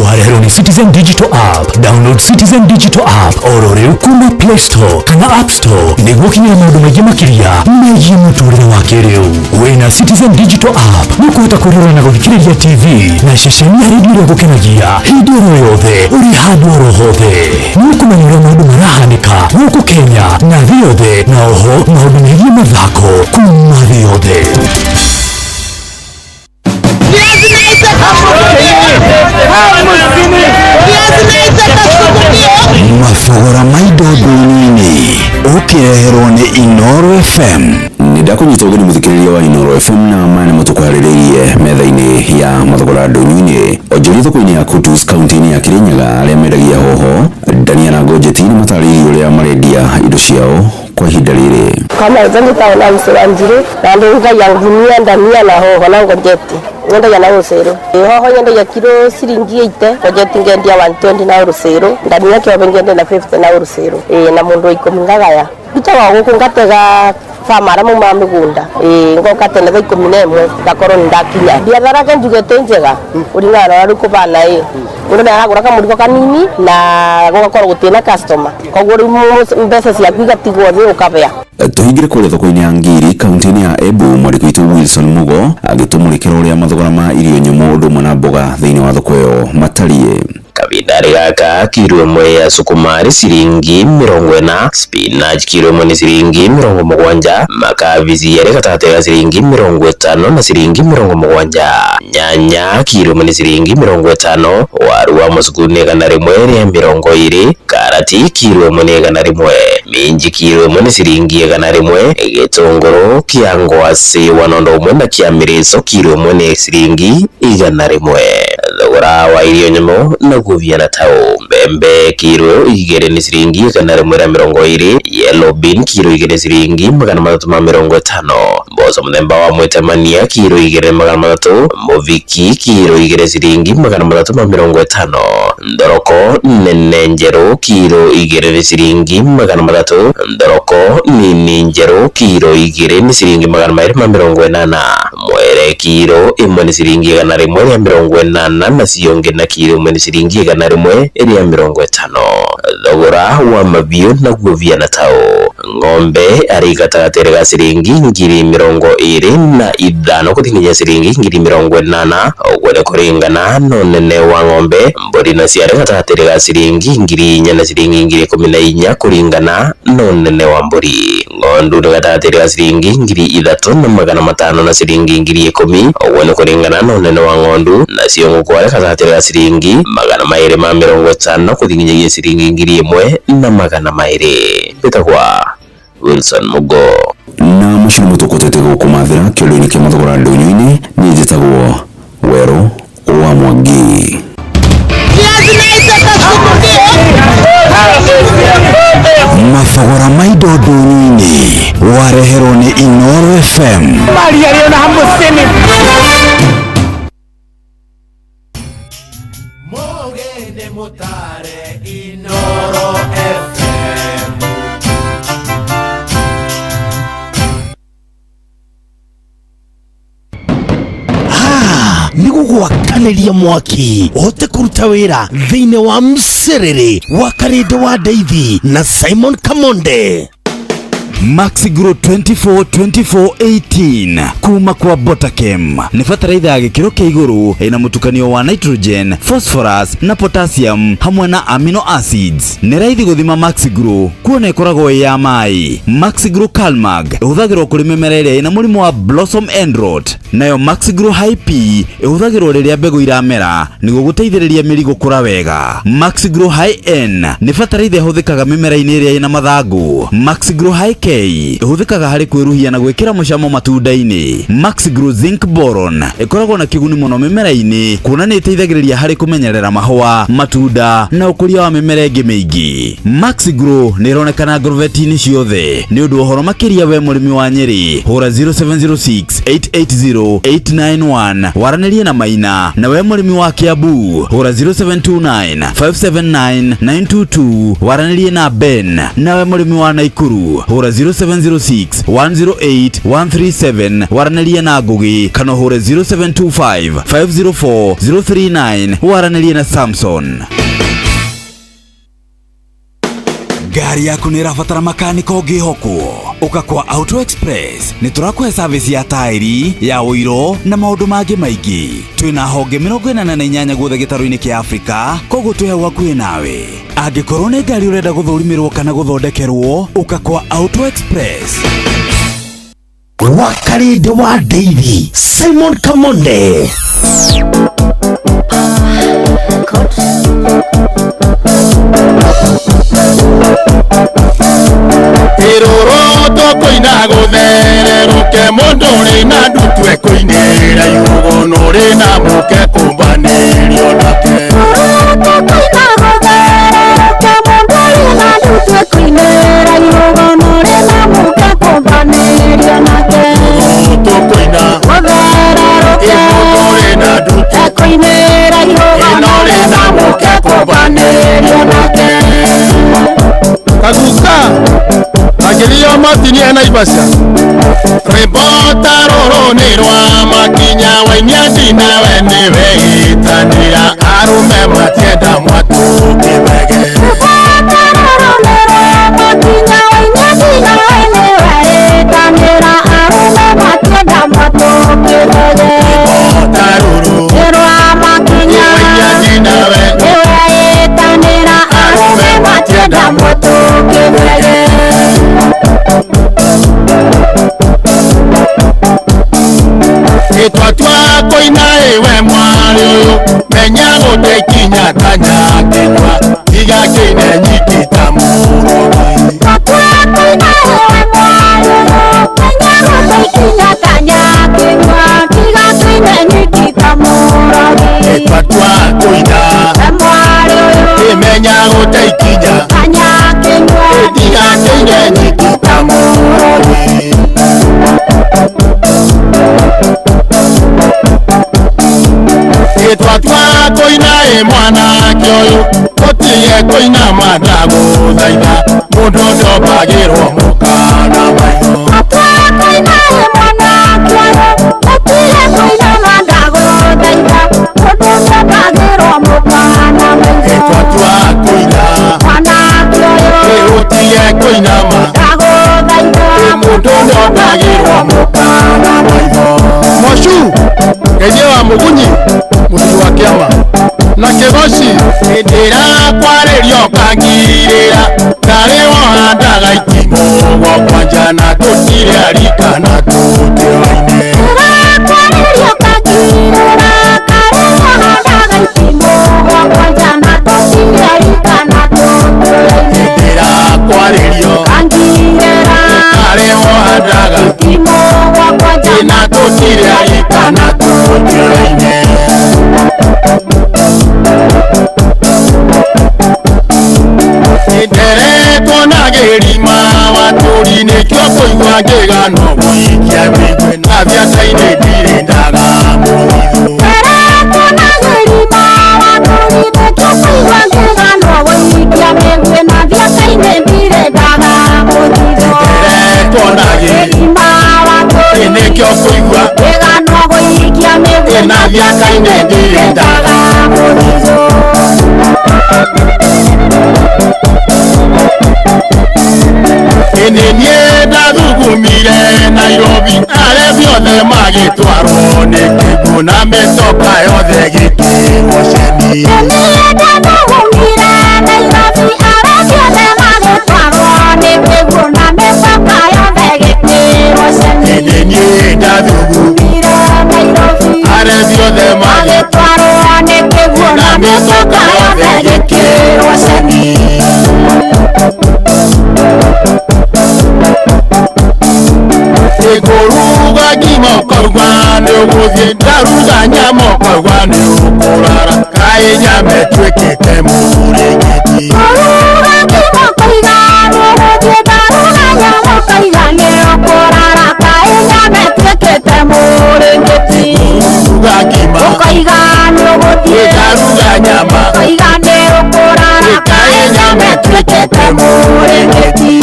wareherwo nĩ Citizen Digital App. Download Citizen Digital App oro rĩu kuma Play Store kana App Store nĩguo ũkinyĩre maũndũ maingĩ makĩria megiĩ mũtũrĩre wa kĩrĩu. Wĩna Citizen Digital App nĩ ũkũhota kwĩrorera na gũthikĩrĩria TV na ceceni ya redio ĩrĩa ĩgũkenagia hĩndĩ oro yothe ũrĩ handũ oro hothe. Nĩ ũkũmenya ũrĩa maũndũ marahanĩka gũkũ Kenya na thĩ yothe, na oho maũndũ megiĩ mathako kuma thĩ yothe. Mathogora ma indo ndũnyũ-inĩ ũkĩreherwo nĩ Inooro FM. Nĩ ndakunyita ũgeni mũthikĩrĩria wa Inooro FM na maya nĩmo tũkwarĩrĩirie metha-inĩ ya mathogora ndũnyũ-inĩ. Onjoria thoko-inĩ ya Kutus kaunti-inĩ ya Kirinyaga arĩa mendagia hoho, ndania na ngonjeti nĩ matarĩirie ũrĩa marendia indo ciao kwa ihinda rĩrĩ. Kama nzangi taona msewanjire na nduga ya ngunia ndania na hoho na ngojeti nyendagia na rũcĩrũ. Hoho nyendagia kiro ciringi 80, ngojeti ngendia 120 na rũcĩrũ, ndania kĩobe ngendia na 50 na rũcĩrũ. Na mũndũ 10 ngagaya ndutaga gũkũ ngatega famara muma mĩgũnda ngoka tene thaa 11 ngakorwo nĩ ndakinya. Biathara ke njuge tĩ njega kũringana na ũrĩa kũbana mũndũ nĩ aragũra kamũrigo kanini na gũgakorwo gũtirĩ na customer, koguo rĩu mbeca ciaku igatigwo thĩ ũkabea. Tũhingĩre kũrĩa thoko-inĩ ya Ngiri kaunti-inĩ ya Embu, mwandĩki witũ Wilson Mugo agĩtũmũrĩkĩra ũrĩa mathogora ma irio nyũmũ ũndũ ũmwe na mboga thĩinĩ wa thoko ĩyo matariĩ. Kabindari gaka kiro ĩmwe ya sukuma nĩ ciringi 40, spinach kiro ĩmwe nĩ ciringi 70, makabici arĩ gatagatĩ ga ciringi 50 na ciringi 70, nyanya kiro ĩmwe nĩ ciringi 50, waru wa mũcuku nĩ 120, karati kiro ĩmwe nĩ 100, minji kiro ĩmwe nĩ ciringi 100, gĩtũngũrũ kĩa ngwacĩ 101 na kĩa mĩrĩco kiro ĩmwe nĩ ciringi 100. Thogora wa irio nyũmũ naguo viana tau mbembe kiro 2 nĩ ciringi 120, yellow bean kiro 2 ciringi 350, mboco mũthemba wa mwĩtemania kiro 2 300, mũthiki kiro 2 ciringi 350, thoroko nene njerũ kiro 2 nĩ ciringi 300, thoroko nini njerũ kiro 2 nĩ ciringi 280, mwere kiro 1 nĩ ciringi 180 na cio na kiro 1 nĩ ciringi 150. Thogora wa mabiũ naguo viana tau ng'ombe arĩ gatagatĩ ga ciringi 25 gũthiĩ nginya ciringi 80,000, ũguo nĩ kũringana na ũnene wa ng'ombe. Mbũri nacio arĩ gatagatĩ ga ciringi 4,000 na ciringi 14,000 kũringana na ũnene wa mbũri. Ng'ondu nĩ gatagatĩ ga ciringi 3,500 na ciringi 10,000, ũguo nĩ kũringana na ũnene wa ng'ondu. Nacio ngũkũ arĩ gatagatĩ ga ciringi 250 gũthiĩ nginyagia ciringi 1,200. Mbĩtagwa Wilson Mugo. Na macio nĩmo tũkũtete gũkũmathĩra kĩũndũ-inĩ kĩa mathogora ndũnyũ-inĩ. Niĩ njĩtagwo Werũ wa Mwangi. Mathogora ma indo ndũnyũ-inĩ wareherwo nĩ Inooro FM. Ũgũgwakanĩria mwaki ũhote kũruta wĩra thĩinĩ wa mcerere wa Karĩndĩ wa Ndeithi na Simon Kamonde. Maxigro 24-24-18 kuma kwa Botakem nĩ bataraitha ya gĩkĩro kĩa igũrũ ĩna mũtukanio wa nitrogen, phosphorus na potassium hamwe na amino acids. Nĩ raithi gũthima Maxigro kuona ĩkoragwo ĩ ya maĩ. Maxigro Calmag ĩhũthagĩrwo kũrĩ mĩmera ĩrĩa ĩna mũrimũ wa blossom end rot, nayo Maxigro High P ĩhũthagĩrwo rĩrĩa mbegũ iramera nĩguo gũteithĩrĩria mĩri gũkũra wega. Maxigro High N nĩ bataraitha ĩhũthĩkaga mĩmera-inĩ ĩrĩa ĩna mathangũ. Maxigro High K ĩhũthĩkaga harĩ kwĩruhia na gwĩkĩra mũcamo matunda-inĩ. Maxigro Zinc Boron ĩkoragwo na kĩguni mũno mĩmera-inĩ kuona nĩ ĩteithagĩrĩria harĩ kũmenyerera mahũa, matunda na ũkũria wa mĩmera ĩngĩ mĩingĩ. Maxigro nĩ ĩronekana ngorobeti-inĩ ciothe. Nĩ ũndũ wa ũhoro makĩria we mũrĩmi wa Nyĩrĩ, hũra 0706 880 891 waranĩrie na Maina. Na we mũrĩmi wa Kiambu, hũra 0729 579 922 waranĩrie na Ben. Nawe mũrĩmi wa Naikuru, hũra 0706 108 137 waranĩrie na Ngugi, kana ũhũre 0725 504 039 waranĩrie na Samson. Ngari yaku nĩ ĩrabatara makaniko ũngĩhokwo, ũka kwa Auto Express. Nĩ tũrakũhe service ya taĩri ya ũiro na maũndũ mangĩ maingĩ. Twĩna honge 48 guothe gĩtarũ-inĩ kĩa Afrika, koguo twĩ hau hakuhĩ nawe. Angĩkorwo nĩ ngari ũrenda gũthũrimĩrwo kana gũthondekerwo, ũka kwa Auto Express. Wa Karĩndĩ wa Ndeithi Simon Kamonde. Ĩrũrũ tũkũina gũthererũke mũndũ ũrĩ na ndutwe kũinĩra iũgũnũ ũrĩ na mũke kũmbanĩrio nake. Tũkũina mũndũ ũrĩ na ndutwe ĩno ũrĩ na mũke kũmbanĩrio nake. Kaguka Agirio matini e Naivasha. Rwĩmbo ta rũrũ nĩ rwa makinya wainia nawe nĩwe ĩtanĩra arũme matienda mwatũ kĩbege. Rwĩmbo ta rũrũ wainia nawe arũme matienda mwatũ kĩbege. Ĩtwatua kũina ĩwe mwarĩ ũyũ menya gũtekinya tanya kĩnyua tiga kĩine nyiki ta mũrogi. Ĩtwatua kũina ĩmenya gũtekinya tiga kĩine nyiki ta mũrogi. Ĩtwatua kũina ĩ mwanake ũyũ ũtige kũina mandagũthaitha mũndũ ndombagĩrwo mũkana maitho. Ĩtwatua kũina ũtige kũinama mũndũ ndombagĩrwo mũkana maitho. Mocu ngeithie wa Mũgunyi mũthuri wa kĩama na kĩgoci hĩndĩ ĩrakwarĩrio kangirĩra tarĩ wohandaga itimũ gwakwa na tũtirĩ arika na tũtĩoine. Hĩndĩ ĩrakwarĩrio tarĩ wohandaga na tũtirĩ arika na tũtĩoine. Nderetwo na gĩrima watũri nĩkĩo kũigua ngĩgano gũikia mĩgwe na biaca-inĩ ndirĩ ndaga mũthithũ. Nderetwo na gĩrima nĩkĩo kũigua Na thiaka-inĩ ndirendaga mũthithũ. Ĩnĩ niĩ ndathugumire Nairobi arebi othe magĩtwarwo nĩ kĩguũ na mĩtoka yothe ĩgĩkĩrwo ceni. Ndathugumire Nairobi arebi othe magĩtwarwo nĩ kĩguũ na mĩtoka yothe ĩgĩkĩrwo ceni. Ĩnĩ niĩ ndathugumire Nairobi arebi othe magĩtwarwo nĩ kĩguũ na mĩtoka yothe ĩgĩkĩrwo ceni. Ĩkũruga ngima ũkauga nĩ ũgũthiĩ, ndaruga nyama ũkauga nĩ ũkũrara, kaĩ nyama ĩtuĩkĩte mũrĩngĩti. Kũruga ngima ũkoiga nĩ ũgũthiĩ, ndaruga nyama ũkoiga nĩ ũkũrara, kaĩ nyama ĩtuĩkĩte mũrĩngĩti. Kũruga ngima ũkoiga nĩ ũgũthiĩ, ndaruga nyama ũkoiga nĩ ũkũrara, kaĩ nyama ĩtuĩkĩte mũrĩngĩti.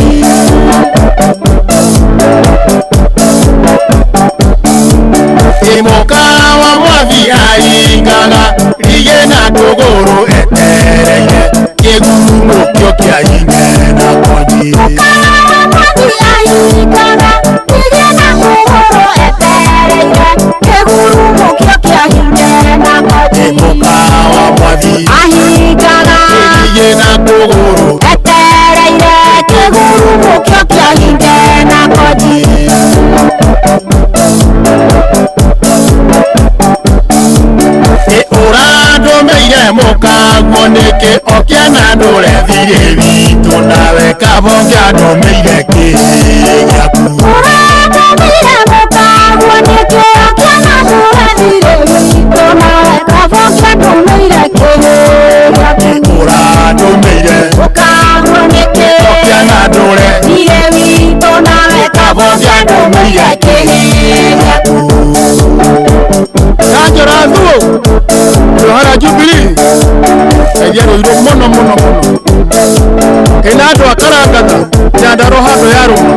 Ĩmũka wa mwathi aingaga rige na tũgũrũ etereire kĩgumo kĩo kĩa inge na konji. Mũka wa mwathi aingaga rige na tũgũrũ etereire kĩgumo kĩo kĩa inge na konji. Ĩmũka wa mwathi ahingaga rige na tũgũrũ etereire kĩgumo kĩo kĩa inge na konji. Ũrandũmĩire mũkaguo nĩkĩ ũkĩona ndũrethire witũ nawe kabonge andũmĩire kĩ gĩaku. Ũrandũmĩire mũkaguo nĩkĩ ũkĩona ndũrethire witũ nawe kabonge andũmĩire kĩ gĩaku. Ũrandũmĩire mũkaguo nĩkĩ ũkĩona ndũrethire witũ nawe kabonge andũmĩire kĩ gĩaku. Kanjora thuo Yohana Jubilee Eria rũirũ mũno mũno mũno ĩna andũ a Karangatha Nyandarua handũ ya rũma.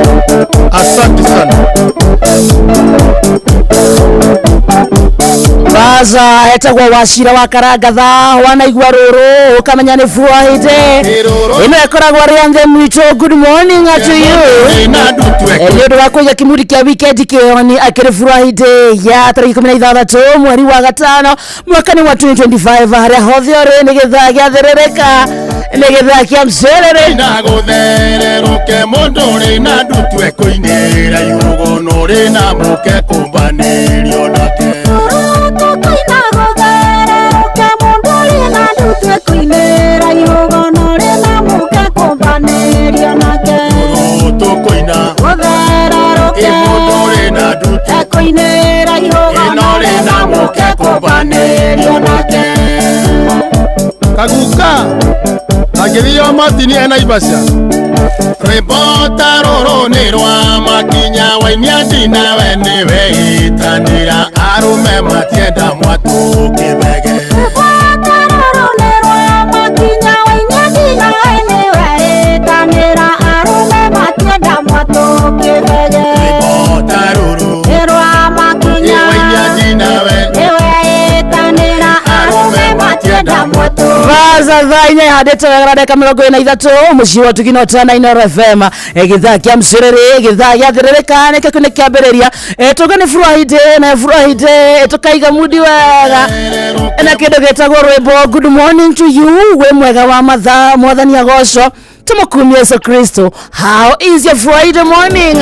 Asante sana. Baza etagwo Wacira wa Karangatha wanaigua rũrũ ũkamenya nĩ Friday ĩno ĩkoragwo rĩ anthem witũ. Good morning to you. Nĩ ũndũ wa kũiga kĩmuri kĩa weekend kĩoni akĩrĩ Friday ya tarĩki 16 mweri wa gatano mwaka nĩ wa 2025 harĩa hothe ũrĩ nĩ gĩthaa gĩatherereka nĩ gĩthaa kĩa mcerere na gũthererũke mũndũ ũrĩ na ndutu ekũinĩra iũgono ũrĩ na mũke kũmbanĩrio nake. Tũkũina gũthererũke mũndũ ũrĩ na ndutu ekũinĩra iũgono ũrĩ na mũke kũmbanĩrio nake. Tũkũina gũthererũke mũndũ ũrĩ na ndutu ekũinĩra iũgono ũrĩ na mũke kũmbanĩrio nake. Kaguka angĩthio Martini e Naivasha rwĩmbo ta rũrũ nĩ rwa makinya wainia ndinawe nĩwe ĩtanĩra arũme matienda mwatũ kĩbege. Rwĩmbo ta rũrũ nĩ rwa makinya wainia ndinawe nĩwe ĩtanĩra arũme matienda mwatũ kĩbege. Rwĩmbo ta rũrũ nĩ rwa makinya wainia ndinawe nĩwe ĩtanĩra arũme matienda mwatũ. Baza thaa inya ihandĩte wega na ndagĩka 43 mũciĩ wa Tugino Tana Inooro FM gĩthaa kĩa mcerere gĩthaa gĩatherereka nĩkĩo nĩ kĩambĩrĩria tũga nĩ Friday na Friday tũkaiga mudi wega na kĩndũ gĩtagwo rwĩmbo. Good morning to you wĩ mwega wa mathaa mwathani agocwo tũmũkumie Yesu Kristo. How is your Friday morning?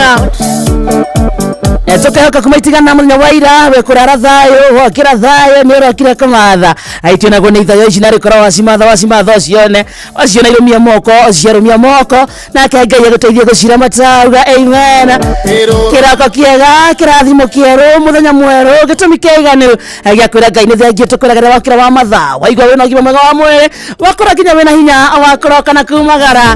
Tukehoka kuma itigana mũthenya wa ira we kũrara thayũ wokĩra thayũ nĩ ũrokire kũmatha aitio naguo nĩ ithayo ici narĩ korwo wacimatha wacimatha ũcione waciona irũmia moko ũciarũmia moko nake Ngai agũteithie gũcira matauga amen. Kĩroko kĩega kĩrathimo kĩerũ mũthenya mwerũ gĩtũmi kĩiganĩru gĩa kwĩra Ngai nĩ thengiũ tũkwĩraga wakĩra wa mathaa waigua wĩna ũgima mwega wa mwĩrĩ wakora nginya wĩna hinya wa kũroka na kumagara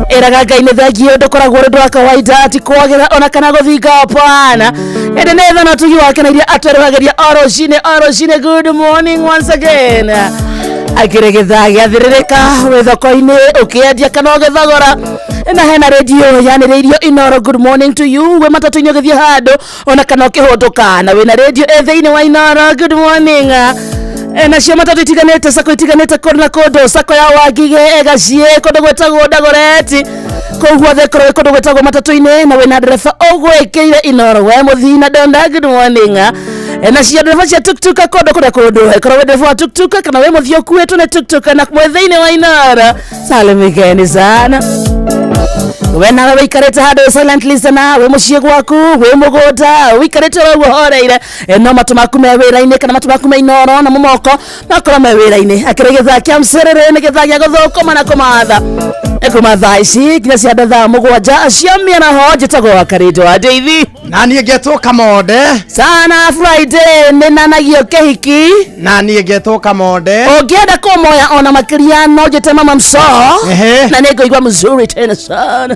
ĩraga Ngai nĩ thengiũ ndũkoragwo ũrĩ ũndũ wa kawaida ti kwagĩra ona kana gũthinga pana ĩndĩ nĩ tha na ũtugi wake na iria atwerũhagĩria o rũcinĩ o rũcinĩ. Good morning once again. Akĩrĩ gĩthaa gĩathĩrĩrĩka wĩ thoko-inĩ ũkĩendia kana ũgĩthogora na hena redio yanĩrĩirio Inoro. Good morning to you. Wĩ matatũ-inĩ ũgĩthiĩ handũ ona kana ũkĩhũndũka na wĩna redio ĩ thĩinĩ wa Inoro. Good morning. Nacio matatũ itiganĩte, sako itiganĩte kũndũ na kũndũ, sako ya Wangige, Gaciĩ, kũndũ gwĩtagwo Dagoretti, kũu guothe korwo wĩ kũndũ gwĩtagwo matatũ-inĩ na wĩna ndereba ũgwĩkĩire Inoro, we mũthii na donda. Good morning. Nacio ndereba cia tuktuk kũndũ kũrĩa kũndũ, korwo wĩ ndereba wa tuktuk kana wĩ mũthii ũkuĩtwo nĩ tuktuk na mwĩ thĩinĩ wa Inoro, salimikeni sana. We nawe wĩikarĩte handũ silent listener, wĩ mũciĩ gwaku, wĩ mũgũnda, wĩikarĩte oro ũguo horeire, no matũ maku me wĩra-inĩ kana matũ maku me Inoro namo moko makorwo me wĩra-inĩ. Akĩrĩ gĩthaa kĩa mcerere, nĩ gĩthaa gĩa gũthũkũma na kũmatha kuma thaa ici nginya cia thaa 7 cia mĩaraho. Njĩtagwo wa Karĩndũ wa Ndeithi. Na niĩ ngetwo Kamonde. Sana Friday nĩ nanagio kĩhiki. Na niĩ ngetwo Kamonde. Ũngĩenda kũmoya ona makĩria no njĩte mama mso na nĩ ngũigua mzuri tena sana.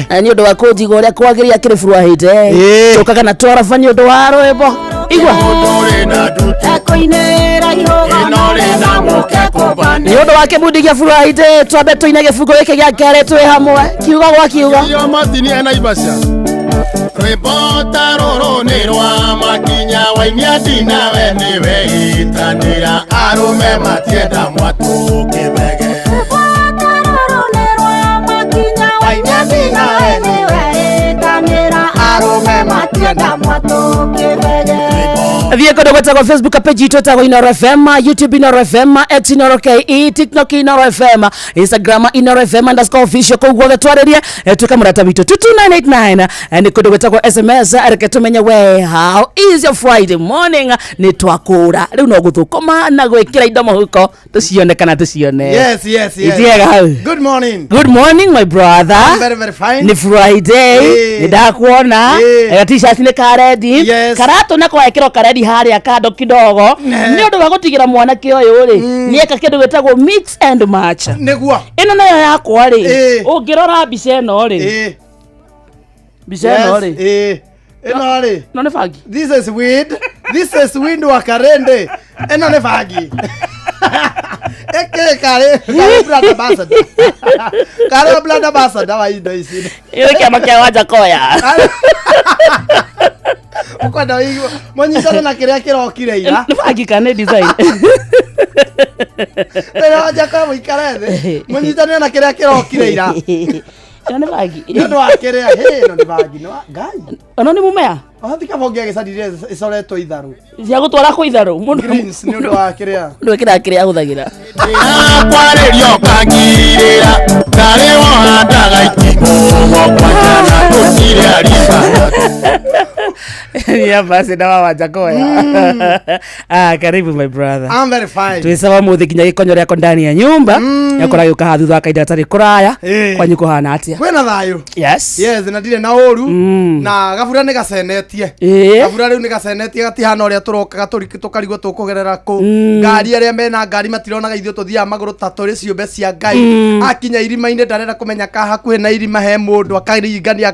Na nĩ ũndũ wa kũnjigua ũrĩa kwagĩrĩire akĩrĩ Friday tũkaga na twaraba nĩ ũndũ wa rwĩmbo igua nĩ ũndũ wa kĩbundi gĩa Friday. Twambe tũine gĩbungo gĩkĩ gĩa kerĩ twĩ hamwe, kiugo gwa kiugo. Irio matini e Naivasha. Rwĩmbo ta rũrũ nĩ rwa makinya wainia ndinawe nĩwe itanĩra arũme matienda mwatũ kĩbege. Thiĩ kũndũ gwĩtagwo Facebook page itũ ĩtagwo Inoro FM, YouTube Inoro FM, X Inoro KE, TikTok Inoro FM, Instagram Inoro FM underscore official. Kũu guothe twarĩrie, tuĩka mũrata witũ. 22989 nĩ kũndũ gwĩtagwo SMS. Reke tũmenye we, how is your Friday morning? Nĩ twakũra rĩu no gũthũkũma na gwĩkĩra indo mũhuko tũcione kana tũcione. Yes. Itiega hau. Good morning. Good morning, my brother. I'm very, very fine. Nĩ Friday. Nĩ ndakuona. T-shirt nĩ karedi. Yes. Karatũ nako gekĩrwo karedi harĩa kando kidogo. Nĩ ũndũ wa gũtigĩra mwanake ũyũ rĩ, nĩ eka kĩndũ gĩtagwo mix and match. Nĩguo. Ĩno nayo yakwa rĩ, ũngĩrora mbica ĩno rĩ. Mbica ĩno rĩ. Ĩno rĩ. No nĩ bangi. This is weed. This is weed wa Karende. Ĩno nĩ bangi. Ĩkĩ karĩ brand ambassador. Karĩ brand ambassador wa indo ici. Ĩyo kĩama kĩa Wanjakoya. Ũkwenda ũigue mũnyitane na kĩrĩa kĩrokire ira. Nĩ bangi kana nĩ design? Rĩrĩa Wanjakoya mũikare thĩ. Mũnyitane na kĩrĩa kĩrokire ira. Ĩno nĩ bangi. Nĩ ũndũ wa kĩrĩa, hĩ, ĩno nĩ bangi. Nĩ wa Ngai. Ĩno nĩ mũmea. Wathi kaba ũngĩagĩcarire ĩcoretwo itharũ. Cia gũtwara kwĩ itharũ. Mũndũ Greens nĩ ũndũ wa kĩrĩa. Mũndũ ĩkĩraga kĩrĩa ahũthagĩra. Kwarĩrio kangirĩra ndarĩ wohandaga itimũ kwanja na gũtirĩ ariba. Ni ambassador wa Wanjakoya. Ah, karibu my brother. I'm very fine. Twĩ sawa mũthĩ nginya gĩkonyo rĩako ndani ya nyumba. Yakora gĩũka haha thutha wa kahinda gatarĩ kũraya. Kwanyu kũhana atĩa? Kwĩna thayũ. Yes. Yes, na ndirĩ na ũru. Na gabura nĩ gacenetie. Gabura rĩu nĩ gacenetie gatihana ũrĩa tũrokaga tũkarigwo tũkũgerera kũ. Ngari arĩa mena ngari matironaga ithuĩ tũthiaga magũrũ ta tũrĩ ciũmbe cia Ngai. Akinya irima-inĩ ndarenda kũmenya ka hakuhĩ na irima he mũndũ akaringania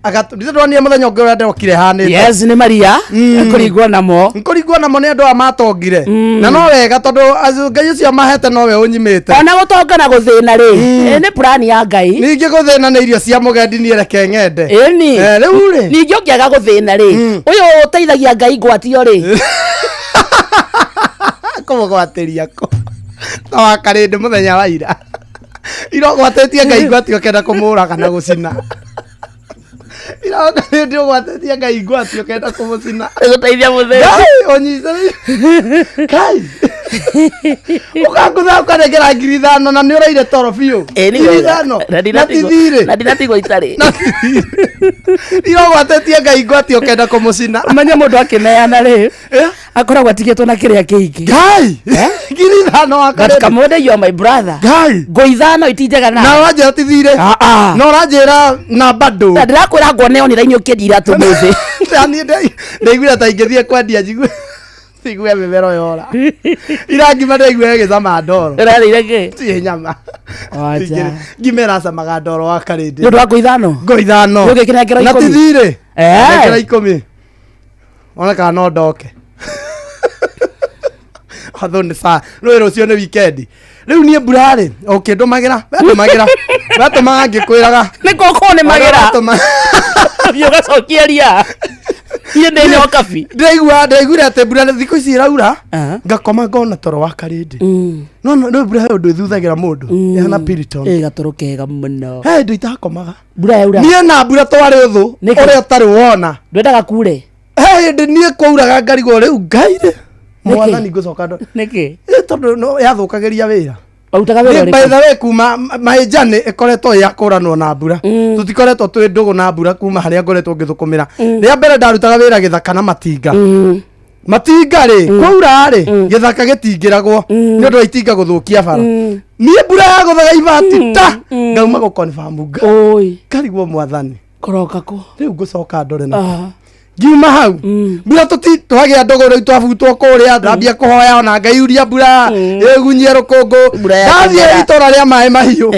ndirĩ ndonire mũthenya ũngĩ ũrĩa ndokire hanĩte. Yes, nĩ Maria. Kũringwo namo. Kũringwo namo nĩ andũ aya matongire. Na no wega tondũ Ngai ũcio amahete nowe ũnyimĩte. Ona gũtonga na gũthĩna rĩ, nĩ plan ya Ngai. Ningĩ gũthĩna nĩ irio cia mũgendi niĩ reke ng'ende. Ĩni. Rĩu rĩ. Ningĩ ũngĩaga gũthĩna rĩ, ũyũ ũteithagia Ngai ngwatio rĩ. Kũmũgwatĩria kũ. Ta wa Karĩndĩ mũthenya wa ira. Irogwatĩtie Ngai ngwatio ũkenda kũmũraga na gũcina. Irakarĩndĩ ũgwatĩtie Ngai ngwatio ũkenda kũmũcina. Gũteithia mũthenya. Ngai ũnyitĩrĩ. Ngai. Ũkangũtha ũkanengera 5,000 na nĩ ũraire toro biũ. 5,000. Na ti thirĩ. Na ndinatigwo itarĩ. Irogwatĩtie Ngai ngwatio ũkenda kũmũcina. Ũmenye mũndũ akĩneana rĩ, akoragwo atigĩtwo na kĩrĩa kĩingĩ. Ngai. 5,000 wa But Karĩndĩ. Kamonde, you are my brother. Ngai. Ngũ 5 iti njega Na ũranjĩra ti thirĩ. Na ũranjĩra na bado. Na ndĩrakwĩra ngone online ũkĩendia iratũ mũthĩ. Na niĩ ndaiguire ta ingĩthiĩ kwendia njigue njigue mĩmero yora. Ira ngima ndaiguire ĩgĩcama ndoro. Ũrarĩire kĩ? Ti nyama. Wanja. Ngima ĩracamaga ndoro wa Karĩndĩ. Nĩ ũndũ wa ngũ 5? Ngũ 5. Ũngĩkĩnengera Na ti 10? thirĩ. Nengera 10. Ona kana no ndoke. Wathwo nĩ saa rũĩ rũcio nĩ weekend. Rĩu niĩ mbura rĩ ũkĩndũmagĩra wetũmagĩra wetũmaga ngĩkwĩraga. Nĩ kũkũ nĩ magĩra. Wetũma- Thiĩ ũgacokia ria. Niĩ ndĩ nyokabi. Ndĩraigua ndĩraiguire atĩ mbura thikũ ici ĩraura ngakoma ngona toro wa karĩndĩ. No no no mbura he ũndũ ĩthuthagĩra mũndũ ĩhana Piriton. Ĩ gatoro kega mũno. He hĩndĩ itakomaga. Mbura yaura. Niĩ na mbura twarĩ ũthũ Nĩkĩ? ũrĩa ũtarĩ wona. Ndwendaga kure. He hĩndĩ niĩ kwauraga ngarigwo rĩu ngai rĩ mwathani ngũcoka ndo. Nĩkĩ? Ĩ tondũ no yathũkagĩria wĩra. Warutaga wĩra Niĩ by ũrĩkũ? the way kuma mahĩnja ĩkoretwo ya kũranwo na mbura tũtikoretwo twĩ ndũgũ na mbura kuma harĩa ngoretwo ngĩthũkũmĩra. Rĩa mbere ndarutaga wĩra gĩthaka na matinga. Matinga rĩ kwaura rĩ gĩthaka gĩtingĩragwo nĩ ũndũ wa itinga gũthũkia bara. Niĩ mbura yagũthaga ibati ta ngauma gũconfirm Oi. ngarigwo mwathani Kũroka kũ? Rĩu ngũcoka ndore na Aha. Ngiuma hau mbura tũti twagĩa ndũgũ rĩu twabutwo kũrĩa ndambia kũhoya ona ngaiuria mbura ĩgunyie rũkũngũ. Mbura ya Ndathiĩ kĩmera. itũra rĩa maĩ mahiũ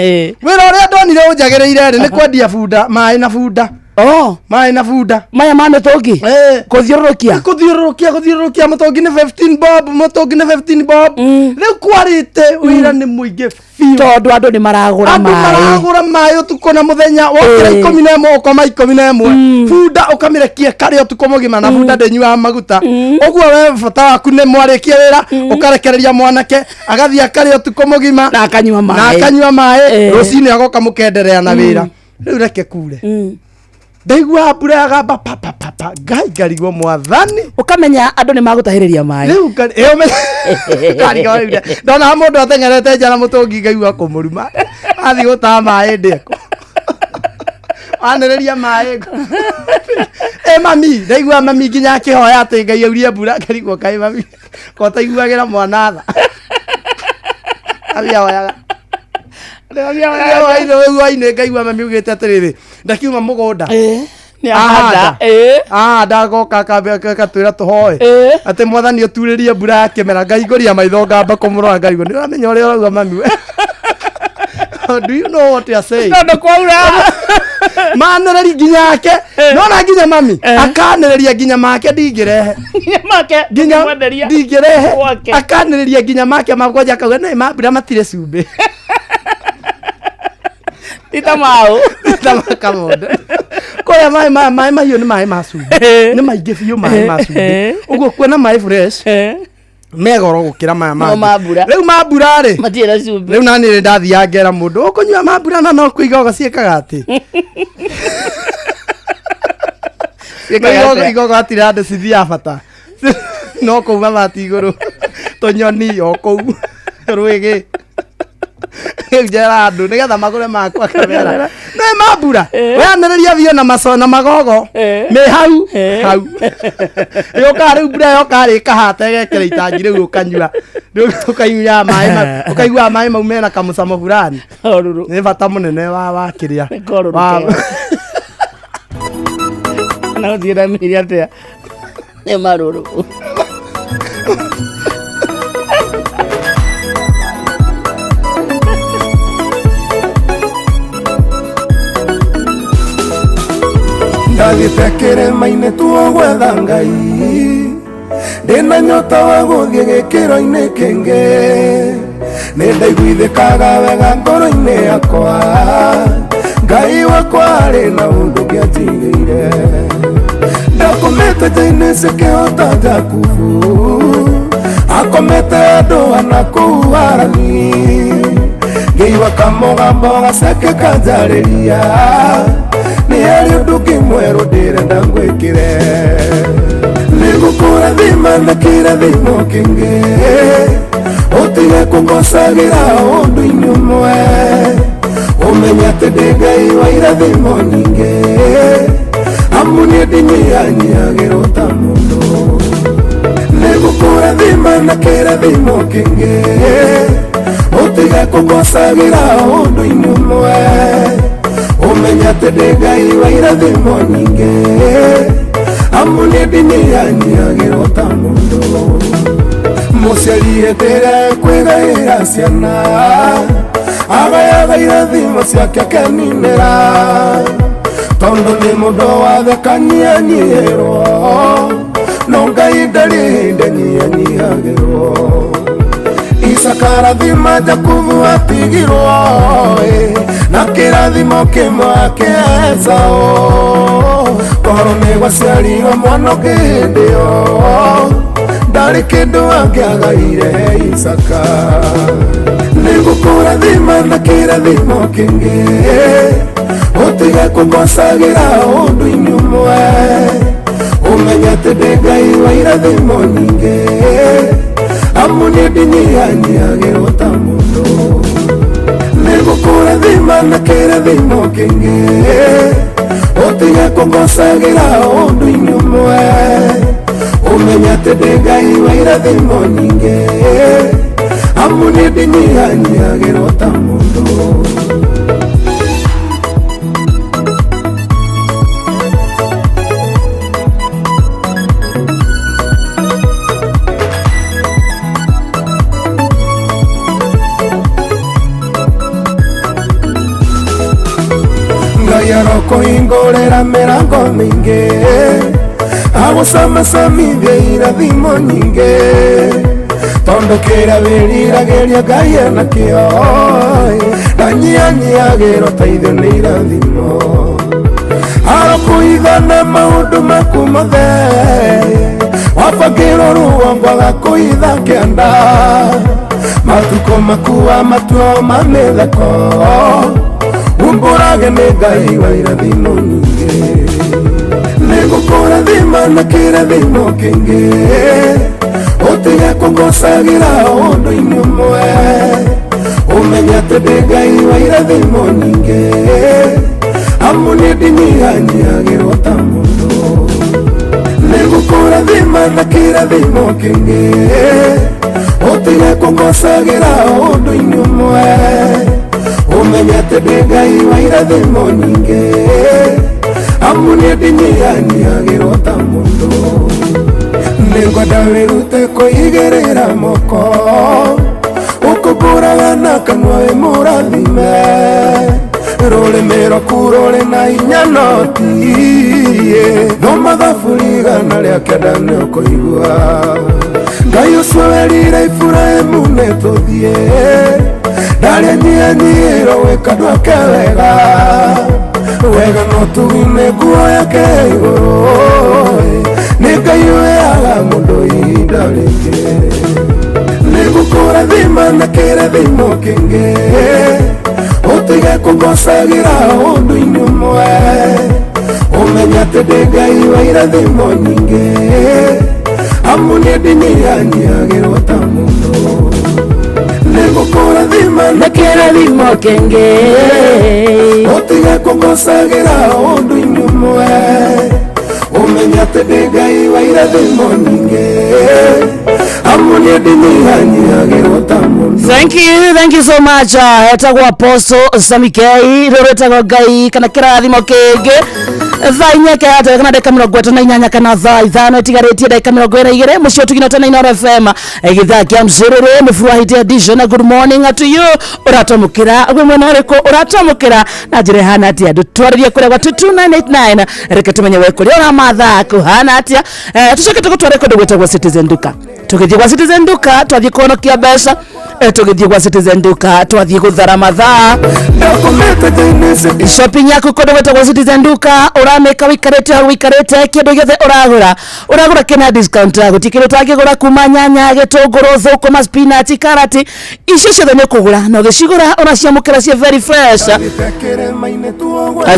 wĩra ũrĩa ndonire ũnjagĩrĩire rĩ nĩ kwendia bunda maĩ na bunda. Oh. Maĩ na bunda. Maya ma mĩtũngi? Kũthiũrũrũkia? Kũthiũrũrũkia kũthiũrũrũkia mũtũngi nĩ 15 bob mũtũngi nĩ 15 bob. Rĩu kwarĩte wĩra nĩ mũingĩ biũ. Tondũ andũ nĩ maragũra andũ maĩ. Maragũra maĩ ũtukũ na mũthenya wokĩra 11 ũkoma 11 bunda ũkamĩrekia karĩa ũtukũ mũgima na bunda ndĩnyuaga maguta ũguo we bata waku nĩ mwarĩkia wĩra ũkarekereria mwanake agathiĩ akarĩa ũtukũ mũgima na akanyua maĩ. Na akanyua maĩ rũcinĩ agoka mũkenderea na wĩra. Rĩu reke kure ndaigua mbura yagamba pa pa pa pa ngai ngarigwo mwathani. Ũkamenya andũ nĩ magũtahĩrĩria maĩ. Rĩu ngarigwo rĩu ndona mũndũ ateng'erete nja na mũtũngi ngaigua kũmũruma athiĩ gũtaha maĩ ndĩko anĩrĩria maĩ ĩ mami ndaigua mami nginya akĩhoya atĩ ngai aurie mbura ngarigwo kaĩ mami ko taiguagĩra mwana tha athiĩ ahoyaga hwainĩ ngaigua mami augĩte atĩrĩrĩ ndakiuma mũgũnda Nĩ ahanda. Ahanda agoka akatwĩra tũhoe atĩ mwathani ũturĩrie mbura ya kĩmera ngaihingũria maitho ngamba kũmũrora ngarigwo nĩ ũramenya ũrĩa ũrauga mami we. Do you know what you are saying? Tondũ kwaura. Manĩrĩri nginya yake nona nginya mami akanĩrĩria nginya make ndingĩrehe. Nginya make nginya ũkĩmwenderia. Ndingĩrehe Gwake. akanĩrĩria nginya make makwanja akauga nĩ ma mbura matirĩ cumbĩ. Ti ta mau. Ta makamonde. Kũrĩa maĩ maya maĩ mahiũ nĩ maĩ ma cumbĩ nĩ maingĩ biũ maĩ ma cumbĩ ũguo kuona maĩ fresh me goro gũkĩra maya No ma mbura. Rĩu ma mbura rĩ Matirĩ na cumbĩ. Rĩu nani rĩ ndathiaga ngera mũndũ ũkũnyua ma mbura na no kũiga ũgaciĩkaga atĩ Ciĩkaga atĩa? Igogo hatirĩ handũ cithiaga bata no kũu mabati igũrũ tũnyoni o kũu rwĩgĩ rĩu njera andũ nĩgetha magũre makwa kamera nĩ mambura weanĩrĩria biũ na maco na magogo mĩ hau hau yũkaga rĩu mbura yoka rĩ ĩkahata ĩgekĩra itangi rĩu ũkanyua rĩu ũkaiguaga maĩ ũkaiguaga maĩ mau mena kamũcamo fulani nĩ bata mũnene wa kĩrĩa Korũrũ wa kega. Na gũtirĩ na mĩri atĩa. Nĩ marũrũ. Ndathiĩte kĩrĩma-inĩ tuo gwetha ngai ndĩna nyota wa gũthiĩ gĩkĩro-inĩ kĩngĩ nĩ ndaiguithĩkaga wega ngoro-inĩ yakwa ngai wakwa arĩ na ũndũ ũngĩanjigĩire ndakomete nja-inĩ cikĩhota Jakubu akomete andũ ana kũu Harani ngĩigua kamũgambo gaceke kanjarĩria nĩ harĩ ũndũ ũngĩ mwerũ ndĩrenda ngwĩkĩre nĩngũkũrathima na kĩrathimo kĩngĩ ũtige kũngocagĩra ũndũ-inĩ ũmwe ũmenye atĩ ndĩ Ngai wa irathimo nyingĩ amu niĩ ndinyihanyiagĩrwo ta mũndũ nĩngũkũrathima na kĩrathimo kĩngĩ ũtige kũngocagĩra ũndũ-inĩ ũmwe ũmenye atĩ ndĩ Ngai wa irathimo nyingĩ amu niĩ ndinyihanyiagĩrwo ta mũndũ mũciari hĩndĩ ĩrĩa ekwĩgaĩra ciana agayaga irathimo ciake akeninĩra tondũ nĩ mũndũ wathekanyihanyihĩrwo no Ngai ndarĩ hĩndĩ anyihanyihagĩrwo. Isaka arathima Jakubu atigirwo na kĩrathimo kĩmwe kĩa Esau korwo nĩ gwaciarirwo mwana ũngĩ hĩndĩ ĩyo ndarĩ kĩndũ angĩagaire Isaka. Nĩngũkũrathima na kĩrathimo kĩngĩ ũtige kũngocagĩra ũndũ-inĩ ũmwe ũmenye atĩ ndĩ Ngai wa irathimo nyingĩ amu niĩ ndinyihanyiagĩrwo ta mũndũ. Nĩngũkũrathima na kĩrathimo kĩngĩ ũtige kũngocagĩra ũndũ-inĩ ũmwe ũmenye atĩ ndĩ Ngai wa irathimo nyingĩ amu niĩ ndinyihanyiagĩrwo ta mũndũ. Ngai arokũhingũrĩra mĩrango mĩingĩ agũcamacamithie irathimo nyingĩ tondũ kĩrĩa wĩriragĩria Ngai enakĩo ndanyihanyiagĩrwo ta ithuĩ nĩ irathimo. Arokũhitha na maũndũ maku mothe wabangĩrwo rũgongo agakũhitha kĩanda matukũ maku wa matuo ma mĩtheko umbũrage nĩ Ngai wa irathimo nyingĩ. Nĩngũkũrathima na kĩrathimo kĩngĩ ũtige kũngocagĩra ũndũ-inĩ ũmwe ũmenye atĩ ndĩ Ngai wa irathimo nyingĩ amu niĩ ndinyihanyiagĩrwo ta mũndũ. Nĩngũkũrathima na kĩrathimo kĩngĩ ũtige kũngocagĩra ũndũ-inĩ ũmwe ũmenye atĩ ndĩ Ngai wa irathimo nyingĩ amu niĩ ndinyihanyiagĩrwo ta mũndũ. Nĩngwenda wĩrute kwĩigĩrĩra moko ũkũmbũraga na kanua wĩ mũrathime rũrĩmĩ rwaku rũrĩ na hinya no tiĩ thoma thaburi 109 nĩũkũigua Ngai ũcio werire Iburahĩmu nĩtũthiĩ ndarĩ anyihanyiirwo gwĩka andũ ake wega wega no tugine nguo yake igũrũ nĩ Ngai ũheaga mũndũ ihinda rĩngĩ. Nĩngũkũrathima na kĩrathimo kĩngĩ ũtige kũngocagĩra ũndũ-inĩ ũmwe ũmenye atĩ ndĩ Ngai wa irathimo nyingĩ amu niĩ ndinyihanyiagĩrwo ta mũndũ. Nĩngũkũrathima na kĩrathimo kĩngĩ ũtige kũngocagĩra ũndũ-inĩ ũmwe ũmenye atĩ ndĩ Ngai wa irathimo nyingĩ amu niĩ ndinyihanyiagĩrwo ta mũndũ. Thank you so much. Etagwo Apostle Sammy K rũrũ etagwo Ngai kana kĩrathimo kĩngĩ thaa inya kĩratega kana ndagĩka 38 kana thaa 5 itigarĩtie ndagĩka 22 mũciĩ ũtugino tena Inooro FM gĩthaa kĩa mcĩrĩrĩ mũbuahite edition. Good morning to you. Ũratwamũkĩra gwĩ mwena ũrĩkũ ũratwamũkĩra na njĩra ĩhana atĩa ndũtwarĩrie kũrĩa gwa 22989 reke tũmenye we kũrĩa ũramatha kũhana atĩa. Tũcoke tũgũtware kũndũ gwĩtagwo Citizen Duka. Tũgĩthiĩ gwa Citizen Duka twathiĩ kũhonokia mbeca, tũgĩthiĩ gwa Citizen Duka twathiĩ gũthara mathaa. Shopping yaku kũndũ gwĩtagwo Citizen Duka ũramĩka wĩikarĩte hau wĩikarĩte kĩndũ gĩothe ũragũra ũragũra kĩna discount gũtirĩ kĩndũ ũtangĩgũra kuma nyanya gĩtũngũrũ thũkũma spinach karati icio ciothe nĩ ũkũgũra na ũgĩcigũra ũraciamũkĩra ciĩ very fresh.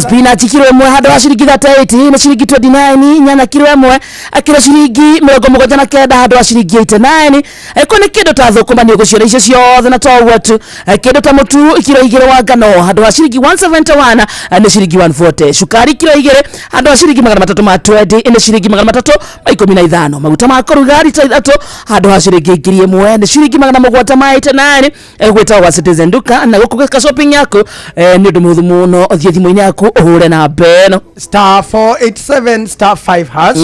Spinach kiro ĩmwe handũ ha ciringi 38 nĩ ciringi 29 nyanya kiro ĩmwe akĩro ciringi 79 handũ ha ciringi 89. Angĩkorwo nĩ kĩndũ ta thũkũma nĩ ũgũciona icio ciothe na to ũguo tu. Kĩndũ ta mũtu kiro 2 wa ngano handũ ha ciringi 171 nĩ ciringi 140. Cukari kiro 2 handũ ha ciringi 320 nĩ ciringi 315. Maguta ma kũruga rita 3 handũ ha ciringi 1000 nĩ ciringi 789. Gwĩtagwo gwa Citizen Duka na gũkũ gwĩka shopping yaku nĩ ũndũ mũhũthũ mũno ũthiĩ thimũ-inĩ yaku ũhũre namba ĩno star 487 star 5 hash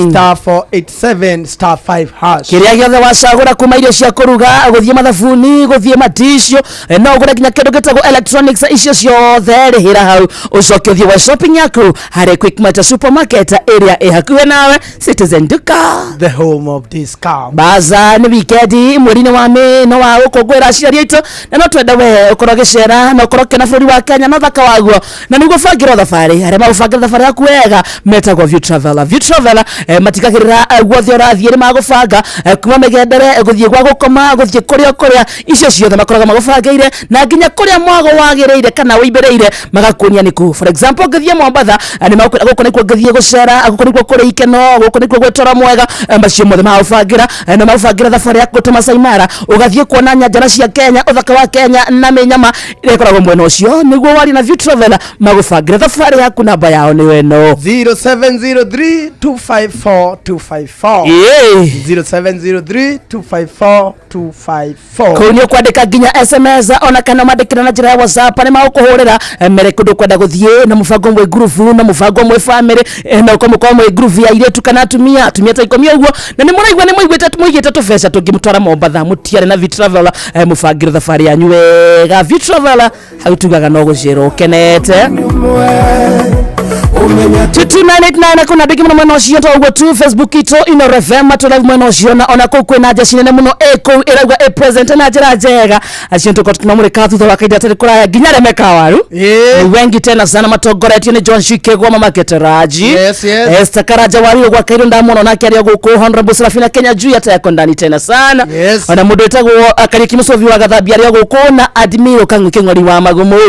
star 487 star 5 hash. Kĩrĩa gĩothe wacagũra kuma irio cia kũruga gũthiĩ mathabu thabuni gũthiĩ maticio, no ũgũre nginya kĩndũ gĩtagwo electronics icio ciothe rĩhĩra hau ũcoke ũthiĩ wa shopping yaku harĩ Quickmart supermarket ĩrĩa ĩ hakuhĩ nawe. Citizen Duka, the home of discount. Baza nĩ wikendi mweri-inĩ wa May no wa gũkũngũĩra aciari aitũ, na no twende we ũkorwo ũgĩcera na ũkorwo ũkĩona bũrũri wa Kenya na ũthaka waguo, na nĩguo bangĩrwo thabarĩ arĩa magũbangĩra thabarĩ yaku wega metagwo View Traveler. View Traveler matigagĩrĩra guothe ũrathiĩ nĩ magũbanga, kuma mĩgendere, gũthiĩ gwa gũkoma, gũthiĩ kũrĩa kũrĩa, icio ciothe makoragwo magũbangĩire, na nginya kũrĩa mwago wagĩrĩire kana wĩimbĩrĩire magakuonia nĩkũ. For example, ũngĩthiĩ Mombatha, nĩ magũkwĩra gũkũ nĩkuo ngĩthiĩ gũcera, gũkũ nĩkuo kũrĩ ikeno, gũkũ nĩkuo gwĩ toro mwega, macio mothe magũbangĩra, na magũbangĩra thabarĩ yaku ta Masai Mara, ũgathiĩ kuona nyanjara cia Kenya, ũthaka wa Kenya na mĩnyama ĩrĩa ĩkoragwo mwena ũcio. Nĩguo warie na View Traveler magũbangĩra thabarĩ yaku. Namba yao nĩ ĩno: 0703 254 254. 0703 254 254. Kũu nĩ ũkwandĩka nginya SMS ona kana mandĩkĩra na njĩra ya WhatsApp, nĩ magũkũhũrĩra, mere kũndũ kwenda gũthiĩ na mũbango mwĩ ngurubu, na mũbango mwĩ family, na ũkorwo mũkorwo mwĩ ngurubu ya airĩtu kana atumia ta 10 ũguo, na nĩ mũraigua nĩ mũiguĩte mũigĩte tũbeca tũngĩmũtwara Mombatha mũtiarĩ na View Traveler, mũbangĩre thabarĩ yanyu wega. View Traveler hau tugaga no gũcĩrwo ũkenete. 22989 kuna andũ aingĩ mũno mwena ũcio, to ũguo tu, Facebook itũ Inooro FM tũ live mwena ũcio, na ona kũu kwĩna njeci nene mũno ĩ kũu ĩrauga ĩ present na njĩra njega. Acio tũkorwo tũkĩmamũrĩka thutha wa kahinda gatarĩ kũraya nginya arĩa mekaga waru. Nĩ wengi tena sana matongoretio nĩ John Shikegwa, Mama Keteraji. Yes. Esther Karanja Wario gwa Kairo ndamuona nake arĩa gũkũ, Honorable Serafina Kenya juu hata yako ndani tena sana. Ona mũndũ wĩtagwo Kariuki Mũcovi wa Gathambia arĩa gũkũ, na Admiro Kang'u Kĩng'ori wa Magumu.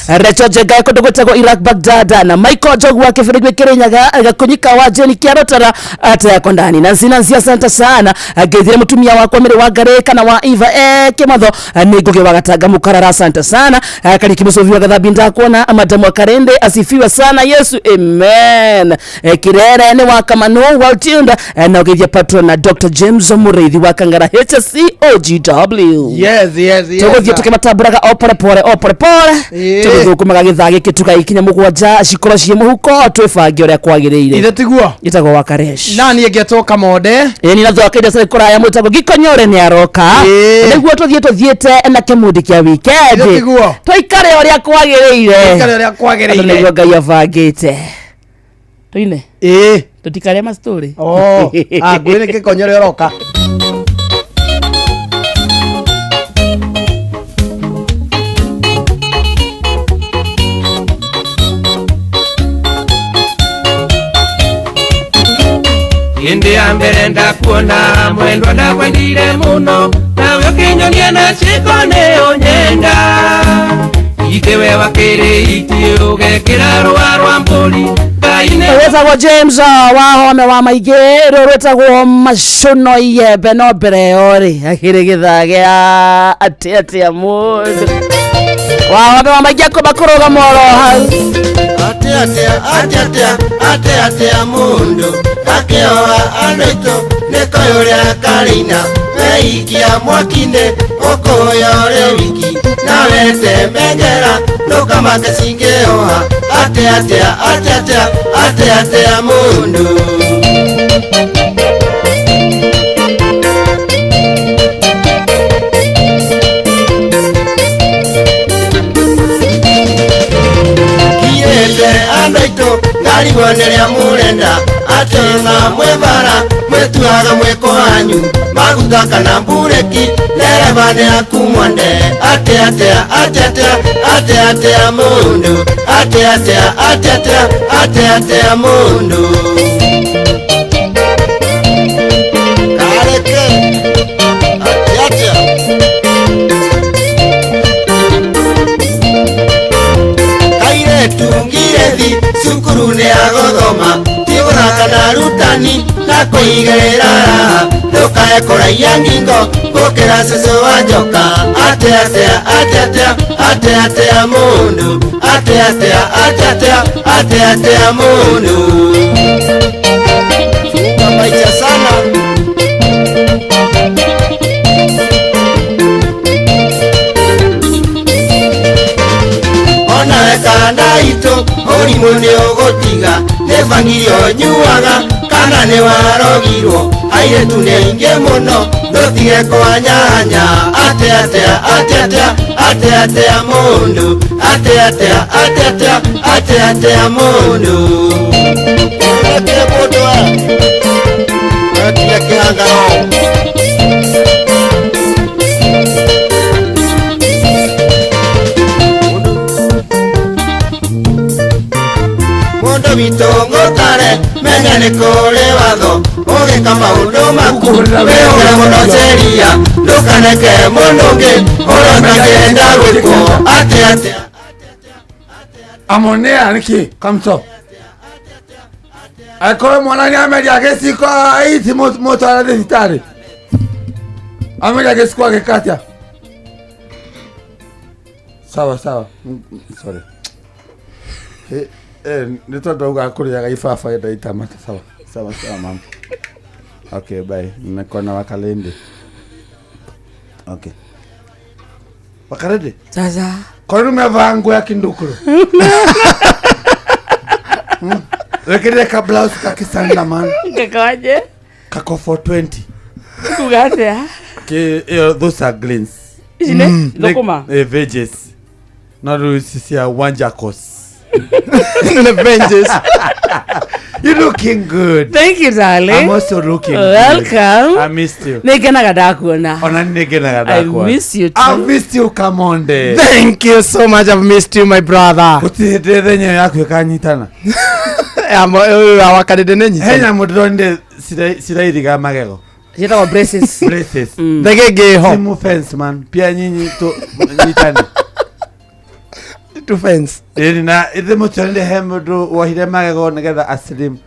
Rachel Jenga kũndũ gwĩtagwo Iraq Baghdad, na Michael Njogu wa Kĩbĩrĩgwe Kĩrĩnyaga, Gakunyika wa Jeni Kĩarotara ata yako ndani. Nancy Nancy, asante sana. Ngeithire mũtumia wakwa Mĩrĩ wa Ngarĩ kana wa Eva Kĩmatho, nĩ Ngũgĩ wa Gatanga Mũkarara, asante sana. Kariuki Mũcovi wa Gathambi ndakuona. Madamu wa Karende, asifiwe sana Yesu, amen. Kirere nĩ wa Kamanu, well tuned, na ũgeithia patron na Dr James Mũrĩithi wa Kangara HCOGW. Yes. Tũgũthiĩ tũkĩmatambũraga o pore pore o pore pore, tũgĩthũkũmaga gĩthaa gĩkĩ tũgagĩkinya 7 cikorwo ciĩ mũhuko, twĩbange ũrĩa kwagĩrĩire. Ithe tiguo. Gĩtagwo wa Karesh. Nani ĩngĩtwo Kamonde? Ĩni na thwaka iria cirĩ kũraya mwĩtagwo Gikonyore nĩ aroka. Nĩguo tũthiĩ tũthiĩte na kĩmundi kĩa wikendi. Ithe tiguo. Tũikare ũrĩa kwagĩrĩire. Tũikare ũrĩa kwagĩrĩire. Andũ nĩguo Ngai abangĩte tũine. Tũtikarĩa mastori. Oh, ah, ngwĩre Gĩkonyore ũroka. Hĩndĩ ya mbere ndakuona mwendwa ndakwendire mũno, nawe ũkĩnyonia na ciĩko nĩ ũnyenda. Ithe we wakĩrĩ itĩ ũgekĩra rũa rwa mbũri Ngai nĩ Wĩtagwo James wa Home wa Maingĩ, rũrũ rwĩtagwo Macuno Iyembe, no mbere ĩyo rĩ akĩrĩ gĩthaa gĩa atĩ atĩa mũndũ wa Home wa Maingĩ akũmba kũrũgama oro hau. Atia atia atia atia atia atia mundu akĩoa andũ aitũ nĩkoĩ ũrĩa karĩina weikia mwaki-inĩ ũkũya ũrĩ wiki nawe temengera ndũkamake cingĩoha atia atia atia atia atia atia mundu. Kiete andũ aitũ ngarigwo nĩrĩa mũrenda atĩ ona mwĩ bara mwĩtuaga mwĩko wanyu maguta kana mbureki ndereba nĩ aku mwende atĩ atĩa atĩ atĩa atĩ atĩa mũndũ atĩ atĩa atĩ atĩa atĩ atĩa mũndũ kareke atĩ atĩa. Kairetu ngirethi cukuru nĩ agũthoma ti gũthaka na arutani na kũigĩrĩra raha ndũkae kũraiya ngingo gũkĩra cũcũ wa njoka atĩ atĩa atĩ atĩa atĩ atĩa mũndũ atĩ atĩa atĩ atĩa atĩ atĩa mũndũ. Maicha sana. Ona Kanda itũ ũrimũ nĩ ũgũtiga nĩ bangiri ũnyuaga kana nĩ warogirwo airĩtu nĩ aingĩ mũno ndũtige kwanyanya atĩa atĩa atĩa atĩa atĩa atĩa mũndũ atĩa atĩa atĩa atĩa atĩa atĩa mũndũ Atĩa mũndũ atĩa kĩhangaro. Mũndũ witũ ngũtare menya nĩ kũrĩ watho ũgĩka maũndũ maku wĩhũre mũno sheria ndũkaneke mũndũ ũngĩ ũrona kenda gwĩkwo atĩa atĩa. Amonea niki kamso. Akorwo mwana nĩ ameria gĩciko aici mũtware thibitarĩ. Ameria gĩciko agĩkatia. Sawa sawa. Sorry. Nĩ tondũ auga kũrĩaga ibaba ndaita mata. Sawa sawa sawa mama. Okay, bye. Nimekuona Wakalende. Okay. Wakalende? Sasa. Kwa nini umevaa nguo ya kindukulu? Wekele ka blouse ka kisanda man. Kakaje? Kako 420. Kugatea. Ke those are greens. Isine? Lokoma. Veggies. Not sisi ya wanjakos. The veggies. You looking good. Thank you, darling. I'm also looking good. Welcome. I missed you. Nĩngenaga ndakuona. Ona nĩngenaga ndakuona. I miss you too. I missed you, Kamonde. Thank you so much. I've missed you, my brother. Gũtirĩ hĩndĩ thenya yaku ĩkanyitana. Wakarĩndĩ nĩ nyitana. He nyamũ ndĩronire cirairiga magego. Ciĩtagwo braces. Braces. Thege ĩngĩ ho. Simu fence man. Pia nyinyi tu nyitane. Tu fence. Ĩni na ithe mũtionire he mũndũ wohire magego nĩgetha aslim.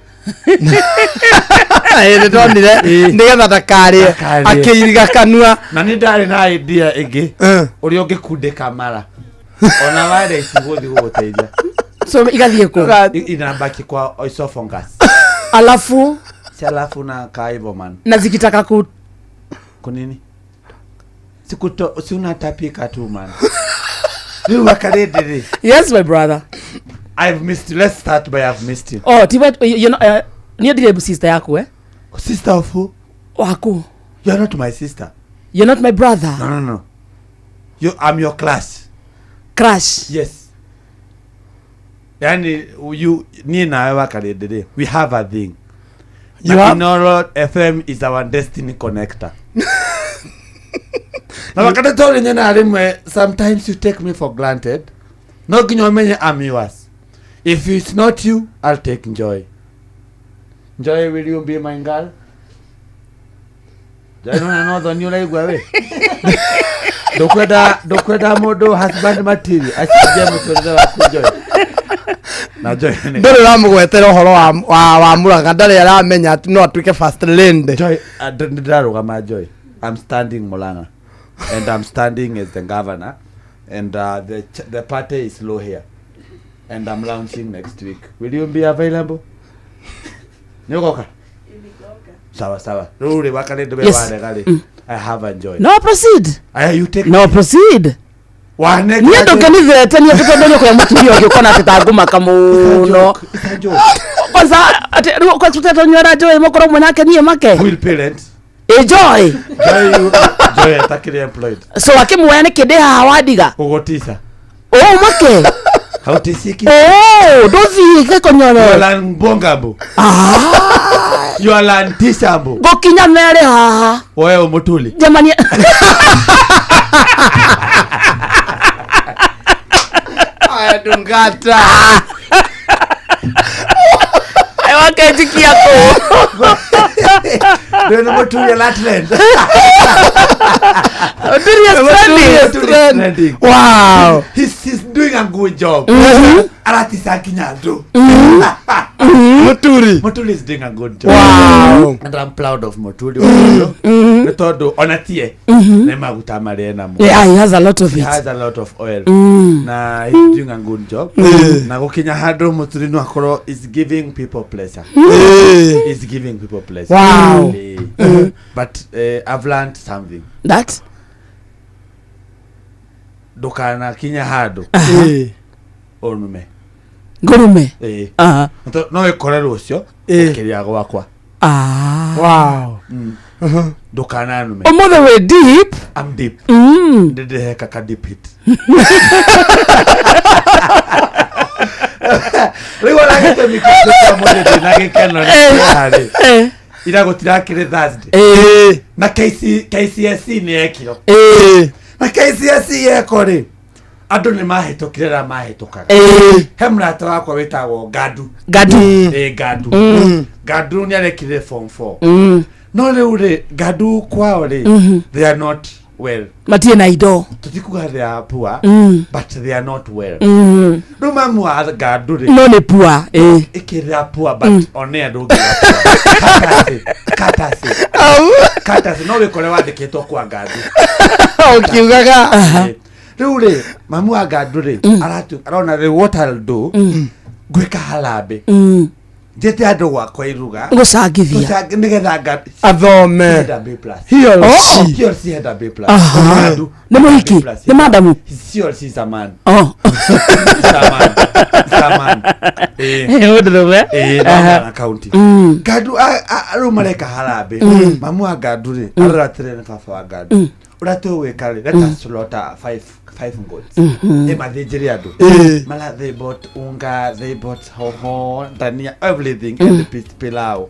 Ĩĩ ndonire nĩgetha ndakarĩe akĩiriga kanua. Na nĩ ndarĩ na idea ĩngĩ ũrĩa ũngĩkundĩka mara. Ona ware itigũthiĩ gũgũteithia. So igathiĩ kũ? Inabaki kwa esophagus. Alafu? Si alafu na kaibo man. Na zikitaka ku kunini? Sikuto si unatapika tu man. Rĩu Wakarĩndĩ rĩ. Yes, my brother. I've missed you. Let's start by I've missed you. Oh, tiba you know niĩ ndirĩ sister yaku eh? Sister of who? Waku. You're not my sister. You're not my brother. No, no, no. I'm your crush. Crush? Yes. Yani you niĩ nawe Wakarĩndĩ rĩ, we have a thing. You have? Inoro FM is our destiny connector. Na wakati tondũ nyena rĩmwe sometimes you take me for granted. No nginya ũmenye I'm yours. If it's not you, I'll take Joy. Joy, will you be my girl? Joy, no no thoni ũraigua we. Ndukwenda mũndũ husband material acenjie mũtũrĩre waku Joy. Na Joy nĩ ndũrĩ ũramũgwetera ũhoro wa Murang'a ndarĩ aramenya atĩ no atuĩke first lady. Joy, ndĩrarũgama Joy. I'm standing Murang'a and I'm standing as the governor and the party is low here and I'm launching next week. Will you be available? Nĩũgoka? Sawa sawa. Rĩu rĩ Wakarĩndĩ we warega rĩ. I have enjoyed. No proceed. Aya you take No proceed. Wane niĩ ndũkenithete niĩ tondũ nĩ ũkũrĩa mũtumia ũngĩ ũkona atĩ tangũmaka mũno. Kwanza atĩ rĩu kwa tũtetonyora Joy mũkorwo mwĩ nake niĩ make. Will parent. Ĩ Joy. Joy atakĩrĩ employed. So akĩmuoya nĩkĩ ndĩ haha wandiga? Ũgũtica. Ũ make. Hautisiki. Oh, ndũthiĩ gĩkonyore. You are mbongambo. Ah. You are lantishambo. Ngũkinya merĩ haha. Wewe ũmũtuli. Jamani. Aya ndungata. Wakenjikia kũ. Ndĩna mũturi Latland. Mũturi is trending. Wow. He's doing a good job. Aratisa nginya andũ. Muturi. Muturi is doing a good job. Wow. And I'm proud of Muturi. Nĩ tondũ ona tie nĩ maguta marĩa namo. Yeah, he has a lot of He it. has a lot of oil. Na he's doing a good job. Na gũkinya handũ Muturi no akorwo is giving people pleasure. Is giving people pleasure. Wow. But I've learned something. That? Ndũkanakinya handũ Ũnume. Ngũrume. Ĩĩ. Aha. No ĩkore rũcio ũkĩrĩa gwakwa. Ah. Wow. Ndũkananume. Ũmũthĩ wĩ deep. I'm deep. Ndĩndĩheka ka deep hit. Rĩu ona gĩtũmi kĩa mũthĩ ndĩna gĩkeno nĩ kĩarĩ. Ira gũtirakĩrĩ Thursday. Na KCSE nĩ yekirwo. Na KCSE yekwo rĩ, andũ nĩ mahĩtũkire arĩa mahĩtũkaga. He mũrata wakwa wĩtagwo Ngadu. Ngadu. Ĩĩ, Ngadu. Ngadu nĩ arekire form 4. No rĩu rĩ, Ngadu kwao rĩ, they are not well. Matirĩ na indo. Tũtikuga they are poor, but they are not well. Rĩu mamu wa Ngadu rĩ, No nĩ poor. Ĩĩ. ĩkĩrĩra poor but one andũ ũngĩ katasi katasi no wĩkore wandĩkĩtwo kwa Ngadu. Ũkiugaga. Rĩu rĩ, mamu wa Ngadu rĩ, arona rĩu what I'll do, ngwĩka harambĩ. Njĩte andũ gwakwa iruga. Gũcangithia. Nĩgetha Ngadu Athome. He had a B plus. He or she. He or she had a B plus. Aha. Ngadu. Nĩ mũhiki? B plus. Nĩ madamu? She or she is a man. Oh. Is a man. Is a man. Ĩĩ. Mũndũrũme. Ĩĩ, no Aha. na county. Ngadu rĩu mareka harambĩ. Mamu wa Ngadu rĩ, arora atĩrĩrĩ nĩ baba wa Ngadu. Ũrĩa tũgwĩka rĩ, let us slaughter five goats. Ĩ mathĩnjĩre andũ. Mara they bought unga, they bought hoho, ndania, everything and the pilau.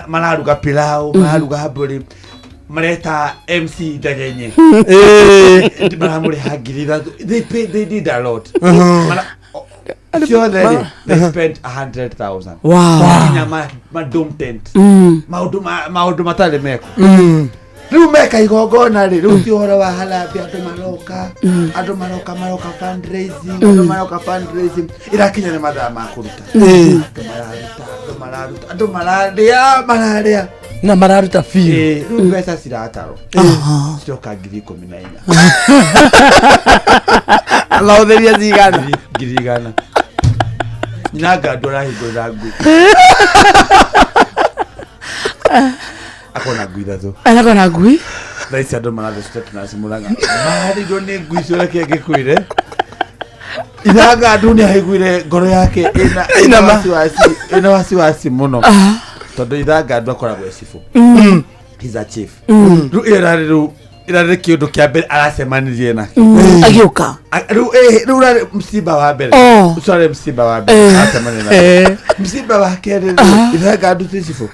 Mararuga pilau, mararuga mbũri. Mareta MC Ndegenye. Maramũrĩha 3,000. They paid, they did a lot. Ciothe rĩ, they spent 100,000. Wow. Nginya ma dome tent. Maũndũ matarĩ meko. Rĩu meka igongona rĩ, rĩu ti ũhoro wa harambĩ, andũ maroka, andũ maroka maroka fundraising, andũ maroka fundraising. Irakinya nĩ mathaa ma kũruta. Andũ mararuta, andũ mararuta, andũ mararĩa, mararĩa. Na mararuta biũ. Ĩĩ, rĩu mbeca ciratarwo. Ciroka 14,000. Mahũthĩria cigana? 100,000. Nyina Ngadu arahingũrĩra ngui. Akona ngui ithatũ. Arakona ngui. Thaa ici andũ marathecete tunacimũraga. Mararĩirwo nĩ ngui icio reke ngĩkwĩre. Itha Ngadu nĩ aiguire ngoro yake ĩna wasiwasi, ĩna wasiwasi mũno. Tondũ itha Ngadu akoragwo e cibũ. He's a chief. Rĩu ĩrarĩ rĩu ĩrarĩ kĩũndũ kĩa mbere aracemanirie nakĩo. Agĩũka. Rĩu rĩu ũrarĩ msiba wa mbere. Ũcio arĩ msiba wa mbere aracemania nakĩo. Msiba wa kerĩ rĩ, itha Ngadu ti cibũ.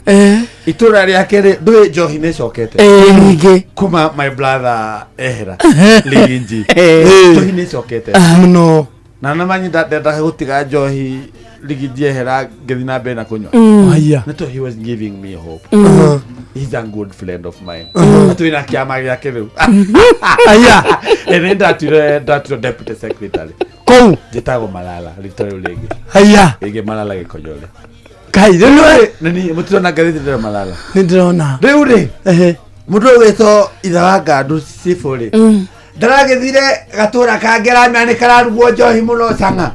Itũra rĩake rĩ, ndũĩ njohi nĩ ĩcokete. Ningĩ. Kuma my brother ehera Liginji. Njohi nĩ ĩcokete. Mũno. Na namanyi ndendaga gũtiga njohi Liginji ehera ngĩthiĩ na mbere na kũnyua. Aya. Nĩ tondũ he was giving me hope. He's a good friend of mine. Twĩ na kĩama gĩake rĩu. Aya. Ĩ nĩ ndatuire deputy secretary. Kũu. Njĩtagwo Malala rĩtwa rĩu rĩngĩ. Aya. Rĩngĩ Malala Gĩkonyore. Kai, rĩu rĩ, nĩ mũtirona ngathĩti ndĩrona Malala. Nĩ ndĩrona. Rĩu rĩ, mũndũ ũyũ wĩtwo ithe wa Ngadu cibũ rĩ, ndaragĩthire gatũra kangĩ aramenya nĩ kararugwo njohi mũno cang'a.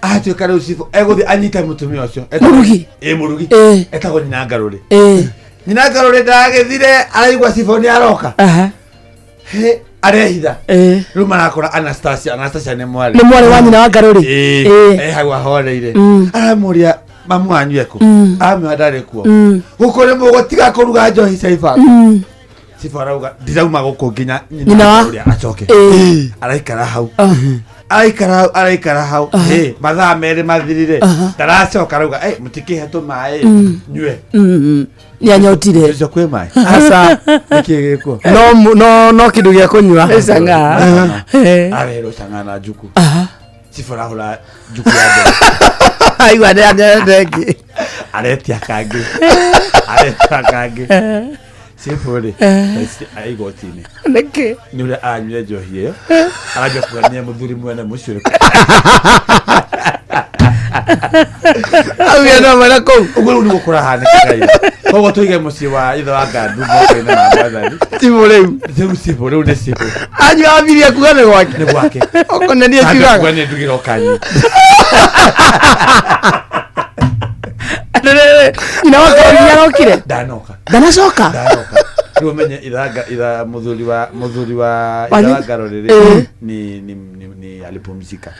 Atuĩka rĩu cibũ egũthiĩ anyite mũtumia ũcio. Mũrugi. Ĩ mũrugi. Etagwo nyina Ngarũrĩ. Nyina Ngarũrĩ ndaragĩthire araigua cibũ nĩ aroka. He, arehitha. Rĩu marakora Anastasia, Anastasia nĩ mwarĩ. Nĩ mwarĩ wa nyina wa Ngarũrĩ. Ĩĩ. Eh hau ahoreire. Aramũria mamu wanyu ekũ. Aramwĩra ndarĩ kuo. Gũkũ nĩ mũgũtiga kũruga njohi cia ibango. Cibũ arauga ndirauma gũkũ nginya Nyina wa- ũrĩa acoke. Araikara hau. Araikara hau, araikara hau. Ĩ, mathaa merĩ mathirire. Ndaracoka arauga, "Eh, mũtikĩhe tũmaĩ nyue." Nĩ anyotire. Ũcio kwĩ maĩ. Aca. Nĩkĩ gĩkuo? No no kĩndũ gĩa kũnyua. Cang'a. Arerwo cang'a na njuku. Cibũ arahũra njuku ya mbere. Aigua nĩ anyende ĩngĩ. Aretia kangĩ. Aretia kangĩ. Cibũ rĩ, thaa ici arĩ igoti-inĩ. Nĩkĩ? Nĩ ũrĩa aranyuire njohi ĩyo. Aranjia kuga nĩ mũthuri mwene mũciĩ ũrĩkũ. Auge no mwena kũu. Ũguo rĩu nĩguo kũrahanĩka gai. Koguo tũige mũciĩ wa ithe wa Ngadu moko-inĩ ma Mwathani. Cibũ rĩu. Rĩu cibũ, rĩu nĩ cibũ. Anyua ambirie kuga nĩ gwake. Nĩ gwake. Okorwo nĩ niĩ Ambia njugaga. kuga nĩ ndugĩra ũkanyua. Nyina wa Ngarũrĩ nĩ arokire. Ndanoka. Ndanacoka. Ndanoka. Rĩu ũmenye itha mũthuri wa Wa itha wa nyina. Ngarũrĩ rĩ, ni alipumzika.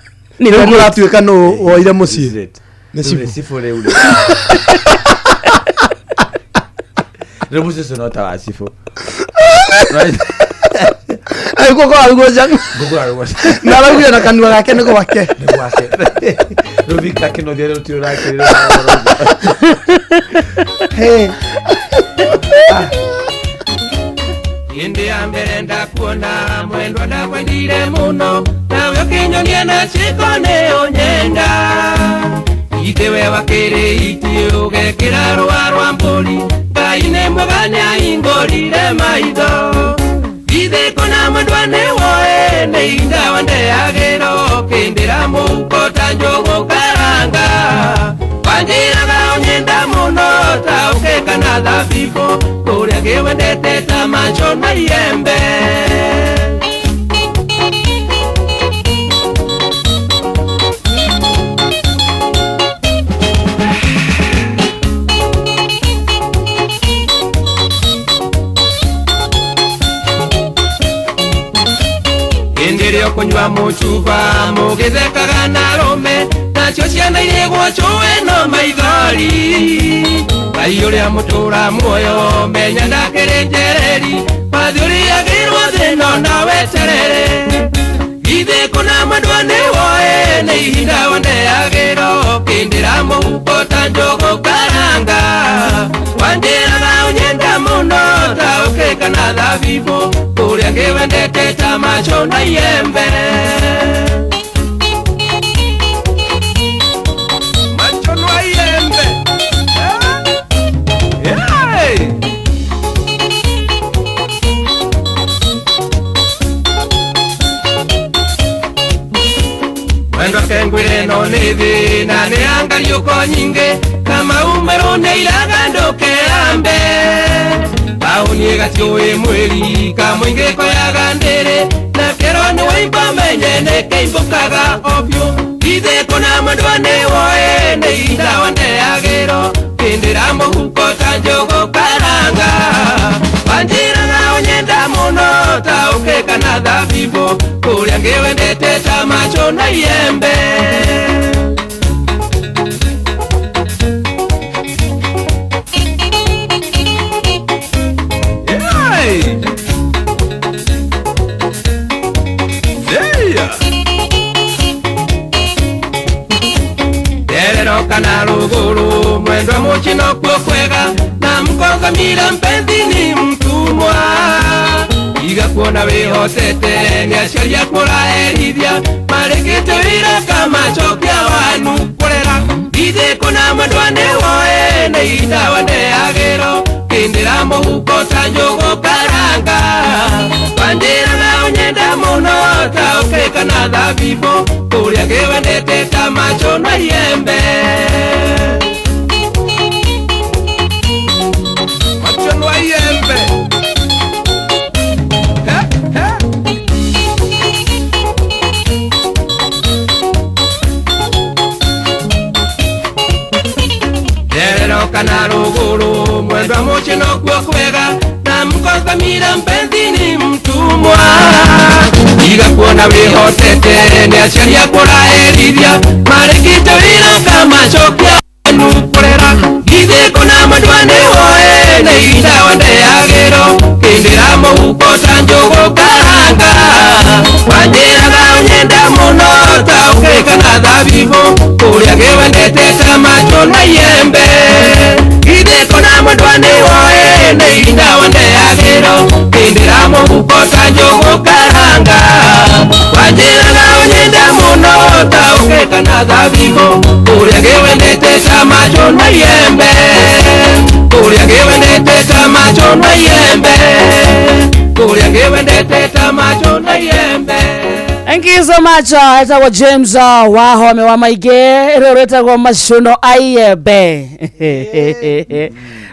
Rĩu kũratuĩka nũ woire mũciĩ nĩ Rĩu cibũ cibũ rĩu rĩ. Rĩu mũciĩ ũcio no ta wa cibũ. Gũkũ arugwo njang'a Ngũkũ arugwo na araugire na kanua gake nĩ gwake nĩ gwake. Rĩu Victor Kĩnuthia rĩu ti ũrakĩrĩra. Hey. Hĩndĩ ya mbere ndakuona mwendwa ndakwendire mũno nawe ũkĩnyonia na ciĩko nĩ ũnyenda ithe we wakĩrĩ iti ũgekĩra rũa rwa mbũri Ngai nĩ mwega nĩahingũrire maitho ithe kũna mwendwa nĩ woe nĩ indawa ndeagĩro kĩndĩra mũhuko ta njũgũ karanga wanjĩraga ũnyenda mũno ta ũkeka na thabibũ kũrĩa ngĩwendete ta macho na iembe. Hĩndĩ ĩrĩa ũkũnyua mũcuba mũgĩthekaga na arũme nacio ciana irĩgwo cũĩ no maithori Ngai ũrĩa mũtũra muoyo menya ndakĩrĩ njereri mathiũriagĩrwo thĩna na weterere githĩ kũna mwendwa nĩ woe nĩ ihinda wandeagĩro kĩndĩra mũhuko ta njũgũ karanga wanjĩraga ũnyenda mũno ta ũkĩka na thabibũ kũrĩa ngĩwendete ta macho na iembe. Macho na iembe. Hey! Mwendwa kengwire no nĩ thĩna nĩ angariũko nyingĩ kama umerwo nĩ iraga ndũkeambe taũni ĩgatiũĩ mwĩri kamũingĩ koyaga ndĩrĩ na kĩro nĩ waimba menye nĩ kĩimbũkaga o biũ githĩ kũna mwendwa nĩ woe nĩ indawa ndeagĩro kĩndĩra mũhuko ta njũgũ karanga wanjĩraga ũnyenda mũno ta ũkĩka na thabibũ kũrĩa ngĩwendete ta macho na iembe. Hey! Yeah! Terero kana ruguru mwendwa muchino kuo kwega na mkongamira mpenzi ni mtumwa iga kuona wihotete nĩ aciari akũraherithia marĩkĩte wĩra kamacokia wanu kũrera githĩ kũna mwendwa nĩ woe nĩ indawa ndeagĩro kĩndĩra mũhuko ta njũgũ karanga wanjĩraga ũnyenda mũno ta ũkĩka na thabibũ kũrĩa ngĩwendete ta macho na iembe. Macho na iembe. Terero kana ruguru mwendwa muchino kuo kwega na mkongamira mpenzi ni mtumwa iga kuona wihotete nĩ aciari akũraherithia marĩkĩte wĩra kamacokia wanu kũrera githĩ kũna mwendwa nĩ woe nĩ indawa ndeagĩro kĩndĩra mũhuko ta njũgũ karanga wanjĩraga ũnyenda mũno ta ũkĩka na thabibũ kũrĩa ngĩwendete ta macho na iembe githĩ kũna mwendwa nĩ woe nĩ indawa ndeagĩro kĩndĩra mũhuko ta njũgũ karanga wanjĩraga ũnyenda mũno ta ũkĩka na thabibũ kũrĩa ngĩwendete ta macho na iembe kũrĩa ngĩwendete ta macho na iembe kũrĩa ngĩwendete ta macho na iembe. Thank you so much. Etagwo James Wahome wa Maingĩ rĩu rĩtagwo Macuno Aiembe.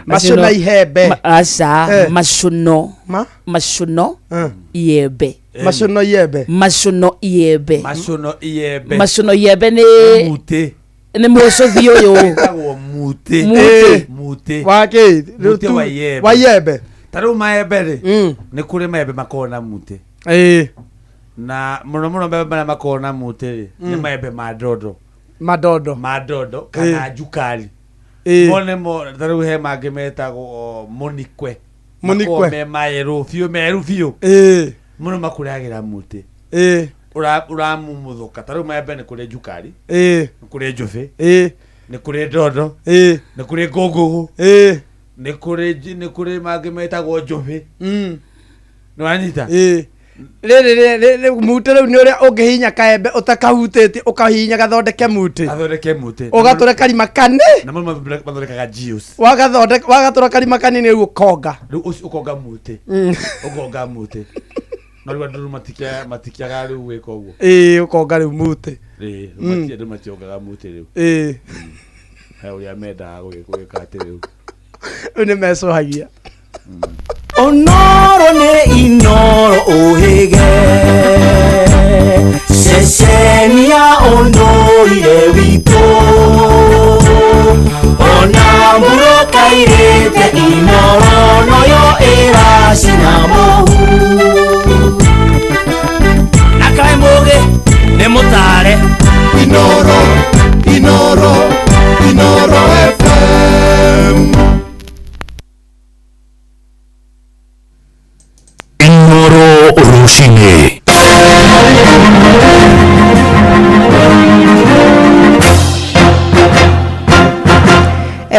Macuno Ihembe. Aca Macuno. Macuno Iembe. Macuno Iembe. Macuno Iembe. Macuno Iembe. Macuno Iembe nĩ Mũtĩ. Nĩ mũcũthi ũyũ. Wĩtagwo mũtĩ. Mũtĩ. Mũtĩ. Wa kĩ? Mũtĩ wa iembe. Wa iembe. Ta rĩu maembe rĩ, nĩ kũrĩ maembe makoragwo na mũtĩ. Ĩĩ. Na mũno mũno maembe marĩa makoragwo na mũtĩ rĩ nĩ maembe ma ndondo. Madondo. Ma ndondo kana njukari. Ĩĩ. Mo nĩmo ta rĩu he mangĩ metagwo mũnikwe. Mũnikwe. Makoragwo me mayellow biũ meru biũ. Ĩĩ. Mũno makũragĩra mũtĩ. Ĩĩ. Ũramumuthũka ta rĩu maembe nĩ kũrĩ njukari. Ĩĩ. Nĩ kũrĩ njũbĩ. Ĩĩ. Nĩ kũrĩ ndondo. Ĩĩ. Nĩ kũrĩ ngũngũgũ. Ĩĩ. Nĩ kũrĩ nĩ kũrĩ mangĩ metagwo njũbĩ. Nĩ wanyita? Ĩĩ. Rĩrĩ rĩ mũtĩ rĩu nĩ ũrĩa ũngĩhihinya kaembe ũtakahutĩtie ũkahihinya gathondeke mũtĩ. Gathondeke mũtĩ. Ũgatũre karima kane. Na mo mathondekaga juice. Wagathondeka wagatũra karima kanini rĩu ũkonga. Rĩu ũcio ũkonga mũtĩ. Ũkonga mũtĩ. No rĩu andũ matikiaga rĩu gwĩka ũguo. Ĩĩ ũkonga rĩu mũtĩ. Ĩĩ andũ mationgaga mũtĩ rĩu. Ĩĩ. He ũrĩa mendaga gwĩka atĩ rĩu. Rĩu nĩ mecũhagia. Onoro nĩ Inoro ũhĩge ceceni ya ũndũire witũ ona mbura kairĩte Inoro noyo ĩracina mũhu na kaĩ mũgĩ nĩ mũtare. Inoro, Inoro, Inoro FM. Inoro rũcinĩ.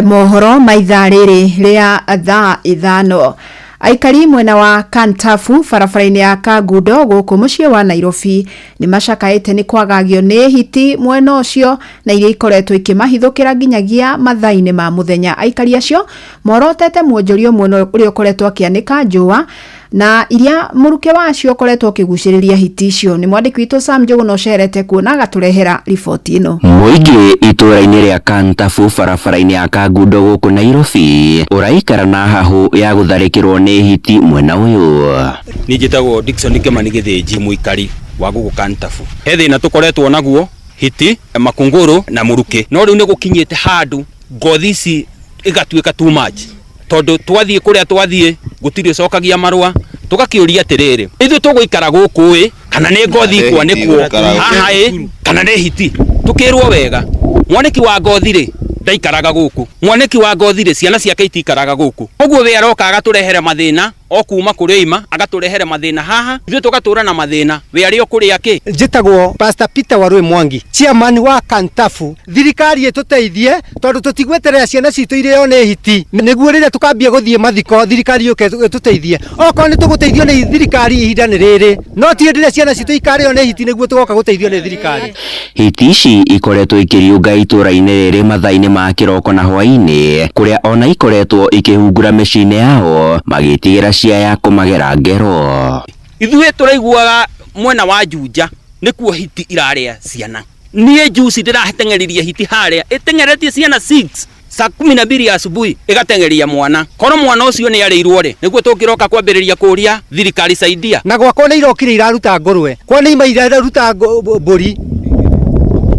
Mohoro ma ithaa rĩrĩ rĩa thaa 5. Aikari mwena wa Kantafu barabara-inĩ ya Kangundo gũkũ mũciĩ wa Nairobi nĩ macakaĩte nĩ kwagagio nĩ hiti mwena ũcio na iria ikoretwo ikĩmahithũkĩra nginyagia mathaa-inĩ ma mũthenya. Aikari acio morotete mwonjoria ũmwe ũrĩa ũkoretwo akĩanĩka njũa na iria mũrukĩ wacio ũkoretwo ũkĩgucĩrĩria hiti icio. Nĩ mwandĩki witũ Sam Njũgũna ũcerete kuona agatũrehera riboti ĩno. Mũingĩ itũũra-inĩ rĩa Kantafu barabara-inĩ ya Kangundo gũkũ Nairobi ũraikara na hahũ ya gũtharĩkĩrwo nĩ hiti mwena ũyũ. Niĩ njĩtagwo Dickson Kĩmani Gĩthĩnji mũikari wa gũkũ Kantafu. He thĩna tũkoretwo naguo hiti makunguru na mũrukĩ, no rĩu nĩ gũkinyĩte handũ ngothi ici ĩgatuĩka too much, tondũ twathiĩ kũrĩa twathiĩ gũtirĩ ũcokagia marũa. Tũgakĩũria atĩrĩrĩ, ithuĩ tũgũikara gũkũ ĩ kana nĩ ngothi ikwanĩkwo haha ĩ kana nĩ hiti? Tũkĩrwo wega mwanĩki wa ngothi rĩ ndaikaraga gũkũ, mwanĩki wa ngothi rĩ ciana ciake itikaraga gũkũ, ũguo we aroka agatũrehere mathĩna o kuma kũrĩa ima agatũrehere mathĩna haha, ithuĩ tũgatũra na mathĩna, we arĩ o kũrĩa kĩ. Njĩtagwo Pastor Peter Warui Mwangi, chairman wa Kantafu. Thirikari ĩtũteithie tondũ tũtigweterera ciana citũ irĩo nĩ hiti, nĩguo rĩrĩa tũkambia gũthiĩ mathiko thirikari yũke ĩtũteithie. Okorwo nĩ tũgũteithio nĩ thirikari ihinda nĩ rĩrĩ, no ti hĩndĩ ĩrĩa ciana citũ ikarĩo nĩ hiti nĩguo tũgoka gũteithio nĩ thirikari. Hiti ici ikoretwo ikĩriũnga itũũra-inĩ rĩrĩ mathaa-inĩ ma kĩroko na hwaĩ-inĩ, kũrĩa ona ikoretwo ikĩhungura mĩciĩ-inĩ yao magĩtigĩra ciaya kũmagera ngero. Ithuĩ tũraiguaga mwena wa Juja nĩkuo hiti irarĩa ciana. Niĩ juice ndĩrateng'eririe hiti harĩa ĩteng'eretie ciana 6 saa 12 asubuhi ĩgateng'eria mwana. Korwo mwana ũcio nĩ arĩirwo rĩ, nĩguo tũngĩroka kwambĩrĩria kũria thirikari saidia. Na gwakwa nĩ irokire iraruta ngũrwe, kwa nĩ ima iraruta mbũri,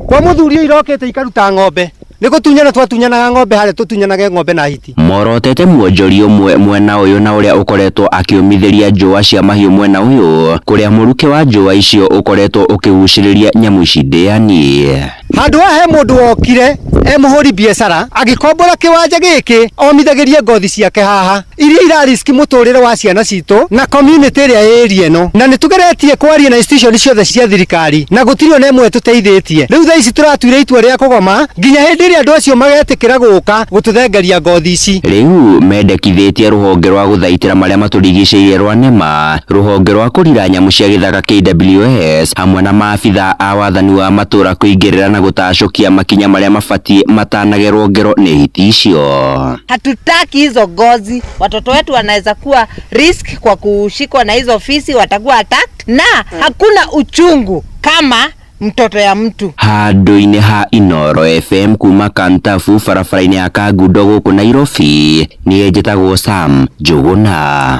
kwa mũthuri ũyũ irokĩte ikaruta ng'ombe. Nĩ gũtunyana twatunyanaga ng'ombe harĩa tũtunyanage ng'ombe na hiti. Morotete mwonjoria ũmwe mwena ũyũ na ũrĩa ũkoretwo akĩũmithĩria njũa cia mahiũ mwena ũyũ, kũrĩa mũrukĩ wa njũa icio ũkoretwo ũkĩgucĩrĩria nyamũ ici ndĩani. Handũ haha he mũndũ wokire e mũhũri biacara agĩkombora kĩwanja gĩkĩ omithagĩrie ngothi ciake haha iria irariski mũtũrĩre wa ciana citũ na community ĩrĩa ĩ area ĩno, na nĩ tũgeretie kwaria na institution ciothe cia thirikari na gũtirĩ ona ĩmwe tũteithĩtie. Rĩu thaa ici tũratuire itua rĩa kũgoma nginya hĩndĩ ĩrĩa andũ acio magetĩkĩra gũka gũtũthengeria ngothi ici. Rĩu mendekithĩtie rũhonge rwa gũthaitĩra marĩa matũrigicĩirie rwa NEMA, rũhonge rwa kũrira nyamũ cia gĩthaka KWS, hamwe na maabitha a wathani wa matũũra kũingĩrĩra na gũtacũkia makinya marĩa mabatiĩ matanagerwo ngero nĩ hiti icio. Hatutaki hizo ngozi, watoto wetu wanaweza kuwa risk kwa kushikwa na hizo fisi, watakuwa attacked na hakuna uchungu kama mtoto ya mtu. Handũ-inĩ ha Inoro FM kuma Kantafu barabara-inĩ ya Kangundo gũkũ Nairobi, niĩ njĩtagwo Sam Njũgũna.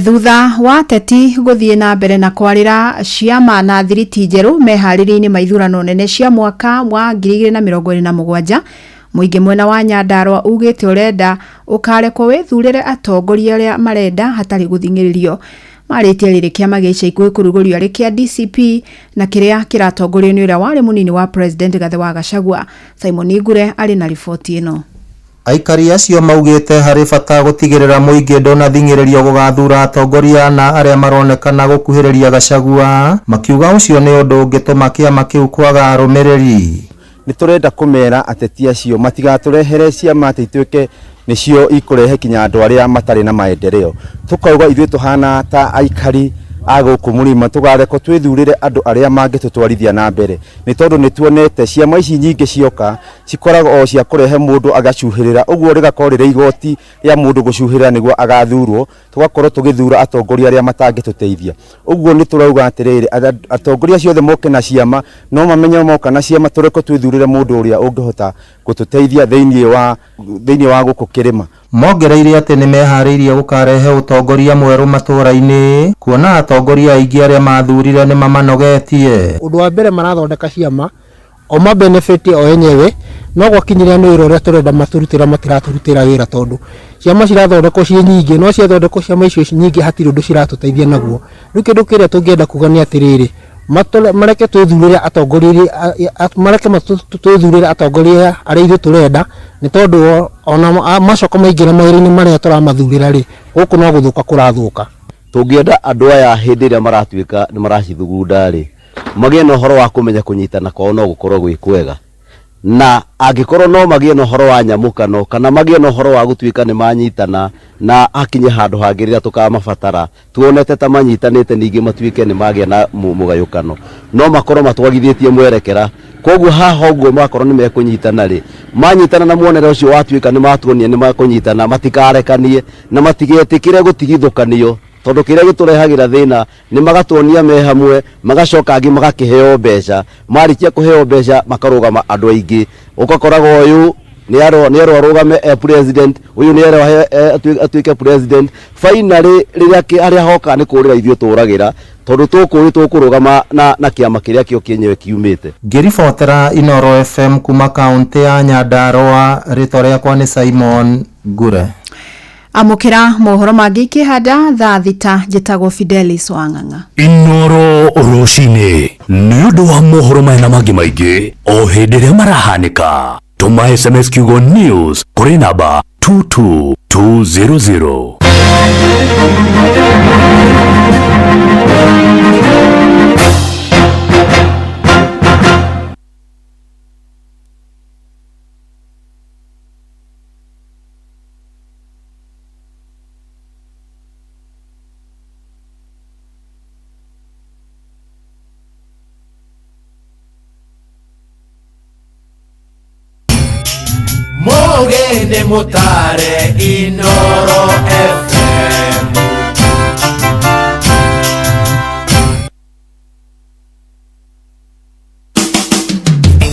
Thutha wa ateti gũthiĩ na mbere na kwarĩra ciama na thiriti njerũ meharĩria-inĩ ma ithurano nene cia mwaka wa 2027, mũingĩ mwena wa Nyandarua ugĩte ũrenda ũkarekwo wĩthurĩre atongoria arĩa marenda hatarĩ gũthing'ĩrĩrio. Marĩtie rĩrĩ kĩama gĩa ica ikuhĩ kũrugũrio arĩ kĩa DCP na kĩrĩa kĩratongorio nĩ ũrĩa warĩ mũnini wa president Gathe wa Gachagua. Simon Ngure arĩ na riboti ĩno. Aikari acio maugĩte harĩ bata gũtigĩrĩra mũingĩ ndũnathing'ĩrĩrio gũgathura atongoria na arĩa maronekana gũkuhĩrĩria Gachagua, makiuga ũcio nĩ ũndũ ũngĩtũma kĩama kĩu kwaga arũmĩrĩri. Nĩ tũrenda kũmera ateti acio matigatũrehere ciama atĩ ituĩke nĩcio ikũrehe kinya andũ arĩa matarĩ na maendeleo. Tũkauga ithuĩ tũhana ta aikari a gũkũ mũrĩma tũgarekwo twĩthurĩre andũ arĩa mangĩtũtwarithia na mbere, nĩ tondũ nĩ tuonete ciama ici nyingĩ cioka cikoragwo o cia kũrehe mũndũ agacuhĩrĩra, ũguo rĩgakorwo rĩrĩ igoti rĩa mũndũ gũcuhĩrĩra nĩguo agathurwo, tũgakorwo tũgĩthura atongoria arĩa matangĩtũteithia. Ũguo nĩ tũrauga atĩrĩrĩ, atongoria acio othe moke na ciama, no mamenye moka na ciama tũrekwo twĩthurĩre mũndũ ũrĩa ũngĩhota gũtũteithia thĩinĩ wa gũkũ kĩrĩma. Mongereire atĩ nĩ meharĩirie gũkarehe ũtongoria mwerũ matũũra-inĩ, kuona atongoria aingĩ arĩa mathurire nĩ mamanogetie. Ũndũ wa mbere marathondeka ciama o ma benefit o enyewe, no gwakinyĩrĩra nĩ wĩra ũrĩa tũrenda matũrutĩra matiratũrutĩra wĩra, tondũ ciama cirathondekwo ciĩ nyingĩ, no ciathondekwo ciama icio nyingĩ hatirĩ ũndũ ciratũteithia naguo. Rĩu kĩndũ kĩrĩa tũngĩenda kuga nĩ atĩrĩrĩ, mareke twĩthurĩre atongoria, mareke twĩthurĩre atongoria arĩa ithuĩ tũrenda, nĩ tondũ ona macoka maingĩra mawĩra-inĩ marĩa tũramathurĩra rĩ, gũkũ no gũthũka kũrathũka. Tũngĩenda andũ aya hĩndĩ ĩrĩa maratuĩka nĩ maracithugunda rĩ, magĩe na ũhoro wa kũmenya kũnyitana kwao no gũkorwo gwĩ kwega, na angĩkorwo no magĩe na ũhoro wa nyamũkano kana magĩe na ũhoro wa gũtuĩka nĩ manyitana na akinye handũ hangĩ rĩrĩa tũkamabatara tuonete ta manyitanĩte, ningĩ matuĩke nĩ magĩa na mũgayũkano, no makorwo matwagithĩtie mwerekera. Koguo haha ũguo makorwo nĩ mekũnyitana rĩ, manyitana na muonere ũcio watuĩka nĩ matuonia nĩ makũnyitana, matikarekanie na matigetĩkĩre gũtigithũkanio, tondũ kĩrĩa gĩtũrehagĩra thĩna nĩ magatuonia me hamwe, magacoka angĩ magakĩheo mbeca, marĩkia kũheo mbeca makarũgama andũ aingĩ, ũgakoraga ũyũ nĩ erwo arũgame e president, ũyũ nĩ erwo atuĩke president. Finally rĩrĩa harĩa hoka nĩ kũrĩra ithuĩ tũragĩra, tondũ tũkũrĩ tũkũrũgama na kĩama kĩrĩa kĩo kĩenyewe kiumĩte. Ngĩribotera Inooro FM kuma kaunti ya Nyandarua, rĩtwa rĩakwa nĩ Simon Ngure. Amũkĩra mohoro mangĩ ikĩhanda thaa 6. Njĩtagwo Fidelis Wang'ang'a. Inooro rũcinĩ nĩ ũndũ wa mohoro maya na mangĩ maingĩ o hĩndĩ ĩrĩa marahanĩka. Tũma SMS kiugo news kũrĩ namba 22200. Mugende mutare Inooro FM.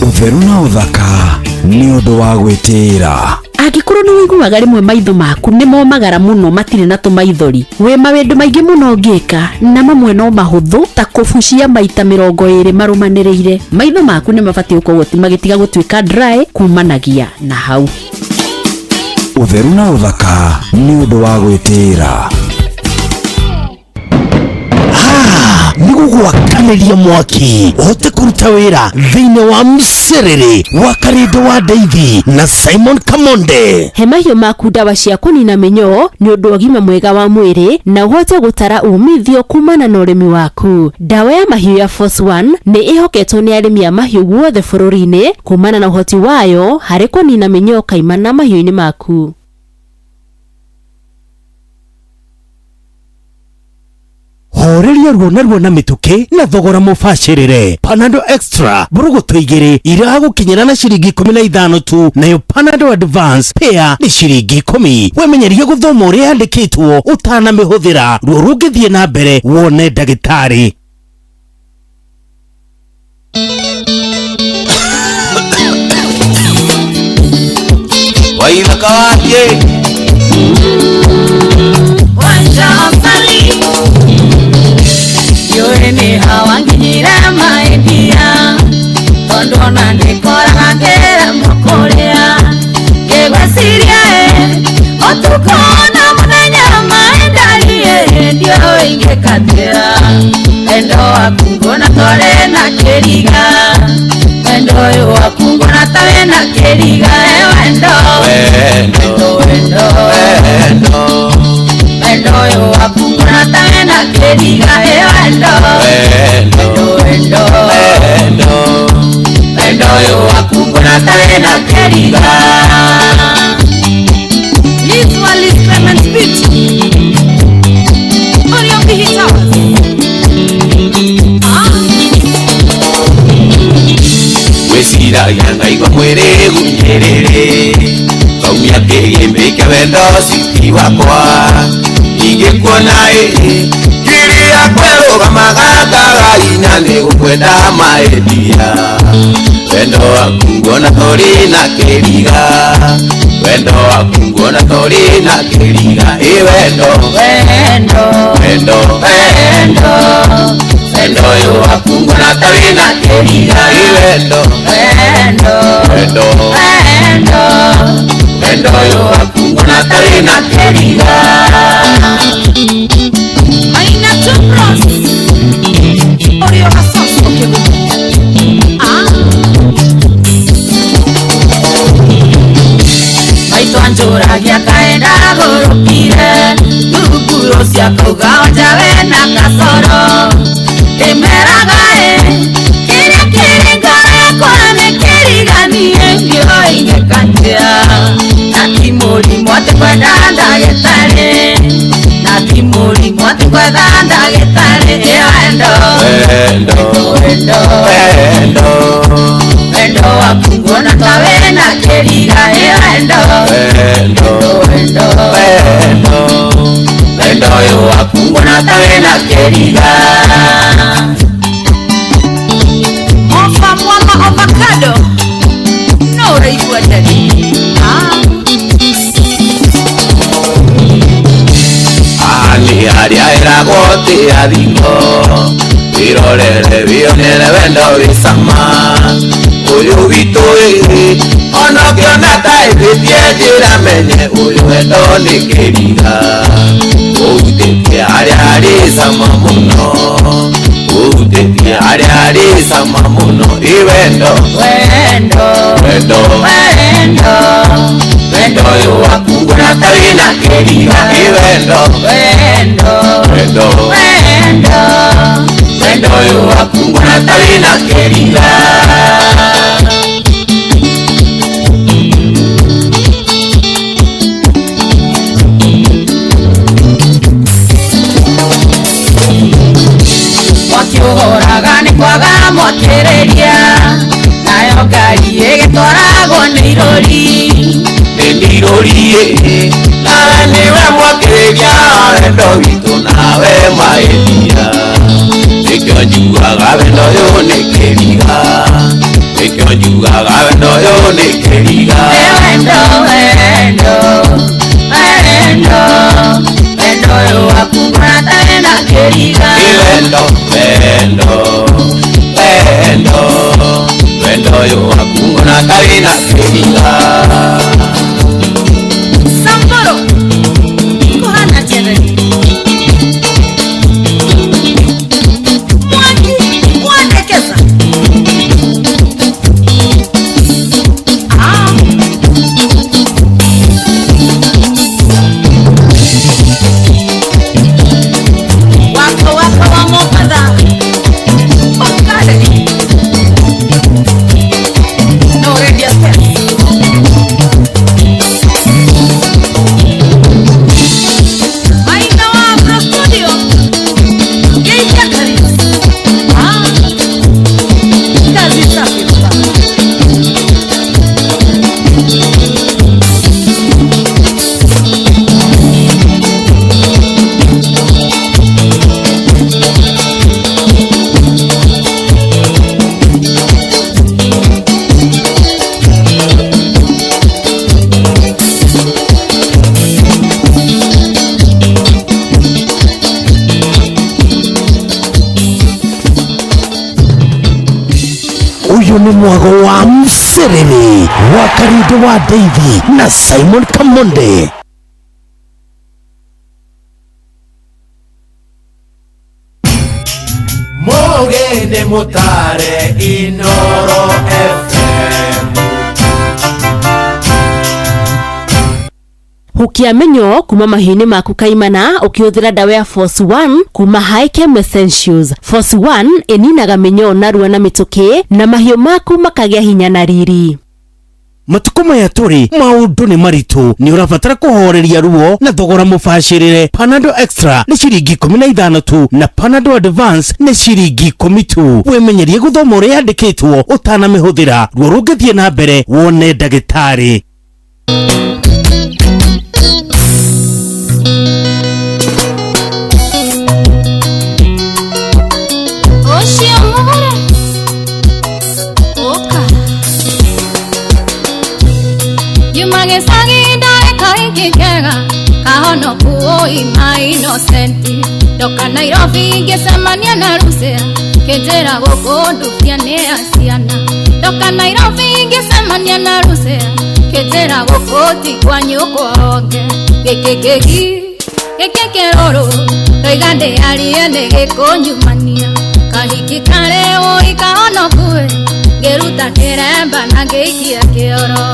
Ũtheru na ũthaka nĩ ũndũ wa gwĩtĩĩra. Angĩkorwo nĩ ũiguaga rĩmwe maitho maku nĩ momagara mũno matirĩ na tũmaithori, wĩ mawĩndũ maingĩ mũno ũngĩka na mamwe no mahũthũ ta kũbucia maita 20 marũmanĩrĩire. Maitho maku nĩ mabatiĩ gũkorwo magĩtiga gũtuĩka dry kumanagia na hau. Ũtheru na ũthaka nĩ ũndũ wa gwĩtĩĩra. Nĩ gũgwakanĩria mwaki ũhote kũruta wĩra thĩinĩ wa mcerere wa Karĩndũ wa Ndeithi na Simon Kamonde. He mahiũ maku ndawa cia kũnina mĩnyoo nĩ ũndũ wa ũgima mwega wa mwĩrĩ na ũhote gũtara umithio kumana na ũrĩmi waku. Ndawa ya mahiũ ya Force 1 nĩ ĩhoketwo nĩ arĩmi a mahiũ guothe bũrũri-inĩ kumana na ũhoti wayo harĩ kũnina mĩnyoo kaimana mahiũ-inĩ maku. Horeria ruo na ruo na mĩtũkĩ na thogora mũbacĩrĩre. Panadol Extra mbũrũgũtũ 2 iragũkinyĩra na ciringi 15 tu, nayo Panadol Advance pea nĩ ciringi 10. Wemenyerie gũthoma ũrĩa yandĩkĩtwo ũtanamĩhũthĩra, ruo rũngĩthiĩ na mbere wone ndagĩtarĩ. Waithaka wake Wanja Yore hawanginyira maidia Tondo na ndikora ngera mokorea Ngegweciria otuko na muthenya maendarie ndio ingeka torĩ na kĩriga wendo ũyũ waku nguona ta wĩna kĩriga ĩ wendo wendo wendo wendo wendo ũyũ waku nguona ta wĩna kĩriga ĩ wendo wendo wendo wendo wendo ũyũ waku nguona ta wĩna kĩriga. Liz Wallis Clement Beat. Orion Hit Towers. Wĩciragia ngaigua mwĩrĩ gunyĩrĩrĩ ngaumia kĩgĩmbĩ kĩa wendo citi wakwa ingĩkuona ĩ ngiri yakwa ĩrũgamaga ngaga inya nĩ gũkwenda maendia wendo waku nguona tũrĩ na kĩriga wendo waku nguona tũrĩ na kĩriga ĩ wendo wendo wendo wendo wendo ũyũ waku nguona ta wĩna kĩriga ĩ wendo wendo wendo wendo wendo ũyũ waku nguona ta wĩna kĩriga. Maina Tupros. Orio Gasos Okego. Maitũ anjũragia kaĩ ndagũrũkire thunguro cia kũuga onja wĩna kacoro ndĩmeraga ĩ kĩrĩa kĩrĩ ngoro yakwa nĩ kĩriganie ndiũĩ ingĩkanjia na ti mũrimũ atĩ kwenda ndagĩtarĩ na ti mũrimũ atĩ kwetha ndagĩtarĩ ĩ wendo wendo wendo wendo wendo waku nguona ta wĩna kĩriga ĩ wendo wendo wendo wendo wendo ũyũ waku nguona ta wĩna kĩriga. Ofa mwama avocado. No ũraigua ndari. Nĩ harĩa ĩragwo ti athingo wĩrorere wĩonere wendo wĩ cama ũyũ witũ ĩ ona ũngĩona ta ĩhĩtie njĩra menye ũyũ wendo nĩ kĩriga ũhutĩtie harĩa harĩ cama mũno ũhutĩtie harĩa harĩ cama mũno ĩ wendo wendo wendo wendo wendo ũyũ waku nguona ta wĩna kĩriga ĩ wendo wendo wendo wendo wendo ũyũ waku nguona ta wĩna kĩriga. Mwaki ũhoraga nĩ kwaga mwakĩrĩria nayo ngari ĩgĩtwaragwo nĩ irũri nĩ ndirũri nawe nĩwe mwakĩrĩria wendo witũ nawe maendia nĩkĩo njugaga wendo ũyũ nĩ kĩriga nĩkĩo njugaga wendo ũyũ nĩ kĩriga. Ĩ wendo wendo wendo wendo ũyũ waku nguona ta wĩna kĩriga Ĩ wendo wendo wendo wendo ũyũ waku nguona ta wĩna kĩriga. Samboro. Kuhana Jeremy. Mwangi Mwandekeza. Wako wako wa Mombatha. Okale. No radio test. Maina wa Afro Studio. Geita Karis. Kazi safi baba. Ũyũ nĩ mwago wa mserere wa Karindo wa Davy na Simon Kamonde. Mugendi Nĩ mũtare Inoro FM. Hukia mĩnyoo kuma mahiũ-inĩ maku kaimana ũkĩhũthĩra ndawa ya Force 1 kuma Hikem Essentials. Force 1 ĩninaga mĩnyoo narua na mĩtũkĩ na mahiũ maku makagĩa hinya na riri. Matukũ maya tũrĩ maũndũ nĩ maritũ, nĩ ũrabatara kũhoreria ruo na thogora mũbacĩrĩre. Panadol Extra nĩ ciringi 15 tu na Panadol Advance nĩ ciringi 10 tu. Wĩmenyerie gũthoma ũrĩa yandĩkĩtwo ũtanamĩhũthĩra. Ruo rũngĩthiĩ na mbere wone ndagĩtarĩ. Ũcio mũgũre ũka Yuma gĩcagi ndarĩ kahiki kega kahonoku ũima innocent ndoka Nairobi ngĩcemania na Russia kĩnjĩra gũkũ ndubia nĩ ya ciana ndoka Nairobi ngĩcemania na Russia kĩnjĩra gũkũ ti kwa nyũkwa onge gĩkĩ kĩgi gĩkĩ kĩrũrũ ndoiga ndĩarie nĩ gĩkũnyumania kahiki karĩ ũi kahonoku ngĩruta kĩremba na ngĩikia kĩoro.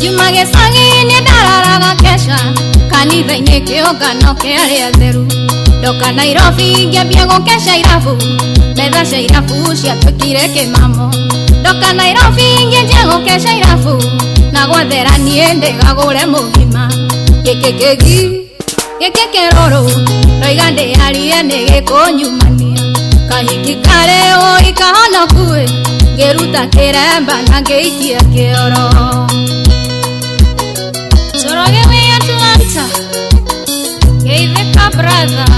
Juma gĩcagi nĩ ndararaga kesha kanitha-inĩ kĩũngano kĩa arĩa atheru ndoka Nairobi ngĩambia gũkesha irabu metha cia irabu ciatuĩkire kĩmamo ndoka Nairobi ngĩanjia gũkesha irabu na gwathera niĩ ndĩgagũre mũgima gĩkĩ kĩgi gĩkĩ kĩrũrũ ndoiga ndĩarie nĩ gĩkũnyumania kahiki karĩ ũi kahonoku ngĩruta kĩremba na ngĩikia kĩoro. Njoroge wĩ Atlanta geithĩka brother.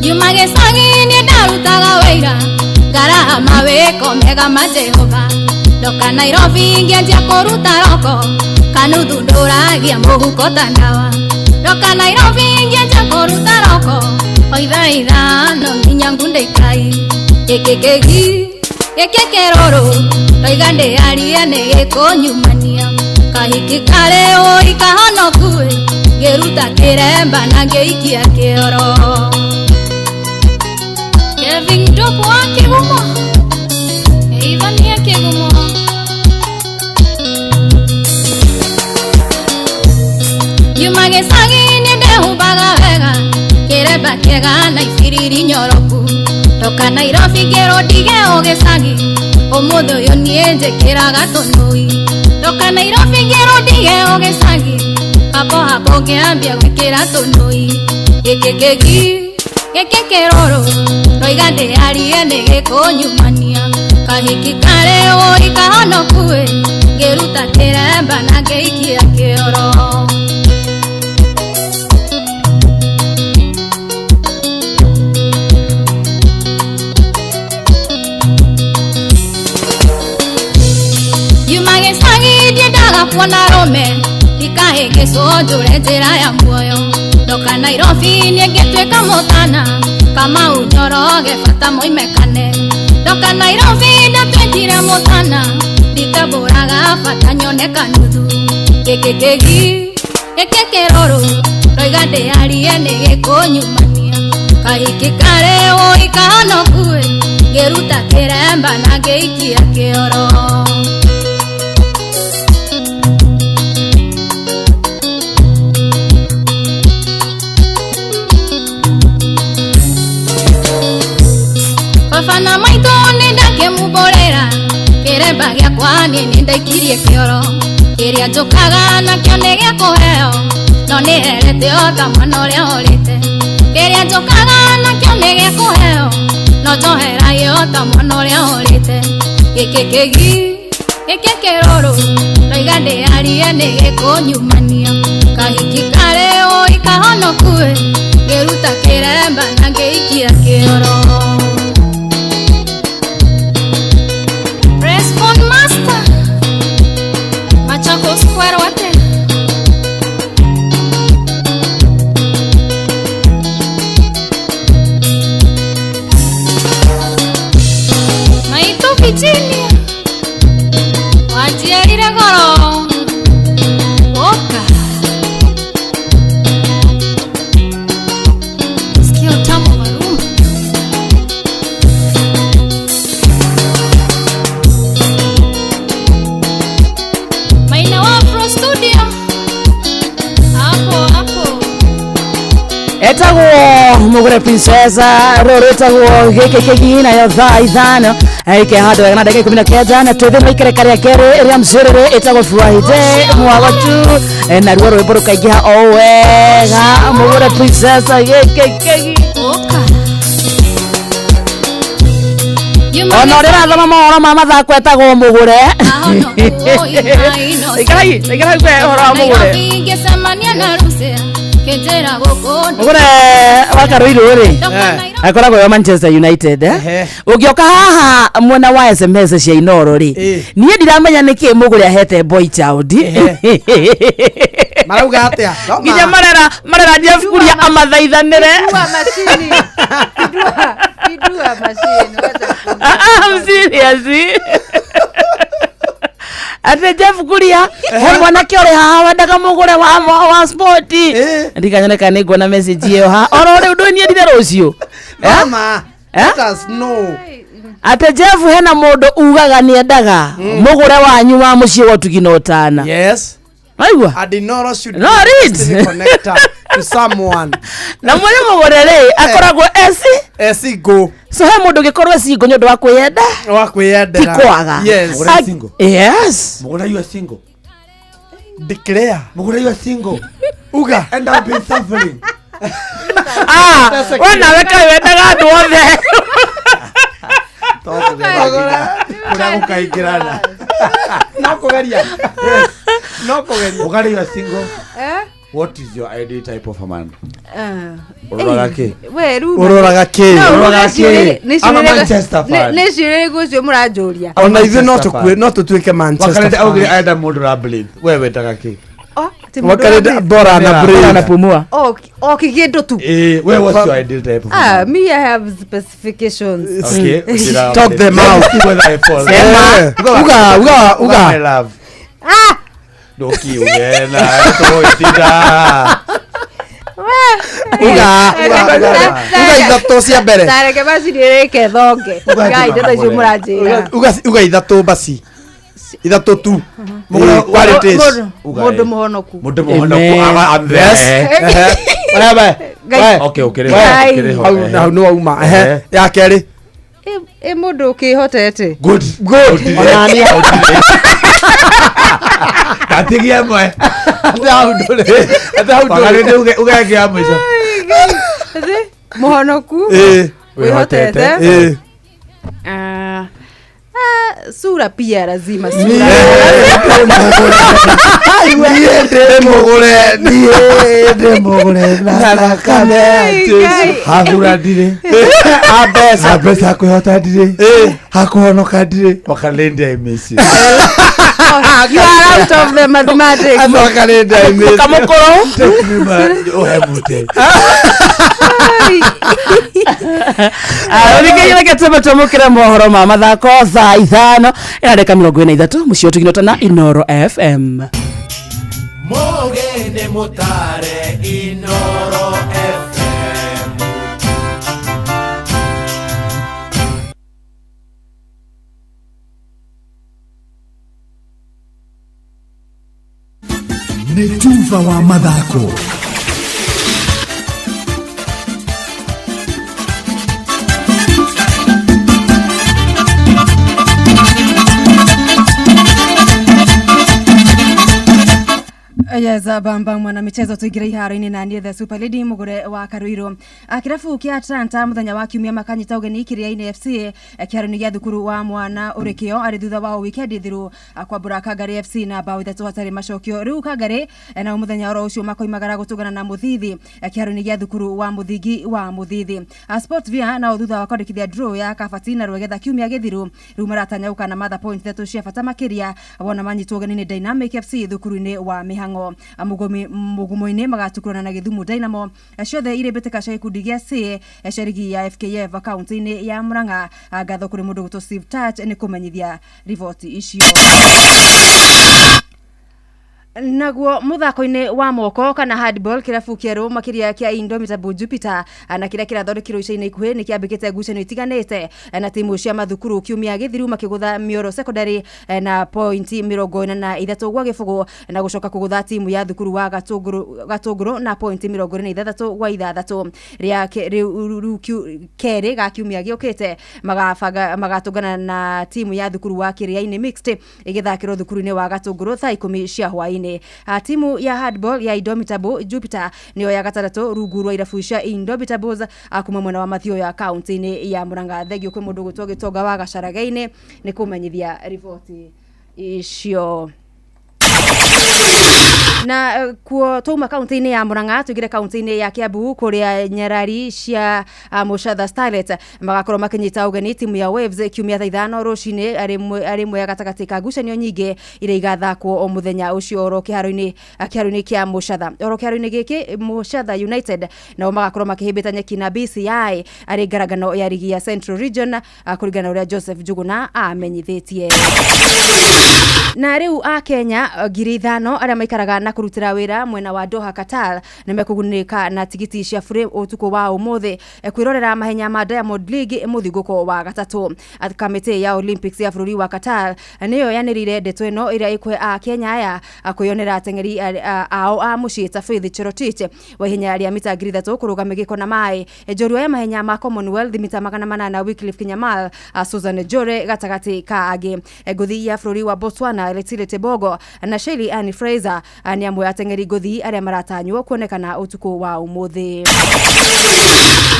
Nyuma gĩcagi nĩ ndarutaga wĩira ngaraha mawĩko mega ma Jehova ndoka Nairobi ngĩanjia kũruta roko kanuthu ndũragia mũhuko ta ndawa ndoka Nairobi ngĩanjia kũruta roko o ithaa ithano nginya ngunde ikai gĩkĩ kĩgi gĩkĩ kĩrũrũ ndoiga ndĩarie nĩ gĩkũnyumania kahiki karĩ ũi kahonoku ngĩruta kĩremba na ngĩikia kĩoro. Kevin Ndopo wa Kĩgumo Ivania Kĩgumo Nyuma gĩcagi nĩ ndehumbaga wega kĩremba kĩega na ibiriri nyoroku ndoka Nairobi ngĩrwo ndige o gĩcagi ũmũthĩ ũyũ niĩ njĩkĩraga tũnũi ndoka Nairobi ngĩrwo ndige o gĩcagi hapo hapo ngĩambia gwĩkĩra tũnũi gĩkĩ kĩgi gĩkĩ kĩrũrũ ndoiga ndĩarie nĩ gĩkũnyumania kahiki karĩ ũi kahonoku ngĩruta kĩremba na ngĩikia kĩoro. Nyuma gĩcagi ndiendaga kuona rũme ndikahĩngĩcwo njũre njĩra ya muoyo ndoka Nairobi niĩ ngĩtuĩka mũtana Kamau Njoroge bata moimekane ndoka Nairobi ndatuĩkire mũtana nditambũraga bata nyone kanuthu gĩkĩ kĩgi gĩkĩ kĩrũrũ ndoiga ndĩarie nĩ gĩkũnyumania kahiki karĩ ũi kahonoku ngĩruta kĩremba na ngĩikia kĩoro. Baba na maitũ nĩ ndakĩmumbũrĩra kĩremba gĩakwa niĩ nĩ ndaikirie kĩoro kĩrĩa njũkaga nakĩo nĩ gĩa kũheo no nĩ herete o ta mwana ũrĩa ũrĩte kĩrĩa njũkaga nakĩo nĩ gĩa kũheo no njoheragia o ta mwana ũrĩa ũrĩte gĩkĩ kĩgi gĩkĩ kĩrũrũ ndoiga ndĩarie nĩ gĩkũnyumania kahiki karĩ ũi kahonoku ngĩruta kĩremba na ngĩikia kĩoro. Respond master Machakos Square wate Etagwo Mugure Princess rũrĩtagwo gĩkĩ kĩgi nayo thaa 5 ike handũ wega na ndagĩka 19 na twĩthĩ maikereka rĩa kerĩ rĩa mcũrĩrĩ ĩtagwo Friday mwagatu naruo rwĩmbo rũkaingĩha o wega Mugure Princess gĩkĩ kĩgi ona ũrĩa ũrathoma mohoro ma mathako etagwo Mugure ikarai ikarai kwe ũhoro wa Mugure Mugure wa Karuiru rĩ akoragwo wa Manchester United ũngĩoka haha mwena wa SMS cia Inoro rĩ niĩ ndiramenya nĩkĩ Mugure ahete boy child marauga atia nginya marera marera Jeff Kuria amathaithanĩre Pindua machine I'm serious. Ate Jeff Kuria he mwanake ũrĩ haha wendaga Mugure wa sport ndikanyoneka nĩ nguona message ĩyo ha oro rĩu ndũniendire rũciũ mama let us know ate Jeff hena mũndũ ugaga nĩendaga Mugure wanyu wa mũciĩ wa ũtugi na ũtana. Yes. Aigua Adinoro should no read connector to someone. Na mwene Mugure rĩ akoragwo esi go. So he mundu gikorwo single nĩ ũndũ wa kwiyenda wa kwiyendera ti kwaga. Yes. Mugure single. Yes. Mugure you are single. Declare. Mugure you are single. Uga and I've been suffering. Ah, we nawe kaĩ wendaga andũ othe. Kuria gukaingirana. No kugeria. Yes. No kugeria. Mugure you are single. What is your ideal type of a man? Uroraga kĩ? We ru. Uroraga kĩ? Uroraga kĩ? I'm a Manchester fan. Nĩ ciũria icio mũranjũria. Ona ithuĩ no tũkue no tũtuĩke Manchester. Wakarenda augire arenda mũndũ ra breathe. We wendaga kĩ? Wakarenda bora na breathe. Na pumua. O kĩndũ tu. Eh, we what's your ideal type of man? Ah, me I have specifications. Okay. Talk them out. Whether I fall. Uga uga uga. My love. Ah. Ndokiuge na tũitinda. Uga uga ithatũ cia mbere. Tareke basi ndireke thonge. Ngai ndeto icio mũranjĩra. Uga uga ithatũ basi. Ithatũ tu. Qualities. Mũndũ mũhonoku. Mũndũ mũhonoku ama I'm there. Wewe. Okay okay. Hau no wauma. Ya kerĩ. Ĩ mũndũ ũkĩhotete. Good. Good. Onania. Ndatigia mwe. Ate hau ndũrĩ. Ate hau ndũrĩ. Uge uge ya mwisho. Mũhonoku. Wĩhotete. Sura pia lazima sura. Niĩ ndĩ Mugure, niĩ ndĩ Mugure na thakame ya Jesũ. Hathura ndirĩ. A mbeca. A mbeca kwĩhota ndirĩ. Hakũhonoka ndirĩ. Wakalende I miss you. You are out of the mathematics. Wakalende I miss you. Kamũkũrũ. Take me man, ũhe mũtĩ. Rĩngĩ tũme twamũkĩre mohoro ma mathako thaa 5 ĩna ndagĩka 43 mũciĩ ũtuginota na Inoro FM. Mũgeni mũtare Inoro FM. Nĩ tuva wa mathako. Yes, bamba mwana michezo tuingire iharo-inĩ na niĩ the Super Lady Mugure wa Karuiru. Kĩrabu kĩa Atlanta mũthenya wa kiumia makanyita ũgeni Kĩrĩa-inĩ FC kĩharo-inĩ gĩa thukuru wa mwana ũrĩkĩo arĩ thutha wa weekend thiru kwambũra Kangari FC na bao 3 hatarĩ macokio. Rĩu Kangari nao mũthenya oro ũcio makoimagara gũtũngana na Mũthithi kĩharo-inĩ gĩa thukuru wa Mũthingi wa Mũthithi. Sport Via nao thutha wa kwandĩkithia draw ya Kabati na Rwegetha kiumia gĩthiru rĩu maratanya gũka na matha point 3 cia bata makĩria wona manyitwo ũgeni nĩ Dynamic FC thukuru-inĩ wa Mĩhang'o. Mugumo-inĩ magatukurana na Gĩthumo Dynamo ciothe irĩ mbĩtĩka cia gĩkundi gĩa C cia rigi ya FKF kaunti-inĩ ya Murang'a. Ngatho kũrĩ mũndũ gwĩtwo Steve Touch nĩ kũmenyithia riboti icio. Naguo muthako-inĩ wa moko kana handball, kĩrabu kĩerũ makĩria kĩa Indomitable Jupiter na kĩrĩa kĩrathondekirwo ica-inĩ ikuhĩ nĩ kĩambĩkĩte ngucanio itiganĩte na timu cia mathukuru. Kiumia gĩthiru makĩgũtha Mioro Secondary na pointi 43-0 na gũcoka kũgũtha timu ya thukuru wa Gatũngũrũ na pointi 26-6. Rĩa rĩu kerĩ ga kiumia gĩũkĩte magabanga magatũngana na timu ya thukuru wa Kĩrĩa-inĩ Mixed ĩgĩthakĩrwo thukuru-inĩ wa Gatũngũrũ thaa 10 cia hwaĩ-inĩ. Timu ya handball ya Indomitable Jupiter nĩyo ya gatandatũ rungu rwa irabu cia Indomitables kuma mwena wa Mathioya kaunti-inĩ ya Murang'a. Thengio kwĩ mũndũ ũgwĩtwo Gĩtonga wa Gacarage-inĩ nĩ kũmenyithia riboti icio. Na kuo twauma kaunti-inĩ ya Murang'a tũingĩre kaunti-inĩ ya Kiambu kũrĩa nyarari cia Mũcatha Starlet magakorwo makĩnyita ũgeni timu ya Waves kiumia thaa 5 rũcinĩ arĩ ĩmwe ya gatagatĩ ka ngucanio nyingĩ iria igathakwo o mũthenya ũcio oro kĩharo-inĩ kĩa Mũcatha. Oro kĩharo-inĩ gĩkĩ Mũcatha United nao magakorwo makĩhĩmbĩta nyeki na BCI arĩ ngarangano ya rigi ya Central Region, kũringana na ũrĩa Joseph Njuguna amenyithĩtie. Na rĩu a Kenya 5,000 arĩa maikaraga na kũrutĩra wĩra mwena wa Doha Qatar nĩ mekũgunĩka na tigiti cia bure ũtukũ wa ũmũthĩ kwĩrorera mahenya ma Diamond League mũthingũko wa gatatũ. Kamĩtĩ ya Olympics ya bũrũri wa Qatar nĩyo yanĩrĩire ndeto ĩno ĩrĩa ĩkũhe a Kenya aya kwĩyonera ateng'eri ao a mũciĩ ta Faith Cherotich wa ihenya rĩa mita 3,000 kũrũga mĩgĩko na maĩ, njorua ya mahenya ma Commonwealth mita 800 Wycliffe Kinyamal, Susan Jore gatagatĩ ka angĩ. Ngũthi ya bũrũri wa Botswana Letile Tebogo na Shelly Ann Fraser nĩ amwe ateng'eri ngũthi arĩa maratanywo kuonekana ũtukũ wa ũmũthĩ.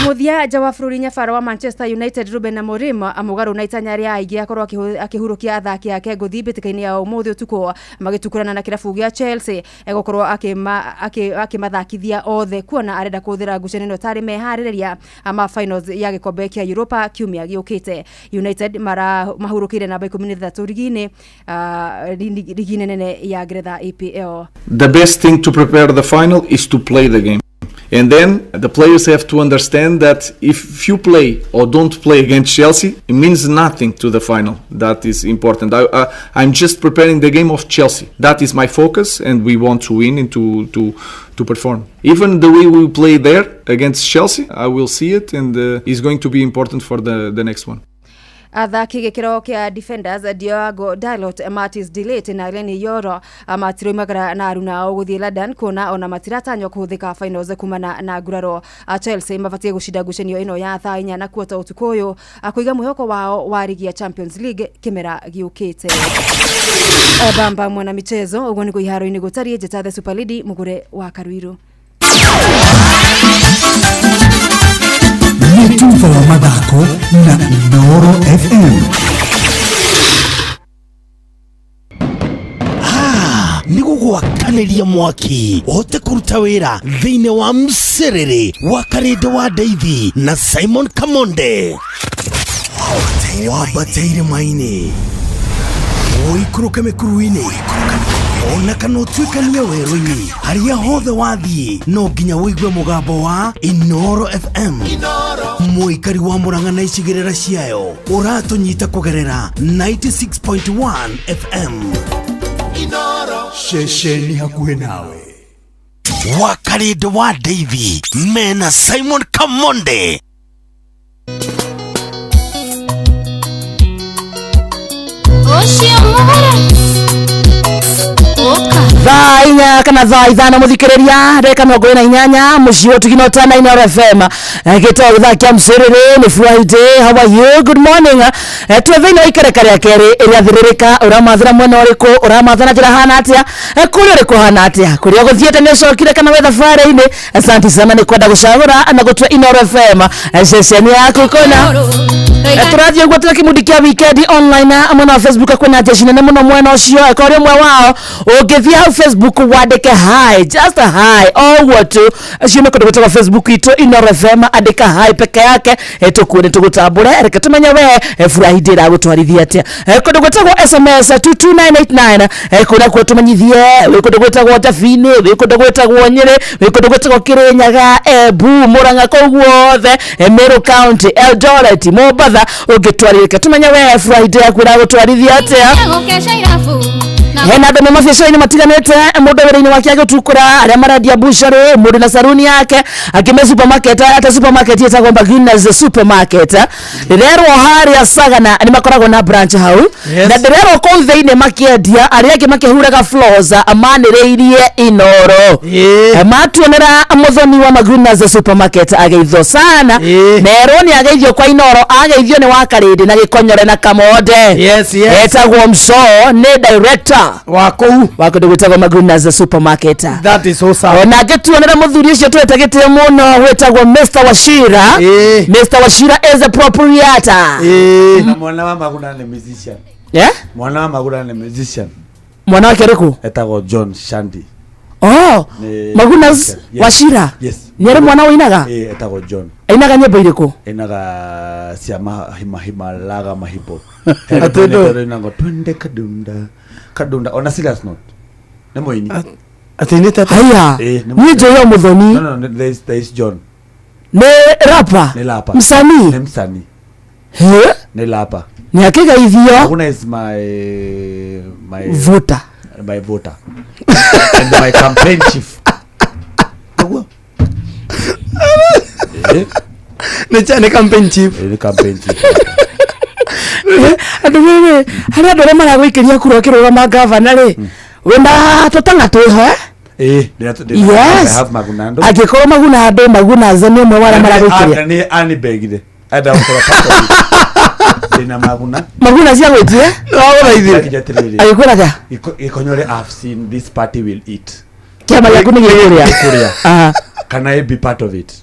Mũthia nja wa bũrũri, nyabara wa Manchester United Ruben Amorim mũgarũ na itanya rĩa aingĩ akorwo akĩhurũkia athaki ake ngũthi mbĩtĩka-inĩ ya ũmũthĩ ũtukũ magĩtukurana na kĩrabu gĩa Chelsea, egũkorwo akĩmathakithia othe kuona arenda kũhũthĩra ngucanio ĩno tarĩ meharĩrĩria ma finals ya gĩkombe kĩa Europa kiumia gĩũkĩte. United mahurũkĩire namba 13 rigi-inĩ nene ya Ngeretha EPL. The best thing to prepare the final is to play the game. And then the players have to understand that if you play or don't play against Chelsea, it means nothing to the final. That is important. I'm just preparing the game of Chelsea. That is my focus, and we want to win and to perform. Even the way we play there against Chelsea, I will see it, and it's going to be important for the next one. Athaki gĩkĩro kĩa defenders Diogo Dalot, Matthijs de Ligt na Leny Yoro matiroimagara na aruna ao gũthiĩ London kuona ona matiratanywo kũhũthĩka finals kumana na nguraro. Chelsea mabatiĩ gũcinda ngucanio ĩno ya thaa 4 na kuota ũtukũ ũyũ kũiga mwĩhoko wao wa rigi ya Champions League kĩmera gĩũkĩte. Bamba mwana michezo ũguo nĩguo iharo-inĩ gũtariĩ. Njĩta The Super Lady mũgũre wa Karuiru. Nĩ tuba wa mathako na Inooro FM. Nĩ gũgwakanĩria mwaki ũhote kũruta wĩra thĩinĩ wa mcerere wa Karĩndĩ wa Ndeithi na Simon Kamonde. Wambate irĩma-inĩ, ũikũrũke mĩkuru-inĩ, ona kana ũtuĩkanie werũ-inĩ, harĩa hothe wathiĩ no nginya ũigue mũgambo wa Inooro FM. Mũikari wa Murang'a na icigĩrĩra ciayo ũratũnyita kũgerera 96.1 FM. Ceceni hakuhĩ nawe. Wa Karĩndĩ wa Ndeithi mena Simon Kamonde. Ũcio mũgũre Thaa 4 kana thaa 5 mũthikĩrĩria ndagĩka 48 mũciĩ ũtugino tana Inooro FM gĩtagwo gĩthaa kĩa mcerere nĩ Friday. How are you? Good morning. Twĩ thĩinĩ wa ikereka rĩa kerĩ ĩrĩa thĩrĩrĩka ũramathĩra mwena ũrĩkũ, ũramathĩra na njĩra hana atĩa, kũrĩa ũrĩkũ hana atĩa, kũrĩa ũgũthiĩte nĩ ũcokire kana wĩ thabarĩ-inĩ. Asante sana nĩ kwenda gũcagũra na gũtua Inooro FM ceceni yaku kũna. Tũrathiĩ ũguo tũrĩ kĩmundi kĩa weekend online mwena wa Facebook kwĩna jeshi nene mũno mwena ũcio. Ĩkorwo ũrĩ ũmwe wao ũngĩthiĩ hau Facebook wandĩke hi, just a hi o ũguo tu, ciume kũndũ gwĩtagwo Facebook itũ Inooro FM, andĩka hi peke yake, tũkuone tũgũtambũre, reke tũmenye we furahi ndĩragũtwarithia atĩa. Kũndũ gwĩtagwo SMS 22989 kũrĩa kuo tũmenyithie wĩ kũndũ gwĩtagwo Njabinĩ, wĩ kũndũ gwĩtagwo Nyĩrĩ, wĩ kũndũ gwĩtagwo Kĩrĩnyaga, Embu, Murang'a, kũu guothe, Meru County, Eldoret, Mombatha, ũngĩtwarĩrĩka tũmenye we furahi yaku ĩragũtwarithia atĩa. Gũkeca irabu na Hena andũ me mabiacara-inĩ matiganĩte, mũndũ wĩra-inĩ wake agĩtukũra, arĩa marendia bucharĩ, mũndũ na saruni yake, angĩ me supermarket, ata supermarket ĩtagwo Magunas Supermarket. Ndĩrerwo harĩa Sagana nĩ makoragwo na branch hau. Yes. Na ndĩrerwo kũu thĩinĩ makĩendia, arĩa angĩ makĩhuraga floors manĩrĩirie Inoro. Matuonera mũthoni wa Magunas Supermarket ageithio sana. Nerwo nĩ ageithio kwa Inoro, ageithio nĩ wa Karĩndĩ na Gĩkonyore na Kamonde. Yes, yes. Etagwo Msoo, nĩ director wa kũu wa kũndũ gwĩtagwo Magunas Supermarket. That is so sad. Ona ngĩtuonera mũthuri ũcio twete gĩtĩo mũno wĩtagwo Mr. Wachira. Mr. Wachira is a proprietor. Na mwana wa Maguna nĩ musician. Yeah? Mwana wa Maguna nĩ musician. Mwana wake ũrĩkũ? Etagwo John Shandy. Oh, Nĩ Magunas musician. Yes. Wachira. Yes. Nĩ arĩ mwana ũinaga? Ĩĩ, etagwo John. Ainaga nyĩmbo irĩkũ? Ainaga cia mahima laga mahipo. Atĩ ndũ? Inagwo twende kadunda kadunda on a serious note. Nĩ mũini. Atĩ Haya. Ĩĩ, nĩ Niĩ njũĩ o mũthoni. No, no, no, there is John. Nĩ rapper? Nĩ rapper. Msanii? Nĩ msanii. He? Nĩ rapper. Nĩ akĩgeithio. Maguna is my Voter. My voter. And my campaign chief. Nĩguo. Ĩĩ. Nĩ campaign chief. Ĩĩ, nĩ campaign chief. Andũ rĩrĩ, harĩ andũ arĩa maragũikĩria kura ũkĩrũgama gavana rĩ, wĩna tũtang'a twĩho eh? Ĩĩ, Yes. I have Magunando. Angĩkorwo Maguna andũ Magunaza nĩ ũmwe wa arĩa maragũikĩria. Nĩ anibegire. Enda gũkorwo part of it. Ndĩna Maguna. Maguna ciagwĩtie? Nĩwagũthaithire. Agĩkwĩra atĩa? Gĩkonyore I've seen this party will eat. Kĩama gĩaku nĩ gĩkũrĩa. Gĩkũrĩa. Aha. Can I be part of it?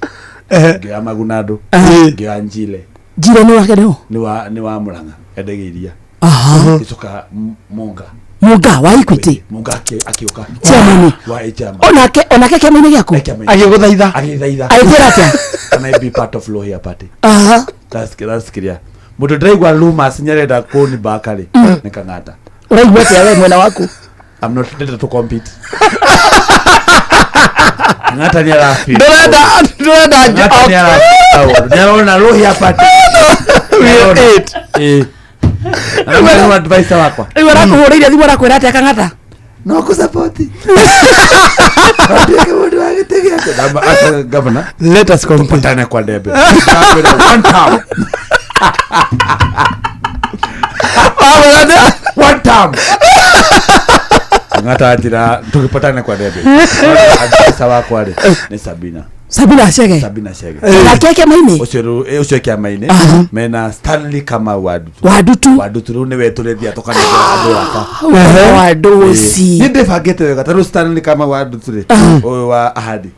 Ngĩoya Magunando. Ngĩoya Njile. Njire nĩ wake nĩ ũ? Nĩ wa Murang'a. Endagia iria. Aha. Gĩcoka Munga. Munga wa Equity. Munga akĩũka. Chairman. Wa chairman. Onake kĩama-inĩ gĩaku? Agĩgũthaitha. Agĩthaitha. Agĩkwĩra atĩa? Can I be part of Lohia party? Aha. That's clear. Mũndũ ndĩraigua rumors nĩarenda kũnibaka rĩ nĩ Kang'ata. Ũraigua atĩa we mwena waku? I'm not ready to compete. Kang'ata nĩ arafeel. Ndũrenda Kang'ata nĩ arafeel. Nĩarona Lohia party. Will eat. Ĩĩ. Na nĩ advisor wakwa. Rĩu arakũhũrĩire thimũ arakwĩra atĩa Kang'ata? No kũsapoti. Governor. Let us compete. Tupatane kwa debe. One time. One time. Kang'ata anjĩra tũgĩpatane kwa debe. Advisor wakwa rĩ nĩ Sabina. Sabina Chege. Sabina Chege. Nake kĩama-inĩ? Ũcio rĩu ũcio kĩama-inĩ mena Stanley Kamau Wandutu. Wandutu. Wandutu rĩu nĩwe tũrethia tũkanengera andũ aka. Wanduci. Nĩ ndĩbangĩte wega ta rĩu Stanley Kamau Wandutu rĩ ũyũ wa Ahadi.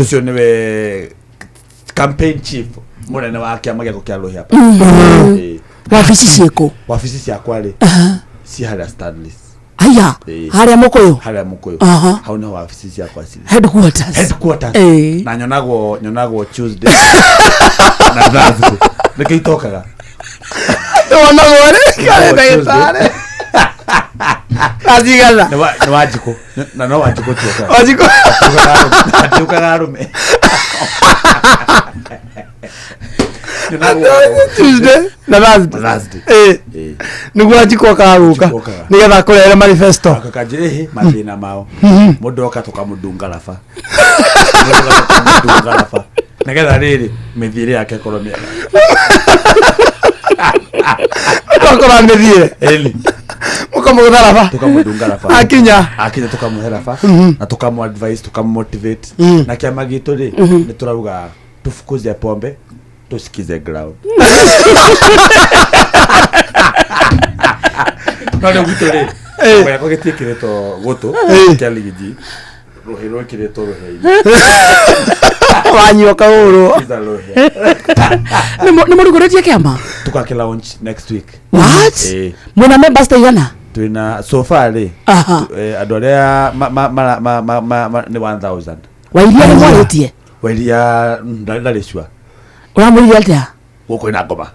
Ũcio nĩwe campaign chief mũnene wa kĩama gĩakwa kĩa Lohia. Ĩĩ. Wabici ciĩkũ? Wabici ciakwa rĩ ci harĩa Stanley's. Haya, Ĩĩ. harĩa Mũkũyũ? Harĩa Mũkũyũ. Aha. Hau nĩho wabici ciakwa cirĩ. Headquarters. Headquarters. Ĩĩ. Na nyonagwo Tuesday na Thursday. Nĩkĩo itokaga. Wonagwo rĩ karĩ ndagĩtarĩ. Acigana. Nĩ Wanjikũ. Na no Wanjikũ tu okaga. Wanjikũ. Atiũkaga arũme. Tuesday na Thursday. Thursday. Ĩĩ. Nĩguo Wanjikũ okaga gũka nĩgetha akũrehere manifesto. Akanjĩra ĩhĩ mathĩna mao. Mũndũ oka tũkamũdunga raba. Mũndũ oka tũkamũdunga raba. Nĩgetha rĩrĩ mĩthiĩre yake ĩkorwo mĩega. Tũkora mĩthiĩre. Ĩni. Mũkamũgũtha raba. Tũkamũdunga raba. Akinya. Akinya tũkamũhe raba na tũkamũ advise tũkamũ-motivate. Na kĩama gitũ rĩ nĩ tũrauga tufukuze pombe tusikize ground. No rĩu gwitũ rĩ kĩama gĩakwa gĩtiĩkĩrĩtwo gũtũ kĩa ligiji rũhĩ rwĩkĩrĩtwo rũhĩa-inĩ. Wanyua kahũrwo. Sikiza Lohia. Nĩ mũrugũrĩtie kĩama? Tukaki launch next week. What? Ĩĩ. Mwĩna members ta igana? Twĩna so far rĩ Aha. andũ arĩa nĩ 1000. Wairia nĩ mwarĩtie? Wairia ndarĩ sure. Ũramwĩrire atĩa? Gũkũ ĩna ngoma.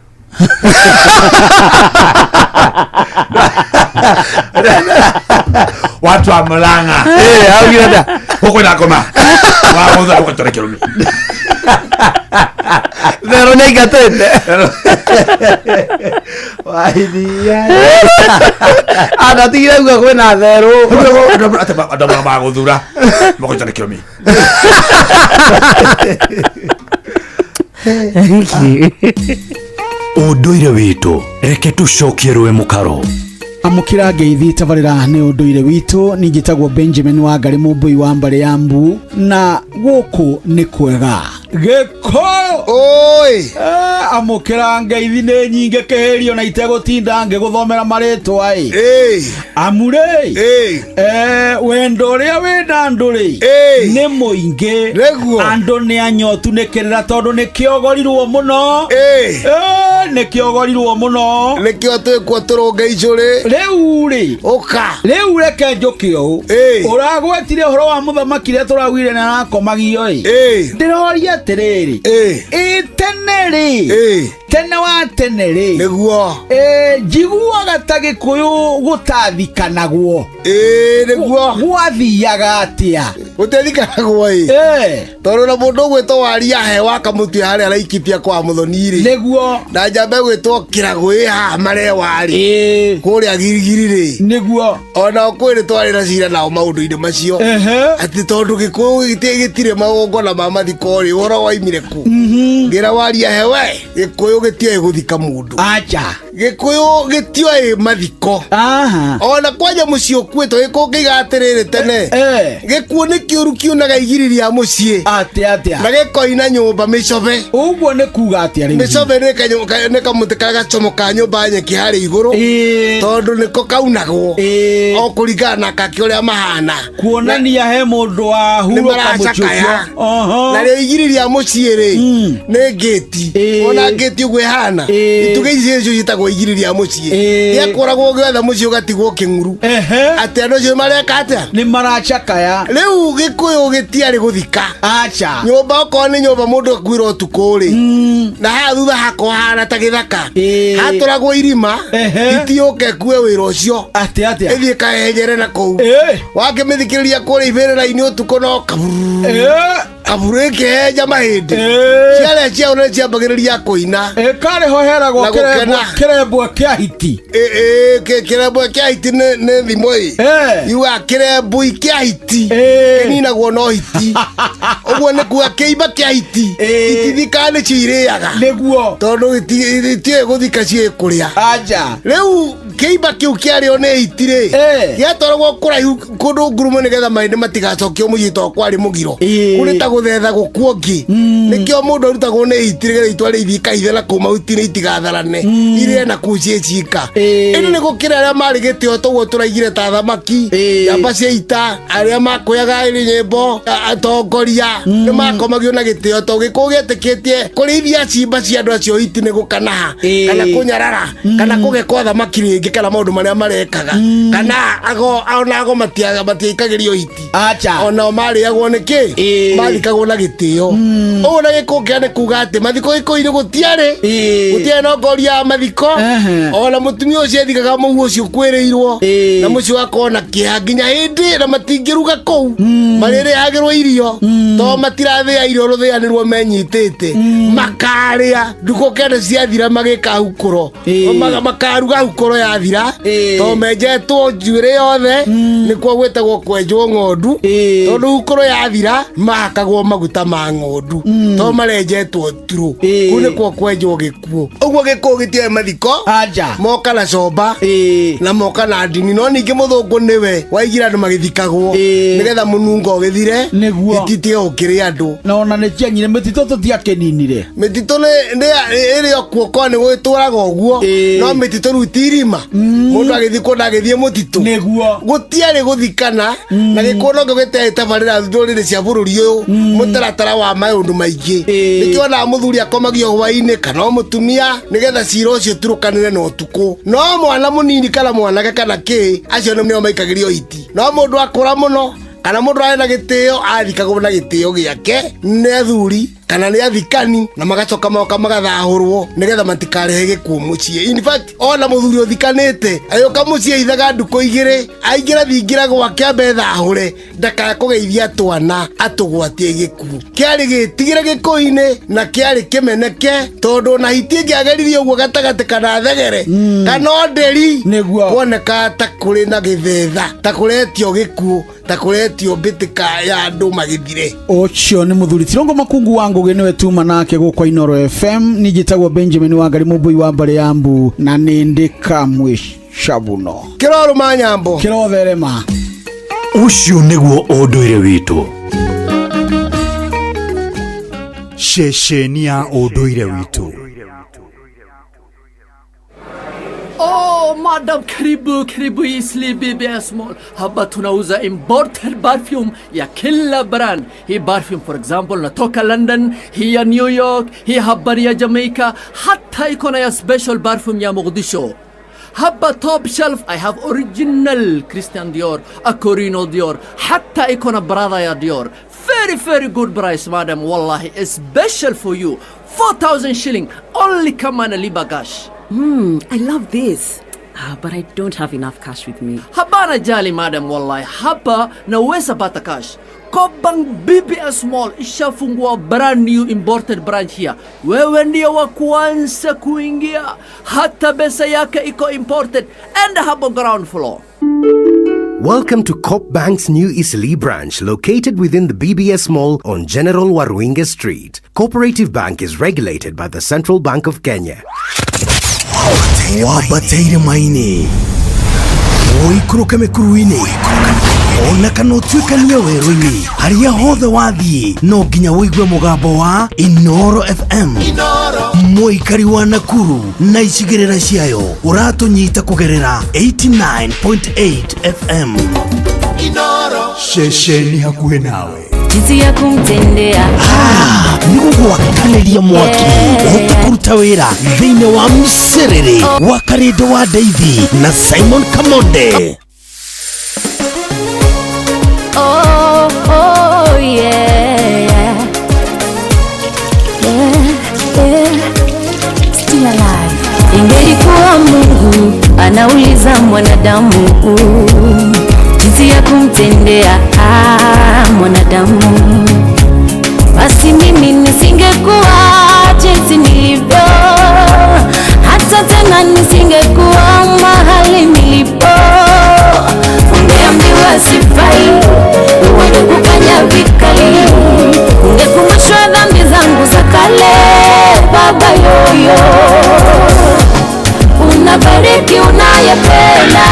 Watu wa Murang'a. Augire atĩa? Gũkũ ĩna ngoma. Wagũtha gũgatwara kĩrumi. Therũ nĩ aingatĩte. Waithia. Andatigire kuga kwĩna therũ. Andũ amwe magũthura makũnyita nĩ kĩomi. Ũndũire witũ reke tũcokie rũĩ mũkaro. Amũkĩra ngeithi tabarĩra nĩ ũndũire witũ. Niĩ njĩtagwo Benjamin Wangarĩ, mũmbũi wa mbarĩ ya mbu, na gũkũ nĩ kwega Gĩkũyũ. Oi. Amũkĩra ngeithi nĩ nyingĩ kĩhĩrio na itegũtinda ngĩgũthomera marĩtwa ĩ amu rĩ, wendo ũrĩa wĩna andũ rĩ nĩ mũingĩ. Andũ nĩ anyotu nĩ kĩrĩra tondũ nĩ kĩogorirwo mũno. Nĩ kĩogorirwo mũno. Nĩkĩo twĩkuo tũrũnge icũrĩ. Rĩu rĩ, ũka rĩu reke njũke ũũ. Ũragwetire ũhoro wa mũthamaki rĩa tũraugire nĩ arakomagio ĩ. Ndĩroria atĩrĩrĩ, ĩ tene rĩ, tene wa tene rĩ, nĩguo njiguaga ta Gĩkũyũ gũtathikanagwo. Nĩguo. Gwathiaga atĩa? Gũtiathikanagwo ĩ, tondũ na mũndũ ũgwĩtwo waria he wakamũtia harĩa Laikipia kwa mũthoni rĩ, nĩguo, na njamba ĩgwĩtwo kĩragũ ĩ haha marewa rĩ, kũrĩa girigiri rĩ, nĩguo, ona kwĩ nĩ twarĩ na cira nao maũndũ-inĩ macio, atĩ tondũ Gĩkũyũ gĩtirĩ magongona ma mathiko rĩ, ũhoro waimire kũ? Ngĩra waria he we, Gĩkũyũ gĩtioĩ gũthika mũndũ. Acha. Gĩkũyũ gĩtioĩ mathiko. Ona kwanja mũciĩ ũkuĩtwo, Gĩkũyũ kĩiga atĩrĩrĩ, tene gĩkuũ nĩ kĩũru kiunaga igiri rĩa mũciĩ. Atĩa atĩa? Na gĩkoina nyũmba mĩcobe. Ũguo nĩ kuga atĩa rĩu? Mĩcobe nĩ kamũtĩ karĩa gacomokaga nyũmba nyeki harĩa igũrũ, tondũ nĩko kaunagwo o kũringana na kake ũrĩa mahana. Kuonania he mũndũ wa nĩ hurũka mũciĩ maracakaya. Ũcio. Narĩo igiri rĩa mũciĩ rĩ nĩ ngĩti, ona ngĩti ũguo ĩhana, itugĩ icio nĩcio ciĩtagwo igiri rĩa mũciĩ. Gĩakũragwo gĩothe mũciĩ ũgatigwo kĩng'uru, atĩ andũ acio mareka atĩa? Nĩ maracakaya. Rĩu Gĩkũyũ gĩtiarĩ gũthika. Acha. Nyũmba okorwo nĩ nyũmba mũndũ akuire ũtukũ rĩ, na haha thutha hakorwo hahana ta gĩthaka, hatũragwo irima, hiti yũke ĩkue wĩra ũcio. Atĩa atĩa? Ĩthiĩ kahehenjere na kũu. Wakĩmĩthikĩrĩria kũrĩa ibĩrĩra-inĩ ũtukũ no kaburu kaburu ĩkĩhenja mahĩndĩ, ciarĩa ciao nĩ ciambagĩrĩria kũina. Karĩ ho heragwo Na gũkena. kĩrembwe kĩa hiti. Kĩrembwe kĩa hiti nĩ thimo ĩ yugaga kĩrembui kĩa hiti kĩninagwo no hiti. Ũguo nĩ kuga kĩimba kĩa hiti itithikaga, nĩcio irĩaga. Nĩguo. Tondũ itiũĩ gũthika, ciĩ kũrĩa. Aja. Rĩu kĩimba kĩu kĩarĩo nĩ hiti rĩ, gĩatwaragwo kũraihu kũndũ ngurumo nĩgetha mahĩndĩ matigacokio mũciĩ tondũ kwarĩ mũgiro kũrĩ ta gũthetha gũkuo ngĩ. Nĩkĩo mũndũ arutagwo nĩ hiti nĩgetha itware ithiĩ ikahithe na kũu mahuti-inĩ itigatharane, irĩe na kũu ciĩ cika. Ĩndĩ nĩ gũkĩra arĩa marĩ gĩtĩo toguo tũraigire ta thamaki, njamba cia ita, arĩa makũyaga ĩrĩ nyĩmbo, atongoria nĩ makomagio na gĩtĩo tondũ Gĩkũyũ gĩetĩkĩtie kũrĩithia cimba cia andũ acio hiti nĩ gũkanaha kana kũnyarara kana kũgekwo thamaki rĩngĩ kana maũndũ marĩa marekaga, kana ago ona ago matiaikagĩrio hiti. Acha. Onao marĩagwo nĩ kĩ mathikagwo na gĩtĩo ũguo. Na gĩkũyũ kĩa nĩ kuga atĩ mathiko Gĩkũyũ-inĩ gũtiarĩ no ngori ya mathiko. Ona mũtumia ũcio ethikaga mũhu ũcio ũkuĩrĩirwo na mũciĩ wakorwo na kĩeha nginya hĩndĩ na matingĩruga kũu, marĩrĩhagĩrwo irio to matirathĩa irio, rũthĩanĩrwo menyitĩte makarĩa ndukũ kenda ciathira magĩka hukũro. Makaruga hukũro yathira to menjetwo njuĩrĩ yothe, nĩkuo gwĩtagwo kwenjwo ng'ondu, tondũ hukũro yathira mahakagwo maguta ma ng'ondu to marenjetwo turũ. Kũu nĩkuo kwenjwo gĩkuũ. Ũguo gĩkũyũ gĩtiarĩ mathiko. Aja. Moka na comba na moka na ndini, no ningĩ mũthũngũ nĩwe waigire andũ magĩthikagwo nĩgetha mũnungo ũgĩthire. Nĩguo. Ititige gũkĩrĩa andũ. Na ona nĩ cianyire mĩtitũ tũtiakĩninire. Mĩtitũ nĩ ĩrĩ o kuo kwa nĩ gwĩtũraga ũguo, no mĩtitũ rĩu ti irima, mũndũ agĩthikwo ndagĩthiĩ mũtitũ. Nĩguo. Gũtiarĩ gũthikana na gĩkũyũ nokĩo gĩtarĩ tabarĩra ndũrĩrĩ cia bũrũri ũyũ mũtaratara wa maũndũ maingĩ. Nĩkĩo onaga mũthuri akomagio hwainĩ kana o mũtumia nĩgetha cira ũcio ũturũkanĩre na ũtukũ, no mwana mũnini kana mwanake kana kĩ acio nĩo maikagĩrio hiti, no mũndũ akũra mũno kana mũndũ arĩ na gĩtĩo athikagwo na gĩtĩo gĩake nĩ athuri. Kana nĩ athikani na magacoka moka magathahũrwo nĩgetha matikarehe gĩkuũ mũciĩ. In fact, ona mũthuri ũthikanĩte agĩũka mũciĩ aithaga ndukũ igĩrĩ, aingĩra thingira gwake ambe thahũre ndakae kũgeithia twana atũgwatie gĩkuũ. Kĩarĩ gĩtigĩre gĩkũinĩ na kĩarĩ kĩmeneke tondũ ona hiti ĩngĩageririe ũguo gatagatĩ kana thegere kana ndĩri kuoneka ta kũrĩ na gĩthetha, ta kũretio gĩkuũ, ta kũretio mbĩtĩka ya andũ magĩthire. Ũcio nĩ mũthuri Tirongo Makungu wa Ngũgĩ nĩwe tuma nake gũkũ Inooro FM. Niĩ njĩtagwo Benjamin Wangari Mũmbui wa mbarĩ ya mbu na nĩ ndĩ kamwĩcabuno. Kĩrorũma nyambo. Kĩrotherema. Ũcio nĩguo ũndũire witũ. Ceceni ya ũndũire witũ. Oh, madam, karibu karibu Eastleigh BBS Mall. Hapa tunauza imported perfume ya kila brand. Hii perfume for example natoka London, hii ya New York, hii hapa ya Jamaica, hata iko na ya special perfume ya Mogadishu. Hapa top shelf I have original Christian Dior, Accorino Dior, hata iko na Prada ya Dior. Very very good price, madam, wallahi, special for you. 4000 shilling only, kama nalipa cash. I love this. Ah, but I don't have enough cash with me. Hapana jali, madam, wallahi, hapa naweza pata cash. Co-op Bank BBS Mall ishafungua brand new imported branch here. Wewe ndio wa kwanza kuingia, hata pesa yake iko imported and hapo ground floor. Welcome to Co-op Bank's new Eastleigh branch located within the BBS Mall on General Waruinge Street. Cooperative Bank is regulated by the Central Bank of Kenya. Wambataire maini ũikũrũke mĩkuru-inĩ ona kana ũtuĩkanie werũ-inĩ, harĩa hothe wathiĩ no nginya ũigue mũgambo wa Inooro FM. Mũikari wa Nakuru na icigĩrĩra ciayo ũratũnyita kũgerera 89.8 FM, ceceni hakuhĩ nawe. Jinsi ya kumtendea. Nĩ gũgwakanĩria mwaki ũhote kũruta wĩra thĩinĩ wa mcerere wa Karĩndũ wa Ndeithi na Simon Kamonde. Oh, yeah. Yeah. Still alive. Ingelikuwa Mungu anauliza mwanadamu jinsi ya kumtendea mwanadamu, basi mimi nisingekuwa jinsi nilivyo, hata tena nisingekuwa mahali nilipo. Ungeambiwa sifai, wangekukanya vikali, ungekumbushwa dhambi zangu za kale. Baba yoyo, unabariki unayependa,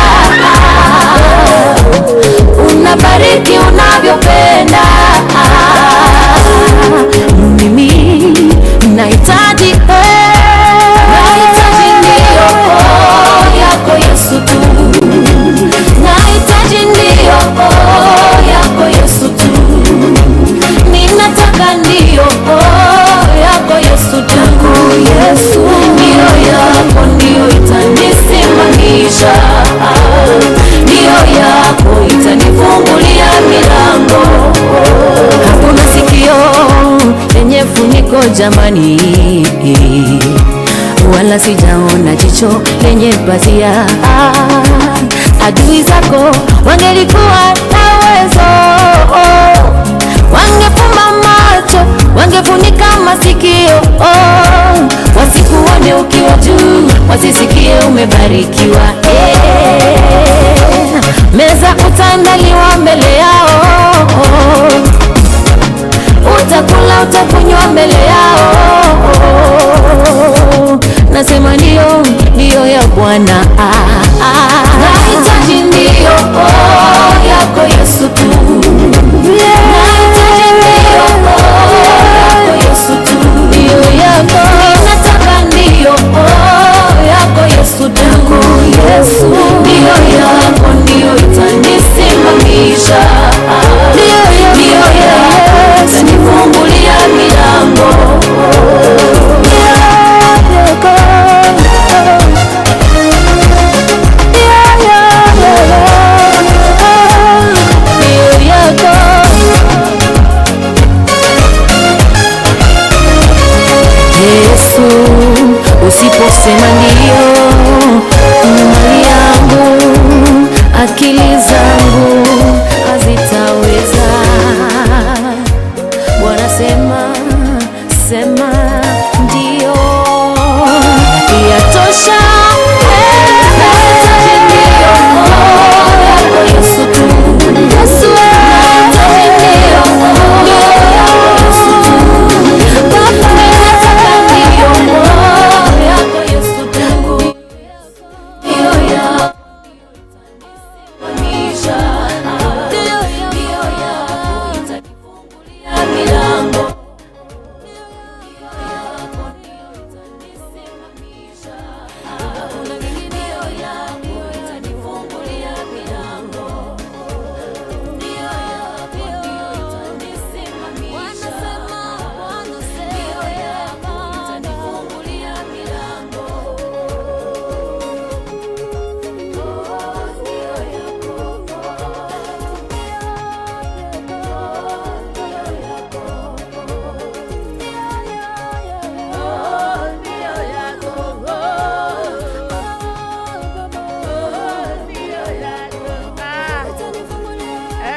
unabariki unavyopenda. Mimi nahitaji, nahitaji ndio yako Yesu tu, nahitaji ndio yako Yesu tu, ninataka ndio yako Yesu tu. Yesu, ndio yako ndio itanisimamisha, ndio yako itanifungulia milango. Hakuna sikio lenye funiko jamani, wala sijaona jicho lenye pazia. Adui zako wangelikuwa na uwezo, wangefumba macho, wangefunika masikio, wasikuone ukiwa juu, wasisikie umebarikiwa. Meza utaandaliwa mbele yao, utakula utakunywa mbele yao. Nasema ndio, ndio ya Bwana. Nahitaji ndio yako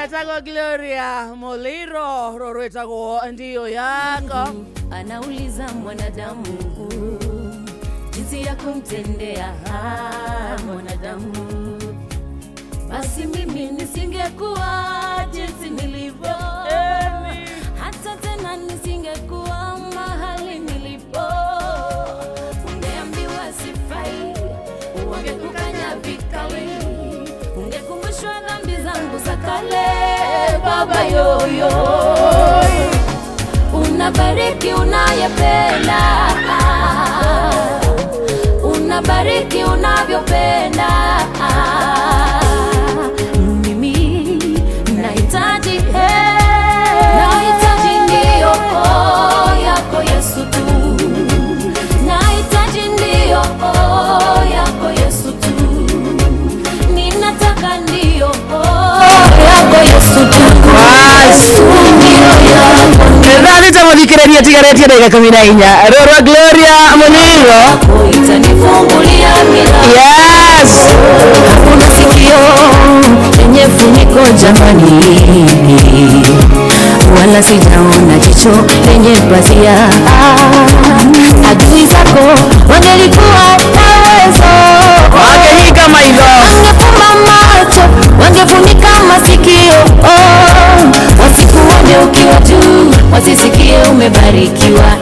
Etagwo Gloria Muliro rwetagwo Ndio Yako. Anauliza mwanadamu jinsi ya kumtendea mwanadamu, basi mimi nisingekuwa jinsi nilivyo, hata tena nisingekuwa mahali nilipo. Ungeambiwa sifai, wangekukanya vikali, ungekumbushwa dhambi zangu za kale. Baba yoyo, unabariki unayependa, unabariki unavyopenda. Mimi nahitaji, nahitaji ndio yako Yesu tu, nahitaji ndio yako Yesu tu, ninataka ndio yako Yesu tu. Ndio muthikiriria tigaretie ndagika 14 rorwa Gloria Muliro. Yes, hakuna sikio lenye funiko jamani, wala sijaona jicho lenye pazia. Adui zako wangelikuwa na uwezo, wangehika maitho, wangefumba macho, wangefunika masikio, wasikuone ukiwa juu, wasisikie umebarikiwa.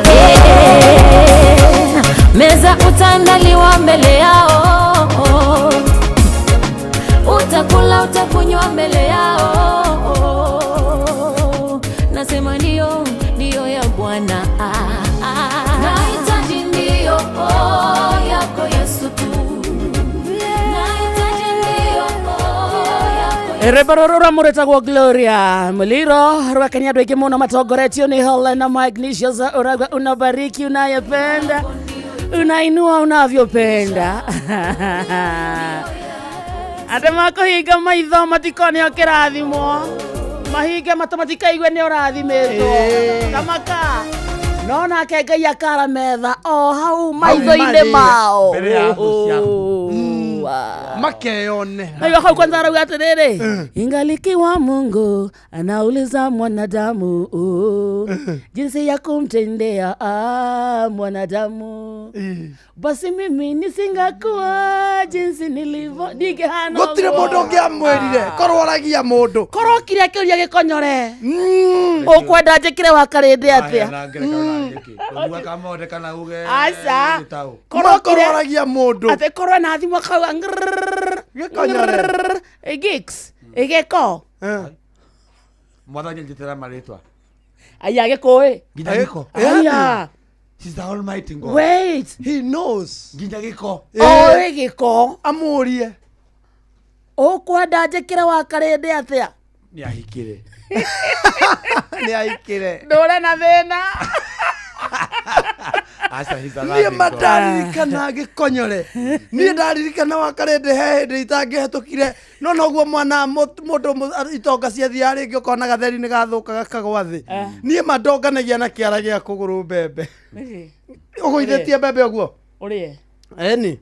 Meza utaandaliwa mbele yao, utakula utakunywa mbele yao. Nasema ndio, ndio ya Bwana. Nahitaji ndio yako Yesu tu, nahitaji ndio yako. Rebarorora muretagwo Gloria Muliro rwakenia andũ aingĩ mũno matongoretio nĩ Helena Magnesius. Uragwa unabariki unayependa, unainua unavyopenda. Andũ makũhinga maitho matikone o kĩrathimo, mahinge matũ matikaigue nĩ ũrathimĩtwo kamaka no nake Ngai akara metha o hau maitho-inĩ mao mbere ya thũ ciaku makeyone. Na hau kwanza arauga atiriri, ingalikiwa Mungu anauliza mwanadamu jinsi ya kumtendea mwanadamu, basi mimi nisingakuwa jinsi nilivyo. Ndigehana gutire mundu ungiamwirire korwo aragia mundu, korwo kiria kiuria gikonyore ukwenda njikire wakarinde atia. Aca korwo aragia mundu ati korwo na thimu akauga gikonyore gigs igeko mwathani njitira maritwa aya gikui nginya giko. Aya, she's the almighty God. Wait, he knows nginya giko. Oi giko amurie ukwenda njikire wakarinde atia. Ni ahikire ni ahikire ndure na thina. Niĩ mandaririkana gĩkonyore, niĩ ndaririkana wakarĩndĩ he hĩndĩ itangĩhetũkire no noguo mwana mũndũ itonga ciathiaga rĩngĩ ũkona gatheri nĩ gathũka gakagwa thĩ. Niĩ mandonganagia na kĩara gĩa kũgũrũ mbembe, ũgũithĩtie mbembe ũguo ũrĩe eni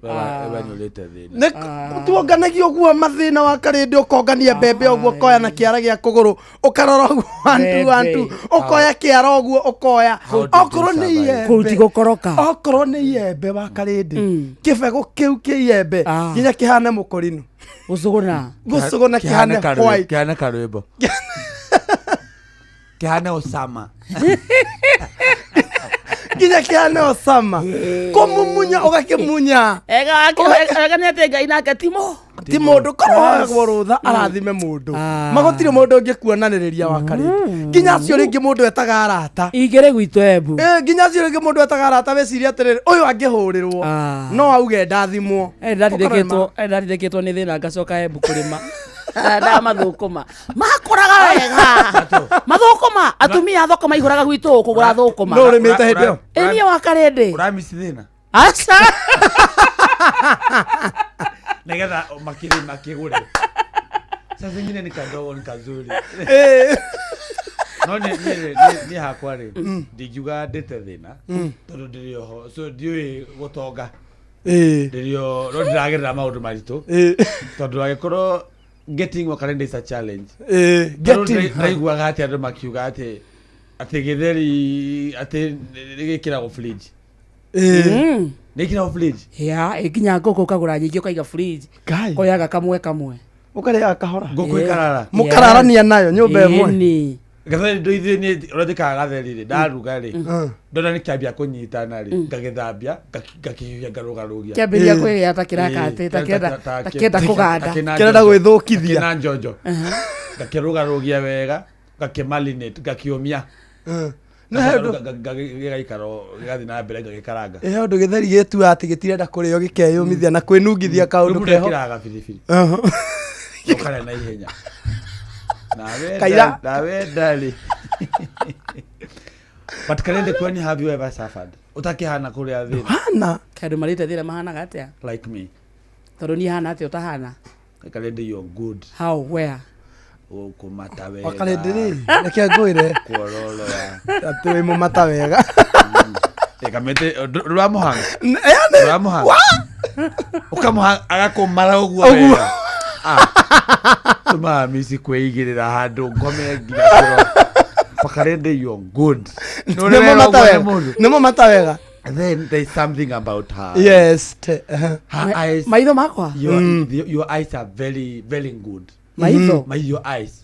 tuonganagia ũguo mathĩna wa karĩndĩ, ũkongania mbembe ũguo ũkoya na kĩara gĩa kũgũrũ ũkarora ũguo antu antu ũkoya kĩara ũguo ũkoya okorwo nĩ iembe kũu ti gũkoroka, okorwo nĩ iembe wa karĩndĩ kĩbegũ kĩu kĩa iembe nginya kĩhane mũkũrinũ gũcũgũna gũcũgũna kĩhane white, kĩhane karwĩmbo, kĩhane Osama nginya kĩhane Osama kũmumunya ũgakĩmunya. Ega nĩ atĩ Ngai nake ti mũndũ korwo hoyagwo rũtha arathime mũndũ, magũtirĩ mũndũ ũngĩkuonanĩrĩria wa karĩndĩ nginya acio rĩngĩ mũndũ etaga arata igĩrĩ gwitũ Embu, nginya acio rĩngĩ mũndũ etaga arata weciria atĩrĩrĩ ũyũ angĩhũrĩrwo no auge ndathimwo. Ndatindĩkĩtwo nĩ thĩna ngacoka Embu kũrĩma nda mathũkũma makũraga wega mathũkũma atumia a thoko maihũraga gwitũ kũgũra thũkũma. No ũrĩmĩte hĩndĩ ĩyo? Ĩ niĩ wa karĩndĩ ũramisi thĩna. Aca nigetha makĩgũre. Saa zingine ni kadogo ni kazuri. No ni hakwa rĩ ndingiuga ndĩte thĩna tondũ ndĩrĩ oho, so ndiũĩ gũtonga, ndĩrĩ o no ndĩragerera maũndũ maritũ tondũ angĩkorwo Getting Wakalende is a challenge. Getting Tondũ her. ndaiguaga atĩ andũ makiuga atĩ gĩtheri atĩ nĩ gĩkĩragwo fridge. Nĩ ĩkĩragwo fridge. Ya ĩnginya ngũkũ ũkagũra nyingĩ ũkaiga fridge. Koyaga kamwe kamwe. Ũkarĩaga kahora. Ngũkũ ĩkarara. Mũkararania nayo nyũmba ĩmwe. Ĩni. Gatheri ndo ithuĩ niĩ ũrĩa njĩkaga gatheri rĩ ndaruga rĩ ndona nĩ kĩambia kũnyitana rĩ ngagĩthambia ngakĩhiũhia ngarũgarũgia. Kĩambĩrĩria kwĩgĩa ta kĩraka atĩ, ta kĩenda kũganda. Kĩrenda gwĩthũkithia. Kĩna njonjo ngakĩrũgarũgia wega ngakĩmarinate ngakĩũmia. Nĩ he ũndũ- Gĩgaikara gĩgathiĩ na mbere ngagĩkaranga. Ĩ he ũndũ gĩtheri gĩtua atĩ gĩtirenda kũrĩo gĩkeyũmithia na kwĩnungithia kaũndũ Rĩu keho. ekĩraga biribiri. Ũkarĩa na ihenya. Nawe Kaira- nawe ndarĩ. But Kalende, kwani have you ever suffered? Ũtakĩhana kũrĩa thĩna. Hana. Kaũndũ marĩte thĩna mahanaga atĩa? Like me. Tondũ niĩ hana atĩa ũtahana? Kalende, you're good. How, where? Ũkũmata wega. Wakalende rĩ, reke ngwĩre. Kuororoa. Atĩ wĩ mũmata wega. Ĩkamĩte ndũramũhanga. Yani, Ndũramũhanga. Ũkamũhanga agakũmara ũguo Ũguo. wega. Ah. Tũmaga mici kwĩigĩrĩra handũ ngome nginya kĩroko. Wakalende, you're good. Nĩ mũmata wega. Nĩ mũmata wega. Then there's something about her. Yes. Her eyes. Maitho makwa? Your eyes are very, very good. Maitho? Your eyes.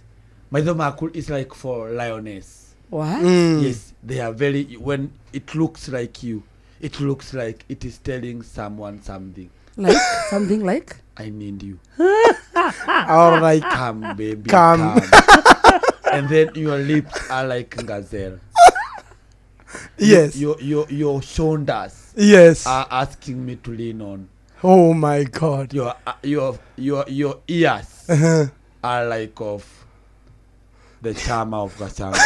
Maitho maku is like for lioness. What? Yes, they are very, when it looks like you, it looks like it is telling someone something. Like something like? I need you. All right. Come, baby. Come. Come. And then your lips are like gazelle. Yes. Your shoulders. Yes. Are asking me to lean on. Oh my God. Your ears are like of the charmer of Gasango.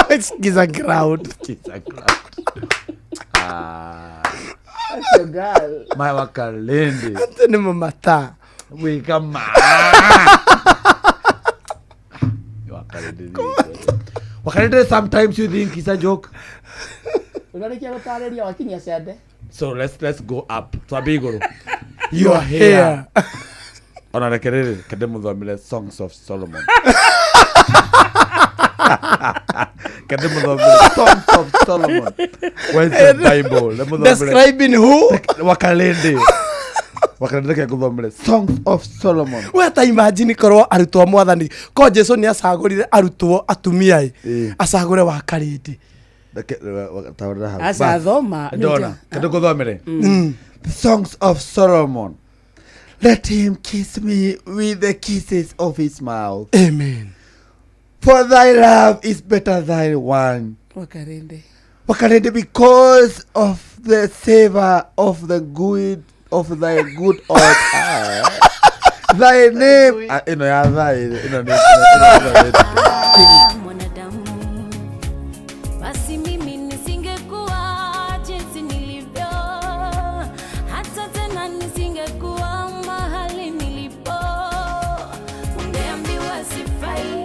It's a crowd. It's a crowd. Ah. That's your girl. My Wakalende. Atĩ nĩ mũmata. We come. Wakalende. Wakalende, sometimes you think it's a joke. Ũrarĩkia gũtarĩria wakinyia ciande. So let's go up. Twambe igũrũ. Your hair. Ona reke rĩrĩ, kende mũthomere Songs of Solomon. Kende mũthomere Songs of Solomon. Where's the Bible? Le mũthomere- Describing who? Wakalende. Wakalende reke ngũthomere Songs of Solomon. We ta imagine korwo arutwo a mwathani ko Jesu nĩ acagũrire arutwo atumia ĩ acagũre Wakalende. Reke- taũrĩra hau. Aca, thoma. Ndona. Kende ngũthomere. Mm. The Songs of Solomon. Let him kiss me with the kisses of his mouth. Amen. For thy love is better than wine. Wakalende. Wakalende, because of the savor of the good of thy good old thy name. Ah, ĩno ya thy ĩno nĩ ĩno nĩ- mwanadamu basi mimi nisingekuwa jinsi nilivyo hata tena nisingekuwa mahali nilipo ungeambiwa sifai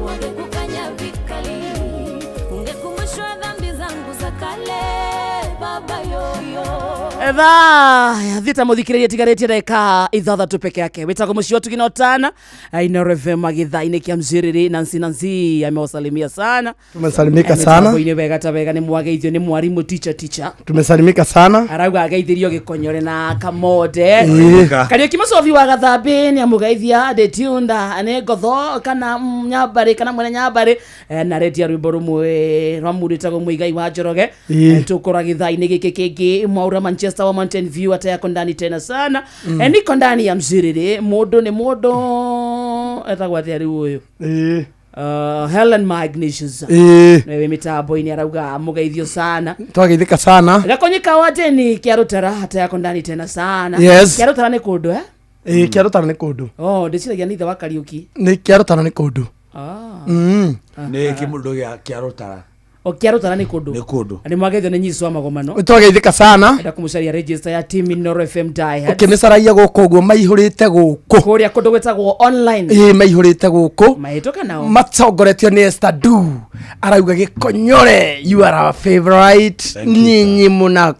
wangekukanya vikali ungekumbushwa dhambi zangu za kale baba yoyo Thaa thiä ta må thikä rä ria tigarä tie ndagä ithathatå peke yake wä tagwo må ciĩ wa tugina ũtana Inoro FM gĩthaa-inĩ kĩa mzĩrĩrĩ Nancy Nancy amewasalimia sana. Tumesalimika sana. Mĩtambo-inĩ wega ta wega nĩ mwageithio nĩ mwarimũ teacher teacher Tumesalimika sana. arauga ageithirio gĩkonyore na kamode. Ĩĩ. Kariũki Mũcobi wa Gathambĩ nĩ amũgeithia ndĩtiunda nĩ ngotho kana nyambarĩ kana mwene nyambarĩ. Na redia rwĩmbo rũmwe rwa mũndũ wĩtagwo Mũigai wa Njoroge. Ĩĩ. Tũkũra gĩthaa-inĩ gĩkĩ kĩngĩ Mwaura Manchester wa Mountain View atayako ndani tena sana. Niko ndani ya mziriri mũndũ nĩ mũndũ etagwo atĩa rĩu ũyũ? Ĩĩ. Helen Magnesius Ĩĩ. nĩwe mĩtambo-inĩ arauga mũgeithio sana. Twageithĩka sana. Gakonyeka wa Jeni kĩa rũtara atayako ndani tena sana. Yes. Kĩa rũtara nĩ kũndũ eh? Ĩĩ kĩa rũtara nĩ kũndũ. Oh, ndĩciragia nĩ ithe wa Kariũki. Nĩ kĩa rũtara nĩ kũndũ. Ah. Nĩ kĩmũndũ gĩa kĩa rũtara. O kĩa rũtara nĩ kũndũ. Nĩ kũndũ. Nĩ mwageithio nĩ nyici wa magomano. Twageithĩka sana. Enda kũmũcaria register ya team Inoro FM Diehards. Ũkĩmĩcaragia gũkũ ũguo maihũrĩte gũkũ. Kũrĩa kũndũ gwĩtagwo online. Ĩĩ maihũrĩte gũkũ. Mahĩtũka nao. Matongoretio nĩ Esther Du arauga gĩkonyore you are our favorite nyinyi muna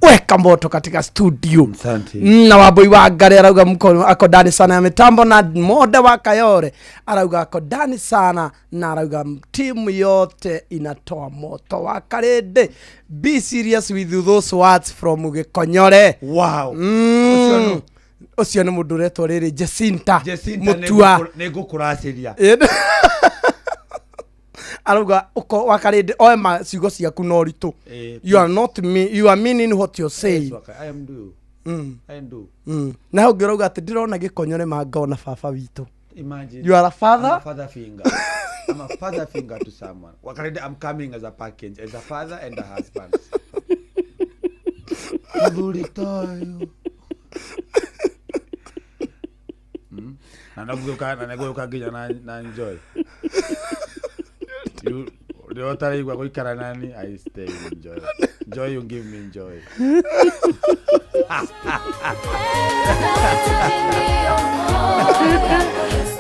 Weka moto katika studio. Na Wambui wa Ngare arauga mko ako ndani sana ya mitambo, na Moda wa Kayore arauga ako ndani sana, na arauga timu yote inatoa moto wa Karende. Be serious with those words from Gikonyore. Wow. Ucio nĩ mũndũ ũretwo rĩrĩ Jacinta Mutua. Nĩ ngũkũracĩria. Arauga uko wa Karende oe ma ciugo ciaku na ũritũ. You are not me, you are meaning what you say. I am do. I am do. Na ũngĩ ũrauga atĩ ndĩrona Gĩkonyore ma ngona baba witũ. Imagine. You are a father? I'm a father finger. I'm a father finger to someone. Wakarende, I'm coming as a package, as a father and a husband. Mũthuri toyo. Na nagũka nginya na enjoy. You ũtaraigua gũikara nani, I stay in joy. Joy, you give me joy.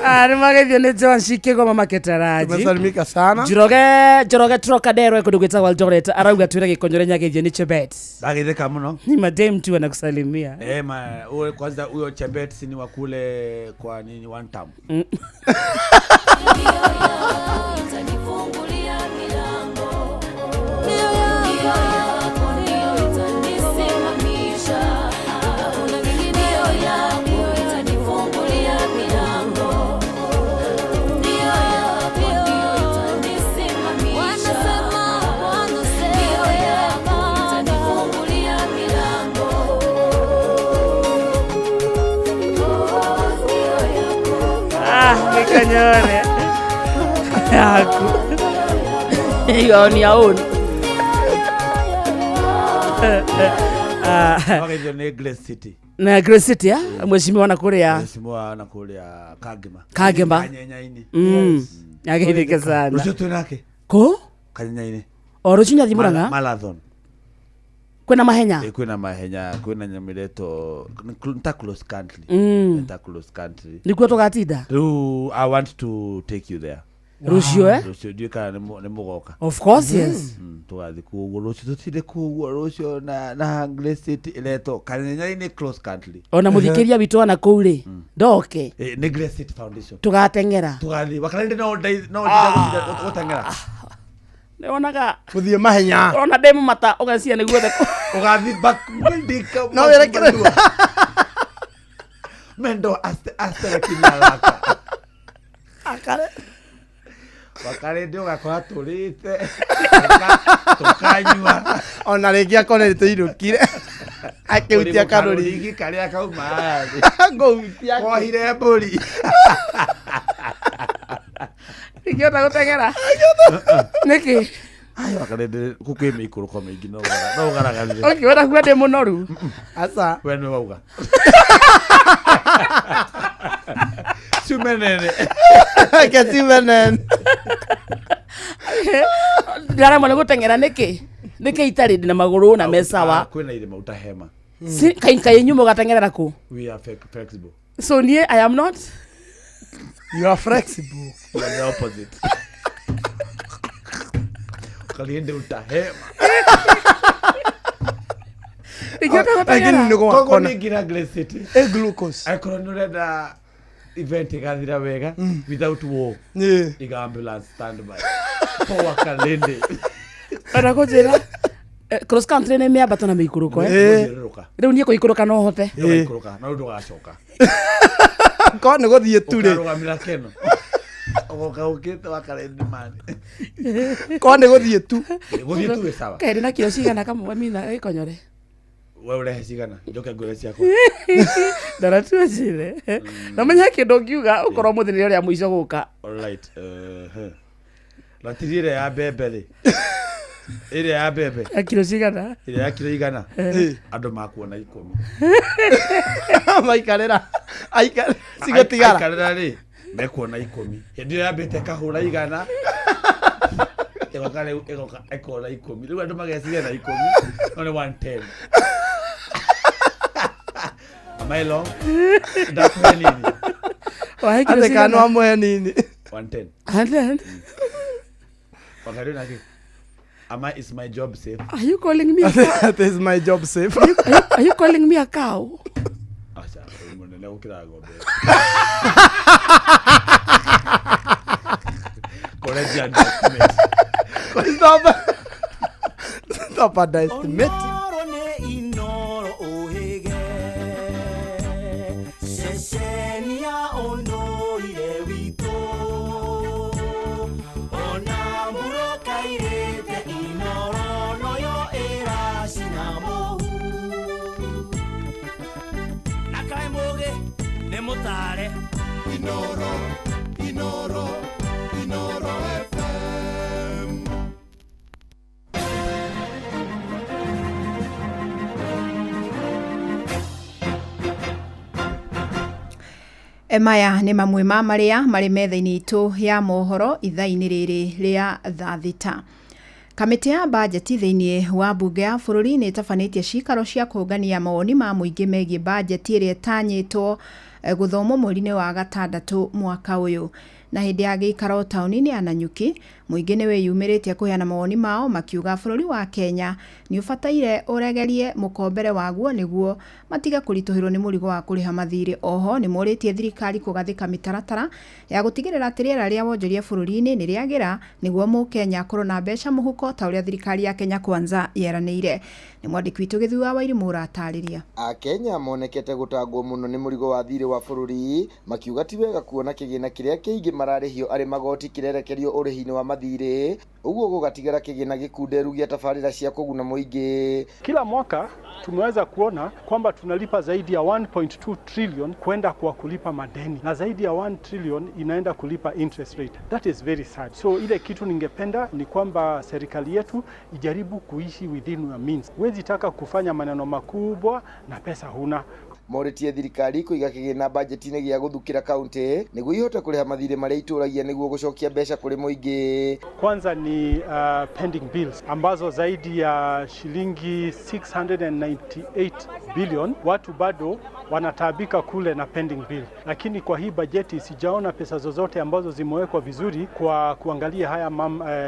Nĩ mageithio nĩ John Shikĩgoma maketaraji. Tumesalimika sana. Njoroge Trocadero kũndũ gwĩtagwo Eldoret arauga twĩre Gĩkonyore nyageithio nĩ Chebet. Ndageithĩka mũno. Ni madem tu anakusalimia. Ma kwanza huyo Chebet si ni wa kule kwa nini one time. Gĩkonyore yaku. You are on your own. Wageithio nĩ Grace City. Na Grace City ya mheshimiwa na kuria. Mheshimiwa na kuria Kagema. Kagema. Kanyenyaini. Ageithike sana. Rũciũ twĩ nake? Kũ? Kanyenyaini. O rũciũ nĩathiĩ Murang'a? Marathon. Kwĩna mahenya? Kwĩna mahenya, kwĩna nyamũ ĩretwo nta close country. Nta close country. Nĩkuo tũgatinda? Rĩu I want to take you there. Rũciũ eh? Rũciũ ndiũĩ kana nĩ mũgoka. Of course yes. Tũgathiĩ kuo ũguo rũciũ tũtinde kuo ũguo rũciũ na Grace City ĩretwo Kanyenyaini close country. Ona mũthikĩria witũ ona kũu rĩ ndoke. Nĩ Grace City Foundation. Tũgateng'era. Tũgathiĩ Wakarende no no gũteng'era. Nĩwonaga gũthiĩ mahenya. Ona ndĩ mũmata ũgacia nĩguo the ũgathiĩ back ndika. No wĩrekere. Mendo aste lakini haraka. Akare. Wakarende ũgakora tũrĩte tũkanyua. Ona rĩngĩ akore nĩtũinũkire. Akĩhutia karũrigi karĩa kauma thĩ. Ngũhutia. Kohire mbũri. Ingĩhota gũteng'era? Nĩkĩ? Ai Wakarende kũ kwĩ mĩikũrũko mĩingĩ no ũgaragarire. Ũkĩona kuo ndĩ mũnoru? Aca. We nĩwe wauga. Ciume nene. Ke ciume nene. Ndaremwo nĩ gũteng'era nĩkĩ? Nĩkĩ itarĩ ndĩ na magũrũ na me sawa? Kwĩna irĩma ũtahema. Kaĩ inyuĩ mũgateng'erera kũ? We are flexible. So niĩ I am not? You are flexible. You are the opposite. Kaliende utahema. Lakini nĩ Koguo nĩ nginya Grace City. Glucose. Angĩkorwo nĩ ũrenda event ĩgathira wega without war. Iga ambulance standby. Poa Kalende. Ona kũnjĩra cross country nĩ mĩambato na mĩikũrũko eh? Rĩu niĩ kũikũrũka no hote. Ndũgaikũrũka na rĩu ndũgacoka. Korwo nĩ gũthiĩ tu rĩ. Ũkarũgamĩra keno. Ũgoka ũkĩte Wakarende mani. Korwo nĩ gũthiĩ tu. Gũthiĩ tu wĩ sawa. Kaĩ ndĩ na kiro cigana kamwe mina Gĩkonyore? We ũrehe cigana njoke ngwĩre ciakwa. Ndaratua njĩre. Na menya kĩndũ ngiuga ũkorwo mũthĩ nĩrĩo rĩa mũico gũka. Alright. Ratiri ĩrĩa ya mbembe rĩ. Ĩrĩa ya mbembe. Ya kiro cigana? Ĩrĩa ya kiro igana. Andũ makuona 10. Maikarĩra. Aikara cigũtigara. Aikarĩra rĩ mekuona 10. Hĩndĩ ĩyo yambĩte kahũra 100. Ĩgoka rĩu ĩgoka ĩkona 10. Rĩu andũ mageciria na 10 no nĩ 110. Am I long? Ndakuhe nini? Ate kana wamũhe nini? 110. 110. Wakarĩ nake. Am I, is my job safe? Are you calling me a cow? That is my job safe. Are you calling me a cow? Aca, ũrĩ mũnene gũkĩra ng'ombe. Correct your underestimate. Stop. Stop underestimate. Inoro nĩ inoro ũhĩge ceceni ya ũndũire witũ ona mbura kairĩte inoro noyo ĩracina mũhu na kaĩ mũgĩ nĩ mũtare Inoro, Inoro, Inoro FM. Maya nĩ mamwe ma marĩa marĩ metha-inĩ itũ ya mohoro ithaa-inĩ rĩrĩ rĩa thaa thita. Kamĩtĩ ya bajeti thĩinĩ wa mbunge ya bũrũri nĩ ĩtabanĩtie cikaro cia kũngania mawoni ma mũingĩ megiĩ bajeti ĩrĩa ĩtanyĩtwo gũthomwo mweri-inĩ wa gatandatũ mwaka ũyũ. Na hĩndĩ ya gĩikaro taũni-inĩ ya Nanyuki, mũingĩ nĩ wĩyumĩrĩtie kũheana mawoni mao makiuga bũrũri wa Kenya nĩ ũbataire ũregerie mũkombere waguo nĩguo matige kũritũhĩrwo nĩ mũrigo wa kũrĩha mathirĩ. Oho nĩ morĩtie thirikari kũgathĩka mĩtaratara ya gũtigĩrĩra atĩ rĩera rĩa wonjoria bũrũri-inĩ nĩ rĩagĩra nĩguo mũkenya akorwo na mbeca mũhuko ta ũrĩa thirikari ya Kenya Kwanza yeranĩire. Nĩ mwandĩki witũ Gĩthui wa Wairimũ ũratarĩria. Akenya monekete gũtangwo mũno nĩ mũrigo wa thirĩ wa bũrũri, makiuga ti wega kuona kĩgĩna kĩrĩa kĩingĩ mararĩhio arĩ magoti kĩrerekerio ũrĩhi-inĩ wa mathirĩ, ũguo gũgatigara kĩgĩna gĩkunderu gĩa tabarĩra cia kũguna mũingĩ. Kila mwaka tumeweza kuona kwamba tunalipa zaidi ya 1.2 trillion kwenda kwa kulipa madeni na zaidi ya 1 trillion inaenda kulipa interest rate. That is very sad. So ile kitu ningependa ni kwamba serikali yetu ijaribu kuishi within our means. Huwezi taka kufanya maneno makubwa na pesa huna. Morĩtie thirikari kũiga kĩgĩna bajeti-inĩ gĩa gũthukĩra kaunti nĩguo ihote kũrĩha mathirĩ marĩa itũragia nĩguo gũcokia mbeca kũrĩ mũingĩ. Kwanza ni pending bills ambazo zaidi ya shilingi 698 billion, watu bado wanataabika kule na pending bill, lakini kwa hii bajeti sijaona pesa zozote ambazo zimewekwa vizuri kwa kuangalia haya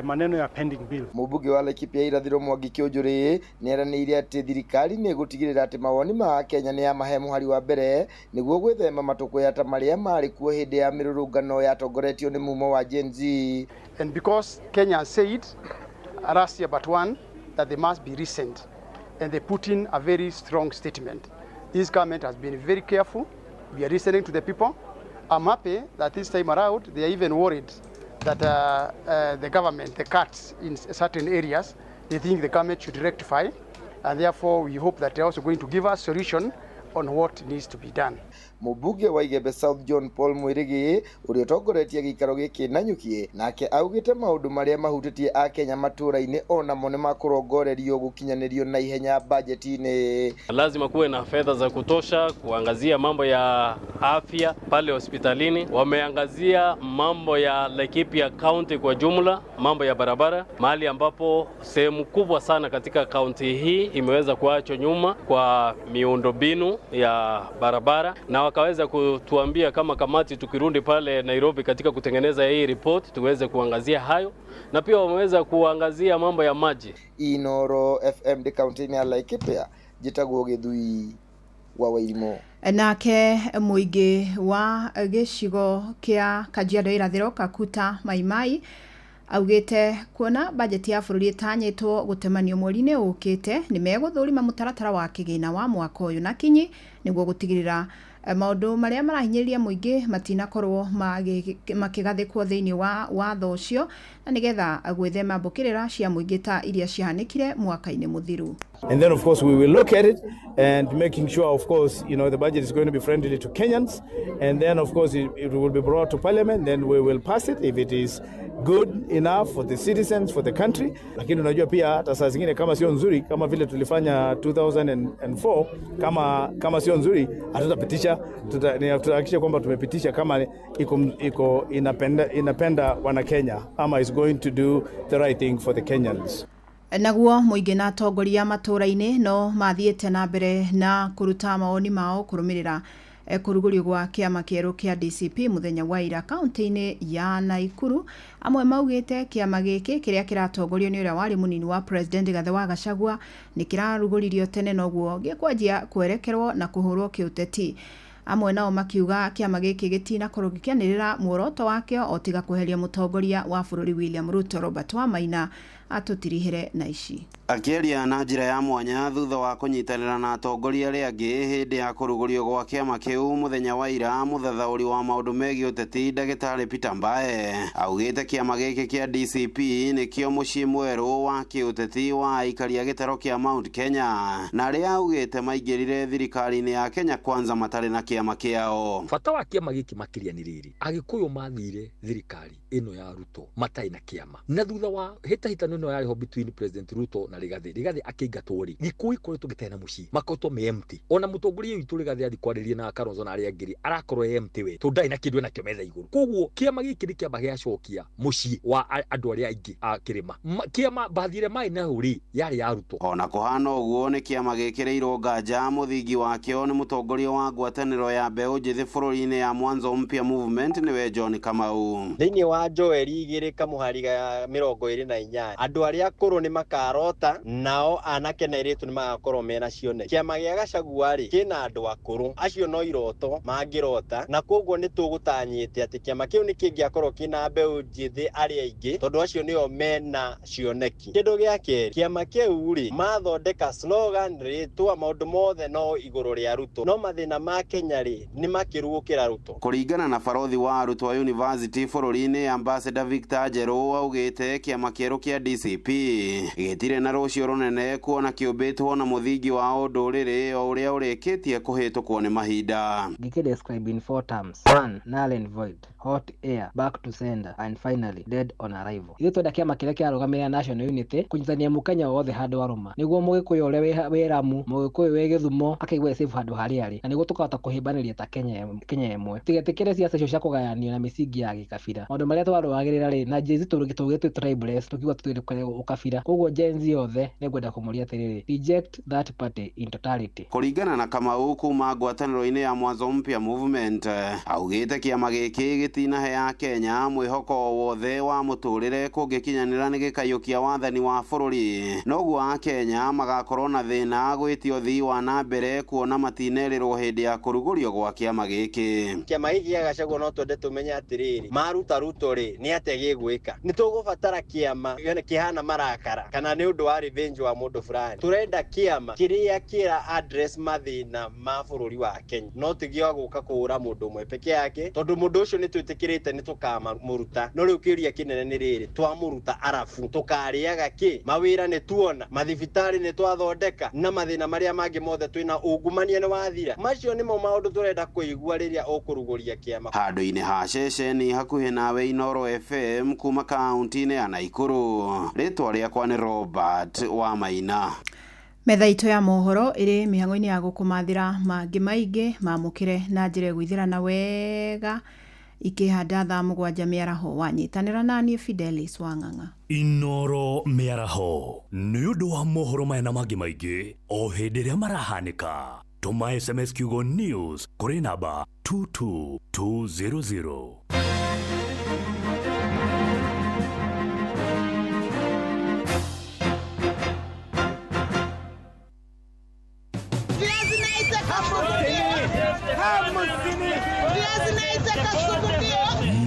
maneno ya pending bill. Mũmbunge wa Laikipia irathĩro Mwangi Kĩũnjũrĩ nĩeranĩire atĩ thirikari nĩ ĩgũtigĩrĩra atĩ mawoni ma Akenya nĩ yamahe mũhari wa mbere nĩguo gwĩthema matũkũya ta marĩa marĩ kuo hĩndĩ ya mĩrũrũngano yatongoretio nĩ mumo wa Gen Z. And because Kenya said last year but one that they must be recent, and they put in a very strong statement. This government has been very careful. We are listening to the people. I'm happy that this time around they are even worried that the government, the cuts in certain areas, they think the government should rectify, and therefore we hope that they're also going to give us solution on what needs to be done. Mũmbunge wa Igembe South John Paul Mwirigi ũrĩa ũtongoretie gĩikaro gĩkĩ Nanyuki nake augĩte maũndũ marĩa mahutĩtie Akenya matũũra-inĩ onamo nĩ makũrongorerio gũkinyanĩrio na ihenya bajeti-inĩ. Lazima kuwe na fedha za kutosha kuangazia mambo ya afya pale hospitalini. Wameangazia mambo ya Laikipia County kwa jumla, mambo ya barabara, mahali ambapo sehemu kubwa sana katika kaunti hii imeweza kuachwa nyuma kwa miundombinu ya barabara, na wakaweza kutuambia kama kamati tukirudi pale Nairobi katika kutengeneza hii report tuweze kuangazia hayo, na pia wameweza kuangazia mambo ya maji. Inoro FM de kaunti ya Laikipia, njĩtagwo Gĩthui wa Wairimũ. Nake mũingĩ wa gĩcigo kĩa Kajiado irathĩro Kakuta Maimai augĩte kuona bajeti ya bũrũri ĩtanyĩtwo gũtemanio mweri-inĩ ũkĩte nĩ megũthũrima mũtaratara wa kĩgĩna wa mwaka ũyũ na kinyi nĩguo gũtigĩrĩra maũndũ marĩa marahinyĩrĩria mũingĩ matinakorwo makĩgathĩkwo thĩinĩ wa watho ũcio na nĩgetha gwĩthema mbũkĩrĩra cia mũingĩ ta iria ciahanĩkire mwaka-inĩ mũthiru. And then, of course, we will look at it and making sure, of course, you know, the budget is going to be friendly to Kenyans. And then, of course, it will be brought to Parliament. Then we will pass it if it is good enough for the citizens, for the country. Lakini unajua pia hata saa zingine kama sio nzuri, kama vile tulifanya 2004, kama sio nzuri, hatutapitisha. Tutahakikisha kwamba tumepitisha kama iko inapenda wana Kenya, ama is going to do the right thing for the Kenyans. Naguo mũingĩ na atongoria matũũra-inĩ no mathiĩte na mbere na kũruta mawoni mao kũrũmĩrĩra Kũrugũrio gwa kĩama kĩerũ kĩa DCP mũthenya wa ira kaunti-inĩ ya Naikuru. Amwe maugĩte kĩama gĩkĩ kĩrĩa kĩratongorio nĩ ũrĩa warĩ mũnini wa President Gathe wa Gachagua nĩ kĩrarugũririo tene noguo gĩkwanjia kwerekerwo na kũhũrwo kĩũteti. Amwe nao makiuga kĩama gĩkĩ gĩtinakorwo gĩkĩanĩrĩra muoroto wakĩo o tiga kweheria mũtongoria wa bũrũri William Ruto. Robert Wamaina atũtirihĩre na ici. Akĩaria na njĩra ya mwanya thutha wa kũnyitanĩra na atongoria arĩa angĩ hĩndĩ ya kũrugũrio gwa kĩama kĩu mũthenya wa ira, mũthathaũri wa maũndũ megiĩ ũteti ndagĩtarĩ Peter Mbae augĩte kĩama gĩkĩ kĩa DCP nĩkĩo mũciĩ mwerũ wa kĩũteti wa aikari a gĩtaro kĩa Mount Kenya, na arĩa augĩte maingĩrire thirikari-inĩ ya Kenya Kwanza matarĩ na kĩama kĩao. Bata wa kĩama gĩkĩ makĩria nĩ rĩrĩ, Agĩkũyũ mathire thirikari ĩno ya Ruto matarĩ na kĩama, na thutha wa hĩtahĩtano ĩno yarĩ ho between President Ruto na Rigathi, Rigathi akĩingatwo rĩ, Gĩkũyũ ikoretwo gĩtarĩ na mũciĩ, makoretwo me empty. Ona mũtongoria witũ Rigathi athi kwarĩria na Kalonzo na arĩa angĩ rĩ, arakorwo e empty we, tondũ ndarĩ na kĩndũ enakĩo metha igũrũ. Koguo kĩama gĩkĩ nĩ kĩama gĩacokia mũciĩ wa andũ arĩa aingĩ a kĩrĩma. Kĩama bathire maĩ nayo rĩ, yarĩ ya Ruto. Ona kũhana ũguo nĩ kĩama gĩkĩrĩirwo nganja mũthingi wakĩo nĩ mũtongoria wa ngwatanĩro ya mbeũ njĩthĩ bũrũri-inĩ ya Mwanzo Mpya Movement nĩwe John Kamau. Thĩinĩ wa Joeli 2 kamũhari ga 28, andũ arĩa akũrũ nĩ makarota, nao anake na airĩtu nĩ magakorwo mena cioneki. Kĩama gĩa Gachagua rĩ, kĩna andũ akũrũ acio no iroto mangĩrota, na koguo nĩ tũgũtanyĩte atĩ kĩama kĩu nĩ kĩngĩakorwo kĩna mbeũ njĩthĩ arĩa aingĩ, tondũ acio nĩo mena cioneki. Kĩndũ gĩa kerĩ, kĩama kĩu rĩ, mathondeka slogan rĩtwa maũndũ mothe no igũrũ rĩa Ruto, no mathĩna ma Kenya rĩ nĩ makĩru gũkĩra Ruto. Kũringana na barothi wa arutwo a university bũrũri-inĩ Ambassador Victor Njerũ augĩte kĩama kĩerũ kĩa DCP gĩtirĩ na rũciũ rũnene kuona kĩũmbĩtwo na mũthingi wa ũndũrĩrĩ o ũrĩa ũrĩkĩtie kũhĩtũkwo nĩ mahinda. Gĩkĩ describe in 4 terms. 1. Null and void, hot air, back to sender, and finally dead on arrival. Ithuĩ twenda kĩama kĩrĩa kĩarũgamĩrĩra national unity kũnyitithania mũkenya wothe handũ arũma, nĩguo mũgĩkũyũ ũrĩa wĩ Ramu, mũgĩkũyũ wĩ Gĩthumo akaigua safe handũ harĩa arĩ, na nĩguo tũkahota kũhĩmbanĩria ta Kenya ĩmwe. Tigetĩkĩre siasa icio cia kũgayanio na mĩsingi ya gĩkabira. Maũndũ marĩa twarũagĩrĩra rĩ, na Gen Z tũgĩtũ tribalist, tũkiuga tũtũrĩ ũkabira. Koguo Gen Z yothe nĩngwenda kũmũria atĩrĩrĩ, reject that party in totality. Kũringana na Kamau kuma ngwatanĩro-inĩ ya Mwanzo Mpya Movement, augĩte kĩama gĩkĩ gĩtinahe ya Kenya mwĩhoko wothe wa mũtũrĩre kũngĩkinyanĩra nĩ gĩkaiyũkia wathani wa bũrũri, noguo akenya magakorwo na thĩna gwĩtio ũthii wa na mbere kuona matinerĩrwo hĩndĩ ya kũrugũrio gwa kĩama gĩkĩ. Kĩama gĩkĩ gĩa Gachagua no twende tũmenye atĩrĩrĩ, maruta Ruto rĩ, nĩ atĩa gĩgwĩka? Nĩ tũgũbatara kĩama kĩhana marakara kana nĩ ũndũ wa revenge wa mũndũ fulani? Tũrenda kĩama kĩrĩa kĩra address mathĩna ma bũrũri wa Kenya, no ti gĩa gũka kũhũra mũndũ ũmwe peke yake, tondũ mũndũ ũcio nĩ twĩtĩkĩrĩte nĩ tũkamũruta. No rĩu kĩũria kĩnene nĩ rĩrĩ, twamũruta arabu tũkarĩaga kĩ? Mawĩra nĩ tuona, mathibitarĩ nĩ twathondeka, na mathĩna marĩa mangĩ mothe twĩna ungumania nĩ wathira. Macio nĩmo maũndũ tũrenda kũigua rĩrĩa ũkũrugũria kĩama. Handũ-inĩ ha ceceni hakuhĩ nawe Inooro FM kuma kaunti-inĩ ya Naikuru, rĩtwa rĩakwa nĩ Robert Wamaina. Metha itũ ya mohoro ĩrĩ mĩhang'o-inĩ ya gũkũmathĩra mangĩ maingĩ mamũkĩre na njĩra ĩgũithĩrana wega ikĩhanda thaa 7 mĩaraho. Wanyitanĩra naniĩ Fidelis Wang'ang'a. Inooro mĩaraho nĩ ũndũ wa mohoro maya na mangĩ maingĩ o hĩndĩ ĩrĩa marahanĩka. Tũma SMS kiugo news kũrĩ namba 22200.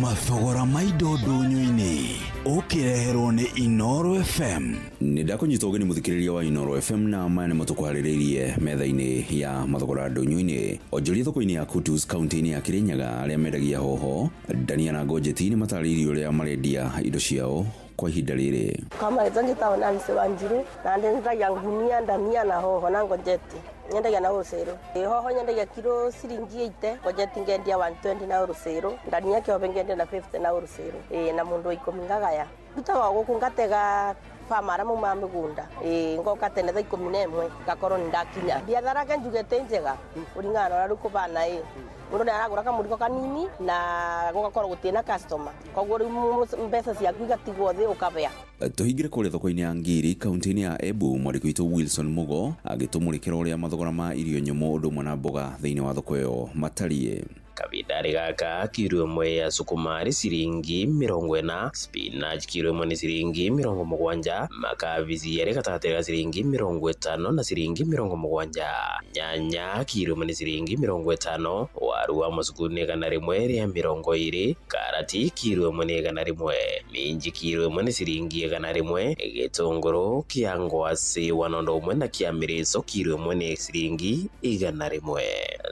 Mathogora ma indo ndũnyũ-inĩ ũkĩreherwo nĩ Inooro FM. Nĩ ndakũnyita ũgeni mũthikĩrĩria wa Inooro FM, na maya nĩmo tũkwarĩrĩirie metha-inĩ ya mathogora ndũnyũ-inĩ. Onjoria thoko-inĩ ya Kutus kaunti-inĩ ya Kirinyaga, arĩa mendagia hoho, ndania na ngojeti nĩ matarĩirie ũrĩa marendia indo ciao kwa ihinda rĩrĩ. Kama njĩtagwo Nancy Wanjiru na ndendagia ngunia, ndania na hoho na ngojeti. Nyendagia na wholesale. Hoho nyendagia kilo ciringi 80, ngojeti ngendia 120 na wholesale, ndania kĩobe ngendia na 50 na wholesale. Na mũndũ 10 ngagaya. Ndutaga gũkũ ngatega farmer arĩa maumaga mĩgũnda. Ĩĩ ngoka tene thaa 11 ngakorwo nĩ ndakinya. Biathara ke njuge tĩ njega kũringana na ũrĩa rĩu kũbana ĩ mũndũ nĩ aragũra kamũrigo kanini na gũgakorwo gũtirĩ na customer, koguo rĩu mbeca ciaku igatigwo thĩ ũkabea. Tũhingĩre kũrĩa thoko-inĩ ya Ngiri kaunti-inĩ ya Embu, mwandĩki witũ Wilson Mugo agĩtũmũrĩkĩra ũrĩa mathogora ma irio nyũmũ ũndũ ũmwe na mboga thĩinĩ wa thoko ĩyo matariĩ. Kavindarĩ gaka kiro ĩmwe ya sukuma nĩ ciringi 40, spinach kiro ĩmwe nĩ ciringi 70, makabici arĩ gatagatĩ ga ciringi 50 na ciringi 70, nyanya kiro ĩmwe nĩ ciringi 50, waru wa mũcuku nĩ 120, karati kiro ĩmwe nĩ 100, minji kiro ĩmwe nĩ ciringi 100, gĩtũngũrũ kĩa ngwacĩ 101 na kĩa mĩrĩco kiro ĩmwe nĩ ciringi 100.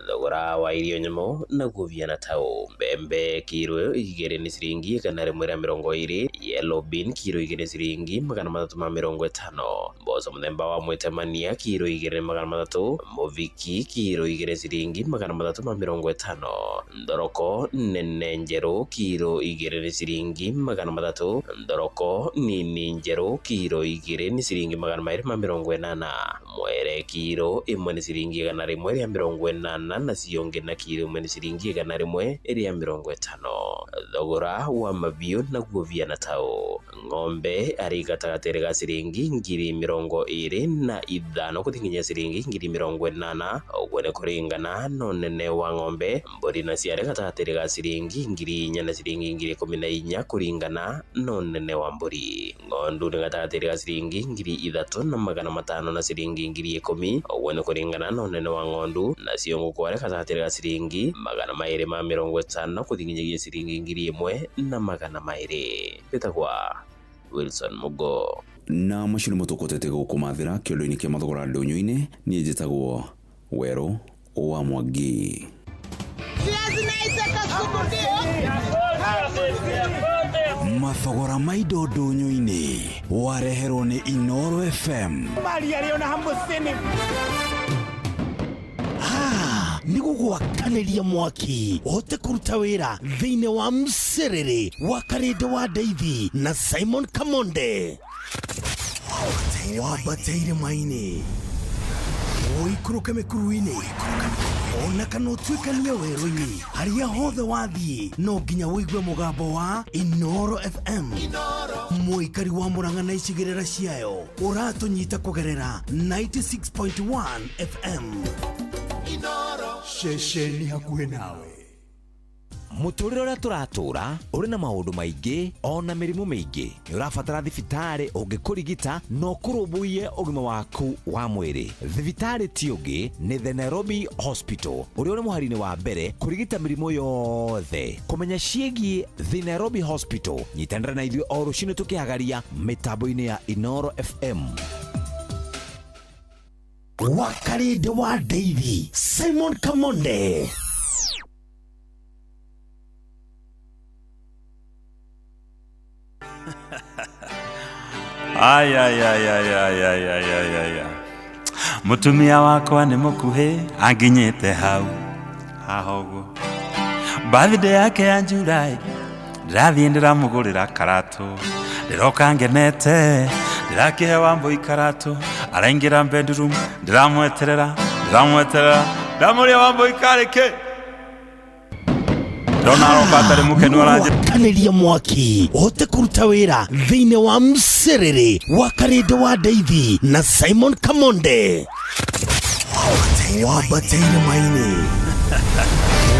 Thogora wa irio nyũmũ naguo viana tau mbembe kiro 2 nĩ ciringi 120, yellow bean kiro 2 nĩ ciringi 350, mboco mũthemba wa mwĩtemania kiro 2 nĩ 300, mũthiki kiro 2 nĩ ciringi 350, thoroko nene njerũ kiro 2 nĩ ciringi 300, thoroko nini njerũ kiro 2 nĩ ciringi 280, mwere kiro 1 nĩ ciringi 180 na cionge na kiro 1 nĩ ciringi 150. Thogora wa mabiũ naguo viana tau ng'ombe arĩ gatagatĩ ga ciringi 25,000 gũthiĩ nginya ciringi 80,000, ũguo nĩ kũringana na ũnene wa ng'ombe. Mbũri nacio arĩ gatagatĩ ga ciringi 4,000 na ciringi 14,000 kũringana na ũnene wa mbũri. Ng'ondu nĩ gatagatĩ ga ciringi 3,500 na ciringi 10,000, ũguo nĩ kũringana na ũnene wa ng'ondu. Nacio ngũkũ arĩ gatagatĩ ga ciringi 250 gũthiĩ nginyagia ciringi 1,200. Wĩtagwa Wilson Mugo. Na macio nĩmo tũkũtete gũkũmathĩra kĩondo-inĩ kĩa mathogora ndũnyũ-inĩ. Niĩ njĩtagwo Werũ wa Mwangi. Mathogora ma indo ndũnyũ-inĩ wareherwo nĩ Inoro FM. Nĩ gũgwakanĩria mwaki ũhote kũruta wĩra thĩinĩ wa mcerere wa Karĩndĩ wa Ndeithi na Simon Kamonde. Wambate irĩma-inĩ, ũikũrũke mĩkuru-inĩ, ona kana ũtuĩkanie werũ-inĩ, harĩa hothe wathiĩ no nginya ũigue mũgambo wa Inoro FM. Mũikari wa Murang'a na icigĩrĩra ciayo ũratũnyita kũgerera 96.1 FM. Ceceni hakuhĩ nawe. Mũtũrĩre ũrĩa tũratũra ũrĩ na maũndũ maingĩ ona mĩrimũ mĩingĩ. Nĩ ũrabatara thibitarĩ ũngĩkũrigita na ũkũrũmbũiye ũgima waku wa mwĩrĩ. Thibitarĩ ti ũngĩ nĩ The Nairobi Hospital ũrĩa ũrĩ mũhari-inĩ wa mbere kũrigita mĩrimũ yothe. Kũmenya ciĩgiĩ The Nairobi Hospital, nyitanĩra na ithuĩ o rũcinĩ tũkĩhagaria mĩtambo-inĩ ya Inoro FM. Wa Karĩndĩ wa Ndeithi, Simon Kamonde. Ay ay ay ay ay ay ay ay ay. Mutumia wakwa nĩ mũkuhĩ anginyĩte hau haha ũguo. Birthday yake ya July ndĩrathiĩ ndĩramũgũrĩra karatũ, ndĩroka ngenete ndĩrakĩhe Wambũi karatũ, araingĩra bedroom ndĩramweterera ndamũria Wambũi karĩ kĩ. Ndona aroka atarĩ mũkenu aranjĩra. Kanĩria mwaki ũhote kũruta wĩra thĩinĩ wa mcerere wa Karĩndĩ wa Ndeithi na Simon Kamonde. Wambate irĩma-inĩ,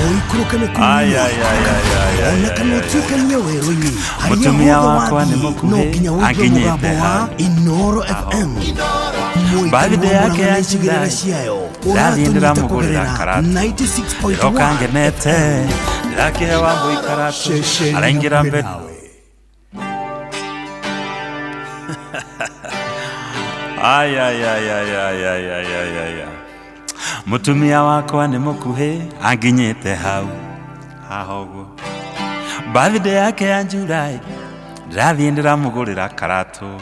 ũikũrũke Ay ay ay ay ay ona kana ũtuĩkanie werũ-inĩ, harĩa Mũtumia hothe wakwa nĩ wathiĩ no mũkuhĩ nginya ũigue anginyĩte mũgambo wa hau Inoro FM. Mũikari Birthday wa yake Murang'a na ya icigĩrĩra July ciayo ndĩrathiĩ ũratũnyita ndĩramũgũrĩra kũgerera karatũ, 96.1 ndĩroka ngenete ndĩrakĩhe Wambũi karatũ, araingĩra bed. Ay ay ay ay ay ay ay ay ay. Mũtumia wakwa nĩ mũkuhĩ anginyĩte hau haha ũguo. Birthday yake ya July ndĩrathiĩ ndĩramũgũrĩra karatũ,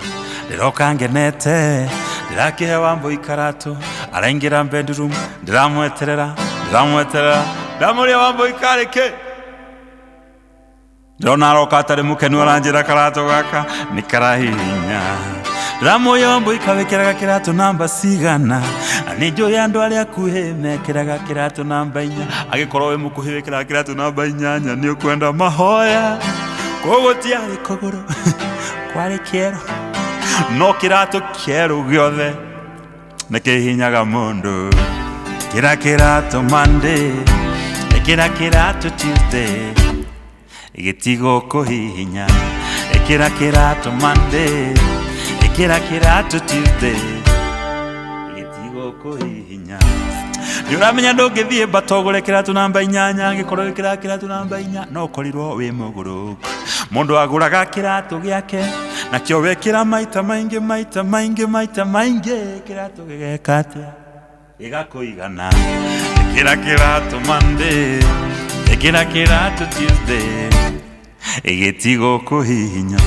ndĩroka ngenete ndĩrakĩhe Wambũi karatũ, araingĩra bedroom ndĩramweterera ndamũria Wambũi karĩ kĩ. Ndĩrona aroka atarĩ mũkenu aranjĩra karatũ gaka nĩ karahihinya Ndĩramũyombo ikawĩkĩraga kĩratũ namba cigana. Na nĩ njũĩ andũ arĩa akuhĩ mekĩraga kĩratũ namba 4. Angĩkorwo wĩ mũkuhĩ wĩkĩraga kĩratũ namba 8 nĩ ũkwenda mahoya. Koguo tiarĩ kũgũrũ kwarĩ kĩero, no kĩratũ kĩerũ gĩothe nĩ kĩhinyaga mũndũ. Kĩra kĩratũ Monday, ĩkĩra kĩratũ Tuesday, gĩtigũkũhihinya. Ĩkĩra kĩratũ Monday, ĩkĩra kĩratũ Tuesday, gĩtigũkũhihinya. Nĩ ũramenya ndũngĩthiĩ mbata ũgũre kĩratũ namba 8 angĩkorwo wĩkĩraga kĩratũ namba 4 no ũkorirwo wĩ mũgũrũku. Mũndũ agũraga kĩratũ gĩake nakĩo wekĩra maita maingĩ maita maingĩ maita maingĩ, kĩratũ gĩgeka atĩa? Gĩgakũigana. Ĩkĩra kĩratũ Monday, ĩkĩra kĩratũ Tuesday, gĩtigũkũhihinya.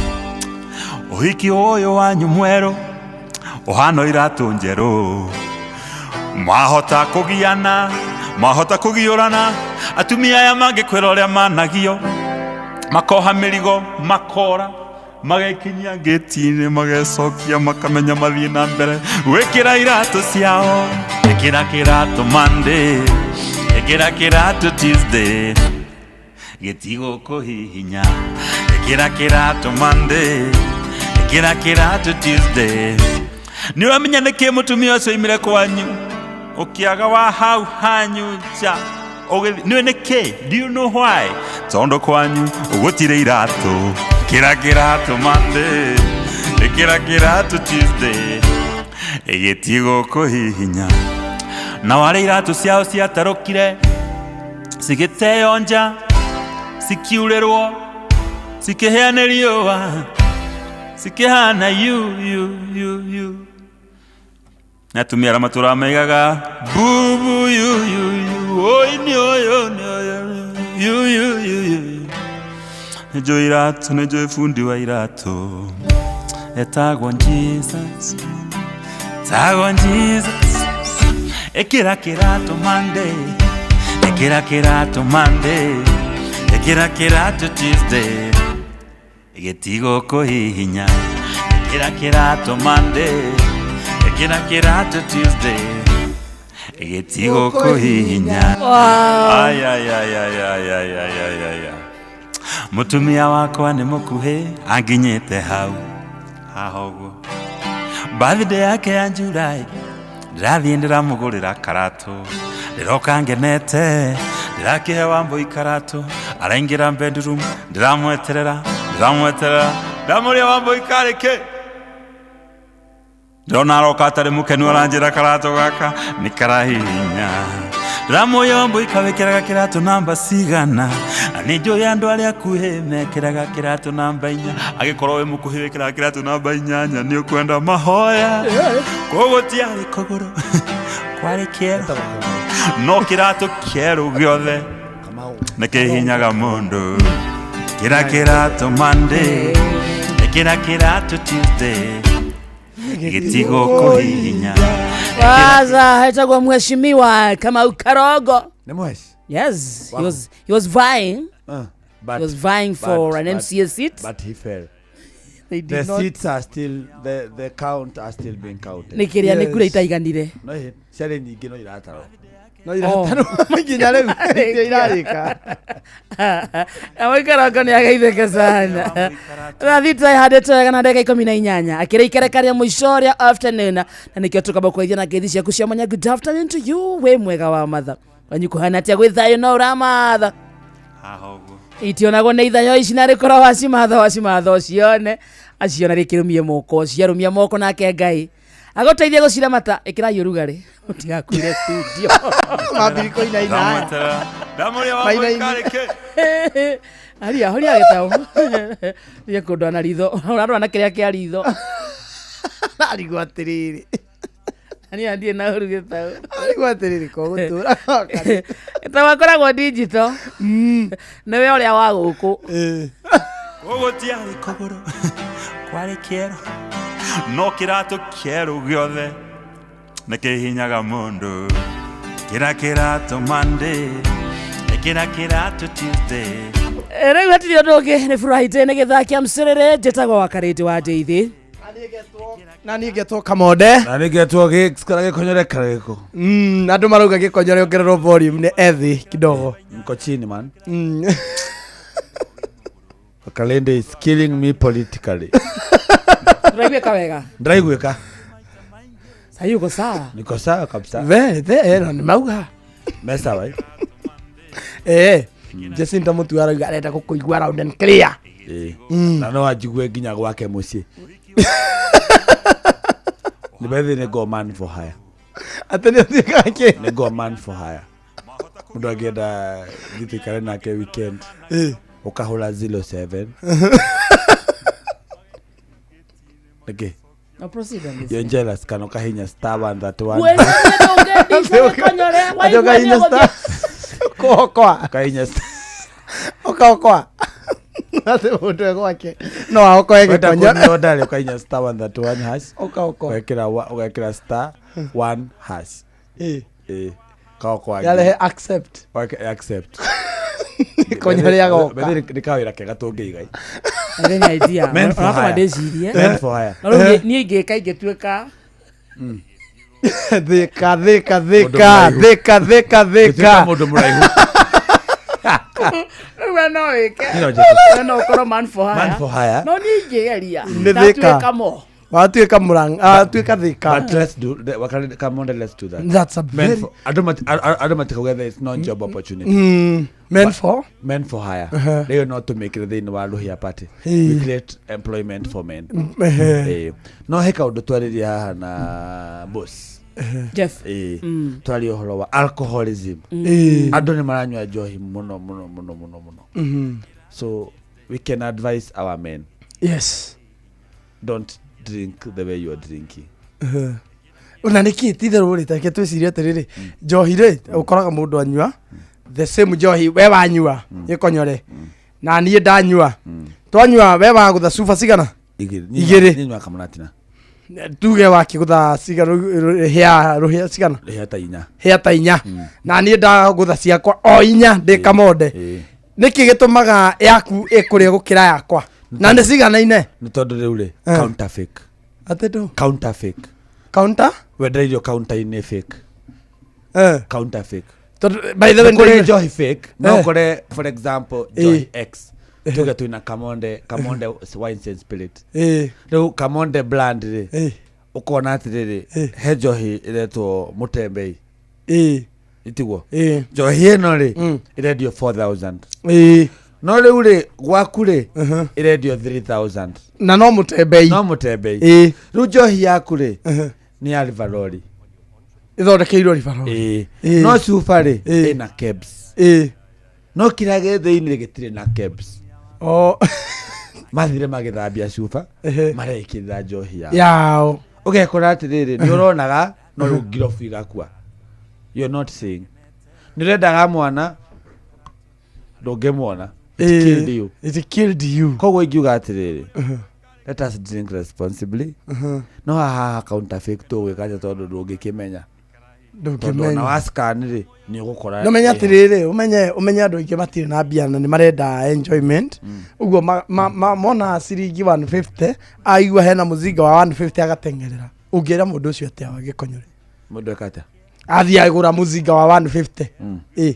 Ũhiki ũyũ wanyu mwerũ ũhana iratũ njerũ, mwahota kũgiana, mwahota kũgiũrana. Atumia aya mangĩkwĩra ũrĩa managio, makoha mĩrigo, makora, magekinyia ngĩti-inĩ, magecokia, makamenya mathiĩ na mbere gwĩkĩra iratũ ciao. Ĩkĩra kĩratũ Monday, ĩkĩra kĩratũ Tuesday, gĩtigũkũhihinya. Ĩkĩra kĩratũ Monday, ĩkĩra kĩratũ Tuesday. Nĩ ũramenya nĩkĩ mũtumia ũcio oimire kwanyu ũkĩaga wa hau hanyu nja ũgĩthiĩ? Nĩũĩ nĩkĩ? Do you know why? Tondũ kwanyu gũtirĩ iratũ. Ĩkĩra kĩratũ Monday, ĩkĩra kĩratũ Tuesday, gĩtigũkũhihinya. Nao arĩa iratũ ciao ciatarũkire cigĩteo nja, cikiurĩrwo, cikĩhĩa nĩ riũa, cikĩhana yu yu yu yu. Na atumia arĩa matũraga maigaga bubu yu yu yu, oi nĩ ũyũ nĩ ũyũ yu yu yu yu. Nĩ njũĩ iratũ, nĩ njũĩ bundi wa iratũ etagwo Jesus, etagwo Jesus. Ĩkĩra kĩratũ Monday, ĩkĩra kĩratũ Monday, ĩkĩra kĩratũ Tuesday, gĩtigũkũhihinya. Ĩkĩra kĩratũ Monday, ĩkĩra kĩratũ Tuesday, gĩtigũkũhihinya. Wow. Ai, ai, ai, ai, ai, ai, ai, ai, ai, ai. Mũtumia wakwa nĩ mũkuhĩ anginyĩte hau haha ũguo. Birthday yake ya July ndĩrathiĩ ndĩramũgũrĩra karatũ, ndĩroka ngenete, ndĩrakĩhe Wambũi karatũ, araingĩra bedroom, ndĩramweterera, ndĩramweterera, ndamũria Wambũi karĩ kĩ? Ndĩrona aroka atarĩ mũkenu aranjĩra karatũ gaka nĩ karahihinya. Ndĩramũya Wambũi kawĩkĩraga kĩratũ namba cigana? Na nĩ njũĩ andũ arĩa akuhĩ mekĩraga kĩratũ namba 4. Angĩkorwo wĩ mũkuhĩ wĩkĩraga kĩratũ namba 8 nĩ ũkwenda mahoya. Koguo tiarĩ kũgũrũ kwarĩ kĩero, no kĩratũ kĩerũ gĩothe nĩ kĩhinyaga mũndũ. Kĩra kĩratũ Monday, ĩkĩra kĩratũ Tuesday, gĩtigũkũhihinya. Waza etagwo mheshimiwa Kamau Karogo. Nĩ mhesh? Yes, Wow. he was vying. But He was vying for an MCA seat. But he fell. They did The not. seats are still, the count are still being counted. Nĩ kĩrĩa nĩ kura itaiganire. No ciarĩ nyingĩ no iratarwo. No iratarwo nginya rĩu iria irarĩka. Kamau Karogo nĩ ageithĩke sana. Thaa thita ĩhandĩtwo wega na ndagĩka 18 akĩrĩ ikereka rĩa mũico rĩa afternoon, na nĩkĩo tũkamba kũgeithia na ngeithi ciaku cia mwanya. Good afternoon to you, wĩ mwega wa matha wanyu kũhana atĩa gwĩ thayũ no ũramatha Haha ũguo. Itionagwo nĩ ithayo ici narĩ korwo wacimatha wacimatha ũcione aciona rĩkĩrũmie moko ciarũmia moko, nake Ngai agũteithie gũciramata. Ĩkĩrai ũrugarĩ ũtigakuire studio. Mambiri kũinaina. Ndamweterera, ndamũria Wambũi Mainaina. karĩ kĩ? Aria horia gĩtaũ thiĩ kũndwa na ritho ũrarora na kĩrĩa kĩa ritho. Arigwo atĩrĩrĩ. Niĩ ndirĩ na ũru gĩtaũ. Arigwo atĩrĩrĩ kogũtũra. Gĩtaũ akoragwo digital nĩwe ũrĩa wa gũkũ. Koguo tiarĩ kũgũrũ kwarĩ kĩero, no kĩratũ kĩerũ gĩothe nĩ kĩhinyaga mũndũ. Kĩra kĩratũ Monday, ĩkĩra kĩratũ Tuesday. Rĩu hatirĩ ũndũ ũngĩ nĩ furahite nĩ gĩthaa kĩa mcĩrĩrĩ. Njĩtagwo wa karĩndĩ wa ndĩithi. Na niĩ ngetwo Kamonde. Na niĩ ngetwo Giggs kana gĩkonyore kana gĩkũ. Andũ marauga gĩkonyore ongererwo volume nĩ ethi kidogo. Niko chini man. Kalende is killing me politically. Ũraiguĩka wega? Ndĩraiguĩka. Sahii uko sawa? Niko sawa kabisa. Ve, ve, no nĩ mauga. Me sawa eh? Eh, Jacinta Mutua arauga arenda gũkũigua loud and clear. Ĩĩ. Na no anjigue nginya gwake mũciĩ. Nĩ bethi nĩ go man for hire. Atĩ nĩ ũthiĩkaga kĩ? Nĩ go man for hire. Mũndũ angĩenda thiĩ tũikare nake weekend. Ĩĩ. Ũkahũra 07. Nĩkĩ? No proceed on this. You're jealous kana ũkahinya star 131. Gwĩciria ndũngĩndica gĩkonyore, Atĩ waigua ũkahinya nĩ star. Kũokoa. Ũkahinya star. Ũkaokoa. Atĩ mũndũ e gwake no aokoe Wenda gĩkonyore. kũnionda rĩ ũkahinya star 131 hash. Ũkaokoa. Ũgekĩra ũgekĩra star 1 hash. Ĩĩ. Ĩĩ. Kaokoa. Yarehe accept. Accept. Gĩkonyore agoka. Bethi nĩ kawĩra kega tũngĩiga. Ĩrĩ nĩ idea. Men for Onakoma hire. ndĩcirie. Men for hire. No rĩu niĩ ingĩka ingĩtuĩka Thĩka, thĩka, Mũndũ thĩka, mũraihu. thĩka, thĩka, Gũtuĩka thĩka. mũndũ mũraihu. rĩu we no wĩke. Niĩ no njĩke. We no ũkorwo man for hire. Man for hire. No niĩ ingĩgeria. Nĩ thĩka. Ndatuĩka mo. Watuĩka mũrang, atuĩka thĩka. But let's do the, wakari, come on, let's do that. That's a men very- for, andũ mati- andũ matikauge there is no job opportunity. Men But- for? Men for hire. Uh-huh. Rĩu no tũmĩkĩre thĩinĩ wa Luhya Party. Ĩĩ. We create employment for men. Ehe. Ĩĩ. No he kaũndũ twarĩria haha na boss. Jeff. Ĩĩ. Twaria ũhoro wa alcoholism. Ĩĩ. Andũ nĩ maranyua njohi mũno mũno mũno mũno mũno. So we can advise our men. Yes. Don't drink the way you are drinking. Ona nä kä ti therå rä tareke twä cirie atä rä rä njohi rä å koraga må ndå anyua the same njohi we wanyua gä konyore na niä ndanyua twanyua we wagå tha cuba cigana Igĩrĩ. Igĩrĩ. Niĩ nyuaga kamũratina. Tuge wakä gå tha cigana hĩa rå hĩa cigana? Hĩa ta inya. Hĩa ta inya na niä ndagå tha ciakwa o inya ndä kamonde. Nä kä gä tå maga yaku ä kå rä a gå kä ra yakwa na nä ciganaine? Nĩ tondũ rĩu rĩ Eh. counterfeit. Atä ndå Counterfeit. Counter? Wendereirio counter-inĩ fake. Eh. Counterfeit. Tondũ, by the way, Nĩ kũrĩ ndĩraigua- njohi fake no Eh. ũkore for example njohi X tuge twĩna Kamonde, Kamonde Wines and Spirit. Ĩĩ. Rĩu Kamonde brand rĩ Ĩĩ. ũkona atĩrĩrĩ he njohi ĩretwo Mũtembei. Ĩĩ. Itiguo? Ĩĩ. Njohi ĩno rĩ ĩrendio 4000. Ĩĩ. No rĩu rĩ gwaku rĩ ĩrendio 3000. Na no mũtembei. No mũtembei. Ĩĩ. Rĩu njohi yaku rĩ nĩ ya Rivaroli. Ĩthondekeirwo Rivaroli. Ĩĩ. Ĩĩ. No cuba rĩ Ĩĩ. ĩna kebs. Ĩĩ. No kĩrĩa gĩ thĩinĩ gĩtirĩ na kebs. Oh. Mathire magĩthambia cuba Ehe. marekĩrĩra njohi yao. Yao. Ũgekora atĩrĩrĩ nĩ ũronaga no rĩu ngirobu igakua. You're not seeing. Nĩ ũrendaga mwana ndũngĩmuona. It Ĩĩ. killed you. It killed you. Koguo ingiuga atĩrĩrĩ let us drink responsibly. Mhm. No haha counterfeit tũgwĩka atĩa tondũ ndũngĩkĩmenya. Tondũ Ndũngĩmenya. ona wa scan rĩ nĩ ũgũkora. No menye atĩrĩrĩ ũmenye ũmenye andũ aingĩ matirĩ na mbia na nĩ marenda enjoyment ũguo mona ciringi 150 aigua hena mũzinga wa 150 agateng'erera. Ũngĩra mũndũ ũcio atĩa wa gĩkonyore? Mũndũ eka atĩa? Athiĩ agũra mũzinga wa 150. Ĩ.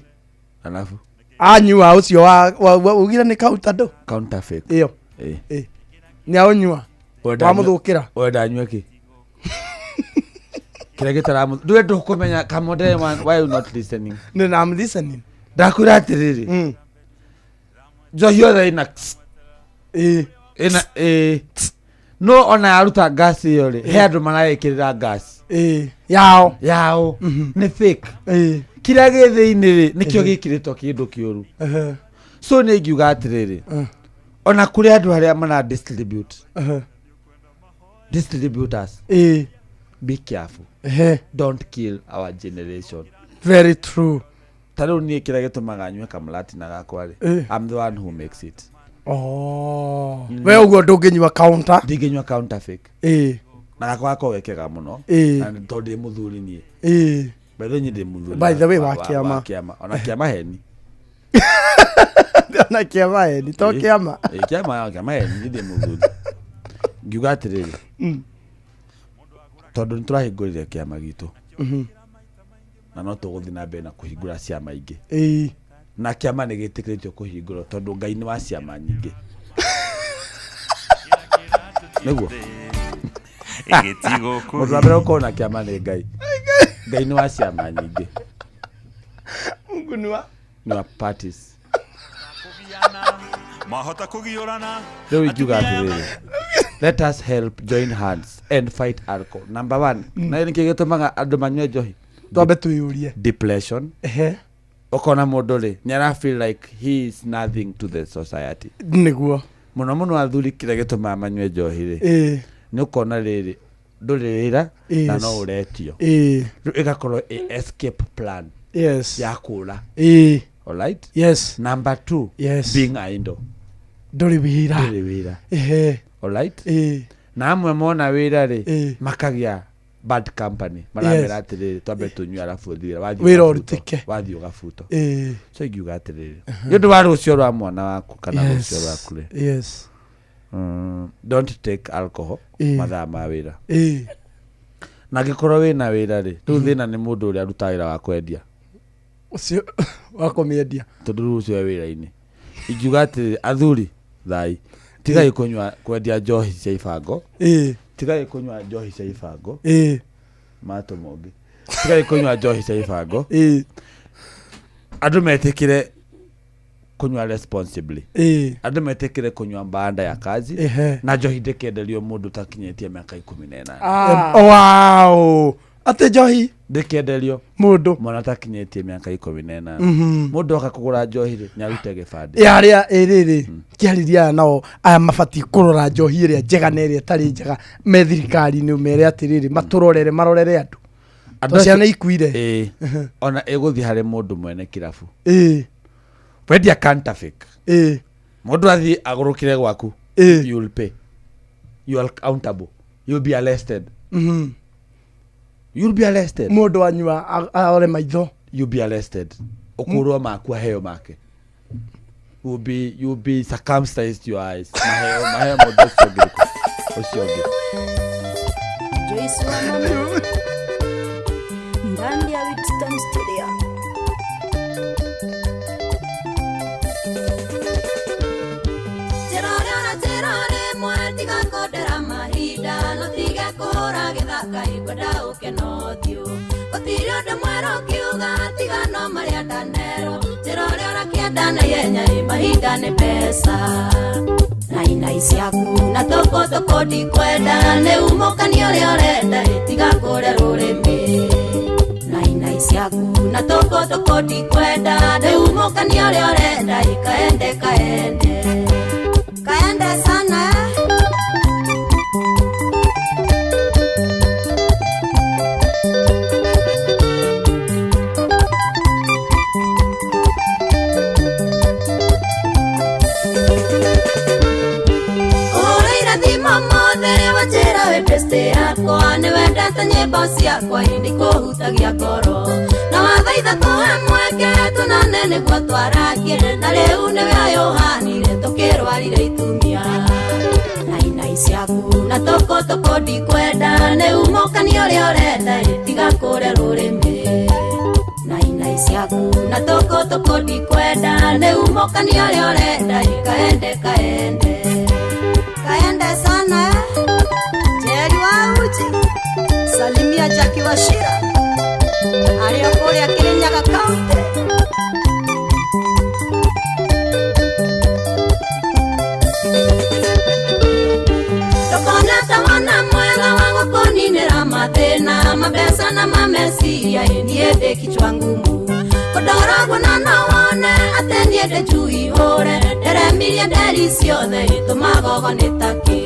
Alafu Anyua ũcio wa ugire nĩ counter ndũ? Counterfeit. Ĩyo. Ĩĩ. Ĩ. Nĩ aũnyua. Wamũthũkĩra. Wenda anyue kĩ? Kĩrĩa gĩtaramũ ndũe ndũkũmenya Kamonde man, why you not listening? Nĩ na I'm listening. Ndakwĩra atĩrĩrĩ njohi yothe ĩna ĩĩ ĩna ĩĩ no ona yaruta gas ĩyo rĩ he andũ marayĩkĩrĩra gas. Ĩĩ. Yao. Yao nĩ fake. Ĩĩ. Kĩrĩa gĩ thĩinĩ rĩ nĩkĩo Ehe. gĩkĩrĩtwo kĩndũ kĩũru. Ehe. So nĩ ingiuga atĩrĩrĩ ona kũrĩ andũ arĩa mara distribute Ehe. distributors Ĩĩ. be careful. Ehe. Don't kill our generation. Very true. Ta rĩu niĩ kĩrĩa gĩtũmaga nyue kamũratina gakwa rĩ Ĩĩ. I'm the one who makes it. Oh. We ũguo ndũngĩnyua counter. Ndingĩnyua counterfeit. Ĩĩ. Na gakwa gakoragwo ge kega mũno. Ĩĩ. Na nĩ tondũ ndĩ mũthuri niĩ. Ĩĩ. By the way, niĩ ndĩ mũthuri. By the way, wa kĩama. Wa kĩama. Ona kĩama heni. Ona kĩama heni to Ĩĩ. kĩama. Ĩĩ, kĩama kĩama heni niĩ ndĩ mũthuri. Ngiuga atĩrĩrĩ, tondũ nĩ tũrahingũrire kĩama gitũ na no tũgũthiĩ na mbere na kũhingũra ciama ingĩ, na kĩama nĩ gĩtĩkĩrĩtio kũhingũrwo tondũ Ngai nĩ wa ciama nyingĩ, nĩguo mũndũ wa mbere gũkorwo na kĩama nĩ Ngai. Ngai nĩ wa ciama nyingĩ. Mungu ni wa nĩ wa parties. Mwahota kũgiũrana. Rĩu ingiuga atĩrĩrĩ, let us help join hands and fight alcohol, number one. Na nĩkĩ gĩtũmaga andũ manyue njohi? Twambe twĩyũrie. Depression. Ũkona mũndũ rĩ, nĩ ara feel like he is nothing to the society. Nĩguo. Mũno mũno athuri, kĩrĩa gĩtũmaga manyue njohi rĩ, nĩ ũkona rĩrĩ, ndũrĩ wĩra na no ũretio. Rĩu ĩgakorwo ĩ escape plan ya kũra. Alright. Number two, being idle. Ndũrĩ wĩra. Ndũrĩ wĩra. Alright. Na amwe mona wĩra rĩ, makagĩa bad company, maramera atĩrĩrĩ, twambe tũnyue arabu ũthiĩ wĩra. Wathiĩ Wĩra ũgabutwo. ũrutĩke. Wathiĩ ũgabutwo. So ingiuga atĩrĩrĩ, nĩ ũndũ wa rũcio rwa mwana waku kana rũcio rwaku rĩ, don't take alcohol mathaa ma wĩra. Na angĩkorwo wĩna wĩra rĩ, rĩu thĩna nĩ mũndũ ũrĩa arutaga wĩra wa kwendia. Ũcio wa kũmĩendia. Tondũ rĩu ũcio e wĩra-inĩ. Ingiuga atĩrĩrĩ, athuri thai, tigai kũnyua, kwendia njohi cia ibango. Tigai kũnyua njohi cia ibango. Matũ mũngĩ, tigai kũnyua njohi cia ibango. Andũ metĩkĩre kũnyua responsibly. Andũ metĩkĩre kũnyua baada ya kazi. Na njohi ndĩkenderio mũndũ ũtakinyĩtie mĩaka 18. Wow, atĩ njohi ndĩkenderio mũndũ mwana ũtakinyĩtie mĩaka 18. Mũndũ oka kũgũra njohi rĩ, nĩ arute gĩbandĩ. Yarĩa ĩrĩrĩ kĩarĩria aya nao aya mabatiĩ kũrora njohi ĩrĩa njega na ĩrĩa ĩtarĩ njega me thirikari-inĩ, mere atĩrĩrĩ, matũrorere, marorere andũ. Andũ Tondũ ciana acio- ikuire. Ona ĩgũthiĩ harĩ mũndũ mwene kĩrabu, wendia counterfeit, mũndũ athiĩ agũrũkĩre gwaku, you will pay, you are accountable, you will be arrested. You will be arrested. Mũndũ anyua aore maitho. You be arrested, ũkũrwo maku, aheo make. You will be circumcised your eyes, maheo, maheo mũndũ ũcio ũngĩ, ũcio ũngĩ. Joyce wa mama ndani ya Wheatstone Studio. Njĩra ũrĩa ũranjĩra rĩmwe, tiga kũndera mahinda, no tige kũhũra gĩthaka, ingwenda ũke na ũthiũ. Gũtirĩ ũndũ mwerũ ũkiuga, tiga no marĩa ndanerwo. Njĩra ũrĩa ũrakĩenda na ihenya ĩ, mahinda nĩ mbeca na inai ciaku na tũkũ tũkũ ndikwenda, nĩ umũkani ũrĩa ũrenda ĩ, tiga kũrĩa rũrĩmĩ. Na inai ciaku na tũkũ tũkũ ndikwenda, nĩ umũkani ũrĩa ũrenda ĩ, kaende kaende kaende sana eh. Ũhũrĩire thimũ mothe rĩ, wanjĩra wĩ best yakwa, nĩ wendete nyĩmbo ciakwa, ĩ nĩkũhutagia ngoro, na wathaitha tũhe mweke tũnane nĩguo twarakie, na rĩu nĩwe ũyũ ũhanire tũkĩrwarire itumia. Na inai ciaku na tũkũ tũkũ ndikwenda, nĩ umũkani ũrĩa ũrenda ĩ, tiga kũrĩa rũrĩmĩ. Na inai ciaku na tũkũ tũkũ ndikwenda, nĩ umũkani ũrĩa ũrenda ĩ, kaende kaende kaende sana eh. Jerry wa Uji, salimia Jackie Wachira arĩa kũrĩa Kirinyaga County. Ndũkona ta mwana mwega wa gũkũninĩra mathĩna, mabeca na mameciria, ĩ niĩ ndĩ kichwa ngumu, kũndoragwo na no wone atĩ niĩ ndĩ njui hũre, nderemirie nderi ciothe, ĩtũmagogo nĩ takĩ.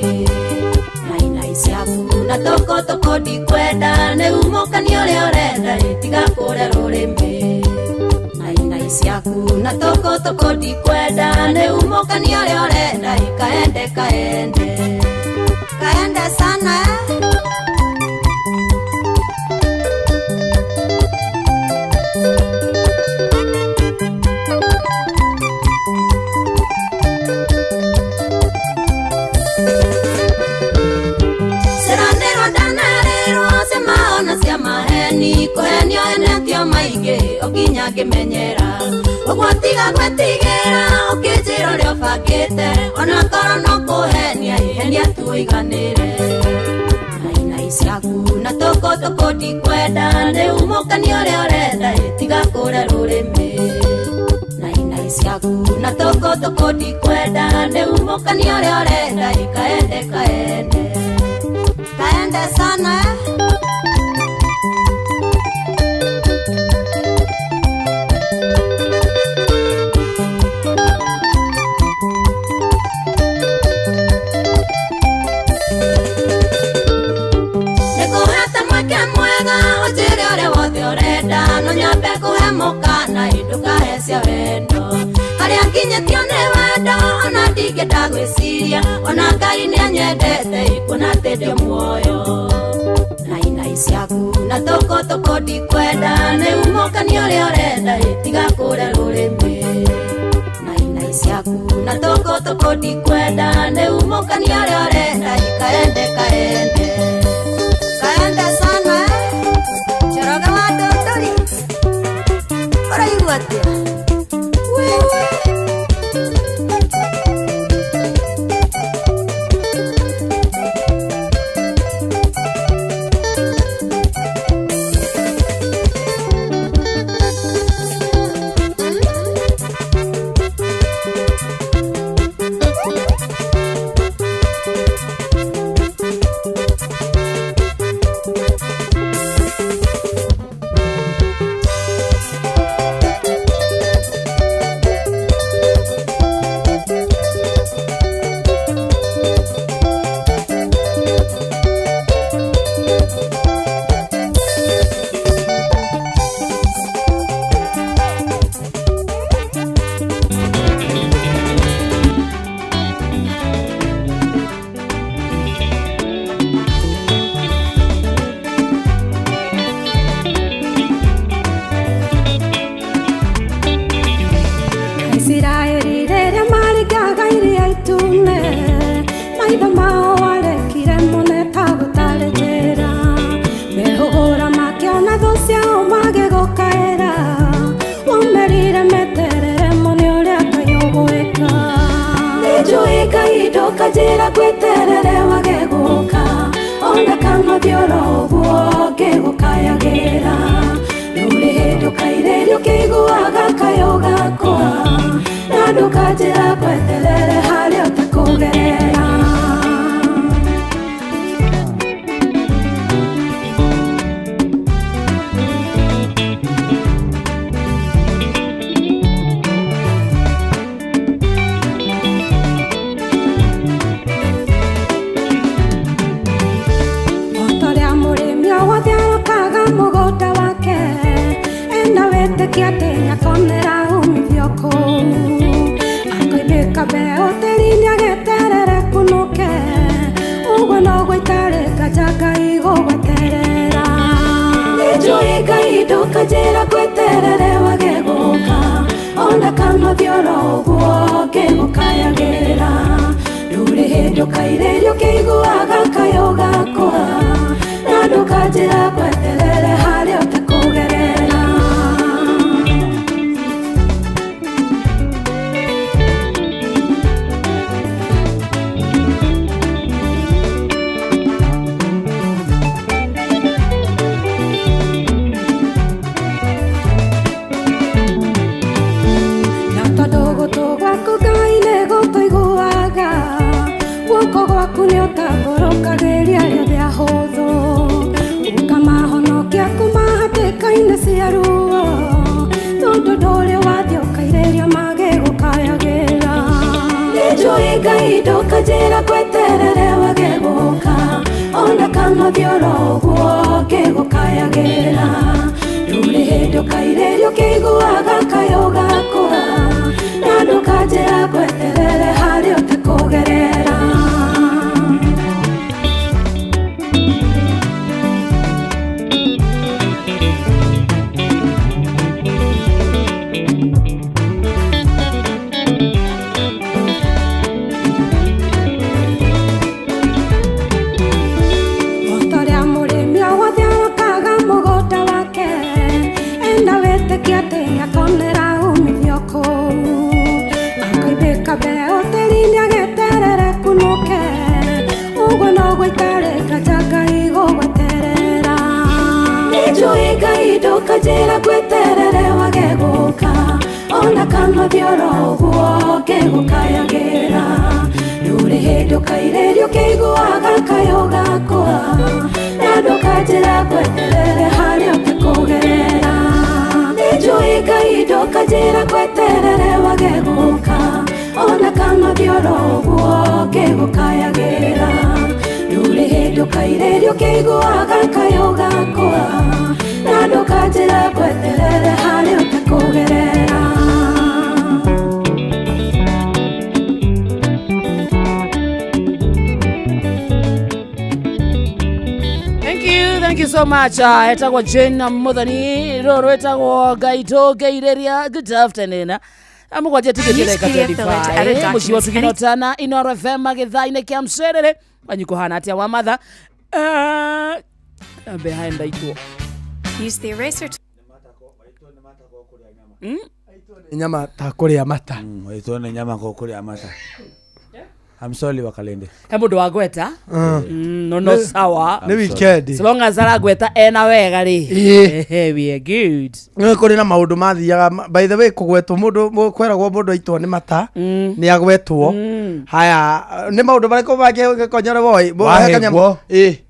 Na inai ciaku na tũkũ tũkũ ndikwenda, nĩ umũkani ũrĩa ũrenda ĩ, tiga kũrĩa rũrĩmĩ. Na inai ciaku na tũkũ tũkũ ndikwenda, nĩ umũkani ũrĩa ũrenda ĩ, kaende kaende kaende sana eh. Ngĩmenyera ũguo tiga gwĩtigĩra ũkĩnjĩra ũrĩa ũbangĩte ona korwo no kũhenia ihenia tuiganĩre nainai ciaku na tũkũ tũkũ ndikwenda nĩ umũkani ũrĩa ũrenda tiga kũrĩa rũrĩmĩ nainai ciaku na tũkũ tũkũ ndikwenda nĩ umũkani ũrĩa ũrenda kaende kaende kaende sana no nyambe kũhe mũkana ndũkahecia wendo harĩa nginyĩtio nĩ wendo ona ndingĩenda gwĩciria ona Ngai nĩanyendete kuona atĩ ndĩ muoyo nainai ciaku na tũkũ tũkũ ndikwenda nĩ umũkani ũrĩa ũrenda tiga kũrĩa rũrĩmĩ nainai ciaku na tũkũ tũkũ ndikwenda nĩ umũkani ũrĩa ũrenda kaende kaende kaende sana Njoroge wa Ndũndũri ũraigua atĩa wewe Njĩra gweterere wage gũka ona kana thioro ũguo ngĩgũkayagĩra ndũrĩ hĩndĩ ũkairĩrio ũkĩiguaga kayũ gakwa na ndũkanjĩra gweterere harĩa ũtekũgerera. Wĩtĩkia atĩ nĩakonera umithio kũu akoimbĩka mbeũ tĩri-inĩ agĩterere kunũke ũguo noguo itarĩ nganja Ngai gũgweterera nĩnjũĩ Ngai ndũkanjĩra ngweterere wage gũka ona kana ũthiĩ ũguo ngĩgũkayagĩra ndũrĩ hĩndĩ ũkairĩrio ũkĩiguaga kayũ gakwa na ndũkanjĩra ngweterere harĩa ũtekũgerera. Guoko gwaku nĩ ũtambũrũkagĩria arĩa othe ahũthũ ũkamahonokia kuma hatĩka-inĩ cia ruo tondũ ndũrĩ wathiĩ ũkairĩrio magĩgũkayagĩra nĩnjũĩ Ngai ndũkanjĩra ngweterere wage gũka ona kana ũthiĩ oro ũguo ngĩgũkayagĩra ndũrĩ hĩndĩ ũkairĩrio ũkĩiguaga kayũ gakwa na ndũkanjĩra ngweterere harĩa ũtekũgerera. Wĩtĩkia atĩ Ndũkanjĩra ngweterere wage gũka ona kana thioro ũguo ngĩgũkayagĩra ndũrĩ hĩndĩ ũkairĩrio ũkĩiguaga kayũ gakwa na ndũkanjĩra ngweterere harĩa ũtekũgerera nĩnjũĩ Ngai ndũkanjĩra ngweterere wage gũka ona kana thioro ũguo ngĩgũkayagĩra ndũrĩ hĩndĩ ũkairĩrio ũkĩiguaga kayũ gakwa na ndũkanjĩra ngweterere harĩa ũtekũgerera. Thank you so much. Etagwo Jane Muthoni, rũrũ etagwo Ngai tũngeirĩria. Good afternoon. Amũgwanja tigĩtĩ Use ndagĩka PDF Filler to edit 25 mũciĩ wa documents tugino tana Inoro FM gĩthaa-inĩ kĩa mcerere wanyu kũhana atĩa wa matha behind ndaitwo. Use the eraser tool. Nĩ nyama ta kũrĩa mata. Waitwo nĩ nyama ko kũrĩa mata. I'm sorry Wakalende. He mũndũ wagweta. No sawa. Nĩ weekend. So long as aragweta ena wega rĩ. Ĩĩ. We are good. Nĩ kũrĩ na maũndũ mathiaga by the way kũgwetwo mũndũ kweragwo mũndũ aitwo nĩ mata nĩ agwetwo. Haya, nĩ maũndũ marĩkũ mangĩ woi? Wahengwo.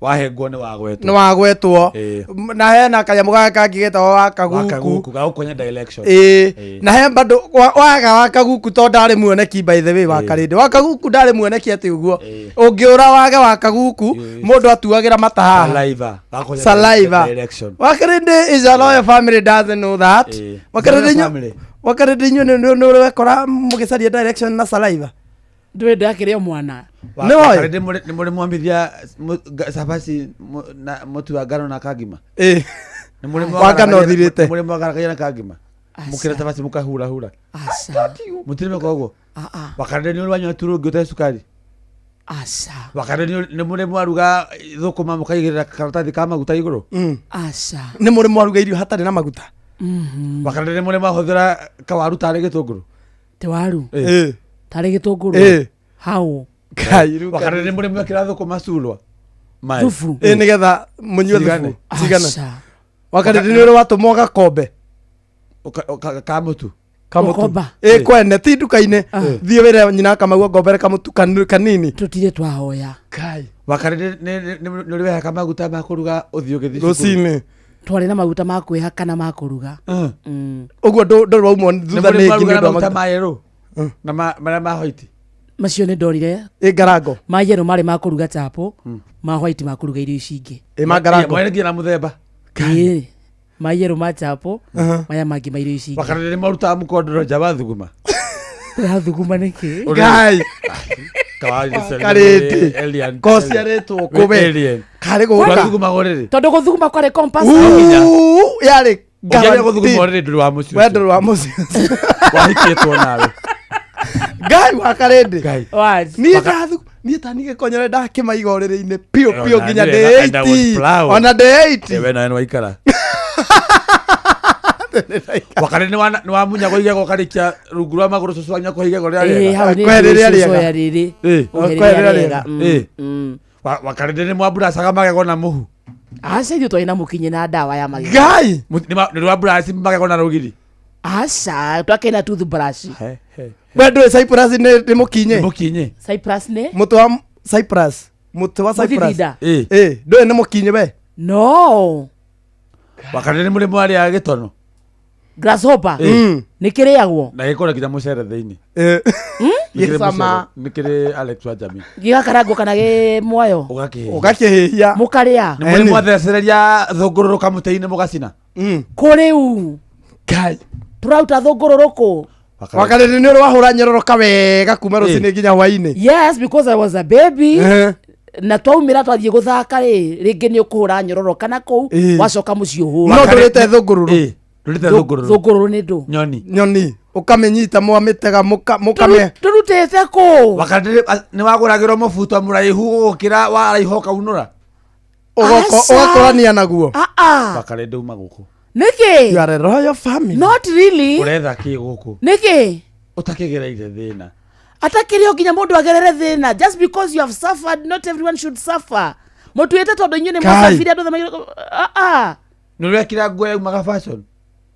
Wahengwo nĩ wagwetwo. Nĩ wagwetwo. Ĩĩ. Na hena kanyamũ gaka kangĩ getagwo wakaguku. Wakaguku gagũkonya direction. Ĩĩ. Na he bado waga wakaguku to ndarĩ muoneki by the way wakarĩndĩ. Wakaguku ndarĩ muoneki atĩ ũguo. Ũngĩũra wage wakaguku mũndũ atuagĩra mata haha. Saliva. Gakonya Saliva. Direction. Wakarĩndĩ is a loyal family doesn't know that. Wakarĩndĩ Royal inyuĩ family. wakarĩndĩ inyuĩ nĩ nĩ ũrekora mũgĩcaria direction na saliva. Ndũĩ ndakĩrĩ o mwana. Nĩ woĩ? Wakarĩndĩ nĩ mũrĩ mwambithia cabaci na mũtu wa ngano na kangima. Ĩĩ. Nĩ mũrĩ Wa ngano ũthirĩte. Nĩ mũrĩ mwagaragaria na kangima. Mũkĩra cabaci mũkahurahura. Aca. Mũtirĩ meka ũguo. Wakarĩndĩ nĩ ũrĩ wanyua turungi ũtarĩ cukari. Aca. Wakarĩndĩ nĩ mũrĩ mwaruga thũkũma mũkaigĩrĩra karatathi ka maguta igũrũ. Aca. Nĩ mũrĩ mwaruga irio hatarĩ na maguta. Wakarĩndĩ nĩ mũrĩ mwahũthĩra kawaru tarĩ gĩtũngũrũ. Te waru. Ĩĩ. Tarĩ gĩtũngũrũ. Ĩĩ. Hau. Ngai, rĩu Wakarĩndĩ nĩ mũrĩ mwekĩra thũkũma culwa. Maĩ. Thubu. Ĩĩ nĩgetha mũnyue Cigane. thubu. Cigane. Aca. Wakarĩndĩ nĩ ũrĩ watũmwo gakombe. Ka mũtu. Kamũtu. Gũkomba. Ĩĩ kwene ti nduka-inĩ. Thiĩ wĩre nyina Kamau ngombere kamũtu kanini. Tũtirĩ twahoya. Kai. Wakarĩndĩ nĩ ũrĩ wehaka maguta ma kũruga ũthiĩ ũgĩthiĩ cukuru. Rũcinĩ. Twarĩ na maguta ma kwĩhaka na ma kũruga. Ũguo ndũrĩ waumwo Nĩ thutha mũrĩ nĩ mwaruga ngi nĩ na ũndũ wa maguta maguta. ma yerũ na marĩa ma white. Macio nĩ ndorire. Ĩ ngarango. Ma yerũ marĩ ma kũruga chapo, ma white ma kũruga irio ici ingĩ. Ĩ ma ngarango. Mwene nginya na mũthemba. Ĩĩ. Ma yerũ ma chapo, maya mangĩ ma irio ici ingĩ. Wakarĩndĩ nĩ marutaga mũkondoro nja wa thuguma. Ũrathuguma nĩkĩ? Ngai. Karĩndĩ. Karĩndĩ. Kociarĩtwo kũ we? Karĩ gũka. Gwathuguma rĩrĩ. Tondũ gũthuguma kwarĩ compass. Uu, yarĩ Ũngĩaria gũthuguma rĩrĩ ndũrĩ wa mũciĩ We ũcio. ndũrĩ wa mũciĩ ũcio. Wahikĩtwo nawe. Ngai wa Karĩndĩ. Ngai. What? Niĩ ndathu niĩ ta niĩ gĩkonyore ndakĩmaiga ũrĩrĩ-inĩ piũ piũ Ona nginya niĩ ndĩ and I was 80. proud. Ona ndĩ 80. We nawe nĩwaikara. Wakarĩndĩ nĩ wamunyagwo igego ũkarĩkia rungu rwa magũrũ cũcũ wanyu akũhe igego rĩrĩa Ĩĩ, rĩega. hau nĩ Kwe rĩrĩa cũcũ rĩega. oya rĩrĩ. Ĩĩ. Ũhe Kwe rĩrĩa rĩrĩa rĩega. rĩega. Ĩĩ. Wakarĩndĩ nĩ mwamburacaga magego na mũhu. Aca ithuĩ twarĩ na mũkinyi na ndawa ya magego. Ngai. Nĩ rwamburaci magego na rũgiri. Aca, twakĩrĩ na toothbrush. We ndũĩ Cyprus nĩ mũkinye. Mũkinye. Cyprus nĩ? Mũtĩ wa Cyprus. Mũtĩ wa Cyprus. Mũthithinda? Ĩĩ. Ĩĩ, ndũĩ nĩ mũkinye we. No. Wakarĩndĩ nĩ mũrĩ mwarĩa gĩtono. Grasshopper. Ĩĩ. Nĩ kĩrĩagwo. Na gĩkorwo nginya mũcere thĩinĩ. Ĩĩ. Nĩ kĩrĩ Gĩcama. mũcere. Nĩ kĩrĩ Alex wa Jamii. Gĩgakarangwo kana gĩ mwayo. Ũgakĩhĩhia. Ũgakĩhĩhia. Mũkarĩa. Nĩ mũrĩ mwathecereria thũngũrũrũ kamũtĩ-inĩ mũgacina. Kũ rĩu. Ngai. Tũraruta thũngũrũrũ kũ? Wakarĩndĩ nĩ ũrĩ wahũra nyororoka wega kuma rũcinĩ nginya hwainĩ. Yes, because I was a baby. Ehe. Na twaumĩra twathiĩ gũthaka rĩ, rĩngĩ nĩ ũkũhũra nyororoka na kũu, Ĩĩ. wacoka mũciĩ ũhũre. No ndũrĩte thũngũrũrũ. Ĩĩ. Ndũrĩte thũngũrũrũ. Thũngũrũrũ nĩ ndũ. Nyoni. Nyoni. Ũkamĩnyita mwamĩtega mũkamĩ. Tũrutĩte kũ? Wakarĩndĩ nĩ wagũragĩrwo mũbuto mũraihu gũgũkĩra waraiha ũkaunũra. Aca. Ũgakũrania naguo. Ah ah. Wakarĩndĩ uma gũkũ. Nĩkĩ? You are a royal family. Not really. Ũretha kĩ gũkũ? Nĩkĩ? Ũtakĩgereire thĩna. Atakĩrĩ o nginya mũndũ agerere thĩna. Just because you have suffered, not everyone should suffer. Mũtuĩte tondũ inyuĩ nĩ Kai. mwacabire andũ othe ah ah. Nĩ ũrekĩra nguo yaumaga fashion?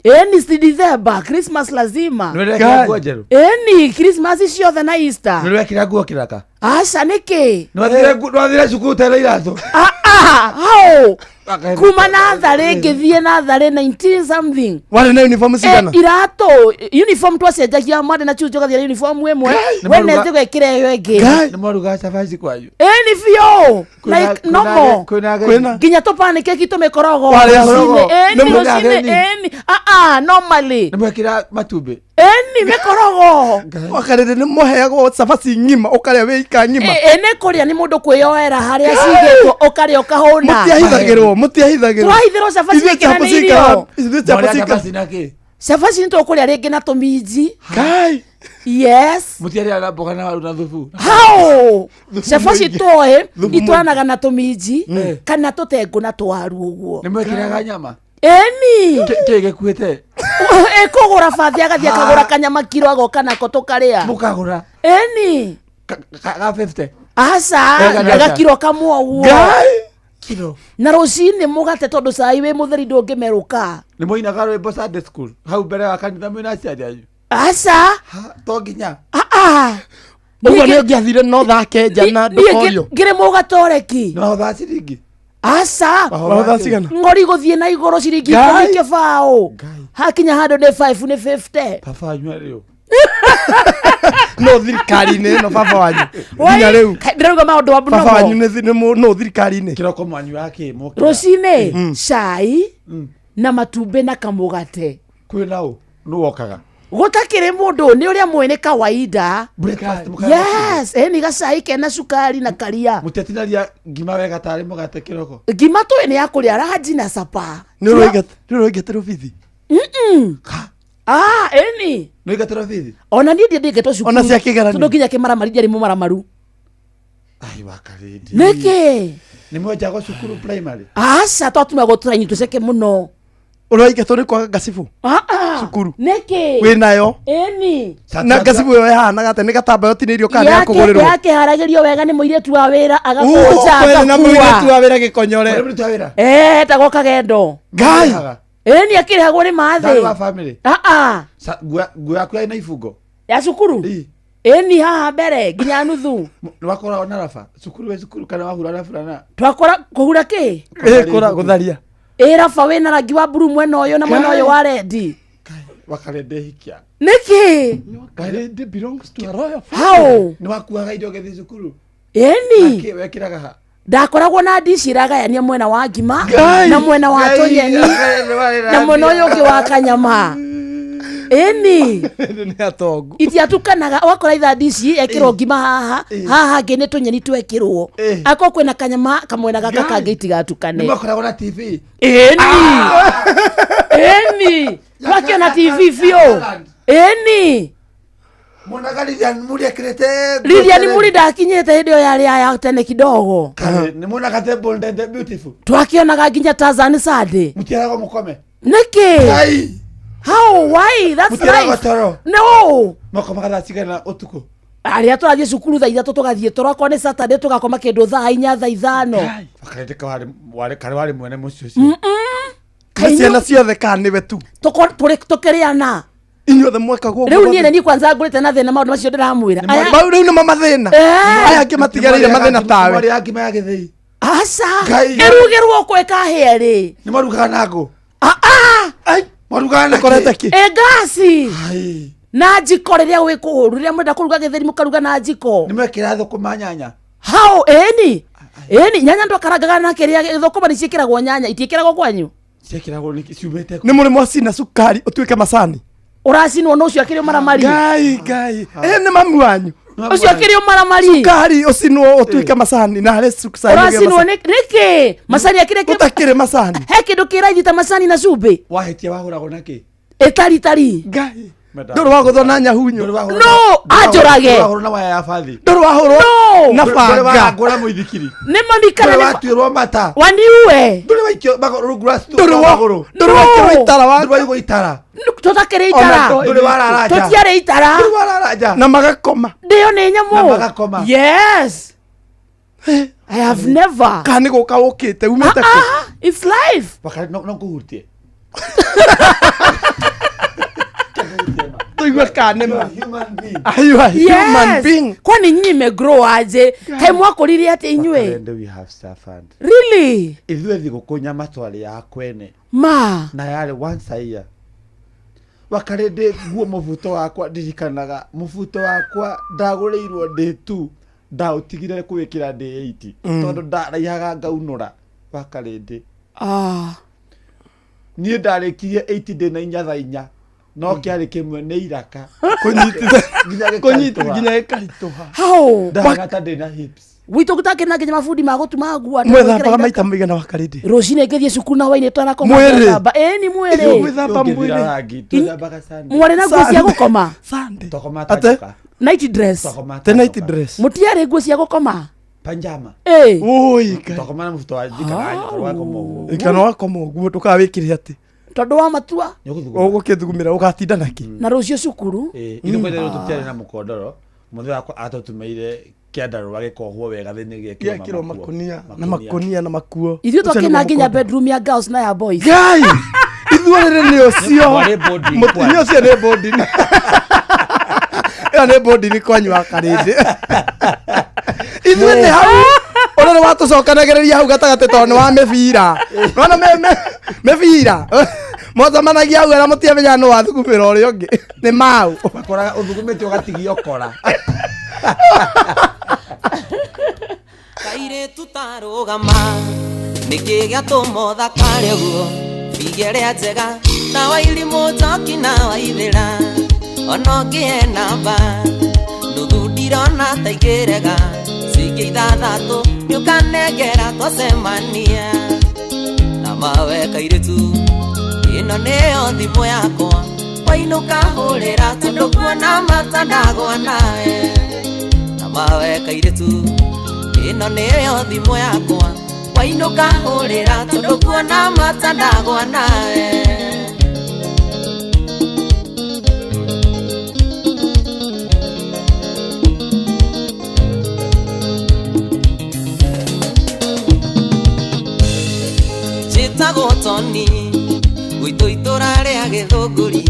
Ĩni, si December, Christmas lazima. Nĩ ũrekĩra nguo njerũ? Ĩni, Christmas ciothe na Easter. Nĩ ũrekĩra nguo kĩraka? Aca, nĩkĩ? Nĩ wathire nĩ wathire cukuru tene iratũ? Ah, ah, how kuma natharĩ ngĩthiĩ natharĩ 19 something. Warĩ na uniform cigana? Eh, iratũ, uniform twacenjagia Monday na Tuesday ũgathiĩ na uniform ĩmwe, Wednesday ũgekĩra ĩyo ĩngĩ. Nĩ mwarugaga cabaci kwanyu? Ĩni biũ. Like normal. Kwĩna ageni? Nginya tũpancake tũmĩkorogo Warĩa rũcinĩ. mĩkorogo? Ĩni Nĩ mwĩna rũcinĩ. ageni? Ĩni, ah ah, normally. Nĩ mwekĩra matumbĩ? Ĩni, mĩkorogo. Wakarĩrĩ nĩ mũheagwo cabaci ng'ima ũkarĩa wĩ ika ng'ima? Ĩ nĩ kũrĩa, nĩ mũndũ kwĩyoera harĩa cigĩtwo, ũkarĩa ũkahũna. Mũtiahithagĩrwo? Mũtiahithagĩrwo? Tũrahithĩrwo cabaci Ithuĩ cabaci ĩkĩranĩirio. ithuĩ cabaci Mwarĩa cabaci na kĩ? Cabaci nĩ tũkũrĩa rĩngĩ na tũminji. Kai. Yes. Mũtiarĩaga na mboga na waru na thubu? How? Cabaci tũĩ itwaranaga na tũminji kana tũtengũ na tũwaru ũguo. Nĩ mwekĩraga nyama? Ĩni. Kĩ gĩkuĩte? Ĩkũgũra bathi, agathiĩ akagũra kanyama kiro, agoka nako tũkarĩa. Mũkagũra? Ĩni. Ga 50? Aca. Ega. Gakiro kamwe ũguo. Ngai! Kiro. Na rũcinĩ mũgate, tondũ cai wĩ mũtheri ndũngĩmerũka. Nĩ mwainaga rwĩmbo Sunday school hau mbere wa kanitha mwĩna aciari anyu? Aca. To nginya. Ũguo nĩ ũngĩathire no thake nja na ndũkorio? Ngĩrĩ mũgatoreki. Nĩ wahothaga ciringi? Aca. Wahothaga cigana? Ngori gũthiĩ na igũrũ ciringi Ngai! 10 kĩbaũ. Hakinya handũ nĩ 5, nĩ 50. Baba wanyu arĩ ũ? No thirikari-inĩ ĩno baba wanyu nginya rĩu? Ndĩrauga maũndũ wa Baba wanyu mnomo. nĩ thirikari-inĩ? Kĩroko mwanyuaga kĩ? Mũkĩra? Rũcinĩ cai na matumbĩ na kamũgate. Kwĩna ũ? Nũ wokaga? Gũtakĩrĩ mũndũ, nĩ ũrĩa mwĩ nĩ kawaida. Breakfast mũkarĩa? Yes, ĩni, gacai kena cukari na karia. Mũtiatinaria ngima wega tarĩ mũgate kĩroko? Ngima tũĩ nĩ ya kũrĩa ranji na capa. Nĩ ũroingatĩrwo bithi? Mm-mm. Ah, ĩni. Nĩ ũingatĩrwo bithi? Ona niĩ ndiendingetwo cukuru. Ona cia kĩgeranio? Tondũ nginya kĩmaramari ndiarĩ mũmaramaru. Ai, wakarĩndi. Nĩkĩ? Nĩ mwenjagwo cukuru primary? Aca, twatumagwo tũraini tũceke mũno. Ũroingatwo nĩ kwaga ngacibũ? Ah, ah. Cukuru. Nĩkĩ? Wĩnayo? Ĩni. Na ngacibũ ĩyo ĩhanaga atĩa? Nĩ gatambaya ũtinĩirio kana nĩ yakũgũrĩrwo? Yakĩharagĩrio wega nĩ mũirĩtu wa wĩra, agakũnja. Kwene na mũirĩtu agakua. wa wĩra gĩkonyore. Warĩ mũruti wa wĩra? Etagwo kagendo. Ngai! Ĩni, akĩrĩhagwo nĩ Ndarĩ wa mathĩ. family? Ah, ah. Nguo yaku yarĩ na ibungo? Ya cukuru. Ĩni, haha mbere nginya nuthu. Nĩ wakoragwo na raba cukuru, wĩ cukuru, kana wahura na burana? Twakora kũhura kĩ? Ĩ, gũtharia. Ĩ, raba wĩna rangi wa mburu mwena ũyũ na mwena ũyũ wa rendi. Wakarende hikia. Nĩkĩ? Wakarende belongs to a royal How? Nĩ wakuaga indo ũgĩthiĩ cukuru? Ĩni. Kĩ wekĩraga ha? Ndakoragwo na ndici iragayania mwena wa ngima Ngai! na mwena wa Ngai! tũnyeni na mwena ũyũ ũngĩ wa kanyama. Ĩni. Nĩ atongu. Itiatukanaga, wakora itha ndici ekĩrwo ngima haha, haha hangĩ nĩ tũnyeni twekĩrwo, akorwo kwĩna kanyama kamwena gaka kangĩ itigatukane. Nĩ mwakoragwo na TV? Ĩni, ĩni, twakĩona TV biũ, ĩni. Mwonaga Lilian Muri ekĩrĩte nguo Lilian cia Muri ndakinyĩte hĩndĩ ĩyo, yarĩ ya tene kidogo. Kare, nĩ mwonaga The Bold and the Beautiful? Twakĩonaga nginya Tarzan Sunday. Mũtiaragwo mũkome? Nĩkĩ? Ngai! How? Why? That's Mũtiaragwo life. toro? No. Mwakomaga thaa cigana ũtukũ? Arĩa tũrathiĩ cukuru thaa 3 tũgathiĩ toro, akorwo nĩ Saturday tũgakoma kĩndũ thaa 4, thaa 5. Wakarende karĩ warĩ mwene mũciĩ ũcio. Nĩ ciana ciothe kana nĩwe tu? Tũkĩrĩana. Inyuothe mwekagwo Rĩu niĩ nĩ niĩ kwanza ngũrĩte na thĩna maũndũ macio ndĩramwĩra. Mau rĩu nĩmo mathĩna. Eh. Aya angĩ matigarĩire mathĩna tawe. Mwarĩaga ngima ya gĩthĩi? Aca. Ngai. Ĩrugĩrwo kũ ĩkahĩa rĩ? Nĩ mwarugaga na ngũ? Ah, ah. Mwarugaga na Ũkorete kĩ? Ĩ ngasi na njiko, rĩrĩa gwĩ kũũru, rĩrĩa mwenda kũruga gĩtheri mũkaruga na njiko. Nĩ mwekĩra thũkũma nyanya? How? Ĩni, ĩni, nyanya ndwakarangaga na kĩrĩa, thũkũma nĩ ciĩkĩragwo nyanya, itiĩkĩragwo kwanyu? Ciekĩragwo nĩkĩ ciumĩte kũ? Nĩ mũrĩ mwacina cukari ũtuĩke macani? Ũracinwo nũ ũcio akĩrĩ ũmaramari? Ngai, Ngai! Ĩ, nĩ mamu wanyu. Ũcio akĩrĩ ũmaramari. Cukari ũcinwo ũtuĩke macani na harĩ cukari ũgĩe Ũracinwo macani. nĩkĩ macani akĩrĩ Ũtakĩrĩ macani. He kĩndũ kĩraithi ta macani na cumbĩ? Wahĩtia wahũragwo na kĩ? Ĩtaritari. Ngai! Ndũrĩ wagũthwo na nyahunyo? No, anjũrage. Ndũrĩ wahũrwo na waya ya bathi? Ndũrĩ wahũrwo No. na Ndũrĩ banga? warangwo na mũithikiri? Nĩ mami kana Ndũrĩ nĩ watuĩrwo mata? waniue. Ndũrĩ waikio rungu rwa Ndũrĩ wa- magũrũ? ndũrĩ waikĩrwo itara wa Ndũrĩ waigwo itara? Tũtakĩrĩ itara. Ndũrĩ warara nja? Tũtiarĩ itara. Ndũrĩ warara nja? Na magakoma. Ndĩo nĩ nyamũ. Na magakoma. Yes, I have never. Kana nĩ gũka ũkĩte umĩte kũ? It's life. Wakati no ngũhutie. Tũigue kana nĩ ma. Human being. Are you a human Yes. being? Kwani nyinyi mmegrow aje? Kaĩ mwakũrire atĩa inyuĩ? Wakarende we have suffered. Really? Ithuĩ thigũkũ nyama twarĩaga kwene. Ma. Na yarĩ once a year. Wakarende nguo mũbuto wakwa ndirikanaga mũbuto wakwa ndagũrĩirwo ndĩ tu ndaũtigire kwĩkĩra ndĩ 80 tondũ ndaraihaga ngaunũra wakarende. Ah. Niĩ ndarĩkirie 80 ndĩ na inya thaa inya no kĩarĩ kĩmwe nĩ iraka Kũnyititha nginya kũnyita nginya gĩkaritũha. How? Ndahaga ta ndĩ na hips. Gwitũ gũtakĩrĩ na nginya mabundi ma gũtuma nguo. Mwethambaga maita maigana wakarĩndĩ? Rũcinĩ ngĩthiĩ cukuru na hwainĩ twanakoma. Mwĩrĩ. Ngethamba. Ĩĩ ni mwĩrĩ. Gwĩthamba Tũngĩthira mwĩrĩ. rangi twĩthambaga Sunday. Mwarĩ na nguo cia gũkoma. Sunday. Twakoma ta Ate? njoka. Night dress. Twakoma ta Te night njoka. dress. Mũtiarĩ nguo cia gũkoma. Panjama. Ĩĩ. Oi Ngai. Twakoma na mũbuto wa njika na nyoka wakoma ũguo. Kana wakoma ũguo ndũkawĩkĩre atĩ. Tondũ wa matua Nĩũgũthuguma. Ũgũkĩthugumĩra ũgatinda nakĩ? na rũciũ cukuru. Ĩĩ, ithuĩ kwanja rĩu tũtiarĩ na mũkondoro mũthee wakwa atũtumĩire kĩandarũa gĩkohwo wega thĩinĩ Gĩekĩrwo gĩekĩrwo makũnia na makũnia na makuo. Ithuĩ Ũcio nĩguo twakĩna nginya mũkondo. bedroom ya girls na ya boys. Ngai! Ithuĩ rĩrĩ nĩ ũcio. Mwarĩ boarding Mũtumia kwanyu. ũcio nĩ boarding. Ĩyo nĩ boarding kwanyu wa Karĩndĩ. Ithuĩ nĩ hau ũrĩa nĩ watũcokanagĩrĩria hau gatagatĩ tondũ nĩ wa mĩbira. Nĩwona mĩbira. Mwacemanagia hau na mũtiamenyaga nũ wathugumĩra ũrĩa ũngĩ. Nĩ mau. Wakoraga ũthugumĩte ũgatigio kora. Kairĩtu tarũgama nĩkĩ gĩatũma ũthakare ũguo bige ĩrĩa njega ta wairimũ njoki na waithĩra ona ũngĩhe namba nuthu ndirona ta ingĩrega cingĩ ithathatũ nĩũkanengera twacemania na mawe kairĩtu ĩno nĩyo thimũ yakwa wainũka hũrĩra tondũ kuona matandagwa nawe na mawe kairĩtu ĩno nĩyo thimũ yakwa wainũka hũrĩra tondũ kuona matandagwa nawe. Njĩtagwo Toni gwitũ itũra rĩa Gĩthũngũri.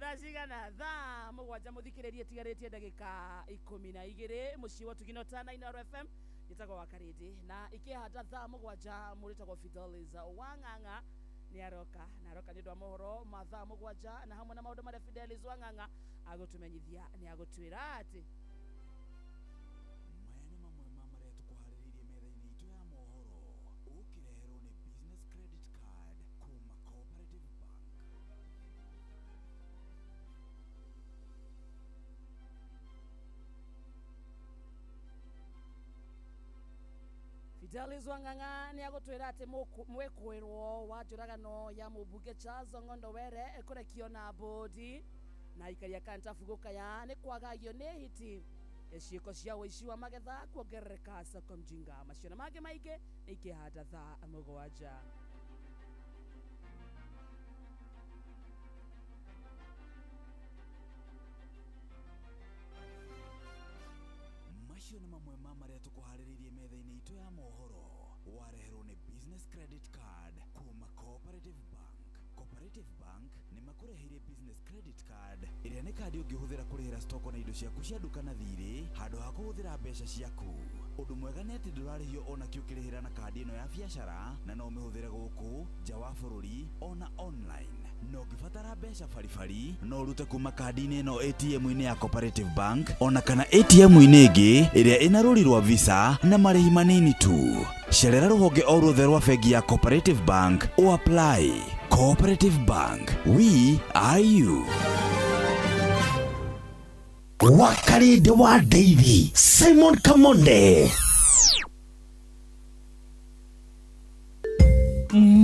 Thaa cigana? Thaa mũgwanja mũthikĩrĩrie tigarĩtie ndagĩka 12 mũciĩ wa Tugino Tana Inooro FM njĩtagwo wa Karĩndĩ na ikĩhanda thaa mũgwanja mũrĩtagwo Fidelis Wang'ang'a nĩ aroka na aroka nĩ ũndũ wa mohoro ma thaa mũgwanja na hamwe na maũndũ marĩa Fidelis Wang'ang'a agũtũmenyithia nĩ agũtwĩra atĩ Fidelis Wang'ang'a nĩ agũtwĩra atĩ mwĩkũĩrwo wa njũragano ya mũmbunge Charles Ong'ondo Were kũrekio na mbũndi na aikari a Kantafu gũkaya nĩ kwagagio nĩ hiti ciĩko cia ũici wa magetha kuongerereka soko mjinga macio na mangĩ maingĩ nĩ ikĩhanda thaa mũgwanja. Macio nĩ mamwe ma marĩa tũkũharĩrĩirie metha-inĩ itũ ya mohoro wareherwo nĩ business credit card kuma Cooperative Bank. Cooperative Bank nĩ makũreheire business credit card ĩrĩa nĩ kandi ũngĩhũthĩra kũrĩhĩra stoko na indo ciaku cia nduka na thirĩ handũ ha kũhũthĩra mbeca ciaku. Ũndũ mwega nĩ atĩ ndũrarĩhio ona kĩ ũkĩrĩhĩra na kandi ĩno ya biacara na no ũmĩhũthĩre gũkũ nja wa bũrũri ona online. Na ũngĩbatara mbeca baribari no ũrute kuma kandi-inĩ ĩno ATM-inĩ ya Cooperative Bank ona kana ATM-inĩ ĩngĩ ĩrĩa ĩna rũri rwa Visa na marĩhi manini tu. Cerera rũhonge o ruothe rwa bengi ya Cooperative Bank o apply. Cooperative Bank, we are you. Wakarĩndĩ wa Ndeithi Simon Kamonde.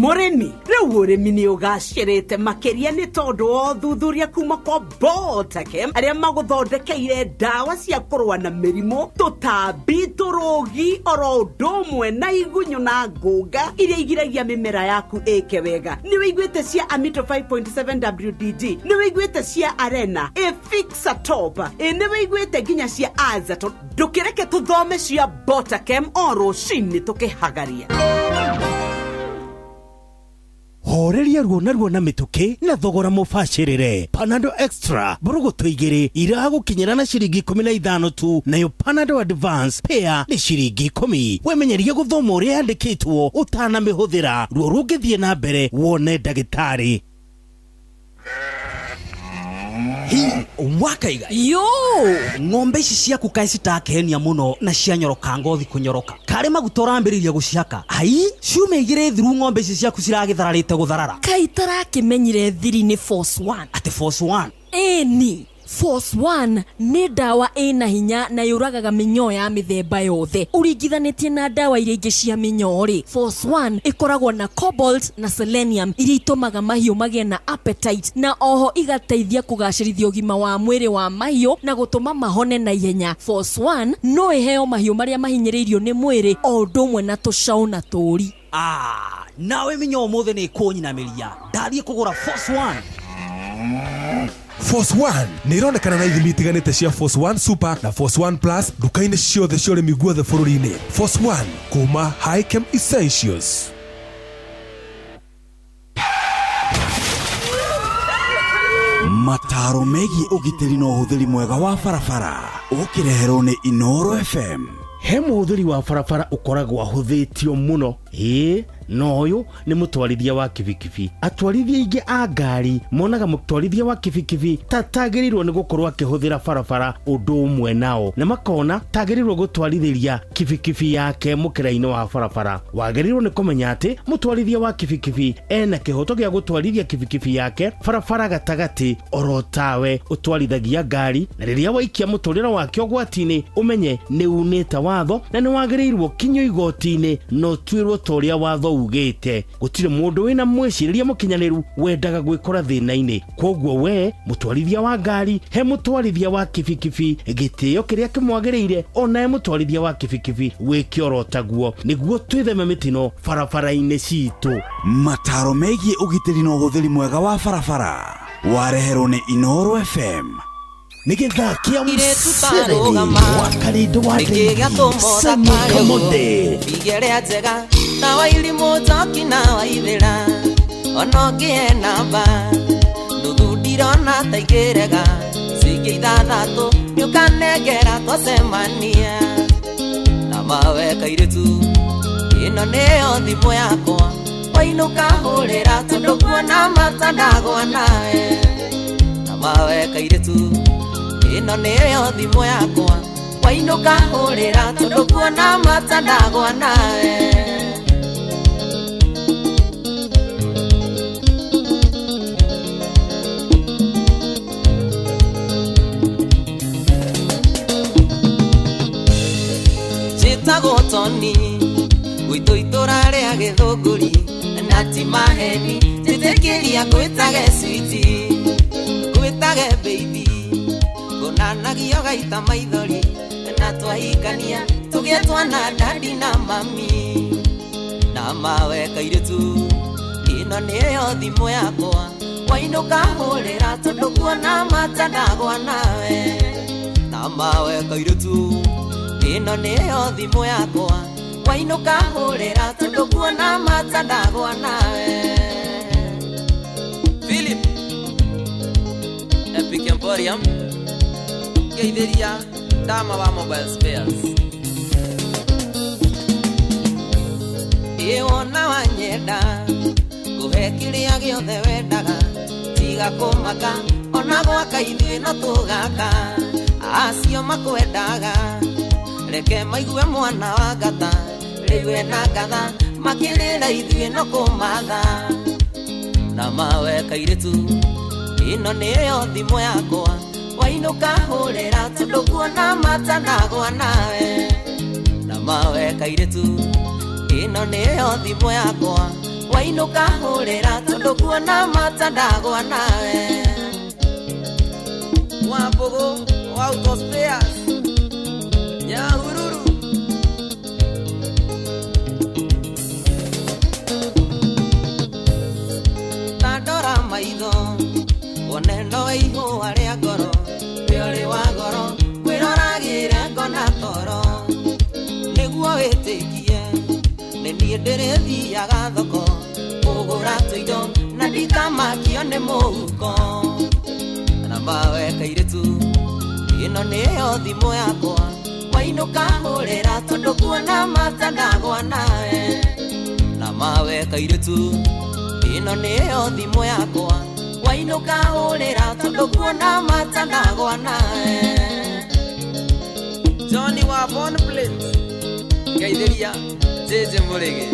Mũrĩmi, rĩu ũrĩmi nĩ ũgacĩrĩte makĩria nĩ tondũ wa ũthuthuria kuma kwa Botakem arĩa magũthondekeire ndawa cia kũrũa na mĩrimũ, tũtambi, tũrũgi, oro ũndũ ũmwe na igunyũ na ngũnga iria igiragia mĩmera yaku ĩke wega. Nĩ wĩiguĩte cia Amito 5.7 WDG, nĩ wĩiguĩte cia Arena, Efixa Top, ĩ nĩ wĩiguĩte nginya cia Azaton. Ndũkĩreke tũthome cia Botakem o rũcinĩ tũkĩhagaria. Horeria ruo na ruo na mĩtũkĩ na thogora mũbacĩrĩre. Panadol Extra mbũrũgũtũ igĩrĩ iragũkinyĩra na ciringi 15 tu, nayo Panadol Advance pair nĩ ciringi 10. Wemenyeria gũthoma ũrĩa yandĩkĩtwo ũtanamĩhũthĩra, ruo rũngĩthiĩ na mbere wone ndagĩtarĩ. Hi, wakaiga Yo! Ng'ombe ici ciaku kaĩ citakenia mũno na cianyoroka ngothi kũnyoroka. Karĩ maguta ũrambĩrĩria gũcihaka. Ai, ciumia igĩrĩ thiru ng'ombe ici ciaku ciragĩthararĩte gũtharara. Kaĩ itarakĩmenyire thiri nĩ Force One. Atĩ Force One? Ĩni, Force One nĩ ndawa ĩna hinya na yũragaga mĩnyoo ya mĩthemba yothe. Ũringithanĩtie na ndawa iria ingĩ cia mĩnyoo-rĩ, Force One ĩkoragwo na cobalt na selenium iria itũmaga mahiũ magĩe na appetite na oho igateithia kũgacĩrithia ũgima wa mwĩrĩ wa mahiũ na gũtũma mahone na ihenya. Force One no ĩheo mahiũ marĩa mahinyĩrĩirio nĩ mwĩrĩ o ũndũ ũmwe na tũcaũ na tũũri. Ah, nawe mĩnyoo ũmũthĩ nĩ ĩkũnyinamĩria. Ndathiĩ kũgũra Force One. Force One nĩ ironekana na ithimi itiganĩte cia Force One Super na Force One Plus nduka-inĩ ciothe cia ũrĩmi guothe bũrũri-inĩ. Force One kuma Hikem Essentials. Mataro megiĩ ũgitĩri na ũhũthĩri mwega wa barabara ũkĩreherwo nĩ Inooro FM. He mũhũthĩri wa barabara ũkoragwo ahũthĩtio mũno. Ĩĩ, na ũyũ nĩ mũtwarithia wa kibikibi. Atwarithia aingĩ a ngari monaga mũtwarithia wa kibikibi ta atagĩrĩirwo nĩ gũkorwo akĩhũthĩra barabara ũndũ ũmwe nao, na makona ta agĩrĩirwo gũtwarithĩria kibikibi yake mũkĩra-inĩ wa barabara. Wagĩrĩirwo nĩ kũmenya atĩ mũtwarithia wa kibikibi ena kĩhoto gĩa gũtwarithia kibikibi yake barabara gatagatĩ oro tawe ũtwarithagia ngari, na rĩrĩa waikia mũtũrĩre wake ũgwati-inĩ ũmenye nĩ unĩte watho na nĩ wagĩrĩirwo kinyio igoti-inĩ na ũtuĩrwo ta ũrĩa watho ugĩte. Gũtirĩ mũndũ wĩna mwĩcirĩrie mũkinyanĩru wendaga gwĩkora thĩna-inĩ. Kwoguo we mũtwarithia wa ngari, he mũtwarithia wa kibikibi gĩtĩo kĩrĩa kĩmwagĩrĩire, onawe mũtwarithia wa kibikibi wĩke oro taguo nĩguo twĩtheme mĩtino barabara-inĩ citũ. Mataro megiĩ ũgitĩri na ũhũthĩri mwega wa barabara wareherwo nĩ Inooro FM. Nĩ gĩthaa kĩa Irĩtu mũcereri tarũgama. wa Karĩndũ wa Nĩkĩ Ndeithi, gĩatũma Samuel ũthakare ũguo? Kamothe. Igĩrĩa njega na wairimũ njoki na waithĩra ona ũngĩe namba nuthu ndirona ta ingĩrega cingĩ ithathatũ nĩũkanengera twacemania na mawe kairĩtu ĩno nĩyo thimũ yakwa wainũka hũrĩra tondũ kuona mata ndagwa nawe na mawe kairĩtu ĩno nĩyo thimũ yakwa wainũka hũrĩra tondũ kuona mata ndagwa nawe. Njĩtagwo Toni gwitũ itũra rĩa Gĩthũngũri na ti maheni njĩtĩkĩria ngwĩtage switi ngwĩtage baby ngũnanagio gaita maithori na twahikania tũgĩe twana dadi na mami na mawe kairĩtu ĩno nĩyo thimũ yakwa wainũka hũrĩra tondũ kuona mata ndagwa nawe na mawe kairĩtu ĩno nĩyo thimũ yakwa wainũka hũrĩra tondũ kuona mata ndagwa nawe. Philip Epic Emporium ngeithĩria Dama wa Mobile Spares. Ĩ wona wanyenda ngũhe kĩrĩa gĩothe wendaga tiga kũmaka ona gwaka ithuĩ no tũgaka acio makwendaga reke maigue mwana wa ngata rĩu ena ngatha makĩrĩra ithuĩ no kũmatha na mawe kairĩtu ĩno nĩyo thimũ yakwa wainũka hũrĩra tondũ kuona mata ndagwa nawe na mawe kairĩtu ĩno nĩyo thimũ yakwa Wainũka hũrĩra tondũ kuona mata ndagwa nawe. Wambũgũ wa Auto Spares Nyahururu. Tandora maitho wone no ihũa rĩa ngoro, we ũrĩ wa goro kwĩroragĩra ngona toro. Nĩguo wĩtĩkie nĩ niĩ ndĩrĩthiaga thoko kũgũra tũindo na ndikamakio nĩ mũhuko. Na mawe kairĩtu ĩno nĩyo thimũ yakwa, wainũka hũrĩra tondũ kuona mata ndagwa nawe. Na mawe kairĩtu ĩno nĩyo thimũ yakwa, wainũka hũrĩra tondũ kuona mata ndagwa nawe. Johnny wa Born Plate ngeithĩria Jeje Mũrĩgĩ.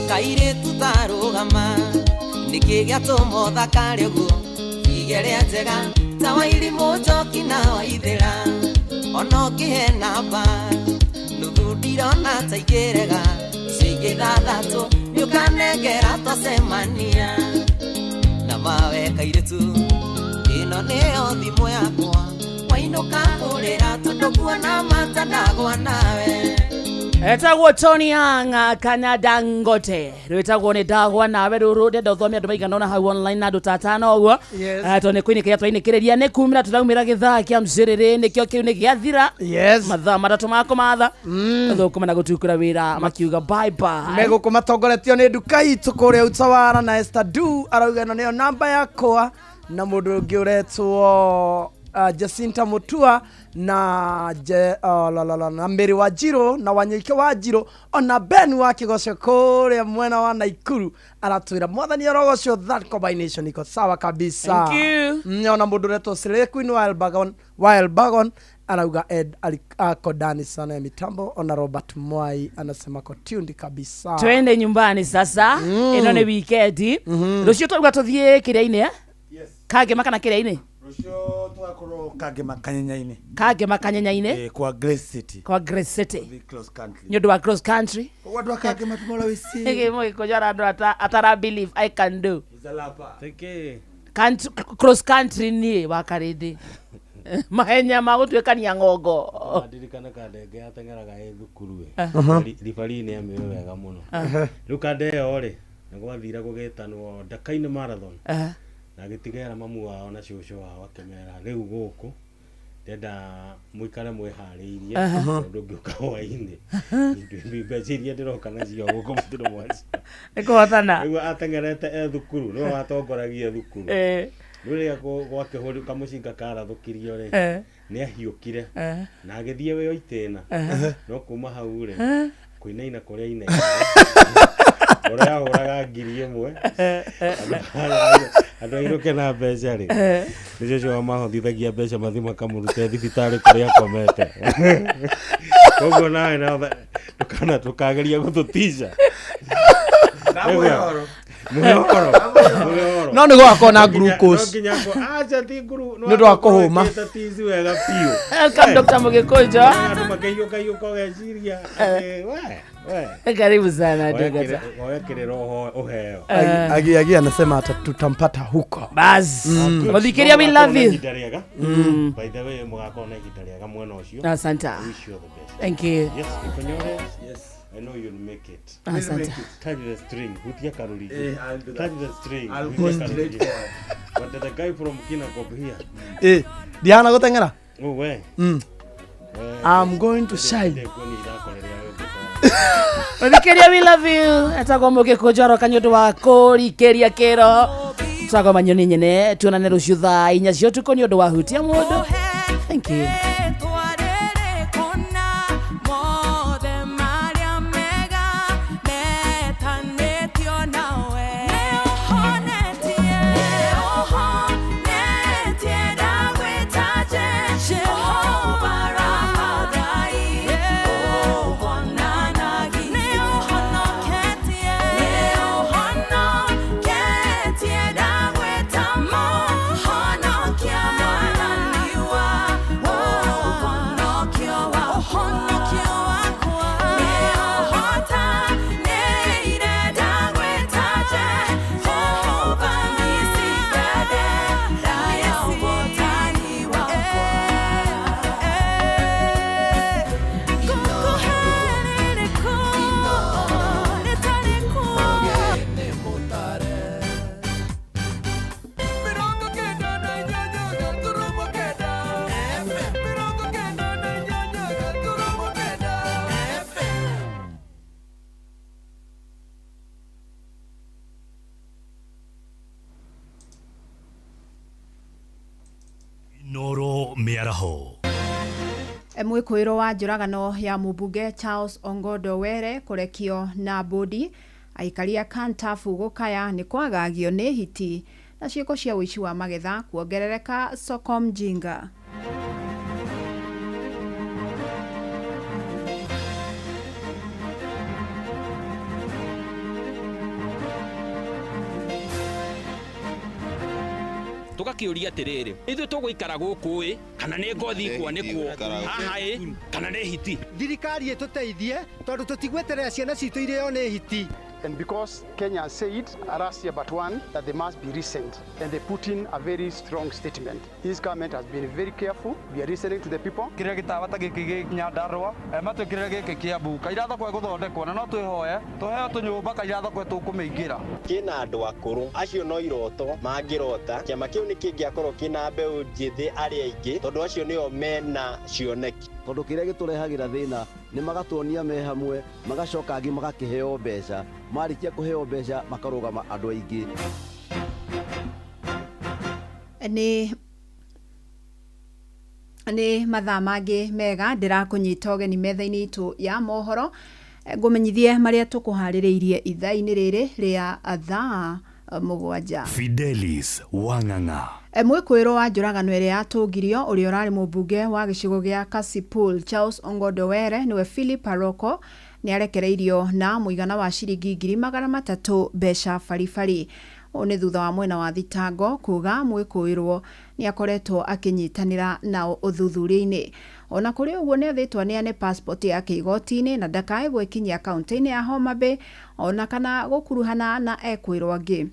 Kairĩtu tarũgama nĩkĩ gĩatũma ũthakare ũguo, igere njega ta wairimũ njoki na waithĩra. Ona ũngĩhe namba nuthu ndirona ta ingĩrega, icio ingĩ ithathatũ nĩũkanengera twacemania. Na mawe kairĩtu ĩno nĩyo thimũ yakwa, wainũka hũrĩra tondũ kuona mata ndagwa nawe. Etagwo Tony Young kana Dangote rwĩtagwo nĩ ndagwa nawe rũrũ ndenda ũthome andũ maigana ũna hau online na andũ ta atano ũguo. Tondũ nĩ kũinĩkĩria twainĩkĩrĩria nĩ kumĩra tũraumĩra gĩthaa kĩa mcĩrĩrĩ nĩkĩo kĩu nĩ gĩathira. Mathaa matatũ ma kũmatha thũkũma na gũtukũra wĩra makiuga bye bye. Megũkũ matongoretio nĩ nduka itũ kũrĩa Utawara na Esther Du arauga ĩno nĩyo namba yakwa, na mũndũ ũngĩ ũretwo Jacinta Mutua na na Mary Wanjiru na Wanyoike Wanjiru ona Ben wa Kĩgoco kũrĩa mwena wa Naikuru aratwĩra mwathani orogoco, that combination iko sawa kabisa. Thank you. Ona mũndũ ũretwo Slay Queen wa Elbagon wa Elbagon arauga Ed ako ndani sana ya mitambo. Ona Robert Mwai anasema ko tuned kabisa. Twende nyumbani sasa. Ĩno nĩ weekend. Rũciũ twauga tũthiĩ kĩrĩa-inĩ. Kangema kana kĩrĩa-inĩ? Rũciũ tũgakorwo Kangema Kanyenya-inĩ. Kangema Kanyenya-inĩ. Kwa Grace City. Kwa Grace City. Cross country. Nĩ ũndũ wa cross country. Koguo andũ a Kangema tumora wĩci. Nĩkĩ mũgĩkũnjũ arandora atara believe I can do. Izalapa. Cross country niĩ wa Karĩndĩ. Mahenya ma gũtuĩkania ng'ongo. Ndirikana Kandenge ateng'eraga ĩ thukuru ĩ. Ribari nĩ amĩũĩ wega mũno. Rĩu kande ĩyo rĩ nĩ gwathire gũgĩtanwo Ndakaine Marathon. Na agĩtigĩra mamu wao na cũcũ wao akĩmera rĩu gũkũ ndenda mũikare mwĩharĩirie tondũ ngĩũka hwainĩ mbeca iria ndĩroka nacio gũkũ mũtirĩ mwacio. Nĩ kũhotana. Rĩu ateng'erete e thukuru nĩwe watongoragia thukuru. Rĩu rĩrĩa gwakĩhũri kamũcinga karathũkirio rĩ nĩ ahiũkire na agĩthiĩ wĩ o itĩna no kuma hau rĩ kũinaina kũrĩa ainaina ũrĩa ahũraga 1,000 andũ ainũke na mbeca rĩ nĩ cũcũ wao mahotithagia mbeca mathiĩ makamũrute thibitarĩ kũrĩa akomete. Koguo nawe ndũkana tũkageria gũtũtica. No nĩ gũgakorwo na glucose. Aca ti nguru Nĩ ũndũ wa kũhũma. Tici wega biũ. Welcome Dr. Mũgĩkũnjo. Andũ makĩhiũkahiũka ũgeciria atĩ we Karibu sana Dr. Oya ũheo. Agi agi anasema ata tutampata huko. Bas. Mũthikĩria we love you. By the way mũgakorwo na ihinda rĩega mwena ũcio. Asante. Wish you all the best. Thank you. Yes, Konyore. Yes. I know you'll make it. Asante. Touch the string. Hutia karurigi. Touch the string. I'll go straight forward. But the guy from Kinangop here. Diana gũteng'era? Oh, we. I'm going to shine. Mũthikĩria we love you. Etagwo Mũgĩkũnjo aroka nĩ ũndũ wa kũrikĩria kĩro. Twagoma nyoni nyene tuonane rũciũ thaa inya cia ũtukũ nĩ ũndũ wa hutia mũndũ. Thank you. Oh, Inooro mĩaraho. Mwĩkũĩrwo wa njũragano ya mũmbunge Charles Ongondo Were kũrekio na mbũndi. Aikaria Kantafu gũkaya nĩ kwagagio nĩ hiti na ciĩko cia ũici wa magetha kuongerereka soko mjinga. Tugakiuria atiriri, ithuĩ tũgũikara gũkũ ĩ kana nĩ ngothi ikwanĩkwo haha ĩ kana nĩ hiti? Thirikari ĩtũteithie tondũ tũtigweterera ciana citũ irĩo nĩ hiti. And because Kenya said last year but one that they must be recent, and they put in a very strong statement. This government has been very careful. We are listening to the people. Kĩrĩa gĩtawa ta gĩkĩ gĩ Nyandarũa, matwĩkĩrĩre gĩkĩ Kĩambu, Kaira thoko ĩgũthondekwo na no twĩhoe tũheo tũnyũmba Kaira thoko tũkũmĩingĩra. Kĩna andũ akũrũ acio no iroto mangĩrota, kĩama kĩu nĩ kĩngĩakorwo kĩna mbeũ njĩthĩ arĩa aingĩ tondũ acio nĩo mena cioneki. Tondũ kĩrĩa gĩtũrehagĩra thĩna nĩ magatuonia me hamwe, magacoka angĩ magakĩheo mbeca, marĩkia kũheo mbeca makarũgama andũ aingĩ. Nĩ mathaa mangĩ mega ndĩrakũnyita ũgeni metha-inĩ itũ ya mohoro, ngũmenyithie marĩa tũkũharĩrĩirie ithaa-inĩ rĩrĩ rĩa thaa 7. Fidelis Wang'ang'a. Mwĩkũĩrwo wa njũragano ĩrĩa yatũngirio ũrĩa ũrarĩ mũmbunge wa gĩcigo gĩa Kasipul Charles Ongondo Were nĩwe Philip Aroko nĩ arekereirio na mũigana wa ciringi 300,000 mbeca baribari. Ũũ nĩ thutha wa mwena wa thitango kuga mwĩkũĩrwo nĩ akoretwo akĩnyitanĩra nao ũthuthuria-inĩ. Ona kũrĩ ũguo nĩ athĩtwo aneane passport yake igoti-inĩ na ndakae gwĩkinyia kaunti-inĩ ya Homa Bay ona kana gũkuruhana na ekwĩrwo angĩ.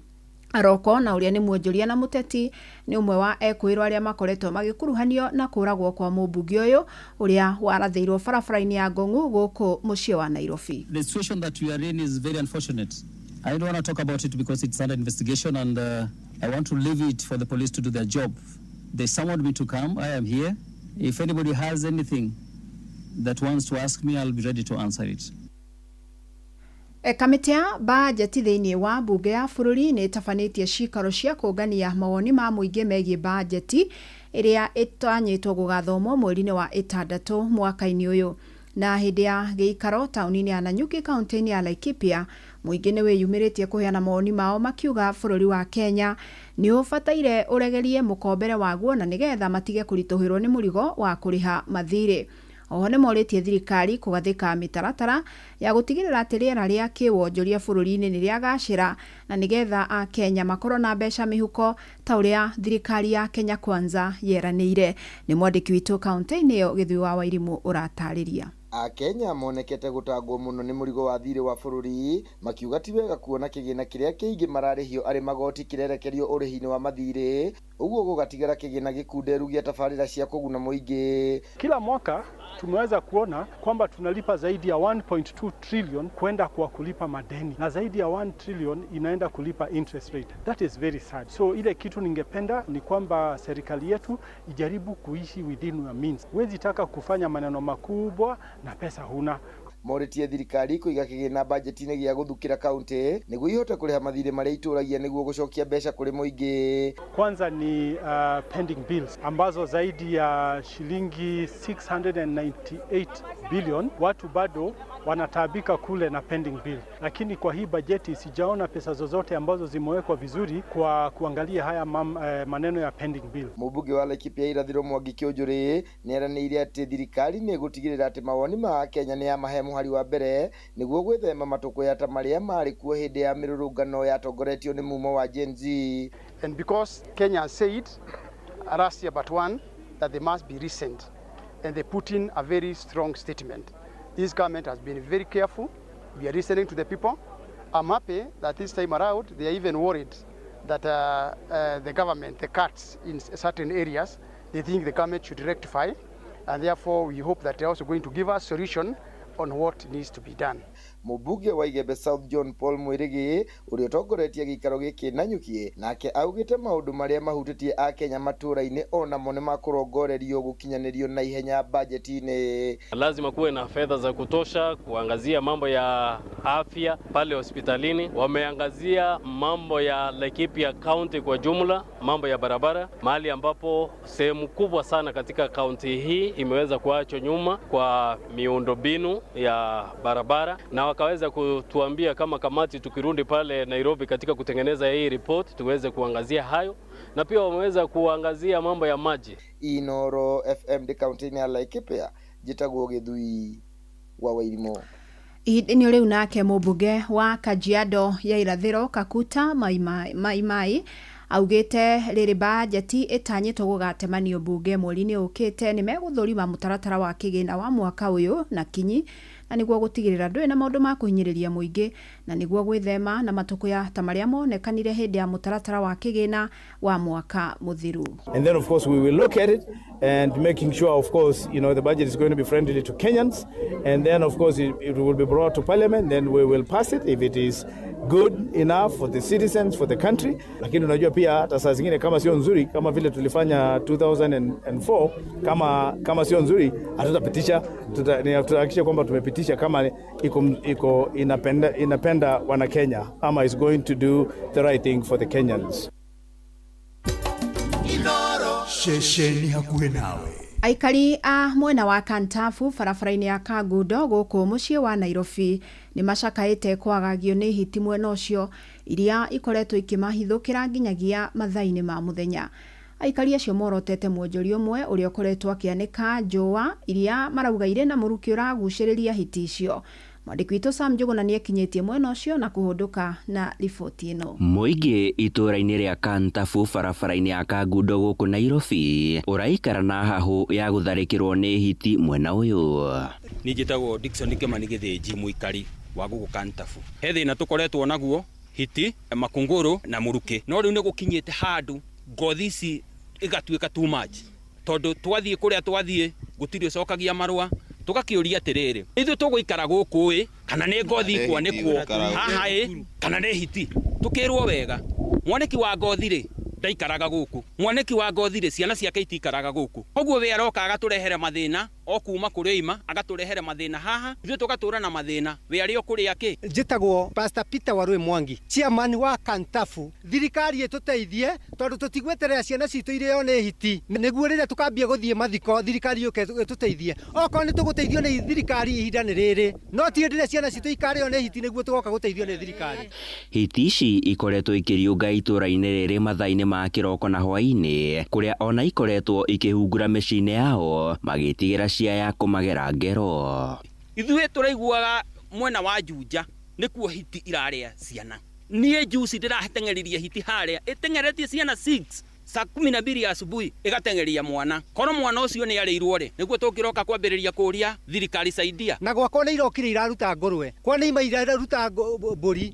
Aroko na ũrĩa nĩ mwonjoria na mũteti nĩ ũmwe wa ekwĩrwo arĩa makoretwo magĩkuruhanio na kũragwo kwa mũmbunge ũyũ ũrĩa warathĩirwo barabara-inĩ ya Ngong'u gũkũ mũciĩ wa Nairobi. The situation that we are in is very unfortunate. I don't want to talk about it because it's under investigation and I want to leave it for the police to do their job. They summoned me to come. I am here. If anybody has anything that wants to ask me, I'll be ready to answer it. Kamĩtĩ ya bajeti thĩinĩ wa mbunge ya bũrũri nĩ ĩtabanĩtie cikaro cia kũngania mawoni ma mũingĩ megiĩ bajeti ĩrĩa ĩtanyĩtwo gũgathomwo mweri-inĩ wa 6 mwaka-inĩ ũyũ. Na hĩndĩ ya gĩikaro taũni-inĩ ya Nanyuki kaunti-inĩ ya Laikipia, mũingĩ nĩ wĩyumĩrĩtie kũheana mawoni mao makiuga bũrũri wa Kenya nĩ ũbataire ũregerie mũkombere waguo na nĩgetha matige kũritũhĩrwo nĩ mũrigo wa kũrĩha mathirĩ. Oho nĩ morĩtie thirikari kũgathĩka mĩtaratara ya gũtigĩrĩra atĩ rĩera rĩa kĩwonjoria bũrũri-inĩ nĩ rĩagacĩra na nĩgetha Akenya makorwo na mbeca mĩhuko ta ũrĩa thirikari ya Kenya Kwanza yeranĩire. Nĩ mwandĩki witũ kaunti-inĩ ĩyo Gĩthui wa Wairimũ ũratarĩria. Akenya monekete gũtangwo mũno nĩ mũrigo wa thirĩ wa bũrũri, makiuga ti wega kuona kĩgĩna kĩrĩa kĩingĩ mararĩhio arĩ magoti kĩrerekerio ũrĩhi-inĩ wa mathirĩ, ũguo gũgatigara kĩgĩna gĩkunderu gĩa tabarĩra cia kũguna mũingĩ. Kila mwaka tumeweza kuona kwamba tunalipa zaidi ya 1.2 trillion kwenda kwa kulipa madeni na zaidi ya 1 trillion inaenda kulipa interest rate. That is very sad. So ile kitu ningependa ni kwamba serikali yetu ijaribu kuishi within our means. Huwezi taka kufanya maneno makubwa na pesa huna. Morĩtie thirikari kũiga kĩgĩna bajeti-inĩ gĩa gũthukĩra kaunti nĩguo ihote kũrĩha mathirĩ marĩa itũragia nĩguo gũcokia mbeca kũrĩ mũingĩ. Kwanza ni pending bills ambazo zaidi ya shilingi 698 billion watu bado wanataabika kule na pending bill, lakini kwa hii bajeti sijaona pesa zozote ambazo zimewekwa vizuri kwa kuangalia haya maneno ya pending bill. Mũmbunge wa Laikipia Irathĩro Mwangi Kĩũnjũrĩ nĩeranĩire atĩ thirikari nĩ ĩgũtigĩrĩra atĩ mawoni ma Akenya nĩ yamahe mũhari wa mbere nĩguo gwĩthema matũkũya ta marĩa marĩ kuo hĩndĩ ya mĩrũrũngano yatongoretio nĩ mumo wa Gen Z. And because Kenya said last year but one that they must be recent, and they put in a very strong statement. This government has been very careful. We are listening to the people. I'm happy that this time around they are even worried that the government, the cuts in certain areas, they think the government should rectify, and therefore we hope that they're also going to give us solution on what needs to be done. Mũmbunge wa Igembe South John Paul Mwirigi ũrĩa ũtongoretie gĩikaro gĩkĩ Nanyuki nake augĩte maũndũ marĩa mahutĩtie akenya matũũra-inĩ onamo nĩ makũrongorerio gũkinyanĩrio na ihenya bajeti-inĩ. Lazima kuwe na fedha za kutosha kuangazia mambo ya afya pale hospitalini. Wameangazia mambo ya Laikipia County kwa jumla, mambo ya barabara, mahali ambapo sehemu kubwa sana katika kaunti hii imeweza kuachwa nyuma kwa miundombinu ya barabara, na wakaweza kutuambia kama kamati tukirudi pale Nairobi katika kutengeneza hii report tuweze kuangazia hayo, na pia wameweza kuangazia mambo ya maji. Inoro FM de kaunti ya Laikipia, njĩtagwo Gĩthui wa Wairimu. Ihinda-inĩ rĩu nake mũmbunge wa Kajiado ya Irathĩro Kakuta Maimai augĩte rĩrĩ bajeti ĩtanyĩtwo gũgatemanio mbunge mweri-inĩ ũkĩte nĩ megũthũrima mũtaratara wa kĩgĩna wa mwaka ũyũ na kinyi, na nĩguo gũtigĩrĩra ndũrĩ na maũndũ ma kũhinyĩrĩria mũingĩ, na nĩguo gwĩthema na matũkũya ta marĩa monekanire hĩndĩ ya mũtaratara wa kĩgĩna wa mwaka mũthiru. And then of course we will look at it and making sure of course you know the budget is going to be friendly to Kenyans, and then of course it will be brought to parliament, then we will pass it if it is good enough for the citizens, for the country. Lakini unajua pia hata saa zingine kama sio nzuri, kama vile tulifanya 2004, kama sio nzuri hatutapitisha, tutahakikisha kwamba tumepitisha kama iko inapenda wana Kenya ama is going to do the right thing for the Kenyans. Ceceni hakuhĩ nawe. Aikari a mwena wa Kantafu barabara-inĩ ya Kangundo gũkũ mũciĩ wa Nairobi nĩ macakaĩte kwagagio nĩ hiti mwena ũcio iria ikoretwo ikĩmahithũkĩra nginyagia mathaa-inĩ ma mũthenya. Aikari acio morotete mwonjoria ũmwe ũrĩa ũkoretwo akĩanĩka njũa iria marauga irĩ na mũrukĩ ũragucĩrĩria hiti icio. Mwandĩki witũ Sam Njũgũna nĩekinyĩtie mwena ũcio na kũhũndũka na riboti ĩno. Mũingĩ itũũra-inĩ rĩa Kantafu barabara-inĩ ya Kangundo gũkũ Nairobi ũraikara na hahũ ya gũtharĩkĩrwo nĩ hiti mwena ũyũ. Niĩ njĩtagwo Dickson Kimani Gĩthĩnji, mũikari wa gũkũ Kantafu. He thĩna tũkoretwo naguo, hiti, makunguru na mũrukĩ, no rĩu nĩ gũkinyĩte handũ ngothi ici igatuĩka too much, tondũ twathiĩ kũrĩa twathiĩ gũtirĩ ũcokagia marũa. Tũgakĩũria atĩrĩrĩ, ithuĩ tũgũikara gũkũ ĩ kana nĩ ngothi ikwanĩkwo haha ĩ kana nĩ hiti? Tũkĩrwo wega mwanĩki wa ngothi rĩ ndaikaraga gũkũ, mwanĩki wa ngothi rĩ ciana ciake itikaraga gũkũ, koguo we aroka agatũrehere mathĩna o kuma kũrĩa ima agatũrehere mathĩna haha, ithuĩ tũgatũra na mathĩna, we arĩ o kũrĩa kĩ. Njĩtagwo Pastor Peter Warui Mwangi, chairman wa Kantafu. Thirikari ĩtũteithie tondũ tũtigweterera ciana citũ irĩo nĩ hiti, nĩguo rĩrĩa tũkambia gũthiĩ mathiko thirikari yũke ĩtũteithie. Okorwo nĩ tũgũteithio nĩ thirikari ihinda nĩ rĩrĩ, no ti hĩndĩ ĩrĩa ciana citũ ikarĩo nĩ hiti nĩguo tũgoka gũteithio nĩ thirikari. Hiti ici ikoretwo ikĩriũnga itũũra-inĩ rĩrĩ mathaa-inĩ ma kĩroko na hwaĩ-inĩ, kũrĩa ona ikoretwo ikĩhungura mĩciĩ-inĩ yao magĩtigĩra cia ya kũmagera ngero. Ithuĩ tũraiguaga mwena wa Juja nĩkuo hiti irarĩa ciana. Niĩ juici ndĩrateng'eririe hiti harĩa ĩteng'eretie ciana 6 saa 12 ya asubuhi ĩgateng'eria mwana. Korwo mwana ũcio nĩ arĩirwo rĩ, nĩguo tũngĩroka kwambĩrĩria kũria thirikari saidia. Na gwakwa nĩ irokire iraruta ngũrwe, kwa nĩ ima iraruta mbũri,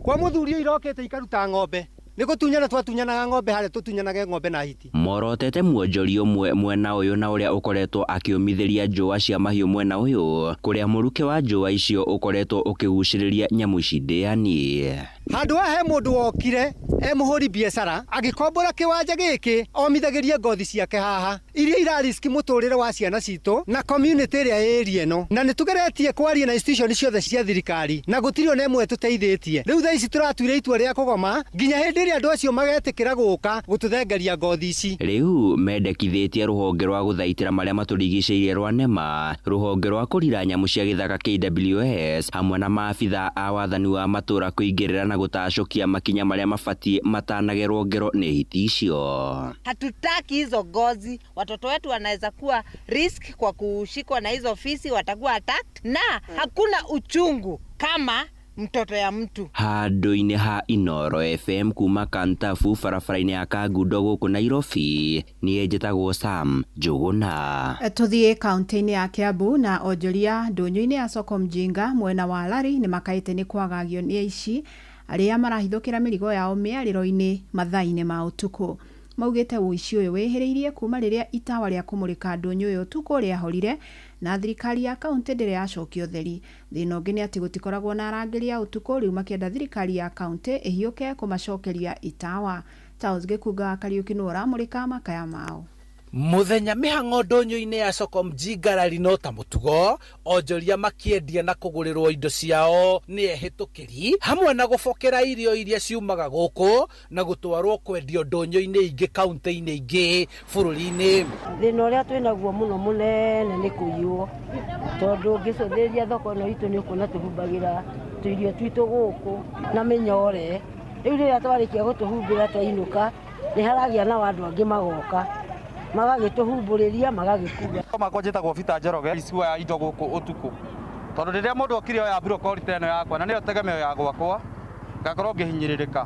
kwa mũthuri irokĩte ikaruta ng'ombe. Nĩ gũtunyana twatunyanaga ng'ombe harĩa tũtunyanage ng'ombe na hiti. Morotete mwonjoria ũmwe mwena ũyũ na ũrĩa ũkoretwo akĩũmithĩria njũa cia mahiũ mwena ũyũ, kũrĩa mũrukĩ wa njũa icio ũkoretwo ũkĩgucĩrĩria nyamũ ici ndĩani. Handũ haha he mũndũ wokire e mũhũri biacara agĩkombora kĩwanja gĩkĩ omithagĩrie ngothi ciake haha iria irariski mũtũrĩre wa ciana citũ na community ĩrĩa ĩria ĩno, na nĩ tũgeretie kwaria na institution ciothe cia thirikari na gũtirĩ ona ĩmwe tũteithĩtie. Rĩu thaa ici tũratuire itua rĩa kũgoma nginya hĩndĩ ĩrĩa andũ acio magetĩkĩra gũka gũtũthengeria ngothi ici. Rĩu mendekithĩtie rũhonge rwa gũthaitĩra marĩa matũrigicĩirie rwa NEMA, rũhonge rwa kũrira nyamũ cia gĩthaka KWS, hamwe na maabitha a wathani wa matũũra kũingĩrĩra na gũtacũkia makinya marĩa mabatiĩ matanagerwo ngero nĩ hiti icio. Hatutaki hizo ngozi, watoto wetu wanaweza kuwa risk kwa kushikwa na hizo fisi, watakuwa attacked, na hakuna uchungu kama mtoto ya mtu. Handũ-inĩ ha Inoro FM kuma Kantafu barabara-inĩ ya Kangundo gũkũ Nairobi, niĩ njĩtagwo Sam Njũgũna. Tũthiĩ kaunti-inĩ ya Kiambu na onjoria ndũnyũ-inĩ ya Soko Mjinga mwena wa Lari nĩ makaĩte nĩ kwagagio nĩ aici arĩa marahithũkĩra mĩrigo yao mĩarĩro-inĩ mathaa-inĩ ma ũtukũ. Maugĩte ũici ũyũ wĩhĩrĩirie kuma rĩrĩa itawa rĩa kũmũrĩka ndũnyũ ĩyo ũtukũ rĩahorire na thirikari ya kaunti ndĩrĩ yacokia ũtheri. Thĩna ũngĩ nĩ atĩ gũtikoragwo na arangĩri a ũtukũ, rĩu makĩenda thirikari ya kaunti ĩhiũke kũmacokeria itawa. Charles Gĩkunga wa Kariũki nĩwe ũramũrĩka makaya mao. Muthenya mĩhang'o ndũnyũ-inĩ ya soko mjingarari no ta mũtugo, onjoria makĩendia na kũgũrĩrwo indo ciao nĩ ehĩtũkĩri hamwe na gũbokera irio iria ciumaga gũkũ na gũtwarwo kwendio ndũnyũ-inĩ ingĩ kaunti-inĩ ingĩ bũrũri-inĩ. Thĩna ũrĩa twĩnaguo mũno mũnene nĩ kũiywo, tondũ ũngĩcũthĩrĩria thoko ĩno itũ nĩ ũkuona tũhumbagĩra tũirio twitũ gũkũ na mĩnyore. Rĩu rĩrĩa twarĩkia gũtũhumbĩra twainũka nĩ haragĩa na andũ angĩ magoka magagĩtũhumbũrĩria magagĩkua. Makwa njĩtagwo Peter Njoroge, icua ya indo gũkũ ũtukũ, tondũ rĩrĩa mũndũ okire oya brokoli ta ĩno yakwa na nĩyo tegemeo ya gwakwa, ngakorwo ngĩhinyĩrĩrĩka.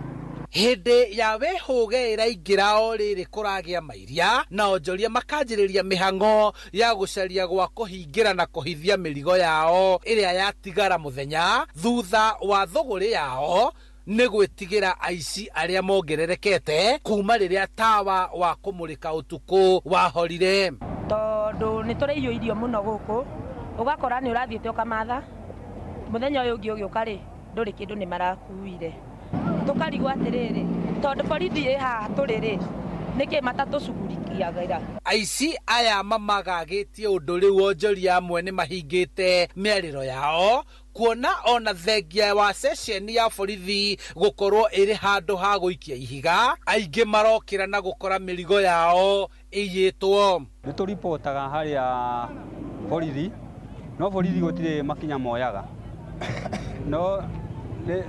Hĩndĩ ya wĩhũge ĩraingĩra o rĩrĩ kũragĩa mairia na onjoria makanjĩrĩria mĩhang'o ya gũcaria gwa kũhingĩra na kũhithia mĩrigo yao ĩrĩa yatigara mũthenya thutha wa thũgũrĩ yao nĩ gwĩtigĩra aici arĩa mongererekete kuma rĩrĩa tawa wa kũmũrĩka ũtukũ wahorire. Tondũ nĩ tũrĩiywo irio mũno gũkũ, ũgakora nĩ ũrathiĩte ũkamatha mũthenya ũyũ ũngĩ ũgĩũka rĩ ndũrĩ kĩndũ nĩ marakuire. Tũkarigwo atĩrĩrĩ, tondũ borithi ĩ haha tũrĩ rĩ nĩkĩ matatũcugurikiagĩra. Aici aya mamagagĩtie ũndũ rĩu onjoria amwe nĩ mahingĩte mĩarĩro yao kuona ona thengia wa ceceni ya borithi gũkorwo ĩrĩ handũ ha gũikia ihiga, aingĩ marokĩra na gũkora mĩrigo yao ĩiyĩtwo. Nĩ tũripotaga harĩa borithi, no borithi gũtirĩ makinya moyaga, no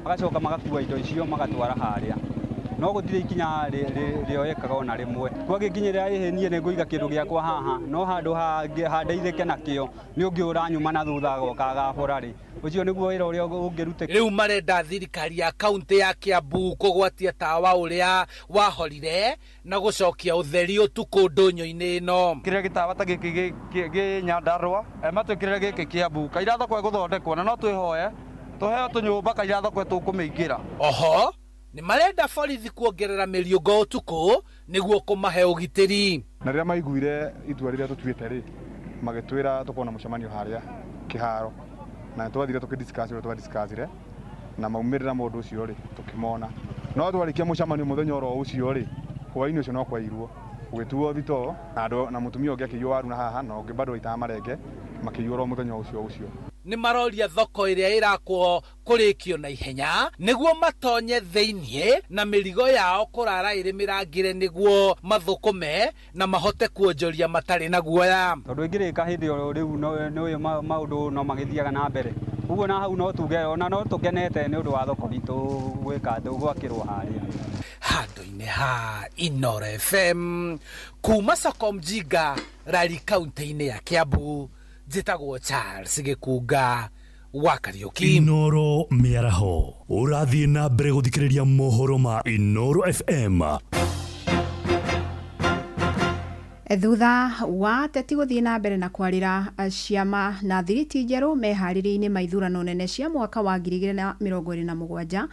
magacoka magakua indo icio magatwara harĩa, no gũtirĩ ikinya rĩoyekaga ona rĩmwe. Twagĩkinyĩrĩra ĩhĩ niĩ nĩ ngũiga kĩndũ gĩakwa haha, no handũ handeithĩke nakĩo nĩ ũngĩ ũranyuma na thutha agoka agabora rĩ, ũcio nĩguo wĩra ũrĩa ũngĩrutĩka. Rĩu marenda thirikari ya kaunti ya Kiambu kũgwatia tawa ũrĩa wahorire na gũcokia ũtheri ũtukũ ndũnyũ-inĩ ĩno. Kĩrĩa gĩtawa ta gĩkĩ gĩ Nyandarũa, matwĩkĩrĩre gĩkĩ Kiambu, kaira thoko ĩgũthondekwo na no twĩhoe tũheo tũnyũmba kaira thoko tũkũmĩingĩra. Oho nĩ marenda borithi kuongerera mĩriũngo ũtukũ nĩguo kũmahe ũgitĩri. Na rĩrĩa maiguire itua rĩrĩa tũtuĩte rĩ, magĩtwĩra tũkorwo na mũcemanio harĩa kĩharo, na twathire tũkĩdiscuss ũrĩa twadiscussire na maumĩrĩra mũndũ ũcio rĩ tũkĩmona. No twarĩkia mũcemanio mũthenya oro ũcio rĩ, hwaĩ-inĩ ũcio no kwairwo gũgĩtuo thitoo na andũ na mũtumia ũngĩ akĩiywo waru na haha na ũngĩ bado waitaga marenge makĩiywo oro mũthenya ũcio ũcio. Nĩ maroria thoko ĩrĩa ĩrakwo kũrĩkio na ihenya nĩguo matonye thĩiniĩ na mĩrigo yao kũrara ĩrĩ mĩrangĩre nĩguo mathũkũme na mahote kuonjoria matarĩ na guoya. Tondũ ĩngĩrĩka hĩndĩ ĩyo rĩu nĩ maũndũ no magĩthiaga na mbere, ũguo na hau no tuge ona no tũkenete nĩ ũndũ wa thoko itũ gwĩka atĩ gwakĩrwo harĩa. Handũ-inĩ ha Inooro FM kuma soko mjinga rari kaunti-inĩ ya Kiambu, njĩtagwo Charles Gĩkunga wa Kariũki. Inooro mĩaraho ũrathiĩ na mbere gũthikĩrĩria mohoro ma Inooro FM. Thutha wa ateti gũthiĩ na mbere na kwarĩra ciama na thiriti njerũ meharĩria-inĩ ma ithurano nene cia mwaka wa 2027,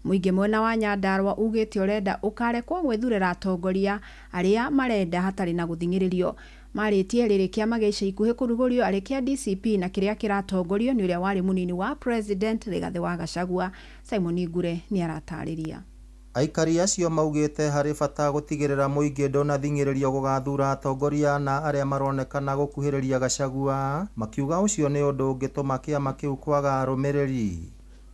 mũingĩ mwena wa Nyandarũa ugĩte ũrenda ũkarekwo gwĩthurĩra atongoria arĩa marenda hatarĩ na gũthing'ĩrĩrio. Marĩtie rĩrĩ kĩama gĩa ica ikuhĩ kũrugũrio arĩ kĩa DCP na kĩrĩa kĩratongorio nĩ ũrĩa warĩ mũnini wa President Rigathĩ wa Gachagua. Simon Ngure nĩ aratarĩria. Aikari acio maugĩte harĩ bata gũtigĩrĩra mũingĩ ndũnathing'ĩrĩrio gũgathura atongoria na arĩa maronekana gũkuhĩrĩria Gachagua, makiuga ũcio nĩ ũndũ ũngĩtũma kĩama kĩu kwaga arũmĩrĩri.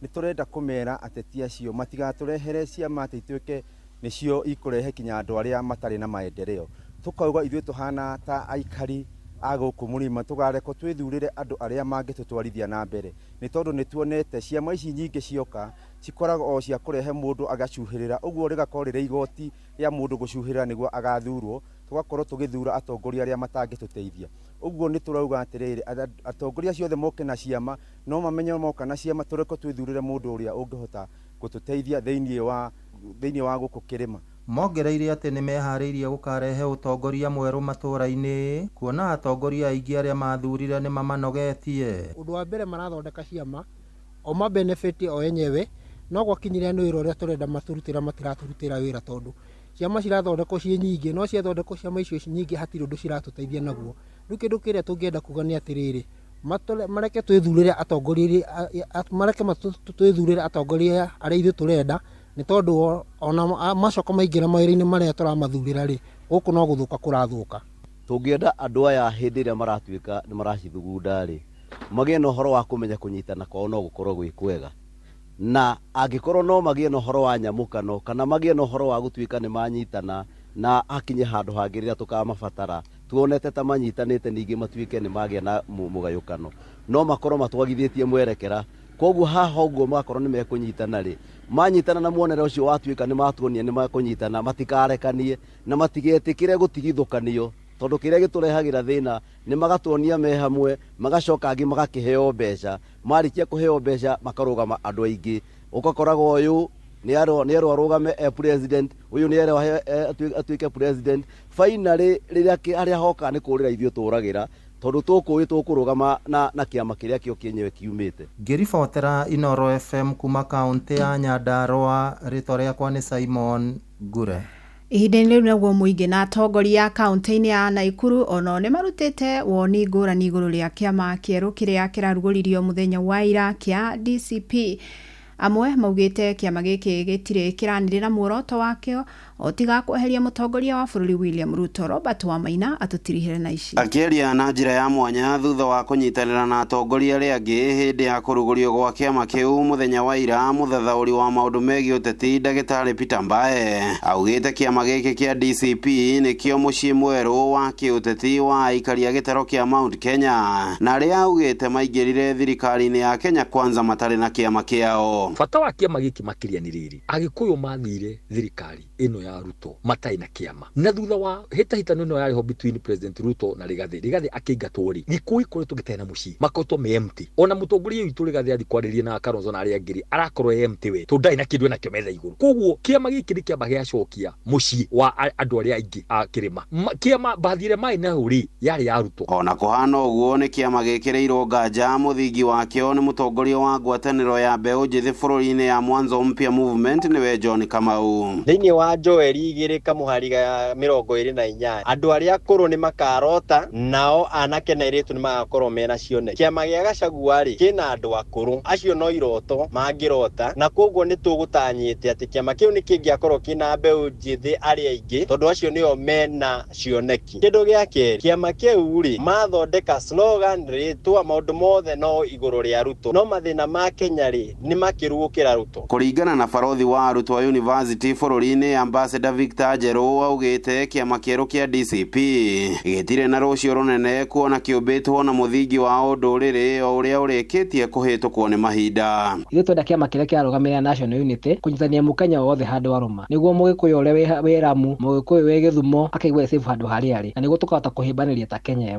Nĩ tũrenda kũmera ateti acio matigatũrehere ciama atĩ ituĩke nĩcio ikũrehe kinya andũ arĩa matarĩ na maendeleo. Tũkauga ithuĩ tũhana ta aikari a gũkũ mũrĩma tũgarekwo twĩthurĩre andũ arĩa mangĩtũtwarithia na mbere, nĩ tondũ nĩ tuonete ciama ici nyingĩ cioka cikoragwo o cia kũrehe mũndũ agacuhĩrĩra, ũguo rĩgakorwo rĩrĩ igoti rĩa mũndũ gũcuhĩrĩra nĩguo agathurwo, tũgakorwo tũgĩthura atongoria arĩa matangĩtũteithia. Ũguo nĩ tũrauga atĩrĩrĩ, atongoria acio othe moke na ciama, no mamenye moka na ciama tũrekwo twĩthurĩre mũndũ ũrĩa ũngĩhota gũtũteithia thĩinĩ wa gũkũ kĩrĩma. Mongereire atĩ nĩ meharĩirie gũkarehe ũtongoria mwerũ matũũra-inĩ, kuona atongoria aingĩ arĩa mathurire nĩ mamanogetie. Ũndũ wa mbere marathondeka ciama o ma benefit o enyewe, no gwakinyire nĩ wĩra ũrĩa tũrenda matũrutĩra matiratũrutĩra wĩra, tondũ Ciama cirathondekwo ciĩ nyingĩ, no ciathondekwo ciama icio nyingĩ hatirĩ ũndũ ciratũteithia naguo. Rĩu kĩndũ kĩrĩa tũngĩenda kuga nĩ atĩrĩrĩ, mareke twĩthurĩre atongoria, mareke twĩthurĩre atongoria arĩa ithuĩ tũrenda, nĩ tondũ ona macoka maingĩra mawĩra-inĩ marĩa tũramathurĩra rĩ, gũkũ no gũthũka kũrathũka. Tũngĩenda andũ aya hĩndĩ ĩrĩa maratuĩka nĩ maracithugunda rĩ, magĩe na ũhoro wa kũmenya kũnyitana kwao no gũkorwo gwĩ kwega, na angĩkorwo no magĩe na ũhoro wa nyamũkano kana magĩe na ũhoro wa gũtuĩka nĩ manyitana na hakinye handũ hangĩ rĩrĩa tũkamabatara tuonete ta manyitanĩte, ningĩ matuĩke nĩ magĩa na mũgayũkano, no makorwo matwagithĩtie mwerekera. Koguo haha ũguo makorwo nĩ mekũnyitana rĩ, manyitana na muonere ũcio watuĩka nĩ matuonia nĩ makũnyitana, matikarekanie na matigetĩkĩre gũtigithũkanio, tondũ kĩrĩa gĩtũrehagĩra thĩna nĩ magatuonia me hamwe, magacoka angĩ magakĩheo mbeca, marĩkia kũheo mbeca makarũgama andũ aingĩ, ũgakoraga ũyũ nĩ erwo arũgame e president, ũyũ nĩ erwo atuĩke president. Finally rĩrĩa harĩa hoka nĩ kũrĩra ithuĩ tũragĩra, tondũ tũkũĩ tũkũrũgama na kĩama kĩrĩa kĩo kĩenyewe kiumĩte. Ngĩribotera Inoro FM kuma kaunti ya Nyandarua, rĩtwa rĩakwa nĩ Simon Ngure. Ihinda-inĩ rĩu naguo mũingĩ na atongoria kaunti-inĩ ya Naikuru ono nĩ marutĩte woni ngũrani igũrũ rĩa kĩama kĩerũ kĩrĩa kĩrarugũririo mũthenya wa ira kĩa DCP. Amwe maugĩte kĩama gĩkĩ gĩtirĩ kĩranĩrĩra muoroto wakĩo o tiga kweheria mũtongoria wa bũrũri William Ruto. Robert Wamaina atũtirihĩre na ici. Akĩaria na njĩra ya mwanya thutha wa kũnyitanĩra na atongoria arĩa angĩ hĩndĩ ya kũrugũrio gwa kĩama kĩu mũthenya wa ira, mũthathaũri wa maũndũ megiĩ ũteti ndagĩtarĩ Peter Mbae augĩte kĩama gĩkĩ kĩa DCP nĩkĩo mũciĩ mwerũ wa kĩũteti wa aikari a gĩtaro kĩa Mount Kenya, na arĩa augĩte maingĩrire thirikari-inĩ ya Kenya Kwanza matarĩ na kĩama kĩao. Bata wa kĩama gĩkĩ makĩria nĩ rĩrĩ, Agĩkũyũ mathire thirikari ĩno ya Ruto matarĩ na kĩama, na thutha wa hĩtahĩtano ĩno yarĩ ho between President Ruto na Rigathĩ, Rigathĩ akĩingatwo rĩ, Gĩkũyũ ikoretwo gĩtarĩ na mũciĩ, makoretwo me empty. Ona mũtongoria witũ Rigathĩ athiĩ kwarĩria na Kalonzo na arĩa angĩ rĩ, arakorwo e empty we, tondũ ndarĩ na kĩndũ enakĩo metha igũrũ. Koguo kĩama gĩkĩ nĩ kĩamba gĩacokia mũciĩ wa andũ arĩa aingĩ a kĩrĩma. Kĩama mbathi ĩrĩa marĩ nayo rĩ, yarĩ ya Ruto. Ona kũhana ũguo, nĩ kĩama gĩkĩrĩirwo nganja mũthingi wakĩo nĩ mũtongoria wa ngwatanĩro ya mbeũ njĩthĩ bũrũri-inĩ ya Mwanzo Mpya Movement, nĩwe John Kamau. Thĩinĩ wa Joeli 2:28, andũ arĩa akũrũ nĩ makarota, nao anake na airĩtu nĩ magakorwo mena cioneki. Kĩama gĩa Gachagua rĩ, kĩna andũ akũrũ acio no iroto mangĩrota, na koguo nĩ tũgũtanyĩte atĩ kĩama kĩu nĩ kĩngĩakorwo kĩna mbeũ njĩthĩ arĩa aingĩ, tondũ acio nĩo mena cioneki. Kĩndũ gĩa kerĩ, kĩama kĩu rĩ, mathondeka slogan, rĩtwa, maũndũ mothe no igũrũ rĩa Ruto, no mathĩna ma Kenya rĩ, nĩ makĩru gũkĩra Ruto. Kũringana na barothi wa arutwo a university bũrũri-inĩ Ambassador Victor Njerũ, augĩte kĩama kĩerũ kĩa DCP gĩtirĩ na rũciũ rũnene, kuona kĩũmbĩtwo na mũthingi wa ũndũrĩrĩ o ũrĩa ũrĩkĩtie kũhĩtũkwo nĩ mahinda. Ithuĩ twenda kĩama kĩrĩa kĩrarũgamĩrĩra national unity, kũnyitithania mũkenya wothe handũ arũma, nĩguo mũgĩkũyũ ũrĩa wĩ Lamu, mũgĩkũyũ wĩ Gĩthumo akaigua e safe handũ harĩa arĩ, na nĩguo tũkahota kũhĩmbanĩria ta Kenya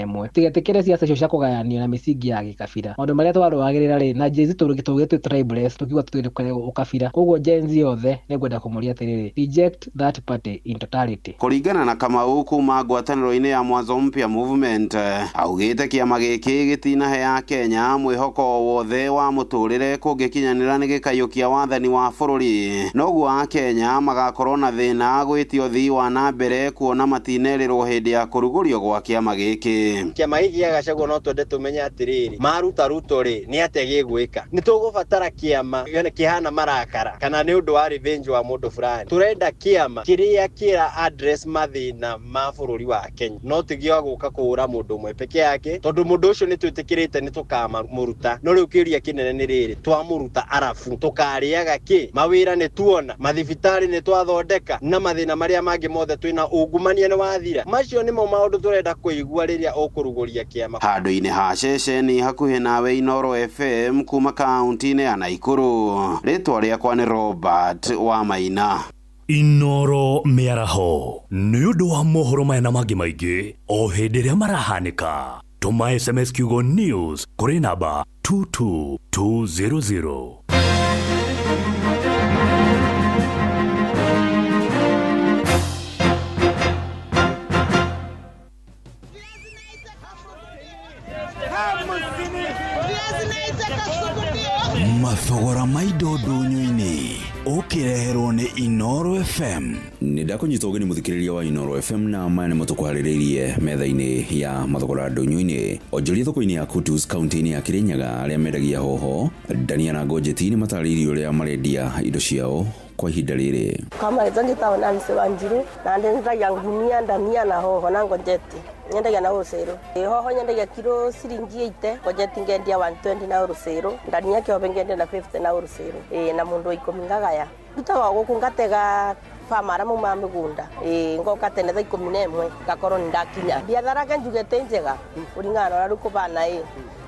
ĩmwe. Tigetĩkĩre siasa icio cia kũgayanio na mĩsingi ya gĩkabira. Maũndũ marĩa twarũagĩrĩra rĩ, na Gen Z tũgĩtũ twĩ tribeless, tũkiuga tũtirĩ ũkabira. Koguo Gen Z yothe nĩngwenda kũmũria atĩrĩrĩ, reject that party in totality. Kũringana na Kamau kuma ngwatanĩro-inĩ ya Mwanzo Mpya Movement, augĩte kĩama gĩkĩ gĩtinahe ya Kenya mwĩhoko o wothe wa mũtũrĩre kũngĩkinyanĩra nĩ gĩkaiyũkia wathani wa bũrũri, noguo akenya magakorwo na thĩna gwĩtia ũthii wa na mbere, kuona matinerĩrwo hĩndĩ ya kũrugũrio gwa kĩama gĩkĩ. Kĩama gĩkĩ gĩa Gachagua no twende tũmenye atĩrĩrĩ, maruta Ruto rĩ, nĩ atĩa gĩgwĩka? Nĩ tũgũbatara kĩama kĩhana marakara kana nĩ ũndũ wa revenge wa mũndũ fulani? Tũrenda kĩama kĩrĩa kĩra address mathĩna ma bũrũri wa Kenya, no ti gĩa gũka kũhũra mũndũ ũmwe peke yake, tondũ mũndũ ũcio nĩ twĩtĩkĩrĩte nĩ tũkamũruta. No rĩu kĩũria kĩnene nĩ rĩrĩ, twamũruta arabu tũkarĩaga kĩ? Mawĩra nĩ tuona, mathibitarĩ nĩ twathondeka, na mathĩna marĩa mangĩ mothe twĩna ungumania nĩ wathira. Macio nĩmo maũndũ tũrenda kũigua rĩrĩa ũkũrugũria kĩama. Handũ-inĩ ha ceceni hakuhĩ nawe Inoro FM kuma kaunti-inĩ ya Naikuru, rĩtwa rĩakwa nĩ Robert Wamaina. Inoro mĩaraho nĩ ũndũ wa mohoro maya na mangĩ maingĩ o hĩndĩ ĩrĩa marahanĩka, tũma SMS kiugo news kũrĩ namba 22200. Mathogora ma indo ndũnyũ-inĩ. Ũkĩreherwo nĩ Inooro FM. Nĩ ndakũnyita ũgeni mũthikĩrĩria wa Inooro FM, na maya nĩmo tũkũharĩrĩirie metha-inĩ ya mathogora ndũnyũ-inĩ. Onjoria thoko-inĩ ya Kutus kaunti-inĩ ya Kirinyaga arĩa mendagia hoho, ndania na ngonjeti nĩ matarĩirie ũrĩa marendia indo ciao kwa ihinda rĩrĩ. Kama njĩtagwo Nancy Wanjiru na ndendagia ngunia ndania na hoho na ngonjeti nyendagia na wholesale. Hoho nyendagia kiro ciringi 80, ngonjeti ngendia 120 na wholesale, ndania kĩobe ngendia na 50 na wholesale. Na mũndũ wa ikũmi ngagaya. Ndutaga gũkũ ngatega farmer arĩa maumaga mĩgũnda. Ngoka tene thaa 11 ngakorwo nĩ ndakinya. Biathara ke njuge tĩ njega kũringana na ũrĩa rĩu kũbana ĩ.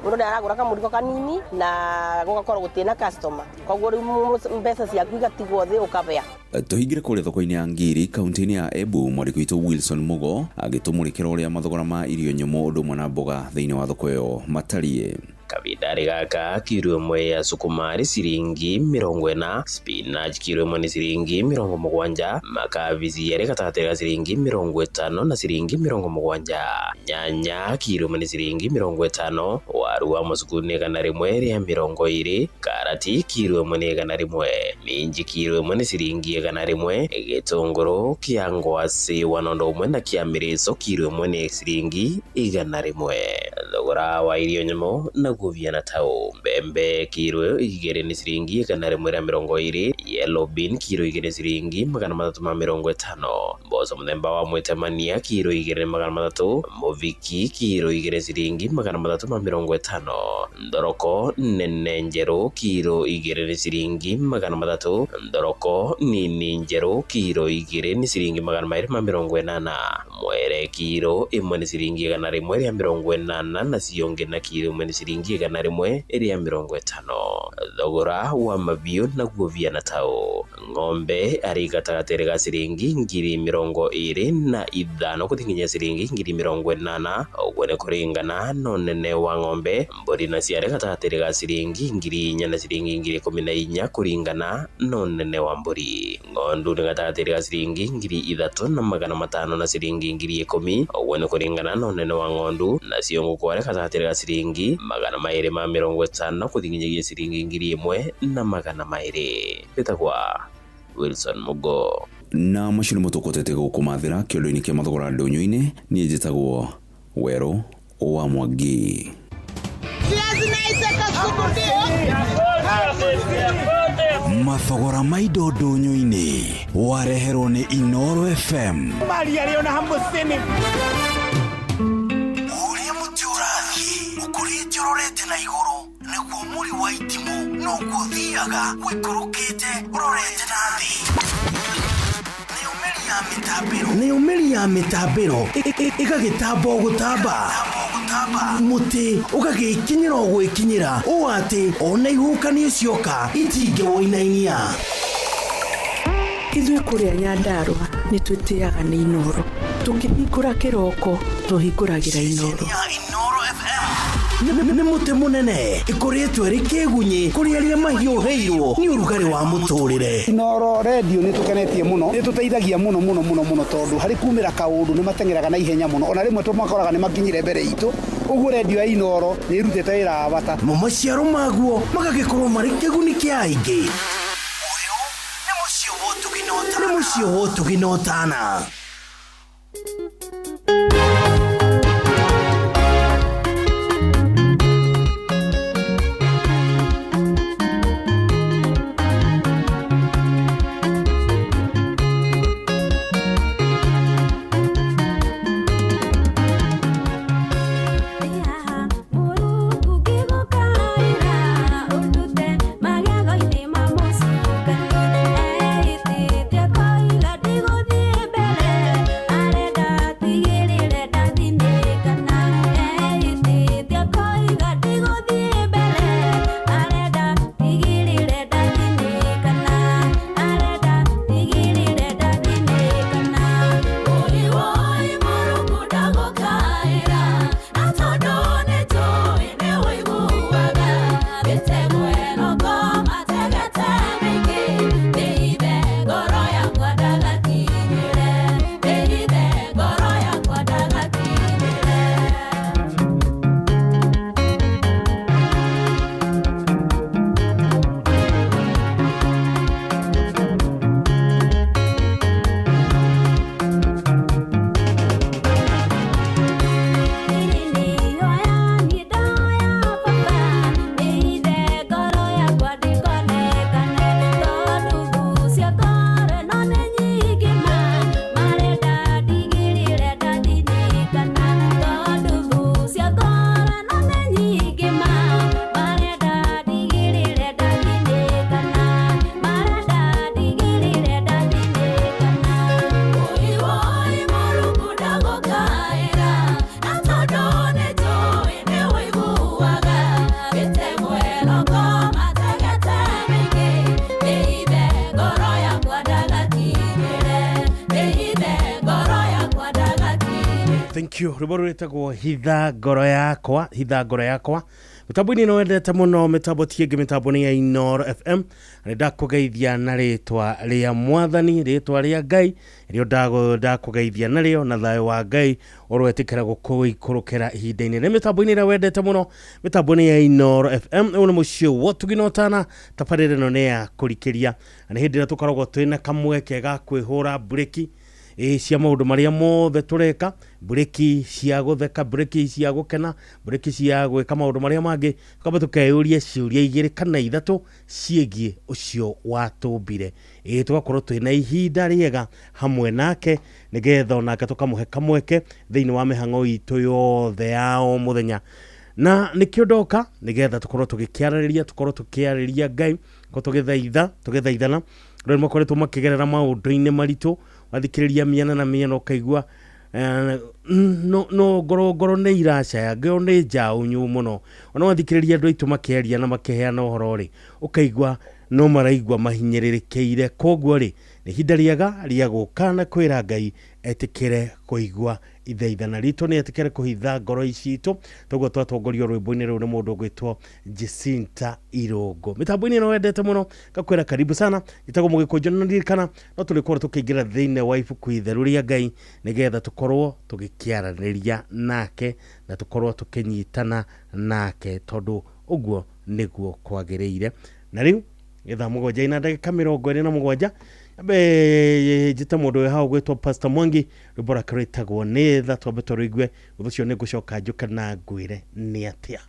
Mũndũ nĩ aragũra kamũrigo kanini na gũgakorwo gũtirĩ na customer, koguo rĩu mbeca ciaku igatigwo thĩ ũkabea. Tũhingĩre kũrĩa thoko-inĩ ya Ngiri kaunti-inĩ ya Embu, mwandĩki witũ Wilson Mugo agĩtũmũrĩkĩra ũrĩa mathogora ma irio nyũmũ ũndũ ũmwe na mboga thĩinĩ wa thoko ĩyo matariĩ. Kavindarĩ gaka kiro ĩmwe ya sukuma nĩ ciringi 40, spinach kiro ĩmwe nĩ ciringi 70, makabici arĩ gatagatĩ ga ciringi 50 na ciringi 70, nyanya kiro ĩmwe nĩ ciringi 50, waru wa mũcuku nĩ 120, karati kiro ĩmwe nĩ 100, minji kiro ĩmwe nĩ ciringi 100, gĩtũngũrũ kĩa ngwacĩ 1 na kĩa mĩrĩco kiro ĩmwe nĩ ciringi 100. Thogora wa irio nyũmũ naguo viana tau mbembe kiro 2 nĩ ciringi 120, yellow bean kiro 2 ciringi 350, mboco mũthemba wa mwĩtemania kiro 2 nĩ 300, mũthiki kiro 2 ciringi 350, thoroko nene njerũ kiro 2 nĩ ciringi 300, thoroko nini njerũ kiro 2 nĩ ciringi 280, mwere kiro 1 nĩ ciringi 180 na cionge na kiro 1 nĩ ciringi 150. Thogora wa mabiũ naguo viana tau ng'ombe arĩ gatagatĩ ga ciringi 25,000 gũthiĩ nginya ciringi 80,000, ũguo nĩ kũringana na ũnene wa ng'ombe. Mbũri nacio arĩ gatagatĩ ga ciringi 4,000 na ciringi 14,000 kũringana na ũnene wa mbũri. Ng'ondu nĩ gatagatĩ ga ciringi 3,500 na ciringi 10,000, ũguo nĩ kũringana na ũnene wa ng'ondu. Nacio ngũkũ arĩ gatagatĩ ga ciringi 250 gũthiĩ nginyagia ciringi 1,200. Wĩtagwa Wilson Mugo. Na macio nĩmo tũkotete gũkũmathĩra kĩondo-inĩ kĩa mathogora ndũnyũ-inĩ. Niĩ njĩtagwo Werũ wa Mwangi. Mathogora ma indo ndũnyũ-inĩ wareherwo nĩ Inooro FM. Mari arĩ ona hamũcini. Ũrĩa mũtĩ ũrathiĩ ũkũrĩte ũrorete na igũrũ nĩguo mũri wa itimũ noguo ũthiaga ũikũrũkĩte ũrorete na thĩ. Nayo mĩri ya mĩtambĩro ĩgagĩtamba o gũtamba, mũtĩ ũgagĩkinyĩra o gwĩkinyĩra ũũ atĩ ona ihuhũkanio cioka itingĩwũinainia. Ithuĩ kũrĩa Nyandarũa nĩ twĩtĩaga nĩ Inooro. Tũkĩhingũra kĩroko tũhingũragĩra Inooro. Nĩ mũtĩ mũnene ĩkũrĩtwo ĩrĩ kĩgunyĩ kũrĩ arĩa mahiũhĩirwo nĩ ũrugarĩ wa mũtũrĩre. Inooro redio nĩ tũkenetie mũno, nĩ tũteithagia mũno mũno mũno mũno tondũ harĩ kumĩra kaũndũ nĩ mateng'eraga na ihenya mũno, ona rĩmwe tũmakoraga nĩ makinyire mbere itũ. Ũguo redio ya Inooro nĩ ĩrutĩte wĩra wa bata. Mo maciaro maguo magagĩkorwo marĩ kĩguni kĩa aingĩ. Ũyũ nĩ mũciĩ wa ũtugi na ũtana. Mbere. Rwĩmbo rwĩtagwo Hitha Ngoro Yakwa, Hitha Ngoro Yakwa. Mĩtambo-inĩ ĩno wendete mũno, mĩtambo ti ĩngĩ, mĩtambo nĩ ya Inooro FM. Na nĩndakũgeithia na rĩtwa rĩa Mwathani, rĩtwa rĩa Ngai rĩo ndakũgeithia narĩo, na thayũ wa Ngai ũroetĩkĩra gũkũikũrũkĩra ihinda-inĩ rĩ mĩtambo-inĩ ĩrĩa wendete mũno, mĩtambo nĩ ya Inooro FM. Ũyũ nĩ mũciĩ wa ũtugi na ũtana, tabarĩra ĩno nĩ ya kũrikĩria, na nĩ hĩndĩ ĩrĩa tũkoragwo twĩna kamweke ga kwĩhũra mburĩki ĩ cia maũndũ marĩa mothe tũreka, mburĩki cia gũtheka, mburĩki cia gũkena, mburĩki cia gwĩka maũndũ marĩa mangĩ, tũkamba tũkeyũria ciũria igĩrĩ kana ithatũ ciĩgiĩ ũcio watũmbire. Ĩ tũgakorwo twĩna ihinda rĩega hamwe nake, nĩgetha onake tũkamũhe kamweke thĩinĩ wa mĩhang'o itũ yothe ya o mũthenya. Na nĩkĩo ndoka, nĩgetha tũkorwo tũgĩkĩarĩrĩria, tũkorwo tũkĩarĩria Ngai, tũkorwo tũgĩthaitha, tũgĩthaithana. Andũ nĩ makoretwo makĩgerera maũndũ-inĩ maritũ, wathikĩrĩria mĩena na mĩena ũkaigua no, no ngoro ngoro nĩ iracaya, ngoro nĩ njaũ mũno. Ona wathikĩrĩria andũ aitũ makĩaria na makĩheana ũhoro rĩ, ũkaigua no maraigua mahinyĩrĩrĩkĩire. Koguo rĩ, nĩ ihinda rĩega rĩa gũka na kwĩra Ngai etĩkĩre kũigua ithaithana ritũ, nĩ etĩkĩre kũhitha ngoro citũ. Toguo twatongorio rwĩmbo-inĩ rũu nĩ mũndũ ũgwĩtwo Jacinta Irũngũ. Mĩtambo-inĩ ĩno wendete mũno, ngakwĩra karibu sana. Njĩtagwo Mũgĩkũnjũ, na ndirikana no tũrĩkorwo tũkĩingĩra thĩinĩ wa ibuku itheru rĩa Ngai, nĩgetha tũkorwo tũgĩkĩaranĩria nake na tũkorwo tũkĩnyitana nake, tondũ ũguo nĩguo kwagĩrĩire. Na rĩu nĩ thaa 7 na ndagĩka 27, nyambe njĩte mũndũ wĩ hau ũgwĩtwo Pastor Mwangi, rwĩmbo rwake rwĩtagwo Nĩ Tha, twambe tũrũigue. Ũndũ ũcio nĩ ngũcoka njũke na ngwĩre nĩ atĩa.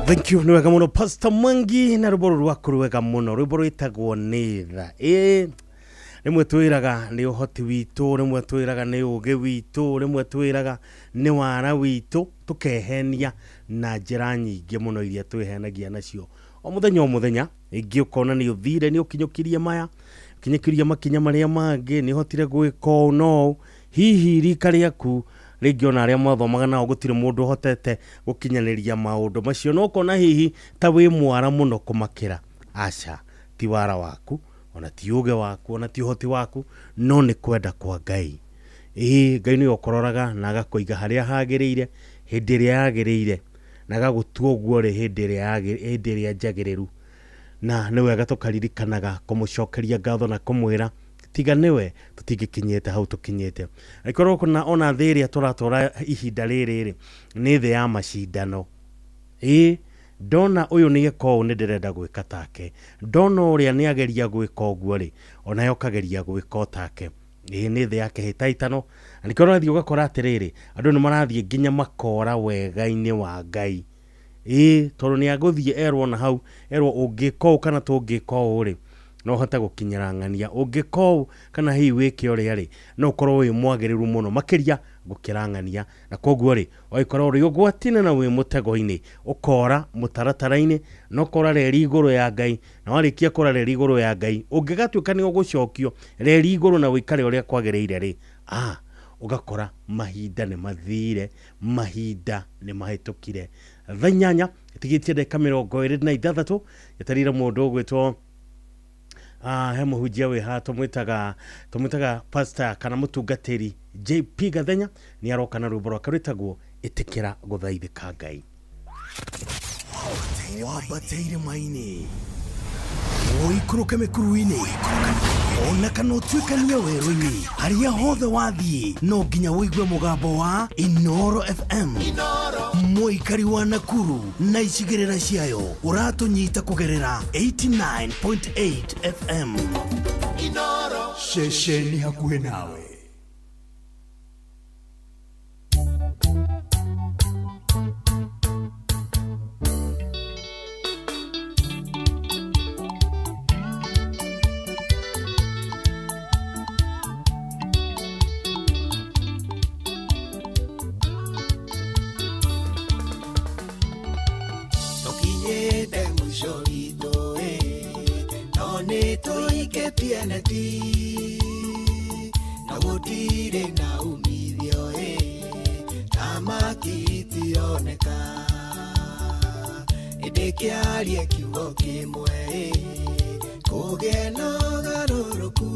Thank you, nĩ wega mũno Pastor Mwangi na rwĩmbo rũrũ rwaku rwega mũno, rwĩmbo rwĩtagwo nĩ tha. Ĩĩ, rĩmwe twĩraga nĩ ũhoti witũ, rĩmwe twĩraga nĩ ũgĩ witũ, rĩmwe twĩraga nĩ wara witũ, tũkehenia na njĩra nyingĩ mũno iria twĩhenagia nacio o mũthenya o mũthenya. Rĩngĩ ũkona nĩ ũthire, nĩ ũkinyũkirie maya, ũkinyũkirie makinya marĩa mangĩ, nĩ ũhotire gwĩka ũũ na ũũ, hihi rika rĩaku rĩngĩ ona arĩa mwathomaga nao gũtirĩ mũndũ ũhotete gũkinyanĩria maũndũ macio, no ũkona hihi ta wĩ mwara mũno kũmakĩra. Aca, ti wara waku, ona ti ũgĩ waku, ona ti ũhoti waku, no nĩ kwenda kwa Ngai. Ĩĩ, Ngai nĩwe ũkũroraga na agakũiga harĩa hagĩrĩire hĩndĩ ĩrĩa yagĩrĩire, na agagũtua ũguo ũrĩ hĩndĩ ĩrĩa njagĩrĩru. Na nĩ wega tũkaririkanaga kũmũcokeria ngatho na kũmwĩra tiga nĩwe tũtingĩkinyĩte hau tũkinyĩte. Angĩkorwo kuna ona thĩ ĩrĩa tũratũra ihinda rĩrĩ rĩ, nĩ thĩ ya macindano. Ĩĩ, ndona ũyũ nĩ eka ũũ nĩ ndĩrenda gwĩka take, ndona ũrĩa nĩ ageria gwĩka ũguo rĩ, onawe ũkageria gwĩka o take. Ĩĩ, nĩ thĩ ya kĩhĩtahĩtano. Na nĩkĩo ũrathiĩ ũgakora atĩrĩrĩ, andũ nĩ marathiĩ nginya makora wega-inĩ wa Ngai. Ĩĩ, tondũ nĩ agũthiĩ erwo na hau, erwo ũngĩka ũũ kana tũngĩka ũũ rĩ, no ũhote gũkinyĩra ng'ania. Ũngĩka ũũ kana hihi wĩke ũrĩa rĩ, no ũkorwo wĩ mwagĩrĩru mũno makĩria gũkĩra ng'ania. Na koguo rĩ, ũgagĩkorwo ũrĩ ũgwati-inĩ na wĩ mũtego-inĩ, ũkora mũtaratara-inĩ, na ũkora reri igũrũ ya Ngai, na warĩkia kũra reri igũrũ ya Ngai, ũngĩgatuĩka nĩ ũgũcokio reri igũrũ na ũikare ũrĩa kwagĩrĩire rĩ, ũgakora mahinda nĩ mathire, mahinda nĩ mahĩtũkire. Thaa inyanya ĩtigĩtie ndagĩka mĩrongo ĩrĩ na ithathatũ, yetereire mũndũ ũgwĩtwo he mũhunjia wĩ haha tũmwĩtaga pastor kana mũtungatĩri JP Gathenya, nĩ aroka na rwĩmbo rwake rwĩtagwo ĩtĩkĩra gũthaithĩka Ngai. Wambate irĩma-inĩ, ũikũrũke mĩkuru-inĩ, ona kana ũtuĩkanie werũ-inĩ, harĩa hothe wathiĩ no nginya ũigue mũgambo wa Inooro FM. Mũikari wa Nakuru na icigĩrĩra ciayo ũratũnyita kũgerera 89.8 FM. Ceceni hakuhĩ nawe. Tũkinyĩte mũico witũ, no nĩ tũikĩtie neti, na gũtirĩ na umithio, thamaki itioneka. Ĩndĩ kĩarie kiugo kĩmwe, kũgĩe na ũgarũrũku,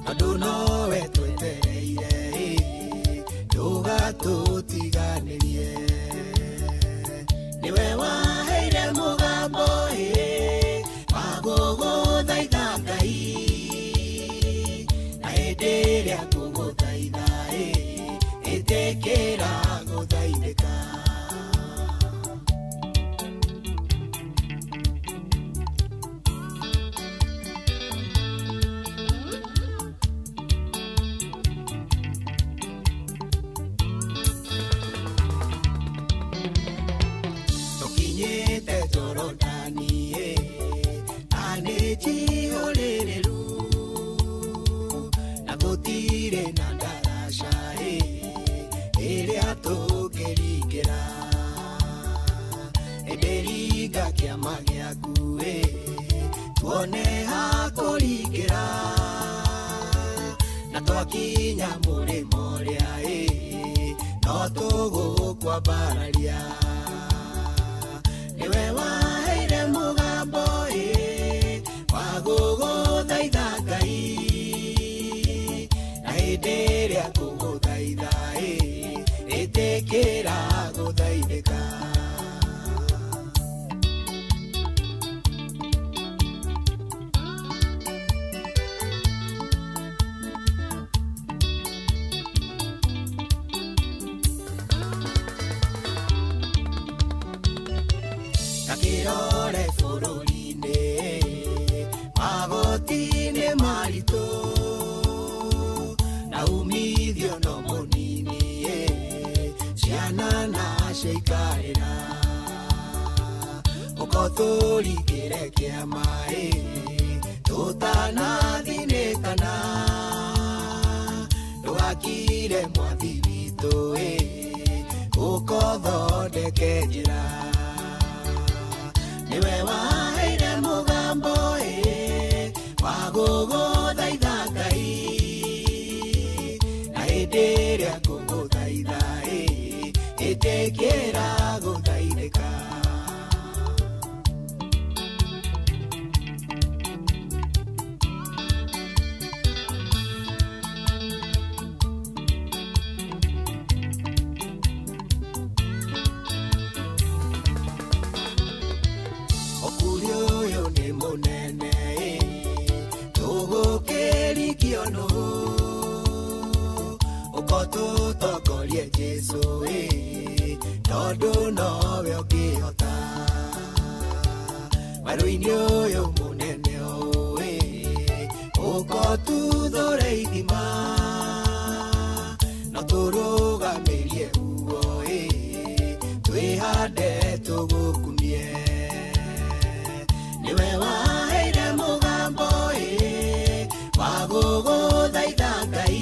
tondũ nowe twetereire, ndũgatũtiganĩrie. Nĩwe waheire mũgambo, wa gũgũthaitha Ngai, na hĩndĩ ĩrĩa ngũgũthaitha, ĩtĩkĩra gũthaithĩka. Tũkinyĩte Jorodani, na nĩ njihũrĩrĩru, na gũtirĩ na ndaraca, ĩrĩa tũngĩringĩra. Ĩndĩ ringa kĩama gĩaku, tuone ha kũringĩra, na twakinya mũrĩmo ũrĩa, no tũgũkwambararia. Nĩwe waheire mũgambo, wa gũgũthaitha Ngai, na hĩndĩ ĩrĩa ngũgũthaitha, ĩtĩkĩra gũthaithĩka. Takĩrore bũrũri-inĩ, magoti nĩ maritũ, na umithio no mũnini, ciana nacio ikarĩra. Ũkotũrikĩre kĩama ĩ tũtanathinĩkana ndũgakire mwathi witũ ĩ ũkothondeke njĩra nĩwe waheire mũgambo ĩ wa gũgũthaitha Ngai na hĩndĩ ĩrĩa ngũgũthaitha ĩ ĩtĩkĩra gũthaithĩka. Ũkuri ũyũ nĩ mũnene ĩ tũgũkĩrikio nũ ũkotũtongorie Jesũ ĩ tondũ nowe ũngĩhota werũ-inĩ ũyũ mũnene ũũ ĩ ũkotuthũre ithima no tũrũgamĩrie uo ĩ twĩhande tũgũkumie nĩwe waheire mũgambo ĩ wa gũgũthaitha Ngai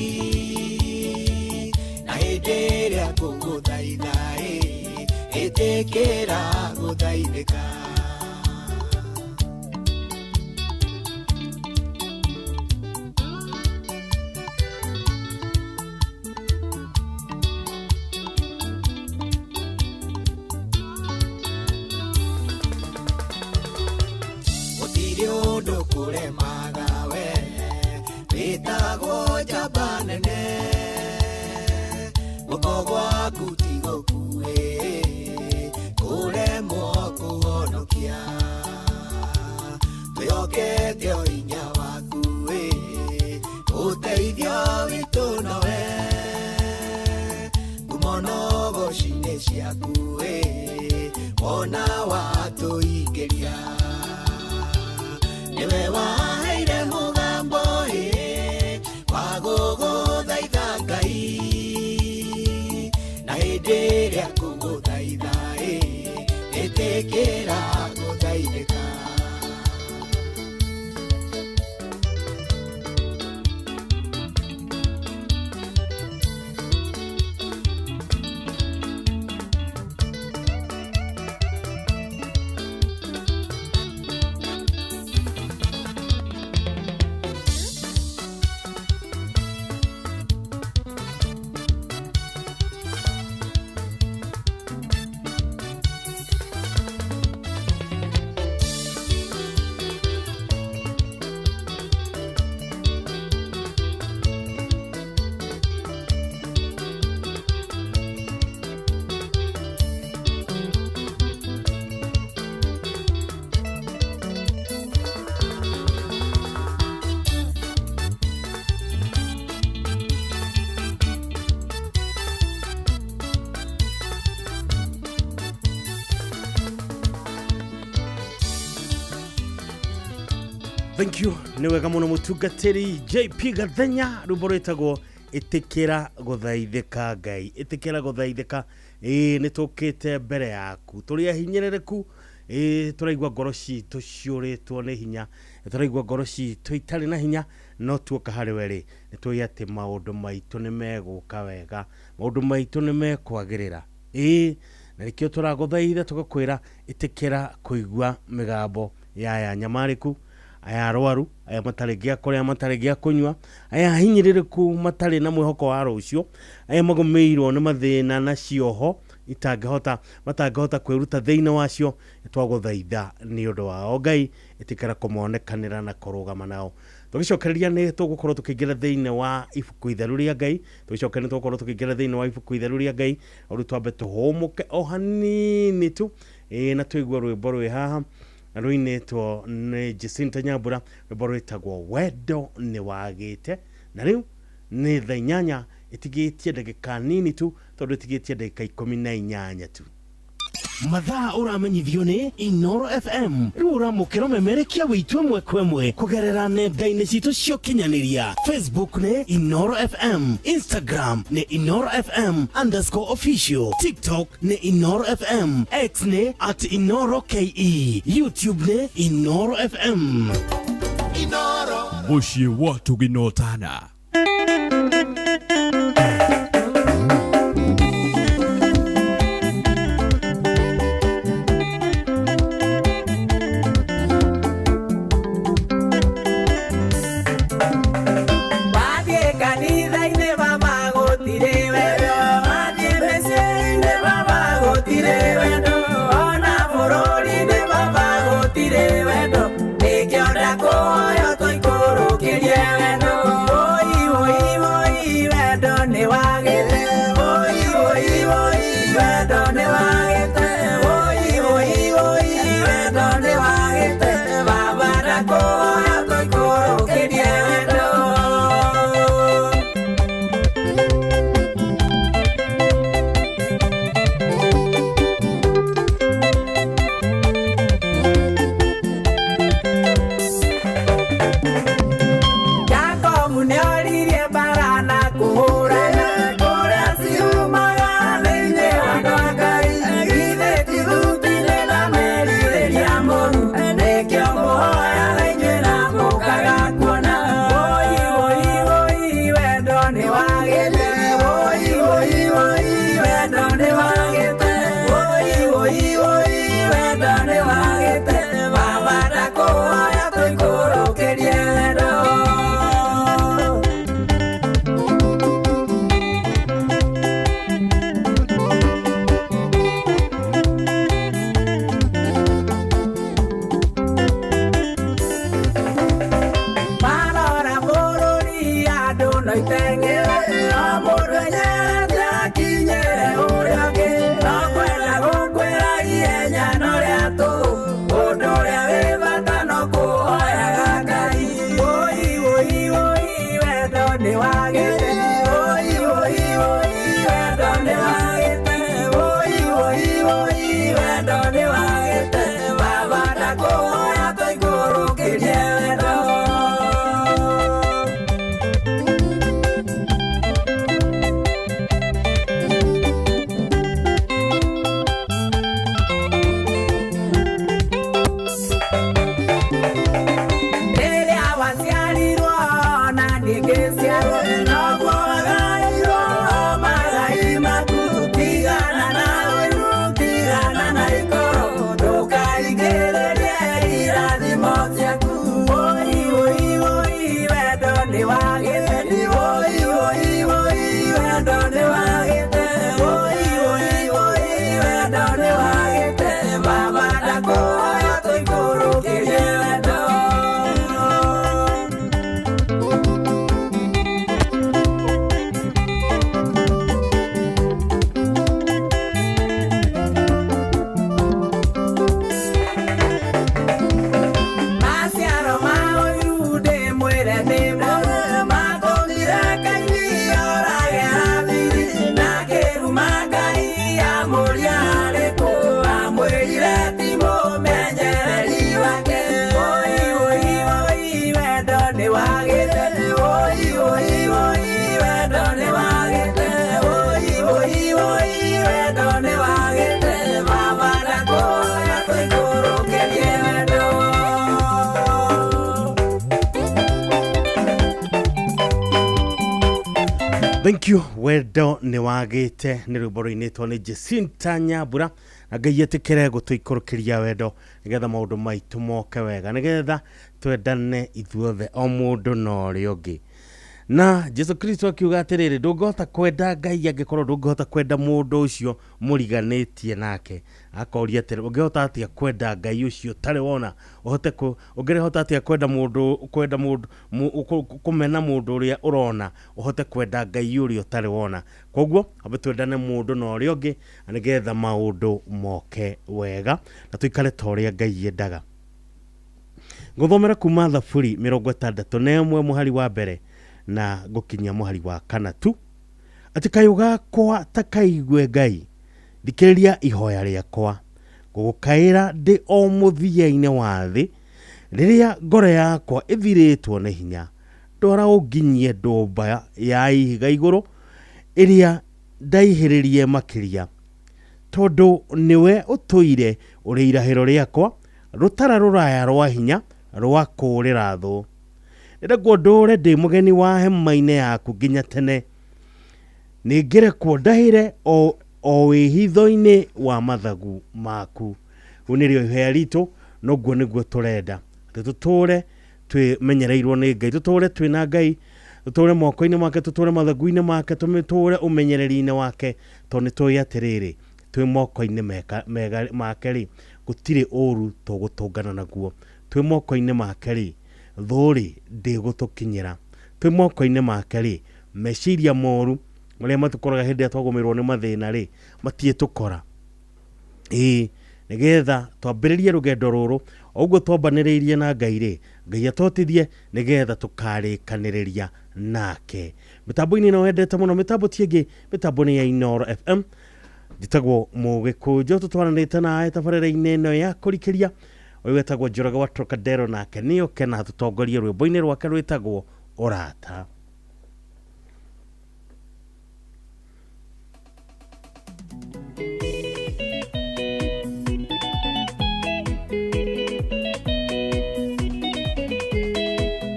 na hĩndĩ ĩrĩa ngũgũthaitha ĩ ĩtĩkĩra gũthaithĩka. Gũtirĩ ũndũ kũremaga we wĩtagwo njamba nene guoko gwaku ti gũkuhĩ kũremwo kũhonokia twĩhokete o hinya waku ĩ ũteithio witũ nowe ngumo na ũgoci nĩ ciaku ĩ wona watũingĩria nĩwe waheire mũgambo ĩ wa gũgũthaitha Ngai na hĩndĩ ĩrĩa ngũgũthaitha ĩ ĩtĩkĩra gũthaithĩka. Thank you nĩ wega mũno mũtungatĩri JP Gathenya rwĩmbo rwĩtagwo ĩtĩkĩra gũthaithĩka Ngai ĩtĩkĩra gũthaithĩka ĩĩ nĩ tũkĩte mbere yaku tũrĩ ahinyĩrĩrĩku ĩĩ tũraigua ngoro citũ ciũrĩtwo nĩ hinya tũraigua ngoro citũ itarĩ na hinya no tuoka harĩ we rĩ nĩ tũĩ atĩ maũndũ maitũ nĩ megũka wega maũndũ maitũ nĩ mekwagĩrĩra ĩĩ na nĩkĩo tũragũthaitha tũgakwĩra ĩtĩkĩra kũigua mĩgambo ya aya nyamarĩku aya arwaru aya matarĩ gĩa kũrĩa matarĩ gĩa kũnyua aya ahinyĩrĩrĩku matarĩ na mwĩhoko wa rũciũ aya magũmĩirwo nĩ mathĩna na cioho itangĩhota matangĩhota kwĩruta thĩinĩ wacio twagũthaitha nĩ ũndũ wao Ngai ĩtĩkĩra kũmonekanĩra na kũrũgama nao tũgĩcokereria nĩ tũgũkorwo tũkĩingĩra thĩinĩ wa ibuku itheru rĩa Ngai tũgĩcokereria nĩ tũgũkorwo tũkĩingĩra thĩinĩ wa ibuku itheru rĩa Ngai o rĩu twambe tũhũmũke o hanini tu ĩĩ na tũigue rwĩmbo rwĩ haha na rũinĩtwo nĩ Jacinta Nyambura rwĩmbo rwĩtagwo wendo nĩ wagĩte na rĩu nĩ thaa 8 ĩtigĩtie ndagĩka nini tu tondũ ĩtigĩtie ndagĩka 18 tu. Mathaa ũramenyithio nĩ Inoro FM. Rĩu ũramũkĩra ũmemerekia witũ ĩmwe kwa ĩmwe kũgerera nenda-inĩ citũ cia ũkinyanĩria. Facebook nĩ Inoro FM, Instagram nĩ Inoro FM underscore official, TikTok nĩ Inoro FM, X nĩ at Inoro KE, YouTube nĩ Inoro FM. Inoro. Mũciĩ wa Tũginotana. Wathiĩ kanitha-inĩ baba gũtirĩ wendo, wathiĩ mĩciĩ-inĩ baba gũtirĩ wendo, ona bũrũri-inĩ baba gũtirĩ wendo, nĩkĩo ndakũhoya tũikũrũkĩrie wendo. Wũi wũi wũi wendo nĩwagĩte, wũi wũi wũi wendo nĩwagĩte, wũi wũi wũi wendo nĩwagĩte, baba ndakũhoya tũikũrũkĩrie wendo. Jacobu nĩoririe mbara na kũhũrana kũrĩa ciumaga thĩinĩ wa andũ a Ngai, githĩ ti thuti-inĩ na merirĩria moru, nĩkĩo mũhoyaga inyuĩ na mũkaga kuona. Wũi wũi wũi wendo nĩwagĩte, wũi wũi wũi wendo nĩwagĩte, wũi wũi wũi wendo nĩwagĩte, baba ndakũhoya tũikũrũkĩrie wendo. Marora bũrũri andũ no iteng'ere, no mũndũ enyerete akinyĩre ũrĩa ũngĩ, no kwenda gũkwĩra ihenya no rĩa tũhũ, ũndũ ũrĩa wĩ bata no kũhoyaga Ngai. Wũi wũi wũi wendo nĩwagĩte, wũi wũi wũi wendo nĩwagĩte, wũi wũi wũi wendo nĩwagĩte, baba ndakũhoya tũikũrũkĩrie wendo. Rĩrĩa waciarirwo na niĩ ngĩciarwo, noguo wagairwo magai maku. Tigana na ũiru, tigana na ikoro, ndũkaingĩrĩrie irathimo ciaku. Wũi wũi wũi wendo nĩwagĩte, wũi wũi wũi wendo nĩwagĩte, wũi wũi wũi wendo nĩwagĩte, baba ndakũhoya tũikũrũkĩrie wendo. Maciaro ma ũiru ndĩmwĩre nĩ moru, matũmire Kaini orage Habili, na akĩruma Ngai amũria arĩ kũ, amwĩrire ti mũmenyereri wake. Wũi wũi wũi wendo nĩwagĩte, wũi wũi wũi wendo nĩwagĩte, wũi wũi wũi wendo nĩwagĩte, baba ndakũhoya tũikũrũkĩrie wendo. Thank you. Wendo nĩ wagĩte nĩ rwĩmbo rũinĩtwo nĩ Jacinta Nyambura, na Ngai etĩkĩre gũtũikũrũkĩria wendo nĩgetha maũndũ maitũ moke wega, nĩgetha twendane ithuothe o mũndũ na ũrĩa ũngĩ. Na Jesu Kristo akiuga atĩrĩrĩ, ndũngĩhota kwenda Ngai angĩkorwo ndũngĩhota kwenda mũndũ ũcio mũriganĩtie nake. Akoria atĩrĩ, ũngĩhota atĩa kwenda Ngai ũcio ũtarĩ wona? Ũhote kũ ũngĩhota atĩa kwenda mũndũ, kwenda mũndũ, kũmena mũndũ ũrĩa ũrona, ũhote kwenda Ngai ũrĩa ũtarĩ wona? Koguo ambe twendane mũndũ na ũrĩa ũngĩ, na nĩgetha maũndũ moke wega na tũikare ta ũrĩa Ngai endaga. Ngũthomera kuma Thaburi 61 mũhari wa mbere na ngũkinyia mũhari wa kana tu, atĩ kayũ gakwa ta kaigue Ngai, thikĩrĩria ihoya rĩakwa. Ngũgũkaĩra ndĩ o mũthia-inĩ wa thĩ, rĩrĩa ngoro yakwa ĩthirĩtwo nĩ hinya. Ndwara ũnginyie ndũmba ya ihiga igũrũ, ĩrĩa ndaihĩrĩrie makĩria. Tondũ nĩwe ũtũire ũrĩ irahĩro rĩakwa, rũtara rũraya rwa hinya rwa kũũrĩra thũ. Nĩndekwo ndũũre ndĩ mũgeni wa hema-inĩ yaku nginya tene, nĩngĩrekwo ndahĩre o, o wĩhitho-inĩ wa mathagu maku. Rĩu nĩrĩo ihoya ritũ, noguo nĩguo tũrenda atĩ tũtũũre twĩmenyereirwo nĩ Ngai, tũtũũre twĩ na Ngai, tũtũũre moko-inĩ make, tũtũũre mathagu-inĩ make, tũtũũre ũmenyereri-inĩ wake, tondũ nĩ tũĩ atĩrĩrĩ, twĩ moko-inĩ mega make-rĩ, gũtirĩ ũru tũgũtũngana naguo. Twĩ moko-inĩ make-rĩ, thũ-rĩ ndĩgũtũkinyĩra. Twĩ moko-inĩ make-rĩ, meciria moru marĩa matũkoraga hĩndĩ ĩrĩa twagũmĩrwo nĩ mathĩna-rĩ, matiĩtũkora. Ĩĩ, nĩgetha twambĩrĩrie rũgendo rũrũ, o ũguo twambanĩrĩirie na Ngai-rĩ, Ngai atũhotithie nĩgetha tũkarĩkanĩrĩria nake. Mĩtambo-inĩ ĩno wendete mũno, mĩtambo ti ĩngĩ, mĩtambo nĩ ya Inooro FM. Njĩtagwo Mũgĩkũnjũ, tũtwaranĩte nawe tabarĩra-inĩ ĩno ya kũrikĩria. Ũyũ wetagwo Njoroge wa Trocadero, nake nĩoke na atũtongorie rwĩmbo-inĩ rwake rwĩtagwo Ũrata.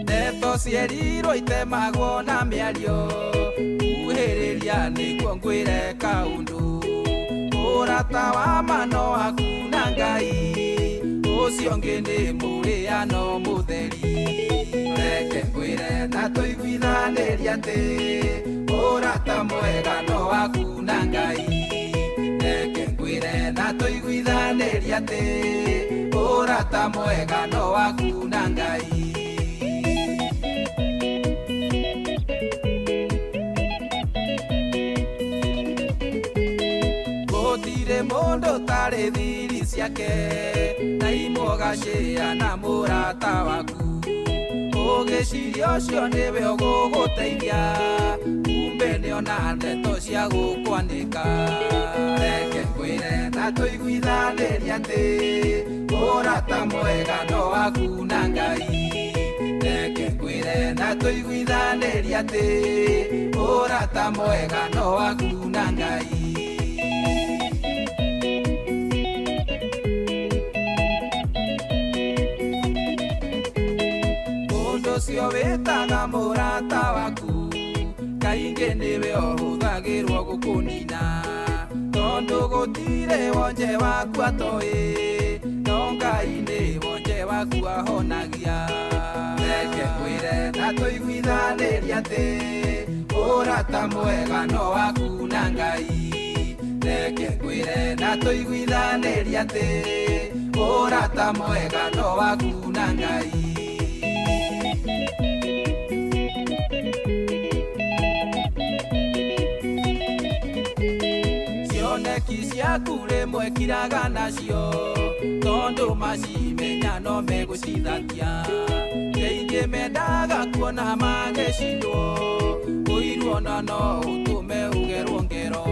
Ndeto cierirwo itemagwo na mĩario, kuhĩrĩria nĩguo ngwĩre kaũndũ. Ũrata wa ma no waku na Ngai, ũcio ũngĩ nĩ mũrĩano mũtheri. Reke ngwĩre na tũiguithanĩrie atĩ ũrata mwega no waku na Ngai. Reke ngwĩre na tũiguithanĩrie atĩ ũrata mwega no waku na Ngai. Gũtirĩ mũndũ ũtarĩ thiri ciake, na imwe ũgacĩa na mũrata waku. Ũgĩciria ũcio nĩwe ũgũgũteithia, kumbe nĩona ndeto cia gũkwanĩka. Reke ngwĩre na tũiguithanĩrie atĩ ũrata mwega no waku na Ngai. Reke ngwĩre na tũiguithanĩrie atĩ ũrata mwega no waku na Ngai. Mũndũ ũcio wĩtaga mũrata waku, kaingĩ nĩwe ũhũthagĩrwo gũkũnina. Tondũ gũtirĩ wonje waku atoĩ, no Ngai nĩ wonje waku ahonagia. Reke ngwĩre na tũiguithanĩrie atĩ ũrata mwega no waku na Ngai. Reke ngwĩre na tũiguithanĩrie atĩ ũrata mwega no waku na Ngai. Cioneki ciaku rĩmwe kiraga nacio, tondũ macimenya no megũcithatia. Kaingĩ mendaga kuona magĩcindwo, ũiru ona no ũtũme ũgerwo ngero.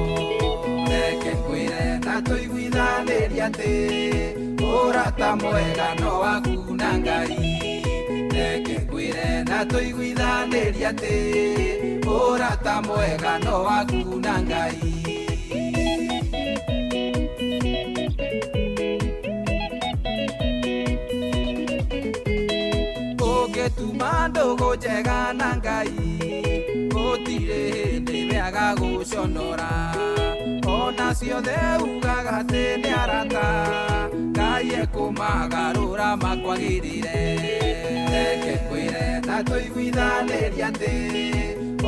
Reke ngwĩre na tũiguithanĩrie atĩ ũrata mwega no waku na Ngai. Reke ngwĩre na tũiguithanĩrie atĩ ũrata mwega no waku na Ngai. Ũngĩtuma ndũgũ njega na Ngai, gũtirĩ hĩndĩ wĩaga gũconora. Ona ciothe ugaga atĩ nĩ arata, Ngai ekũmagarũra makwagĩrĩre. Reke ngwĩre na tũiguithanĩrie atĩ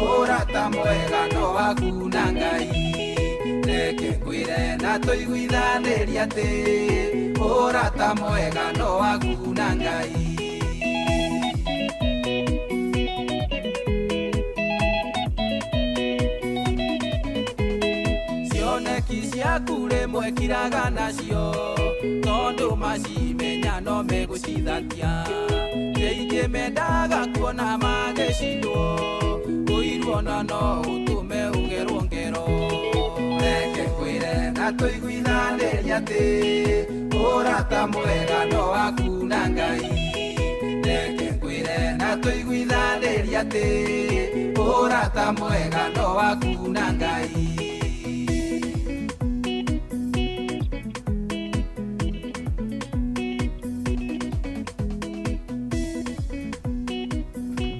ũrata mwega no waku na Ngai. Reke ngwĩre na tũiguithanĩrie atĩ ũrata mwega no waku na Ngai. Cioneki ciaku rĩmwe kiraga nacio, tondũ macimenya no megũcithatia. Kaingĩ mendaga kuona magĩcindwo, ũiru ona no ũtũme ũgerwo ngero. Reke ngwĩre na tũiguithanĩrie atĩ Ũrata mwega no waku na Ngai. Reke ngwĩre na tũiguithanĩrie atĩ ũrata mwega no waku na Ngai.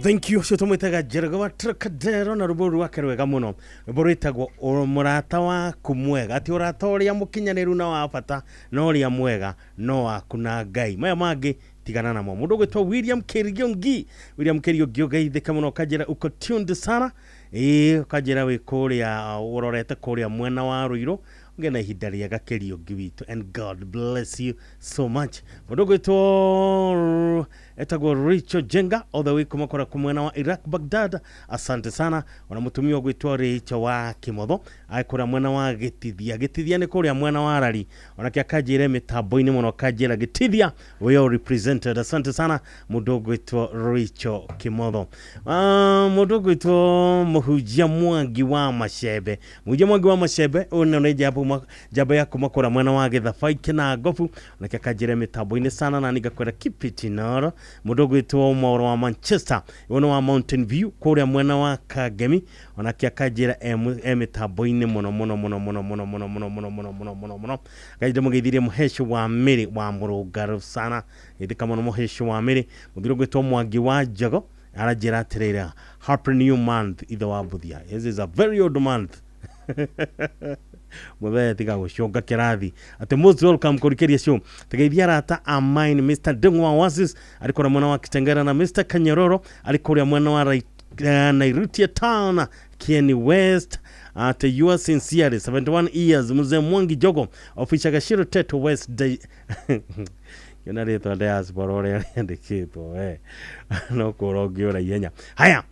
Thank you. Ũcio tũmwĩtaga Njoroge wa Trocadero na rwĩmbo rwake rwega mũno, rwĩmbo rwĩtagwo mũrata waku mwega, atĩ ũrata ũrĩa mũkinyanĩru na wa bata na ũrĩa mwega no waku na Ngai, maya mangĩ tigana namo. Mũndũ ũgwĩtwo William Kĩriũngi, William Kĩriũngi, ũgeithĩke mũno, ũkanjĩra uko tuned sana, ĩĩ, ũkanjĩra wĩ kũrĩa ũrorete kũrĩa mwena wa Rũirũ, ũgĩe na ihinda rĩega Kĩriũngi witũ, and God bless you so much. Mũndũ ũgwĩtwo etagwo Rachel Jenga all the way kuma kũrĩa mwena wa Iraq Baghdad, asante sana. Ona mũtumia ũgwĩtwo Rachel wa Kĩmotho arĩ kũrĩa mwena wa Gĩtithia, Gĩtithia nĩ kũrĩa mwena wa Rari, onake akanjĩra mĩtambo-inĩ mũno, akanjĩra Gĩtithia we are represented, asante sana mũndũ ũgwĩtwo Rachel Kĩmotho. Mũndũ ũgwĩtwo Mũhunjia Mwangi wa Macembe, Mũhunjia Mwangi wa Macembe, ũyũ nĩ njamba ya kuma kũrĩa mwena wa Gĩthabai Kĩnangobu, onake akanjĩra mĩtambo-inĩ sana na ningakwĩra keep it in order. Mũndũ ũgwĩtwo Mwaũra wa Manchester, ũyũ nĩ wa Mountain View kũrĩa mwena wa Kangemi, onake akanjĩra e mĩtambo-inĩ mũno mũno mũno mũno mũno mũno mũno mũno mũno mũno mũno mũno. Akanjĩra mũgeithirie Mũheci wa Mĩrĩ wa Mũrũngarũ sana, geithĩka mũno Mũheci wa Mĩrĩ. Mũthuri ũgwĩtwo Mwangi wa Njogo aranjĩra atĩrĩrĩ, happy new month ithe wa Mbuthia, this is a very old month, mũthee tiga gũcũnga kĩrathi, atĩ most welcome kũrikĩria show, tegeithia arata a mine Mr. Ndeng'wa Oasis arĩ kũrĩa mwena wa Kitengela na Mr. Kanyororo arĩ kũrĩa mwena wa Nairutia Town Kieni West, at yours sincerely 71 years Mzee Mwangi Jogo officer Gashiro Teto West kĩona rĩtwa diaspora ũrĩa rĩandĩkĩtwo we no kũra ũngĩũra ihenya. Haya,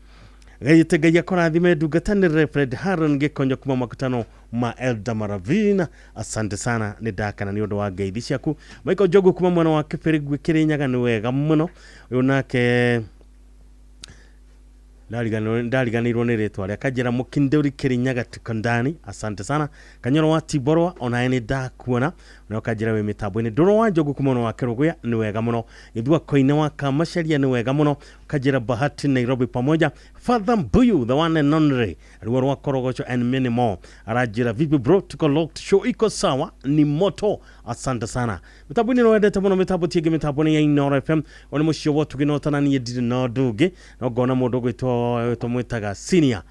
gaite Ngai akũrathime ndungata nĩ Reverend Haron Gĩkonyo kuma makutano ma Elder Maravina, asante sana, nĩ ndakana nĩ ũndũ wa ngeithi ciaku. Michael Njogu kuma mwena wa Kĩbĩrĩgwe Kĩrĩnyaga, nĩ wega mũno. Ũyũ nake ndariganĩirwo nĩ rĩtwa rĩa kanjĩra Mũkindũri Kĩrĩnyaga Tukandani, asante sana. Kanyoro wa Tiborwa onaye nĩ ndakuona na ũkanjĩra wĩ mĩtambo-inĩ. Ndũrũ wa Njogu kuma mwena wa Kĩrũgũya, nĩ wega mũno. Gĩthua Koine wa Kamacaria, nĩ wega mũno, ũkanjĩra Bahati Nairobi pamoja. Father Mbuyu the one and only ruo rwa Korogocho and many more aranjĩra vipi bro, tuko locked, show iko sawa, ni moto, asante sana. Mĩtambo-inĩ nĩwendete mũno, mĩtambo ti ĩngĩ, mĩtambo nĩ ya Inooro FM, one mũcio wotugĩnotana niĩ ndirĩ na ũndũ ũngĩ, no ngona mũndũ ũgwĩtwo tũmwĩtaga senior,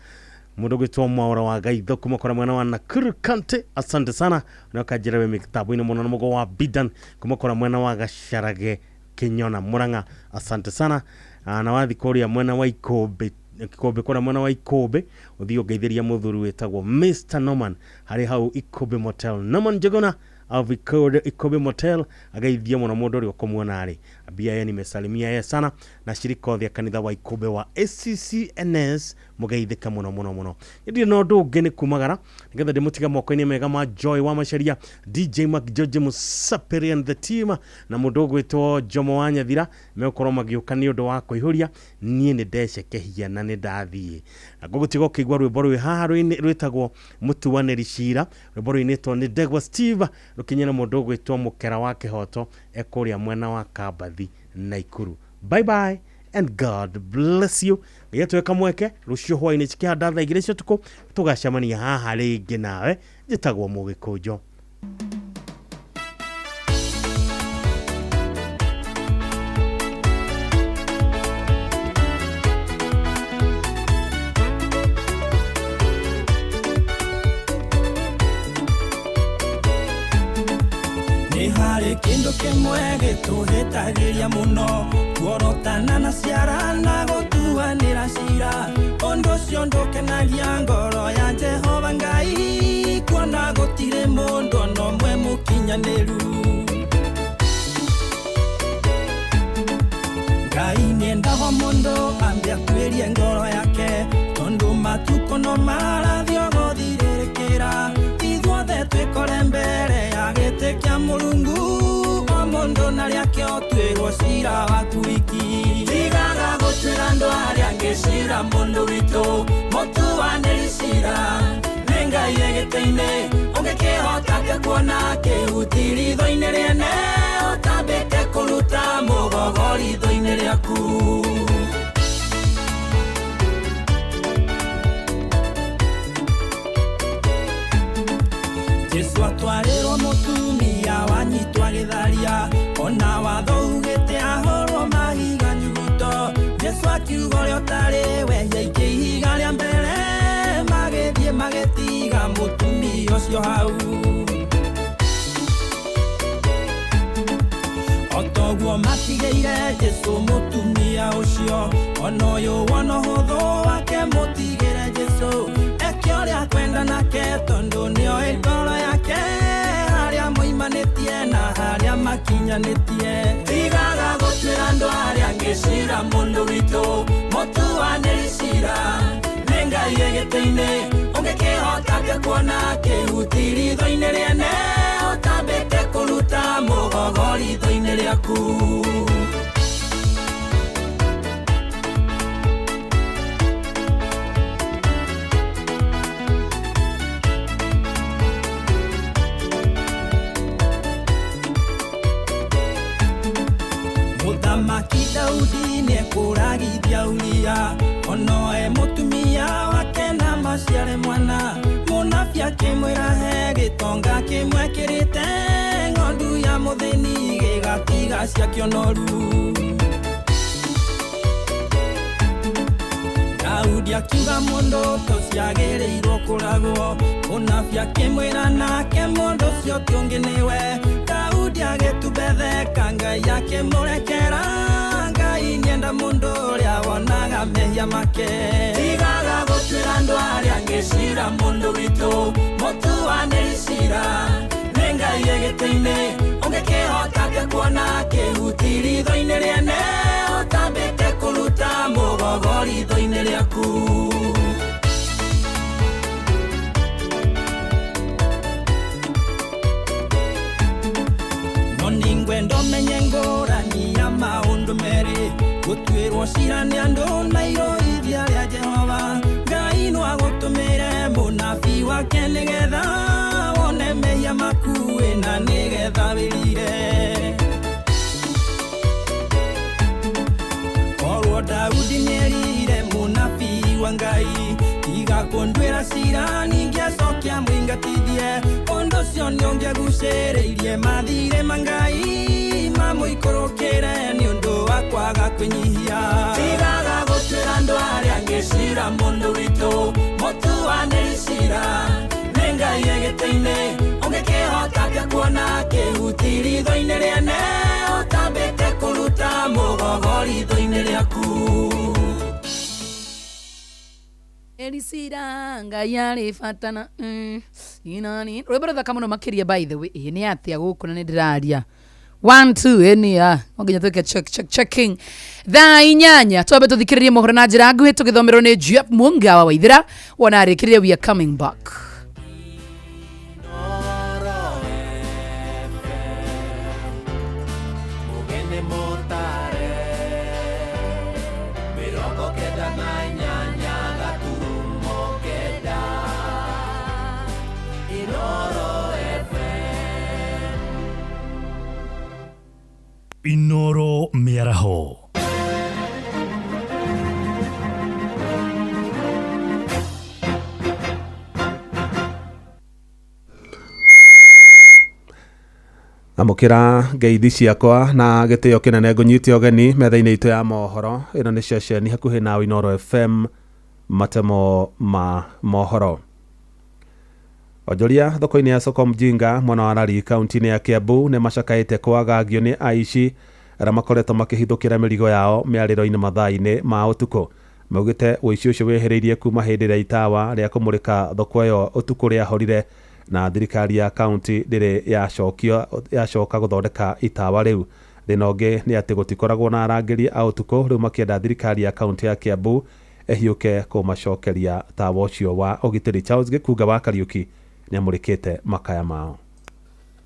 mũndũ ũgwĩtwo Mwaũra wa Gaitho kuma kũrĩa mwena wa Nakuru County, asante sana, na ũkanjĩra wĩ mĩtambo-inĩ mũno. Na mũgo wa Bidan kuma kũrĩa mwena wa Gacarage Kĩnyona Mũrang'a, asante sana. Na wathi kũrĩa mwena wa Ikũmbĩ Ikũmbĩ, kũrĩa mwena wa Ikũmbĩ ũthiĩ ũngeithĩria mũthuri wĩtagwo Mr Norman harĩ hau Ikũmbĩ Motel, Norman Njuguna of Ikũmbĩ Motel, ageithie mũno mũndũ ũrĩa ũkũmuona rĩ, ambia ye nimesalimia ye sana, na shirika othe a kanitha wa Ikũmbĩ wa ACCNS mũgeithĩke mũno mũno mũno. Ndirĩ na ũndũ ũngĩ, nĩ kumagara nĩgetha ndĩmũtige moko-inĩ mega ma Joy wa Macaria, DJ Mark George Musapiri and the team, na mũndũ ũgwĩtwo Jomo wa Nyathira megũkorwo magĩũka nĩ ũndũ wa kũihũria. Niĩ nĩ ndecekehia na nĩ ndathiĩ na ngũgũtiga ũkĩigua rwĩmbo rwĩ haha rwĩtagwo Mũtuanĩri Cira, rwĩmbo rũinĩtwo nĩ Ndegwa Steve, rũkinyĩre mũndũ ũgwĩtwo Mũkera wa Kĩhoto ekũrĩa mwena wa Kambathi Naikuru. Bye bye and God bless you. Ngai atũhe kamweke rũciũ hwainĩ cikĩhanda thaa 2 cia ũtukũ tũgacemania haha rĩngĩ, nawe njĩtagwo Mũgĩkũnjo. Nĩ harĩ kĩndũ kĩmwe gĩtũhĩtagĩria mũno, kuorotana na ciara na gũtuanĩra cira. Ũndũ ũcio ndũkenagia ngoro ya Jehova Ngai, kuona gũtirĩ mũndũ ona ũmwe mũkinyanĩru. Ngai nĩendaga mũndũ ambe atuĩrie ngoro yake, tondũ matukũ no marathiĩ gũthirĩrĩkĩra. Ithuothe twĩkore mbere ya gĩtĩ kĩa Mũrungu, o mũndũ na rĩake ũtuĩrwo cira waku wiki. Tigaga gũtuĩra andũ arĩa angĩ cira, mũndũ witũ, mũtuanĩri cira nĩ Ngai. Ngai gĩtĩ-inĩ ũngĩkĩhota atĩa kuona kĩhuti ritho-inĩ rĩene ũtambĩte kũruta mũgogo ritho-inĩ rĩaku. Jesu atwarĩrwo mũtumia wanyitwo agĩtharia ona watho ugĩte ahũrwo mahiga nyuguto. Jesu akiuga ũrĩa ũtarĩ wehia ikia ihiga rĩa mbere magĩthiĩ magĩtiga mũtumia ũcio hau. Otoguo matigĩire Jesu mũtumia ũcio ona ũyũ wona ũhũthũ wake mũtigĩre Jesu eke ũrĩa akwenda nake tondũ nĩoĩ ngoro yake harĩa moimanĩtie na harĩa makinyanĩtie. Tigaga gũtuĩra andũ arĩa angĩ cira mũndũ witũ mũtuanĩri cira nĩ Ngai gĩtĩ-inĩ ũngĩkĩhota atĩa kuona kĩhuti ritho-inĩ rĩene ũtambĩte kũruta mũgogo ritho-inĩ rĩaku. Mũthamaki Daudi nĩekũragithia Uria onoe mũtumia wake na maciare mwana. Mũnabii akĩmwĩra he gĩtonga kĩmwe kĩrĩte ng'ondu ya mũthĩni gĩgatiga ciakĩo noru. Daudi akiuga mũndũ tũciagĩrĩirwo kũragwo. Mũnabii akĩmwĩra nake mũndũ ũcio ti ũngĩ nĩwe. Daudi agĩtumbetheka Ngai akĩmũrekera. Ngai nĩenda mũndũ ũrĩa wonaga mehia make. Tigaga gũtuĩra andũ arĩa angĩ cira mũndũ witũ mũtuanĩri cira nĩ Ngai gĩtĩ-inĩ ũngĩkĩhota atĩa kuona kĩhuti ritho-inĩ rĩene ũtambĩte kũruta mũgogo ritho-inĩ rĩaku. No nĩngwenda ũmenye ngũrani ya maũndũ merĩ gũtuĩrwo cira nĩ andũ na iroithia rĩa Jehova. Ngai no agũtũmĩre mũnabii wake nĩgetha wone mehia maku na nĩgetha wĩrire. Korwo Daudi nĩerire mũnabii wa Ngai tiga kũnduĩra cira ningĩacokia mũingatithie ũndũ ũcio nĩũngĩagucĩrĩirie mathirĩ ma Ngai mamũikũrũkĩre nĩ ũndũ wa kwaga kwĩnyihia. Tigaga gũtuĩra andũ arĩa angĩ cira mũndũ witũ mũtuanĩri cira nĩ Ngai gĩtĩ-inĩ ũngĩkĩhota atĩa kuona kĩhuti ritho-inĩ rĩene ũtambĩte kũruta mũgogo ritho-inĩ rĩaku. Erisira Ngai arĩ bata na inani rwĩmbo rũthaka mũno makĩria by the way. Ĩ nĩ atĩa gũkũ na nĩ ndĩraria 1 2 ĩni a no nginya twĩke check check checking. Thaa 8 twambe tũthikĩrĩrie mohoro na njĩra nguhĩ tũgĩthomerwo nĩ Jeff Munga wa Waithĩra wona arĩkĩrĩria we are coming back. Inoro Mĩaraho. Amũkĩra ngeithi ciakwa na gĩtĩo kĩnene ngũnyite ũgeni metha-inĩ itũ ya mohoro. Ĩno nĩ ceceni hakuhĩ na Inoro FM matemo ma mohoro. Onjoria thoko-inĩ ya Soko Mjinga mwena wa Lari kaunti-inĩ ya Kiambu nĩ macakaĩte kwagagio nĩ aici arĩa makoretwo makĩhithũkĩra mĩrigo yao mĩarĩro-inĩ mathaa-inĩ ma ũtukũ. Maugĩte ũici ũcio wĩhĩrĩirie kuma hĩndĩ ĩrĩa itawa rĩa kũmũrĩka thoko ĩyo ũtukũ rĩahorire na thirikari ya kaunti ndĩrĩ yacoka gũthondeka itawa rĩu. Thĩna ũngĩ nĩ atĩ gũtikoragwo na arangĩri a ũtukũ rĩu makĩenda thirikari ya kaunti ya Kiambu ĩhiũke kũmacokeria tawa ũcio wa ũgitĩri. Charles Gĩkunga wa Kariũki nĩamũrĩkĩte makaya mao.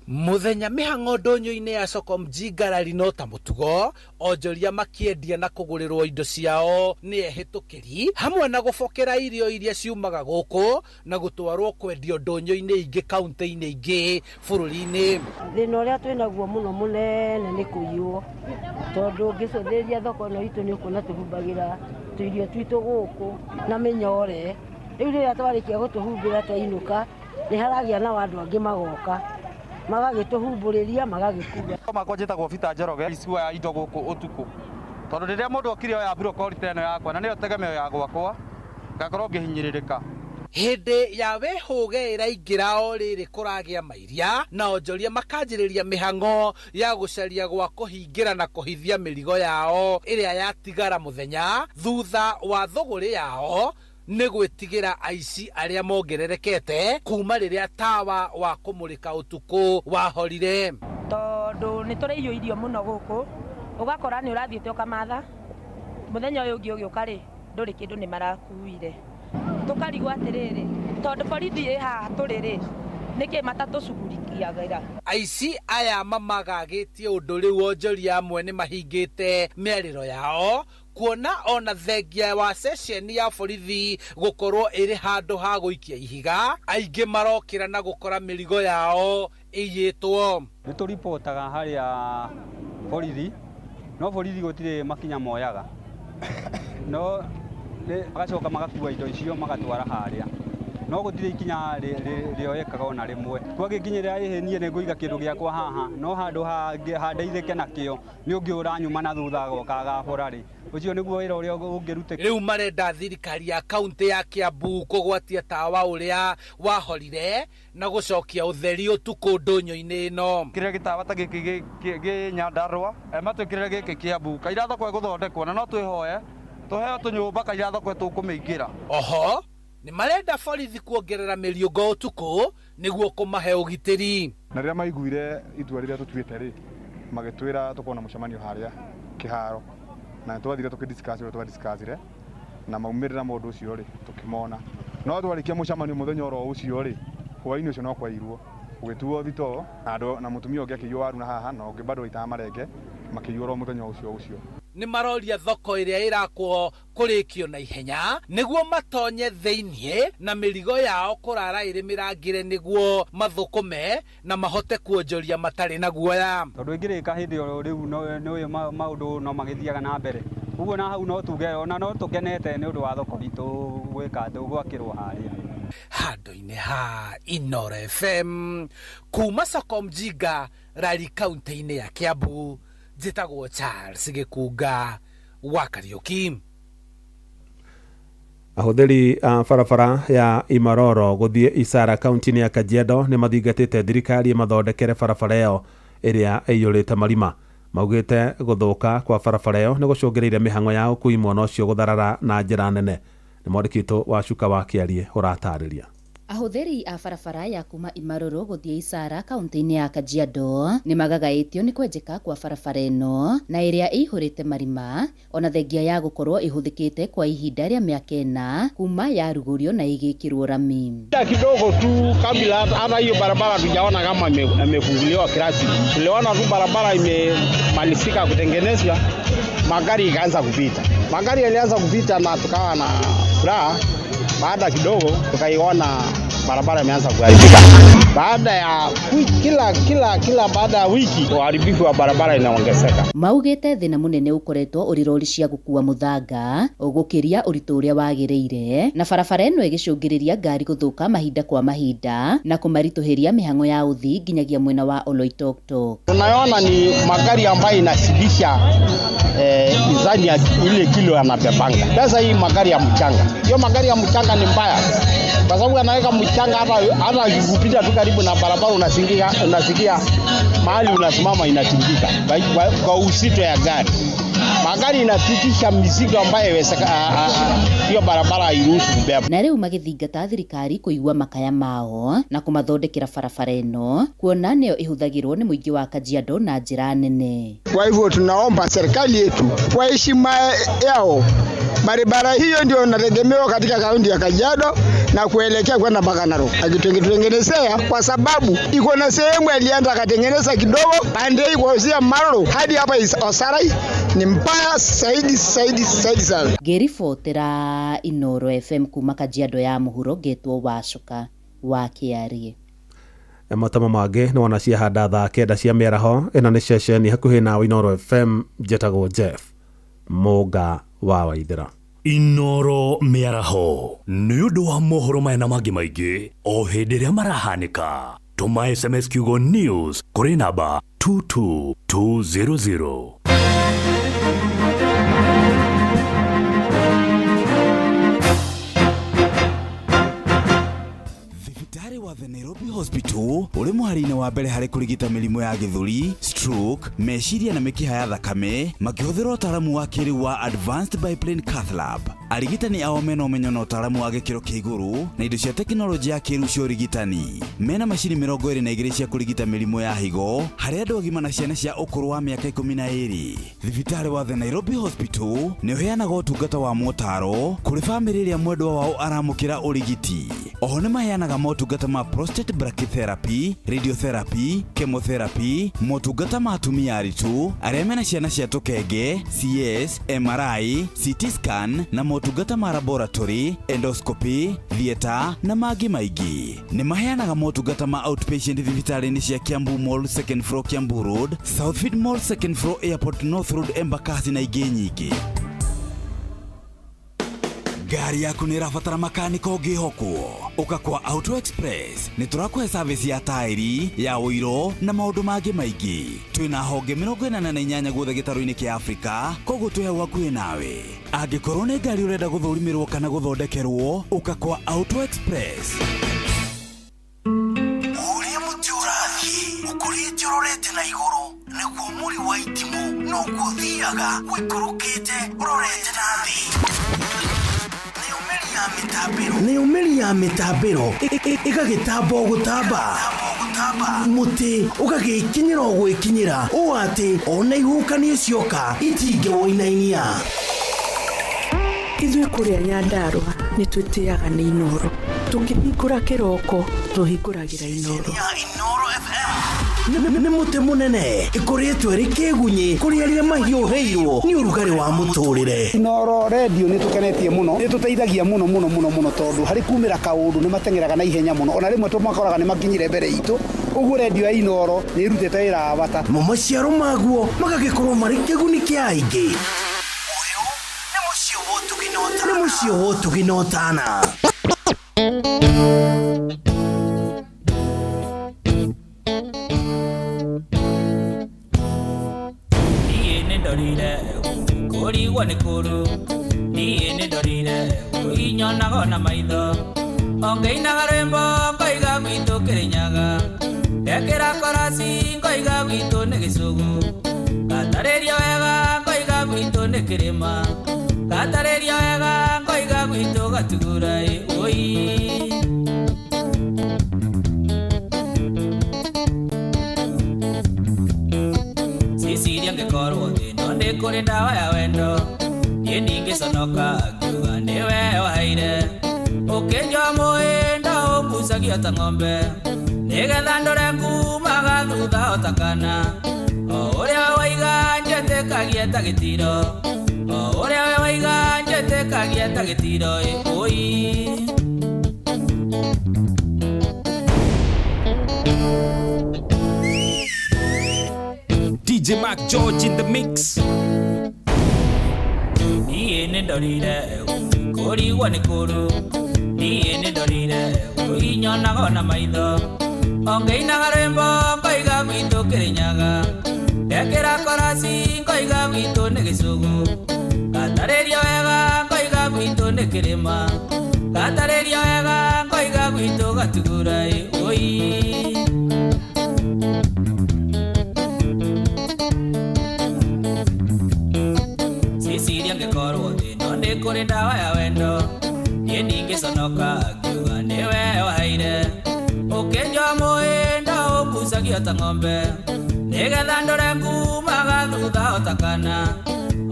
Muthenya mĩhang'o ndũnyũ-inĩ ya soko mjinga no ta mũtugo onjoria makĩendia na kũgũrĩrwo indo ciao nĩ ehĩtũkĩri hamwe na gũbokera irio iria ciumaga gũkũ na gũtwarwo kwendio ndũnyũ-inĩ ingĩ kaunti-inĩ ingĩ bũrũri-inĩ. Thĩna ũrĩa twĩnaguo mũno mũnene nĩ kũiywo, tondũ ũngĩcũthĩrĩria thoko ĩno itũ nĩ ũkuona tũhumbagĩra tũirio twitũ gũkũ na mĩnyore. Rĩu rĩrĩa twarĩkia gũtũhumbĩra twainũka nĩ haragĩa na andũ angĩ magoka magagĩtũhumbũrĩria magagĩkua. Makwa njĩtagwo Peter Njoroge, icua ya indo gũkũ ũtukũ, tondũ rĩrĩa mũndũ okire oya brokoli ta ĩno yakwa na nĩyo tegemeo ya gwakwa, ngakorwo ngĩhinyĩrĩrĩka. Hĩndĩ ya wĩhũge ĩraingĩra o rĩrĩ kũragĩa mairia na onjoria makanjĩrĩria mĩhang'o ya gũcaria gwa kũhingĩra na kũhithia mĩrigo yao ĩrĩa yatigara mũthenya thutha wa thũgũrĩ yao nĩ gwĩtigĩra aici arĩa mongererekete kuma rĩrĩa tawa wa kũmũrĩka ũtukũ wahorire. Tondũ nĩ tũrĩiywo irio mũno gũkũ, ũgakora nĩ ũrathiĩte ũkamatha, mũthenya ũyũ ũngĩ ũgĩũka rĩ, ndũrĩ kĩndũ nĩ marakuire. Tũkarigwo atĩrĩrĩ, tondũ borithi ĩ haha tũrĩ rĩ, nĩkĩ matatũcugurikiagĩra? Aici aya mamagagĩtie ũndũ rĩu onjoria amwe nĩ mahingĩte mĩarĩro yao kuona ona thengia wa ceceni ya borithi gũkorwo ĩrĩ handũ ha gũikia ihiga, aingĩ marokĩra na gũkora mĩrigo yao ĩiyĩtwo. Nĩ tũripotaga harĩa borithi, no borithi gũtirĩ makinya moyaga, no magacoka magakua indo icio magatwara harĩa, no gũtirĩ ikinya rĩoyekaga ona rĩmwe. Twagĩkinyĩrĩra ĩhĩ niĩ nĩ ngũiga kĩndũ gĩakwa haha, no handũ handeithĩke nakĩo nĩ ũngĩ ũranyuma na thutha agoka agabora rĩ, ũcio nĩguo wĩra ũrĩa ũngĩrutĩka. Rĩu marenda thirikari ya kaunti ya Kiambu kũgwatia tawa ũrĩa wahorire na gũcokia ũtheri ũtukũ ndũnyũ-inĩ ĩno. Kĩrĩa gĩtawa ta gĩkĩ gĩ Nyandarũa, matwĩkĩrĩre gĩkĩ Kiambu, kaira thoko ĩgũthondekwo na no twĩhoe tũheo tũnyũmba kaira thoko tũkũmĩingĩra. Oho nĩ marenda borithi kuongerera mĩriũngo ũtukũ nĩguo kũmahe ũgitĩri. Na rĩrĩa maiguire itua rĩrĩa tũtuĩte rĩ, magĩtwĩra tũkorwo na mũcemanio harĩa kĩharo, na twathire tũkĩdiscuss ũrĩa twadiscussire na maumĩrĩra ma ũndũ ũcio rĩ, tũkĩmona. No twarĩkia mũcemanio mũthenya oro ũcio rĩ, hwaĩ-inĩ ũcio no kwairwo, gũgĩtuo thitoo na andũ na mũtumia ũngĩ akĩiywo waru na haha na ũngĩ bado waitaga marenge makĩiywo oro mũthenya ũcio ũcio. Nĩ maroria thoko ĩrĩa ĩrakwo kũrĩkio na ihenya nĩguo matonye thĩiniĩ na mĩrigo yao kũrara ĩrĩ mĩrangĩre nĩguo mathũkũme na mahote kuonjoria matarĩ na guoya. Tondũ ĩngĩrĩka hĩndĩ ĩyo rĩu nĩ maũndũ no magĩthiaga na mbere, ũguo na hau no tuge ona no tũkenete nĩ ũndũ wa thoko itũ gwĩka atĩ gwakĩrwo harĩa. Handũ-inĩ ha Inooro FM kuma soko mjinga Rari kaunti-inĩ ya Kiambu, njĩtagwo Charles Gĩkunga wa Kariũki. Ahũthĩri a barabara ya Imaroro gũthiĩ Isara kaunti-inĩ ya Kajiado nĩ mathingatĩte thirikari ĩmathondekere barabara ĩyo ĩrĩa ĩiyũrĩte marima. Maugĩte gũthũka kwa barabara ĩyo nĩ gũcũngĩrĩire mĩhang'o ya ũkui mwena ũcio gũtharara na njĩra nene. Nĩ mwandĩki witũ wa Cuka wa Kĩarie ũratarĩria. Ahũthĩri a barabara ya kuma Imaroro gũthiĩ Isara kaunti-inĩ ya Kajiado nĩ magagaĩtio nĩ kwenjeka kwa barabara ĩno na ĩrĩa ĩihũrĩte marima ona thengia ya gũkorwo ĩhũthĩkĩte kwa ihinda rĩa mĩaka ĩna kuma yarugũrio na ĩgĩkĩrwo rami. Kidogo tu kabla hata hiyo barabara tujaona kama imefunguliwa kirasmi. Tuliona tu barabara imemalizika kutengenezwa, magari ikaanza kupita. Magari yalianza kupita na tukawa na furaha. Baada kidogo tukaiona barabara imeanza kuharibika. Baada ya kila baada ya wiki uharibifu wa barabara inaongezeka. Maugĩte thĩna mũnene ũkoretwo ũrĩ rori cia gũkua mũthanga ũgũkĩria ũritũ ũrĩa wagĩrĩire na barabara ĩno ĩgĩcũngĩrĩria ngari gũthũka mahinda kwa mahinda na kũmaritũhĩria mĩhang'o ya ũthii nginyagia mwena wa Oloitoktok. Tunaona ni magari ambayo inazidisha mizani ya ile kilo anabebanga. Sasa hii magari ya mchanga, hiyo magari ya mchanga ni mbaya kwa sababu anaweka mchanga hata ukipita tu karibu na barabara unasikia mahali unasimama inatingika kwa uzito ya gari. Magari inapitisha mizigo ambayo hiyo barabara hairuhusu kubeba. Na rĩu magĩthingata thirikari kũigua makaya mao na kũmathondekera barabara ĩno kuona nĩyo ĩhũthagĩrwo nĩ mũingĩ wa Kajiado na njĩra nene. Kwa hivyo tunaomba serikali yetu kwa heshima yao, barabara hiyo ndio inategemewa katika kaunti ya Kajiado na kuelekea kwenda mpaka Narok. Akitutengenezea kwa sababu iko na sehemu alienda akatengeneza kidogo pande hii kuanzia Maroro hadi hapa Osarai ni mbaya zaidi zaidi zaidi sana. Ngĩribotera Inooro FM kuma Kajiado ya mũhuro ngetwo Wacuka wa Kĩarie. Matama mangĩ nĩ wona ciahanda thaa 9 cia mĩaraho. Ĩno nĩ ceceni hakuhĩ na Inooro FM, njetagwo Jeff Mũnga wa Waithĩra. Inooro mĩaraho nĩ ũndũ wa mohoro maya na mangĩ maingĩ o hĩndĩ ĩrĩa marahanĩka. Tũma SMS kiugo news kũrĩ namba 22200. Thibitarĩ wa The Nairobi Hospital ũrĩ mũhari-inĩ wa mbere harĩ kũrigita mĩrimũ ya gĩthũri, stroke, meciria na mĩkiha ya thakame makĩhũthĩra ũtaaramu wa kĩrĩu wa Advanced Biplane Cath Lab. Arigitani ao mena ũmenyo na ũtaaramu wa gĩkĩro kĩa igũrũ na indo cia tekinoronjĩ ya kĩrĩu cia ũrigitani. Mena macini 22 cia kũrigita mĩrimũ ya higo harĩ andũ agima na ciana cia ũkũrũ wa mĩaka 12. Thibitarĩ wa The Nairobi Hospital nĩ ũheanaga ũtungata wa motaro kũrĩ bamĩrĩ ĩrĩa mwendwa wao aramũkĩra ũrigiti. Oho nĩ maheanaga motungata ma prostate brachytherapy, radiotherapy, chemotherapy, motungata ma atumia aritũ arĩa mena ciana cia tũkenge, CS, MRI, CT scan na motungata ma laboratory, endoscopy, theatre na mangĩ maingĩ. Nĩ maheanaga motungata ma outpatient thibitarĩ-inĩ cia Kiambu Mall second floor Kiambu Road, Southfield Mall second floor Airport North Road Embakasi na ingĩ nyingĩ. Ngari yaku nĩ ĩrabatara makanika ũngĩhokwo? Ũka kwa Auto Express nĩ tũrakũhe service ya taĩri ya ũiro na maũndũ mangĩ maingĩ. Twĩna honge 48 guothe gĩtarũ-inĩ kĩa Afrika, koguo twĩ hau hakuhĩ nawe. Angĩkorwo nĩ ngari ũrenda gũthũrimĩrwo kana gũthondekerwo, ũka kwa Auto Express. Ũrĩa mũtĩ ũrathiĩ ũkũrĩte ũrorete na igũrũ nĩguo mũri wa itimũ noguo ũthiaga ũikũrũkĩte ũrorete na thĩ. Nĩyo mĩri ya mĩtambĩro ĩgagĩtamba o gũtamba, mũtĩ ũgagĩkinyĩra o gwĩkinyĩra ũũ atĩ ona ihuhũkanio cioka itingĩwũinainia. Ithuĩ kũrĩa Nyandarũa nĩ twĩtĩaga nĩ Inooro. Tũkĩhingũra kĩroko tũhingũragĩra Inooro. Nĩ mũtĩ mũnene ĩkũrĩtwo ĩrĩ kĩgunyĩ kũrĩ arĩa mahiũhĩirwo nĩ ũrugarĩ wa mũtũrĩre. Inooro redio nĩ tũkenetie mũno, nĩ tũteithagia mũno mũno mũno mũno tondũ harĩ kumĩra kaũndũ nĩ mateng'eraga na ihenya mũno, ona rĩmwe tũmakoraga nĩ makinyire mbere itũ. Ũguo redio ya Inooro nĩ ĩrutĩte wĩra wa bata. Mo maciaro maguo magagĩkorwo marĩ kĩguni kĩa aingĩ. Ũyũ nĩ mũciĩ wa ũtugi na ũtana. Nĩ mũciĩ wa ũtugi na ũtana. Kũrigwo nĩ kũrũ niĩ nĩ ndorire inyonaga na maitho ongĩinaga rwĩmbo ngoiga gwitũ Kĩrĩnyaga ndekĩra korasi ngoiga gwitũ nĩ gĩcũgũ ngatarĩria wega ngoiga gwitũ nĩ kĩrĩma ngatarĩria wega ngoiga gwitũ Gatugura ũi. Ciciria ngĩkorwo thĩ no nĩ kũrĩ ndawa ya wendo niĩ ndingĩconoka ngiuga nĩwe waheire ũkĩnjoa mũhĩndo ũngucagia ta ng'ombe nĩgetha ndore ngumaga thutha o ta kana o ũrĩa waiga njĩtĩkagia ta gĩtiro o ũrĩa waiga njĩtĩkagia ta gĩtiro ũi. DJ Mark George in the mix. Niĩ nĩ ndorire kũrigwo nĩ kũrũ niĩ nĩ ndorire inyonaga na maitho ongĩinaga rwĩmbo ngoiga gwitũ Kĩrĩnyaga ndekĩra korasi ngoiga gwitũ nĩ gĩcũgũ ngatarĩria wega ngoiga gwitũ nĩ kĩrĩma ngatarĩria wega ngoiga gwitũ Gatugura ũi. Ciciria ngĩkorwo thĩ no nĩ kũrĩ ndawa ya wendo niĩ ndingĩconoka ngiuga nĩwe waheire ũkĩnjoa mũhĩndo ũngucagia ta ng'ombe nĩgetha ndore ngumaga thutha o ta kana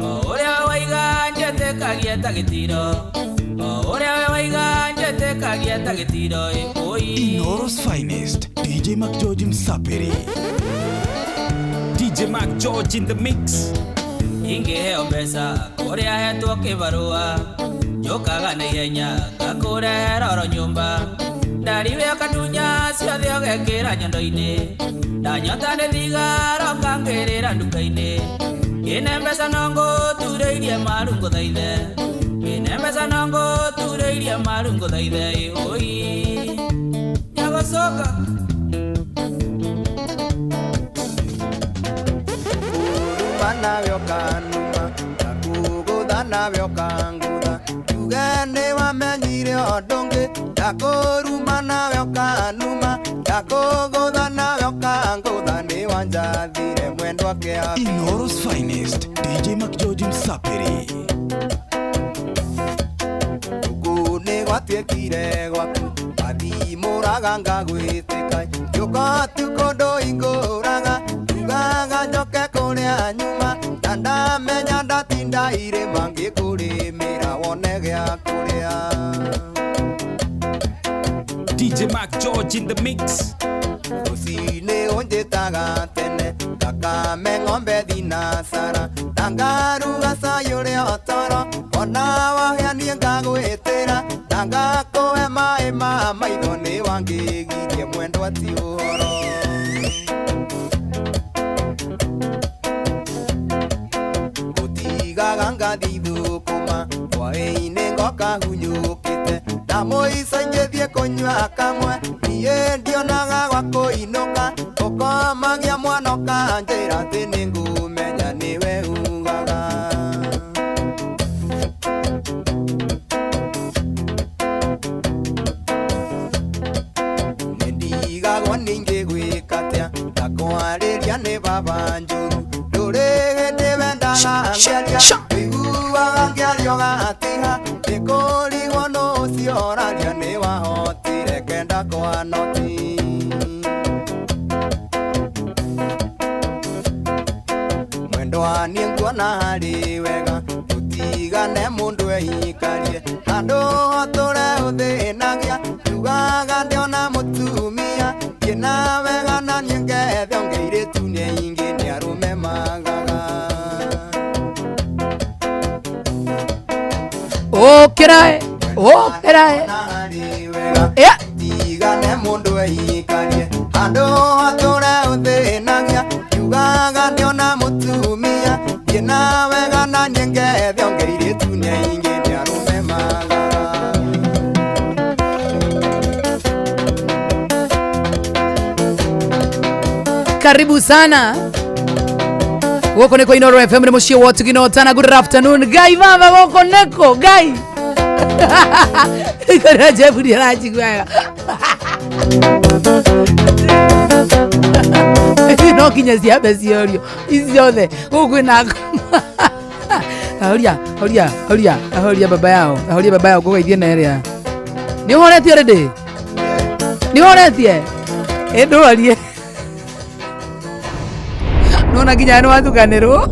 o ũrĩa waiga njĩtĩkagia ta gĩtiro o ũrĩa waiga njĩtĩkagia Ũnjikagia ta gĩtiro ĩ ũi. Inooro's finest, DJ Mac George Msapiri. DJ Mac George in the mix. Ingĩheo mbeca kũrĩa hetwo kĩbarũa, njũkaga na ihenya ngakũrehera oro nyũmba. Ndariwe ũkandunya ciothe ũgekĩra nyondo-inĩ, ndanyota nĩ thigara ũkangĩrĩra nduka-inĩ. Ngĩne mbeca no ngũturĩirie maru ngũthaithe, ngĩne mbeca no ngũturĩirie maru ngũthaithe ĩ ũi. Nyagũcoka. Nawe ũkanuma ndakũgũtha nawe ũkangũtha njuge nĩ wamenyire ũndũ ũngĩ ndakũruma nawe ũkanuma ndakũgũtha nawe ũkangũtha nĩ wanjathire mwendwa kĩa Inooro's finest, DJ Mac George Msapiri. Kũu nĩ gwatuĩkire gwaku wathimũraga ngagwĩtĩka ngĩũka ũtukũ ndũhingũraga njugaga njoke kũrĩa nyuma na ndamenya ndatinda irĩma ngĩkũrĩmĩra wone gĩa kũrĩa. DJ Mac George in the mix. Rũcinĩ ũnjĩtaga tene ngakame ng'ombe thinacara na ngaruga cai ũrĩa toro ona wahĩa niĩ ngagwĩtĩra na ngakũhe maĩ ma maitho nĩ wangĩgirie mwendwa ti ũhoro. Gũtigaga ngathiĩ thũkũma hwaĩ-inĩ ngoka hunyũkĩte ndamũica ingĩthiĩ kũnyua kamwe niĩ ndionaga gwa kũinũka ũkomagia mwana ũkanjĩra atĩ nĩngũmenya nĩwe ugaga. Nĩndigagwo ningĩ gwĩka atĩa ndakwarĩria nĩ baba njũru ndũrĩ hĩndĩ wendaga ngĩaria ũiguaga ngĩaria ũgatiga nĩkũrigwo nũ ũcio ũraria nĩ wahotire kenda kwa noti. Mwendwa niĩ nguona harĩ wega tũtigane mũndũ eikarie handũ hotũre ũthĩnagia njugaga ndĩona mũtumia thiĩ na wega na niĩ ngethe ũngĩirĩtu nĩ aingĩ nĩ arũme magaga. Ũkĩrae ũkĩrae Yeah. Tigane mũndũ eikarie handũ hatũre ũthĩnagia njugaga ndĩona mũtumia thiĩ na wega na niĩ ngethe ũngĩirĩtu nĩ aingĩ nĩ arũme magaga. Karibu sana gũkũ nĩ kwa Inooro FM nĩ mũciĩ wa ũtugi na ũtana. Good afternoon Ngai baba gũkũ nĩkũ Ngai kũrĩa Jeff ndĩranjigua wega no nginya ciambe ciorio ici ciothe gũkũ kwĩna ngoma. Ahoria horia horia ahoria baba yao ahoria baba yao ngũgeithie na ĩrĩa nĩ ũhoretie already nĩ ũhoretie ĩ ndũhorie nona nginya nĩ watukanĩrwo.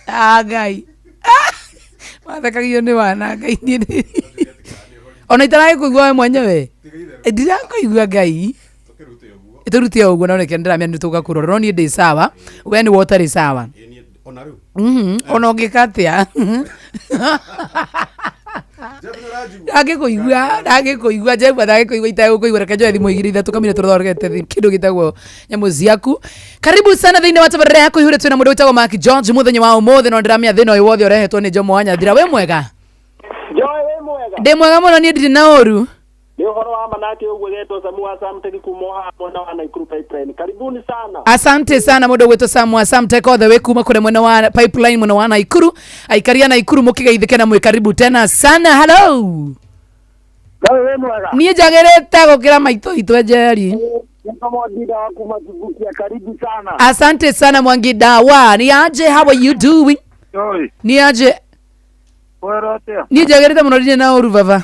Ah, Ngai mathekagio nĩ wana Ngai niĩ ona itaragĩkũigua we mwenyewe ndirakũigua Ngai tũrute ũguo no reke ndĩramenya nĩ tũgakũrora no niĩ ndĩ sawa we nĩ we ũtarĩ sawa. Ona ũngĩka atĩa ndangĩkũigua ndangĩkũigua Jeff ndangĩkũigua itegũkũigua reke njoe thimũ igĩrĩ ithatũ kamire tũthondekete kĩndũ gĩtagwo nyamũ ciaku. Karibu sana thĩinĩ wa tabarĩra ya kũihũrĩ twĩna mũndũ wĩtagwo Mark George mũthenya wa ũmũthĩ no ndĩramenya thĩna ũyũ wothe ũrehetwo nĩ Jomo wa Nyathira. Wĩ mwega? Joy wĩ mwega? Ndĩ mwega mũno niĩ ndirĩ na ũru. Nĩ ũhoro wa manake ũguo getwo Samu wa Samtech kuma haha mwena wa Nakuru Pipeline. Karibuni sana. Asante sana mũndũ ũgwĩtwo Samu wa Samtech othe wĩ kuma kũrĩa mwena wa Pipeline mwena wa Nakuru. Aikaria Nakuru mũkĩgeithĩke na mwĩ karibu tena sana. Hello. Nawe wĩ mwega? Niĩ njagĩrĩte gũkĩra maitũ itũ Njeri. Karibu sana. Asante sana Mwangi Dawa. Ni aje, how are you doing? Joy. Ni aje? Wera atia? Niĩ njagĩrĩte mũno ndirĩ na ũru baba.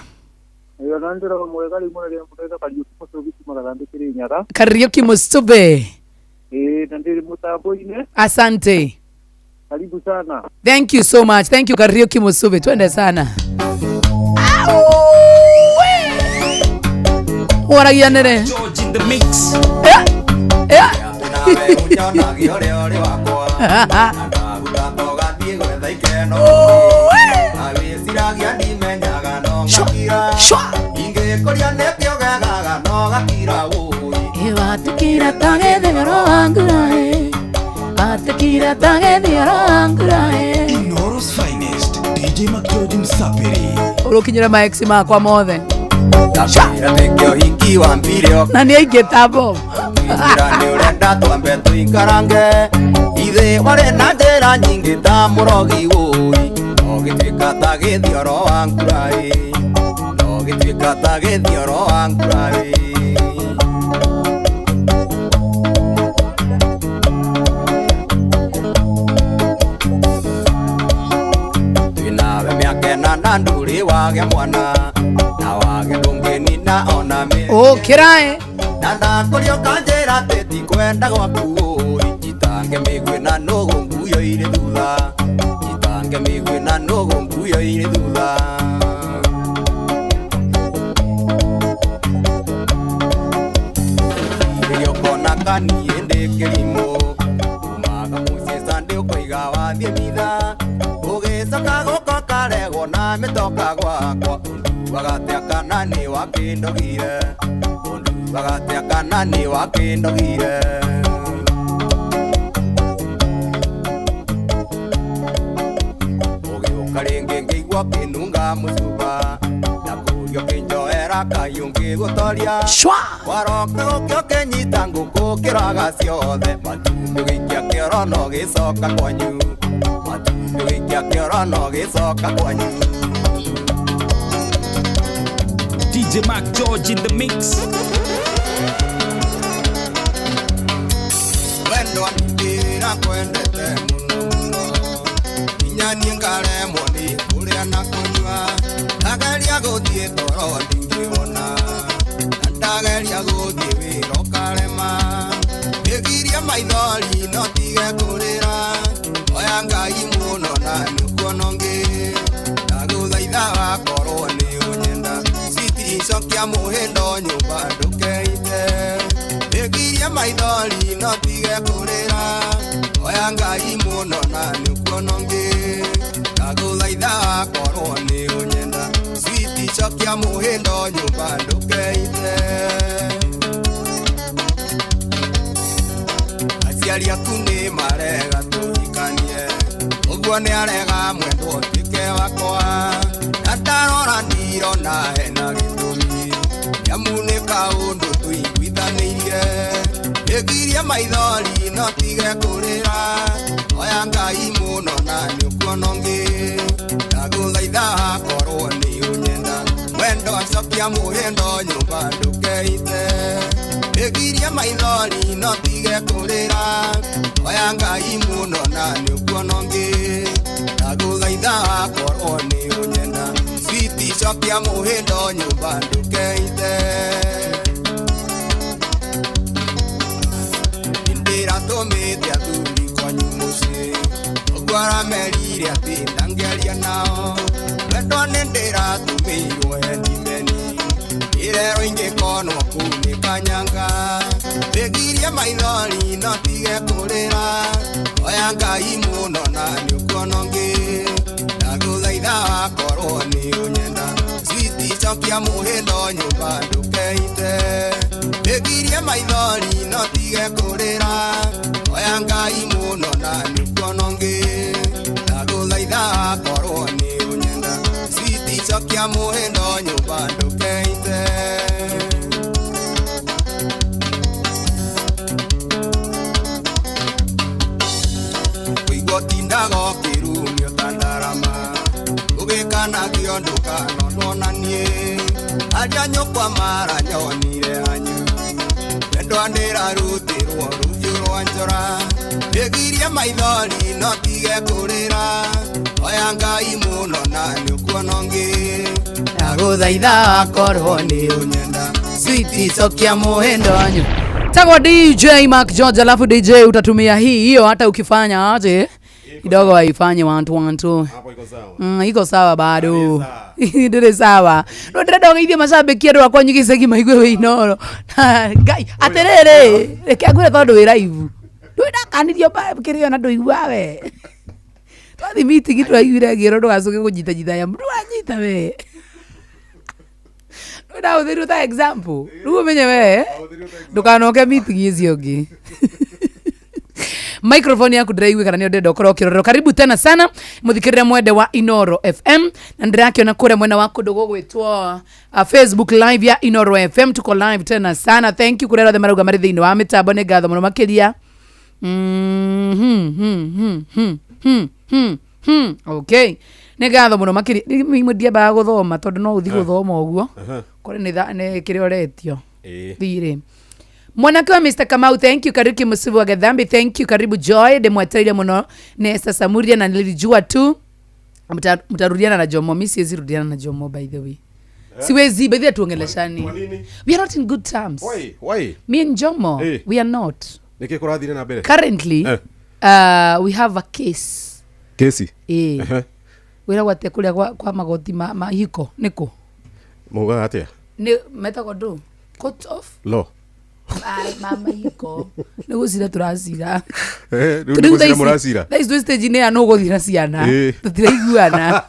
Kariuki Musube. Asante. Karibu sana. Thank you so much. Thank you Kariuki Musube. Twende sana. Waragia nĩrĩ? George in the mix. Nawe ũnyonagia ũrĩa ũrĩ wakwa Ndaruta tũgathiĩ gwetha ikeno Na wĩciragia ndimenyaga no ngakira Ingĩkũria nĩkĩo gegaga no gakira wũi Watukira tagethero wangurae Watukira tagethero wangurae Inoro's finest DJ McGeorge Msapiri Ũrũkinyĩre maex makwa mothe Ndakwĩra nĩkĩo hiki wambire na nĩ aingĩ ta Bob Njĩra nĩ ũrenda twambe tũikarange Ithe warĩ na njĩra nyingĩ ta mũrogi wũi No gĩtuĩka ta gĩthioro wa nguraĩ No gĩtuĩka ta gĩthioro wa nguraĩ Twĩnawe mĩaka ĩna na ndũrĩ wagĩa mwana Na wage ndũngĩnina ona mĩ Ũkĩrae na ndakũria ũkanjĩra atĩ ndikwenda gwaku ũi njitange mĩguĩ na nũgũ nguyo irĩ thutha njitange mĩguĩ na nũgũ nguyo irĩ thutha rĩrĩa ũkona kaniĩ ndĩ kĩrimũ umaga mũciĩ sande ũkoiga wathiĩ mitha ũgĩcoka gũka ũkaregwo na mĩtoka gwakwa ũnduaga atĩa kana nĩ wakĩndogire ũnduaga atĩa kana nĩ wakĩndogire ũgĩũka rĩngĩ ngĩigua ũkĩnunga mũcuba na kũrio ũkĩnjoera kahiũ ngĩgũtoria waroka gũkĩ ũkĩnyita ngũkũ kĩraga ciothe matumbĩ gĩikia kĩoro no gĩcoka kwanyu matumbĩ gĩikia kĩoro no gĩcoka kwanyu DJ Mark George in the mix. Wendo ndĩra kwendete mũno mũno nginya niĩ ngaremwo nĩ kũrĩa na kũnyua ndageria gũthiĩ toro ndingĩwona na ndageria gũthiĩ wĩra ũkarema ĩgirie maithori no tige kũrĩra oya Ngai mũno na nĩũkuona ũngĩ ndagũthaitha wakorwo nĩ ũnyenda citicokia mũhĩndo nyũmba ndũkeite ĩgirie maithori no tige kũrĩra oya Ngai mũno na nĩũkuona ũngĩ ndagũthaitha wakorwo nĩ ũnyenda citicokia mũhĩndo nyũmba ndũkeite aciari aku nĩ marega tũhikanie ũguo nĩ arega mwendwo ũtuĩke wakwa na ndarora ndirona hena gĩtũmi nĩamu nĩ kaũndũ tũiguithanĩirie ĩgirie maithori no tige kũrĩra oya Ngai mũno na nĩũkuona ũngĩ ndagũthaitha akorwo nĩ ũnyenda mwendo acokia mũhĩndo nyũmba ndũkeite ĩgirie maithori no tige kũrĩra oya Ngai mũno na nĩũkuona ũngĩ ndagũthaitha akorwo nĩ ũnyenda switi cokia mũhĩndo nyũmba ndũkeite ndĩratũmĩte athuri kwanyu mũciĩ ũguo aramerire atĩ ndangĩaria nao wendo nĩ ndĩratũmĩirwo hendimeni irero ingĩkonwo kũu nĩ kanyanga ĩgirie maithori no tige kũrĩra oya Ngai mũno na nĩũkuona ũngĩ ndagũthaitha wakorwo nĩ ũnyenda switi cokia mũhĩndo nyũmba ndũkeite ĩgirie maithori no tige kũrĩra oya Ngai mũno na nĩũkuona ũngĩ ndagũthaitha wakorwo nĩ ũnyenda switi cokia mũhĩndo nyũmba ndũkeite kũigua ũtindaga ũkĩrumio ta ndarama ũgĩkanagio ndũkanonwo na niĩ arĩa nyũkwa maranyonire anyu wendo ndĩrarutirwo rũhiũ rwa njora ĩgirie maithori no tige kũrĩra oya Ngai mũno na nĩũkuona ũngĩ Ndagũthaitha wakorwo nĩ ũnyenda switi cokia mũhĩndo wanyu tagwa DJ Mark George, alafu DJ utatumia hii hiyo hata ukifanya aje kidogo waifanye 1 2 1 2. Iko sawa bado ndĩrĩ sawa no ndĩrenda ũgeithie macambĩki andũ akwa nyugicegi maigue wĩ Inoro. Ngai atĩrĩrĩ, reke ngwĩre tondũ wĩ live ndũĩ ndakanirio kĩrĩo na ndũigua we twathi meeting twaiguire ngĩrwo ndũgacoke kũnyitanyita nyamũ ndũranyita we ndahũthĩrirwo ta example rĩu ũmenye we ndũkanoke meeting icio ũngĩ. Microphone yaku ndĩraigua kana nĩyo ndĩrenda ũkorwo ũkĩrorerwo. Karibu tena sana mũthikĩrĩria mwende wa Inoro FM, na ndĩrakĩona kũrĩa mwena wa kũndũ gũgwĩtwo Facebook live ya Inoro FM tuko live tena sana. Thank you kũrĩa othe marauga marĩ thĩinĩ wa mĩtambo, nĩ ngatho mũno makĩria. Okay, nĩ ngatho mũno makĩria. Imwe ndiambaga gũthoma tondũ no ũthiĩ gũthoma ũguo kũrĩ nĩ kĩrĩa ũretio thirĩ. Mwanake wa Mr. Kamau, thank you. Kariuki Musibu wa Gadhambi, thank you. Karibu Joy, ndimwetereire muno ni Esther Samuria na nilijua tu mtarudiana na Jomo. Mi siwezi rudiana na Jomo, by the way. Siwezi, by the way, tuongeleshani. We are not in good terms. Why? Why? Me and Jomo, we are not. Nĩkĩ kũrathire na mbere? Currently, we have a case. Kesi? Wĩra gwate kũrĩa kwa magoti ma hiko nĩkũ? Maugaga atĩa? Nĩ metagwo ndũ? Court of Law. Mama hiko nĩ gũcira tũracira. Rĩu nĩ gũcira mũracira? Thaa ici twĩ stage-inĩ ya nũ gũthira ciana tũtiraiguana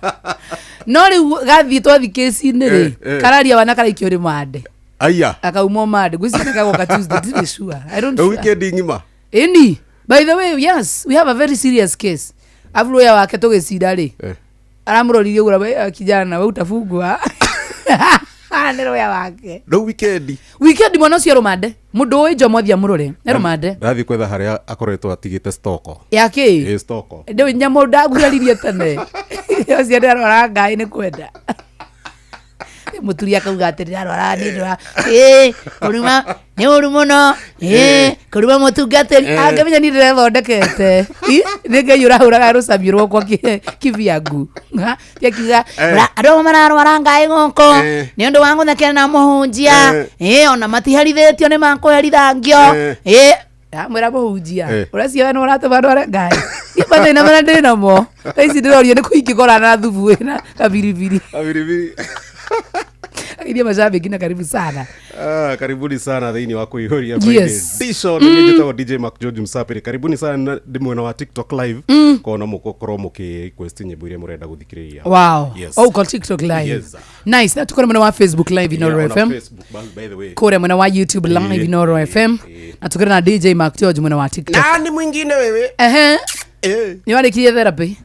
no rĩu gathiĩ twathi kĩci-inĩ rĩ kararia wana karaikio rĩmande. Aya. Akauma mande gwĩciria kagoka Tuesday, ndirĩ sure. I don't sure. Weekend ng'ima. Ĩni, by the way, yes, we have a very serious case. Abu lawyer wake tũgĩcira rĩ aramũroririe ũguo, we kijana we utafungwa. Nĩ lawyer wake. Rĩu weekend. Weekend mwana ũcio rũmande mũndũ ũĩ Jomo athiĩ amũrore nĩ rũmande. Ndathiĩ kwetha harĩa akoretwo atigĩte stoko. Ya kĩ? Ĩ stoko. Ndĩũ nyamũ ndaguraririe tene. Ũcio ndĩrarwara ngai nĩ kwenda. Mũturi akauga atĩ ndĩrarwara nĩ ũndũ wa kũruma nĩ ũru mũno kũruma mũtungatĩri angĩmenya niĩ ndĩrethondekete nĩ Ngai ũrahũraga rũcamio rwakwa kibyangu akiuga andũ amwe mararwara ngai gũkũ nĩ ũndũ wa gũthekera na mũhunjia ona matiherithĩtio nĩ makũherithangio amwĩra mũhunjia ũracio we nĩ ũratũma ndware ngai mathĩna marĩa ndĩ namo thaa ici ndĩrorio nĩ kũingĩkora na thubu ĩna kabiribiri. Iria mashabiki na karibu sana. Karibuni sana thĩinĩ wa kũihũria Yes. Edition. Nĩ njĩtagwo DJ Mark George Msapiri. Karibuni sana ndĩ mwena wa TikTok live. Kona mũgũkorwo mũkĩ request nyĩmbo iria mũrenda gũthikĩrĩria. Wow. Yes. Oh, kwa TikTok live. Yes. Nice. Na tuko mwena wa Facebook live Inoro Yeah, FM. on Facebook, by the way. Kũrĩa mwena wa YouTube live Inoro FM. Na tukĩra na DJ Mark George mwena wa TikTok. Nani mwingine wewe? Nĩ warĩkirie therapy?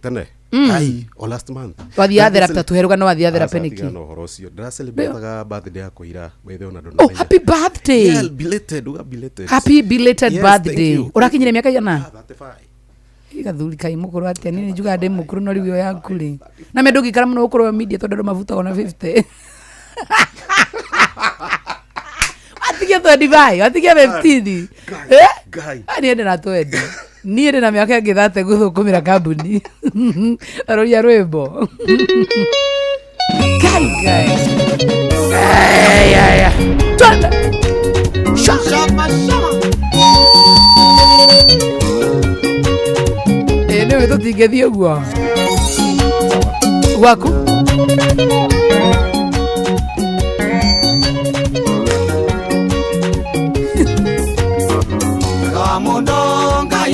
Tene. Ai, o last month. Wathiaga therapy ta tũherũka no wathiaga therapy nĩkĩ? Tigana ũhoro ũcio. Ndĩracelebrataga birthday yakwa ira. By the way, ona Oh, ndũnamenya. happy birthday. Yeah, belated, uga belated. Happy belated Yes, birthday. thank you. Ũrakinyire mĩaka igana? 35. Gathuri kai mũkũrũ atĩa niĩ njugaga ndĩ mũkũrũ no rĩu ĩyo yaku rĩ. Na me ndũngĩikara mũno ũkũrũ wa media tondũ andũ mabutagwo na 50. Watigia 25, watigia 15. Ngai. Niĩ ndĩ na 20. Niĩ ndĩ na mĩaka ĩngĩ 30 gũthũkũmĩra kambuni. Roria rwĩmbo. Ngai Ngai. Aya. Twende. Shama shama. Nĩwe tũtingĩthiĩ ũguo. Gwaku? Mũndũ Ngai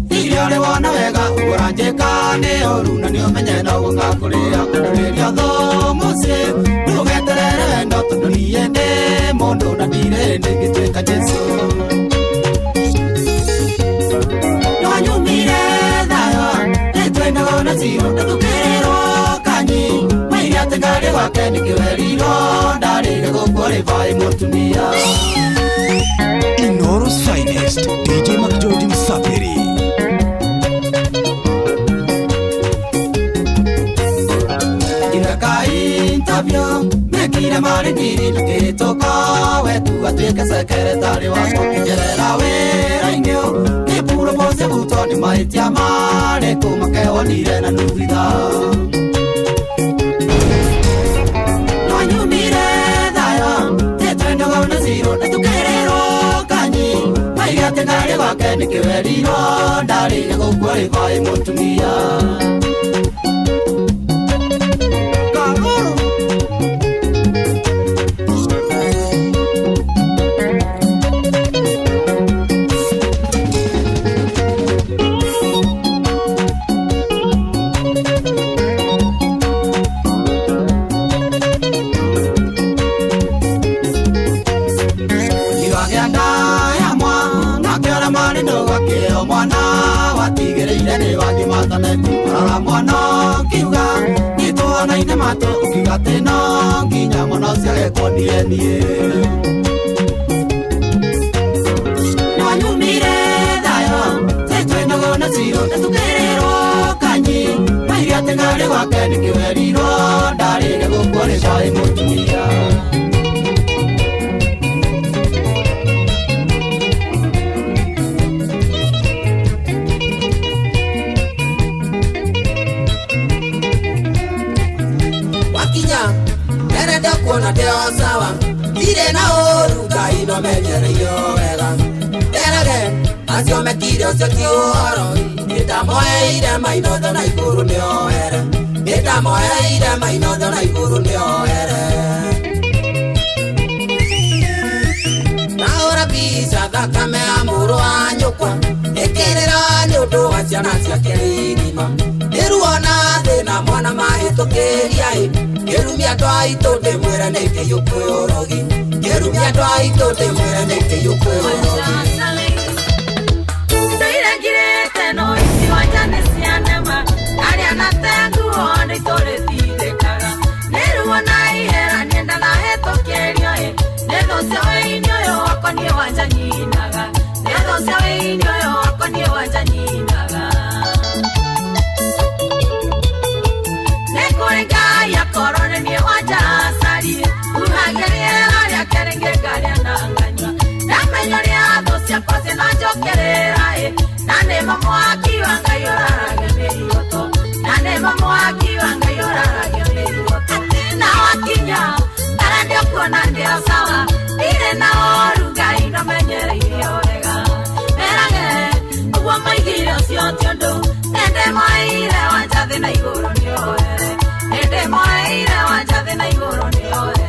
irio rĩ wona wega ũranjĩka nĩ ũru na nĩ ũmenye no gũgakũrĩa kũrĩria thũ mũciĩ ndũgeterere wendo tondũ niĩ ndĩ mũndũ na ndirĩ ndĩngĩtuĩka Jesũ. Nĩwanyumire thayũ nĩtwendaga na ciro ndathukĩrĩrwo kanyi maire atĩ ngarĩ gwake nĩkĩwerirwo ndarĩire gũkũ rĩbaĩ mũtumia. Inoro's finest, DJ Mark George Msapiri. Iraka interview, mekire mari ngiri na kĩhĩtũka wetu atuĩke secretary wakwa kĩgerera wĩra-inĩ kĩpurobose buto nĩ mahĩtia marĩkũ makewonire na nuthitha. Nĩwanyumire thayũ tĩtwendaga na ciro ndatukĩrĩrwo kanyi maige atĩ ndarĩ gwake nĩkĩwerirwo ndarĩire gũkũ rĩbaĩ mũtumia. matũ ũkiuga atĩ no nginya mwana ũcio agekwo DNA. Nĩwanyumire thayũ twĩnogona ciro ndatukĩrĩrwo kanyi mairia atĩ ngarĩ gwake nĩkĩwerirwo ndarĩre gũkũ nĩ caĩ mũtumia. Wakinya nderenda kuona ndĩo sawa ndirĩ na ũru Ngai no menyereirio wega nderage acio mekire ũcio ti ũhoro nĩndamoeire mainotho na igũrũ nĩoere nĩndamoeire mainotho na igũrũ nĩoere ndahũra mbica thakame ya mũrũ wa nyũkwa ĩkĩrĩra nĩ ũndũ wa ciana ciake ng'ima nĩruona thĩna mwana mahĩtũkĩria ĩ ngĩrumia andũ aitũ ndĩmwĩre nĩ kĩiyũku ũrogi ngĩrumia andũ aitũ ndĩmwĩre nĩ kĩiyũku ũrogi. No ici wanja nĩ cianema arĩa na tenguo nĩ tũrĩtindĩkaga nĩ ruo na ihera nienda na hetũkĩrio ĩ nĩ thũ cia wĩini ũyũ wakwa niĩ wanja nyinaga nĩ thũ cia wĩini ũyũ wakwa niĩ wanja nyinaga nĩ kũrĩ Ngai akorwo nĩ niĩ wanja acarie huhagia rĩera rĩake rĩngĩ ngarĩa na nganyua ndamenya ũrĩa thũ ciakwa cinanjokerera ĩ na nĩma mwaki wa Ngai ũraragio nĩ igoto na nĩma mwaki wa Ngai ũraragio nĩ igoto na wakinya ndara ndĩokuona ndĩo sawa ndirĩ na ũru Ngai no menyereirio wega merage ũguo maigire ũcio ti ũndũ nĩndĩmoeire wanja thĩ na igũrũ nĩoere nĩndĩmoeire wanja thĩ na igũrũ nĩoere.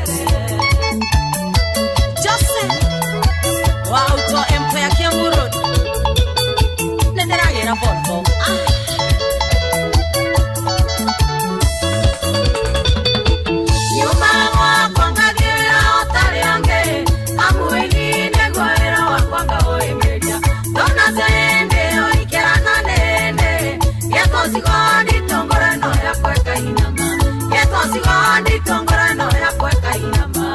Jose wa Auto Empire Kiambu Road nĩndĩragĩra Volvo. Nyuma gwakwa ngathiĩ wĩra ũtarĩ angĩ amu wĩini nĩguo wĩra wakwa ngaũhĩmbĩria ndona hĩndĩ ĩyo ikĩrana nĩndĩ gĩtũcigo nditũ ngoro ĩno yakwa ĩkainama gĩtũcigo nditũ ngoro ĩno yakwa ĩkainama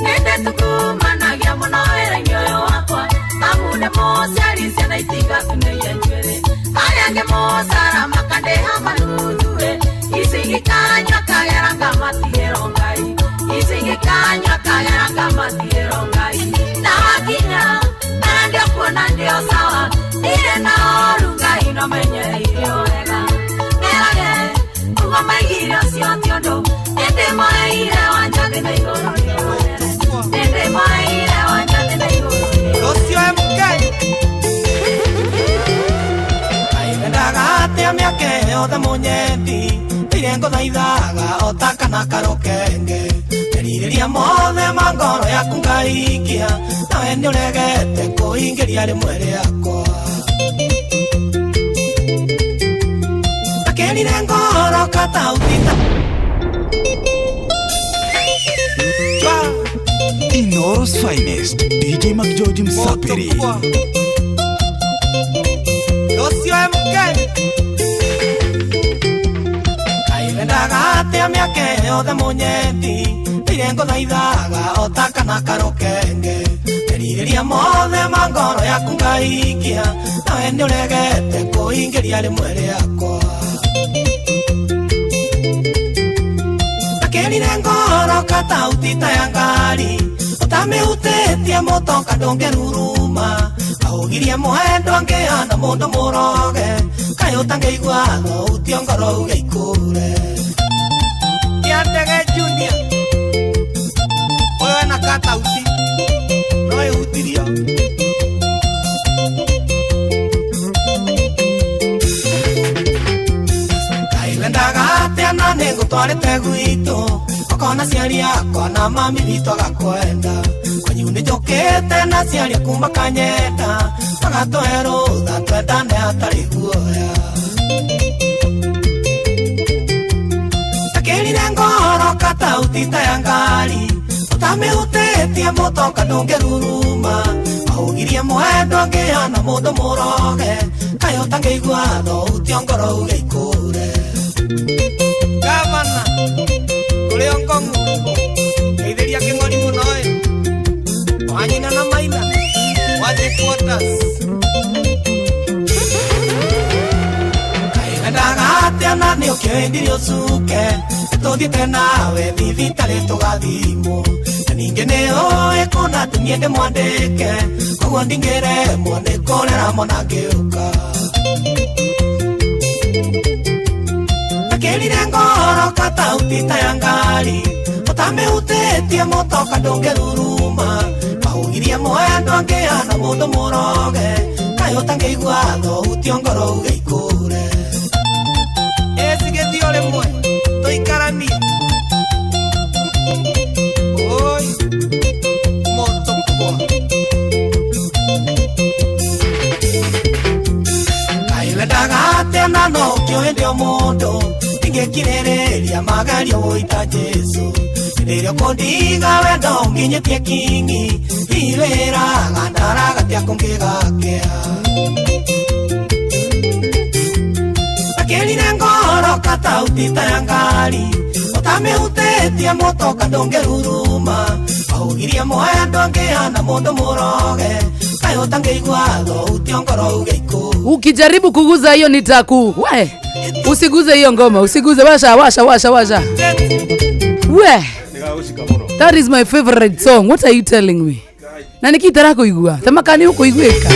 nĩndĩtungumanagia mũno wĩra-inĩ ũyũ wakwa amu nĩ mũciari ciana itigatuneia njuĩrĩ arĩa angĩ mũcara makandĩha manuthu-ĩ ici ingĩkanyua kagera ngamatigĩrwo Ngai ici ingĩkanyua kagera ngamatigĩrwo Ngai na wakinya ndara ndĩokuona ndĩo sawa ndirĩ na ũru Ngai no menyereirio wega merage ũguo maigire ũcio ti ũndũ nĩndĩmoeire wanja thĩ na igũrũ nĩoere nĩndĩmoeire wanja thĩ na igũrũ. Rũciũ MK Wendaga atĩa mĩaka yothe mũnyendi ndirĩ ngũthaithaga o ta kana karũkenge merirĩria mothe ma ngoro yaku ngaikia nawe nĩũregete kũingĩria rĩmwe rĩakwa ndakĩrire ngoro katautita. Inoro's finest DJ McGeorge Msapiri. Rũciũ MK Ngai wendaga atĩa mĩaka yothe mũnyendi ndirĩ ngũthaithaga o ta kana karũkenge merirĩria mothe ma ngoro yaku ngaikia nawe nĩũregete kũingĩria rĩmwe rĩakwa ndakĩrire ngoro katautita ya ngari ũtamĩhutĩtie mũtoka ndũngĩruruma aũgirie mwendwa ngĩhana mũndũ mũroge kaĩ ũtangĩigua thauti ngoro uge ikũre. Kĩandege Junior ũyũ ena katauti no ĩhutirio. Ngai wendaga atĩa na nĩngũtwarĩte gwitũ ũkona ciari akwa na mami witũ agakwenda kwanyu nĩnjũkĩte na ciari aku makanyenda magatũhe rũtha twendane hatarĩ guoya ndakĩrire ngoro katauti ta ya ngari Ũtamĩhutĩtie mũtoka ndũngĩruruma Ahugirie mwendo ngĩhana mũndũ mũroge Kaĩ ũtangĩigua thauti ngoro uge ikũre Gavana kũrĩ Ongong'o geithĩria kĩng'ori mũno ĩ wanyina na maitha wathiĩ quarters Kaĩ wendaga atĩa na nĩ ũkĩendirie ũcuke Tũthiĩte nawe thibitarĩ tũgathimwo Na ningĩ nĩ ũĩ kũna atĩ niĩ ndĩmwandĩke Koguo ndingĩremwo nĩ kũrera mwana ngĩũka Akĩrire ngoro katauti ta ya ngari Ũtamĩhutĩtie mũtoka ndũngĩruruma Mahugirie mwendo ngĩhana mũndũ mũroge Kaĩ ũtangĩigua thauti ngoro uge ikũre Ĩcigĩthiĩ o rĩmwe tũikaranie Oi moto kwa Kaĩ wendaga atĩa na no ũkĩũĩ ndĩ o mũndũ Ndingĩkirĩrĩria magerio gũita Jesũ Hĩndĩ ĩrĩa ũkũndiga wendo ũnginyĩtie kingi Iwĩraga ndaraga tia kũngĩgakĩa Akĩrire ngoro katauti ta ya ngari Ũtamĩhutĩtie mũtoka ndũngĩruruma Ahugirie mwendo ngĩhana mũndũ mũroge Kaĩ ũtangĩigua thauti ngoro uge ikũre Ukijaribu kuguza hiyo nitaku. We, usiguze hiyo ngoma, usiguze, washa washa washa washa. We, that is my favorite song. What are you telling me? Na nikitara kuigua. Tamakani ukuiguika.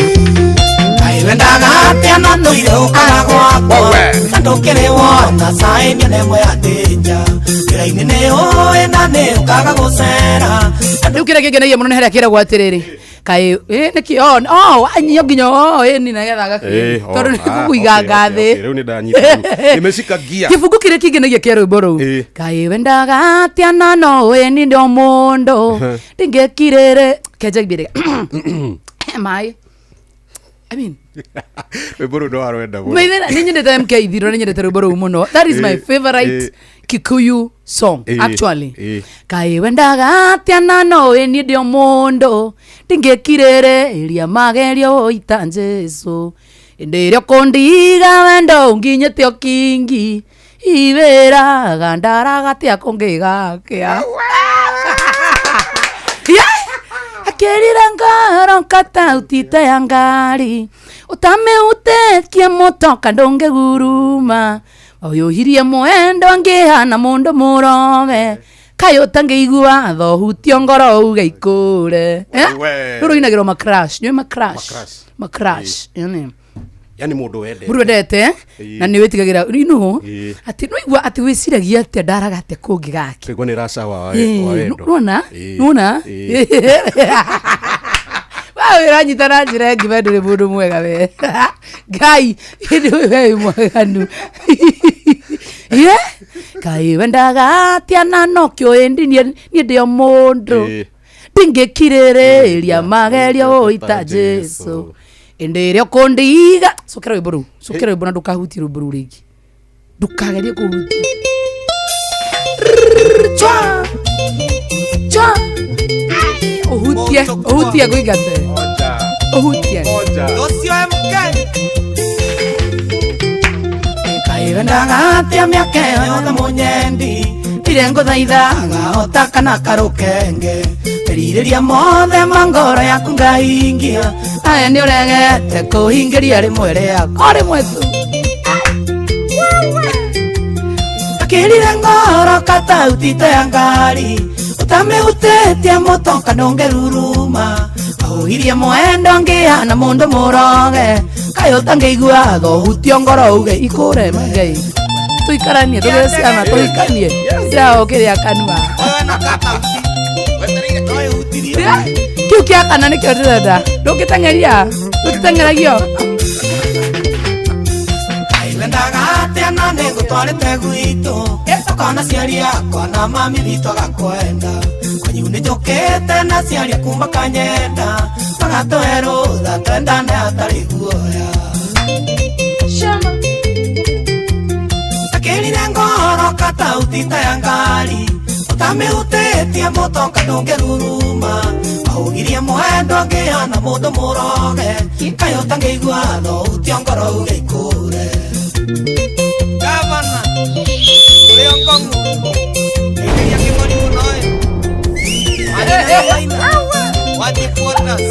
Kaĩ wendaga atĩa na ndũire ũkaga gwakwa Na ndũkĩrĩ wona caĩ nĩ ĩmwe ya ndĩnja Njĩra-inĩ nĩ ũĩ na nĩ ũkaga gũcera Rĩu kĩrĩa kĩngenagia mũno nĩ harĩa kĩragwo atĩrĩrĩ kaĩ nĩkĩ oh anyio nginya oh ni nagetha gakĩ tondũ nĩ kũiga ngathĩ Rĩu nĩ ndanyita nimeshika gia kĩbungu kĩrĩa kĩngenagia kĩa rwĩmbo rũu kaĩ wendaga atĩa na no ũĩ ni ndĩ o mũndũ ndingĩkirĩrĩ kenja mbĩrĩga maĩ I mean rwĩmbo rũu no arwenda mũno Maithena nĩ nyendete MK Ithiro nĩ nyendete rwĩmbo rũu mũno. That is my favorite Kikuyu song actually. Kaĩ wendaga atĩa na no ũĩ niĩ ndĩ o mũndũ ndingĩkirĩrĩria magerio ũita Jesũ hĩndĩ ĩrĩa ũkũndiga wendo ũnginyĩte ũkingi iwĩraga ndaraga atĩa kũngĩgakĩa Akĩrire ngoro katauti ta ya ngari Ũtamĩhutĩtie mũtoka ndũngĩguruma Ũyũhirie mwendo ngĩhana mũndũ mũroge Kaĩ ũtangĩigua thohutio ngoro uge ikũre We. Rũrũ rũinagĩrwo macrash nĩũĩ macrash macrash yani yani mũndũ wendete mũndũ wendete na nĩ wĩtigagĩra you know atĩ nĩwaigua atĩ wĩciragia atĩa ndaraga atĩa kũngĩgakĩa Kũigua nĩ raca wa wendo nona nona Wewe ũranyita na njĩra ĩngĩ we ndũrĩ mũndũ mwega we Ngai hĩndĩ ũyũ we wĩ mwaganu Ye Kaĩ wendaga atĩa na no kĩũĩ ndi niĩ ndĩ o mũndũ ndingĩkirĩrĩria magerio ũita Jesũ hĩndĩ ĩrĩa ũkũndiga cokera rwĩmbo rũu cokera rwĩmbo na ndũkahutie rwĩmbo rũu rĩngĩ ndũkagerie kũhutia Chwa chwa uhutie uhutie ngũingate uhutie Ũcio MK Kaĩ wendaga atĩa mĩaka ĩyo yothe mũnyendi Ndirĩ ngũthaithaga o ta kana karũkenge Merirĩria mothe ma ngoro yaku ngahingia Aya nĩ ũregete kũhingĩria rĩmwe rĩakwa o rĩmwe tu Akĩrire ngoro katauti ta ya ngari Ũtamĩhutĩtie mũtoka ndũngĩruruma Ahuhirie mwendo ngĩhana mũndũ mũroge Kaĩ ũtangĩigua thohutio ngoro uge ikũre Ngai Tũikaranie tũgĩe ciana tũhikanie Ndĩraho kĩrĩa kanua Kĩu kĩa kana nĩkĩo ndĩrenda ndũngĩteng'eria ndũngĩteng'eragio Kaĩ wendaga atĩa na nĩngũtwarĩte gwitũ Ũkona ciari akwa na mami witũ agakwenda Kwanyu nĩnjũkĩte na ciari aku makanyenda Magatũhe rũtha twendane hatarĩ guoya Akĩrire ngoro katauti ta ya ngari Ũtamĩhutĩtie mũtoka ndũngĩruruma Aũgirie mwendo ngĩhana mũndũ mũroge Kaĩ ũtangĩigua thauti ngoro uge ikũre Gavana ũrĩa ngong'u ĩkĩria kĩmori mũno ĩ Wathiĩ quarters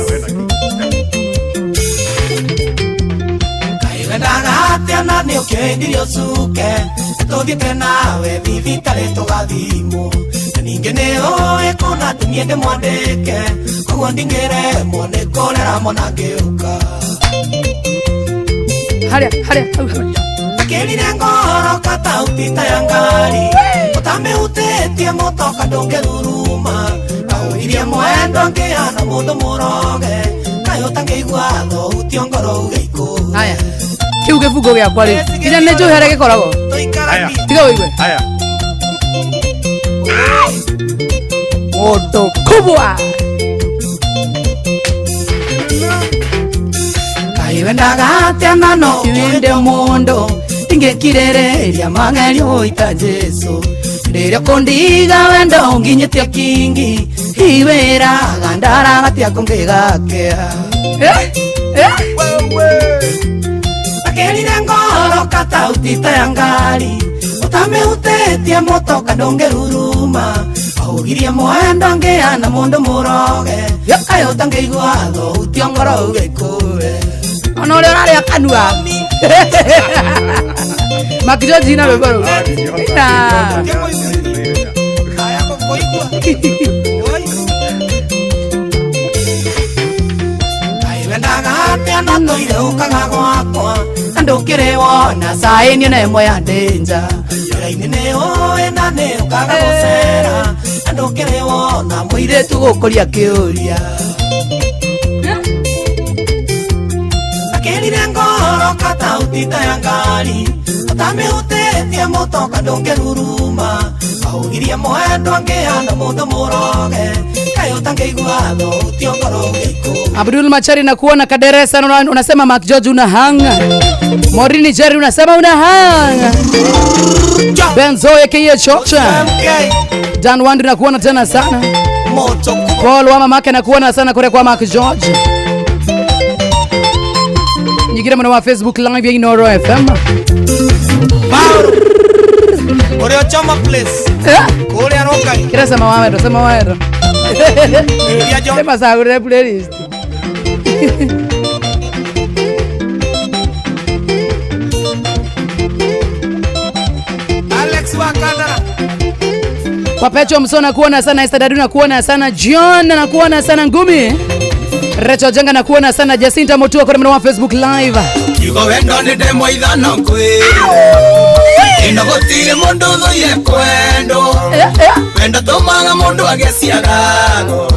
Kaĩ wendaga atĩa na nĩ ũkĩendirio ũcuke Tũthiĩte nawe thibitarĩ tũgathimwo Na ningĩ nĩ ũĩ kũna atĩ niĩ ndĩmwandĩke Koguo ndingĩremwo nĩ kũrera mwana ngĩũka Harĩa harĩa hau hau Akĩrire ngoro katauti ta ya ngari Ũtamĩhutĩtie mũtoka ndũngĩruruma Kaũririe mwendo ngĩhana mũndũ mũroge Kaĩ ũtangĩigua thauti ngoro uge ikũre Haya kĩu gĩbungo gĩakwa rĩ nginya nĩ njũĩ harĩa gĩkoragwo tiga ũigue Haya. Moto kubwa Kaĩ wendaga atĩa na no ũkĩende mũndũ Ndingĩkirĩrĩria magerio ũita Jesũ Rĩrĩa ũkũndiga wendo ũnginyĩtie kingi Iwĩraga ndaragatia kũngĩgakĩa Akĩrire ngoro katauti ta ya ngari Ũtamĩhutĩtie mũtoka ndũngĩruruma Aũgirie mwendo ngĩhana mũndũ mũroge Kaĩ ũtangĩigua thauti ngoro uge ikũre Ona ũrĩa ũrarĩa kanua Makijoji na rwĩmbo rũu Ina. Kaĩ wendaga atĩa na tũire ũkaga gwakwa Na ndũkĩrĩ wona caĩni ona ĩmwe ya ndĩnja Njĩra-inĩ nĩ ũĩ na nĩ ũkaga gũcera Na ndũkĩrĩ wona mũirĩtu gũkũria kĩũria Akĩrire ngoro katauti ta ya ngari Ũtamĩhutĩtie mũtoka ndũngĩruruma Aũgirie mwendo ngĩhana mũndũ mũroge Kaĩ ũtangĩigua thauti ngoro uge ikũre Abdul Machari nakuona Kaderesa unasema Mark George una hanga. Morini Jerry unasema una hanga. Benzo aka Chocha. Dan Wandri nakuona tena sana. Paul wa mamake nakuona sana kule kwa Mark George. Nyingine mwana wa Facebook live ya Inoro FM. Ũrĩa choma place kũrĩa Rongai Kira sema wawero, sema wawero. Sema sagure playlist. Alex Wakadara Papecho Msona kuona sana, Esther Dadu nakuona sana, John nakuona sana, Ngumi Recho Jenga nakuona sana, Jacinta Mutua kwa mwana wa Facebook live. Kiugo wendo nĩ ndemwa ithano kwĩ ĩno gũtirĩ mũndũ ũthũire kwendwo wendo tũmaga mũndũ agĩe ciagago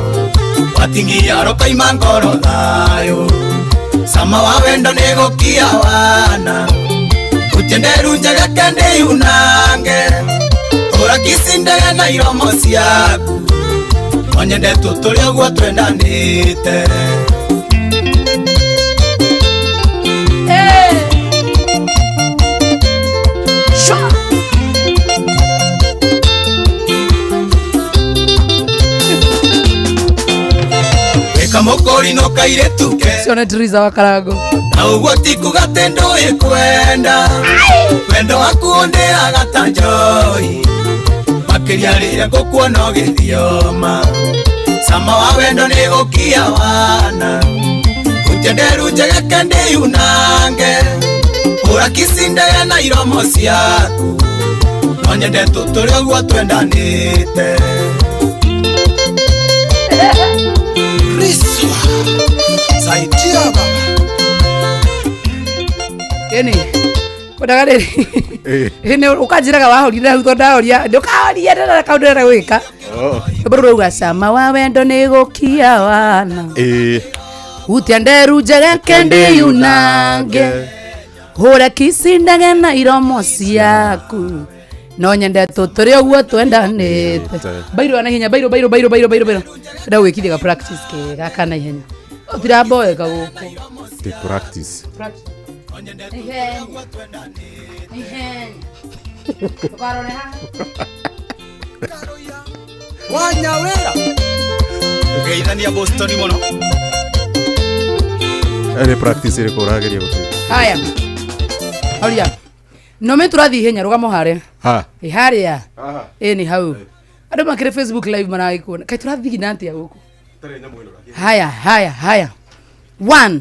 watingia rũkaima ngoro thayũ cama wa wendo nĩ gũkia wana ũtenderu njega kende yunange ũra kicindege na iromo ciaku onyende tũtũre ũguo twendanĩte. Kamokori no kairetu ke Sione Triza wa Karago na uguo ti kuga atĩ ndũĩ kwenda wendo waku ũndĩaga ta njohi makĩria rĩrĩa ngũkuona ũgĩthioma cama wa wendo nĩ gũkia wana ũtenderu njegeke ndĩyunange hũra kicindege na iromo ciaku no nyende tũtũre ũguo twendanĩte. Saidia baba. Eni kwendaga rĩrĩ ĩnĩ ũkanjĩraga wahorire hau tondũ ndahoria ndũkahorie ndĩrona kaũndũ ndĩrenda gwĩka rwĩmbo rũu rauga cama wa wendo nĩ gũkia wana hutia nderu njegeke ndĩyunange hũre kicindage na iromo ciaku no nyende tũtũre ũguo twendanĩte bairũ ya naihenya bairũ bairũ bairũ bairũ bairũ bairũ ndenda gwĩkithia ga practice kega ka naihenya ũtiramboeka gũkũ Ti practice. Ihenya. Ihenya. Ndũkarore haha. Wanyawĩra ngeithania Boston mũno. Nĩ practice ĩrĩkũ ũrageria gũtuĩka? Haya, horia no me tũrathiĩ ihenya, rũgamo harĩa. Ha. Ĩ harĩa ĩ nĩ hau andũ makĩrĩ Facebook live maragĩkuona kaĩ tũrathiĩ na atĩa gũkũ. Haya haya haya, 1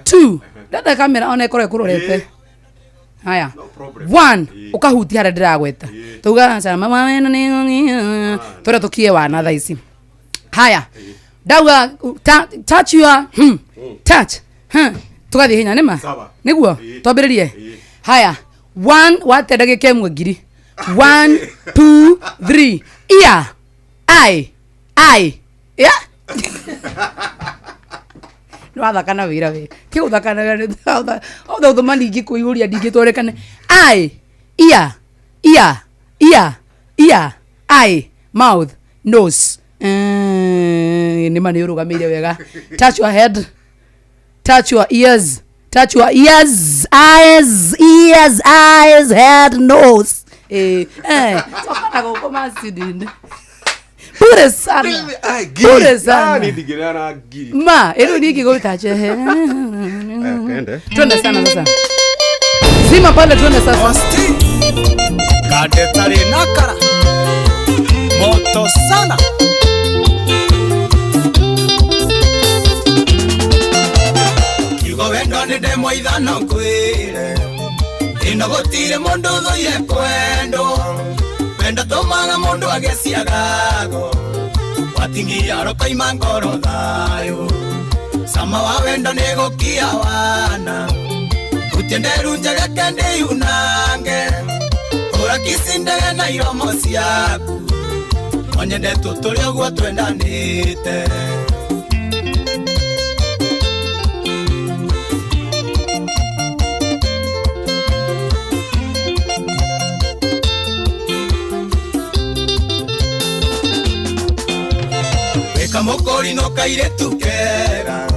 2, ndenda kamera ona ĩkorwo ĩkũrorete. Haya, 1, ũkahutia harĩa ndĩragweta tuga cama wena nĩ tũrĩa tũkie wana thaa ici. Haya, ndauga touch your touch tugathiĩ hinya nĩma nĩguo twambĩrĩrie. Haya, 1, wate ndagĩka ĩmwe ngiri. 1 2 3, ear, eye, eye, yeah. Nĩ wathaka na wĩra we ti gũthaka na wĩra othe ũthoma ningĩ kũihũria ndingĩtwarekane. Eye, ear, ear, ear, ear, eye, mouth, nose. Nĩma nĩ ũrũgamĩire wega. Touch your head, touch your ears, touch your ears, eyes, ears, eyes, head, nose. Coka na gũkũ macini bure sana, bure sana. Ndingĩrĩa na ngiri. Ma ĩrĩu ningĩ gũtache. Kende. Twende sana sasa, zima pale, twende sasa. Kadetari nakara moto sana. Kiugo wendo nĩ ndemwa ithano ngwĩre, ĩno gũtirĩ mũndũ ũthũire kwendwo. Wendo tũmaga mũndũ agĩe ciagago, watingia rũkoima ngoro thayũ. Cama wa wendo nĩ gũkia wana, hutie nderu njegeke ndĩyunange. Hũra kici ndege na iromo ciaku, onyende tũtũre ũguo twendanĩte. Kamũkũri no kairĩtu kega,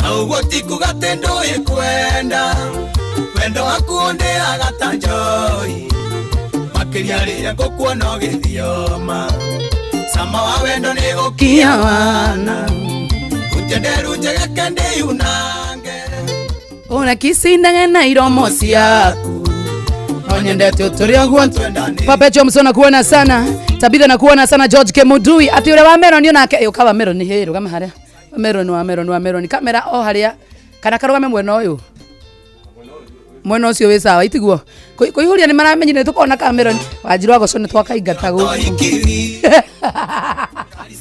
na ũguo ti kuga atĩ ndũĩ kwenda. Wendo waku ũndĩaga ta njohi, makĩria rĩrĩa ngũkuona ũgĩthioma. Cama wa wendo nĩ gũkia wana, hutie nderu njegeke ndĩyunange. Ona kici ndege na iromo ciaku, onyendete ũtũre ũguo Papa Johnson nakuona sana, Tabitha nakuona sana, George Kemudui ati ũrĩa wa Meroni onake ĩ ũka wa Meroni hĩ rũgama harĩa wa Meroni, wa Meroni, wa Meroni kamera o harĩa kana karũgame mwena ũyũ, mwena ũcio wĩ sawa itiguo kũihũria nĩ maramenyire tũkona ka Meroni wanjiru wa goco nĩ twakaingata gũkũ.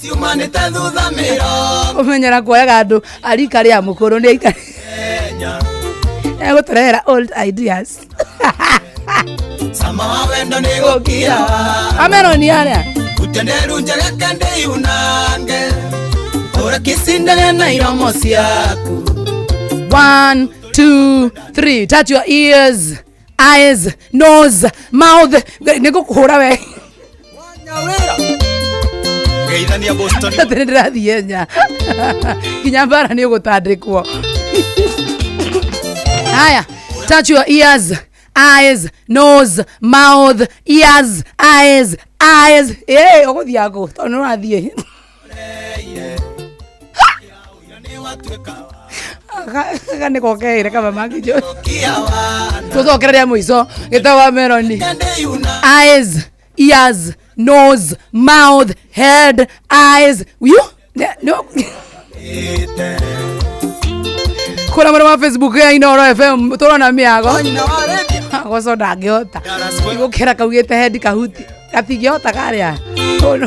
Ciumanĩte thutha mĩrongo. Ũmenyera kuoyaga andũ arika rĩa mũkũrũ nĩ aikari egũtũrehera old ideas. Cama wa wendo nĩ gũkia wana, Ameroni harĩa hutie nderu njegeke ndĩyunange. Hũra kici ndege na iromo ciaku. 1 2 3, touch your ears, eyes, nose, mouth. Nĩ ngũkũhũra we. Ngeithania Boston. Atĩ nĩ ndĩrathiĩ nya nginya mbara nĩ ũgũtandĩkwo. Haya, touch your ears, eyes, nose, mouth, ears, eyes, eyes. Ĩ ũgũthiĩ kũ tondũ nĩ ũrathiĩ. Gaka nĩko keire kama makijo. Tũcokere rĩa mũico gĩtagwo Meroni. Eyes, ears, nose, mouth, head, eyes. You? No. Kũrĩa mwena wa Facebook ya Inooro FM tũrona mĩago. Goco ndangĩhota gũkĩra kaugĩte head kahuti gatingĩhota karĩa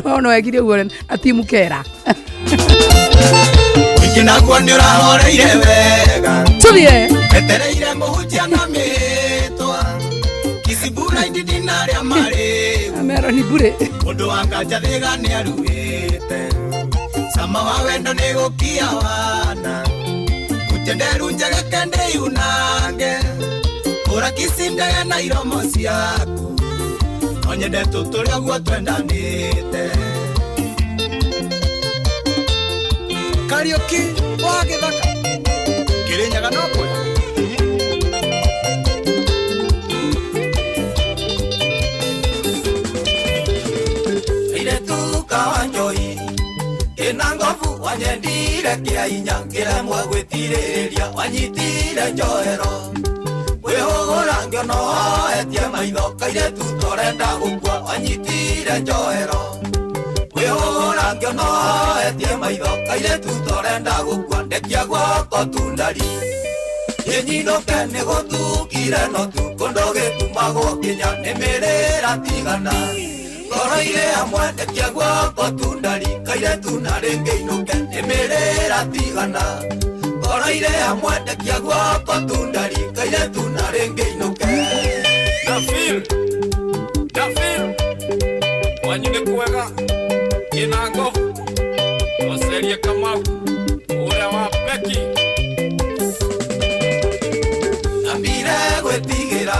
ono wekire ũguo na timu kera. Ũingĩ naguo nĩ ũrahoreire wega. Tũthiĩ. Etereire mũhunjia na mĩtwa. Kicibura indindi na arĩa marĩ. Meroni bure. Mũndũ wa nganja thĩga nĩ aruĩte. Cama wa wendo nĩ gũkia wana, hutie nderu njegeke ndĩyunange. Hũra kici ndege na iromo ciaku, onyende tũtũre ũguo twendanĩte. Kariũki wa gĩthaka Kĩrĩnyaga no kwega. Wanyendire kĩa hinya ngĩremwo gwĩtirĩrĩria wanyitire njohero wĩhũgũra ngĩona ũhoetie maitho kairĩtu torenda gũkua wanyitire njohero wĩhũgũra ngĩona ũhoetie maitho kairĩtu torenda gũkua ndekia guoko tundari Yenyinoke nĩ gũtukire no tukũ ndũgĩtumagwo kinya nĩ mĩrĩra tigana ngoro irĩ hamwe ndekia guoko tundari kairĩtu na rĩngĩ inũke nĩ mĩrĩra tigana ngoro irĩ hamwe ndekia guoko tundari kairĩtu na rĩngĩ inũke. Dafil Dafil wanyu nĩ kwega ĩna ngobu Ocerie Kamau ũrĩa wa Beki Ambire gwĩtigĩra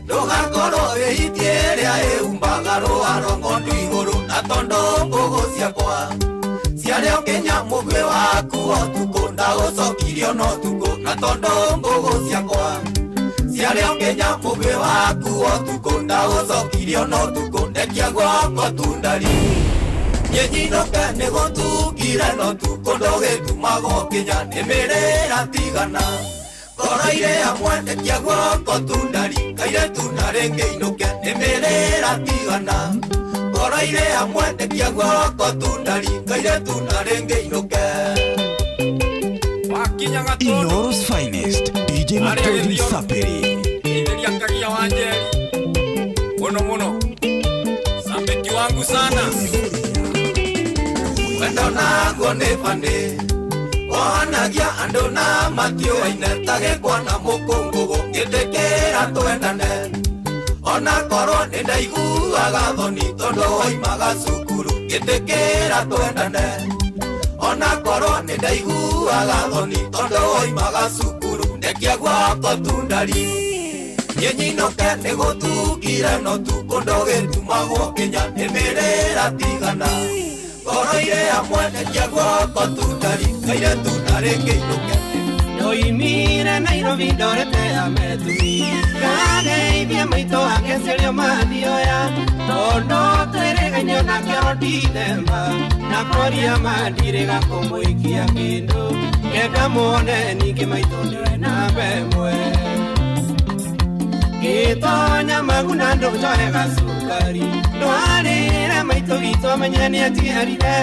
ndũgakorwo wĩhitie ĩrĩa ĩhumbaga rũaro ng'ondu igũrũ na tondũ mbũgũ ciakwa ciarĩ o nginya mũgwĩ waku ũtukũ ndagũcokirio no ũtukũ na tondũ mbũgũ ciakwa ciarĩ o nginya mũgwĩ waku ũtukũ ndagũcokirio no ũtukũ ndekia guoko tundari Yenyinoke nĩ gũtukire no ũtukũ ndũgĩtumagwo kinya nĩ mĩrĩra tigana ngoro irĩ hamwe ndekia guoko tundari kairĩtu na rĩngĩ inũke nĩ mĩrĩra tigana ngoro irĩ hamwe ndekia guoko tundari kairĩtu na rĩngĩ inũke. Inoro's finest DJ McGeorge Sapiri Itheria Kagia wa Njeri muno muno sambeki wangu sana wendo naguo nĩ bani ohanagia andũ na matiũaine ta gĩkwa na mũkũngũgũ ngĩtĩkĩra twendane ona korwo nĩ ndaiguaga thoni tondũ woimaga cukuru ngĩtĩkĩra twendane ona korwo nĩ ndaiguaga thoni tondũ woimaga cukuru ndekia guoko tundari Yenyinoke nĩ gũtukire no tukũ ndũgĩtumagwo kinya nĩ mĩrĩra tigana ngoro irĩ hamwe ndekia guoko tundari kairĩtu na rĩngĩ inũke. Ndoimire Nairobi ndorete ametumi kageithie maitũ agĩcirio mathioya tondũ twĩrĩgaine ona kĩoro ndithemba na kwaria mandirĩga kũmũikia kĩndũ kenda muone ningĩ maitũ nĩwe namba ĩmwe gĩtonya maguna ndũnjohe gacukari ndwarĩre maitũ witũ amenye nĩatigarire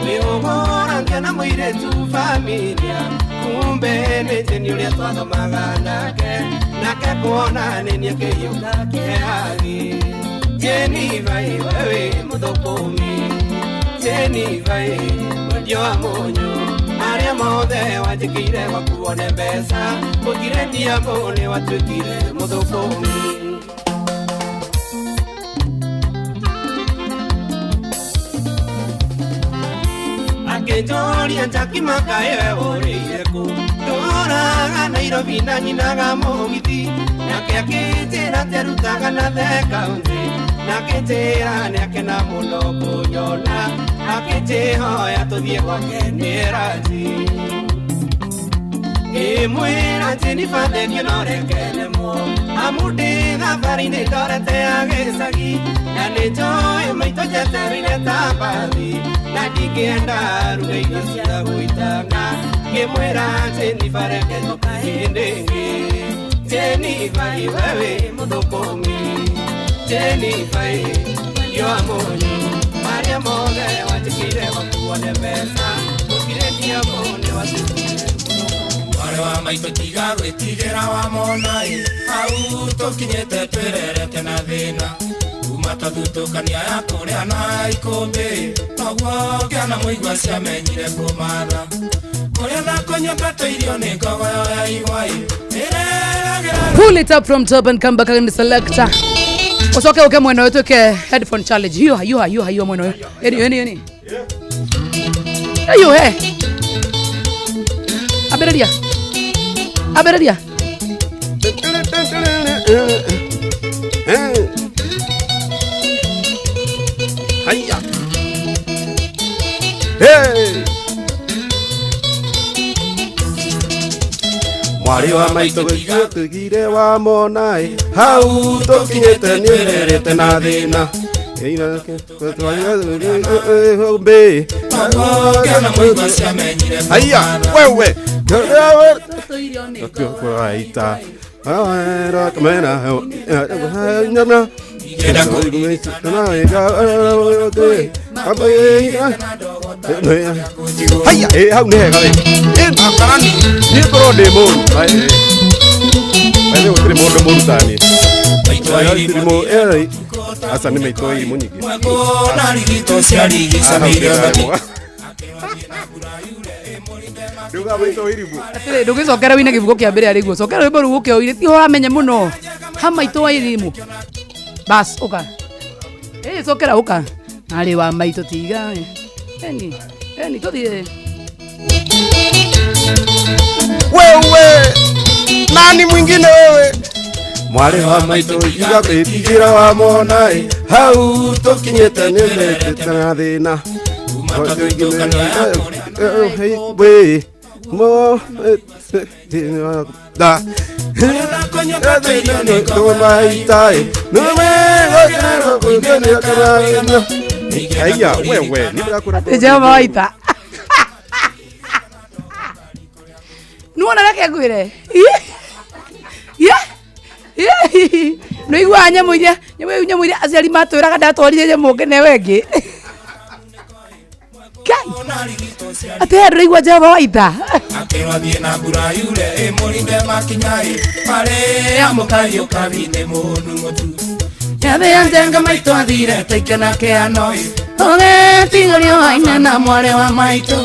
wĩhũgũra ngĩona mũirĩtu familia kumbe nĩ Jeni ũrĩa twathomaga nake nake kuona nĩ niĩ akĩhiũka kĩhagi Jeni vai we wĩ mũthũkũmi Jeni vai mwendia wa mũnyũ marĩa mothe wanjĩkĩire gwaku wone mbeca gũtirĩ ndiamũ nĩ watuĩkire mũthũkũmi. Akĩnjũria Njakima kaĩ we ũrĩire kũ ndũraga Nairobi na nyinaga mũgithi nake akĩnjĩra atĩ arutaga na the kaũntĩ na akĩnjĩra nĩakena mũno kũnyona akĩnjĩhoya tũthiĩ gwake nĩ ranji ngĩmwĩra Jenifer thengiũ no reke nemwo amu ndĩ thabarĩ-inĩ ndorete ya gĩcagi na nĩ njũĩ maitũ njetereire ta mbathi na ndingĩenda ruge irio cia gũitanga ngĩmwĩra Jenifer reke tũka hĩndĩ ĩngĩ Jenifer iwe wĩ mũthũkũmi Jenifer mwendia wa mũnyũ marĩa mothe wanjĩkĩire gwaku wone mbeca gũtirĩ ndiamũ nĩ watuĩkire Mwarĩ wa maitũ tiga gwĩtigĩra wamona ĩ hau tũkinyĩte twĩrerete na thĩna kuma twathutũkania ya kũrĩa na ikũmbĩ noguo ngĩona mũigua ciamenyire kũmatha kũrĩa na kũnyua irio nĩ ngogoyo ya igwa ĩ ĩreragĩra. Pull it up from top and come back and selector. Usoke uke mwena wetu ke headphone challenge. Hiyo hiyo hiyo hiyo mwena wetu. Eni eni eni. Hiyo he. Abereria. Abereria. Haya. Hey. Mwarĩ wa maitũ gĩtugire wa mona ĩ hau tũkinyĩte nĩũrerete na thĩna Haya wewe Haya hau nĩ hega we niĩ ngorwo ndĩ mũru baithe gũtirĩ mũndũ mũru ta niĩ aca nĩ maitũ irimũ nyingĩ Atĩrĩ ndũgĩcokera wĩine gĩbugo kĩa mbere arĩguo cokera rwĩmbo rũu ũke ũire ti ũramenye mũno ha maitũ wa irimũ bas ũka ĩ cokera ũka arĩ wa maitũ tiga eni eni tũthiĩ wewe nani mwingine wewe mwarĩ wa maitũ iga gwĩtigĩra wa mona ĩ hau tũkinyĩte nĩ mekĩte na thĩna mo da Haya wewe Atĩ Jehova waita nuona reke ngwĩre nĩ iguaga nyamũ iria nyamũ iria aciari matwĩraga ndatwarire nyamũ ngene ĩngĩ Kai atĩ he ndũraigua Jehova waita akĩrwo thiĩ na mbura yure ĩmũrinde makinya ĩ marĩa mũkariũka thĩ mũnu mũtu Nyathĩ ya njenga maitũ athire taikana kĩano ĩ ũgĩtigũrio waine na mwarĩ wa maitũ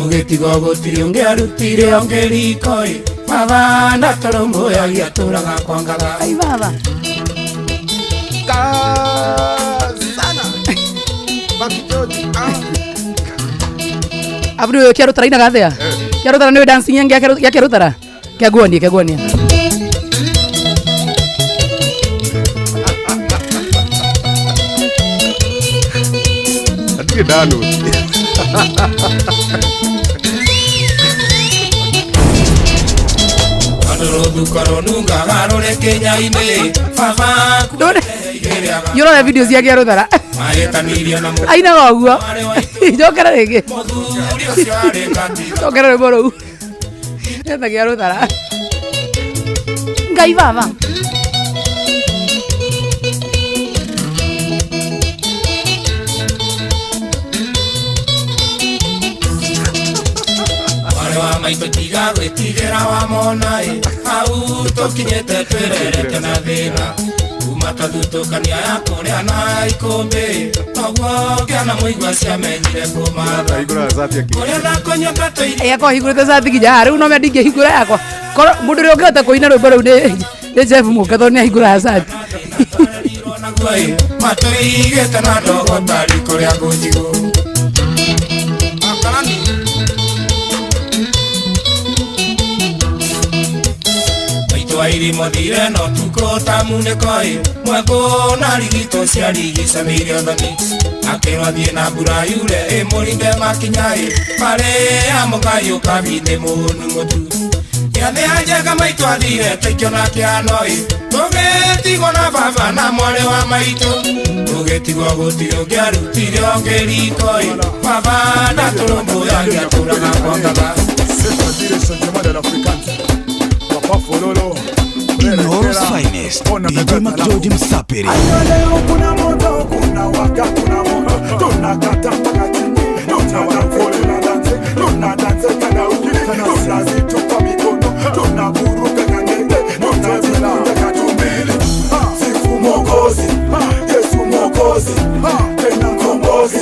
ũgĩtigwo gũtirĩ ũngĩ arutire ũngĩ riko ĩ baba ndatũrũmbũyagia tũraga kwangaga ai baba sana abu nĩ kĩarũtara inaga atĩa kĩarũtara nĩ dancing yangi ya kĩarũtara kĩaguonie kĩaguonie Atirĩ ndanu Rũthuko rũnungaga rũrĩ kĩnya-inĩ baba yũrore video cia kĩarũtara marĩtanirio na ainaga ũguo njokera rĩngĩ njokera rwĩmbo rũu etha kĩarũtara Ngai baba wa maitũ tiga gwĩtigĩra wa mona ĩ hau tũkinyĩte twĩrerete na thĩna kuma twathutũkania ya kũrĩa na ikũmbĩ noguo ngĩona mũigua ciamenyire kũmatha kũrĩa na kũnyua tũirio yakwa hingũrĩte cati nginya haha rĩu no me ndingĩhingũra yakwa korwo mũndũ ũrĩa ũngĩhota kũina rwĩmbo rũu nĩ Jeff Mũka tondũ nĩ ahingũraga cati matũigĩte na ndogo ta riko rĩa ngũnjigũ Wairimo thire no tuko ta munĩko ĩ mwekũ na rigito ciarigicanirio thoni akĩrwo thiĩ na mbura yure ĩmũrinde makinya ĩ marĩa mũkariũka thĩ mũnu mũtu gĩathĩ ya njenga maitũ athire taikio na kĩano ĩ tũgĩtigwo na baba na mwarĩ wa maitũ tũgĩtigwo gũtirĩ ũngĩ arutire ũngĩ riko ĩ baba ndatũrũmbũyagia tũraga kwangaga Inoro's finest DJ McGeorge Msapiri leo kuna moto kuna waka kuna moto tunakata mpaka chini tunadance tunadance kana ukili tunazitupa mikono tunaburuka kangenge tunazilanda katumbili sifu Mwokozi Yesu Mwokozi tena mkombozi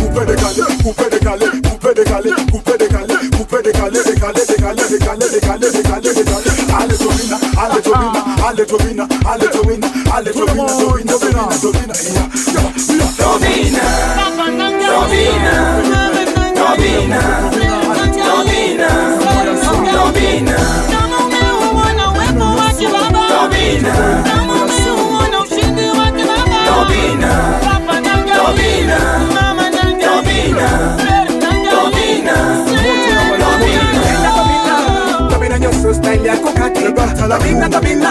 kupedekale kupedekale kupedekale kupedekale kupedekale dekale dekale dekale dekale dekale dekale ale tobina ale tobina ale tobina ale tobina ale tobina tobina tobina ya ya tobina tobina tobina tobina tobina tobina tobina tobina tobina tobina tobina nyoso style yako katiba tobina tobina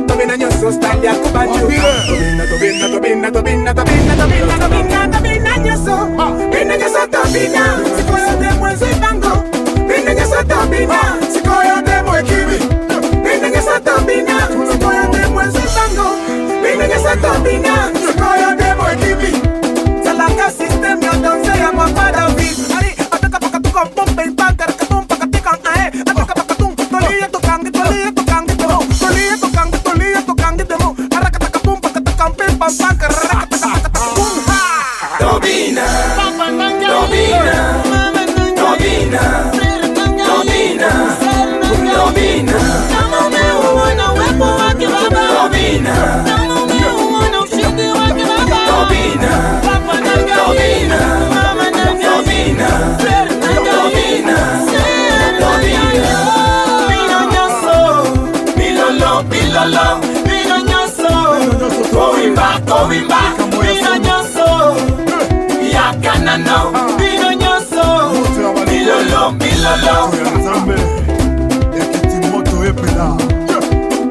tobina nyoso style yako banju tobina tobina tobina tobina Tobina, Tobina, Tobina, Tobina, Tobina. Kama umeuona uwepo wake Baba, Tobina, kama umeuona ushindi wake Baba, Tobina, Tobina, Tobina, Tobina, Tobina. Bilolo, bilolo, bilonyoso, kowimba, kowimba, bilonyoso, yakanano, bilonyoso, bilolo, bilolo. Ekitimoto epela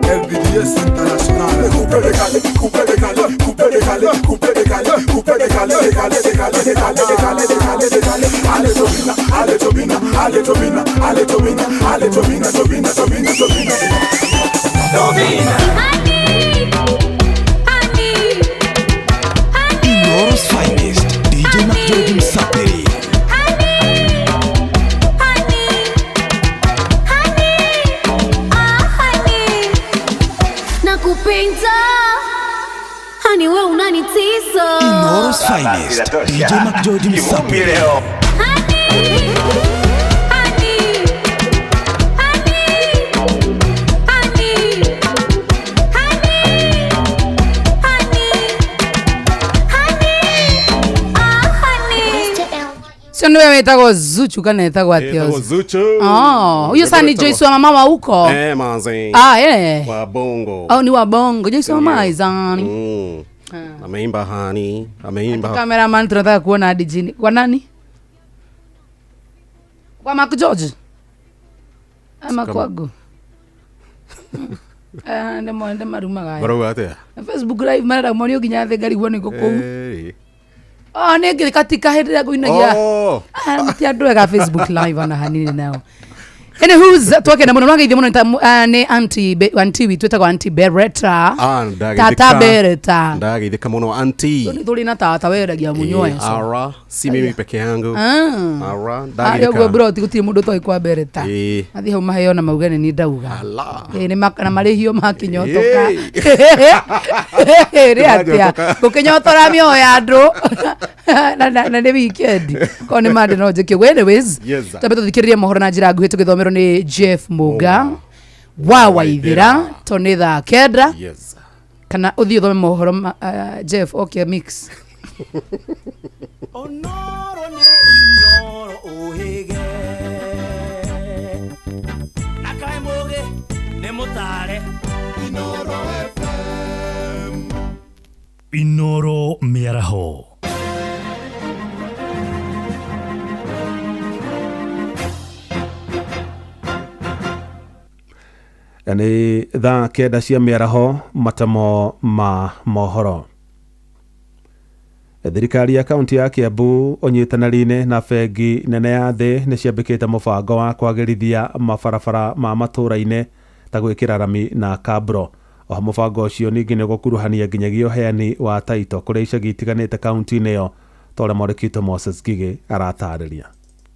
LBDS International. Coupe décalé, coupe décalé, coupe décalé, coupe décalé, coupe décalé, décalé, décalé, décalé, décalé, décalé, décalé. Allez Tobina, allez Tobina, allez Tobina, allez Tobina, allez Tobina, Tobina, Tobina, Tobina. Tobina. Inoro's finest, DJ McGeorge Msaperi. Nakupenda hani, we unanitisa. Inoro's finest, DJ McGeorge Msaperi. Sio niwe wetagwo Zuchu kana etagwo atia? Etagwo Zuchu. Oh, huyo sasa ni Joyce wa mama wa huko. Eh, manzi. Ah, eh. Wa bongo. Oh, ni wa bongo. Joyce wa mama izani. Ameimba hani, ameimba. Cameraman tunataka kuona hadi jini. Kwa nani? Kwa Mark George. Ama kwago. Eh, ndemo ndemo gaya. Barauga atia? Facebook live mara monio nginya the ngari guo niko kuu. Eh. Oh, nä katika hä ndä ä rä a ngå Oh. ti andå ega Facebook live ona hanini nao. Anywho's twakena muno nwageithio muno nä anti witå ĩtagwo anti Beretta. Ah, ndageithĩka. Tata Beretta. Ndageithĩka muno anti. Tå rä na tata wendagia mũnyoe. Ara, si mimi peke yangu. Ah. Ara, Arä å guo ndageithĩka. broti gå tirä må ndå toä kwa Beretta. Eh. Athiĩ hau maheo na mauge nĩ niĩ ndauga. Ĩ, nĩ na marĩhio makinyotoka. Rĩ atĩa gũkĩnyotora mĩoyo ya andũ na nĩ weekend korwo nĩ Monday no njĩke ũguo. Anyways, Yes, sir. twambe tũthikĩrĩrie mohoro na njĩra nguhĩ tũgĩthomerwo nĩ Jeff Muga wa Waithĩra to nĩ thaa 9. Yes. Kana ũthiĩ ũthome mohoro Jeff okay mix. Onoro nĩ inoro ũhĩge na kaĩ mũgĩ nĩ mũtare. Inoro FM. Inoro mĩaraho. Nĩ thaa 9 cia mĩaraho matamo ma mohoro. Thirikari ya kaunti ya Kiambu ũnyitanĩri-inĩ na bengi nene ya thĩ nĩ ciambĩkĩte mũbango wa kwagĩrithia mabarabara ma matũũra-inĩ ta gwĩkĩra rami na kabro. Oho mũbango ũcio ningĩ nĩ ũgũkuruhania nginyagia ũheani wa taito kũrĩ icagi itiganĩte kaunti-inĩ ĩyo ta ũrĩa mwandĩki witũ Moses Ngigĩ aratarĩria.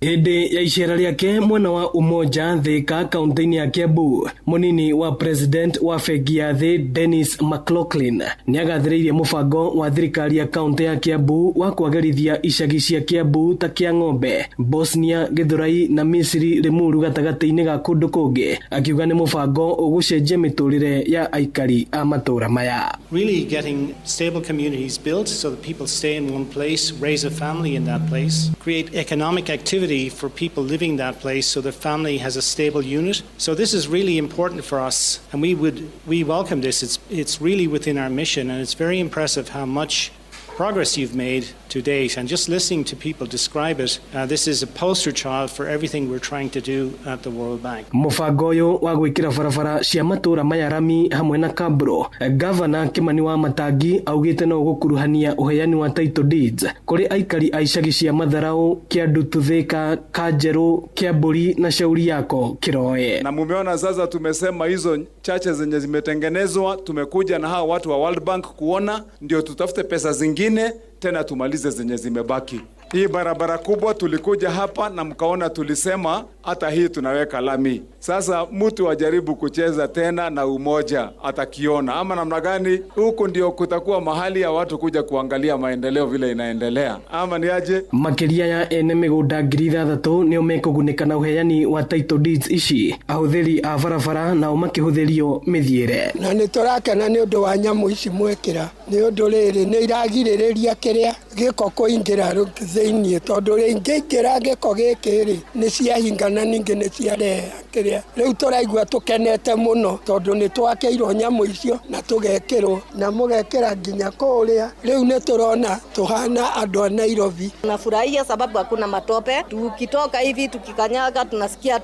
Hĩndĩ ya icera rĩake mwena wa Umoja Thika kaunti-inĩ ya Kiambu, mũnini wa president wa bengi ya thĩ Dennis McLaughlin nĩagathĩrĩirie mũbango wa thirikari ya kaunti ya Kiambu wa kwagĩrithia icagi cia Kiambu ta Kĩang'ombe, Bosnia, Gĩthũrai na Misiri Limuru gatagatĩ-inĩ ga kũndũ kũngĩ, akiuga nĩ mũbango ũgũcenjia mĩtũrĩre ya aikari a matũũra maya. Really getting stable communities built so that people stay in one place, raise a family in that place, create economic activity for people living that place so the family has a stable unit. So this is really important for us, and we welcome this. It's really within our mission, and it's very impressive how much progress you've made to date. And just listening to people describe it, this is a poster child for everything we're trying to do at the World Bank. Mũbango ũyũ wa gwĩkĩra barabara cia matũũra maya rami hamwe na kabro, Gavana Kimani wa Matangi augĩte no ũgũkuruhania ũheani wa title deeds kũrĩ aikari a icagi cia Matharau, Kĩandutu Thika, Kanjerũ, Kĩambũri na Shauri Yako Kĩroe. Na mumeona sasa tumesema hizo chache zenye zimetengenezwa, tumekuja na hawa watu wa World Bank kuona ndio tutafute pesa zingine tena tumalize zenye zimebaki. Hii barabara kubwa tulikuja hapa na mkaona, tulisema hata hii tunaweka lami. Sasa mtu ajaribu kucheza tena na umoja atakiona ama namna gani? Huku ndio kutakuwa mahali ya watu kuja kuangalia maendeleo vile inaendelea, ama ni aje? Makĩria ya ene mĩgũnda 6,000 nĩo mekũgunĩka na ũheani wa title deeds ici, ahũthĩri a barabara nao makĩhũthĩrio mĩthiĩre. Na nĩ tũrakena nĩ ũndũ wa nyamũ ici mwekĩra, nĩ ũndũ rĩrĩ nĩ iragirĩrĩria kĩrĩa gĩko kũingĩra thĩiniĩ, tondũ rĩngĩingĩra gĩko gĩkĩ rĩ nĩ ciahingana, ningĩ nĩ ciareha kĩrĩa. Rĩu tũraigua tũkenete mũno tondũ nĩ twakĩirwo nyamũ icio na tũgekĩrwo na mũgekĩra nginya kũrĩa. Rĩu nĩ tũrona tũhana andũ a Nairobi. Tunafurahia sababu hakuna matope, tukitoka hivi tukikanyaga tunasikia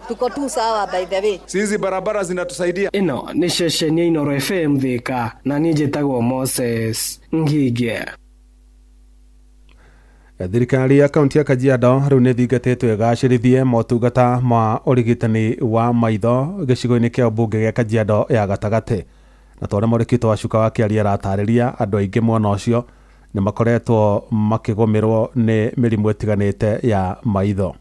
tuko tu sawa. By the way, Sisi barabara zinatusaidia. Ĩno nĩ ceceni ya Inooro FM Thika, na niĩ njĩtagwo Moses Ngige. Thirikari ya kaunti ya Kajiado rĩu nĩ ĩthingatĩtwo ĩgacĩrithie motungata ma ũrigitani wa maitho gĩcigo-inĩ kĩa ũmbunge gĩa Kajiado ya gatagatĩ. Na ta ũrĩa Mũrĩkito wa Cuka wa Kĩaria aratarĩria, andũ aingĩ mwena ũcio nĩ makoretwo makĩgũmĩrwo nĩ mĩrimũ ĩtiganĩte ya maitho.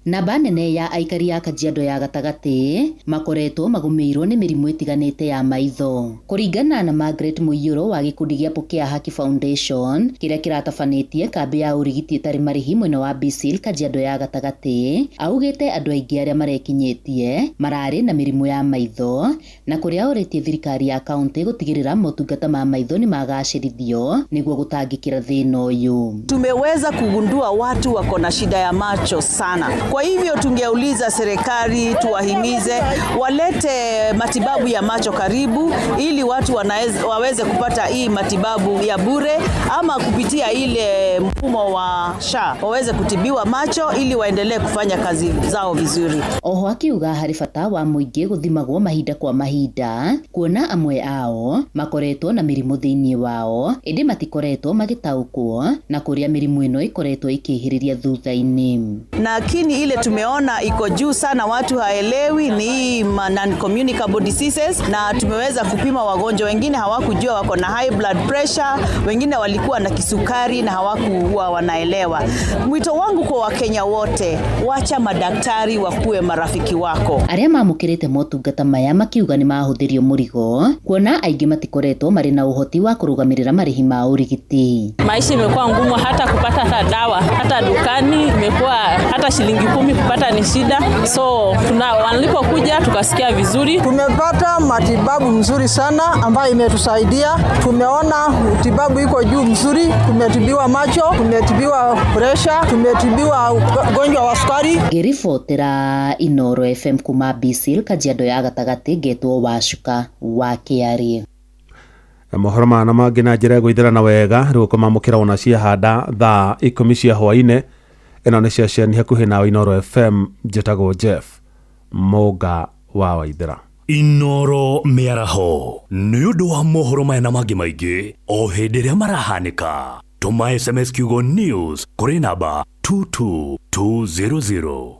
Namba nene ya aikari a Kajiado ya gatagatĩ makoretwo magũmĩirwo nĩ mĩrimũ ĩtiganĩte ya maitho. Kũringana na Margaret Mũiyũro wa gĩkundi gĩa Pokea Haki Foundation kĩrĩa kĩratabanĩtie kambĩ ya ũrigiti ĩtarĩ marĩhi mwena wa Bisil Kajiado ya gatagatĩ, augĩte andũ aingĩ arĩa marekinyĩtie mararĩ na mĩrimũ ya maitho, na kũrĩa orĩtie thirikari ya kaunti gũtigĩrĩra motungata ma maitho nĩ magacĩrithio nĩguo gũtangĩkĩra thĩna ũyũ. Tumeweza kugundua watu wako na shida ya macho sana. Kwa hivyo tungeuliza serikali tuwahimize walete matibabu ya macho karibu, ili watu waweze kupata hii matibabu ya bure, ama kupitia ile mfumo wa SHA waweze kutibiwa macho ili waendelee kufanya kazi zao vizuri. Oho akiuga harĩ bata wa mũingĩ gũthimagwo mahinda kwa mahinda, kuona amwe ao makoretwo na mĩrimũ thĩinĩ wao ĩndĩ matikoretwo magĩtaũkwo na kũrĩa mĩrimũ ĩno ĩkoretwo ĩkĩhĩrĩria thutha-inĩ. Lakini ile tumeona iko juu sana, watu haelewi ni hii non-communicable diseases, na tumeweza kupima wagonjwa wengine hawakujua wako na high blood pressure, wengine walikuwa na kisukari na hawakuwa wanaelewa. Mwito wangu kwa Wakenya wote, wacha madaktari wakuwe marafiki wako. Arĩa mamũkĩrĩte motungata maya makiuga nĩ mahũthĩrio mũrigo, kuona aingĩ matikoretwo marĩ na ũhoti wa kũrũgamĩrĩra marĩhi ma ũrigiti. Maisha imekuwa ngumu, hata kupata hata dawa, hata dukani imekuwa hata shilingi 10 kupata ni shida. So walipokuja tukasikia vizuri. Tumepata matibabu mzuri sana ambayo imetusaidia. Tumeona utibabu iko juu mzuri, tumetibiwa macho, tumetibiwa pressure, tumetibiwa ugonjwa wa sukari. Ngĩribotera Inooro FM kuma Bisil Kajiado ya gatagatĩ, ngetwo Wacuka wa Kĩarĩ. Mohoro mana mangĩ na njĩra ya gwĩthĩrana wega rĩu ũkũmamũkĩra ona ciahanda thaa 10 cia hwaĩ-inĩ. Ĩno nĩ ceceni hakuhĩ nawe Inooro FM, njĩtagwo Jeff Mũnga wa Waithĩra. Inooro mĩaraho nĩ ũndũ wa mohoro maya na mangĩ maingĩ o hĩndĩ ĩrĩa marahanĩka. Tũma SMS kiugo news kũrĩ namba 22200.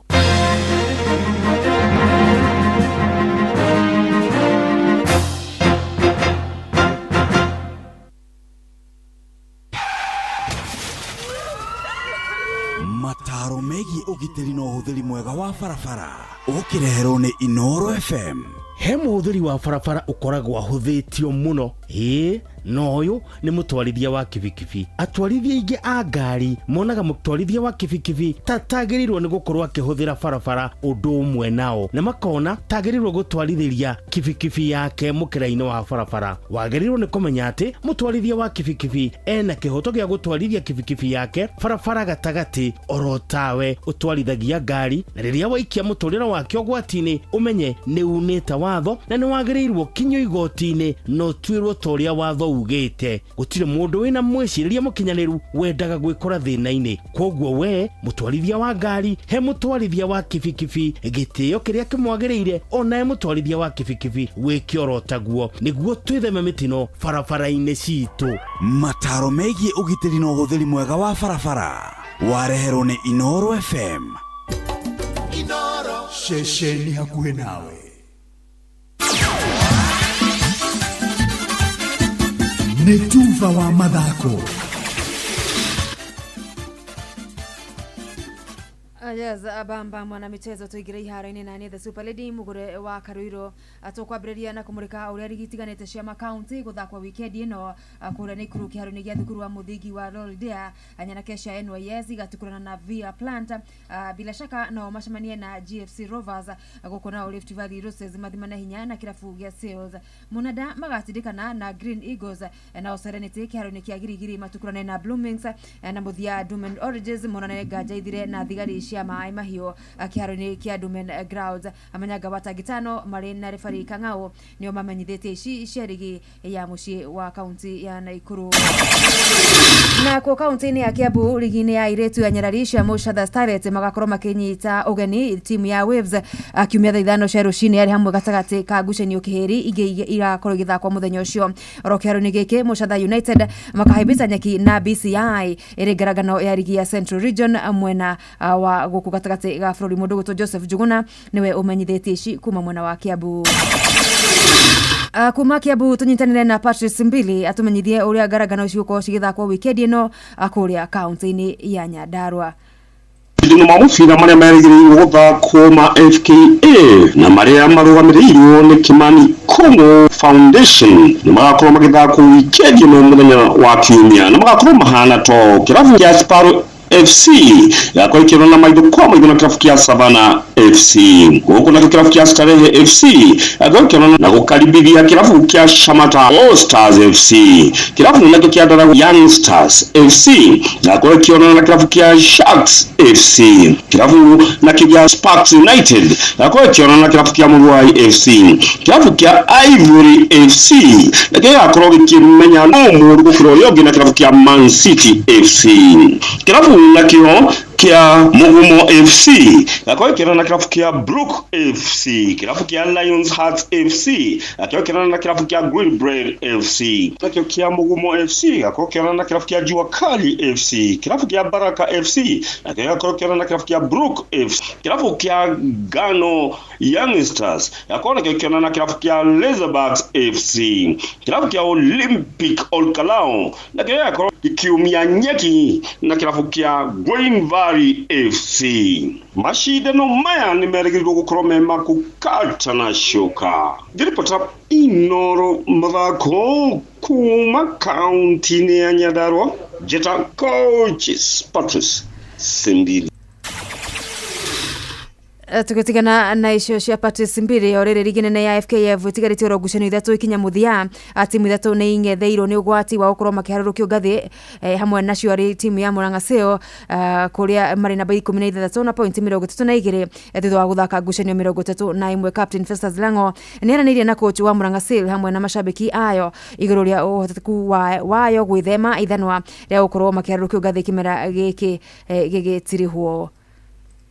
Mataro megiĩ ũgitĩri na ũhũthĩri mwega wa barabara ũkĩreherwo nĩ Inooro FM. He mũhũthĩri wa barabara ũkoragwo ahũthĩtio mũno, ĩĩ na ũyũ nĩ mũtwarithia wa kibikibi. Atwarithia aingĩ a ngari monaga mũtwarithia wa kibikibi ta tagĩrĩirwo nĩ gũkorwo akĩhũthĩra barabara ũndũ ũmwe nao, na makona tagĩrĩirwo gũtwarithĩria kibikibi yake mũkĩra-inĩ wa barabara. Wagĩrĩirwo nĩ kũmenya atĩ mũtwarithia wa kibikibi ena kĩhoto gĩa gũtwarithia kibikibi yake barabara gatagatĩ oro tawe ũtwarithagia ngari, na rĩrĩa waikia mũtũrĩre wake ũgwati-inĩ ũmenye nĩ unĩte watho na nĩ wagĩrĩirwo kinyio igoti-inĩ na ũtuĩrwo ta ũrĩa watho ugĩte. Gũtirĩ mũndũ wĩna mwĩcirĩrie mũkinyanĩru wendaga gwĩkora thĩna-inĩ. Kwoguo we mũtwarithia wa ngari, he mũtwarithia wa kibikibi gĩtĩo kĩrĩa kĩmwagĩrĩire, onawe mũtwarithia wa kibikibi wĩke oro taguo, nĩguo twĩtheme mĩtino barabara-inĩ citũ. Mataro megiĩ ũgitĩri na ũhũthĩri mwega wa barabara wareherwo nĩ Inooro FM. Inooro, ceceni hakuhĩ nawe. Nĩ tuba wa mathako. Yes, bamba mwana michezo tuingire iharo-inĩ na nĩ the super lady mugure wa Karuiro. Tũkwambĩrĩria na kũmũrĩka ũrĩa rigi itiganĩte cia makaunti gũthakwo wikendi ĩno. Kũrĩa Naikuru kĩharo-inĩ gĩa thukuru wa mũthingi wa Loldea, nyanake cia NYS igatukurana na Via Plant. Bila shaka no macemanie na GFC Rovers. Gũkũ nao Rift Valley Roses mathimane hinya na kĩrabu gĩa Sales. Mũnanda magatindĩkana na Green Eagles, nao Serenity kĩharo-inĩ kĩa Girigiri matukurane na Bloomings, na mũthia Dumen Origins monane nganja ithire na thigari cia maĩ mahiũ, kĩharo-inĩ kĩa Dumen Grounds. Amanyanga wa Tangitano marĩ na refari Kang'au nĩo mamenyithĩtie ici cia rigi ya mũciĩ wa kaunti ya Naikuru. Na kuo kaunti-inĩ ya Kiambu, rigi-inĩ ya airĩtu ya nyarari cia Mũcatha Starlets magakorwo makĩnyita ũgeni timu ya Waves, kiumia thaa 5 cia rũcinĩ, arĩ hamwe gatagatĩ ka ngucanio kĩhĩri ingĩ irakorwo igĩthakwo mũthenya ũcio. Oro kĩharo-inĩ gĩkĩ, Mũcatha United makahĩmbĩca nyeki na BCI ĩrĩ ngarangano ya rigi ya Central Region mwena wa gũkũ gatagatĩ ga bũrũri. Mũndũ ũgwĩtwo Joseph Njuguna nĩwe ũmenyithĩtie ici kuma mwena wa Kiambu. Kuma Kiambu tũnyitanĩre na Patrice Mbili atũmenyithie ũrĩa ngarangano cigũkorwo cigĩthakwo wikendi ĩno, kũrĩa kaunti-inĩ ya Nyandarua. Macindano ma mũbira marĩa merĩgĩrĩirwo gũthakwo ma FKA na marĩa marũgamĩrĩirwo nĩ Kimani Kongo Foundation nĩ magakorwo magĩthakwo wikendi ĩno mũthenya wa Kiumia, na magakorwo mahana to kĩrabu kĩa Sparrow FC gakorwo ikĩrora na maitho kwa maitho na kĩrabu kĩa Savannah FC. Gũkũ nakĩo kĩrabu kĩa Starehe FC gakorwo ikĩrora na gũkaribithia kĩrabu kĩa Shamata All Stars FC. Kĩrabu nakĩo kĩa Ndaragu Young Stars FC gakorwo ikĩonana na kĩrabu kĩa Sharks FC. Kĩrabu nakĩo kĩa Sparks United gakorwo ikĩonana na kĩrabu kĩa Mũruai FC. Kĩrabu kĩa Ivory FC nakĩo gĩgakorwo gĩkĩmenya no mũũru gũkĩra ũrĩa ũngĩ na kĩrabu kĩa Man City FC. Kĩrabu nakĩo kĩa Mugumo FC gakorwo ikĩrora na kĩrabu kĩa Brook FC. Kĩrabu kĩa Lions Hearts FC gakorwo ikĩrora na kĩrabu kĩa Green Bread FC. Nakĩo kĩa Mugumo FC gakorwo ikĩrora na kĩrabu kĩa Jua Kali FC. Kĩrabu kĩa Baraka FC nakĩo gĩgakorwo ikĩrora na kĩrabu kĩa Brook FC. Kĩrabu kĩa Gano Youngsters gakorwo nakĩo ikĩrora na kĩrabu kĩa Lazerbacks FC. Kĩrabu kĩa Olympic Olkalao nakĩo gĩgakorwo gĩkiumia nyeki na kĩrabu kĩa Green Valley FC. Macindano maya nĩ merĩgĩrĩirwo gũkorwo me makũkata na coka. Ngĩribota Inoro mathako kuma kaunti-inĩ ya Nyandarua, njĩta Coaches Patrice Simbili. Tũgĩtigana na icio cia Patrice Mbiri, o rĩrĩ rigi nene ya FKF ĩtigarĩtie oro ngucanio 3 ikinya mũthia. Timu 3 nĩ ing'etheirwo nĩ ũgwati wa gũkorwo makĩharũrũkio ngathĩ, hamwe nacio arĩ timu ya Murang'a Seal, kũrĩa marĩ namba 16 na pointi 32, thutha wa gũthaka ngucanio 31. Captain Festus Lango nĩ aranĩirie na coach wa Murang'a Seal hamwe na macambĩki ayo igũrũ rĩa ũhotekeku wayo gwĩthema ithanwa rĩa gũkorwo makĩharũrũkio ngathĩ kĩmera gĩkĩ gĩgĩtirihwo.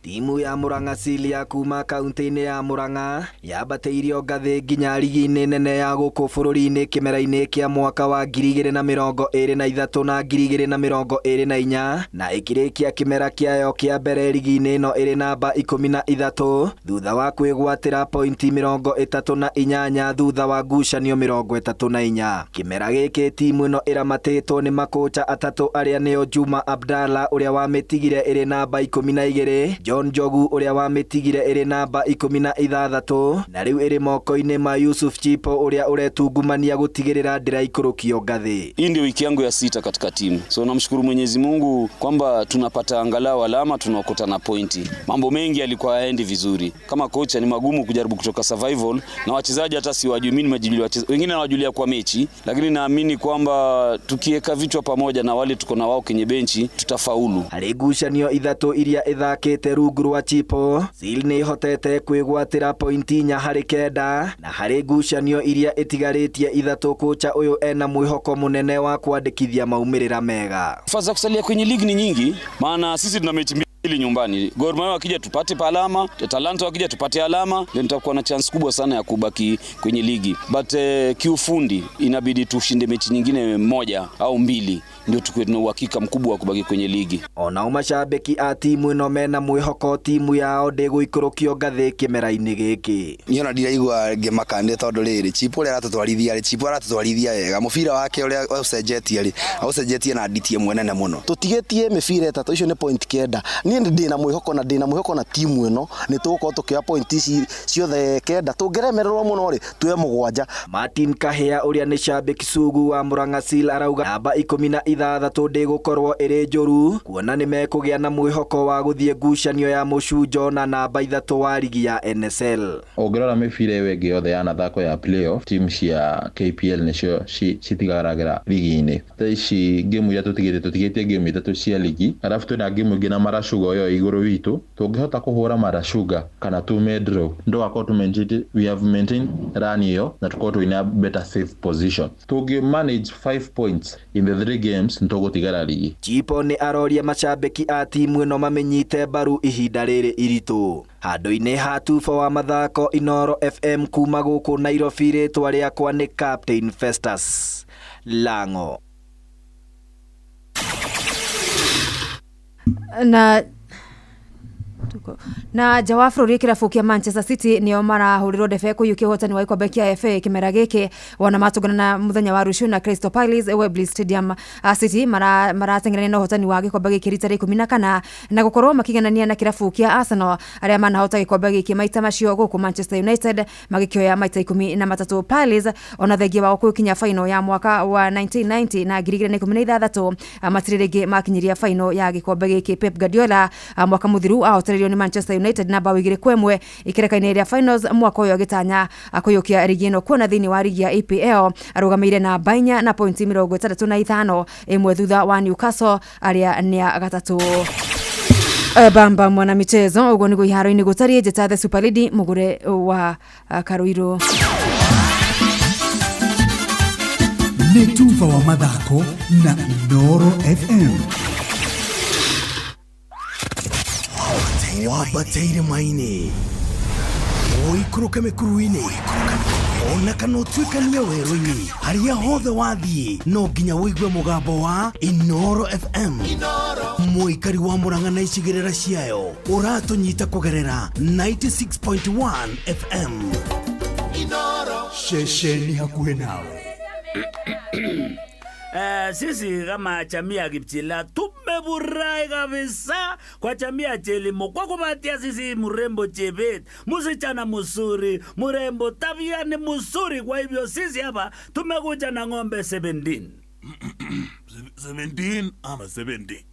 Timu ya Murang'a Seal ya kuma kaunti-inĩ ya Murang'a yambatĩirio ngathĩ nginya rigi-inĩ nene ya gũkũ bũrũri-inĩ kĩmera-inĩ kĩa mwaka wa 2023 na 2024, na ĩkĩrĩkia kĩmera kĩayo kĩa mbere rigi-inĩ ĩno ĩrĩ namba 13 thutha wa kwĩgwatĩra pointi 38 thutha wa ngucanio 34. Kĩmera gĩkĩ timu ĩno ĩramatĩtwo nĩ makocha 3 arĩa nĩo Juma Abdalla ũrĩa wamĩtigire ĩrĩ namba 12, John Njogu ũrĩa wamĩtigire ĩrĩ namba 16, na rĩu ĩrĩ moko-inĩ ma Yusuf Chipo ũrĩa ũretungumania gũtigĩrĩra ndĩraikũrũkio ngathĩ. Hii ndio wiki yangu ya 6 katika timu, so namshukuru Mwenyezi Mungu kwamba tunapata angalau alama, tunaokota na pointi. Mambo mengi yalikuwa hayaendi vizuri. Kama kocha ni magumu kujaribu kutoka survival, na wachezaji hata siwajui, mimi nimejijulia wachezaji wengine nawajulia kwa mechi, lakini naamini kwamba tukiweka vichwa pamoja na wale tuko na wao kwenye benchi tutafaulu. Harĩ ngucanio 3 iria ĩthakĩte rungu rwa Chipo, Seal nĩ ĩhotete kwĩgwatĩra pointi 4 harĩ 9, na harĩ ngucanio iria ĩtigarĩtie 3 kocha ũyũ ena mwĩhoko mũnene wa kwandĩkithia maumĩrĩra mega. Nafasi za kusalia kwenye ligi ni nyingi, maana sisi tuna mechi 2 nyumbani. Gor Mahia wakija tupate alama, Talanta wakija tupate alama, then tutakuwa na chance kubwa sana ya kubaki kwenye ligi. But kiufundi inabidi tushinde mechi nyingine 1 au 2 ndio tukuwe na uhakika mkubwa wa kubaki kwenye ligi. Onao mashabiki a timu ĩno mena mwĩhoko timu yao ndĩgũikũrũkio ngathĩ kĩmera-inĩ gĩkĩ. Niĩ ona ndiraigua ngĩmaka nĩ tondũ rĩrĩ Chipo ũrĩa aratũtwarithia rĩ, Chipo aratũtwarithia wega, mũbira wake ũrĩa ũcenjetie rĩ, aũcenjetie na nditi ĩmwe nene mũno. Tũtigĩtie mĩbira 3, icio nĩ point 9. Niĩ ndĩna mwĩhoko na ndĩna mwĩhoko na timu ĩno nĩ tũgũkorwo tũkĩoya point ici ciothe 9, tũngĩremererwo mũno rĩ tuoye 7. Martin Kahia ũrĩa nĩ shabiki sugu wa Murang'a Seal arauga namba 16 ndĩgũkorwo ĩrĩ njũru kuona nĩ mekũgĩa na mwĩhoko wa gũthiĩ ngucanio ya mũcunjo na namba 3 wa ligi ya NSL. Ũngĩrora mĩbira ĩyo ĩngĩ yothe ya mathako ya playoff, team cia KPL nĩcio citigaragĩra ligi-inĩ. Thaa ici game iria tũtigĩtie game 3 cia ligi, arabu twĩna game ĩngĩ na Marashuga ĩyo igũrũ witũ. Tũngĩhota kũhũra Marashuga kana tume draw, ndũgakorwo we have maintained run ĩyo na tũkorwo twĩna better safe position. Tũngĩ manage 5 points in the 3 games nĩtũgũtigara ligi. Chipo nĩ aroria macambĩki a timu ĩno mamĩnyite mbaru ihinda rĩrĩ iritũ. Handũ-inĩ ha tuba wa mathako Inoro FM kuma gũkũ Nairobi, rĩtwa rĩakwa nĩ Captain Festus Lango. Na nja wa bũrũri kĩrabu kĩa Manchester City nĩo marahũrĩrwo ndebe kũiyũkia ũhotani wa gĩkombe kĩa FA kĩmera gĩkĩ wona matũngana na mũthenya wa rũciũ na Crystal Palace Wembley Stadium. City marateng'erania na ũhotani wa gĩkombe gĩkĩ rita rĩa 14 na gũkorwo makĩiganania na kĩrabu kĩa Arsenal arĩa manahota gĩkombe gĩkĩ maita macio gũkũ Manchester United magĩkĩoya maita 13. Palace ona thengia wao gũkinya final ya mwaka wa 1990 na 2016 matirĩ rĩngĩ makinyiria final ya gĩkombe gĩkĩ. Pep Guardiola mwaka mũthiru ahotereirio nĩ Manchester United na bao 2-1 ikereka-inĩ rĩa finals mwaka ũyũ agĩtanya kũiyũkia rigi ĩno kuona thĩinĩ wa rigi ya EPL arũgamĩire namba 4 na pointi 65 ĩmwe thutha wa Newcastle arĩa nĩ a gatatũ. Bamba mwana michezo ũguo nĩguo iharo-inĩ gũtariĩ. Njĩta The Super Lady mũgũre wa Karuiru. Nĩ tuba wa mathako na Inoro FM. Wambateire maini ũikũrũke mĩkuru-inĩ ona kana ũtuĩkanie werũ-inĩ, harĩa hothe wathiĩ no nginya ũigue mũgambo wa Inoro FM. Mũikari wa Murang'a na icigĩrĩra ciayo ũratũnyita kũgerera 96.1 FM. Ceceni hakuhĩ nawe. Sisi kama jamii ya Kipchila tumefurahi kabisa kwa jamii ya Chelimo kwa kupatia sisi mrembo Chebet, msichana mzuri, mrembo, tabia ni mzuri. Kwa hivyo sisi hapa tumekuja na ng'ombe 17. 17 ama 70?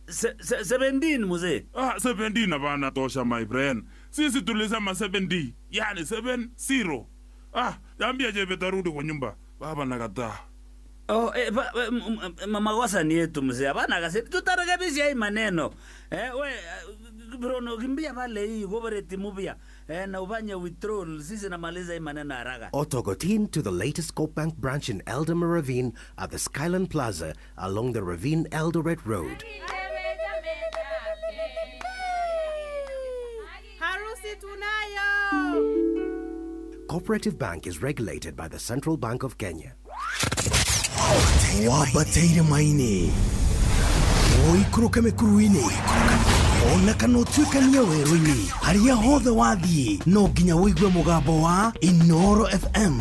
17 mzee. 17 hapana tosha my friend. Sisi tulisema 70, yani 70. Ambia Chebet arudi kwa nyumba. Baba nakataa. Oh, makosa ni yetu mzee. Hapana kasi tutarekebisha hii maneno. We Bruno kimbia pale hii cooperative mpya. Na ufanye withdrawal, sisi namaliza hii maneno haraka. Otogotin to the latest Co-op branch in Eldama Ravine at the Skyland Plaza along the Ravine Eldoret Road. Harusi tunayo. Cooperative Bank is regulated by the Central Bank of Kenya. Wambateire maini ũikũrũke mĩkuru-inĩ ona kana ũtuĩkanie werũ-inĩ, harĩa hothe wathiĩ no nginya ũigue mũgambo wa Inoro FM.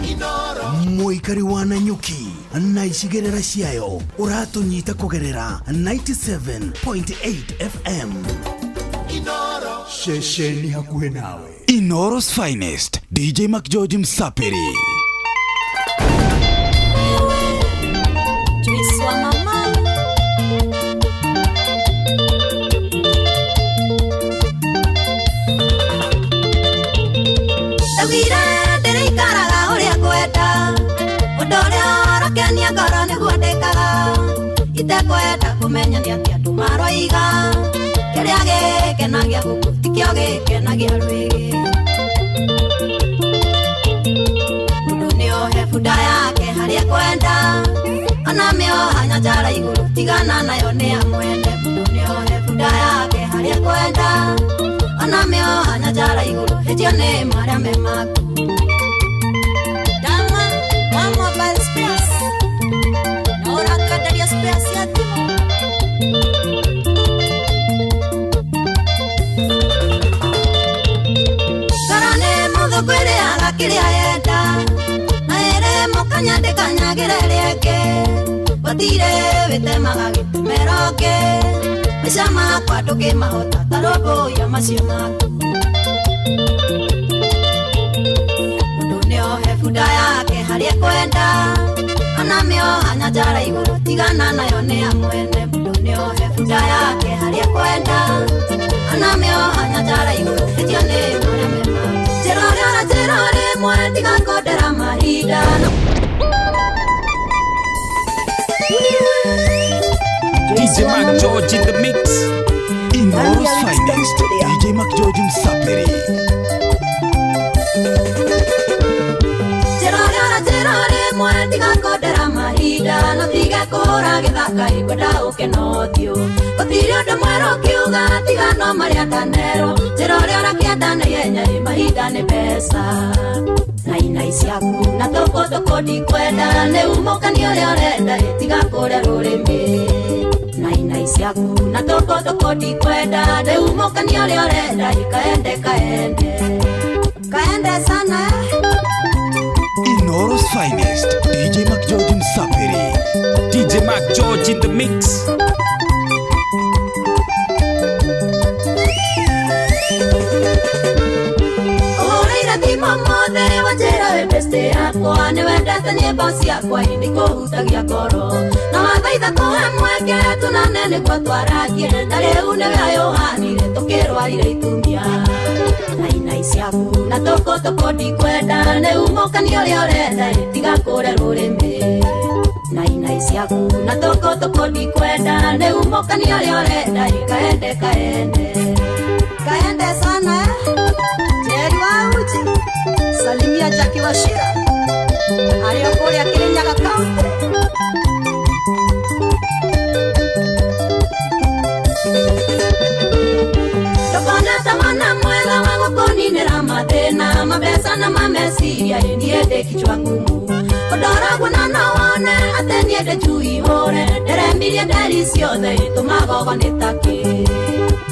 Mũikari wa Nanyuki na icigĩrĩra ciayo ũratũnyita kũgerera 97.8 FM. Ceceni hakuhĩ nawe. Inoro's finest DJ McGeorge Msapiri. Itekwenda kumenya nĩ atĩa andũ maroiga kĩrĩa gĩkenagia gũkũ tikĩo gĩkenagia rwĩgĩ. Mũndũ nĩohe bunda yake harĩa ekwenda ona mĩoha nyanjara igũrũ tigana nayo nĩ ya mwene. Mũndũ nĩohe bunda yake harĩa ekwenda ona mĩoha nyanjara igũrũ hĩtio nĩ marĩa me maku. Dama wa mobile space na ũratwenderia space ya thimũ. Ngoro nĩ mũthũku ĩrĩaga kĩrĩa yenda na ĩrĩ mũkanya ndĩkanyagĩra ĩrĩa ĩngĩ. Gũtirĩ wĩtemaga gĩtemero ũngĩ Maica makwa ndũngĩmahota ta rũmbũiya macio maku. Mũndũ nĩohe bunda yake harĩa ekwenda, ona mĩoha nyanjara igũrũ tigana nayo nĩ ya mwene. Mũndũ nĩohe bunda yake harĩa ekwenda, ona mĩoha nyanjara igũrũ ĩtio nĩ marĩa me maku. Njĩra ũrĩa ũranjĩra rĩmwe tiga kũndera mahinda. DJ Mac George in the mix. Inooro's finest, DJ Mac George Msapiri. Njĩra ũrĩa ũranjĩra rĩmwe tiga kũndera mahinda, no tiga kũhũra gĩthaka ngwenda ũke na ũthiũ. Gũtirĩ ũndũ mwerũ ũkiuga tiga no marĩa ndanerwo. Njĩra ũrĩa ũrakĩenda na ihenya ĩ mahinda nĩ mbeca. Na inai ciaku na tũkũ ndikwenda, nĩ umũkani ũrĩa ũrenda ĩ tiga kũrĩa rũrĩmĩ. Na inai ciaku na tũkũ ndikwenda, nĩ umũkani ũrĩa ũrenda ĩ kaende kaende kaende sana. Inooro's finest, DJ Mac George Msapiri. DJ Mac George in the mix. Ũhũrĩire thimũ ũmũthĩ wanjĩra wĩ best yakwa, nĩwendete nyĩmbo ciakwa ĩ nĩkũhutagia ngoro. Na wathaitha kũhe mweke tunane nĩguo twaragie, na rĩu nĩwe ũyũhanire tũkĩrwarire itumia. Na inai ciaku na tũkũ ndikwenda, nĩ umũkani ũrĩa ũrenda ĩ tiga kũrĩa rũrĩmĩ. Na inai ciaku na tũkũ ndikwenda, nĩ umũkani ũrĩa ũrenda ĩ kaende kaende kaende sana. Jerry wa Uji, salimia Jackie Wachira arĩ o kũrĩa Kirinyaga County. Ndũkona ta mwana mwega wa gũkũninĩra mathĩna, mabeca na mameciria ĩ niĩ ndĩ kichwa ngumu. Ũndoragwo na no wone atĩ niĩ ndĩ njui hũre, ndĩremirie nderi ciothe ĩ tũmagogo nĩ ta kĩ.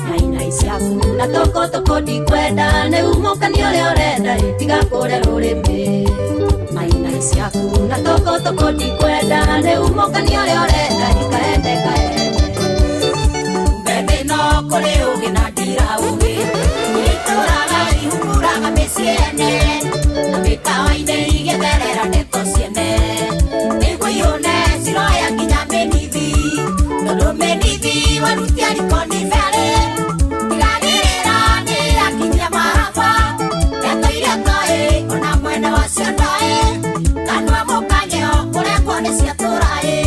Na inai ciaku na tũkũ ndikwenda, nĩ umũkani ũrĩa ũrenda ĩ tiga kũrĩa rũrĩmĩ. Na inai ciaku na tũkũ ndikwenda, nĩ umũkani ũrĩa ũrenda ĩ kaende kaende. Mbembe no kũrĩ ũgĩ na ndira ũgĩ, itũraga ihumuraga mĩciĩ ene, na mĩkawa-inĩ igĩtherera ndeto ciene. Nĩguo ihũne ciroya nginya mĩnithi, tondũ mĩnithi warutia riko nĩ berĩ. Tigagĩrĩra nĩ yakinyia maraba, ndeto iria toĩ ona mwene wacio ndoĩ, kanua mũkanyeo kũrengwo nĩ ciatũra ĩ.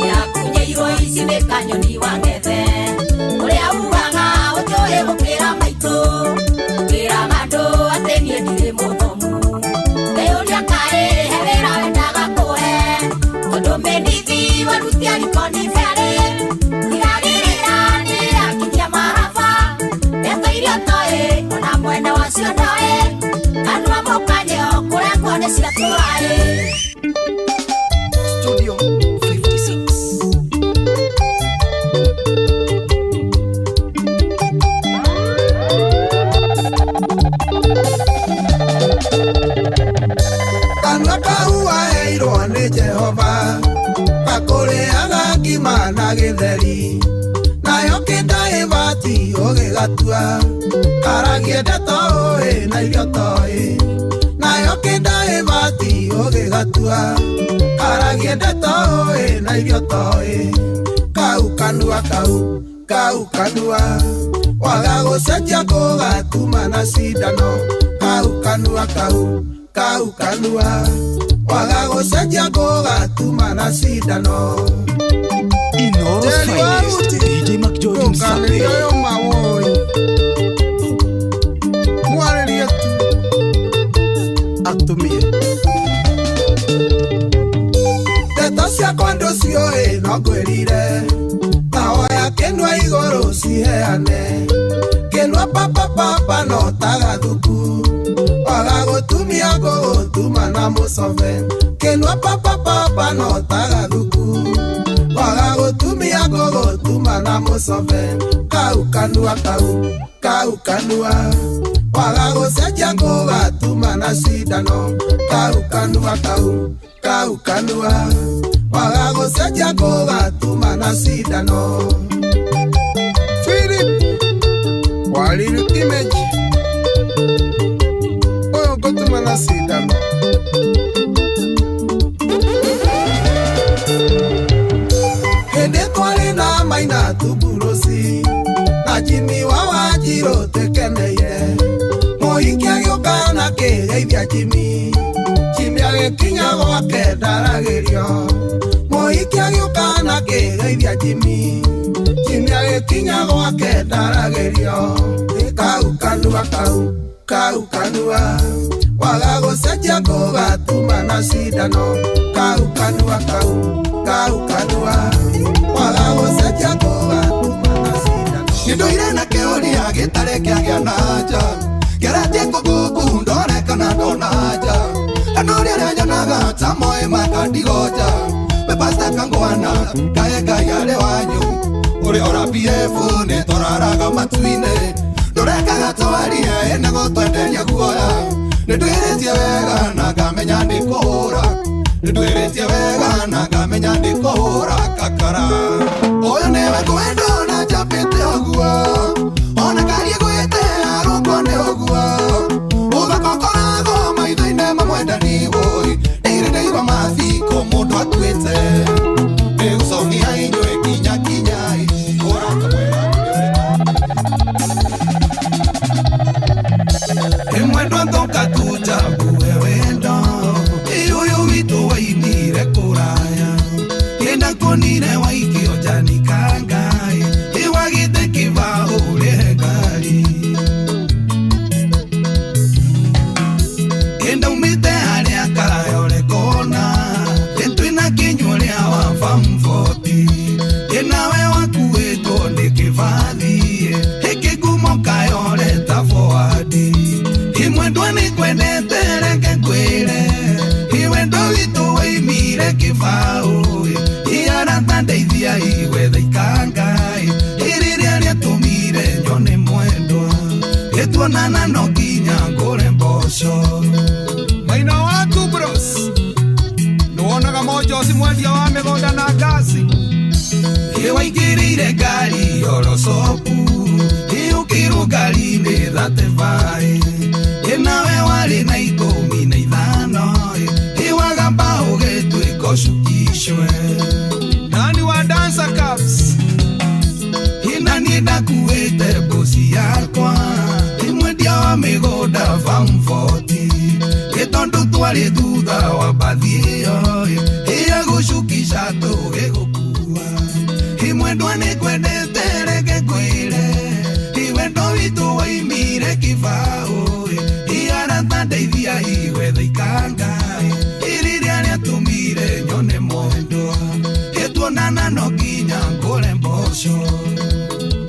Yakunyeirwo ici nĩ kanyoni wa ngethe, ũrĩa ugaga ũnjũĩ gũkĩra maitũ, wĩraga andũ atĩ niĩ ndirĩ mũthomu. Ngeyũria kaĩ he wĩra wendaga kũhe, tondũ mĩnithi warutia riko nĩ berĩ. Tigagĩrĩra nĩ yakinyia maraba, ndeto iria ũtoĩ ona mwene wacio ndoĩ, kanua mũkanyeo kũrengwo nĩ ciatũra ĩ. Studio 56. Kanua kau waheirwo nĩ Jehova, gakũrĩaga ngima na gĩtheri, nayo kĩnda ĩbati ũgĩgatua, karagie ndeto ũĩ na irio toĩ, nayo kĩnda ĩbati ũgĩgatua, karagie ndeto ũĩ na irio toĩ. Kau kanua kau, kau kanua, waga gũcenjia gũgatuma na cindano. Kau kanua kau, kau kanua, waga gũcenjia gũgatuma na cindano. Inooro's Jerry wa finest, Uji, DJ Mac George Msapiri. ndũkanĩrie ũyũ mawoi, mwarĩrie tu atumie. Ndeto ciakwa ndũciũĩ no ngwĩrire, tawoya kĩnua igũrũ ciheane, kĩnua papapapa no ta gathuku, waga gũtumia ngũgũtuma na mũcobe, kĩnua papapapa no ta gathuku, waga gũtumia ngũgũtuma na mũcobe. Kau kanua kau kau kanua waga gũcenjia ngũgatuma na cindano kau kanua kau kau kanua waga gũcenjia ngũgatuma na cindano. Philip Waliru image ũyũ ngũtuma na cindano. Hĩndĩ twarĩ na maina tuburosi na Jimmy wa Wanjirũ tũkeneire mũhiki agĩũka na kĩgeithia Jimmy Jimmy agĩkinya gwake ndaragĩrio mũhiki agĩũka na kĩgeithia Jimmy Jimmy agĩkinya gwake ndaragĩrio kau kanua kau kau kanua waga gũcenjia ngũgatuma na cindano kau kanua kau kau kanua waga gũcenjia ngũgatuma na cindano. Nĩndũire na kĩũria gĩtarĩ kĩagĩa na anja ngeretie kũgugu ndore kana ndona anja andũ rĩrĩa nyonaga ta moĩ makandigonja we pasta kangwana kae Ngai arĩ wanyu ũrĩ ora PF nĩ tũraraga matu-inĩ ndũrekaga twarie ĩnĩ gũtwenderia guoya nĩndwĩrĩtie wega na ngamenya nĩ kũhũra nĩndwĩrĩtie wega na ngamenya nĩ kũhũra kakara ũyũ nĩwe ngwenda na njambĩte ũguo ona karie gwĩte arũngwo nĩ ũguo ũthaka ũkoragwo maitho-inĩ mamwendani wũi ndirĩ ndaigua mathiko mũndũ atuĩte nĩgũcokia inyuĩ kinya kinyai ũrata mwega. Mwendwa ndoka tuchague wendo ũyũ witũ waimire kũraya ĩndakonire waikio njanikangai ĩwagĩte kĩbaũ ũrĩhe ngari ĩndaumĩte harĩa kayore kona ĩtwĩna kĩnyua rĩa wa famfoti ĩnawe wakuĩtwo nĩ kĩbathi ĩkĩgumo kayore ta foadi imwendwa nĩngwendete reke ngwĩre iwendo witũ waimire kĩbaũ iarata ndeithia igwetha ikangai ĩrĩrĩa rĩatũmire nyone mwendwa ĩtuonana no nginya ngũre mboco. Maina wa Bros nĩwonaga mojoci mwendia wa mĩgũnda na ngasi ĩwaingĩrĩire ngari orocoku ĩũkĩrwo ngari-inĩ thatebaĩ ĩnawe warĩ na 15 ĩwagamba ũgĩtuĩka ũcukicwe nani wa dancer cups ĩna niĩ ndakuĩte mbũci yakwa ĩmwendia wa mĩgũnda famfoti ĩtondũ twarĩ thutha wa mbathi ĩyo ĩyagũcukisha tũgĩgũkua imwendwa nĩngwendete reke ngwĩre iwendo witũ waimire kĩbaũ iarata ndeithia igwetha ikangai ĩrĩrĩa rĩatũmire nyone mwendwa ĩtuonana no nginya ngũre mboco.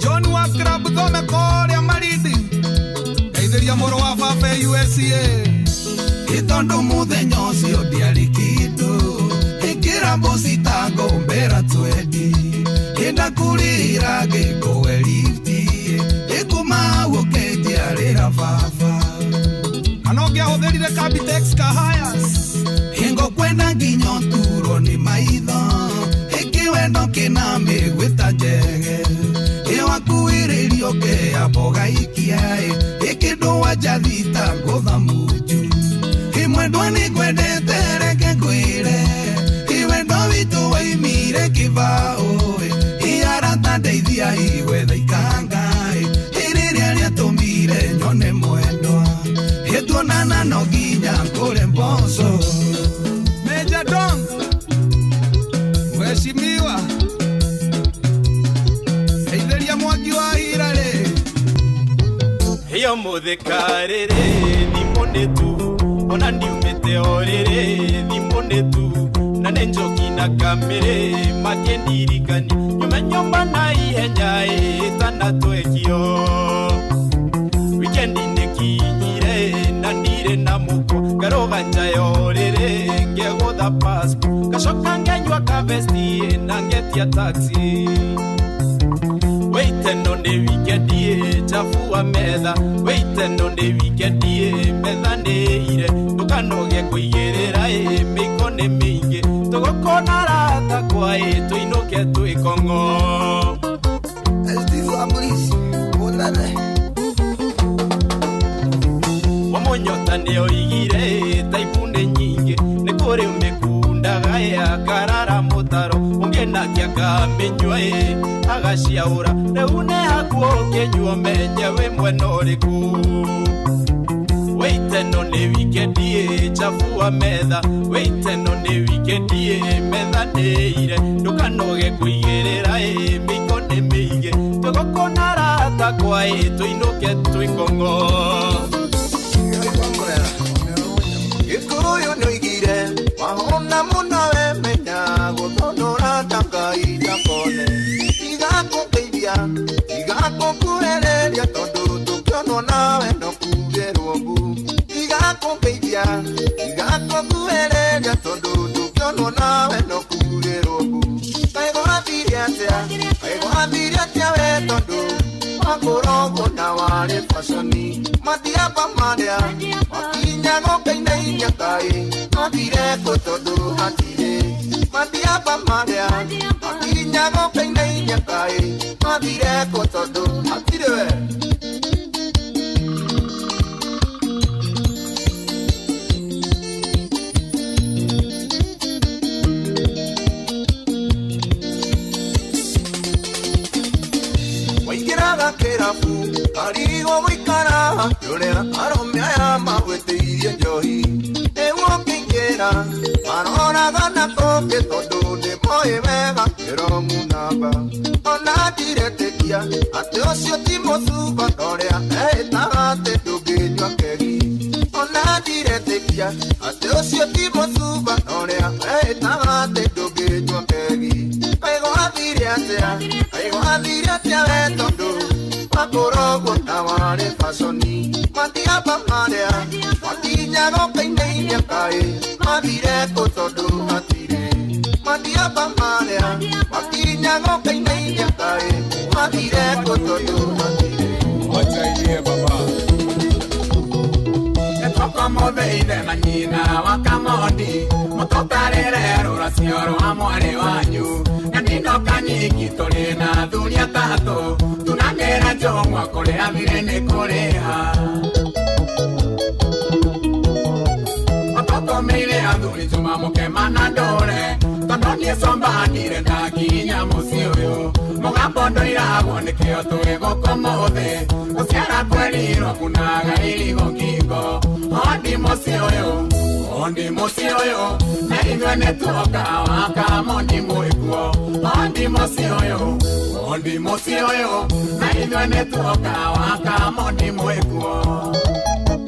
John wa Club Thome kũrĩa Malindi ndeithĩria mũrũ wa baba USA ĩtondũ mũthenya ũcio ndiarĩ kĩndũ ĩkĩra mboci ta ngombera twendi ĩndakũrĩra ngĩkũwe lifti ĩkũmau ũkĩnjiarĩra baba kana ũngĩahũthĩrire Capitex Kahayas ĩngũkwenda nginya ũturwo nĩ maitho ĩkĩwendo kĩna mĩgwĩta njege ĩwakuĩrĩrio kĩambo gaikia ĩkĩndũ wanjathita ngũtha munju imwendwa nĩngwendete reke ngwĩre iwendo witũ waimire kĩbaũ iarata ndeithia igwetha ikangai ĩrĩrĩa rĩatũmire nyone mwendwa ĩtuonana no nginya ngũre mboco. Major Don Mheshimiwa ndeithĩria mwaki wa Hirarĩ Iyo mũthĩkarĩrĩ thimũ nĩ tu ona ndiumĩte o rĩrĩ thimũ nĩ tu na nĩ njoki na kamĩrĩ makĩndirikania nyume nyũmba na ihenya ĩtanatwekio wikendi nĩkinyire na ndirĩ na mũkwa ngarũga nja ya ũrĩrĩ ngegũtha passport ngacoka ngenyua kavesti na ngetia taxi wĩite no Nĩ wikendi chafua metha wĩiteno nĩ wikendi metha nĩ ire ndũkanoge kũigĩrĩra mĩiko nĩ mĩingĩ tũgũkona rata kwa tũinũke twĩkong'o. Wamunyota nĩ oigire taipu nĩ nyingĩ nĩ kũrĩ mĩkundaga akarara mũtaro ũngĩ nake akamĩnyua agaciaũra rĩu nĩ hakuo ũkĩnyua menye wĩ mwena ũrĩkũ. Wĩiteno nĩ wikendi chafua metha wĩiteno nĩ wikendi metha nĩ ire ndũkanoge kũigĩrĩra mĩiko nĩ mĩingĩ tũgũkona rata kwa tũinũke twĩkong'o. Gĩkũyũ nĩoigire wahona mũno wemenya gũthonora ta Ngai ndakone tiga kũngeithia tiga kũkuhĩrĩria tondũ tũkĩonwo nawe no kuugĩrwo mbu tiga kũngeithia tiga kũkuhĩrĩria tondũ tũkĩonwo nawe no kuugĩrwo mbu. Kaĩ gwathire atĩa kaĩ gwathire atĩa we tondũ wakoragwo na warĩ baconi matiamba marĩa makinya gũkainainia kaĩ mathire kũ tondũ hatirĩ matiamba marĩa makinya gũkainainia kaĩ mathire kũ tondũ hatirĩ we. Waingĩraga kĩrabu karigwo gũikara ũrĩa arũme aya magwĩtĩirie njohi rĩu ũkĩingĩra maroraga na kũngĩ tondũ nĩmoĩ wega kĩromu namba ona ndiretĩkia atĩ ũcio ti mũcuba norĩa eĩtaga atĩ ndũngĩnyua kegi ona ndiretĩkia atĩ ũcio ti mũcuba norĩa eĩtaga atĩ ndũngĩnyua kegi. Kaĩ gwathire atĩa kaĩ gwathire atĩa we tondũ wakoragwo na warĩ baconi matiamba marĩa makinya gũkainainia kaĩ mathire kũ tondũ hatirĩ matiamba marĩa makinya gũkainainia kaĩ mathire kũ tondũ hatirĩ. Wachailie baba Nĩtũkomothe ithe na nyina wa Kamondi mũtũtarĩre rũracio rwa mwarĩ wanyu na ndinoka nyingi tũrĩ na athuri atatũ tunanĩra njũng'wa kũrĩa thirĩ nĩ kũrĩha ũtũtũmĩire athuri Juma mũkema na ndũre tondũ niĩ comba ndire ndakinya mũciĩ ũyũ mũgambo ndũiragwo nĩkĩo twĩ gũkũ mũthĩ gũciara kwerirwo kunaga irigo ngingo ondi mũciĩ ũyũ ondi mũciĩ ũyũ na ithuĩ nĩtuoka wa Kamondi mwĩkuo ondi mũciĩ ũyũ ondi mũciĩ ũyũ na ithuĩ nĩtuoka wa Kamondi mwĩkuo.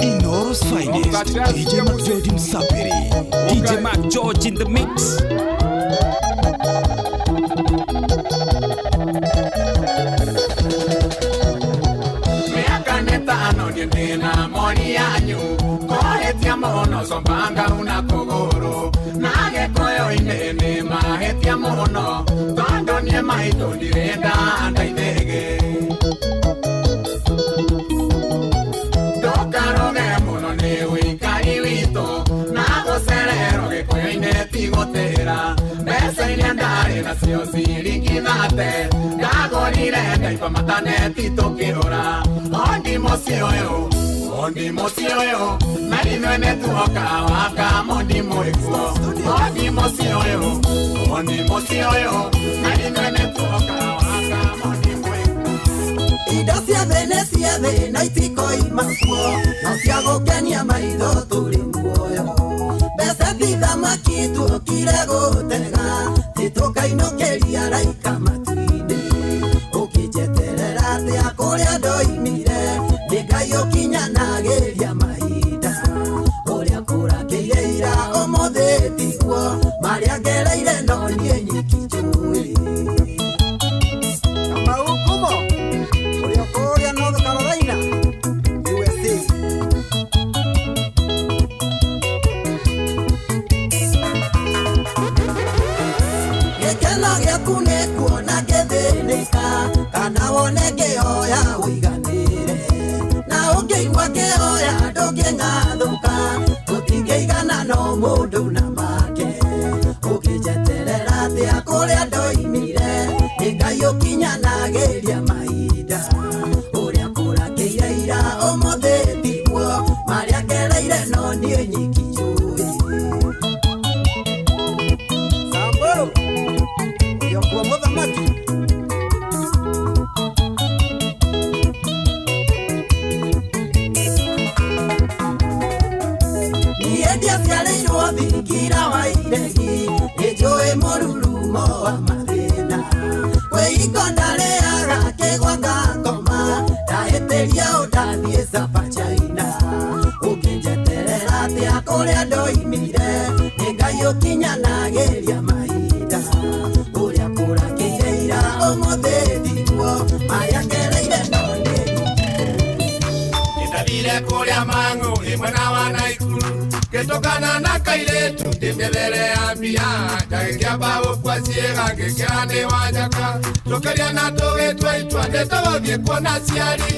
Inooro's finest, DJ McGeorge Msapiri. DJ McGeorge in the mix. Miaka nĩtano niĩ ndĩna mori yanyu kũhĩtia mũno combanga una kũgũrũ na gĩkũyũ-inĩ nĩ mahĩtia mũno tondũ niĩ maitũ ndirĩ ndandaithĩgĩ ndũkaroge mũno nĩ ũikari witũ na gũcererwo gĩkũyũ-inĩ ti gũtĩra mbeca iria ndarĩ nacio ciringi thate ndagũrire ndaiba mataneti tũkĩũra ondi mũciĩ ũyũ ondi mũciĩ ũyũ na ithuĩ nĩtuoka wa Kamondi mwĩkuo ondi mũciĩ ũyũ ondi mũciĩ ũyũ na ithuĩ nĩtuoka wa Kamondi mwĩkuo. Indo cia thĩ nĩ cia thĩ na itikoima kuo no cia gũkenia maitho tũrĩ muoyo mbeca ti thamaki tuokire gũtega titũkainũkĩria raika matu-inĩ ũkĩnjeterera atĩa kũrĩa ndoimire nĩ Ngai ũkinyanagĩria mahinda ũrĩa kũrakĩire ira ũmũthĩ tiguo marĩa ngereire no niĩ nyiki njũĩ. Kamau Kumo ũrĩa kũrĩa North Carolina USA. Gĩkeno gĩaku nĩ kuona ngĩthĩnĩka kana Wone ngĩhoya ũiganĩre na ũngĩigua ngĩhoya ndũngĩng'athũka tũtingĩigana no mũndũ na make ũngĩnjeterera atĩa kũrĩa ndoimire nĩ Ngai ũkinyanagĩria mahinda ũrĩa kũrakĩire ira ũmũthĩ tiguo marĩa ngereire no niĩ nyiki njũĩ. Samburu ũrĩokuo mũthamaki. Niĩ ndiaciarĩirwo thingira wa iregi nĩnjũĩ mũrurumo wa mathĩna kwĩhingo ndarĩaga kĩgwa ngakoma ndahĩtĩria ũndathiĩ Sapa China ũngĩnjeterera atĩa kũrĩa ndoimire nĩ Ngai ũkinyanagĩria mahinda ũrĩa kũrakĩire ira ũmũthĩ tiguo marĩa ngereire no niĩ. Nĩndathire kũrĩa mang'ũ ĩ mwena wa Naikuru ngĩtũkana na kairĩtu ndĩmĩethere ya mbia ndagĩkĩamba gũkua ciĩga ngĩkĩra nĩ wanjaka tũkĩria na tũgĩtua itua nĩtũgũthiĩ kuona aciari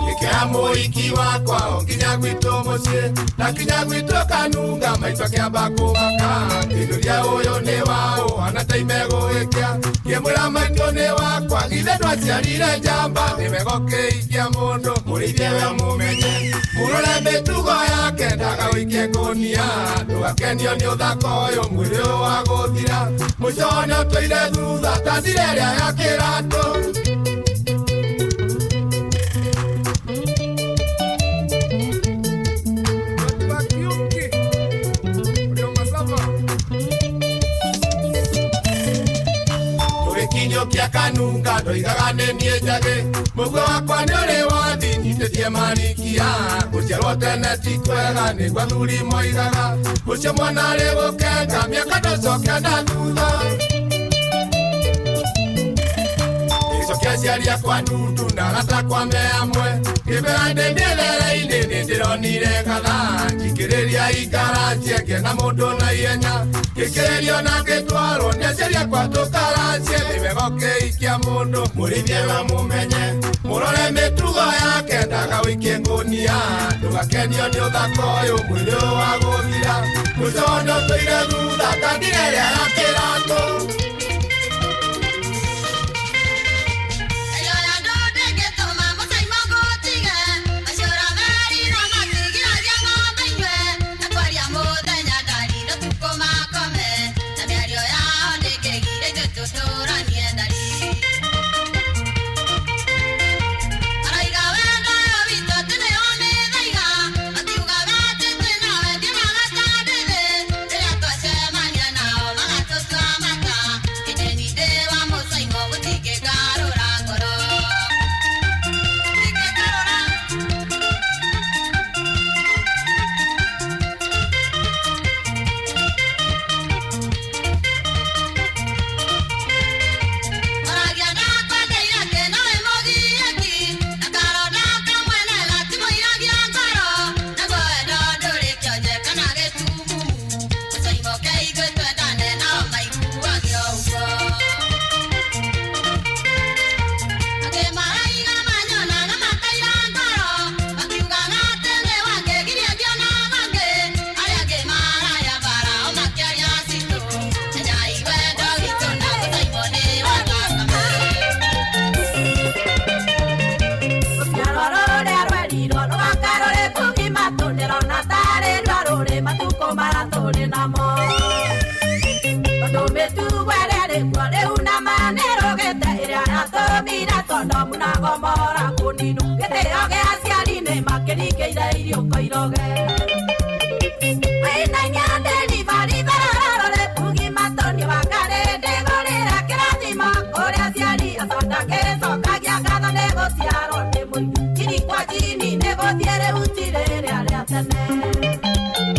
ngĩkĩra mũhiki wakwa o nginya gwitũ mũciĩ ndakinya gwitũ kanunga maitũ akĩamba kũmaka ngĩnduria ũyũ nĩ waũ hana ta imegũgĩkĩa ngĩmwĩra maitũ nĩ wakwa githĩ ndwaciarire njamba nĩwega ũkĩhikia mũndũ mũrĩithie we mũmenye mũrore mĩtugo yake ndagagũikie ngũnia ndũgakenio nĩ ũthaka ũyũ mwĩrĩ ũyũ wa gũthira mũico nĩ ũtũire thutha ta ndira ĩrĩa ya kĩratũ. Tũgĩkinyũkia kanunga ndoigaga nĩ niĩ njagĩ mũguo wakwa nĩ ũrĩ wathi nyitĩtie marikia gũciarwo tene ti kwega nĩguo athuri moigaga ũcio mwana arĩ gũkenga mĩaka ndũcoke na thutha ngĩcokia aciari akwa ndundu na arata akwa me amwe ngĩmera ndĩ mĩethere-inĩ nĩ ndĩronire ngatha njikĩrĩria ingaranjie ngĩona mũndũ na ihenya ngĩkĩrĩrio na ngĩtwarwo nĩ aciari akwa tũkaranjie nĩ wega ũkĩhikia mũndũ mũrĩithie we mũmenye mũrore mĩtugo yake ndagagũikie ngũnia ndũgakenio nĩ ũthaka ũyũ mwĩrĩ ũyũ wa gũthira mũico nĩ ũtũire thutha ta ndira ĩrĩa ya kĩratũ.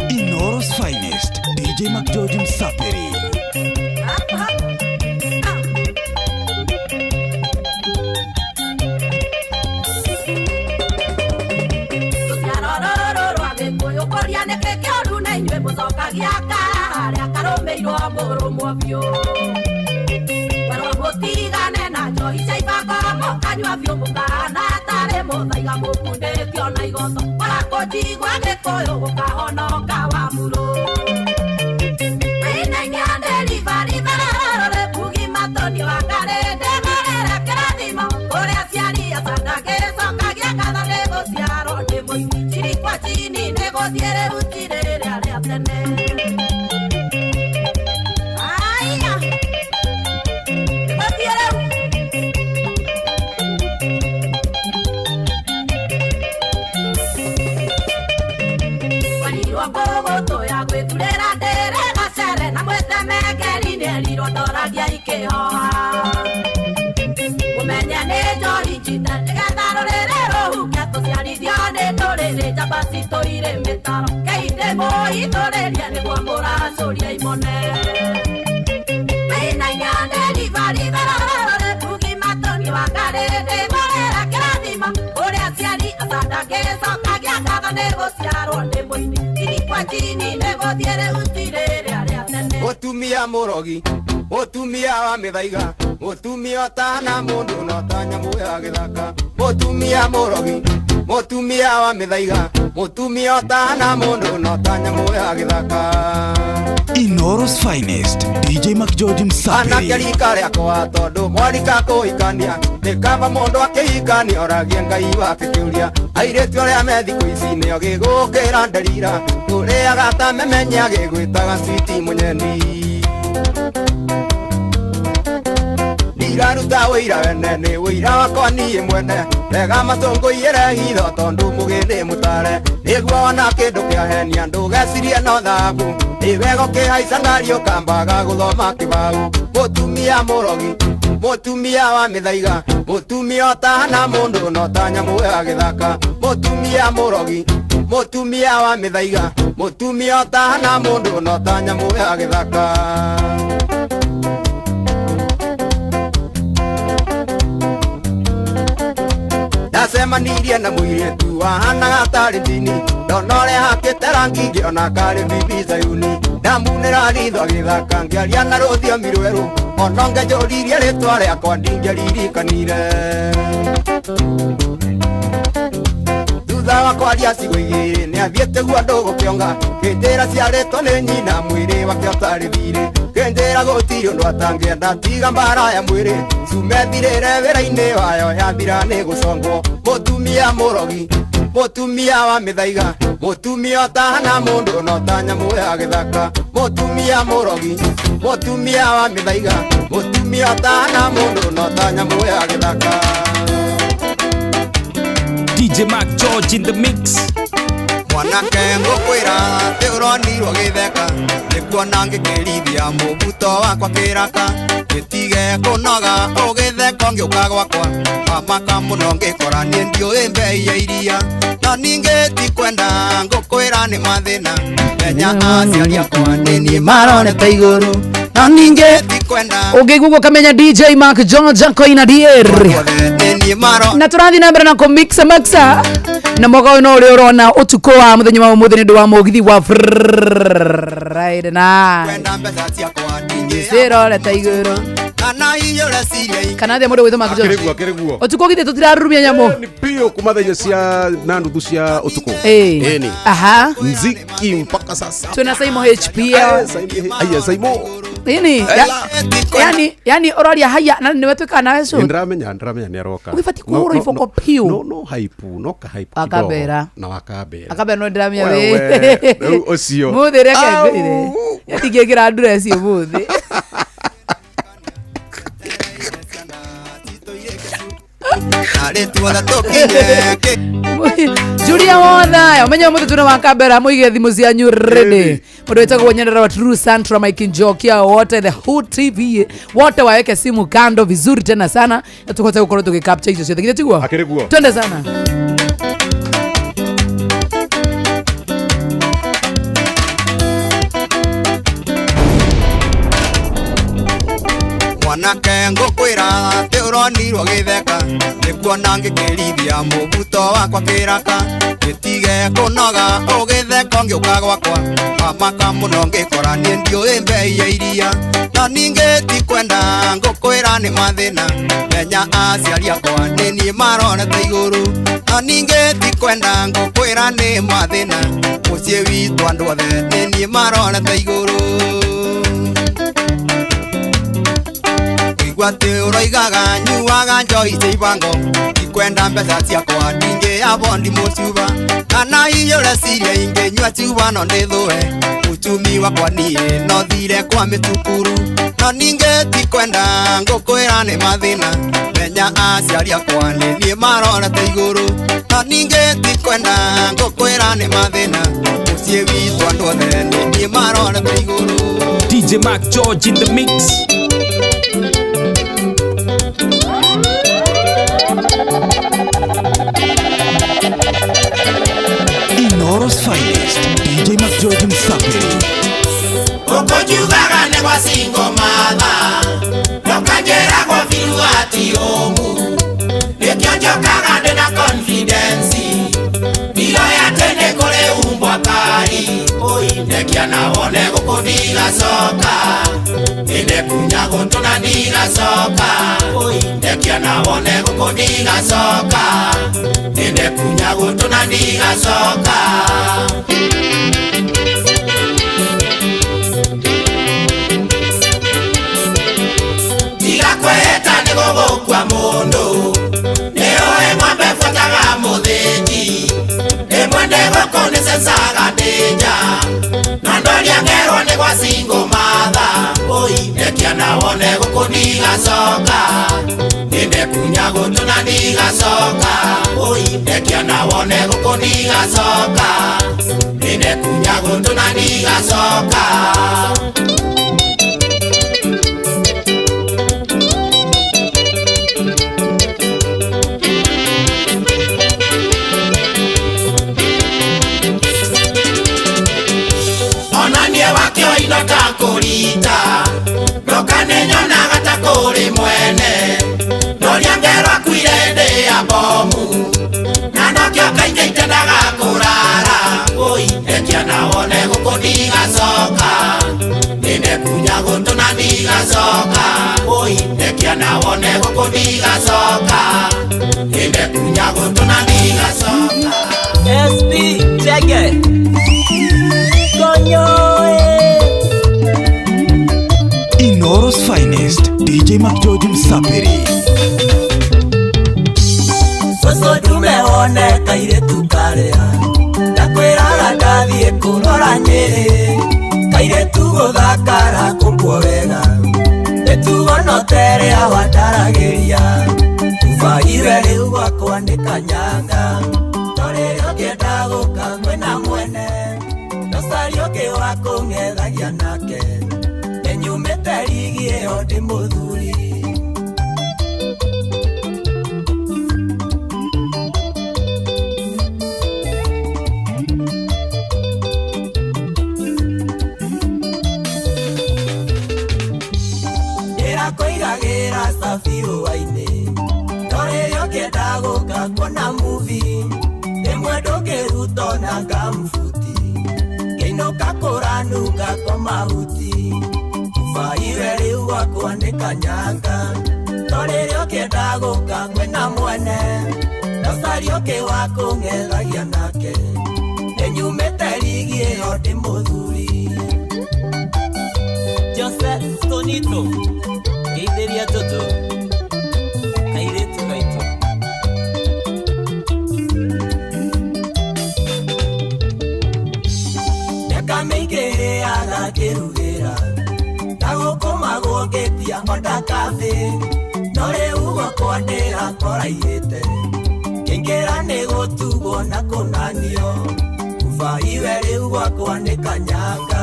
Inoro's finest, DJ McGeorge Msapiri. Mũcokagia karĩa karũmĩirwo mũrũmwo biũ. Werwo Njohi cia ibango mũkanyua biũ mũkahana tarĩ mũthaiga mũkundĩtio na igoto Wala kũnjigua Gĩkũyũ gũkahonoka wa murũ Mutumia murogi, mutumia wa mithaiga, mutumia ũtana mundu na ta nyamu ya githaka. Mutumia murogi, mutumia wa mithaiga, mutumia ũtana mundu na ta nyamu ya githaka. Inooro's finest, DJ McGeorge Msafiri. Anake rika rĩakwa tondũ mwarika kũhikania, nĩ kaba mũndũ akĩhikania oragie Ngai wake kĩũria. Airĩtu arĩa me thikũ ici nĩo gĩgũkĩra nderira, tũrĩaga ta memenya gĩgwĩtaga switi mũnyeni. Ndiraruta wĩira wene nĩ wĩira wakwa niĩ mwene, rega matũngũiyĩre hitho tondũ mũgĩ nĩ mũtare. Nĩguo wona kĩndũ kĩahenia ndũgecirie no thahabu, nĩ wega ũkĩhaica ngari ũkambaga gũthoma kĩbaũ. Mũtumia mũrogi, mũtumia wa mĩthaiga, mũtumia ũtahana mũndũ na ta nyamũ ya gĩthaka. Mũtumia mũrogi, mũtumia wa mĩthaiga, mũtumia ũtahana mũndũ na ta nyamũ ya gĩthaka. Ndacemanirie na mũirĩtu wahanaga tarĩ ndini, ndona ũrĩa hakĩte rangi ngĩona karĩ bibi Zayuni. Ndamunĩra ritho agĩthaka ngĩaria na rũthiomi rwerũ, ona ũngĩnjũririe rĩtwa rĩakwa ndingĩririkanire. Thutha wa kwaria ciugo igĩrĩ nĩathiĩte guo ndũgũkĩonga, kĩnjĩra ciarĩtwo nĩ nyina mwĩrĩ wake ũtarĩ thiirĩ. Kĩnjĩra gũtirĩ ũndũ atangĩenda tiga mbara ya mwĩrĩ, cume thirĩre wĩra-inĩ wayo yathira nĩ gũcongwo. Mũtumia mũrogi, mũtumia wa mĩthaiga, mũtumia ũtahana mũndũ na ta nyamũ ya gĩthaka. Mũtumia mũrogi, mũtumia wa mĩthaiga, mũtumia ũtahana mũndũ na ta nyamũ ya gĩthaka. DJ Mark George in the mix. Mwanake ngũkwĩra atĩ ũronirwo gĩtheka, nĩkuona ngĩkĩrithia mũbuto wakwa kĩraka. Gĩtige kũnoga ũgĩtheka ũngĩũka gwakwa, wamaka mũno ngĩkora niĩ ndiũĩ mbei ya iria. No ningĩ tikwenda ngũkwĩra nĩ mathĩna, menya aciari akwa nĩ niĩ maronete igũrũ. No ningĩ tikwenda ũngĩigua ũguo ũkamenya DJ Mark George akoina dier na tũrathiĩ na mbere na kũmixa maxa na mwaka ũyũ no ũrĩa ũrona ũtukũ wa mũthenya wa ũmũthĩ nĩ ũndũ wa mũgithi wa Friday night cirorete igũrũ kana thĩa mũndũ gwĩtwo Mark George ũtukũ githĩ tũtirarurumia nyamũ pio kuma thaa inya cia na nuthu cia utuku. Ĩni. Aha. Mziki mpaka sasa twĩna Saimo HP. Aya Saimo Nini? Yani ũroria haya na nĩwe twĩkaga nawe show. Ndĩramenya nĩ aroka. Ũgĩbatiĩ kũhũrwo iboko piũ. No hype, no ka hype. Akambera. Na wakambera. Akambera no ndĩramenya wĩ. Rĩu ũcio. Mũthĩ reke ngwĩre. Ndingĩkĩra dress ũmũthĩ. Julia wotha umenye mũthĩ tuna wakambera mũige thimũ cianyu ready. Mũndũ wĩtagwo Nyandarua wa True Santra Mike Njokia wote the Hood TV wote waweke simu kando vizuri tena sana na tukote gukorwo tũgĩcapture icio ciothe. Githĩ tiguo? Akĩrĩ guo. Twende sana. Mwana Mwanake ngũkwĩra atĩ ũronirwo gĩtheka nĩkuona ngĩkĩrithia mũbuto wakwa kĩraka gĩtige kũnoga ũgĩtheka ngĩũka gwakwa wamaka mũno ngĩkora niĩ ndiũĩ mbei ya iria na ningĩ tikwenda ngũkwĩra nĩ mathĩna menya aciari akwa nĩ niĩ marorete igũrũ na ningĩ tikwenda ngũkwĩra nĩ mathĩna mũciĩ witũ andũ othe nĩ niĩ marorete igũrũ Gwate uroigaga nyuaga njohi cia ibango ikwenda mbeca ciakwa ndingĩya bondi mũcuba kana iyũre ciria ingĩnyua cuba no ndĩthũe uchumi wakwa niĩ no thire kwa mĩcukuru no ningĩ tikwenda ngũkwĩra nĩ mathĩna menya aciari akwa nĩ niĩ marorete igũrũ no ningĩ tikwenda ngũkwĩra nĩ mathĩna mũciĩ witũ andũ othe nĩ niĩ marorete igũrũ. DJ Mark George in the mix. Inooro's finest, DJ Mark George Msapiri. Ukojugaga nĩ gwa single mother, ndũkanjĩra gwa biũ ati ũmu. Nĩkĩo njokaga ndĩna confidence, ndiroĩ atĩ nĩ kũrĩ umbwa kari. Ndekia na wone gũkũ ndigacoka, nĩndekunya gũtũ na ndigacoka. Ndekia na wone gũkũ ndigacoka, nĩndekunya gũtũ na ndigacoka. Tiga kwĩhĩta nĩ gũgũkua mũndũ, nĩũĩ ng'ombe buataga mũthĩnji. Rĩmwe ndĩ gũkũ nĩcecaga ndĩ nja, na ndoria ngerwo nĩ gwa single mother. Ndekia na wone gũkũ ndigacoka, nĩndekunya gũtũ na ndigacoka. Ndekia na wone gũkũ ndigacoka, nĩndekunya gũtũ na ndigacoka. Kũrita ndoka nĩ nyonaga ta kũrĩ mwene ndoria ngerwo akuire ndĩ ya bomu na nokĩo kaingĩ itendaga kũrara. Ndekia na wone gũkũ ndigacoka, nĩndekunya gũtũ na ndigacoka. Ndekia na wone gũkũ ndigacoka, nĩndekunya gũtũ na ndigacoka. SP Chege Konyo. Inooro's finest, DJ Mark George Msapiri. Soso tumeone kairetu karea, ndakwĩraga ndathiĩ kũrora Nyĩrĩ, kairetu gũthakara kũmbwo wega, mĩtugo no ta ĩrĩa wandaragĩria, ũbaire rĩu gwakwa nĩ kanyanga, no rĩrĩa ũngĩenda gũka mwena mwene, ndũcarie ũngĩ wa kũng'ethagia nake. Nyumĩte rigi ĩyo ndĩ mũthuri. Ndĩrakũigagĩra cabi hwainĩ, no rĩrĩa ũngĩenda gũka kuona movie, rĩmwe ndũngĩruta ona ngambuti, ngĩinũka kũranunga kwa mahuti. Baiwe rĩu gwakwa nĩ kanyanga, no rĩrĩa ũngĩenda gũka mwena mwene, ndũcarie ũngĩ wa kũng'ethagia nake, nĩnyumĩte rigi ĩyo ndĩ mũthuri. Jose Stonito ngeithĩria Jojo kairĩtu gaitũ. Mĩaka mĩingĩ ĩrĩaga ngĩrugĩra ndagũkũmagwo ngĩtia onda kathĩ, no rĩu gwakwa ndĩrakoraihĩte, ngĩingĩra nĩ gũtugwo na kũnanio, ũbaiwe rĩu gwakwa nĩ kanyanga,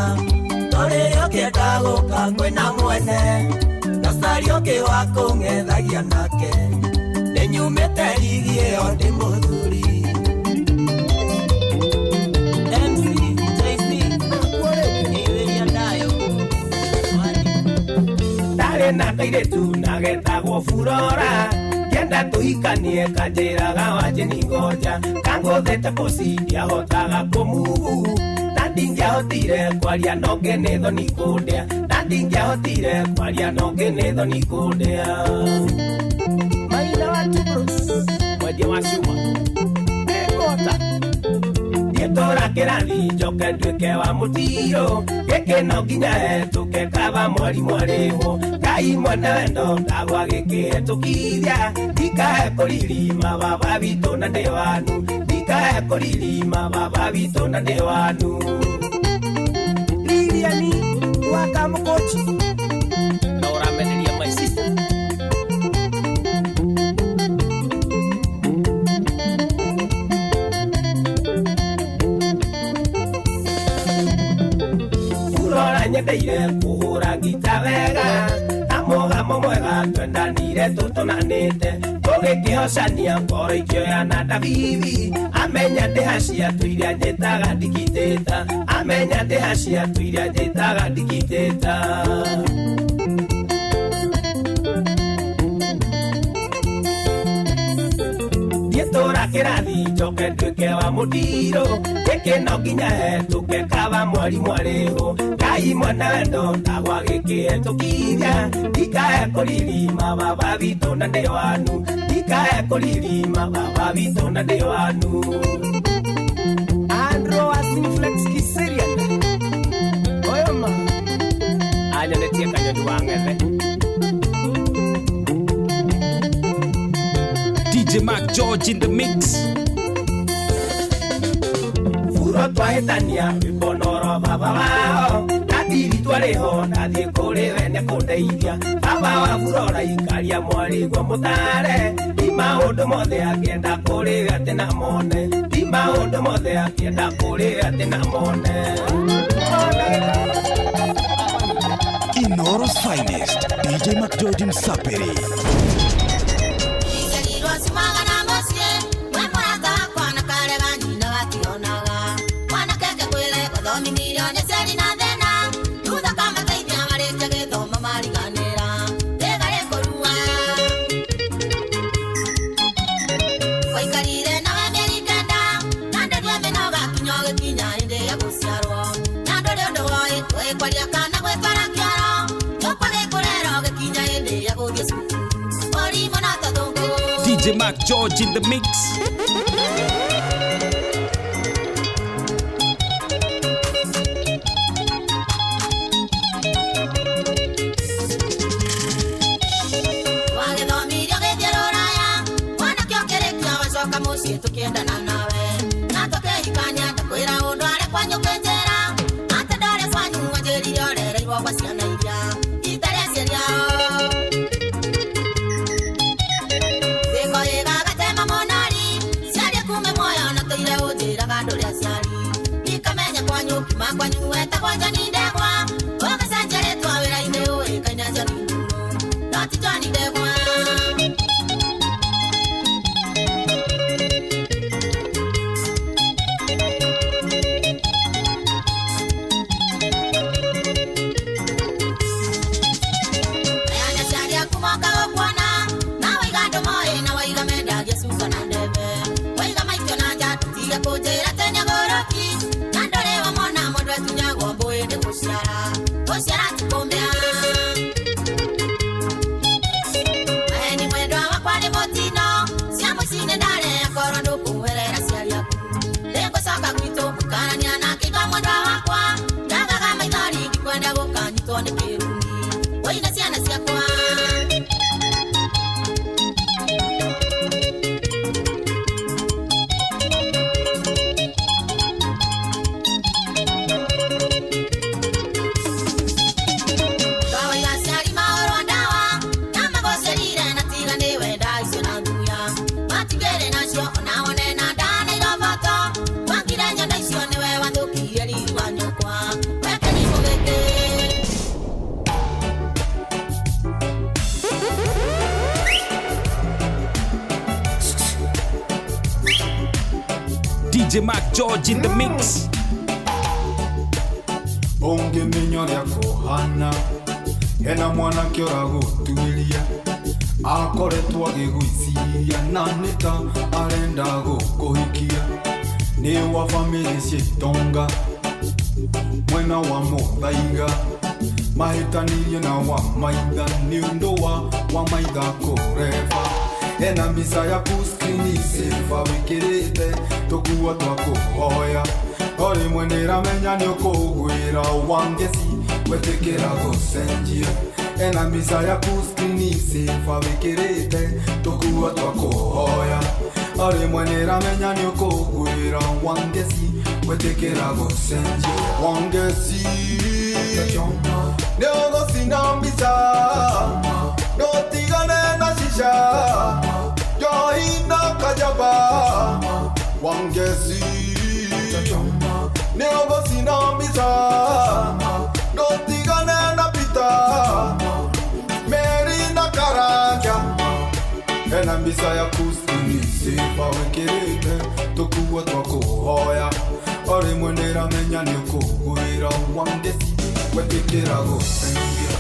no rĩrĩa ũngĩenda gũka mwena mwene, ndũcarie ũngĩ wa kũng'ethagia nake, nĩnyumĩte rigi ĩyo ndĩ mũthuri. MC JC ngeithĩria Ndayo. Ndĩrĩ na kairĩtu na getagwo Furora ngĩenda tũhikanie kanjĩraga wanjĩ ni ngoja kangũthĩte pusi ndiahotaga kũmuvu na ndingĩahotire kwaria nonge nĩ thoni kũndĩa na ndingĩahotire kwaria nonge nĩ thoni kũndĩa. Maina wa Tubros mwendia wa cuma nĩngũhota ndietũra kĩrathi njoke nduĩke wa mũtiro gĩkĩ no nginya hetũke kaba mwarimũ arĩhwo Ngai mwene wendo ndagwa gĩkĩhetũkithia ndikae kũririma baba witũ na ndĩ wanu ndikae kũririma baba witũ na ndĩ wanu. Liliani wa Kamũkũnji na ũrameneria my sister. Nyendeire kũhũra ngita wega na mũgamo mwega twendanire tũtũnanĩte tũgĩkĩhocania ngoro ikĩoya na ndabibi amenya ndĩhacia tũiria njĩtaga ndikitĩta amenya ndĩhacia tũiria njĩtaga ndikitĩta. Ndietũra kĩrathi njoke nduĩke wa mũtiro gĩkĩ no nginya hetũke kaba mwarimũ arĩhwo Ngai mwene wendo ndagwa gĩkĩhetũkithia ndikae kũririma baba witũ na ndĩ wanu ndikae kũririma baba witũ na ndĩ wanu. Andrew wa Simflex Kiserian oyoma anyonetie kanyoni wa ng'ethe. DJ Mark George in the mix. Furo twahĩtania rwĩmbo noro baba wao ndatiri twarĩho ndathiĩ kũrĩ we nĩakũndeithia baba wa Furora ikaria mwarĩguo mũtare ti maũndũ mothe akĩenda kũrĩ we atĩ na mone ti maũndũ mothe akĩenda kũrĩ we atĩ na mone. Inoro's finest DJ Mark George Msaperi. DJ Mark George in the mix. DJ Mark George in the mix. Ũngĩmenya ũrĩa kũhana Hena mwanake ũragũtuĩria akoretwo agĩgwĩciria na nĩ ta arenda gũkũhikia nĩ wa bamĩrĩ cia itonga mwena wa Mũthaiga mahĩtanirie na wa maitha nĩ ũndũ wa maitha kũreba ena mbica yaku screen saver wĩkĩrĩte tũkuo twa kũhoya o rĩmwe nĩramenya nĩ ũkũgwĩra wangeci wetĩkĩra gũcenjia ena mbica yaku screen saver wĩkĩrĩte tũkuo twa kũhoya o rĩmwe nĩramenya nĩ ũkũgwĩra wangeci wetĩkĩra gũcenjia wangeci nĩ ũgũcina mbica ndũtigane na shisha njohi na kajaba wangeci nĩ ũgũcina mbica ndũtigane na pita Meri na karanja ena mbica yaku screen saver wĩkĩrĩte tũkuo twa kũhoya o rĩmwe nĩramenya nĩ ũkũgwĩra wangeci wetĩkĩra gũcenjia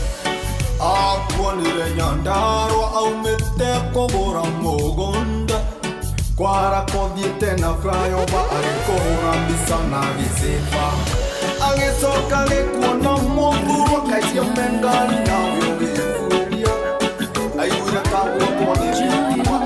akuonire Nyandarua aumĩte kũgũra mũgũnda kwara kũthiĩte na flyover agĩkũhũra mbica na gĩcĩba agĩcoka gĩkuona mũthurwa kaicio mengari nawe ũgĩbuĩria aiguire ta gwotwo nĩ thitima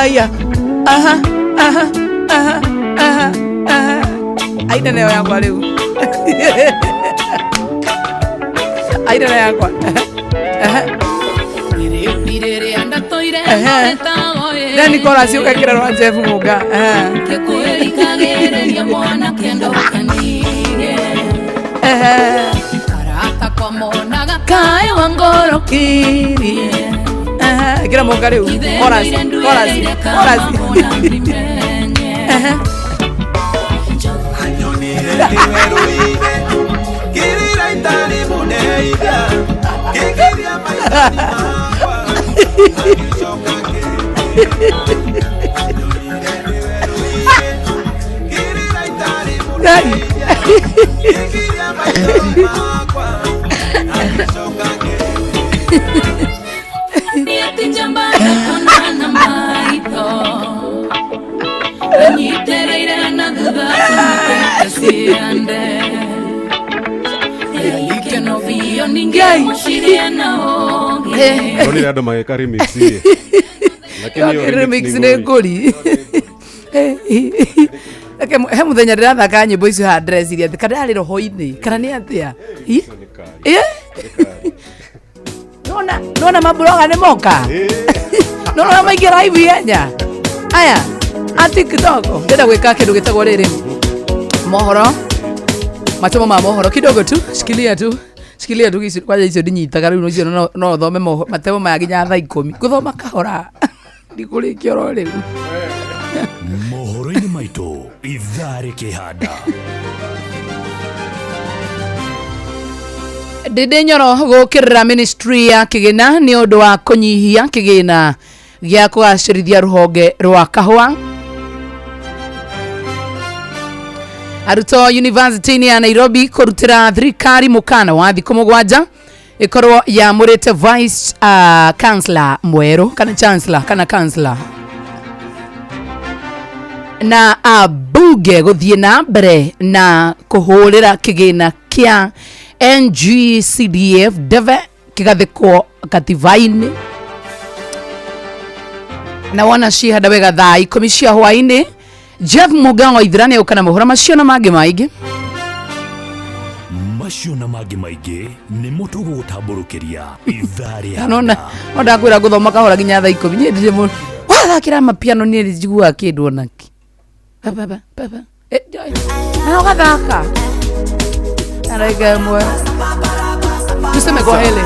Aya. Aha, aha, aha, aha, aha. Aina nayo yakwa rĩu. Aina nayo yakwa. Aha. Then Nicolas ũgekĩra rwa Jeff Mũnga. Kae wangoro kiri. Gira Mũnga rĩu. Chorus, chorus, chorus. Ndonire andå magä ka remix ĩ. Lakini hiyo remix nä ngåri. Reke he muthenya ndĩrathaka nyĩmbo icio haha ndĩreciria atĩ kana yarĩ roho-inĩ kana nĩ atĩa. Hi? Eh? Nona nona maburoga nĩ moka. Nona maingĩra live ihenya. Aya, a TikTok ndĩrenda gwĩka kĩndũ gĩtagwo rĩrĩ mohoro, matomo ma mohoro kidogo tu, shikilia tu, shikilia tu icio kwanja icio ndinyitaga rĩu icio no no thome matemo maya nginya thaa 10 ngũthoma kahora ndikũrĩkia oro rĩu. Mohoro-inĩ maitũ ithaa rĩkĩhanda. Ndindi Nyoro gũkĩrĩra ministry ya kĩgĩna nĩ ũndũ wa kũnyihia kĩgĩna gĩa kũgacĩrithia rũhonge rwa kahũa. Arutwo University ya Nairobi kũrutĩra thirikari mũkana wa thikũ 7 ĩkorwo yamũrĩte vice chancellor mwerũ kana chancellor kana chancellor, na ambunge gũthiĩ na mbere na kũhũrĩra kĩgĩna kĩa NGCDF ndebe kĩgathĩkwo katiba-inĩ. Na wona cihanda wega thaa 10 cia hwaĩ-inĩ. Jeff Mugango Ithira nĩ ũka na mohoro macio na mangĩ maingĩ. Macio na mangĩ maingĩ nĩmo tũgũgũtambũrũkĩria ithaa rĩa Nona no ndakwĩra ngũthoma kahora nginya thaa 10. Niĩ ndirĩ mũndũ wathakĩra mapiano, niĩ njiguaga kĩndũ onakĩ. Baba baba na ũgathaka na ndagĩka ĩmwe tuseme kwa hele.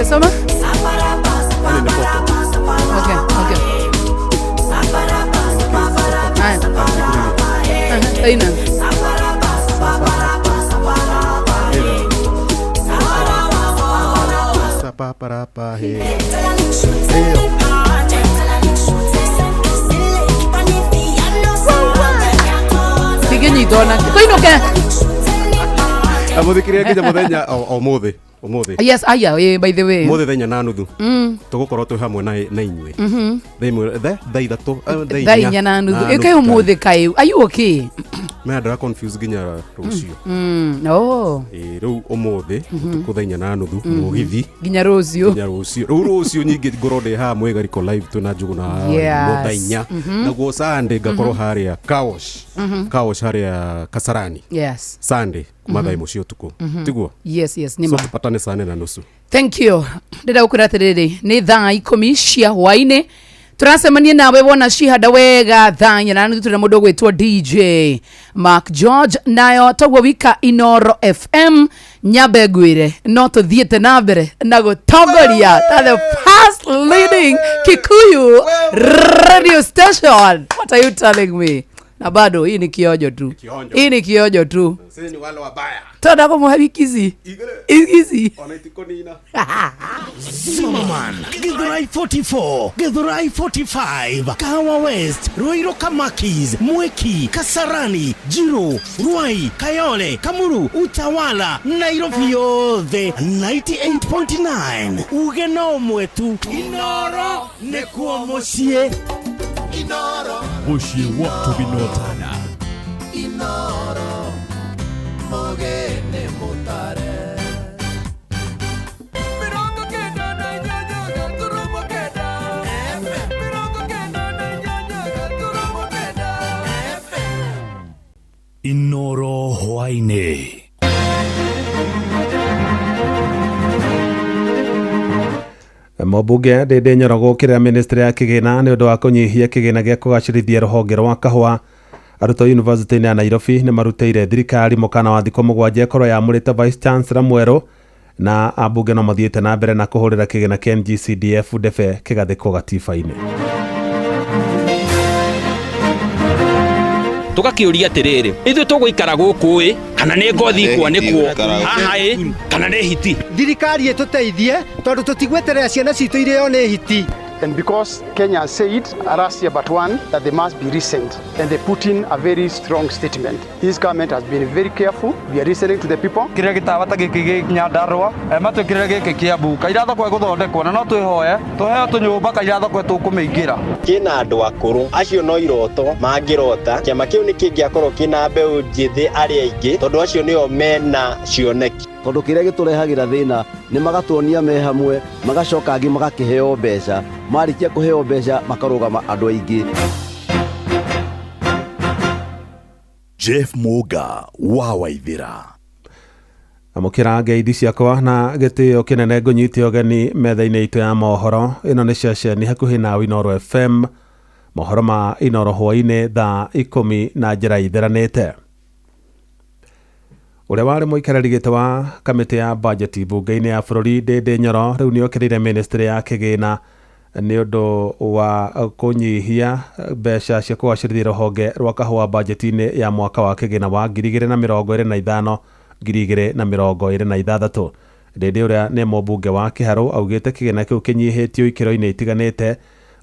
Soma? Okay, okay. Haya. Aina. Sapaparapa, he. Tigĩnyitwo na kũinũke. Amũthikĩria nginya mũthenya o mũthĩ ũmũthĩ. Yes, aya, by the way. Mũthĩ thaa 4:30. Tũgũkorwo twĩ hamwe na inyuĩ. Thaa 3, Thaa 4:30. Ĩkaĩ ũmũthĩ kaĩ. Are you okay? Maya ndĩra confuse nginya rũciũ. Oh. Rĩu ũmũthĩ ũtukũ thaa 4:30 mũgithi nginya rũciũ. Nginya rũciũ. Rĩu rũciũ nyingĩ ngorwo ndĩ haha Mwĩgariko live twĩna Njũgũna thaa 4. Naguo Sunday ngakorwo harĩa Kaosh. Kaosh harĩa Kasarani. Yes. Sunday kuma thaa 1 cia ũtukũ. Tiguo? Yes, yes, nĩ ma. So tũpatane saa 4:30. Thank you. Ndĩrenda gũkwĩra atĩrĩrĩ, nĩ thaa 10 cia hwaĩ-inĩ. Tũracemania nawe wona cihanda wega thaa 4:30 tũrĩ na mũndũ ũgwĩtwo DJ Mark George, nayo toguo wika Inoro FM nyambe ngwĩre no tũthiĩte na mbere na gũtongoria ta the fast leading Kikuyu radio station. What are you telling me? Na bado hii ni kionjo tu. Hii ni kionjo tu. Sisi ni wale wabaya. Tondũ kũmũhe wiki ici. Ici. Ona itikonina. Zimmerman, Githurai 44, Githurai 45, Kahawa West, Ruiru Kamakis, Mwiki, Kasarani, Jiru, Ruai, Kayole, Kamuru, Utawala, Nairobi yothe 98.9. Uge no mwetu. Inoro nĩkuo mũciĩ. Inoro Mũciĩ wa Tobinotana. Inoro mũgeni mũtare. Inoro hwaĩ-inĩ. Mũmbunge Ndindi Nyoro gũkĩrĩra ministry ya kĩgĩna nĩ ũndũ wa kũnyihia kĩgĩna gĩa kũgacĩrithia rũhonge rwa kahũa. Arutwo yunivasĩtĩ-inĩ ya Nairobi nĩ marutĩire thirikari mũkana wa thikũ 7 ĩkorwo yamũrĩte vice chancellor mwerũ, na ambunge no mathiĩte na mbere na kũhũrĩra kĩgĩna kĩa NGCDF ndebe kĩgathĩkwo gatiba-inĩ. Tũgakĩũria atĩrĩrĩ, ithuĩ tũgũikara gũkũ ĩ kana nĩ ngothi ikwanĩkwo haha ĩ kana nĩ hiti? Thirikari ĩtũteithie tondũ tũtigweterera ciana citũ irĩo nĩ hiti. And because Kenya said last year but one that they must be listened, and they put in a very strong statement. This government has been very careful. We are listening to the people. Kĩrĩa gĩtawa ta gĩkĩ gĩ Nyandarũa matwĩkĩrĩre gĩkĩ Kĩambu Kairathoko ĩgũthondekwo na no twĩhoe tũheo tũnyũmba Kairathoko tũkũmĩingĩra. Kĩna andũ akũrũ acio no iroto mangĩrota kĩama kĩu nĩ kĩngĩakorwo kĩna mbeũ njĩthĩ arĩa aingĩ tondũ acio nĩo mena cioneki. Tondũ kĩrĩa gĩtũrehagĩra thĩna nĩ magatuonia me hamwe magacoka angĩ magakĩheo mbeca marĩkia kũheo mbeca makarũgama andũ aingĩ. Jeff Muga wa Waithira. Amũkĩra ngeithi ciakwa na gĩtĩo kĩnene ngũnyite ũgeni metha-inĩ itũ ya mohoro. Ĩno nĩ ceceni hakuhĩ na Inooro FM. Mohoro ma Inooro hwaĩ-inĩ thaa 10 na njĩra itheranĩte. Ũrĩa warĩ mũikarĩri gĩtĩ wa kamĩtĩ ya bajeti mbunge-inĩ ya bũrũri Ndĩndĩ Nyoro rĩu nĩokĩrĩire ministry ya kĩgĩna nĩ ũndũ wa kũnyihia mbeca cia kũgacĩrithia rũhonge rwa kahũa bajeti-inĩ ya mwaka wa kĩgĩna wa 2025 2026. Ndĩndĩ ũrĩa nĩ mũmbunge wa Kĩharũ augĩte kĩgĩna kĩu kĩnyihĩtio ikĩro-inĩ itiganĩte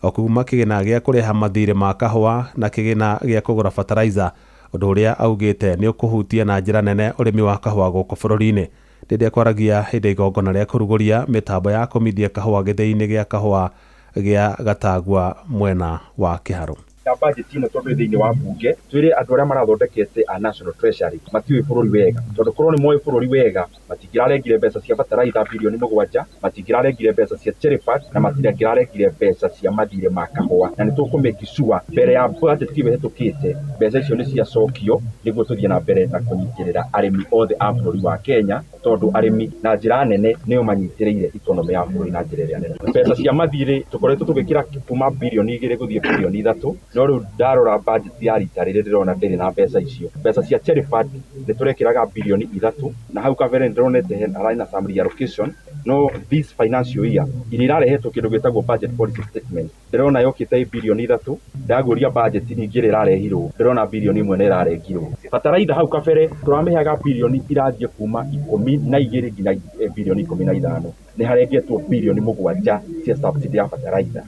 o kuma kĩgĩna gĩa kũrĩha mathirĩ ma kahũa na kĩgĩna gĩa kũgũra fertilizer, ũndũ ũrĩa augĩte nĩ ũkũhutia na njĩra nene ũrĩmi wa kahũa gũkũ bũrũri-inĩ. Ndĩndĩ akwaragia hĩndĩ igongona rĩa kũrugũria mĩtambo ya kũmithia kahũa gĩthĩi-inĩ gĩa kahũa gĩa Gatagua mwena wa Kĩharũ. Ya budget ĩno tondũ ĩ thĩinĩ wa mbunge twĩre andũ arĩa marathondekete a National Treasury matiũĩ bũrũri wega, tondũ korwo nĩ moĩ bũrũri wega matingĩrarengire mbeca cia bataraitha birioni 7, matingĩrarengire mbeca cia Cherrypad na matingĩrarengire mbeca cia mathirĩ ma kahũa, na nĩ tũkũmake sure mbere ya budget ĩyo ĩhetũkĩte mbeca icio nĩ ciacokio nĩguo tũthiĩ na mbere na kũnyitĩrĩra arĩmi othe a bũrũri wa Kenya, tondũ arĩmi na njĩra nene nĩo manyitĩrĩire economy ya bũrũri na njĩra ĩrĩa nene. Mbeca cia mathirĩ tũkoretwo tũgĩkĩra kuma birioni 2 gũthiĩ birioni 3, no rĩu ndarora budget ya rita rĩrĩ ndĩrona ndĩrĩ na mbeca icio. Mbeca cia Cherrypad nĩ tũrekĩraga birioni 3 na hau kabere ndĩronete harĩ na some reallocation, no this financial year iria irarehetwo kĩndũ gĩtagwo budget policy statement ndĩrona yokĩte ĩ birioni 3, ndagũria budget ningĩ ĩrĩa ĩrarehirwo ndĩrona birioni 1 nĩ ĩrarengirwo. Bataraitha hau kabere tũramĩheaga birioni irathiĩ kuma 12 nginya birioni 15, nĩ harengetwo birioni 7 cia subsidy ya bataraitha.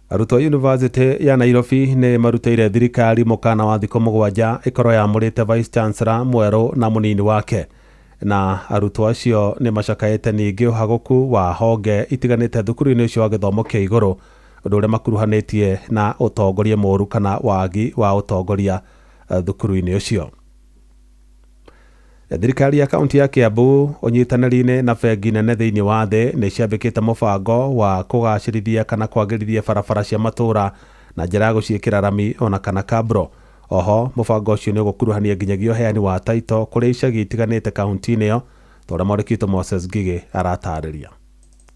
Arutwo University ya Nairobi nĩ marutĩire thirikari mũkana wa thikũ 7 ĩkorwo yamũrĩte Vice Chancellor mwerũ na mũnini wake, na arutwo acio nĩ macakaĩte ningĩ ũhagũku wa honge itiganĩte thukuru-inĩ ũcio wa gĩthomo kĩa igũrũ, ũndũ ũrĩa makuruhanĩtie na ũtongoria mũũru kana wagi wa ũtongoria thukuru-inĩ ũcio. Thirikari ya kaunti ya Kiambu ũnyitanĩri-inĩ na bengi nene thĩinĩ wa thĩ nĩ ciambĩkĩte mũbango wa kũgacĩrithia kana kwagĩrithia barabara cia matũũra na njĩra ya gũciĩkĩra rami ona kana kabro. Oho mũbango ũcio nĩ ũgũkuruhania nginyagia ũheani wa taito kũrĩ icagi itiganĩte kaunti-inĩ ĩyo, ta ũrĩa mwandĩki witũ Moses Ngigĩ aratarĩria.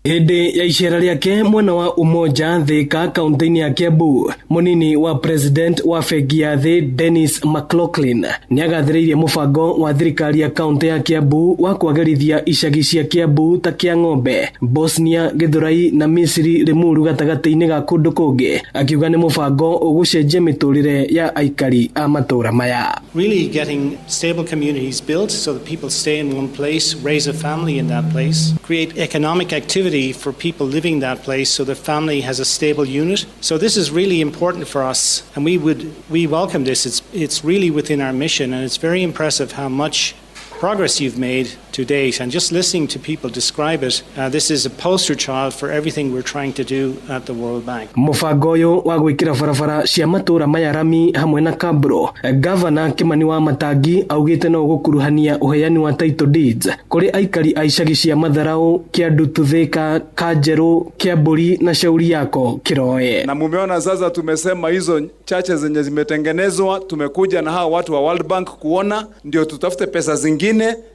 Hĩndĩ ya icera rĩake mwena wa Umoja Thika kaunti-inĩ ya Kiambu, mũnini wa president wa bengi ya thĩ Dennis McLaughlin nĩagathĩrĩirie mũbango wa thirikari ya kaunti ya Kiambu wa kwagĩrithia icagi cia Kiambu ta Kĩang'ombe, Bosnia, Gĩthũrai na Misiri Limuru gatagatĩ-inĩ ga kũndũ kũngĩ, akiuga nĩ mũbango ũgũcenjia mĩtũrĩre ya aikari a matũũra maya. Really getting stable communities built so that people stay in one place, raise a family in that place, create economic activity for people living that place so the family has a stable unit. So this is really important for us, and we welcome this. It's really within our mission, and it's very impressive how much progress you've made to date. And just listening to people describe it, this is a poster child for everything we're trying to do at the World Bank. Mũbango ũyũ wa gwĩkĩra barabara cia matũũra maya rami hamwe na kabro, Gavana Kimani wa Matangi augĩte no ũgũkuruhania ũheani wa title deeds kũrĩ aikari a icagi cia Matharau, Kĩandutu, Thika, Kanjerũ, Kĩambũri na Shauri Yako Kĩroe. Na mumeona sasa tumesema hizo chache zenye zimetengenezwa, tumekuja na hawa watu wa World Bank kuona ndio tutafute pesa zingine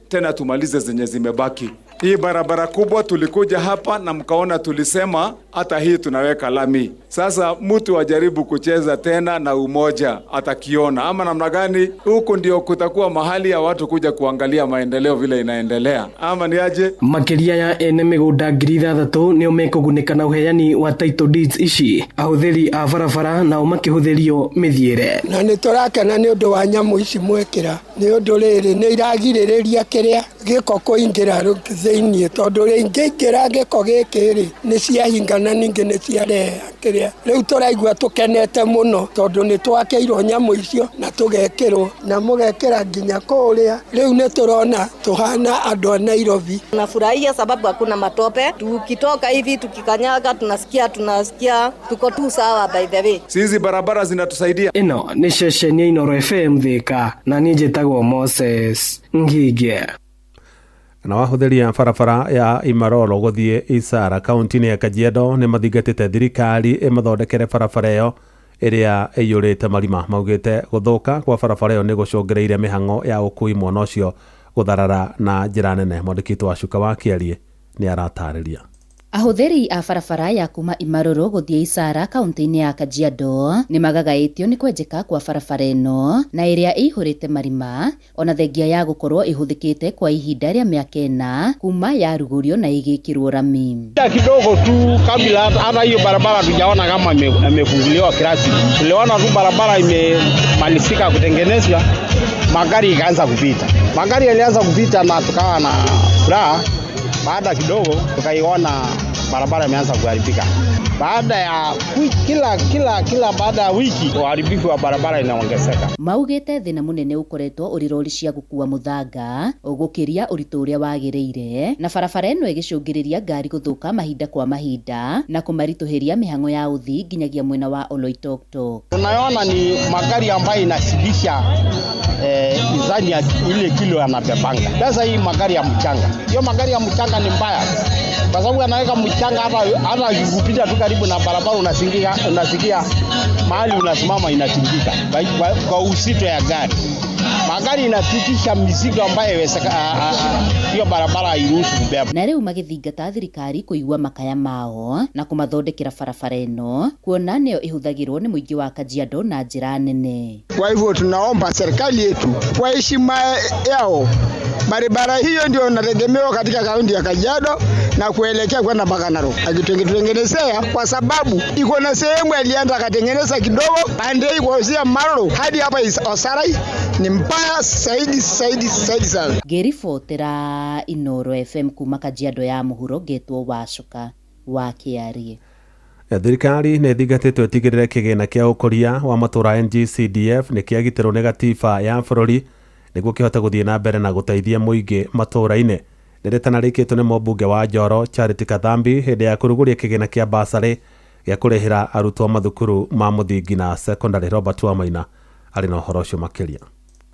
tena tumalize zenye zimebaki. Hii barabara kubwa tulikuja hapa na mkaona tulisema hata hii tunaweka lami. Sasa mtu ajaribu kucheza tena na umoja atakiona ama namna gani. Huku ndio kutakuwa mahali ya watu kuja kuangalia maendeleo vile inaendelea ama ni aje. Makiria ya ene migunda 6,000 nio mekugunĩka na uheani wa title deeds ici, ahuthĩri a barabara nao makĩhũthĩrio mĩthiĩre. Na nĩ tũrakena nĩ ũndũ wa nyamũ ici mwekĩra, nĩ ũndũ rĩrĩ nĩ iragirĩrĩria kĩrĩa gĩko kũingĩra Thĩinĩ tondũ rĩngĩingĩra gĩko gĩkĩ rĩ nĩ ciahingana ningĩ nĩ ciareha kĩrĩa rĩu tũraigua tũkenete mũno tondũ nĩ twakĩirwo nyamũ icio na tũgekĩrwo na mũgekĩra nginya kũrĩa rĩu nĩ tũrona tũhana andũ a Nairobi. Tunafurahia sababu hakuna matope, tukitoka hivi tukikanyaga tunasikia tuko tu sawa. By the way, Hizi barabara zinatusaidia. Ĩno nĩ ceceni ya Inooro FM Thika na niĩ njĩtagwo Moses Ngige. Na wahũthĩri a barabara ya Imaroro gũthiĩ Isara kaunti-inĩ ya Kajiado nĩ mathingatĩte thirikari ĩmathondekere barabara ĩyo ĩrĩa ĩiyũrĩte marima. Maugĩte gũthũka kwa barabara ĩyo nĩ gũcũngĩrĩirie mĩhang'o ya ũkui mwena ũcio gũtharara na njĩra nene. Mwandĩki witũ wa Cuka wa Kĩarie nĩ aratarĩria. Ahũthĩri a barabara ya kuma Imarũrũ gũthiĩ Isara kaunti-inĩ ya Kajiado nĩ magagaĩtio nĩ kwenjeka kwa barabara ĩno na ĩrĩa ĩihũrĩte marima ona thengia ya gũkorwo ĩhũthĩkĩte kwa ihinda rĩa mĩaka 4 kuma yarugũrio na ĩgĩkĩrwo rami. Kidogo tu kabla hata hiyo barabara tujaona kama imefunguliwa kirasmi. Tuliona tu barabara imemalizika kutengenezwa, magari ikaanza kupita. Magari yalianza kupita na tukawa na furaha. Baada kidogo tukaiona barabara imeanza kuharibika. Baada ya kila baada ya wiki uharibifu wa barabara inaongezeka. Maugĩte thĩna mũnene ũkoretwo ũrĩ rori cia gũkua mũthanga ũgũkĩria ũritũ ũrĩa wagĩrĩire na barabara ĩno ĩgĩcũngĩrĩria ngari gũthũka mahinda kwa mahinda na kũmaritũhĩria mĩhang'o ya ũthii nginyagia mwena wa Oloitoktok. Tunaona ni magari ambayo inashibisha izani ya ile kilo yanabebanga. Sasa hii magari ya mchanga, hiyo magari ya mchanga ni mbaya kwa sababu anaweka mchanga hata ukipita tu karibu na barabara unasikia mahali unasimama inatingika kwa uzito ya gari. Magari inapitisha mizigo ambayo hiyo barabara hairuhusu kubeba. Na rĩu magĩthingata thirikari kũigua makaya mao na kũmathondekera barabara ĩno kuona nĩyo ĩhũthagĩrwo nĩ mũingĩ wa Kajiado na njĩra nene. Kwa hivyo tunaomba serikali yetu kwa heshima yao, barabara hiyo ndio inategemewa katika kaunti ya Kajiado na kuelekea kwenda mpaka Narok. Akitutengenezea kwa sababu iko na sehemu alianza akatengeneza kidogo pande hii kuanzia Maroro hadi hapa Osarai ni mbaya zaidi zaidi zaidi sana. Ngĩribotera Inooro FM kuma Kajiado ya mũhuro ngetwo Wacuka wa Kĩarie. Thirikari nĩ ĩthingatĩtwo ĩtigĩrĩre kĩgĩna kĩa ũkũria wa matũũra NGCDF nĩ kĩagitĩrwo nĩ gatiba ya bũrũri nĩguo kĩhote gũthiĩ na mbere na gũteithia mũingĩ matũũra-inĩ. Rĩrĩtana rĩkĩtwo nĩ mũmbunge wa Njoro Charity Kathambi hĩndĩ ya kũrugũria kĩgĩna kĩa basarĩ gĩa kũrĩhĩra arutwo mathukuru ma mũthingi na secondary. Robert Wamaina arĩ na ũhoro ũcio makĩria.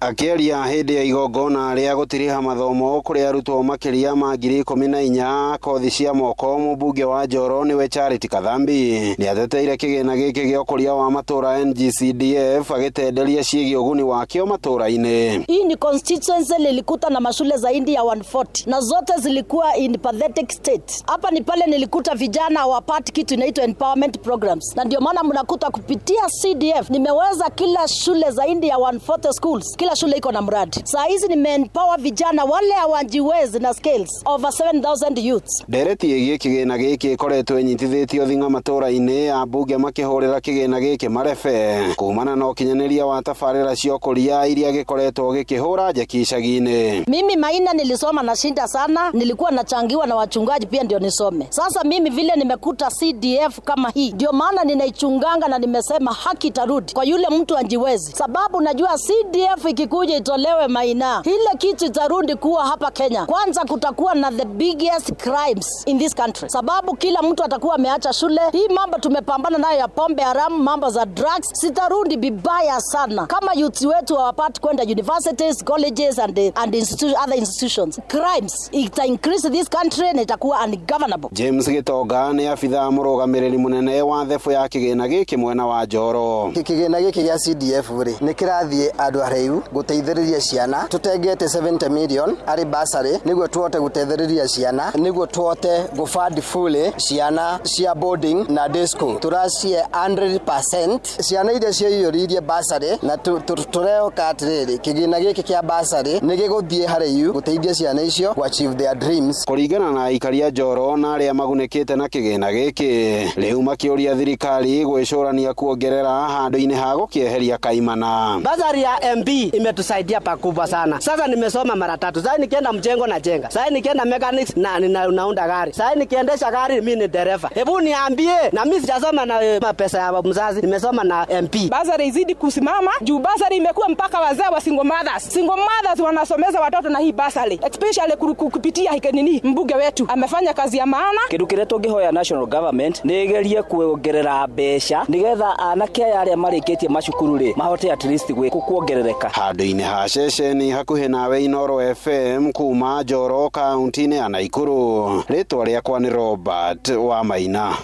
Akĩaria hĩndĩ ya igongona rĩa gũtiriha mathomo kũrĩ arutwo makĩria ma 14,000 kothi cia moko, mũmbunge wa Njoro nĩwe Charity Kathambi nĩateteire kĩgĩna gĩkĩ gĩa ũkũria wa matũũra NGCDF agĩtenderia ciĩgiĩ ũguni wakĩo matũũra-inĩ. Hii ni constituency nilikuta na mashule zaidi ya 140 na zote zilikuwa in pathetic state. Hapa ni pale nilikuta vijana hawapati kitu inaitwa empowerment programs, na ndio maana mnakuta kupitia CDF nimeweza kila shule zaidi ya 140 schools, kila shule iko na mradi. Saa hizi nimeempower vijana wale hawajiwezi na skills over 7000 youths. Ndereti ĩgiĩ kĩgĩna gĩkĩ ĩkoretwo ĩnyitithĩtio thing'a matũũra-inĩ, ambunge makĩhũrĩra kĩgĩna gĩkĩ marebe kumana na ũkinyanĩria wa tabarĩra cia ũkũria iria gĩkoretwo gĩkĩhũra njeki icagi-inĩ. Mimi Maina nilisoma na shinda sana, nilikuwa nachangiwa na wachungaji pia ndio nisome. Sasa mimi vile nimekuta CDF kama hii, ndio maana ninaichunganga na nimesema haki itarudi kwa yule mtu anjiwezi, sababu najua CDF ikikuja itolewe Maina, ile kitu itarudi kuwa hapa Kenya. Kwanza kutakuwa na the biggest crimes in this country, sababu kila mtu atakuwa ameacha shule. Hii mambo tumepambana nayo ya pombe haramu, mambo za drugs, sitarudi vibaya sana kama youth wetu hawapati kwenda universities, colleges and other institutions. Crimes ita increase this country na itakuwa ungovernable. James Gitonga nĩ abithaa mũrũgamĩrĩri mũnene wa thebũ ya kĩgĩna gĩkĩ mwena wa Njoro. Kĩgĩna gĩkĩ gĩa CDF rĩ nĩ kĩrathiĩ andũ araihu gũteithĩrĩria ciana. Tũtengete 70 million arĩ bursary nĩguo tũhote gũteithĩrĩria ciana, nĩguo tũhote gũfund fully ciana cia boarding na day school. Tũracie 100% ciana iria ciaiyũririe bursary, na tũrehoka atĩrĩrĩ kĩgĩna gĩkĩ kĩa bursary nĩ gĩgũthiĩ harĩ yu gũteithia ciana icio gũ achieve their dreams. Kũringana na aikari a Njoro na arĩa magunĩkĩte na kĩgĩna gĩkĩ, rĩu makĩũria thirikari gwĩcũrania kuongerera handũ-inĩ ha gũkĩeheria kaimana. Bursary ya MP Imetusaidia pakubwa sana. Sasa nimesoma mara tatu. Sasa nikienda mjengo na jenga. Sasa nikienda mechanics na naunda gari. Sasa nikiendesha gari mimi ni dereva. Hebu niambie, na mimi sijasoma na pesa ya mzazi, nimesoma na MP. Basari izidi kusimama juu basari imekuwa mpaka wazee wa single mothers. Single mothers wanasomeza watoto na hii basari. Especially kupitia nini mbunge wetu amefanya kazi ya maana. Kindu kiria tungihoya national government ni igerie kuongerera mbeca nigetha anake aya aria marikitie macukuru ri mahote at least kuongerereka. Handũ-inĩ ha ceceni hakuhĩ nawe Inooro FM kuma Njoro kaunti-inĩ ya Nakuru, rĩtwa rĩakwa nĩ Robert wa Maina.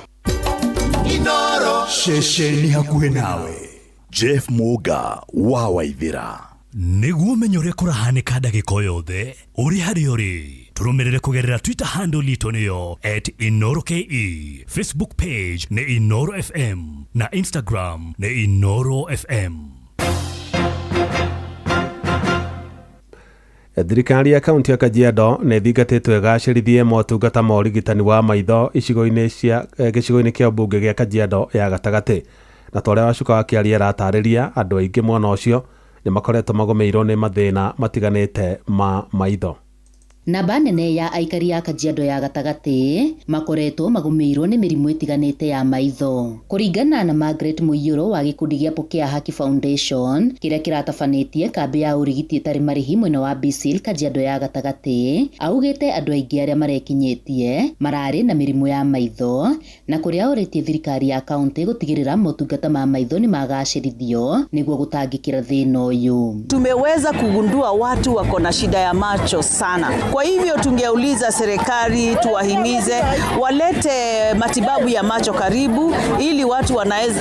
Inooro ceceni hakuhĩ nawe. Jeff Muga wa Waithira. Nĩguo ũmenye ũrĩa kũrahanĩka ndagĩka o yothe ũrĩ harĩa ũrĩ, tũrũmĩrĩre kũgerera Twitter handle itũ nĩyo @InooroKE, Facebook page nĩ Inooro FM na Instagram nĩ Inooro FM. Thirikari ya kaunti ya Kajiado nĩ ĩthingatĩtwo ĩgacĩrithie motungata ma ũrigitani wa maitho icigo-inĩ cia gĩcigo-inĩ kĩa mbunge gĩa Kajiado ya gatagatĩ. Na ta ũrĩa Wacuka wa Kĩaria aratarĩria, andũ aingĩ mwena ũcio nĩ makoretwo magũmĩirwo nĩ mathĩna matiganĩte ma maitho. Namba nene ya aikari a Kajiado ya gatagatĩ makoretwo magũmĩirwo nĩ mĩrimũ ĩtiganĩte ya maitho. Kũringana na Margaret Mũiyũro wa gĩkundi gĩa Pokea Haki Foundation kĩrĩa kĩratabanĩtie kambĩ ya ũrigiti ĩtarĩ marĩhi mwena wa Bisil Kajiado ya gatagatĩ, augĩte andũ aingĩ arĩa marekinyĩtie mararĩ na mĩrimũ ya maitho, na kũrĩa orĩtie thirikari ya kaunti gũtigĩrĩra motungata ma maitho nĩ magacĩrithio nĩguo gũtangĩkĩra thĩna ũyũ. Tumeweza kugundua watu wako na shida ya macho sana. Kwa hivyo tungeuliza serikali tuwahimize walete matibabu ya macho karibu ili watu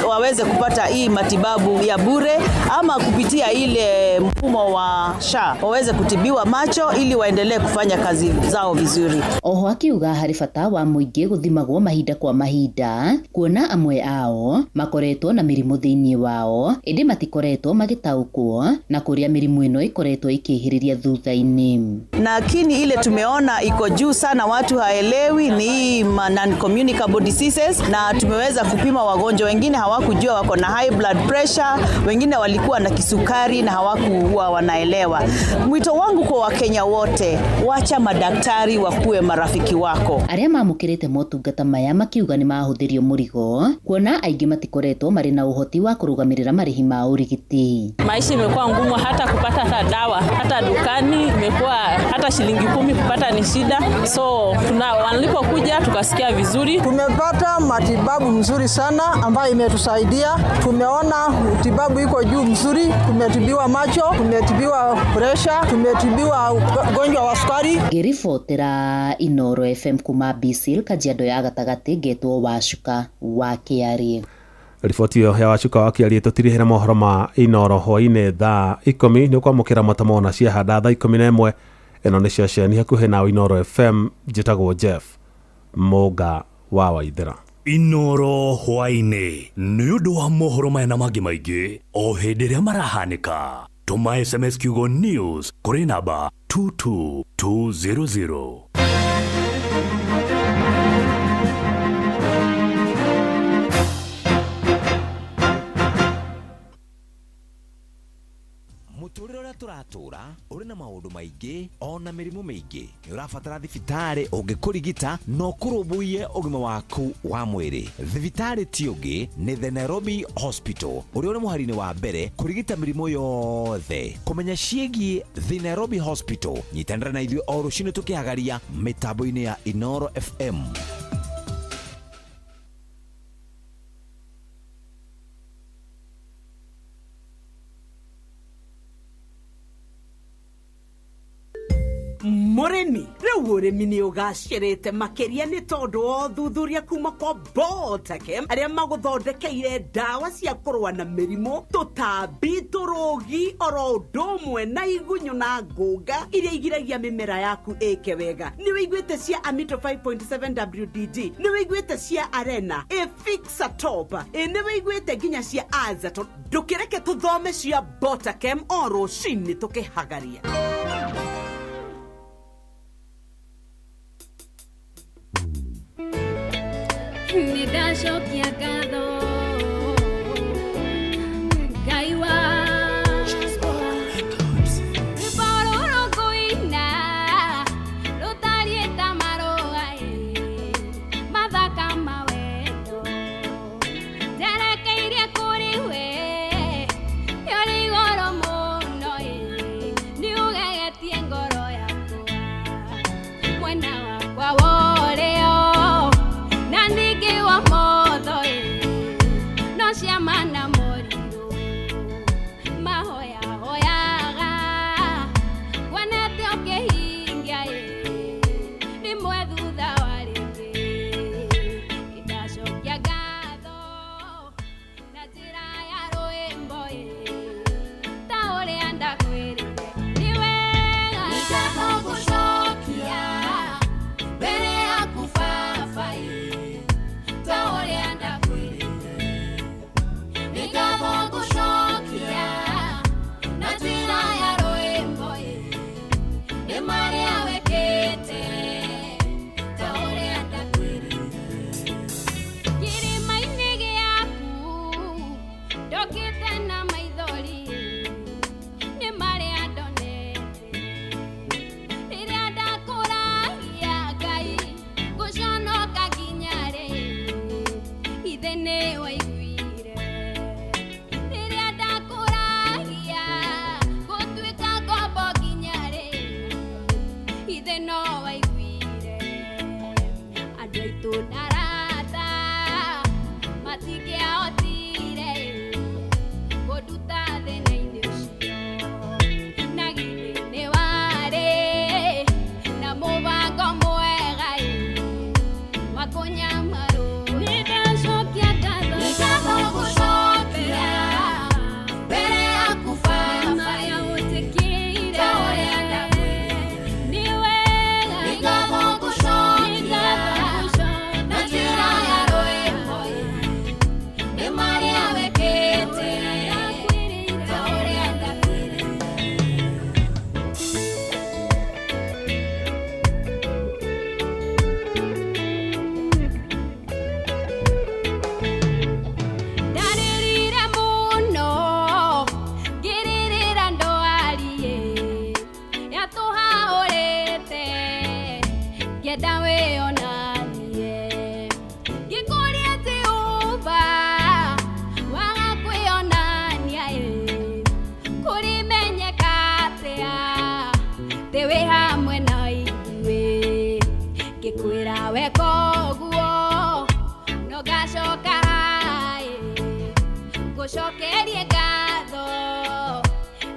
waweze kupata hii matibabu ya bure ama kupitia ile mfumo wa SHA waweze kutibiwa macho ili waendelee kufanya kazi zao vizuri. Oho akiuga harĩ bata wa mũingĩ gũthimagwo mahinda kwa mahinda kuona amwe ao makoretwo na mĩrimũ thĩinĩ wao ĩndĩ matikoretwo magĩtaũkwo na kũrĩa mĩrimũ ĩno ĩkoretwo ĩkĩhĩrĩria thutha-inĩ. Lakini ile tumeona iko juu sana, watu haelewi ni hii non-communicable diseases, na tumeweza kupima wagonjwa wengine hawakujua wako na high blood pressure, wengine walikuwa na kisukari na hawakuwa wanaelewa. Mwito wangu kwa Wakenya wote, wacha madaktari wakuwe marafiki wako. Arĩa mamũkĩrĩte motungata maya makiuga nĩ mahũthĩrio mũrigo kuona aingĩ matikoretwo marĩ na ũhoti wa kũrũgamĩrĩra marĩhi ma ũrigiti. Maisha imekuwa ngumu, hata kupata hata dawa, hata dukani imekuwa hata shilingi 10 kupata ni shida. So walipokuja tukasikia vizuri. Tumepata matibabu mzuri sana ambayo imetusaidia. Tumeona matibabu iko juu mzuri, tumetibiwa macho, tumetibiwa pressure, tumetibiwa ugonjwa wa sukari. Ngĩribotera Inooro FM kuma Bisil Kajiado ya gatagatĩ, ngetwo Wacuka wa Kĩarie. Riboti ĩyo ya Wacuka wa Kĩarie tũtirĩhĩra mohoro ma Inooro hwaĩ-inĩ thaa 10 nĩ ũkwamũkĩra matamo na ciahanda thaa 11. Ĩno nĩ ceceni hakuhĩ na Inooro FM, njĩtagwo Jeff Mũga wa Waithera. Inooro hwaĩ-inĩ nĩ ũndũ wa mohoro maya na mangĩ maingĩ o hĩndĩ ĩrĩa marahanĩka. Tũma SMS kiugo news kũrĩ namba 22200. Mũtũrĩre ũrĩa tũratũra ũrĩ na maũndũ maingĩ ona mĩrimũ mĩingĩ. Nĩ ũrabatara thibitarĩ ũngĩkũrigita na ũkũrũmbũiye ũgima waku wa mwĩrĩ. Thibitarĩ ti ũngĩ nĩ The Nairobi Hospital ũrĩa ũrĩ mũhari-inĩ wa mbere kũrigita mĩrimũ yothe. Kũmenya ciĩgiĩ The Nairobi Hospital, nyitanĩra na ithuĩ o rũcinĩ tũkĩhagaria mĩtambo-inĩ ya Inooro FM. Mũrĩmi rĩu ũrĩmi nĩ ũgacĩrĩte makĩria nĩ tondũ wa ũthuthuria kuma kwa Botakem arĩa magũthondekeire ndawa cia kũrũa na mĩrimũ, tũtambi, tũrũgi oro ũndũ ũmwe na igunyũ na ngũnga iria igiragia mĩmera yaku ĩke wega. Nĩ wĩiguĩte cia Amito 5.7 WDG, nĩ wĩiguĩte cia Arena, Efixatop, nĩ wĩiguĩte nginya cia Azaton. Ndũkĩreke tũthome cia Botakem o rũcinĩ tũkĩhagaria. Nĩndacokia ngatho Ngai wakwa.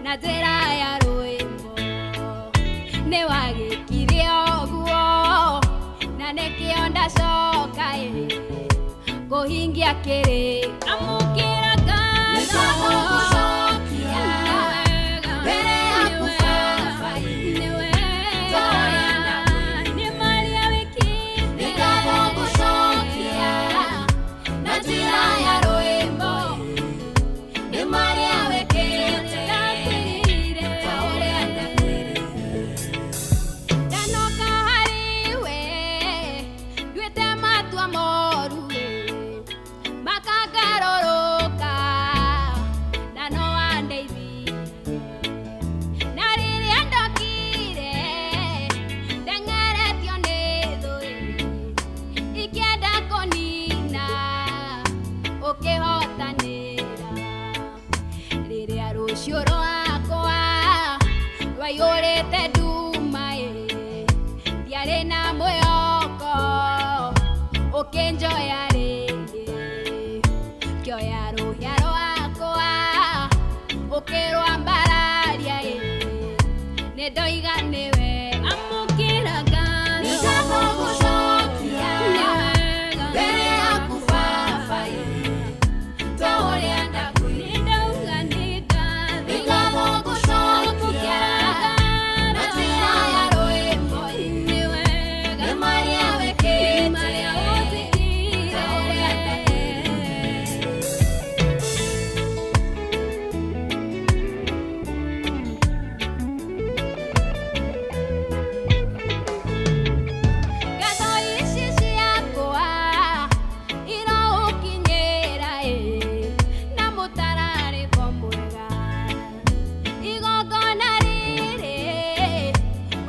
Na njĩra ya rwĩmbo nĩ wagĩkire ũguo na nĩkĩo ndacoka ĩ kũhingia kĩrĩ amũkĩra ngatho gũcokia mbere yaku baba nĩ wega nĩ marĩa wĩkĩte nĩ ngatho gũcokia na njĩra ya rwĩmbo nĩ marĩa wĩkĩte ndakwĩrire ta ũrĩa ndakwĩrire ndanoka harĩ we nduĩte matua moru makangarũrũka na no wandeithirie na rĩrĩa ndokire ndeng'eretio nĩ thũ ikĩenda kũnina ũkĩhotanĩra rĩrĩa rũciũ rwakwa rwaiyũrĩte nduma ĩ ndiarĩ na mwĩhoko ũkĩnjoya rĩngĩ ngĩoya rũhĩa rwakwa ũkĩrwambararia ĩ nĩ ndoiga nĩwe amũkĩra ngatho nĩ ngatho gũcokia mbere yaku baba ĩ ta ũrĩa ndakwĩrire nĩ ndauga nĩ ngatho nĩ ngatho gũcokia na njĩra ya rwĩmbo nĩ wega nĩ marĩa wĩkĩte marĩa ũnjĩkĩire ta ũrĩa ndakwĩrire. Ngatho ici ciakwa iroũkinyĩra ĩ na mũtararĩko mwega igongona rĩrĩ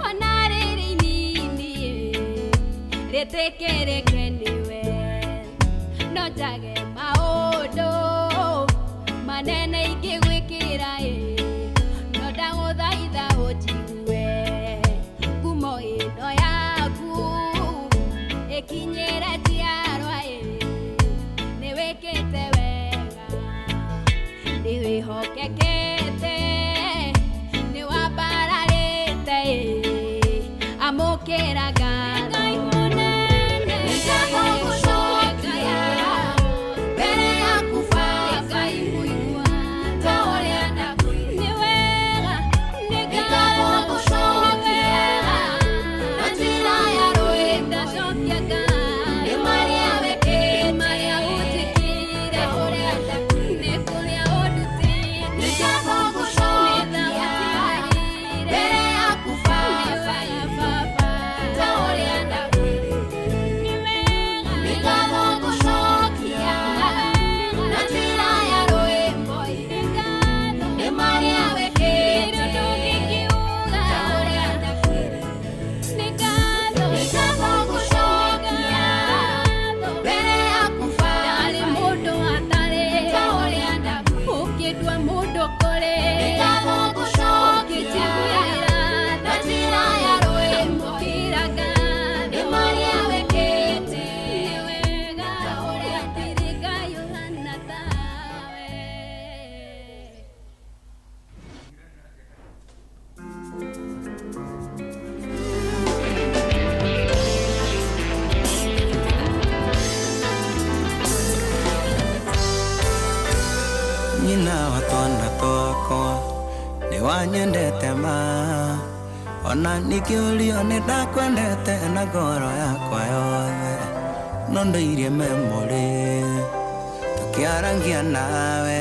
ona rĩrĩ inini ĩ rĩtĩkĩrĩke nĩwe no njage maũndũ manene ingĩgwĩkĩra ĩ no ndagũthaitha ũnjigue ngumo ĩno yaku ĩkinyĩre njiarwa ĩ nĩ wĩkĩte wega nĩ wĩhokekete nĩ wambararĩte ĩ amũkĩra ngatho Ngai mũnene nĩ ngatho gũcokia mbere yaku baba ta ũrĩa ndakwĩrire nĩ wega nĩ ngatho gũcokia na njĩra ya rwĩmbo ndacokia ngatho nĩ marĩa wĩkĩte marĩa ũnjĩkĩire ũrĩa ndakwĩrire nĩ kũrĩa ũndutĩte nĩ ngatho gũcokia mbere yaku baba ta ũrĩa ndakwĩrire nĩ ngatho gũcokia na njĩra ya rwĩmbo nĩ marĩa wĩkĩte ta ũrĩa ndakwĩrire nĩ ngatho gũcokia mbere yaku baba ndarĩ mũndũ atarĩ ta ũrĩa ndakwĩrire ũkĩndua mũndũ kũrĩ nĩ ngatho gũcokia na njĩra ya rwĩmbo amũkĩra ngatho nĩ marĩa wĩkĩte nĩ wega ta ũrĩa ndirĩ Ngai ũhana tawe. Nyina wa twana twakwa nĩ wanyendete ma ona ningĩũrio nĩ ndakwendete na ngoro yakwa yothe no ndũirie memory tũkĩarangia nawe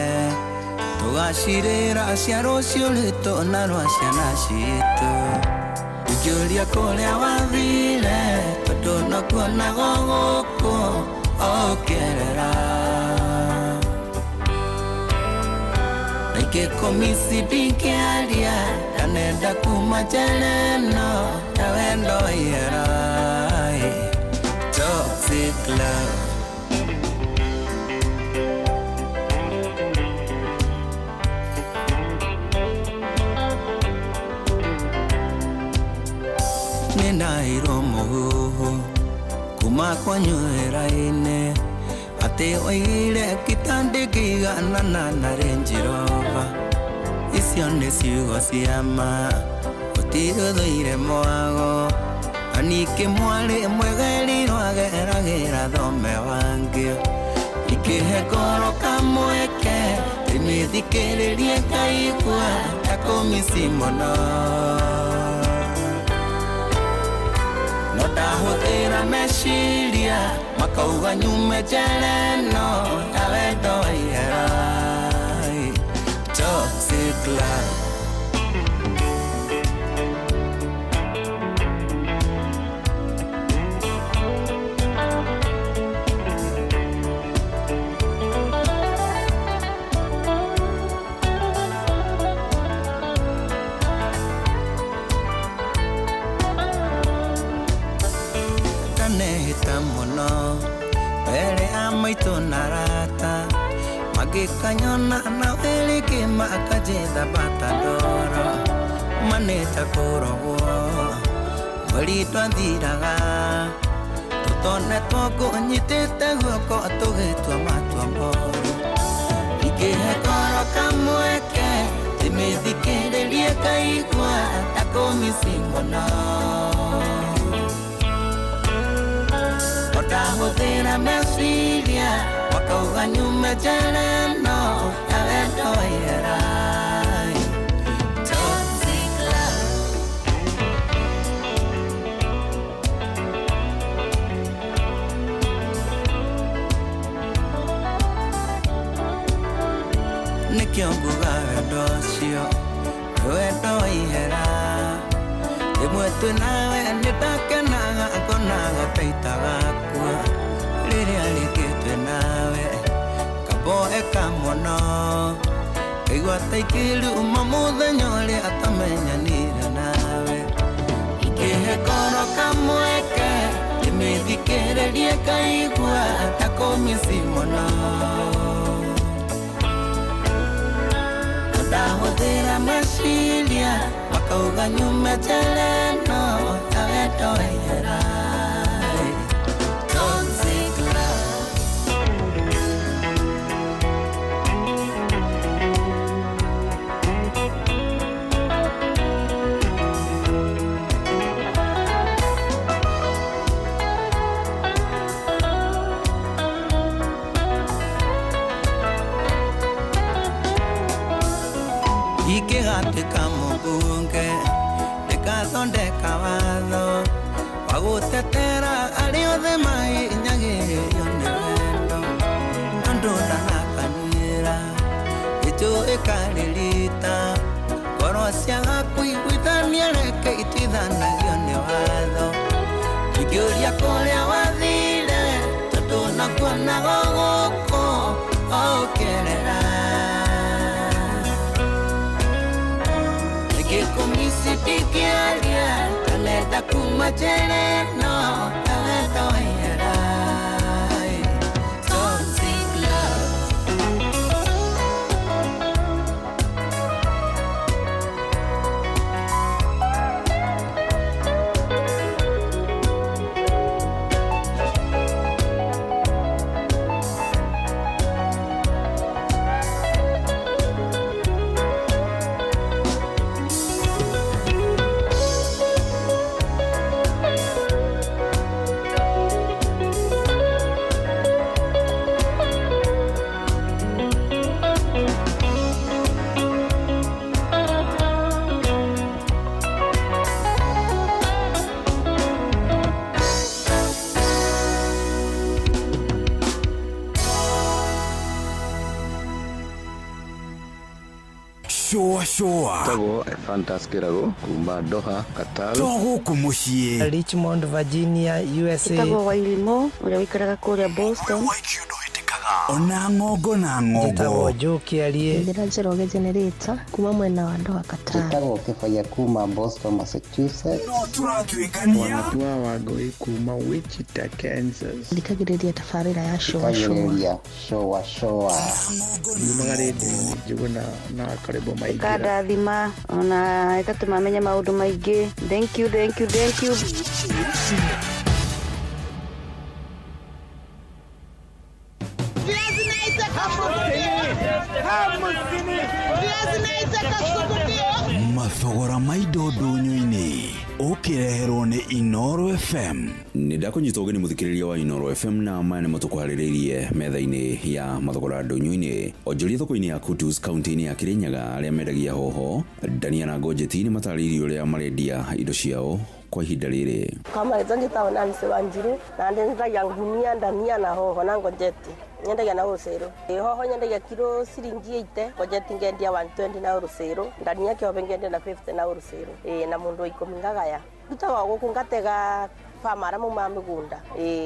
tũgacirĩra cia rũciũ rwitũ na rwa ciana citũ ingĩũria kũrĩa wathire tondũ nokuonago gũkũ ũkĩerera Nikĩkũmisi ndingĩaria ndanenda kuma njera ĩno ya wendo ihera Toxic love. Nĩndaheirwo mũhuhu kuma kwanyu wĩra-inĩ atĩ oigire kitandĩkĩiganana na Range Rover. Ici Icio nĩ ciugo cia ma gũtirĩ ũthũire mwago na ningĩ mwarĩ mwegerirwo ageragĩra thome wangĩ ikĩhe ngoro kamweke ndĩmĩthikĩrĩrie ngaigua ta kũmici mũno no ndahũthĩra meciria makauga nyume njera ĩno ya wendo wa ihera. Toxic love. Ndanehĩta mũno mbere ya maitũ na arata magĩkanyona na wĩrĩkĩ makanjĩtha bata ndoro manĩta kũrogwo mweri twathiraga tũtonetwo ngũnyitĩte guoko tũgĩtua matua moru ingĩhe ngoro kamweke ndĩmĩthikĩrĩrie ngaigua ta kũmici mũno ndahũthĩra meciria makauga nyume njera ĩno ya wendo wa ihera. Toxic love. Nĩkĩo nguga wendo ũcio nĩ wendo wa ihera rĩmwe twĩ nawe nĩndakenaga ngonaga ta itagakua rĩrĩa rĩngĩ twĩ nawe kamboeka mũno ngaigua ta ingĩruma mũthenya ũrĩa atamenyanire nawe ingĩhe ngoro kamweke ndĩmĩthikĩrĩrie ngaigua ta kũmici mũno ndahũthĩra meciria makauga nyume njera ĩno ya wendo wa ihera. Toxic love. Ingĩgatuĩka mũmbunge ndĩgathondeka watho wa gũtetera arĩa othe mahinyagĩrĩrio nĩ wendo tondũ ndanakanyuĩra gĩchũ ĩkarĩrita ngoro ciaga kũiguithania reke ituithanagio nĩ watho ingĩũria kũrĩa wathire tondũ nakuonaga gũkũ ũkĩrĩra Ngĩkũmici ndingĩaria ndanenda kuma njera ĩno ya wendo wa ihera. Toxic love. Shũa shũa Tagwo Fantas Kĩrago kuma Doha, Qatar. To gũkũ mũciĩ Richmond, Virginia, USA. Njĩtagwo Wairimũ ũrĩa ũikaraga kũrĩa Boston. Ona ng'ongo na ng'ongo. Njĩtagwo Joe Kĩarie. Njĩra Njoroge Generator kuma mwena wa Doha, Qatar. Njĩtagwo Kĩbaya kuma Boston, Massachusetts. No tũratuĩkania. Wanatua Wangũi kuma Wichita, Kansas. Thikagĩrĩria tabarĩra ya Shũa Shũa. Thikagĩrĩria Shũa Shũa. Yumaga rĩndiũ-inĩ Njũgũna na Karĩbo Maingĩra. Ĩkandathima ona ĩgatũma menye maũndũ maingĩ. Thank you, thank you, thank you. Mathogora ma indo ndũnyũ-inĩ ũkĩreherwo nĩ Inoro FM. Nĩ ndakũnyita ũgeni mũthikĩrĩria wa Inoro FM, na maya nĩmo tũkũharĩrĩirie metha-inĩ ya mathogora ndũnyũ-inĩ. Onjoria thoko-inĩ ya Kutus kaunti-inĩ ya Kirinyaga arĩa mendagia hoho, ndania na ngonjeti nĩ matarĩirie ũrĩa marendia indo ciao kwa ihinda rĩrĩ. Kama njĩtagwo Nancy Wanjiru na ndendagia ngunia, ndania na hoho na ngojeti. Nyendagia na wholesale. Hoho nyendagia kiro ciringi 80, ngojeti ngendia 120 na wholesale, ndania kĩobe ngendia na 50 na wholesale. Na mũndũ wa 10 ngagaya. Ndutaga gũkũ ngatega farmer arĩa maumaga mĩgũnda.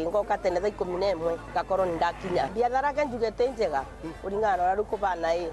Ngoka tene thaa 11 ngakorwo nĩ ndakinya. Biathara ke njuge tĩ njega kũringana na ũrĩa rĩu kũbana ĩ.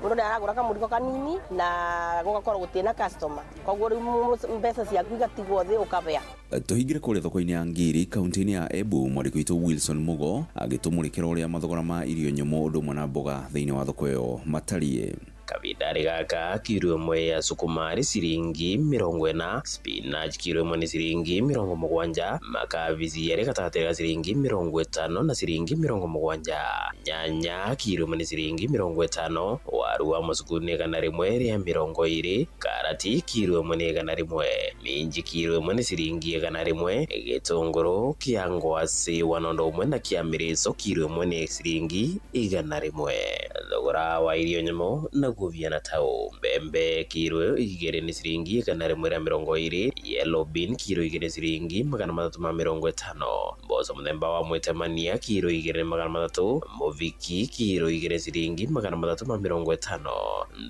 Mũndũ nĩ aragũra kamũrigo kanini na gũgakorwo gũtirĩ na customer. Koguo rĩu mbeca ciaku igatigwo thĩ ũkabea. Tũhingĩre kũrĩa thoko-inĩ ya Ngiri kaunti-inĩ ya Embu, mwandĩki witũ Wilson Mugo agĩtũmũrĩkĩra ũrĩa mathogora ma irio nyũmũ ũndũ ũmwe na mboga thĩinĩ wa thoko ĩyo matariĩ. Kavindarĩ gaka kiro ĩmwe ya sukuma nĩ ciringi 40, spinach kiro ĩmwe nĩ ciringi 70, makabici arĩ gatagatĩ ga ciringi 50 na ciringi 70, nyanya kiro ĩmwe nĩ ciringi 50, waru wa mũcuku nĩ 120, karati kiro ĩmwe nĩ 100, minji kiro ĩmwe nĩ ciringi 100, gĩtũngũrũ kĩa ngwacĩ 101 na kĩa mĩrĩco kiro ĩmwe nĩ ciringi 100. Thogora wa irio nyũmũ naguo viana tau mbembe kiro 2 nĩ ciringi 120, yellow bean kiro 2 ciringi 350, mboco mũthemba wa mwĩtemania kiro 2 nĩ 300, mũthiki kiro 2 ciringi 350,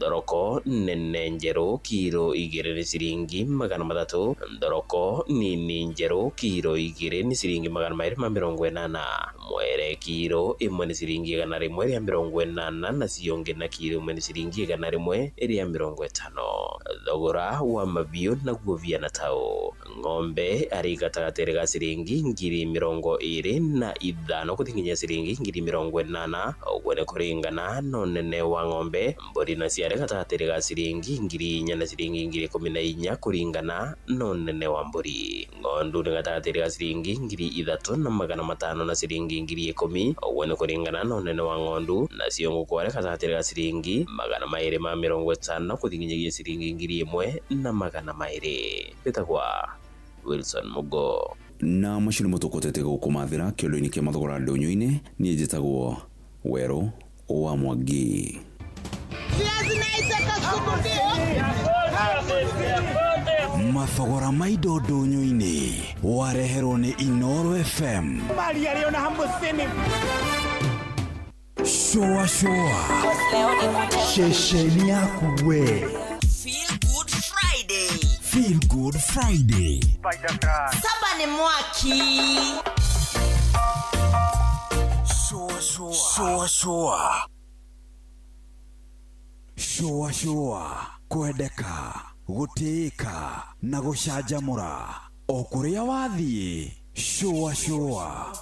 thoroko nene njerũ kiro 2 nĩ ciringi 300, thoroko nini njerũ kiro 2 nĩ ciringi 280, mwere kiro 1 nĩ ciringi 180 na cionge na kiro 1 nĩ ciringi 150. Thogora wa mabiũ naguo viana tau ng'ombe arĩ gatagatĩ ga ciringi 25,000 gũthiĩ nginya ciringi 80,000, ũguo nĩ kũringana na ũnene wa ng'ombe. Mbũri nacio arĩ gatagatĩ ga ciringi 4,000 na ciringi 14,000 kũringana na ũnene wa mbũri. Ng'ondu nĩ gatagatĩ ga ciringi 3,500 na ciringi 10,000, ũguo nĩ kũringana na ũnene wa ng'ondu. Nacio ngũkũ arĩ gatagatĩ ga ciringi 250 gũthiĩ nginyagia ciringi 1,200. Wĩtagwa Wilson Mugo. Na macio nĩmo tũkũtete gũkũmathĩra kĩondo-inĩ kĩa mathogora ndũnyũ-inĩ. Niĩ njĩtagwo Werũ wa Mwangi. Mathogora ma indo ndũnyũ-inĩ wareherwo nĩ Inoro FM. Shoa shoa ceceni yaku we. Feel Good Friday. Feel Good Friday. Saba ni mwaki. Shoa shoa. Shoa shoa. Shoa shoa. Kwendeka, gũtĩĩka na gũcanjamũra o kũrĩa wathiĩ. Shoa shoa.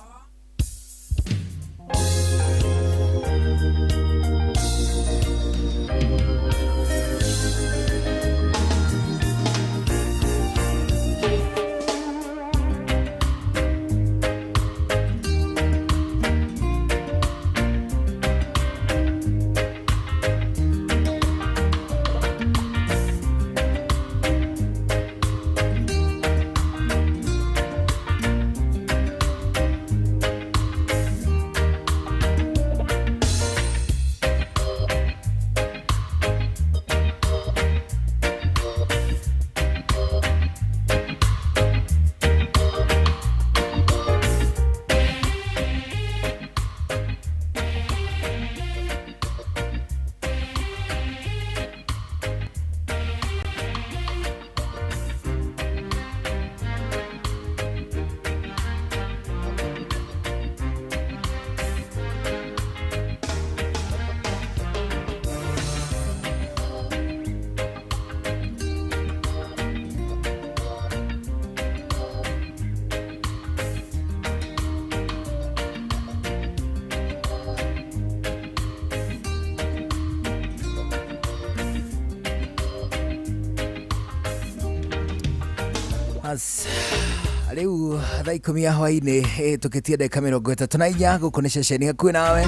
Riu thaa 10 ya hwainĩ tũkĩtie ndagĩka 34 gũkũ nĩ ceceni hakuhĩ nawe.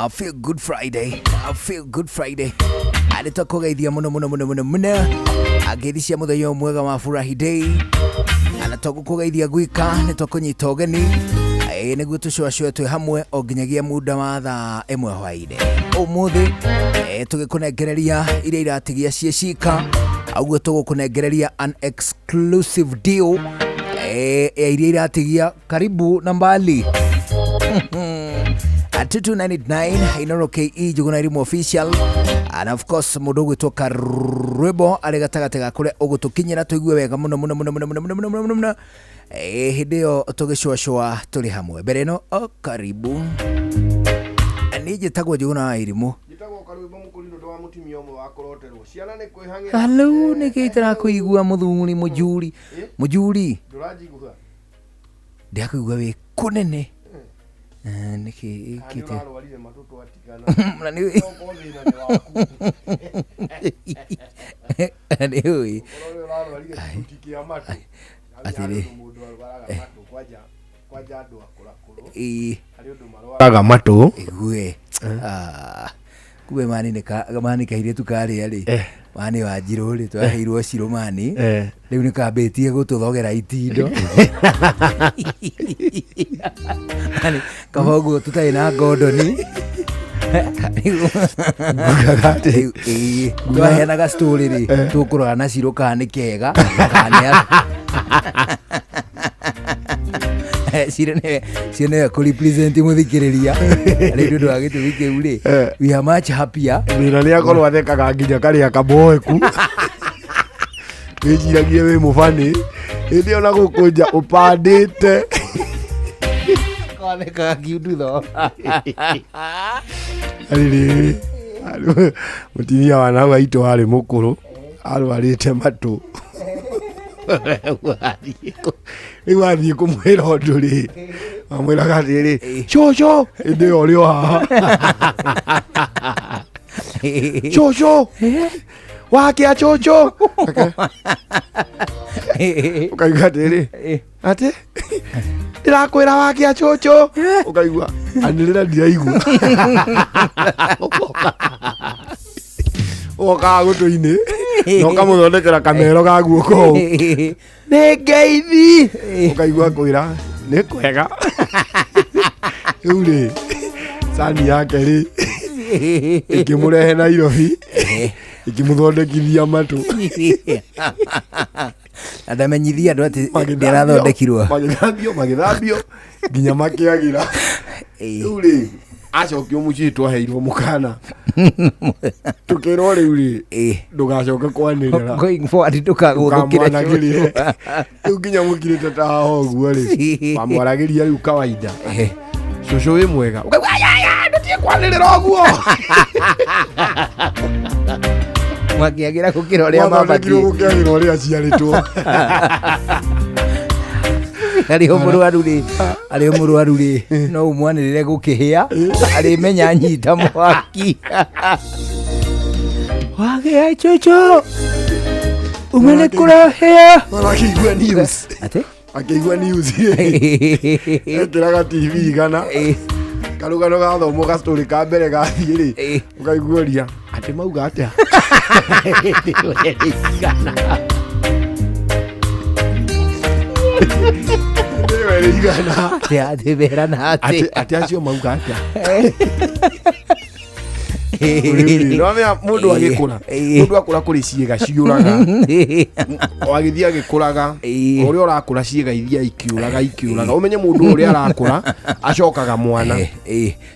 Feel Good Friday. Feel Good Friday. Nĩ twakũgeithia mũno mũno mũno mũno mũno ngeithi cia mũthenya ũyũ mwega wa Furahi Day na twagũkũgeithia gwika nĩ twakũnyita ũgeni nĩguo tũcũacũe twĩ hamwe o nginyagia muda wa thaa 1 hwaĩ-inĩ ũmũthĩ tũgĩkũnengereria iria iratigia ciĩ cika ũguo tũgũkũnengereria an exclusive deal ya iria iratigia karibu na mbali. 22989 Inoro KE Njuguna Irimu official and of course mũndũ ũgwĩtwo Karwĩmbo arĩ gatagatĩ ga kũrĩa ũgũtũkinyĩra tũigue wega mũno mũno mũno mũno mũno mũno mũno mũno mũno hĩndĩ ĩyo tũgĩcũacũa tũrĩ hamwe mbere ĩno o karibu. Niĩ njĩtagwo Njuguna wa Irimũ. Halo, nĩkĩ itarakũigua mũthuri mũjuri mũjuri ndĩrakũigua wĩ kũnene nĩkĩ ĩkĩte na nĩ nĩ ũĩ atĩrĩ ĩĩ Raga matũ igue kumbe mani nĩ mani kairĩtu karĩa rĩ mani wa njirũ rĩ twaheirwo cirũ mani rĩu nĩ kambĩtie gũtũthogera itindo. Mani, kaba ũguo tũtarĩ na ngondoni twaheanaga story rĩ tũkũrora na cirũ kana nĩ kega kana nĩ cirũ nĩwe kũ represent mũthikĩrĩria rĩu nĩ ũndũ wa gĩtũmi kĩu rĩ we are much happier. Thĩna nĩ akorwo athekaga nginya karĩa kamoeku wĩciragie wĩ mũbani hĩndĩ ĩyo na gũkũ nja ũpandĩte Kwathekaga kiundutho. Arĩrĩ mũtumia wa nau aitũ arĩ mũkũrũ arwarĩte matũ rĩu athiĩ kũmwĩra ũndũ rĩ amwĩraga atĩrĩ cũcũ hĩndĩ ĩyo ũrĩ o haha cũcũ wakĩa cũcũ ũkaigua atĩrĩ atĩ ndĩrakwĩra wakĩa cũcũ ũkaigua anĩrĩra ndiraigua ũgokaga gũtũ-inĩ na ũkamũthondekera kamero ga guoko ũũ nĩ ngeithi ũkaigua kwĩra nĩ kwega rĩu rĩ cani yake rĩ ĩkĩmũrehe Nairobi ĩkĩmũthondekithia matũ Na ndamenyithia andũ atĩ ndĩrathondekirwo magĩthambio nginya makĩagĩra rĩu rĩ acokio mũciĩ twaheirwo mũkana tũkĩrwo rĩu rĩ ndũgacoke kwanĩrĩra going forward ndũkagũthũkĩre ndũkamwanagĩrĩre rĩu nginya mũkirĩte ta haha ũguo rĩ wamwaragĩria rĩu kawaida cũcũ wĩ mwega ũkaigua ayaya ndũtige kwanĩrĩra ũguo makĩagĩra gũkĩra ũrĩa Mwathondekirwo mabatiĩ gũkĩagĩra ũrĩa aciarĩtwo arĩ o mũrwaru rĩ arĩ o mũrwaru rĩ no ũmwanĩrĩre gũkĩhĩa arĩmenya nyita mwaki wagĩa cũcũ uma nĩ kũrahĩa akĩigua news atĩ akĩigua news ekĩraga TV igana karũgano gathomwo gastory ka mbere gathiĩ rĩ ũkaiguaria atĩ mauga atĩa igana atĩ merana atĩ atĩ acio mauga atĩa nĩwamenya mũndũ agĩkũra mũndũ akũra kũrĩ ciĩga ciũraga o agĩthiĩ agĩkũraga o ũrĩa ũrakũra ciĩga ithiaga ikĩũraga ikĩũraga ũmenye mũndũ ũrĩa arakũra acokaga mwana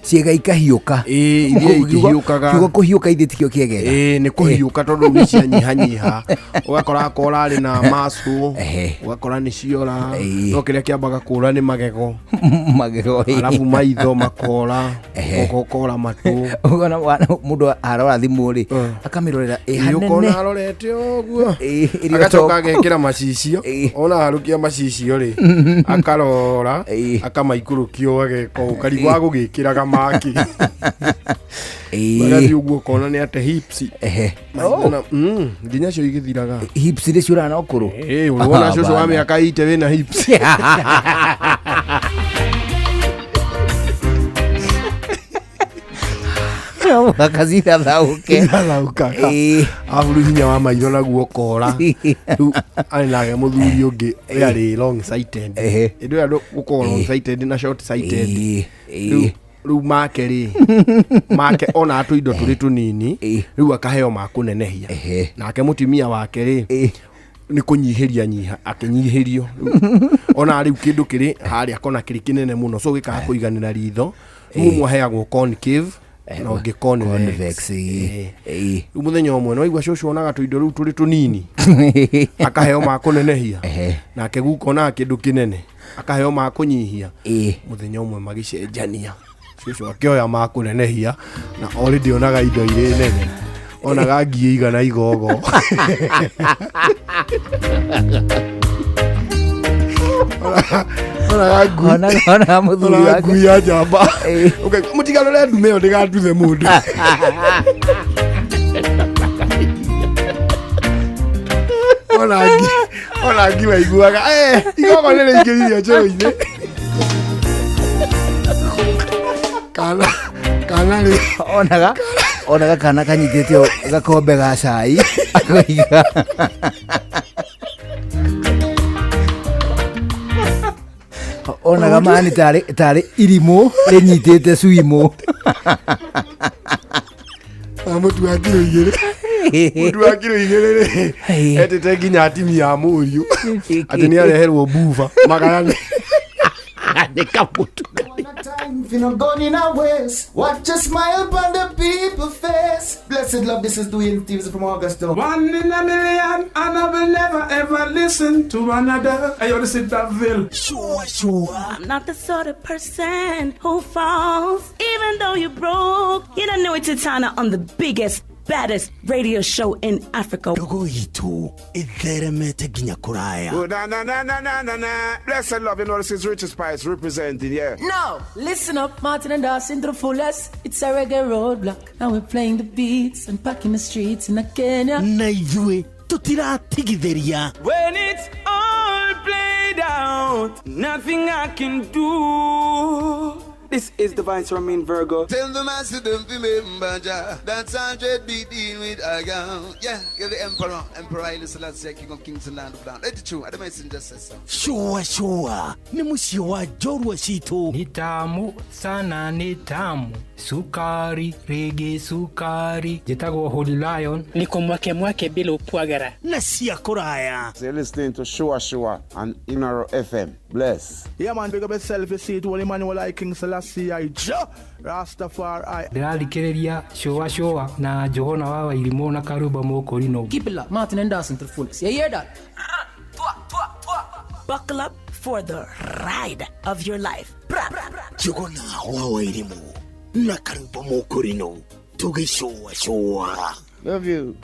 ciĩga ikahiũka ithiaga ikĩhiũkaga kiugo kũhiũka ithe tikĩo kĩegega ĩĩ nĩ kũhiũka tondũ nĩ cianyihanyiha ũgakora akorwo ũrarĩ na macu ũgakora nĩ ciora no kĩrĩa kĩambaga kũra nĩ magego magego arabu maitho makora ũkora matũ ũkona mũndũ arora thimũ rĩ akamĩrorera ĩ Ĩ, ũkona hanene arorete ũguo ĩrĩ agacoka ũtongu. agekĩra macicio ona harũkia macicio rĩ akarora akamaikũrũkia ũũ ageka ũũ karigũ agũgĩkĩraga maki magathiĩ ũguo ũkona nĩ ate hips nginya cio igĩthiraga hips nĩ ciũraga na ũkũrũ Ĩ, ũrona cũcũ wa mĩaka ite wĩna hips No mũhaka cithathaũke. Ithathaũkaga. Arabu rĩu hinya wa maitho naguo ũkora. Rĩu arĩ nake mũthuri ũngĩ ũrĩa arĩ long sighted. Hĩndĩ ĩyo andũ gũkorwo long sighted na short sighted. Rĩu rĩu make rĩ, make ona tũindo tũrĩ tũnini, rĩu akaheo ma kũnenehia. Nake mũtumia wake rĩ, nĩ kũnyihĩria nyiha, akĩnyihĩrio. Rĩu ona rĩu kĩndũ kĩrĩ harĩa kona kĩrĩ kĩnene mũno, so gĩkaga kũiganĩra ritho. Rĩu ũmwe aheagwo concave na ũngĩ convex. Convex. Rĩu mũthenya ũmwe nĩwaigua cũcũ onaga tũindo rĩu tũrĩ tũnini, akaheo ma kũnenehia, nake guka onaga kĩndũ kĩnene, akaheo ma kũnyihia. Mũthenya ũmwe magĩcenjania, cũcũ akĩoya ma kũnenehia na already onaga indo irĩ nene, onaga ngiĩ igana igogo. Onaga ngui. Onaga mũthuri Onaga wake. ngui ya njamba. Ũkaigua, mũtigarũre ndume ĩyo ndĩgatuthe mũndũ. Ona ngi waiguaga, igogo nĩ rĩingĩririo njũĩ-inĩ. Kana rĩ. Onaga kana kanyitĩte gakombe ga cai akoiga. Onaga mani tarĩ irimũ rĩnyitĩte cuimũ. Na mũtu wa kiro igĩrĩ. Mũtu wa kiro igĩrĩ rĩ, etĩte nginya atimia a mũriũ atĩ nĩ areherwo buba magayane. Nĩ kamũtu. Time if you not gone in a waste. Watch a smile upon the people face. Blessed love, this is Dwayne Stevens from Augusta. One in a million, and I will never ever listen to another. Hey, yo, this is Daville. Sure, sure. I'm not the sort of person who falls, even though you broke. You don't know it's Titana on the biggest, baddest radio show in Africa. Ndogo itu itheremete nginya kuraya. Oh, na, na, na, na, na, na, na. Blessed love, you know, this is Richard Spice representing, yeah. No, listen up, Martin and Dawson to the fullest. It's a reggae roadblock. Now we're playing the beats and packing the streets in Kenya. Na ithuĩ tũtiratigithĩria. When it's all played out, nothing I can do. This is the Vice Romain Virgo. Tell the master don't remember Jah. That's 100 be deal with a girl. Yeah, you're the emperor. Emperor Haile Selassie, King of Kings and Land of Land. Let it true. I messenger says so. Sure, sure. Ni mũciĩ wa njorua citũ. Ni tamu sana, ni tamu. Sukari, rege sukari. Njĩtagwo Holy Lion. Niko mwake mwake bila upwagara. Na cia kũraya. So you're listening to Shua Shua on Inoro FM. Bless. Yeah, man, big up yourself. You see it, Holy Emmanuel, I King Selassie, I Jah Rastafari. Ndĩrathikĩrĩria Shua Shua na Johana wa Wairimũ na Karumba Mũkũrinũ. Keep it locked, Martin and Dawson to the fullest. You hear that? Buckle up for the ride of your life. Bra, bra, bra. Njũgũna wa Wairimũ na Karumba Mũkũrinũ tũgĩcũacũa. Love you.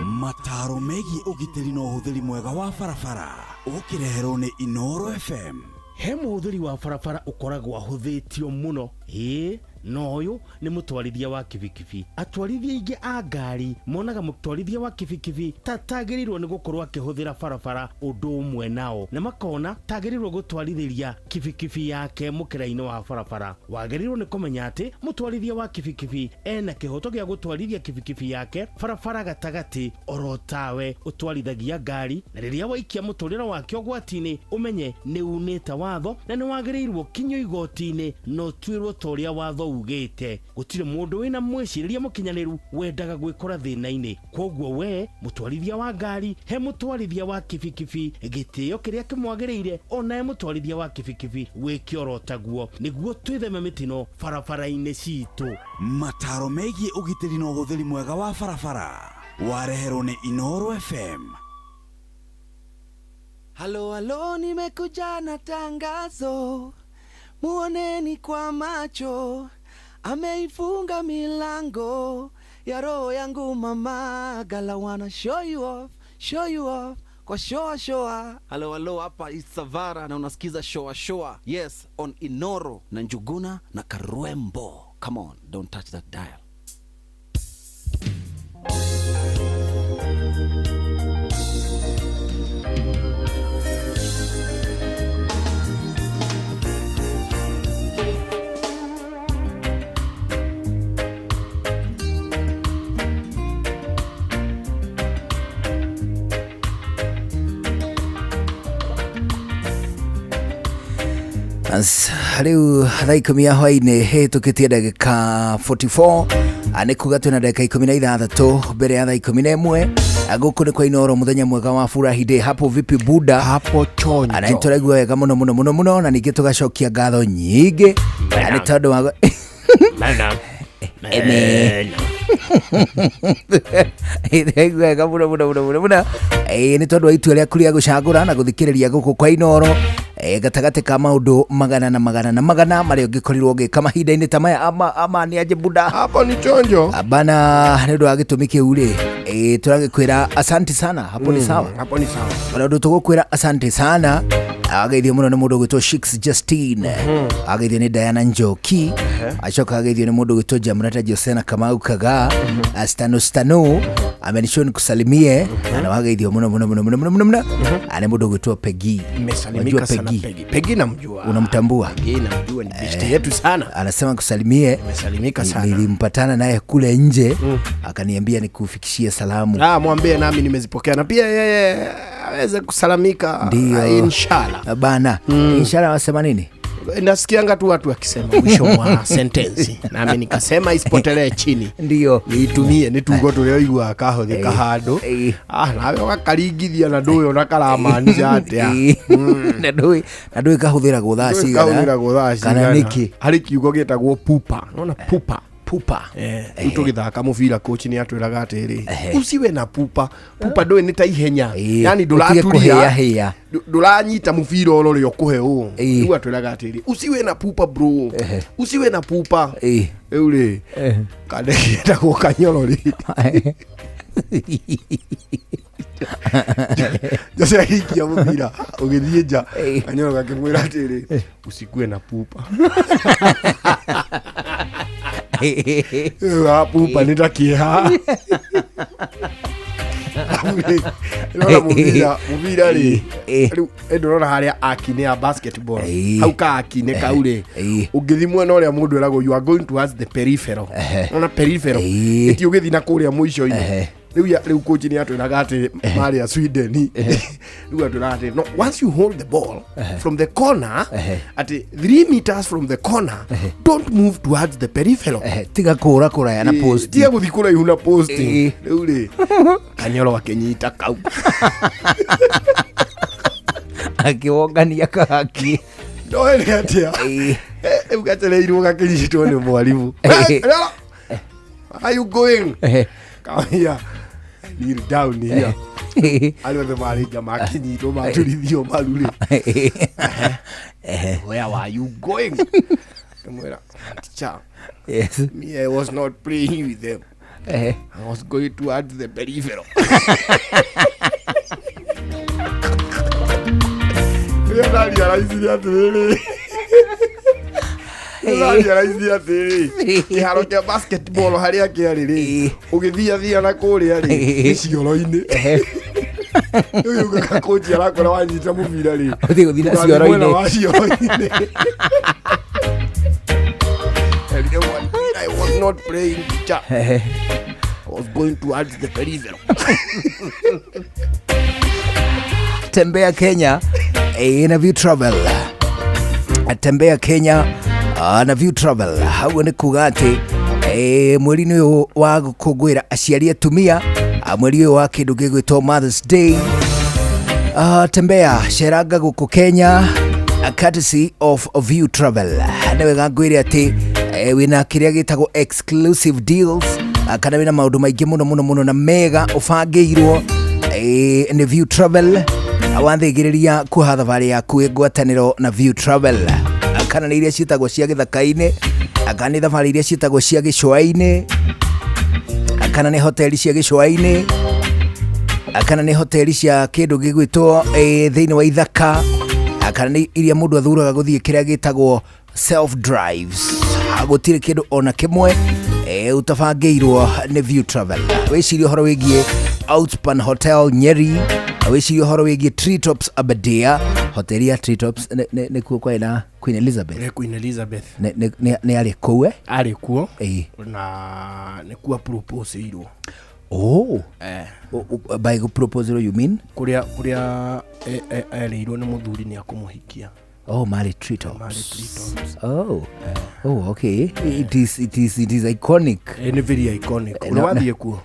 Mataro megiĩ ũgitĩri na ũhũthĩri mwega wa barabara ũkĩreherwo nĩ Inoro FM. He mũhũthĩri wa barabara ũkoragwo ahũthĩtio mũno. Ĩĩ, no ũyũ nĩ mũtwarithia wa kibikibi. Atwarithia aingĩ a ngari monaga mũtwarithia wa kibikibi ta tagĩrĩirwo nĩ gũkorwo akĩhũthĩra barabara ũndũ ũmwe nao, na makona tagĩrĩirwo gũtwarithĩria kibikibi yake mũkĩra-inĩ wa barabara. Wagĩrĩirwo nĩ kũmenya atĩ mũtwarithia wa kibikibi ena kĩhoto gĩa gũtwarithia kibikibi yake barabara gatagatĩ oro tawe ũtwarithagia ngari, na rĩrĩa waikia mũtũrĩre wake ũgwati-inĩ ũmenye nĩ unĩte watho na nĩ wagĩrĩirwo kinyio igoti-inĩ na ũtuĩrwo ta ũrĩa watho ugĩte. Gũtirĩ mũndũ wĩna mwĩcirĩrie mũkinyanĩru wendaga gwĩkora thĩna-inĩ. Kwoguo we mũtwarithia wa ngari, he mũtwarithia wa kibikibi gĩtĩo kĩrĩa kĩmwagĩrĩire, onawe mũtwarithia wa kibikibi wĩke oro taguo, nĩguo twĩtheme mĩtino barabara-inĩ citũ. Mataro megiĩ ũgitĩri na ũhũthĩri mwega wa barabara wareherwo nĩ Inoro FM. Halo, halo, nimekuja na tangazo, muoneni kwa macho, ameifunga milango ya roho yangu mama. Gala wanna show you off, show you off kwa shoa shoa. Halo halo, hapa Isavara na unasikiza shoa shoa. Yes, on Inoro na Njuguna na Karwembo. Come on, don't touch that dial. Rĩu thaa 10 ya hwainĩ hĩtũkĩtie ndagĩka 44, nĩ kuga twĩna ndagĩka 16 mbere ya thaa 11. Gũkũ nĩ kwa Inoro, mũthenya mwega wa furahi day. Hapo vipi buda? Hapo chonjo. Na nĩtũraigua wega mũno mũno mũno mũno, na ningĩ tũgacokia ngatho nyingĩ nĩ tondũ wa Eme. Tũraigua wega mũno mũno mũno mũno mũno, nĩ tondũ wa itua rĩaku rĩa gũcagũra na gũthikĩrĩria gũkũ kwa Inoro, gatagatĩ ka maũndũ magana na magana na magana marĩa ũngĩkorirwo ũgĩka mahinda-inĩ ta maya. Ama nĩ aje buda? Hapo ni chonjo. Bana, nĩ ũndũ wa gĩtũmi kĩu rĩ, tũragĩkwĩra asante sana. Hapo ni sawa. Hapo ni sawa. Ona ũndũ tũgũkwĩra asante sana, ageithio mũno nĩ mũndũ ũgwĩtwo Shix Justine, ageithio nĩ Diana Njoki, acoka ageithio nĩ mũndũ ũgwĩtwo Jamrata Josena Kamau Kaga, Stano Stano amenishoni nikusalimie, na wageithio mũno mũno mũno mũno mũno mũno mũno nĩ mũndũ ũgwĩtwo Peggy. Nimesalimika Unajua sana. Peggy? Peggy. Peggy namjua. Unamtambua? Peggy namjua, ni beshte yetu sana. Anasema kusalimie. Nimesalimika sana. Nilimpatana naye kule nje, akaniambia nikufikishie salamu. Ah, mwambie nami nimezipokea na pia yeye aweze kusalamika. Ndio. Inshallah. Bana, inshallah wasema nini? Nasikianga tu watu wakisema mwisho mwa sentensi, nami nikasema isipotelee chini. Ndio. Niitumie nĩ tugo tũrĩa ũiguaga kahũthĩka handũ, nawe ũgakaringithia na ndũĩ ona karamaanisha atĩa. Na ndũĩ kahũthĩragwo thaa Ndũĩ cigana. kahũthĩragwo thaa kana cigana. nĩkĩ. Harĩ kiugo gĩtagwo pupa. Nona pupa? Pupa. Rĩu tũgĩthaka mũbira coach nĩ atwĩraga atĩrĩ, usiwe na pupa. Pupa ndũĩ nĩ ta ihenya, yani Ũtige ndũraturia, kũhĩahĩa. Ndũranyita mũbira oro ũrĩa ũkũhe ũũ. Rĩu atwĩraga atĩrĩ, usiwe na pupa bro, usiwe na pupa. Rĩu rĩ, kanekĩtagwo kanyoro rĩ, Jose agĩikia mũbira ũgĩthiĩ nja, kanyoro gakĩmwĩra atĩrĩ, usikue na pupa. Rĩu ha pupa nĩ ta kĩeha. Ndĩrona mũbira rĩ, rĩu ndĩrona harĩa aki-inĩ ya basketball, hau ka aki-inĩ kau rĩ, ũngĩthiĩ mwena ũrĩa mũndũ eragwo you are going towards the peripheral. Ona peripheral ĩti ũgĩthiĩ na kũrĩa mũico-inĩ. Rĩu coach nĩ atwĩraga atĩ marĩa Sweden, rĩu atwĩraga atĩ no, once you hold the ball from the corner, atĩ 3 meters from the corner, don't move towards the peripheral. Tiga kũra kũraya na post. Tiga gũthiĩ kũraihu na post. Rĩu rĩ, kanyoro akĩnyita kau, akĩwongania kahaki. Ndoĩ nĩ atĩa. Rĩu gacereirwo gakĩnyitwo nĩ mwarimũ. "Hey, Kanyoro, are you going?" Kamwambia, "Kneel down here." Arĩa othe marĩ nja makĩnyitwo maturithio maru rĩ, "Where were you going?" Ngĩmwĩra, "Teacher, me, I was not playing with them. I was going towards the peripheral." Rĩrĩa ndariaraicire atĩrĩrĩ, ndariaraicire atĩrĩrĩ, kĩharo kĩa basketball harĩa kĩarĩ rĩ, ũgĩthiathia na kũrĩa rĩ, nĩ cioro-inĩ. Rĩu ugaga coach arakora wanyita mũbira rĩ, Ũthiĩ gũthiĩ na ũgathiĩ cioro-inĩ. mwena wa cioro-inĩ. Erire mwarimũ, "I was not playing, teacher. I was going towards the peripheral." Tembea Kenya na View Travel. Tembea Kenya na View Travel. Hau nĩ kuga atĩ mweri-inĩ ũyũ wa gũkũngũĩra aciari atumia, mweri ũyũ wa kĩndũ gĩgwĩtwo Mother's Day, tembea ceranga gũkũ Kenya, courtesy of View Travel. Nĩ wega ngwĩre atĩ wĩna kĩrĩa gĩtagwo exclusive deals, kana wĩna maũndũ maingĩ mũno mũno mũno na mega ũbangĩirwo nĩ View Travel. Wathĩgĩrĩria kuoha thabarĩ yaku ĩ ngwatanĩro na View Travel, kana nĩ iria ciĩtagwo cia gĩthaka-inĩ, kana nĩ thabarĩ iria ciĩtagwo cia gĩcũa-inĩ, kana nĩ hoteli cia gĩcũa-inĩ, kana nĩ hoteli cia kĩndũ gĩgwĩtwo thĩinĩ wa ithaka, kana nĩ iria mũndũ athuraga gũthiĩ kĩrĩa gĩtagwo self drives. Gũtirĩ kĩndũ ona kĩmwe ũtabangĩirwo nĩ View Travel. Wĩcirie ũhoro wĩgiĩ Outspan Hotel Nyeri, wĩcirie ũhoro wĩgiĩ Treetops Aberdare. Hoteli ya Treetops nĩ kuo kwarĩ na Queen Elizabeth. Nĩ Queen Elizabeth. Nĩ arĩ kũu, eh? Arĩ kuo na nĩ kuo proposeirwo. Oh. By propose you mean? Kũrĩa erĩirwo nĩ mũthuri nĩ akũmũhikia. Oh, Mali Treetops. Oh, okay. It is iconic. Nĩ very iconic. Eh, Ũrĩ wathiĩ kuo?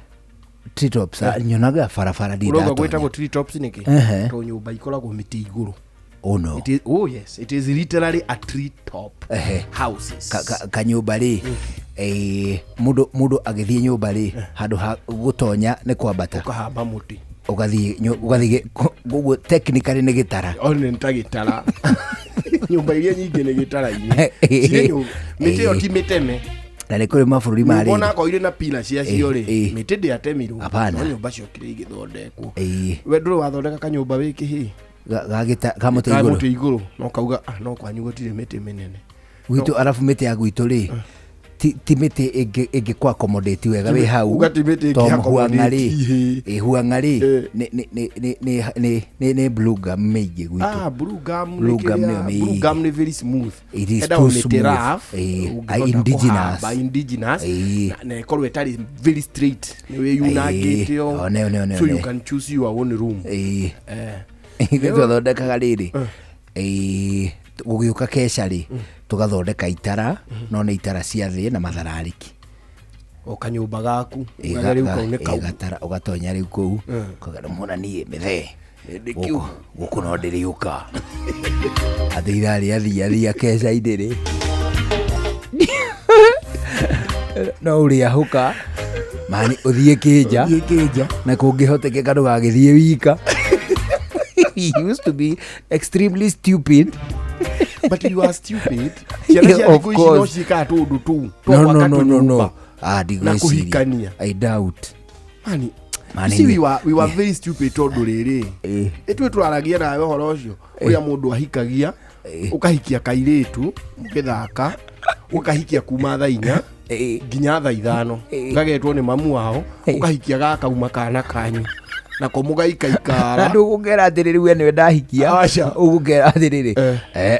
Treetops, ah, nyonaga barabara. Ũrauga ndindatonya. Gwĩtagwo treetops nĩkĩ? Ehe. Tondũ nyũmba ikoragwo mĩtĩ igũrũ. Oh no. It is, oh yes, it is literally a tree top Ehe. houses. Kanyũmba rĩ, mũndũ agĩthiĩ nyũmba rĩ, handũ ha gũtonya nĩ kwambata. Ũkahamba mũtĩ. Ũgathiĩ ũguo, technically nĩ gĩtara. One nĩ ta gĩtara. Nyũmba iria nyingĩ nĩ gĩtara-inĩ. Cirĩ mĩtĩ ĩyo ti mĩteme. Na nĩ kũrĩ mabũrũri Nyũmba marĩ ona akorwo irĩ na pila ciacio rĩ, mĩtĩ ndĩatemirwo. Hapana. No nyũmba ciokire igĩthondekwo. We ndũrĩ wathondeka kanyũmba wĩ kĩhĩ? Ga mũtĩ Ka igũrũ. Mũtĩ igũrũ no kauga, "Ah, no kwanyu gũtirĩ mĩtĩ mĩnene." Gwitũ arabu mĩtĩ ya gwitũ rĩ, ti mĩtĩ ĩngĩ kwa accommodate wega wĩ hau. Uga ti mĩtĩ To ĩngĩ huang'a rĩ, accommodate. Huang'a rĩ, nĩ blue gum mĩingĩ gwitũ. Ah, blue gum nĩ Blue gum kĩrĩa- nĩyo mĩingĩ. blue gum nĩ very smooth. It is Ĩndagwo too mĩtĩ smooth. rough, ũngĩhota Indigenous. kũhamba, indigenous na ĩkorwo ĩtarĩ very straight, nĩ wĩyunangĩte Oh, ne, so ne. you can choose your own room. Ithuĩ twathondekaga rĩrĩ, gũgĩũka keca rĩ, tũgathondeka itara, no nĩ itara cia thĩ na matharariki. O kanyũmba gaku. Ĩ, Ugaga rĩu kau nĩ kau. Gatara ũgatonya rĩu kũu, ũkauga, "Nĩmuona niĩ mĩthee Ndĩ gũkũ no ndĩrĩũka." Athĩira rĩ, athia keca-inĩ rĩ, no ũrĩahũka mani ũthiĩ kĩnja. Ũthiĩ kĩnja. Na kũngĩhotekeka ndũgagĩthiĩ wika. He used to be extremely stupid. But you are stupid. Ciana cia Of thikũ ici no course. ciĩkaga tũũndũ tũu twa No, gwaka no, no, no, no. tũnyũmba Ah, na ndigwĩciria. kũhikania. I doubt. Mani, Mani, you see, we were very stupid tondũ rĩrĩ, ĩthuĩ tũraragia nawe ũhoro ũcio ũrĩa mũndũ ahikagia, ũkahikia kairĩtu mũgĩthaka, ũkahikia kuma thaa 4 nginya thaa 5, gagetwo nĩ mamu wao, ũkahikia gakauma kana kanyu nako Na mũgaikaikara. Ndũgũkera atĩrĩrĩ, we nĩwe ndahikia. Aca. Ũgũkera atĩrĩrĩ,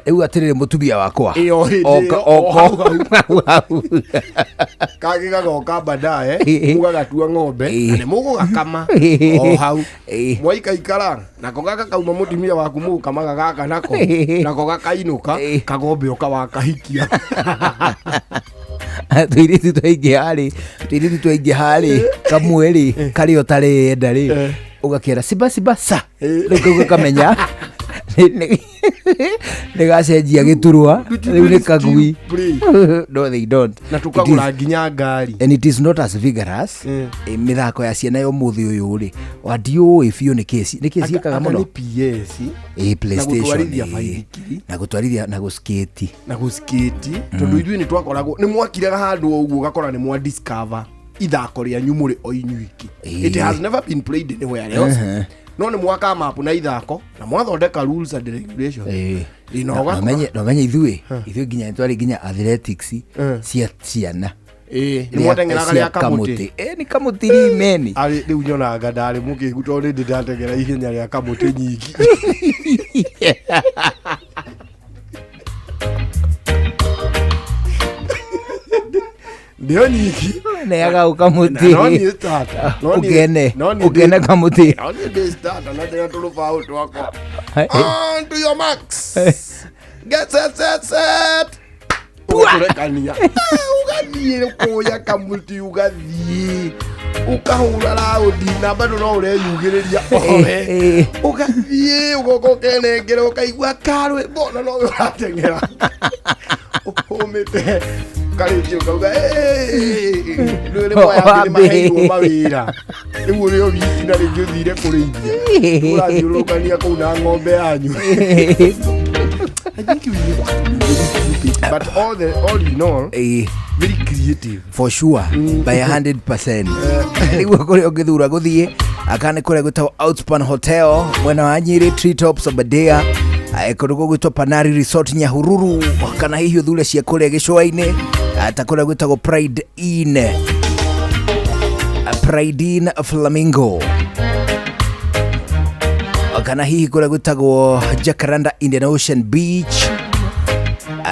rĩu atĩrĩrĩ, mũtumia wakwa. Ĩyo hĩndĩ Oka ĩyo, o hau oka hau hau. Kangĩ gagoka baadaye, mũgagatua ng'ombe na nĩ mũgũgakama o hau mwaikaikara nako, gaka kauma mũtumia waku, mũgũkamaga gaka nako, nako gakainũka kagombe ũka wakahikia. Tũirĩtu twaingĩha rĩ, kamwe rĩ, karĩa ũtarenda rĩ, ũgakera ciba ciba sa, rĩu kau gakamenya nĩ gacenjia gĩturwa, rĩu nĩ kagui. No, they don't. Na tũkagũra nginya ngari. And it is not as vigorous. Mĩthako ya ciana ya ũmũthĩ ũyũ rĩ, wandiũĩ biũ nĩkĩ ciĩkaga Anga mũno. Nĩ PS. Ĩ, PlayStation. Gũtwarithia Baithikiri. Na gũtwarithia na gũskate. Na gũskate, tondũ ithuĩ nĩ twakoragwo nĩ mwakiraga handũ o ũguo, ũgakora nĩ mwa discover ithako rĩanyu mũrĩ o inyuiki. It has never been played anywhere else. No nĩ mwaka map na ithako na mwathondeka rules and regulations. Ĩ, na ũgakora- No menye ithuĩ nginya twarĩ nginya athletics cia ciana. Ĩ, nĩ mwateng'eraga Cia rĩa kamũtĩ. Ĩ, nĩ kamũtĩ rimeni. Arĩ rĩu nyonaga ndarĩ mũkĩgu tondũ nĩ ndĩ ndateng'era ihenya rĩa kamũtĩ nyingĩ. Nĩo nyingĩ. Neaga kamũtĩ. Na no niĩ starter. No niĩ- Ũkene. no niĩ Ũkene kamũtĩ. No niĩ ndĩ starter na ndĩna tũrũbaũ twakwa. On to your marks, get set, set, set. Ũgatũrekania, ũgathiĩ kũya kamũtĩ, ũgathiĩ ũkahũra raundi na bado no ũreyugĩrĩria owe, ũgathiĩ ũgoka ũkenengera, ũkaigua karwĩmbo na nowe ũrateng'era ũmĩte karĩkia, ũkauga rĩu nĩ mwayambĩ nĩ maheirwo mawĩra, rĩu ũrĩ o wiki na rĩngĩ ũthire kũrĩithia, ũrathiũrũrũkania kũu na ng'ombe yanyu. I think we need to be very stupid, but all in all, very creative. For sure, by 100%. Nĩguo kũrĩa ũngĩthura gũthiĩ, akana nĩ kũrĩa gwĩtagwo Outspan Hotel mwena wa Nyĩrĩ, Treetops Aberdare, kũndũ gũgwĩtwo Panari Resort Nyahururu, kana hihi ũthure cia kũrĩa gĩcũa-inĩ, ta kũrĩa gwĩtagwo Pride Inn, Pride Inn Flamingo, kana hihi kũrĩa gwĩtagwo Jacaranda Indian Ocean Beach,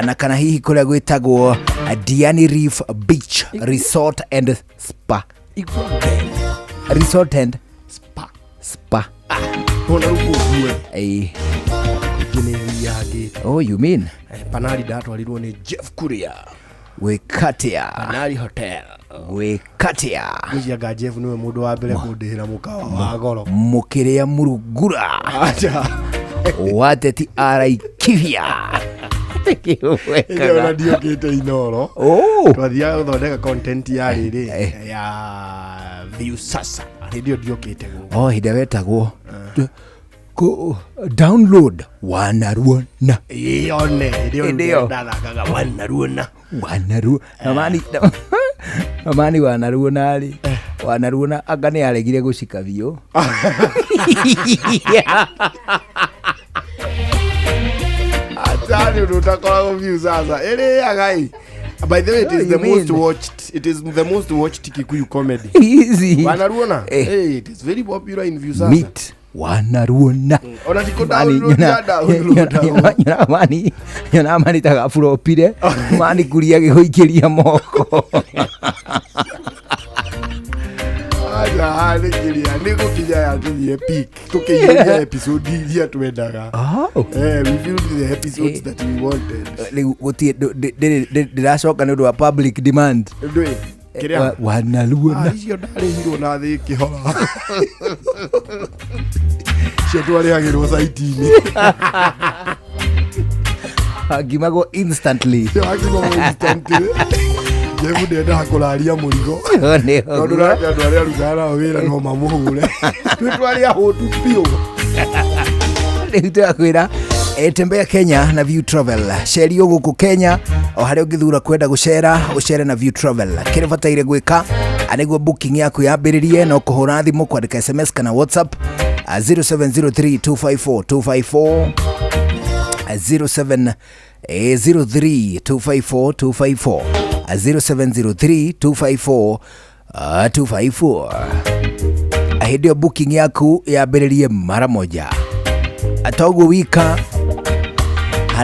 na kana hihi kũrĩa gwĩtagwo Diani Reef Beach Resort and Spa. Resort and Spa. Spa. Ona rĩu kũu Ĩĩ. Nginya Ndathiangĩte. Oh, you mean? Panari ndatwarirwo nĩ Jeff Kuria. Gwĩkatia. Panari Hotel. Gwĩkatia. Ngwĩciria Jeff nĩwe mũndũ wa mbere kũndĩhĩra mũkawa wa goro. Mũkĩrĩa murungura. Acha. Wateti araikibia. Ĩyo ona ndiũkĩte Inoro. Oh. Twathiaga gũthondeka content ya rĩrĩ ya Viusasa. Hĩndĩ ĩyo ndiũkĩte gũkũ. Oh, hĩndĩ ĩrĩa wetagwo download wanaruona. Ĩyone hĩndĩ ĩyo Hĩndĩ ĩyo. ndathakaga wanaruona. Wanaruo namani namani wanaruona rĩ wanaruona anga nĩ aregire gũcika biũ. Atari ũndũ ũtakoragwo Viusasa. Ĩrĩaga ĩ. By the way, it Oh, is you the most mean? watched. It is the most watched Kikuyu comedy. Easy. Wanaruona? Eh. Hey, it is very popular in Viusasa. Meet wanaruona. Ona tiko Mani, download ya download. nyona mani nyona mani tagaburopire mani kuria gĩgũikĩria moko. Aja nĩ kĩrĩa nĩ gũkinya yakinyire peak tũkĩiyũria episode iria twendaga. Oh. We filled the episodes that we wanted. Rĩu gũtirĩ ndĩracoka nĩ ũndũ wa public demand. Ndũĩ kĩrĩa Wanaruona. Ah, icio ndarĩhirwo na thĩ kĩhora. Icio twarĩhagĩrwo saiti-inĩ. Ngimagwo instantly. Wakimagwo instantly. Jeff ndendaga kũraria mũrigo. Nĩ Tondũ ũguo. nake andũ arĩa arutaga nao wĩra no mamũhũre. Twĩ twarĩ ahũtu biũ. Rĩu tũrakwĩra tembea Kenya na View Travel. Cerio gũkũ Kenya o harĩa ũngĩthura kwenda gũcera ũcere na View Travel. Kĩrĩa ũbataire gwĩka nĩguo booking yaku yambĩrĩrie no kũhũra thimũ, kwandĩka SMS kana WhatsApp 0703 254 254 07 03 254 254 0703 254 254. Hĩndĩ ĩyo booking yaku yambĩrĩrie mara moja. Toguo wika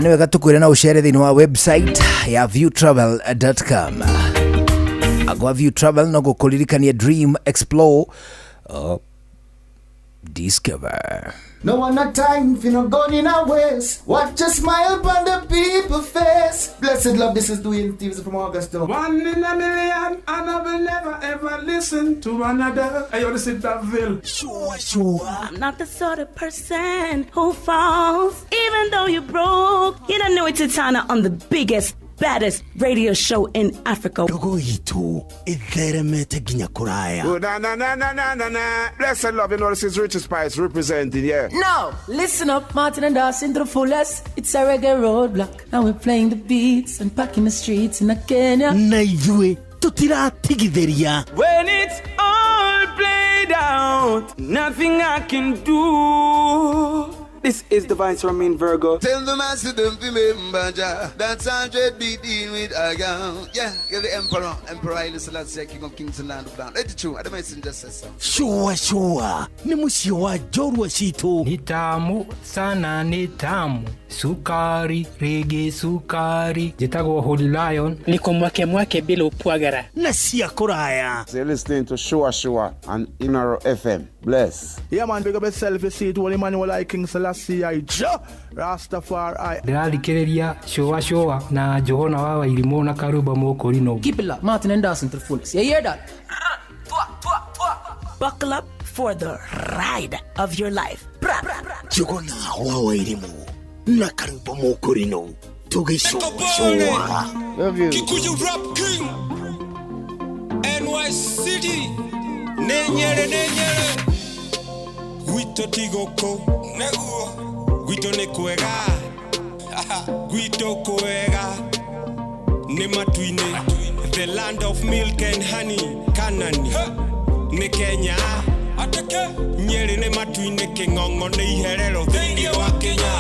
nĩ wega tũkwĩre na ũcere thĩinĩ wa website ya viewtravel.com. Gwa View Travel no gũkũririkania dream, explore, discover. No one a time for no gun in a waste. Watch a smile upon the people face. Blessed love, this is Dwayne Stevens from Augusta. One in a million, and I will never ever listen to another. Hey, yo, this is Davil. Sure, sure. I'm not the sort of person who falls, even though you broke. You don't know it's Titana on the biggest, baddest radio show in Africa. Ndogo itũ ĩtheremete nginya kũraya. Oh, na na na na na na na. Blessed love, you know this is Richie Spice representing, yeah. Now, listen up, Martin and Dawson to the fullest. It's a reggae roadblock. Now we're playing the beats and packing the streets in Kenya. Na ithuĩ tũtiratigithĩria. When it's all played out, nothing I can do. This is the Vice Ramin Virgo. Tell the master them to remember Jah. That's 100 beating with a gun. Yeah, you're the emperor, Emperor Haile Selassie, King of Kings and Land of Land. Let it true. I the messenger says so. Sure, sure. Nĩ mũciĩ wa njorua citũ. Ni tamu sana, ni tamu sukari rĩngĩ sukari. Njĩtagwo Holy Lion. Niko mwake mwake bila upwagara. Na cia kũraya. So you're listening to Shua Shua on Inoro FM. Bless. Yeah, man, big up yourself. You see it, Holy Emmanuel, I King Selassie, I Jah Rastafari. Ndĩrathikĩrĩria cũa cũa na Njũgũna wa Wairimũ na Karumba Mũkũrinũ. Keep it locked, Martin and Dawson to the fullest. You hear that? Buckle up for the ride of your life. Bra, bra, bra. Njũgũna wa Wairimũ na Karumba Mũkũrinũ tũgĩcũa. Love you. Kikuyu Rap King NY City nĩ Nyerĩ nĩ Nyerĩ gwitũ ti gũkũ nĩguo gwitũ nĩ kwega gwitũ kwega nĩ matu-inĩ the land of milk and honey Kanani nĩ Kenya ateke Nyerĩ nĩ matu-inĩ kĩng'ong'o nĩ iherero thĩinĩ wa Kenya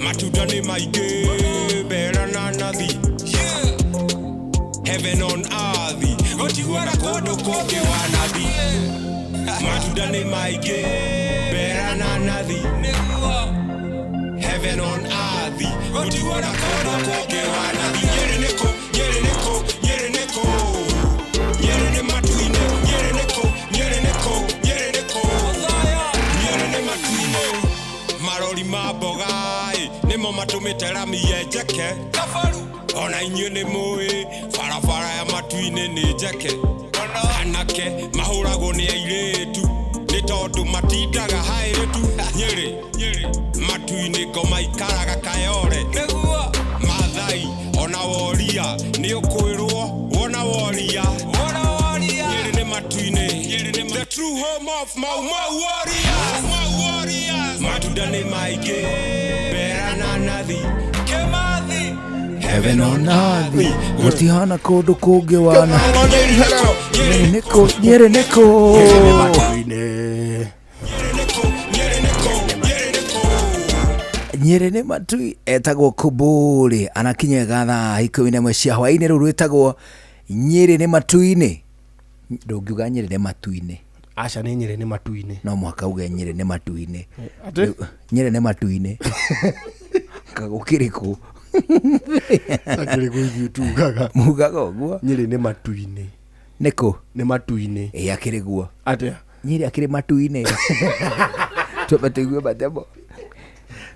matunda nĩ maingĩ mbera na nathi heaven on earth gũtiguara kũndũ kũngĩ wa nathi matunda nĩ maingĩ mbera na nathi heaven on earth gũtiguara kũndũ kũngĩ wa nathi Nyerĩ nĩkũ Nyerĩ nĩkũ Nyerĩ nĩkũ Nyerĩ nĩ matu-inĩ Nyerĩ nĩkũ Nyerĩ nĩkũ Nyerĩ nĩkũ Nyerĩ nĩ matu-inĩ marori ma mboga ĩ Matũmĩte rami yenjeke ona inyuĩ nĩ mũĩ barabara ya matu-inĩ nĩ njeke anake mahũragwo nĩ airĩtu nĩ tondũ matindaga haĩrĩtu Nyĩrĩ matu-inĩ ko maikaraga kayore Mathai ona woria nĩ ũkwĩrwo wona woria Nyĩrĩ nĩ matu-inĩ the true home of Mau Mau warriors matunda nĩ maingĩ mbera na nathi Kĩmathi Heaven on earth gũtihana kũndũ kũngĩ wana Nyĩrĩ nĩkũ Nyĩrĩ nĩkũ Nyĩrĩ nĩ matui etagwo Kuburi anakinyega thaa 11 cia hwaĩ-inĩ rũu rwĩtagwo Nyĩrĩ nĩ matu-inĩ ndũngiuga Nyĩrĩ nĩ matu-inĩ aca nĩ Nyĩrĩ nĩ matu-inĩ no mũhaka uge Nyĩrĩ nĩ matu-inĩ Atĩ? Nyĩrĩ nĩ matu-inĩ kagũkĩrĩ kũ Akĩrĩ kũ ithuĩ tugaga mugaga ũguo Nyĩrĩ nĩ matu-inĩ nĩkũ nĩ matu-inĩ ĩ akĩrĩ guo atĩa Nyĩrĩ akĩrĩ matu-inĩ twambe tũigue matemo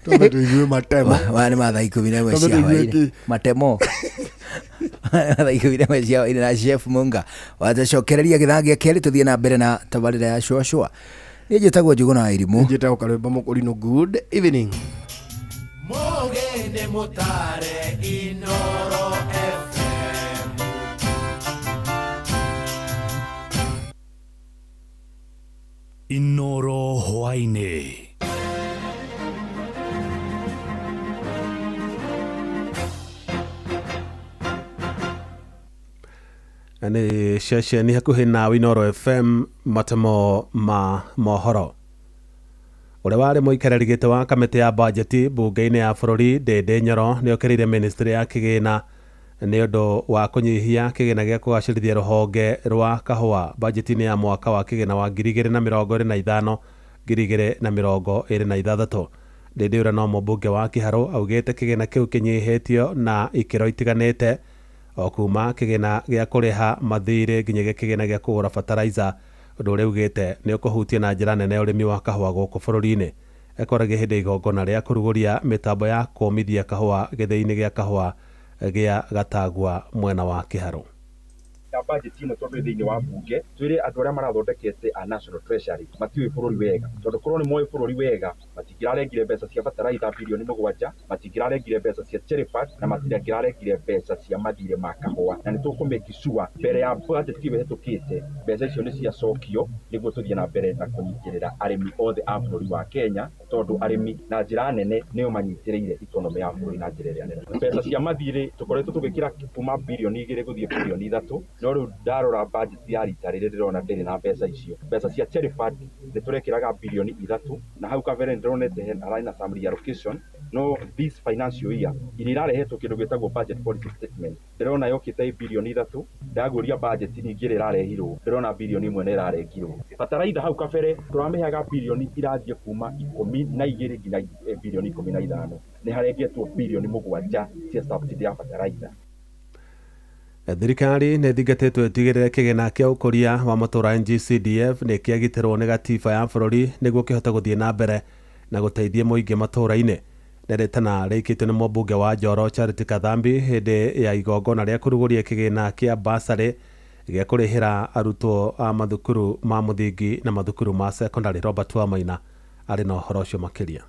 Twambe tũigue matemo maya nĩ mathaa 11 Twambe cia tũigue hwaĩ-inĩ kĩ? matemo thaa 11 cia hwaĩ-inĩ na Chef Munga watacokereria gĩthaa gĩa kerĩ tũthiĩ na mbere na tabarĩra ya cũacũa niĩ njĩtagwo Njũgũna wa Irimũ njĩtagwo Karwĩmbo Mũkũrinũ good evening Mugende mutare Inoro FM. Inoro hwaĩ-inĩ. Nĩ ceceni hakuhĩ na Inoro FM matemo ma mohoro ũrĩa warĩ mũikarĩri gĩtĩ wa kamĩtĩ ya bajeti mbunge-inĩ ya bũrũri Ndĩndĩ Nyoro nĩ okĩrĩire ministry ya kĩgĩna nĩ ũndũ wa kũnyihia kĩgĩna gĩa kũgacĩrithia rũhonge rwa kahũa bajeti-inĩ ya mwaka wa kĩgĩna wa 2025 2026 Ndĩndĩ ũrĩa no mũmbunge wa Kĩharũ augĩte kĩgĩna kĩu kĩnyihĩtio na ikĩro itiganĩte o kuma kĩgĩna gĩa kũrĩha mathirĩ nginyagia kĩgĩna gĩa kũgũra fertilizer ũndũ ũrĩa ugĩte nĩ ũkũhutia na njĩra nene ũrĩmi wa kahũa gũkũ bũrũri-inĩ ekoragia hĩndĩ ya igongona rĩa kũrugũria mĩtambo ya kũmithia kahũa gĩthĩi-inĩ gĩa kahũa gĩa Gatagua mwena wa Kĩharũ ya budget ĩno tondũ thĩinĩ wa bunge twĩre andũ arĩa marathondekete a National Treasury matiũĩ bũrũri wega tondũ korwo nĩ moĩ bũrũri wega matingĩrarengire mbeca cia bataraitha bilioni 7 matingĩrarengire mbeca cia Cherrypad na matingĩrarengire mbeca cia mathirĩ ma kahũa na nĩ tũkũmake sure mbere ya budget ĩyo ĩhetũkĩte mbeca icio nĩ ciacokio nĩguo tũthiĩ na mbere na kũnyitĩrĩra arĩmi othe a bũrũri wa Kenya tondũ arĩmi na njĩra nene nĩo manyitĩrĩire economy ya bũrũri na njĩra ĩrĩa nene mbeca cia mathirĩ tũkoretwo tũgĩkĩra kuma bilioni 2 gũthiĩ bilioni 3 no rĩu ndarora budget ya rita rĩrĩ ndĩrona ndĩrĩ na mbeca icio mbeca cia Cherrypad nĩ tũrekĩraga bilioni 3 na hau kabere ndĩronete harĩ na some reallocation no this financial year iria irarehetwo kĩndũ gĩtagwo budget policy statement ndĩrona yokĩte bilioni 3 ndagũria budget ningĩ ĩrĩa ĩrarehirwo ndĩrona bilioni 1 nĩ ĩrarengirwo bataraitha hau kabere tũramĩheaga bilioni irathiĩ kuma 12 nginya bilioni 15 nĩ harengetwo bilioni 7 cia subsidy ya bataraitha. Thirikari nĩ ĩthingatĩtwo ĩtigĩrĩre kĩgĩna kĩa ũkũria wa matũũra NGCDF nĩ kĩagitĩrwo nĩ gatiba ya bũrũri nĩguo kĩhote gũthiĩ na mbere na gũteithia mũingĩ matũũra-inĩ. Rĩtana rĩikĩtio nĩ mũmbunge wa Njoro Charity Kathambi hĩndĩ ya igongona rĩa kũrugũria kĩgĩna kĩa basarĩ gĩa kũrĩhĩra arutwo a mathukuru ma mũthingi na mathukuru ma secondary. Robert Wamaina arĩ na ũhoro ũcio makĩria.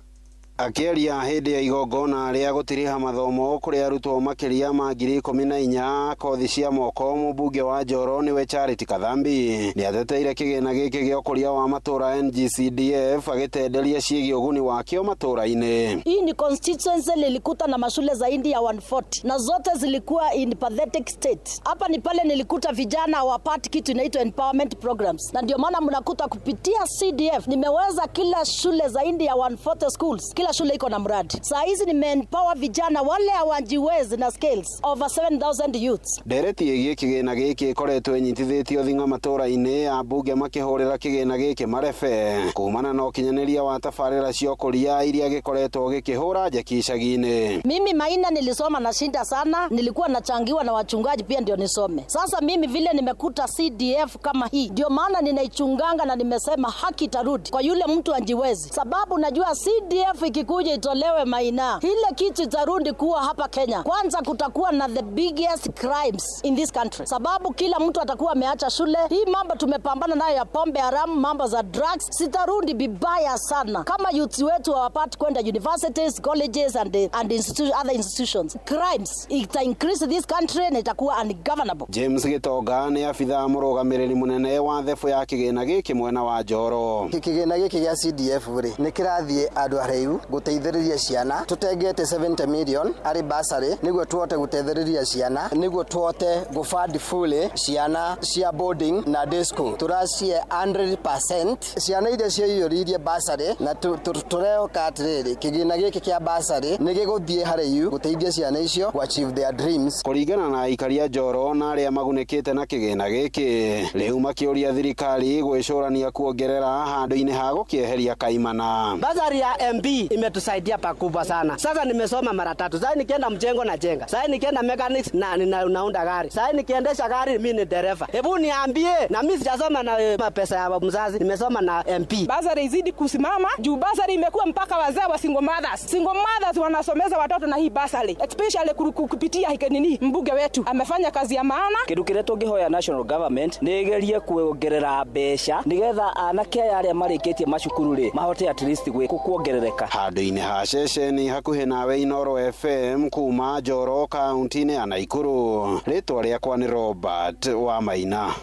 Akĩaria hĩndĩ ya igongona rĩa gũtiriha mathomo kũrĩ arutwo makĩria ma 14,000 kothi cia moko mũmbunge wa Njoro nĩwe Charity Kathambi nĩateteire kĩgĩna gĩkĩ gĩa ũkũria wa matũũra NGCDF agĩtenderia ciĩgiĩ ũguni wakĩo matũũra-inĩ. Hii ni constituency nilikuta na mashule zaidi ya 140 na zote zilikuwa in pathetic state. Hapa ni pale nilikuta vijana hawapati kitu inaitwa empowerment programs, na ndio maana mnakuta kupitia CDF nimeweza kila shule zaidi ya 140 schools, kila shule iko na mradi. Saa hizi nimeempower vijana wale hawajiwezi na skills over 7000 youths. Ndereti ĩgiĩ kĩgĩna gĩkĩ ĩkoretwo ĩnyitithĩtio thing'a matũũra-inĩ ambunge makĩhũrĩra kĩgĩna gĩkĩ marebe kumana na ũkinyanĩria wa tabarĩra cia ũkũria iria gĩkoretwo gĩkĩhũra njeki icagi-inĩ. Mimi Maina nilisoma na shinda sana, nilikuwa nachangiwa na wachungaji pia ndio nisome. Sasa mimi vile nimekuta CDF kama hii, ndio maana ninaichunganga na nimesema haki itarudi kwa yule mtu anjiwezi, sababu najua CDF ikikuja itolewe Maina, ile kitu itarudi kuwa hapa Kenya. Kwanza kutakuwa na the biggest crimes in this country, sababu kila mtu atakuwa ameacha shule. Hii mambo tumepambana nayo ya pombe haramu, mambo za drugs, zitarudi vibaya sana kama youth wetu hawapati kwenda universities, colleges and other institutions. Crimes ita increase this country na itakuwa ungovernable. James Gitonga nĩ abithaa mũrũgamĩrĩri mũnene wa thebũ ya kĩgĩna gĩkĩ mwena wa Njoro. Kĩgĩna gĩkĩ gĩa CDF rĩ nĩ kĩrathiĩ andũ araihu gũteithĩrĩria ciana, tũtengete 70 million arĩ bursary nĩguo tũhote gũteithĩrĩria ciana, nĩguo tũhote gũfund fully ciana cia boarding na day school. Tũracie 100% ciana iria ciaiyũririe bursary na tũrehoka atĩrĩrĩ kĩgĩna gĩkĩ kĩa bursary nĩ gĩgũthiĩ harĩ yu gũteithia ciana icio gũ achieve their dreams. Kũringana na aikari a Njoro na arĩa magunĩkĩte na kĩgĩna gĩkĩ, rĩu makĩũria thirikari gwĩcũrania kuongerera handũ-inĩ ha gũkĩeheria kaimana. Bursary ya MP imetusaidia pakubwa sana. Sasa nimesoma mara tatu. Sasa nikienda mjengo na jenga. Sasa nikienda mechanics na naunda gari. Sasa nikiendesha gari mimi ni dereva. Hebu niambie, na mimi sijasoma na pesa ya mzazi, nimesoma na MP. Bursary izidi kusimama juu bursary imekuwa mpaka wazee wa single mothers. Single mothers wanasomeza watoto na hii bursary. Especially kupitia nini mbunge wetu amefanya kazi ya maana. Kindu kiria tungihoya national government ni igerie kuongerera mbeca nigetha anake aya aria marikitie macukuru ri mahote at least kuongerereka. Handũ-inĩ ha ceceni hakuhĩ nawe Inooro FM kuma Njoro kaunti-inĩ ya Naikuru, rĩtwa rĩakwa nĩ Robert wa Maina.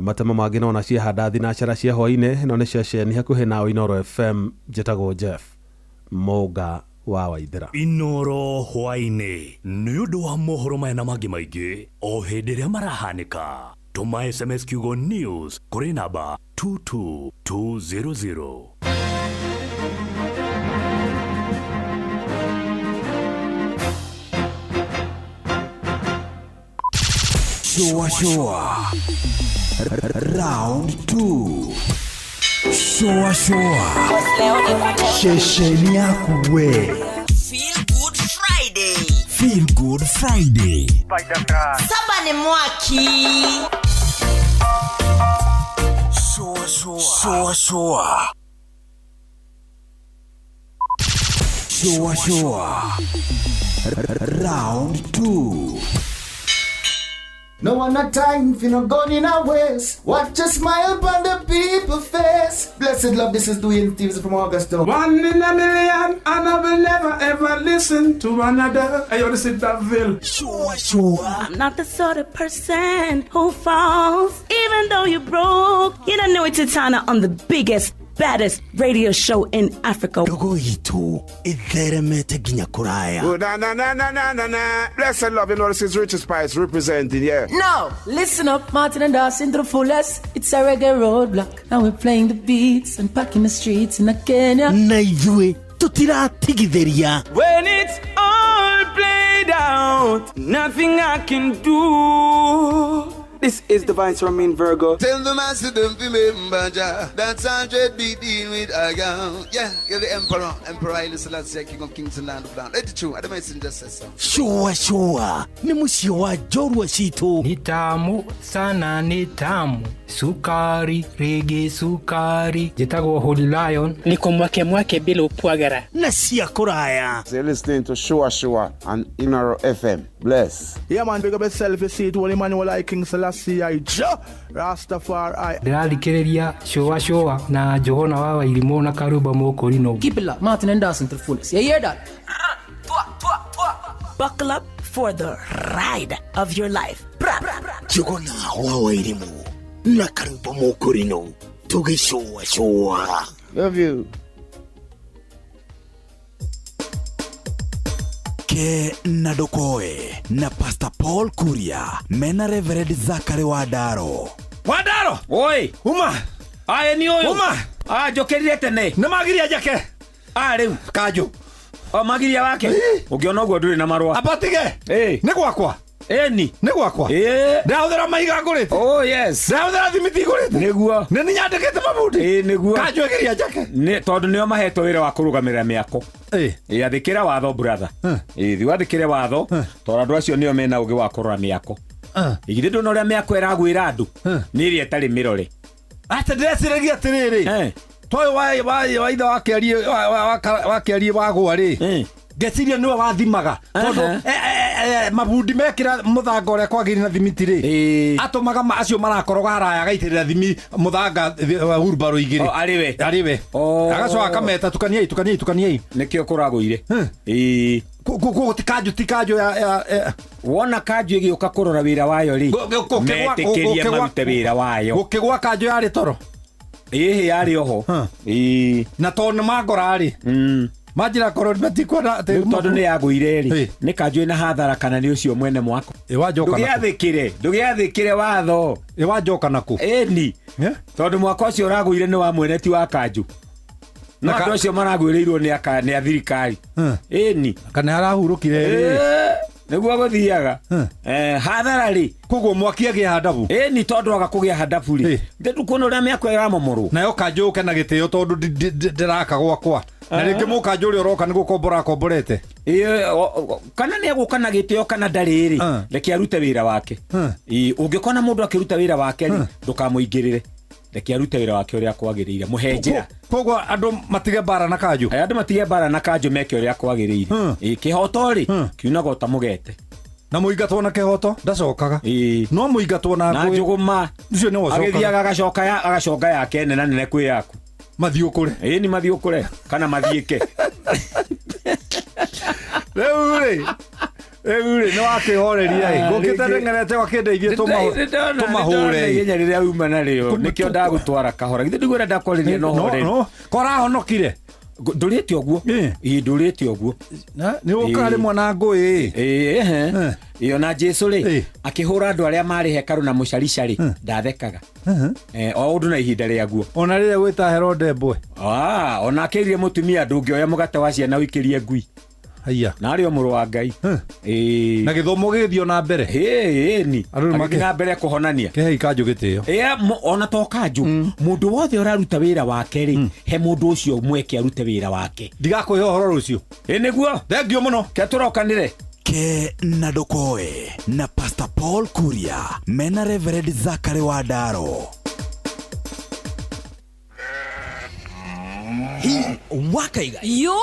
Matemo mangĩ no na ciahanda thinacara cia hwaĩ-inĩ no nĩ ceceni hakuhĩ nawe Inooro FM. Njĩtagwo Jeff Mũnga wa Waithera. Inooro hwaĩ-inĩ nĩ ũndũ wa mohoro maya na mangĩ maingĩ o hĩndĩ ĩrĩa marahanĩka. Tũma SMS kiugo news kũrĩ namba 22200. Shua shua round 2. Shua shua shesheni yaku we. Feel good Friday. Feel good Friday. Saba ni mwaki. Shua shua. Shua shua. Shua shua round 2. No one no time for no gun in our waist. Watch a smile on the people face. Blessed love, this is Dwayne Stevens from Augusta. One in a million, and I will never ever listen to another. Hey, yo, this is Daville. Sure, sure. I'm not the sort of person who falls, even though you broke. You don't know it's Titana on the biggest, baddest radio show in Africa. Ndogo itu itheremete nginya kuraya. Oh, na na na na na na na. Blessed love, you know this is Richard Spice representing, yeah. No, listen up, Martin and Dawson to the fullest. It's a reggae roadblock. Now we're playing the beats and packing the streets in Kenya. Na ithuĩ tutiratigithĩria. When it's all played out, nothing I can do. This is the Vice Romain Virgo. Tell the master don't remember Jah. That's 100 beating with a gun. Yeah, you're the emperor. Emperor Haile Selassie, King of Kings and Land of Land. Let it true. I messenger says so. Sure, sure. Ni mũciĩ wa njorua citũ. Ni tamu sana, ni tamu. Sukari, rege sukari. Njĩtagwo Holy Lion. Niko mwake mwake bila upwagara. Na cia kũraya. So you're listening to Sure Sure on Inooro FM. Bless. Yeah man, big up yourself, you see it, Holy Emmanuel I King Selassie I Jah Rastafari. Ndĩrathikĩrĩria Sure Sure na Johana wa Wairimũ na Karuba Mũkũrinũ. Keep it locked, Martin and Dawson to the fullest. You hear that? Buckle up for the ride of your life. Johana wa Wairimũ na Karuba Mũkũrinũ tũgĩcũa cũa. Love you. Ke na Ndokoe na Pastor Paul Kuria mena Reverend Zachary Wandaro. Wandaro! Oi! Uma! Aye ni ũyũ. Uma! Ah, njũkĩrire tene. Nĩ magiria njake. Ah, rĩu. Kanjũ. O magiria wake. Ũngĩona ũguo ndũrĩ na marũa. Abatige. Nĩ gwakwa. Eni. Nĩ gwakwa. Ndahũthĩra mahiga ngũrĩte. Oh yes. Ndahũthĩra thimiti ngũrĩte. Nĩguo. Nĩ nyandĩkĩte mabundi. Ĩĩ nĩguo. Kanjũ ĩgiria njake. Nĩ tondũ nĩo mahetwo wĩra wa kũrũgamĩrĩra mĩako. Ĩĩ athĩkĩra watho brother. Ĩĩ thiĩ wathĩkĩre watho tondũ andũ acio nĩo mena ũgĩ wa kũrora mĩako. Githĩ ndũna ũrĩa mĩako ĩragwĩra andũ? Nĩ ĩrĩa ĩtarĩ mĩrore. Atĩ ndĩreciragia atĩrĩrĩ. Toyũ wa ithe wa kĩarie wa kĩarie wagwa rĩ, ngeciria nĩwe wathimaga tondũ mabundi mekĩra mũthanga ũrĩa kwagĩrĩire na thimiti rĩ, atũmaga acio marakoroga haraya agaitĩrĩra thimi mũthanga hurumbarũ igĩrĩ. Arĩ we. Arĩ we. Agacoka akameta tukaniai tukaniai tukaniai. Nĩkĩo kũragũire. Ĩĩ. Ti kanjũ, ti kanjũ ya wona kanjũ ĩgĩũka kũrora wĩra wayo rĩ, metĩkĩrie marute wĩra wayo. Gũkĩgwa kanjũ yarĩ toro. Ĩhĩ yarĩ oho. Ĩĩ. Na tondũ nĩ mangora rĩ, manjĩra korwo matikwenda atĩ tondũ nĩ yagũire rĩ, nĩ kanjũ ĩna hathara kana nĩ ũcio mwene mwako. Ndũgĩathĩkĩre, ndũgĩathĩkĩre watho. Ĩwanjoka naku. Ĩni. Tondũ mwako ũcio ũragũire nĩ wa mwene ti wa kanjũ. Na andũ acio maragwĩrĩirwo nĩ a thirikari. Ĩni. Kana arahurũkire rĩ. Nĩguo gũthiaga. Hathara rĩ. Koguo mwaki agĩa handabu. Ĩni tondũ aga kũgĩa handabu rĩ. Ndĩkuona ũrĩa mĩako ĩramomorwo. Nayo kanjũ ũke na gĩtĩo tondũ ndĩraka gwakwa. Na rĩngĩ mũkanjũ ũrĩa ũroka nĩ gũkombora akomborete. Kana nĩ egũka na gĩtĩo kana ndarĩ rĩ, reke arute wĩra wake. Ũngĩkona mũndũ akĩruta wĩra wake rĩ, ndũkamũingĩrĩre. Reke arute wĩra wake ũrĩa kwagĩrĩire, mũhe njĩra. Koguo andũ matige mbara na kanjũ. Andũ matige mbara na kanjũ meke ũrĩa kwagĩrĩire. Kĩhoto rĩ, kiunaga ũta mũgete. Na mũingatwo na kĩhoto ndacokaga. No mũingatwo na ngũĩ. Na njũgũma. Ũcio nĩwe ũcokaga. Agĩthiaga agacoka agaconga yake nene nene kwĩ yaku. Mathiĩ ũkũre. Ĩni mathiĩ ũkũre kana mathiĩke. Rĩu rĩ, rĩu rĩ nĩ wakĩhoreria ĩ. Ngũkĩte ndeng'erete wakĩndeithie tũmahũre. Ihenya rĩrĩa uma narĩo nĩkĩo ndagũtwara kahora. Githĩ ndiguo ndakwarĩria no horeri. Korahonokire. Ndũrĩte ũguo. Ĩĩ ndũrĩte ũguo. Nĩ ũkaga rĩmwe na ngũĩ. Ĩĩ. Ĩyo na Jesu rĩ, akĩhũra andũ arĩa marĩ hekarũ na mũcarica rĩ, ndathekaga. O ũndũ na ihinda rĩaguo. Ona rĩrĩa gwĩta Herode mbwe. Ona akĩrire mũtumia ndũngĩoya mũgate wa ciana ũikĩrie ngui. Haiya. Na arĩ o mũrũ wa Ngai. Na gĩthomo gĩgĩthiĩ na mbere. Ĩni. Agĩthiĩ na mbere kũhonania. Kĩhei kanjũ gĩtĩo. Ona to kanjũ, mũndũ wothe ũraruta wĩra wake rĩ, he mũndũ ũcio mweke arute wĩra wake. Ndigakũhe ũhoro rũciũ. Ĩ nĩguo. Thengiũ mũno. Ke tũrokanĩre. Ke na Ndokoe na Pastor Paul Kuria mena Reverend Zachary Wandaro. Hi wakaiga yo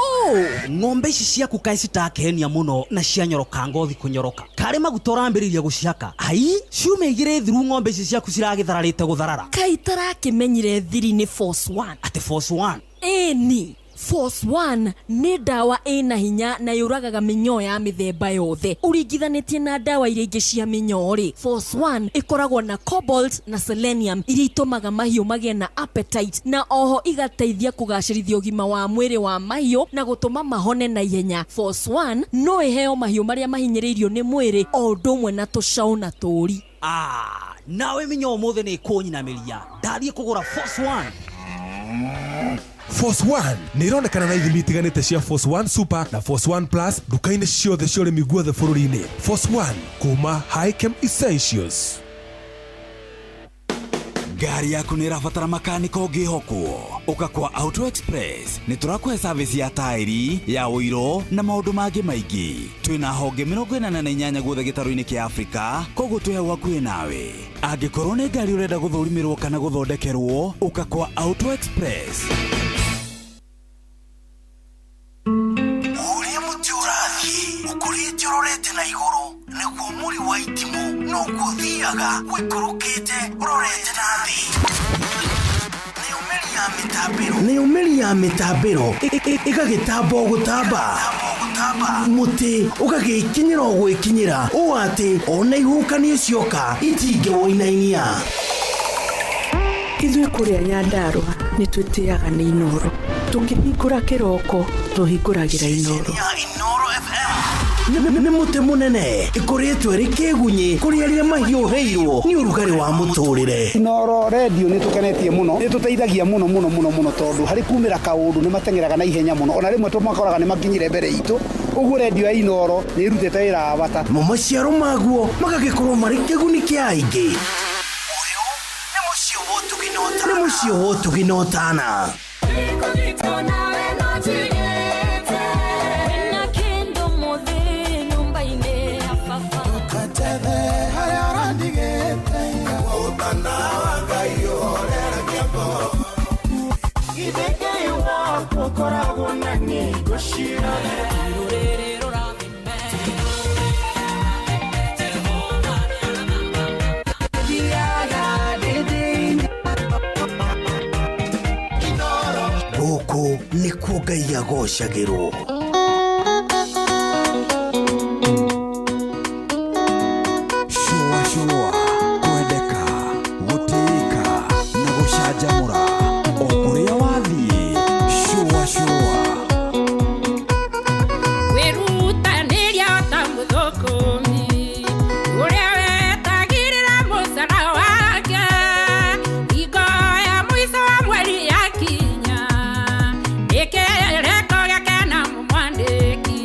ng'ombe ici ciaku kaĩ citakenia mũno na cianyoroka ngothi kũnyoroka karĩ maguta ũrambĩrĩria gũcihaka ai ciume igĩrĩ thiru ng'ombe ici ciaku ciragĩthararĩte gũtharara kaĩ tarakĩmenyire thiri nĩ Force 1 atĩ Force 1 ĩni Force 1 nĩ ndawa ĩna hinya na yũragaga mĩnyoo ya mĩthemba yothe ũringithanĩtie na ndawa iria ingĩ cia mĩnyoo rĩ. Force 1 ĩkoragwo na cobalt na selenium iria itũmaga mahiũ magĩe na appetite na oho igateithia kũgacĩrithia ũgima wa mwĩrĩ wa mahiũ na gũtũma mahone na ihenya. Force 1 no ĩheo mahiũ marĩa mahinyĩrĩirio nĩ mwĩrĩ o ũndũ ũmwe na tũcaũ na tũũri. Nawe mĩnyoo ũmũthĩ nĩ ĩkũnyinamĩria ndathiĩ kũgũra Force 1. Force 1 nĩ ironekana na ithimi itiganĩte cia Force 1 Super na Force 1 Plus nduka-inĩ ciothe cia ũrĩmi guothe bũrũri-inĩ. Force 1 kuma Hikem Essentials. Ngari yaku nĩ ĩrabatara makanika ũngĩhokwo. Ũka kwa Auto Express nĩ tũrakũhe service ya taĩri, ya ũiro na maũndũ mangĩ maingĩ. Twĩna honge 48 guothe gĩtarũ-inĩ kĩa Afrika, koguo twĩ hau hakuhĩ nawe. Angĩkorwo nĩ ngari ũrenda gũthũrimĩrwo kana gũthondekerwo, ũka kwa Auto Express. Ũrĩa mũtĩ ũrathiĩ ũkũrĩte ũrorete na igũrũ nĩguo mũri wa itimũ noguo ũthiaga ũikũrũkĩte ũrorete na thĩ. Nayo mĩri ya mĩtambĩro ĩgagĩtamba o gũtamba mũtĩ ũgagĩkinyĩra o gwĩkinyĩra ũũ atĩ ona ihuhũkanio cioka itingĩwũinainia. Ithuĩ kũrĩa Nyandarũa nĩ twĩtĩaga nĩ Inooro. Tũkĩhingũra kĩroko tũhingũragĩra Inooro. Nĩ mũtĩ mũnene ĩkũrĩtwo ĩrĩ kĩgunyĩ kũrĩ arĩa mahiũhĩirwo nĩ ũrugarĩ wa mũtũrĩre. Inooro redio nĩ tũkenetie mũno, nĩ tũteithagia mũno mũno mũno mũno tondũ harĩ kumĩra kaũndũ nĩ mateng'eraga na ihenya mũno, ona rĩmwe tũmakoraga nĩ makinyire mbere itũ. Ũguo redio ya Inooro nĩ ĩrutĩte wĩra wa bata. Mo maciaro maguo magagĩkorwo marĩ kĩguni kĩa aingĩ. Nĩ mũciĩ wa ũtugi na ũtana. Gũkũ nĩkuo Ngai agocagĩrwo. Shũa shũa, kwendeka, gũtĩĩka na gũcanjamũra o kũrĩa wathiĩ. Shũa shũa. Wĩrutanĩria ta mũthũkũmi ũrĩa wetagĩrĩra mũcara wake hingo ya mũico wa mweri yakinya nĩkĩreko gĩake na mũmwandĩki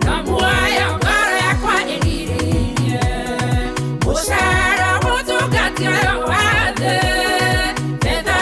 no muoyo ngoro yakwa ĩrirĩirie mũcara mũtungati ũyũ wa thĩ betha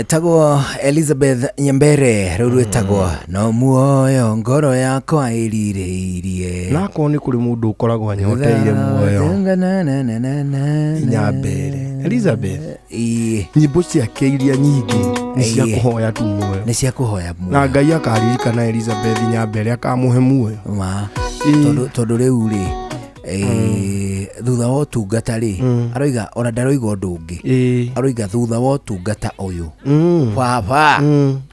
Etagwo Elizabeth Nyambere rũu rwĩtagwo no muoyo ngoro yakwa ĩrirĩirie. Nakorwo nĩ kũrĩ mũndũ ũkoragwo anyoteire muoyo Nyambere Elizabeth, nyĩmbo ciake iria nyingĩ nĩ cia kũhoya tu muoyo, nĩ cia kũhoya muoyo, na Ngai akaririkana Elizabeth Nyambere akamũhe muoyo. Ma tondũ rĩu rĩ thutha wa ũtungata rĩ, aroiga ona ndaroiga ũndũ ũngĩ, aroiga thutha wa ũtungata ũyũ baba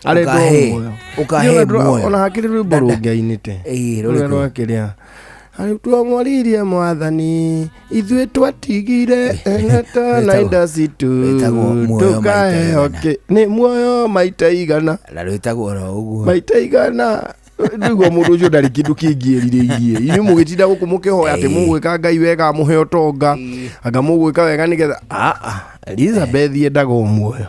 arenda muoyo, ũkahe muoyo. Ona hakĩrĩ rwĩmbo rũngĩ ainĩte rũrĩa rwakĩrĩa twamwaririe mwathani ithuĩ twatigire na indo citũ tũkaheo nĩ muoyo maita igana, na rwĩtagwo oro ũguo maita igana. Nĩguo mũndũ ũcio ndarĩ kĩndũ kĩngĩ erirĩirie. Inyuĩ mũgĩtinda gũkũ mũkĩhoya atĩ mũgwĩka Ngai wega amũhe ũtonga, anga mũgwĩka wega nĩgetha Elizabeth endaga o muoyo,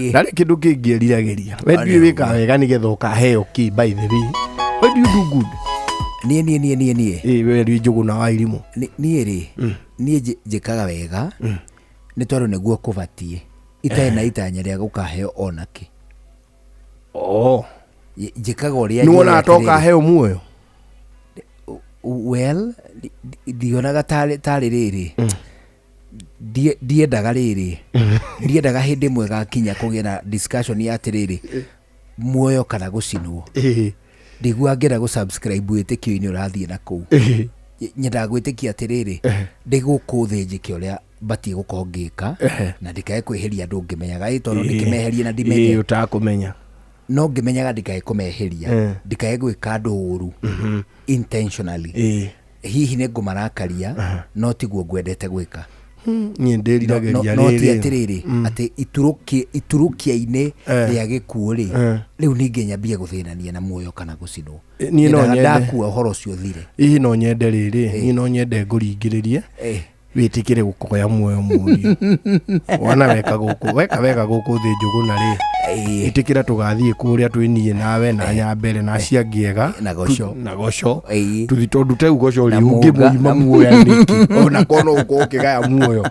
ndarĩ kĩndũ kĩngĩ eriragĩria. We ndiũĩ wĩkaga wega nĩgetha ũkaheo kĩ, by the way why do you do good? Niĩ niĩ niĩ niĩ niĩ we rĩ Njũgũna wa Irimũ. Niĩ rĩ niĩ njĩkaga wega nĩ tondũ nĩguo kũbatiĩ, itarĩ na itanya rĩa gũkaheo onakĩ. Njĩkaga ũrĩa nĩ wonaga ta ũkaheo muoyo? Well, ndionaga tarĩ rĩrĩ, ndiendaga rĩrĩ, ndiendaga hĩndĩ ĩmwe gakinya kũgĩa na discussion ya atĩrĩrĩ muoyo kana gũcinwo. Ndiguaga ngĩenda gũ-subscribe wĩtĩkio-inĩ ũrathiĩ na kũu. Nyendaga gwĩtĩkia atĩrĩrĩ ndĩ gũkũ thĩ njĩke ũrĩa batiĩ gũkorwo ngĩka na ndikae kwĩhĩria andũ ngĩmenyaga, ĩ tondũ ndĩkĩmeherie na ndimenye ũtakũmenya, no ngĩmenyaga ndikae kũmehĩria, ndikae gwĩka andũ ũru intentionally. Hihi nĩ ngũmarakaria no tiguo ngwendete gwĩka. Niĩ ndĩriragĩria no ti atĩrĩrĩ atĩ iturũkia-inĩ rĩa gĩkuũ rĩ, rĩu ningĩ nyambie gũthĩnania na muoyo kana gũcinwo. Niĩ no nyende ndakua ũhoro ũcio ũthire. Hihi no nyende rĩrĩ, niĩ no nyende ngũringĩrĩrie wĩtĩkĩre gũkoya muoyo mũriũ. Wana weka gũkũ, weka wega gũkũ thĩ Njũgũna rĩ, ĩtĩkĩra tũgathiĩ kũrĩa twĩ niĩ nawe na Nyambere na acio angĩ ega na Goco, na Goco tũthi, tondũ ta rĩu Goco rĩ ũngĩmũima muoyo nĩkĩ? Ona korwo no ũkorwo ũkĩgaya muoyo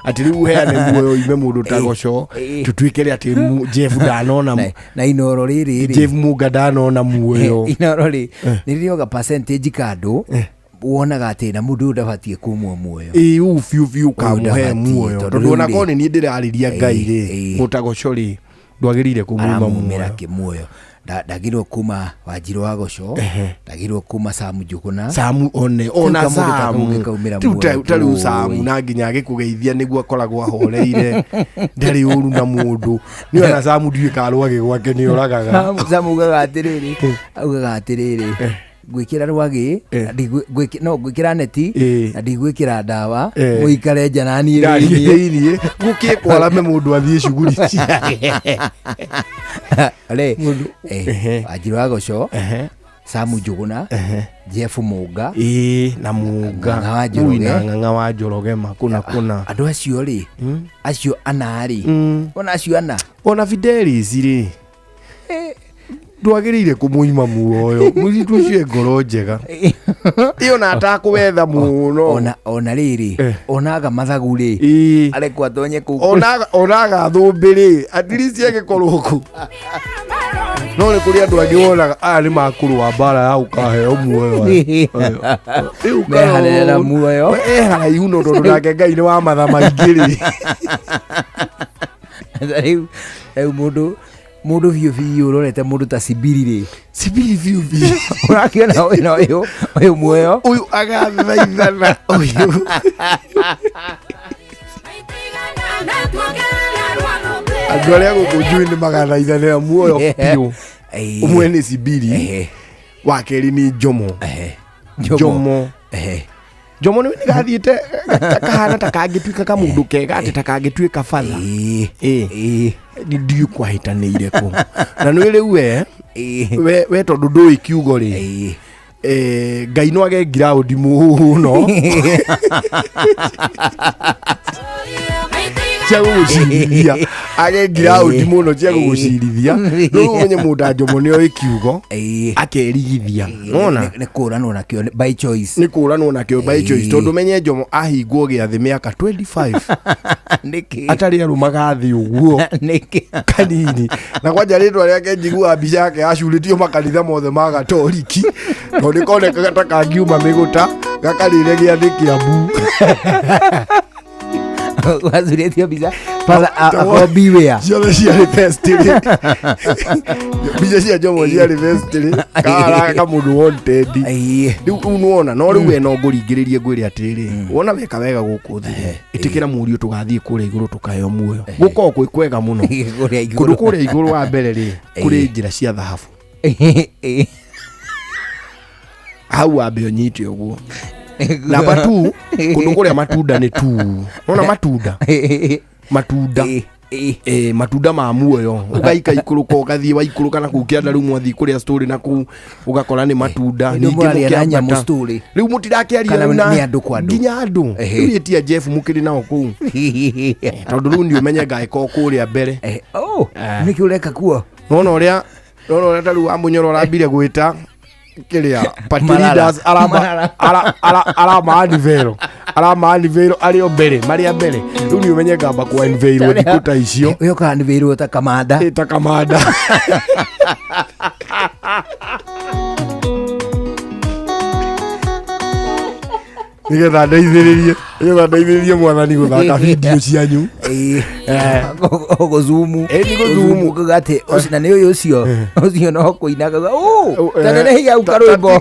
atĩ rĩu ũheane muoyo ime mũndũ ta Goco, tũtuĩke atĩ Jeff ndanona na Inoro rĩrĩ Jeff Munga ndanona muoyo. Inoro rĩ nĩ rĩrĩoga percentage kandũ wonaga atĩ na mũndũ ũyũ ndabatiĩ kumwo muoyo. Ĩĩ ũũ biũ biũ ũkamũhe muoyo, tondũ ona korwo nĩ niĩ ndĩrarĩria Ngai rĩ, mũta Goco rĩ ndwagĩrĩire kũmũima muoyo. Kĩmuoyo ndagĩrĩirwo kuma Wanjirũ wa Goco, ndagĩrĩirwo kuma Samu Njũgũna, Samu one ona Samu ta rĩu Samu na nginya agĩkũgeithia nĩguo akoragwo ahoreire, ndarĩ ũru na mũndũ. Nĩ ona Samu ndiũĩ kana rwagĩ gwake nĩ oragaga. Samu augaga atĩrĩrĩ, augaga atĩrĩrĩ ngwĩkĩra rwagĩ, no ngwĩkĩra neti na ndigwĩkĩra ndawa, mũikare nja na niĩ thĩiniĩ gũkĩe kwarame mũndũ athiĩ cuguri ciake. Rĩ Wanjirũ wa Goco, Samu Njũgũna, Jeff Munga, na Munga na Ng'ang'a wa Njoroge ma kũna kũna. Andũ acio rĩ, acio ana rĩ, ona acio ana, ona Fidelis rĩ ndwagĩrĩire kũmũima muoyo, mũirĩtu ũcio e ngoro njega ĩyo na atakũwetha mũno. Ona rĩrĩ onaga mathagu rĩ arekwo atonye kũu, onaga thũmbĩ rĩ at least agĩkorwo kũu. No nĩ kũrĩ andũ angĩ wonaga aya nĩ makũrũa mbara ya ũkaheo muoyo, meharĩre na muoyo, e haraihu no tondũ nake Ngai nĩ wa matha maingĩ rĩ. Rĩu mũndũ mũndũ biũ biũ ũrorete mũndũ ta Sibiri rĩ, Sibiri biũ biũ ũrakĩona ũyũ ũyũ muoyo ũyũ agathaithana ũyũ. Andũ arĩa gũkũ njui nĩ magathaithanĩra muoyo biũ. Ũmwe nĩ Sibiri, wa kerĩ nĩ Njomo. Njomo Njomo nĩ gathiĩte kahana ta kangĩtuĩka kamũndũ kega atĩ ta kangĩtuĩka batha. Ndiũĩ kwahĩtanĩire kũ. Na nĩ rĩu we tondũ ndũĩ kiugo rĩ, Ngai no age ngiraũndi mũno. Cia gũgũcirithia age ngiraũndi mũno cia gũgũcirithia. Rĩu ũmenye mũndũ ta Njomo nĩoĩ kiugo akerigithia nona. Nĩ kũranwo nakĩo by choice. Nĩ kũranwo nakĩo by choice, tondũ menye Njomo ahingwo gĩathĩ mĩaka 25 nĩkĩ atarĩ arũmaga thĩ ũguo nĩkĩ kanini, na kwanja rĩtwa rĩake njiguaga mbica yake yacurĩtio makanitha mothe ma gatoriki, tondũ nĩ konekaga ta kangiuma mĩgũta gakarĩre gĩathĩ kĩambu. Wacurĩtio mbica Father, akorwo beware. Ciothe ciarĩ vestry, mbica cia Njomo ciarĩ vestry kara kamũndũ wanted. Rĩu rĩu nĩwona, no rĩu we no ngũringĩrĩrie ngwĩre atĩrĩrĩ, wona weka wega gũkũ thĩ, ĩtĩkĩra mũriũ tũgathiĩ kũrĩa igũrũ tũkaheo muoyo, gũkorwo kwĩ kwega mũno. Kũrĩa igũrũ. Kũndũ kũrĩa igũrũ wa mbere rĩ, kũrĩ njĩra cia thahabu hau, wambe ũnyite ũguo. Namba tu, kũndũ kũrĩa matunda nĩ tu nona matunda matunda matunda ma muoyo, ũgaika ikũrũka, ũgathiĩ waikũrũka na kũu kĩanda, rĩu mwathiĩ kũrĩa story na kũu ũgakora nĩ matunda. Nĩ Ningĩ mũraria na nyamũ mũkĩambata. story. Rĩu mũtirakĩaria Kana rĩu na- nĩ andũ kwa andũ. Nginya andũ rĩu ĩtia Jeff mũkĩrĩ nao kũu. Tondũ rĩu nĩ ũmenye ngaĩka kũrĩa mbere. Oh, nĩkĩ ũreka kuo? Nona ũrĩa ta rĩu wa Mũnyoro ũrambire gwĩta kĩrĩa party Marara. leaders arama Marara. arama anivero arĩ o mbere marĩa mbere, rĩu nĩ ũmenye ngamba kwa anivero thikũ ta icio. Ũyũ kanivĩrwo ta kamanda. Ta kamanda. Nĩgetha ndeithĩrĩrie mwathani gũthaka video cianyu. Ũgũzumu. Ĩ, nĩ gũzumu. Ũkuga atĩ ũcio na nĩ ũyũ ũcio no kũinaga tanenehia hau karwĩmbo.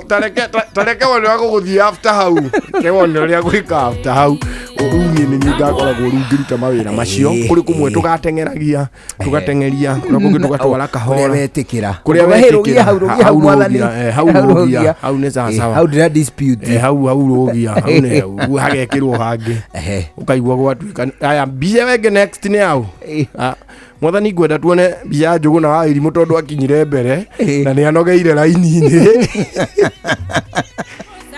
Tareke wone wa gũgũthiĩ after hau, ke wone ũrĩa gwĩka after hau. Rĩu niĩ nĩ niĩ ngakoragwo rĩu ngĩruta mawĩra macio. Kũrĩ kũmwe tũgateng'eragia, tũgateng'eria kũrĩa kũngĩ, tũgatwara kahora. Kũrĩa wetĩkĩra. Kũrĩa Ũkauga, "Hey, rũgia wetĩkĩra. hau, rũgia hau, mwathani." Hau Hau rũgia. rũgia. Hau nĩ sawa. Hau ndĩra dispute. Hau rũgia, hau nĩ hau hagekĩrwo hangĩ, ũkaigua gwatuĩka aya mbica wenge. Next nĩ hau. Ah, mwathani, ngwenda tuone mbica ya Njũgũna wa Irimũ, tondũ akinyire mbere na nĩ anogeire raini-inĩ,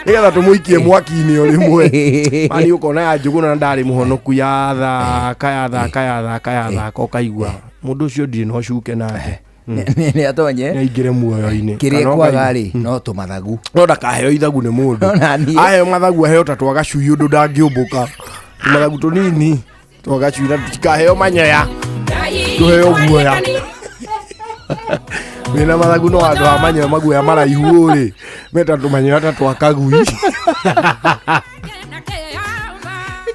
nĩgetha tũmũikie mwaki-inĩ o rĩmwe. Mani ũkona ya Njũgũna na ndarĩ mũhonoku, yathaka yathaka yathaka yathaka, ũkaigua mũndũ ũcio ndirĩ na ũcuke nake. Nĩ atonye. Nĩ aingĩre muoyo-inĩ. Kĩrĩa Kana kwaga rĩ, no tũmathagu. No ndakaheo ithagu nĩ mũndũ. Ona niĩ. Aheo mathagu, aheo ta twa gacui ũndũ ndangĩũmbũka, tũmathagu tũnini twa gacui, na tũtikaheo manyoya, tũheo guoya wĩna mathagu, no handũ ha manyoya maguoya maraihu rĩ, meta tũmanyoya ta twa kagui,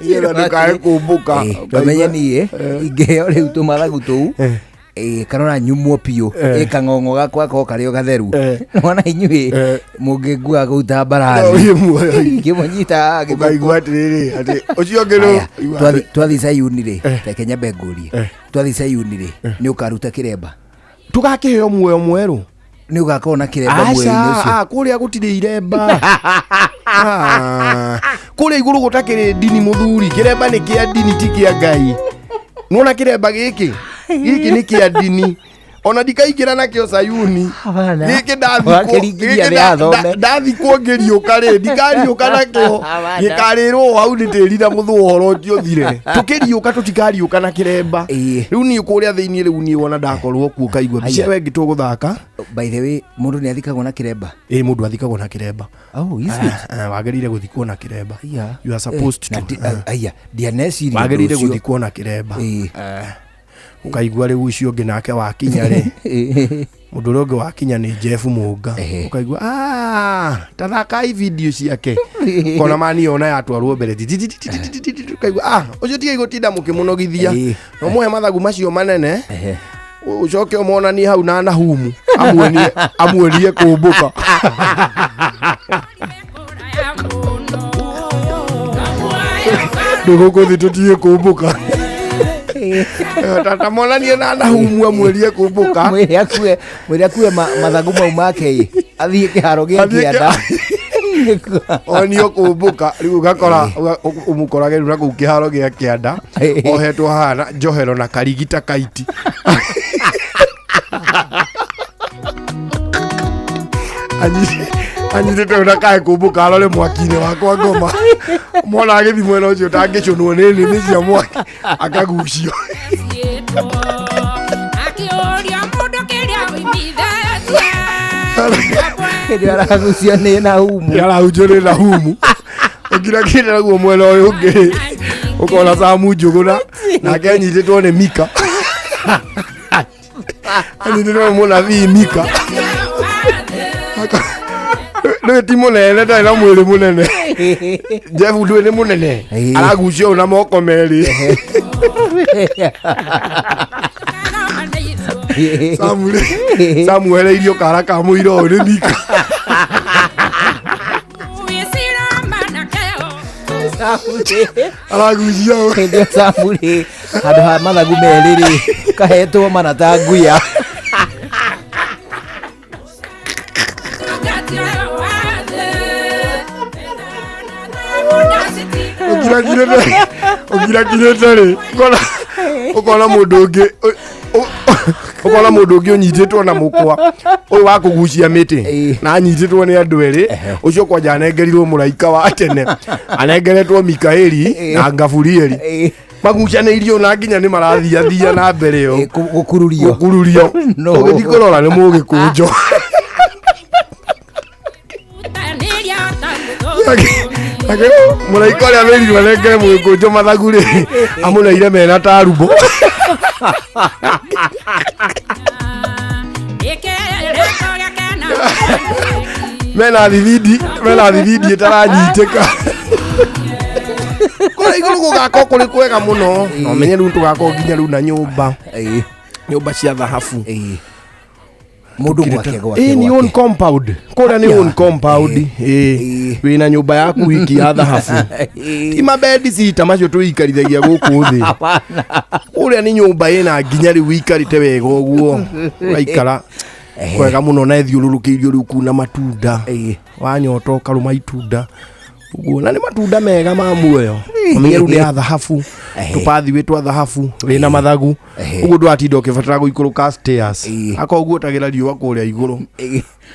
nĩgetha ndũkae kũmbũka. Ndamenye niĩ ingĩheo rĩu tũmathagu tũu, karora nyumwo biũ, kang'ong'o gakwa ko karĩ o gatheru, nona inyuĩ mũngĩngua kũu ta No, mbarathi. wĩ muoyo-inĩ. Ngĩmũnyita ũkaigua atĩrĩrĩ atĩ ũcio ũngĩ rĩu Aya, twathi Sayuni rĩ, reke nyambe ngũrie, twathi Sayuni rĩ, nĩ ũkaruta kĩremba? Tũgakĩheo muoyo mwerũ. Nĩ ũgakorwo na kĩremba muoyo-inĩ ũcio? Aca, kũrĩa gũtirĩ iremba. Ah, kũrĩa igũrũ gũtakĩrĩ ndini mũthuri, kĩremba nĩ kĩa ndini, ti kĩa Ngai. Nona kĩremba gĩkĩ nĩ kĩa ndini, ona ndikaingĩra nakĩo Sayuni gĩkĩ. Wakĩringithia thĩ athome. Ndathikwo ngĩriũka rĩ, ndikariũka nakĩo. Hapana. Gĩkarĩrwo hau nĩ tĩri na mũthũ, ũhoro ũcio ũthire. Tũkĩriũka tũtikariũka na kĩremba. Rĩu niĩ kũrĩa thĩinĩ, rĩu niĩ wona ndakorwo kuo kaigua mbica Haya. wengĩ tũgũthaka. By the way, mũndũ nĩ athikagwo na kĩremba? Ĩ, mũndũ athikagwo na kĩremba. Oh, is it? Ah, ah, wagĩrĩire gũthikwo na kĩremba. Aya. You are supposed Na to. aya ndianeciria ũndũ Wagĩrĩire ũcio. gũthikwo na kĩremba. Ũkaigua rĩu ũcio ũngĩ nake wakinya rĩ, mũndũ ũrĩa ũngĩ wakinya nĩ Jeff Mũnga, ũkaigua, "Ah, ta thakai video ciake." Kona mani ona yatwarwo mbere ti- ti- ti- ti- ti- ti- ti- ti- ũkaigua, "Ah, ũcio tigai gũtinda mũkĩmũnogithia, no mũhe mathagu macio manene, ũcoke ũmonanie hau na Nahumu amuonie kũmbũka." Ndũgũkũ thĩ tũtiĩ kũmbũka. Ta monanie na Nahumu amwerie kũmbũka. Mwĩre akue mathagu mau make ĩ, athiĩ kĩharo gĩa Athiĩ kĩanda. Onio kũmbũka. Rĩu ũgakora ũmũkorage rĩu na kũu kĩharo gĩa kĩanda, ohetwo haha na njohero na karigita kaiti. Anyitĩte ndakae kũmbũka arore mwaki-inĩ wakwa ngoma. Mwana agĩthiĩ mwena ũcio ũtangĩcũnwo nĩ nĩmĩ cia mwaki akagucio. Hĩndĩ aragucio nĩ Nahumu. Aragucio nĩ Nahumu. Ũkirakĩte naguo mwena ũyũ ũngĩ ũkona Samu Njũgũna nake anyitĩtwo nĩ Mika. Anyitĩtwo nĩ mũnabii Mika. Ndũĩ ti mũnene ndarĩ na mwĩrĩ mũnene. Jeff ndũĩ nĩ mũnene. Aragucio na moko merĩ. Samu rĩ Samu ereirio kara ka mũira ũyũ nĩ Mika. Aragucio ũũ. Hĩndĩ ĩyo Samu rĩ handũ ha mathagu merĩ rĩ kahetwo mana ta nguya. Ũkirakirĩte rĩ ũkona mũndũ ũngĩ ũkona mũndũ ũngĩ ũnyitĩtwo na mũkwa ũyũ wa kũgucia mĩtĩ na anyitĩtwo nĩ andũ erĩ ũcio kwanja anengerirwo mũraika wa tene anengeretwo Mikaeli na Gaburieli magucanĩirio na nginya nĩ marathiathia na mbere ĩyo gũkururio ũgĩthiĩ kũrora nĩ mũgĩkũnjo. Mũraika ũrĩa wĩrirwo anengere mũgĩkũnjo mathagu rĩ amũneire mena ta rubo. Mena thibindi ĩtaranyitĩka. Kũrĩa igũrũ gũgakorwo kũrĩ kwega mũno. No menye rĩu tũgakorwo nginya rĩu na nyũmba. Nyũmba cia thahabu. Mũndũ gwake gwake. Ni own compound. Kũrĩa nĩ own compound. Wĩna nyũmba yaku wiki ya thahabu. Ti mabendi cita macio tũikarithagia gũkũ thĩ. Kũrĩa nĩ nyũmba ĩna nginya rĩu ũikarĩte wega ũguo. Ũraikara kwega mũno na ĩthiũrũrũkĩirio rĩu kuna matunda. Wanyota ũkarũma itunda. Ũguo na nĩ matunda mega ma muoyo. Ũmenye rĩu nĩ ya thahabu. Tũpathi twa thahabu wĩna mathagu. Ũguo ndũratinda ũkĩbatara gũikũrũka stairs. Akorwo guotagĩra riũa kũrĩa igũrũ.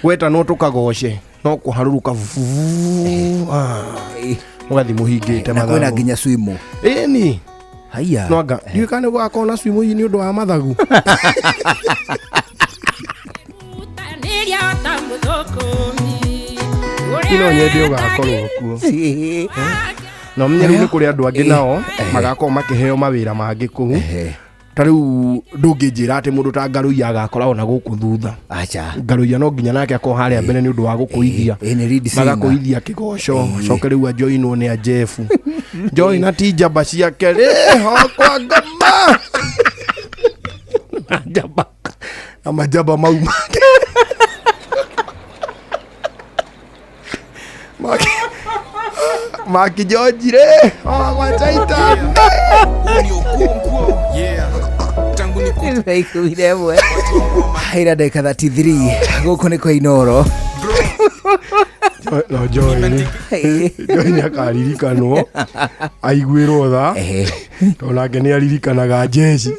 Gwetanwo tũkagoce no kũharũrũka mũgathiĩ mũhingĩte mathagu. Na kwĩna nginya swimo. Ĩni. Haiya. No anga ndiũĩ kana nĩ gũgakorwo na swimo nĩ ũndũ wa mathagu. Ino nyende ũgakorwo kuo. No menye rĩu nĩ kũrĩ andũ angĩ nao magakorwo makĩheo mawĩra mangĩ kũu. Ta rĩu ndũngĩnjĩra atĩ mũndũ ta Ngaruiya agakorwo ona gũkũ thutha. Acha. Ngaruiya no nginya nake akorwo harĩa mbere nĩ ũndũ wa gũkũithia. Magakũithia kĩgoco. Coke rĩu ajoinwo nĩ a Jeff. Join na ti njamba ciake rĩ hokwa ngoma. Njamba. Na majamba mau make. Maki George oh wachaita. Haira ndagĩka 33 gũkũ nĩ kwa Inoro. No Joy nĩ akaririkanwo aiguĩrwo tha tondũ nake nĩ aririkanaga jeshi.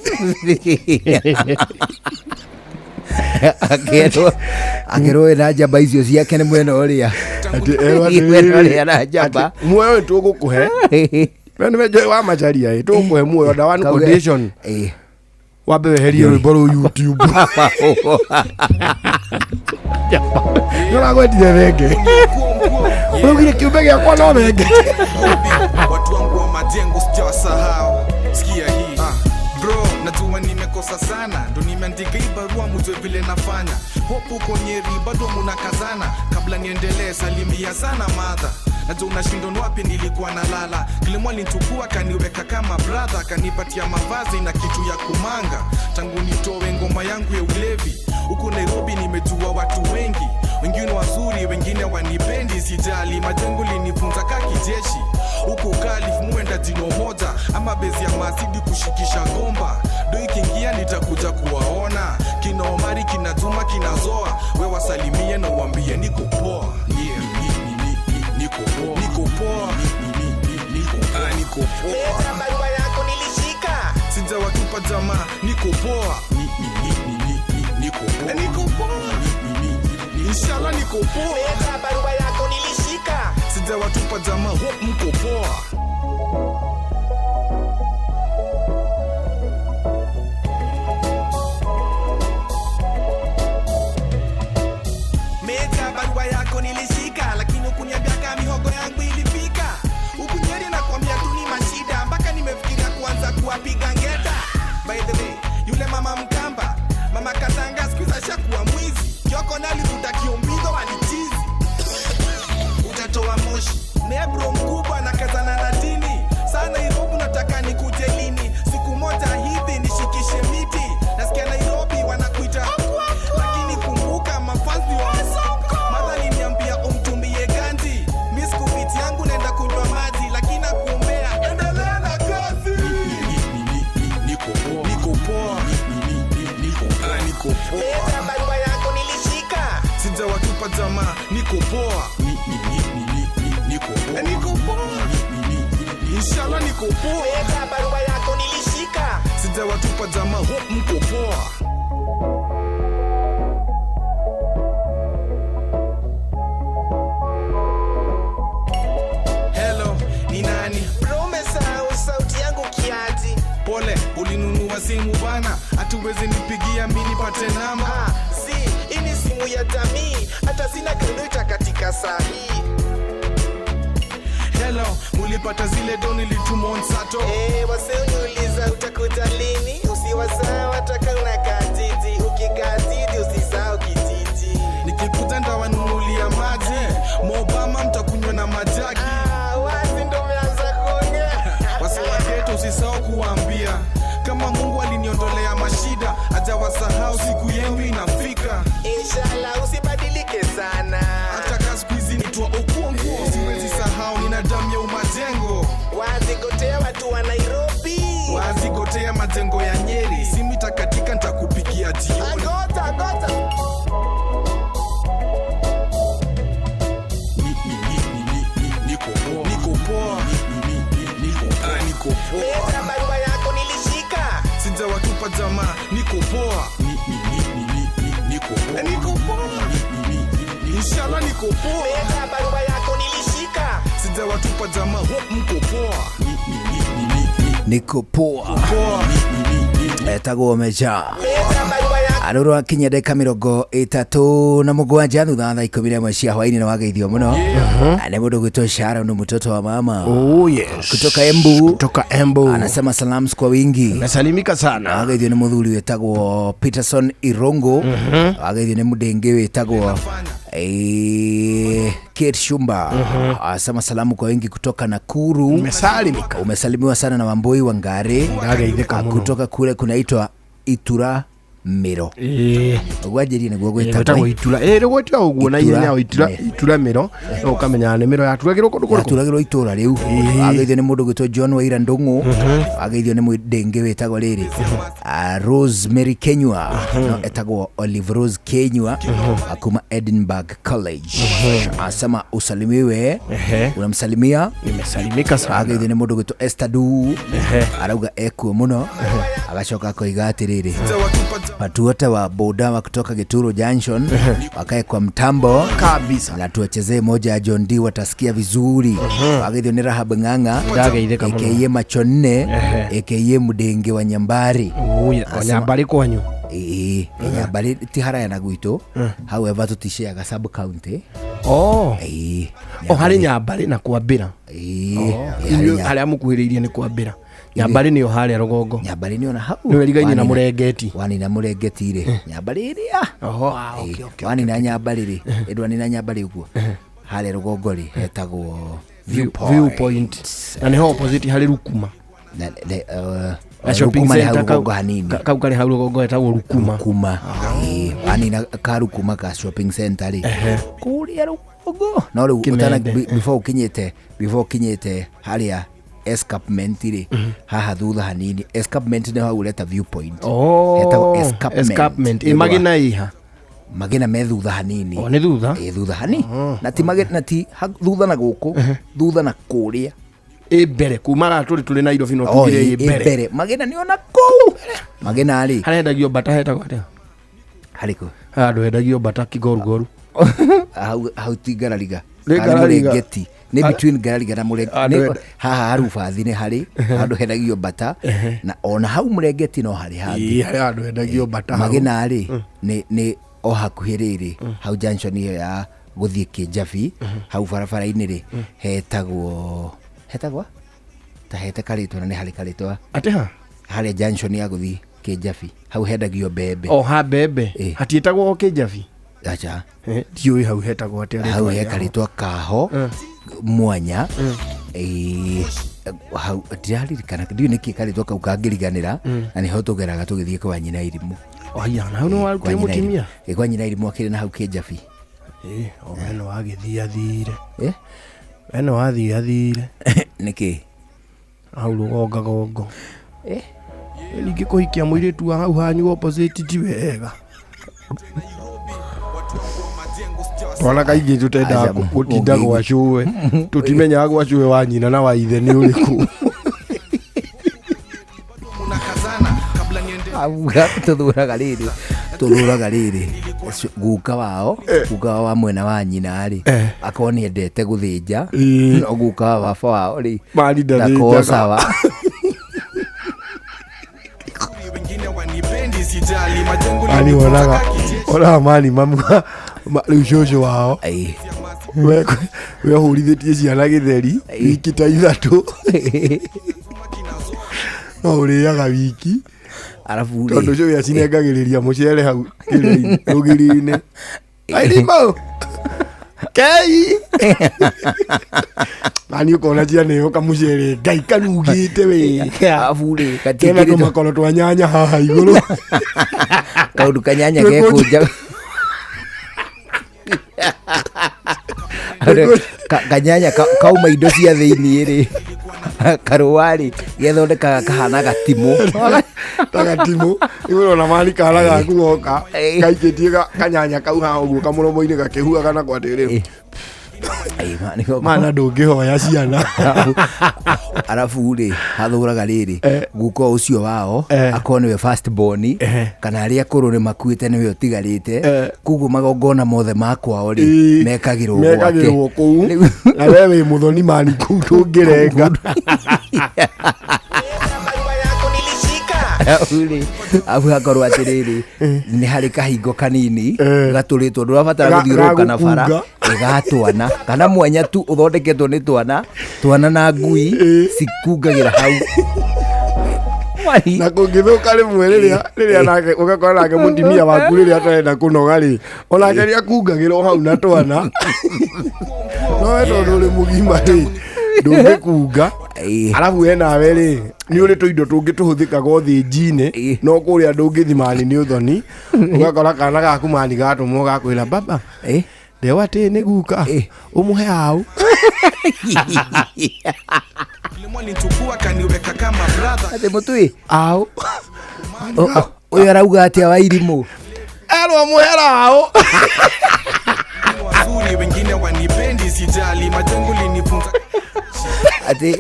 Akerwo na njamba icio ciake nĩ mwena ũrĩa. Mwena ũrĩa na njamba. Muoyo tũgũkũhe. We nĩwe Joy wa Macharia ĩ tũgũkũhe muoyo under one condition. Wambe weherie rwĩmbo rũu YouTube. Nĩ ũragwetire thenge. Ũraugire kĩũmbe gĩakwa no thenge. Watu wangu wa majengo sijawasahau. Sikia hii. Bro, najua nimekosa sana. Ndo nimeandika hii barua mjue vile nafanya. Hope uko Nyeri bado mnakazana. Kabla niendelee salimia sana madha. Najua unashindwa wapi nilikuwa nalala. Kilimwa alinichukua kaniweka kama brother, kanipatia mavazi na kitu ya kumanga. Tangu nitoe ngoma yangu ya ulevi huku Nairobi nimejua watu wengi. Wengine wazuri, wengine wanipendi, sijali. Majengo linifunza ka kijeshi. Huku Kalif muenda jino moja ama bezi ya masidi kushikisha gomba. Doi ikiingia nitakuja kuwaona. Kina Omari, kina Juma, kina Zoa. We wasalimie na uambie niko poa. Yeah, niko poa. Niko poa. Niko poa. Barua yako nilishika. Sijawatupa jamaa, niko poa. Niko poa. Niko poa. Inshallah niko poa. Leta barua yako nilishika. Sijawatupa jamaa, hope mko poa. Meta barua yako nilishika, lakini hukuniambia kama mihogo yangu ilifika. Huku Nyeri nakwambia tu ni mashida, mpaka nimefikiria kuanza kuwapiga ngeta. By the way, yule mama Mkamba, mama Katanga siku hizi ashakuwa mwizi. Kioko na alivuta kiombido walichizi. Utatoa moshi. Nebro mkubwa na kazana na dini. Sana Nairobi nataka nikuje lini? Siku moja hivi nishikishe miti. Nasikia Nairobi wanakuita lakini kumbuka mafansi wa Mother aliniambia umtumie ganji. Mimi sikupiti yangu naenda kunywa maji, lakini nakuombea endelea na kazi. Niko poa. Niko poa. Niko poa. Leta barua yako nilishika. Sijawatupa jamaa, niko poa. Niko poa. Niko poa. Inshallah niko poa. Leta barua yako nilishika. Sijawatupa jamaa, hope mko poa. Hello, ni nani? Bro, umesahau sauti yangu kiaji. Pole, ulinunua simu bana, hatuwezi nipigia mimi nipate namba. Si, hii ni simu ya jamii, hata sina kanuita katika saa hii. Hello, mulipata zile do nilitumwa on Sato. Wasioniuliza utakuja lini, usiwasahau hata kama unakaa jiji, ukikaa jiji usisahau kijiji. Nikikuja ndawanunulia maji, Mobama mtakunywa na majagi. Wazi ndo umeanza kuongea. Wasiwageto usisahau kuwaambia, kama Mungu aliniondolea mashida, hajawasahau siku yenu inafika. Inshallah usibadilike sana. Hata kama siku hizi nitwa Okongo, siwezi sahau nina damu ya umajengo. Wazigotea watu wa Nairobi. Wazigotea majengo ya Nyeri. Simu itakatika nitakupigia jioni. Agota, agota. Niko poa. Niko poa. Niko poa. Leta barua yako nilishika. Sijawatupa jamaa, niko poa. Niko poa. Niko poa. Inshallah niko poa. Leta barua yako nilishika. Sijawatupa jamaa, hope mko poa. Niko poa. Etagwo Meja. Leta barua yako. Arå akinya ndagä ka mä rongo ä tatå na må gwanja thutha wa thaa ikå mi na ĩmwe cia hwainä na wageithio må no nä må ndå gwä two Sharon mtoto wa mama. Oh yes. Kutoka Embu. Kutoka Embu. Anasema salams kwa wingi. Nasalimika sana. Wageithio nä må thuri wä tagwo Peterson Irongo. Wageithio nä må ndä wä tagwo Kate Shumba. Anasema salamu kwa wingi kutoka Nakuru. Umesalimika. Umesalimiwa sana na Wambui Wangari. Ndageithĩka mũno. Kutoka kule kunaitwa Itura Mĩro. Gwanjĩrie nĩguo gwĩtagwo gwĩtagwo itura ĩ gwĩtagwo ũguo na Itura ihenya o itura Mĩro. Itura mĩro no ũkamenya nĩ mĩro yaturagĩrwo kũndũ kũrĩkũ. Yaturagĩrwo itũra rĩu. Wageithio nĩ mũndũ gwĩtwo John Waira Ndũng'ũ. Wageithio nĩ mũndĩngĩ wĩtagwo rĩrĩ Rosemary Kenyua, no etagwo Olive Rose Kenyua akuma Edinburgh College. Asema usalimiwe. Unamsalimia. Nimesalimika sana. Wageithio nĩ mũndũ gwĩtwo Esther Du. Arauga ekuo mũno. Agacoka akoiga atĩrĩrĩ, watu wote wa boda wa kutoka Gituro Junction wakae kwa mtambo kabisa na tuwachezee moja ya John D, watasikia vizuri. Wageithio nĩ Rahab Ng'ang'a Ndageithĩka mũno. aka Machonne aka Mudenge wa Nyambari. Wa Nyambari kwanyu. Ĩĩ, Nyambari ti haraya na gwitũ, however tũticeaga sub county. Oh. Ĩĩ. O harĩ Nyambari na kwambĩra. Ĩĩ. Inyuĩ harĩa mũkuhĩrĩirie nĩ kwambĩra. Nyambari nĩyo harĩa rũgongo. Nyambari nĩyo na hau. Nĩwe ĩrigaine na Mũrengeti. Wanina Mũrengeti rĩ, Nyambari ĩrĩa. Oho, okay, okay. Wanina Nyambari rĩ, ĩndwanina Nyambari ũguo. Harĩa rũgongo rĩ hetagwo Viewpoint. Na nĩho opposite harĩ Rukuma. Na shopping Rukuma nĩ hau center kau rũgongo hanini. Kau karĩ hau rũgongo hetagwo Rukuma. Rukuma. Wanina ka Rukuma ka shopping center rĩ. Kũrĩa rũgongo. No rĩu ũtana before ũkinyĩte harĩa escarpment rĩ, haha thutha hanini escarpment nĩ hau ũreta viewpoint. Hetagwo escarpment. Escarpment. Ĩ magina ĩha. Magina me thutha hanini. O nĩ thutha. Ĩ thutha hani. Na ti magina na ti thutha na gũkũ, thutha na kũrĩa. Ĩ mbere kuma haha tũrĩ Nairobi no tugire ĩ mbere. Magina nĩ ona kũu. Magina rĩ. Harĩa hendagio mbata hetagwo atĩa? Harĩkũ? Handũ hendagio mbata Kĩgorugoru. Hau hau ti Ngarariga. Nĩ Kana Ngarariga. Mũrengeti. Nĩ between Ngarariga na Mũrengeti. Andũ Nĩ enda- haha harubathi nĩ harĩ handũ hendagio mbata na ona hau Mũrengeti no harĩ hangĩ. Ĩĩ, harĩ handũ hendagio mbata hau. Magĩna rĩ nĩ o hakuhĩ rĩrĩ hau junction ĩyo ya gũthiĩ Kĩnjabi hau barabara-inĩ rĩ hetagwo hetagwo ta hete karĩtwa na nĩ harĩ karĩtwa Atĩ ha? Harĩa junction ya gũthiĩ Kĩnjabi hau hendagio mbembe. O ha mbembe hatiĩtagwo o Kĩnjabi? Acha. Ndiũĩ hau hetagwo atĩa rĩtwa Hau he rĩaho. karĩtwa kaho mwanya. Ĩĩ, hau ndiraririkana ndiũĩ nĩkĩ karĩtwa kau kangĩriganĩra. Na nĩho tũgeraga tũgĩthiĩ kwa nyina irimũ. Aya, na hau nĩ warutire Kwa nyina mũtumia? Irimũ. Ĩ, kwa nyina irimũ akĩrĩ na hau Kĩnjabi. Ĩ, o we nĩ wagĩthiĩ athire. Eh? We nĩ wathiĩ athire. Nĩkĩ? Hau rũgongagongo. Eh? Ningĩ kũhikia mũirĩtu wa hau hanyu opposite ti wega. Twana kaingĩ tũtendaga Aca, gũtinda ũngĩ- gwa cũwe tũtimenyaga gwa cũwe wa nyina na wa ithe nĩ ũrĩkũ. Auga tũthuraga rĩrĩ tũthuraga rĩrĩ guka wao, guka wao wa mwena wa nyina rĩ akorwo nĩ endete gũthĩnja, no guka wa baba wao rĩ Mani ndakorwo ndathĩnjaga. sawa. Wengine wanipendi sijali majengo. Mani wonaga onaga mani mamu rĩu cũcũ wao wehũrithĩtie ciana gĩtheri wiki ta 3 no ũrĩaga wiki. Arabu rĩ tondũ cũĩ acinengagĩrĩria mũcere hau kĩrĩa-inĩ, rũgiri-inĩ airimũ kei mani ũkona cianeo kamũcere ngai kanungĩte wega. Arabu rĩ kena gatiĩkĩrĩtwo tũmakoro twa nyanya haha igũrũ. Kaũndũ kanyanya Twĩkũnja- gekũnja kanyanya kauma indo cia thĩiniĩ rĩ karũa rĩ gethondekaga kahana gatimũ. Ta gatimũ igũrũ ona mani kana gaku goka gaikĩtie kanyanya kau haha ũguo kamũromo-inĩ gakĩhuaga na kwatĩrĩ mana ndũngĩhoya ciana. Arabu rĩ hathũraga rĩrĩ guka ũcio wao akorwo nĩwe first born kana arĩa akũrũ nĩ makuĩte nĩwe ũtigarĩte, koguo magongona mothe ma kwao rĩ mekagĩrwo gwake. Mekagĩrwo kũu na we wĩ mũthoni mani kũu ndũngĩrenga. Arabu rĩ arabu hakorwo atĩrĩrĩ nĩ harĩ kahingo kanini gatũrĩtwo ndũrabatara gũthiũrũrũka na bara. Gagũkunga. Ga twana kana mwanya tu ũthondeketwo nĩ twana twana na ngui cikungagĩra hau. Na kũngĩthũka rĩmwe rĩrĩa rĩrĩa nake ũgakora nake mũtumia waku rĩrĩa atarenda kũnoga rĩ onake nĩ akungagĩrwo hau na twana no we tondũ ũrĩ mũgima rĩ ndũngĩkunga arabu we nawe rĩ nĩ ũrĩ tũindo tũngĩ tũhũthĩkaga ũthĩnji-inĩ no kũrĩa ndũngĩthi mani nĩ ũthoni ũgakora kana gaku mani gatũmwo gakwĩra baba ndewa atĩ nĩ guka ũmũhe au. Mwalinchukua kaniweka kama brother. Atĩ mũtui au ũyũ arauga atĩa wa irimũ? Erwo mũhera au. Wazuri wengine wanipendi sijali majengo linifunza. Atĩ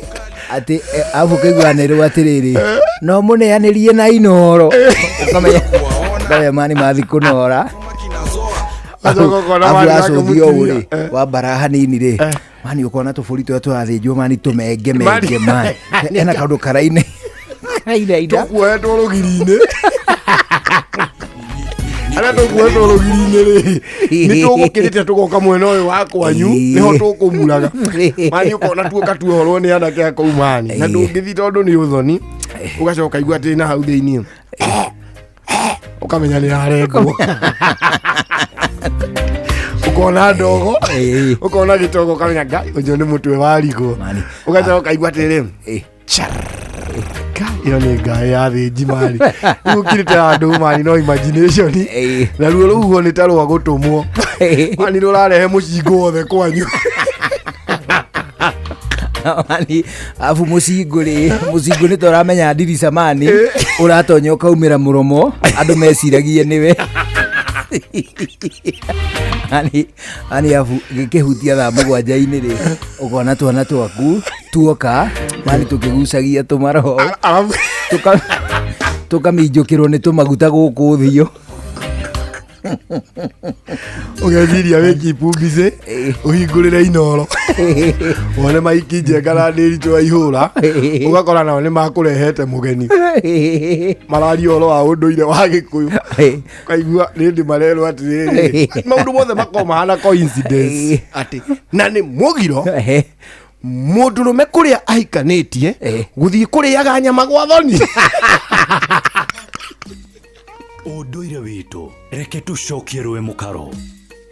atĩ arabu ũkaiguanĩrwo atĩrĩrĩ no mũneanĩrie na Inoro ũkamenya ũkamenya mani mathi kũnora. Acoka ũkona Arabu mani nake acũthio ũũ mũtumia. rĩ wambara hanini rĩ mani ũkona tũbũri tũrĩa tũrathĩnjwo mani tũmenge menge mani hena kaũndũ karaine karainaina. Tũkuoetwo rũgiri-inĩ arĩa tũkuoetwo rũgiri-inĩ rĩ nĩ tũgũkĩrĩte tũgoka mwena ũyũ wa kwanyu nĩho tũkũmuraga mani ũkona tuoka tuohorwo nĩ anake a kũu mani na ndũngĩthi tondũ nĩ ũthoni ũgacoka igua atĩ na hau thĩiniĩ ũkamenya nĩ arengwo ũkona ndogo ũkona gĩtongo ũkamenya ngai ũcio nĩ mũtwe warigwo ũgacoka ũkaigua atĩrĩ ĩyo nĩ ngaĩ ya thĩnji mani rĩu ũkirĩte handũ mani no imagination naruo rũhuho nĩ ta rwa gũtũmwo mani rũrarehe mũcingo wothe kwanyu. Mani arabu mũcingũ rĩ mũcingũ nĩ ta ũramenya ndirica mani ũratonya ũkaumĩra mũromo andũ meciragie nĩwe ani ani arabu gĩkĩhutia thaa mũgwanja-inĩ rĩ ũkona twana twaku tuoka mani tũkĩgucagia tũmaroho tũkaminjũkĩrwo nĩ tũmaguta gũkũ ũthiũ. Ũgeciria wĩ kipumbicĩ ũhingũrĩre Inoro wone maiki njenga na ndĩritũ wa ihũra, ũgakora nao nĩ makũrehete mũgeni mararia ũhoro wa ũndũire wa Gĩkũyũ, ũkaigua rĩndĩ marerwo atĩrĩrĩ, maũndũ mothe makoragwo mahana coincidence atĩ na nĩ mũgiro mũndũrũme kũrĩa ahikanĩtie gũthiĩ kũrĩaga nyama gwa thoni. Ũndũire witũ, reke tũcokie rũĩ mũkaro.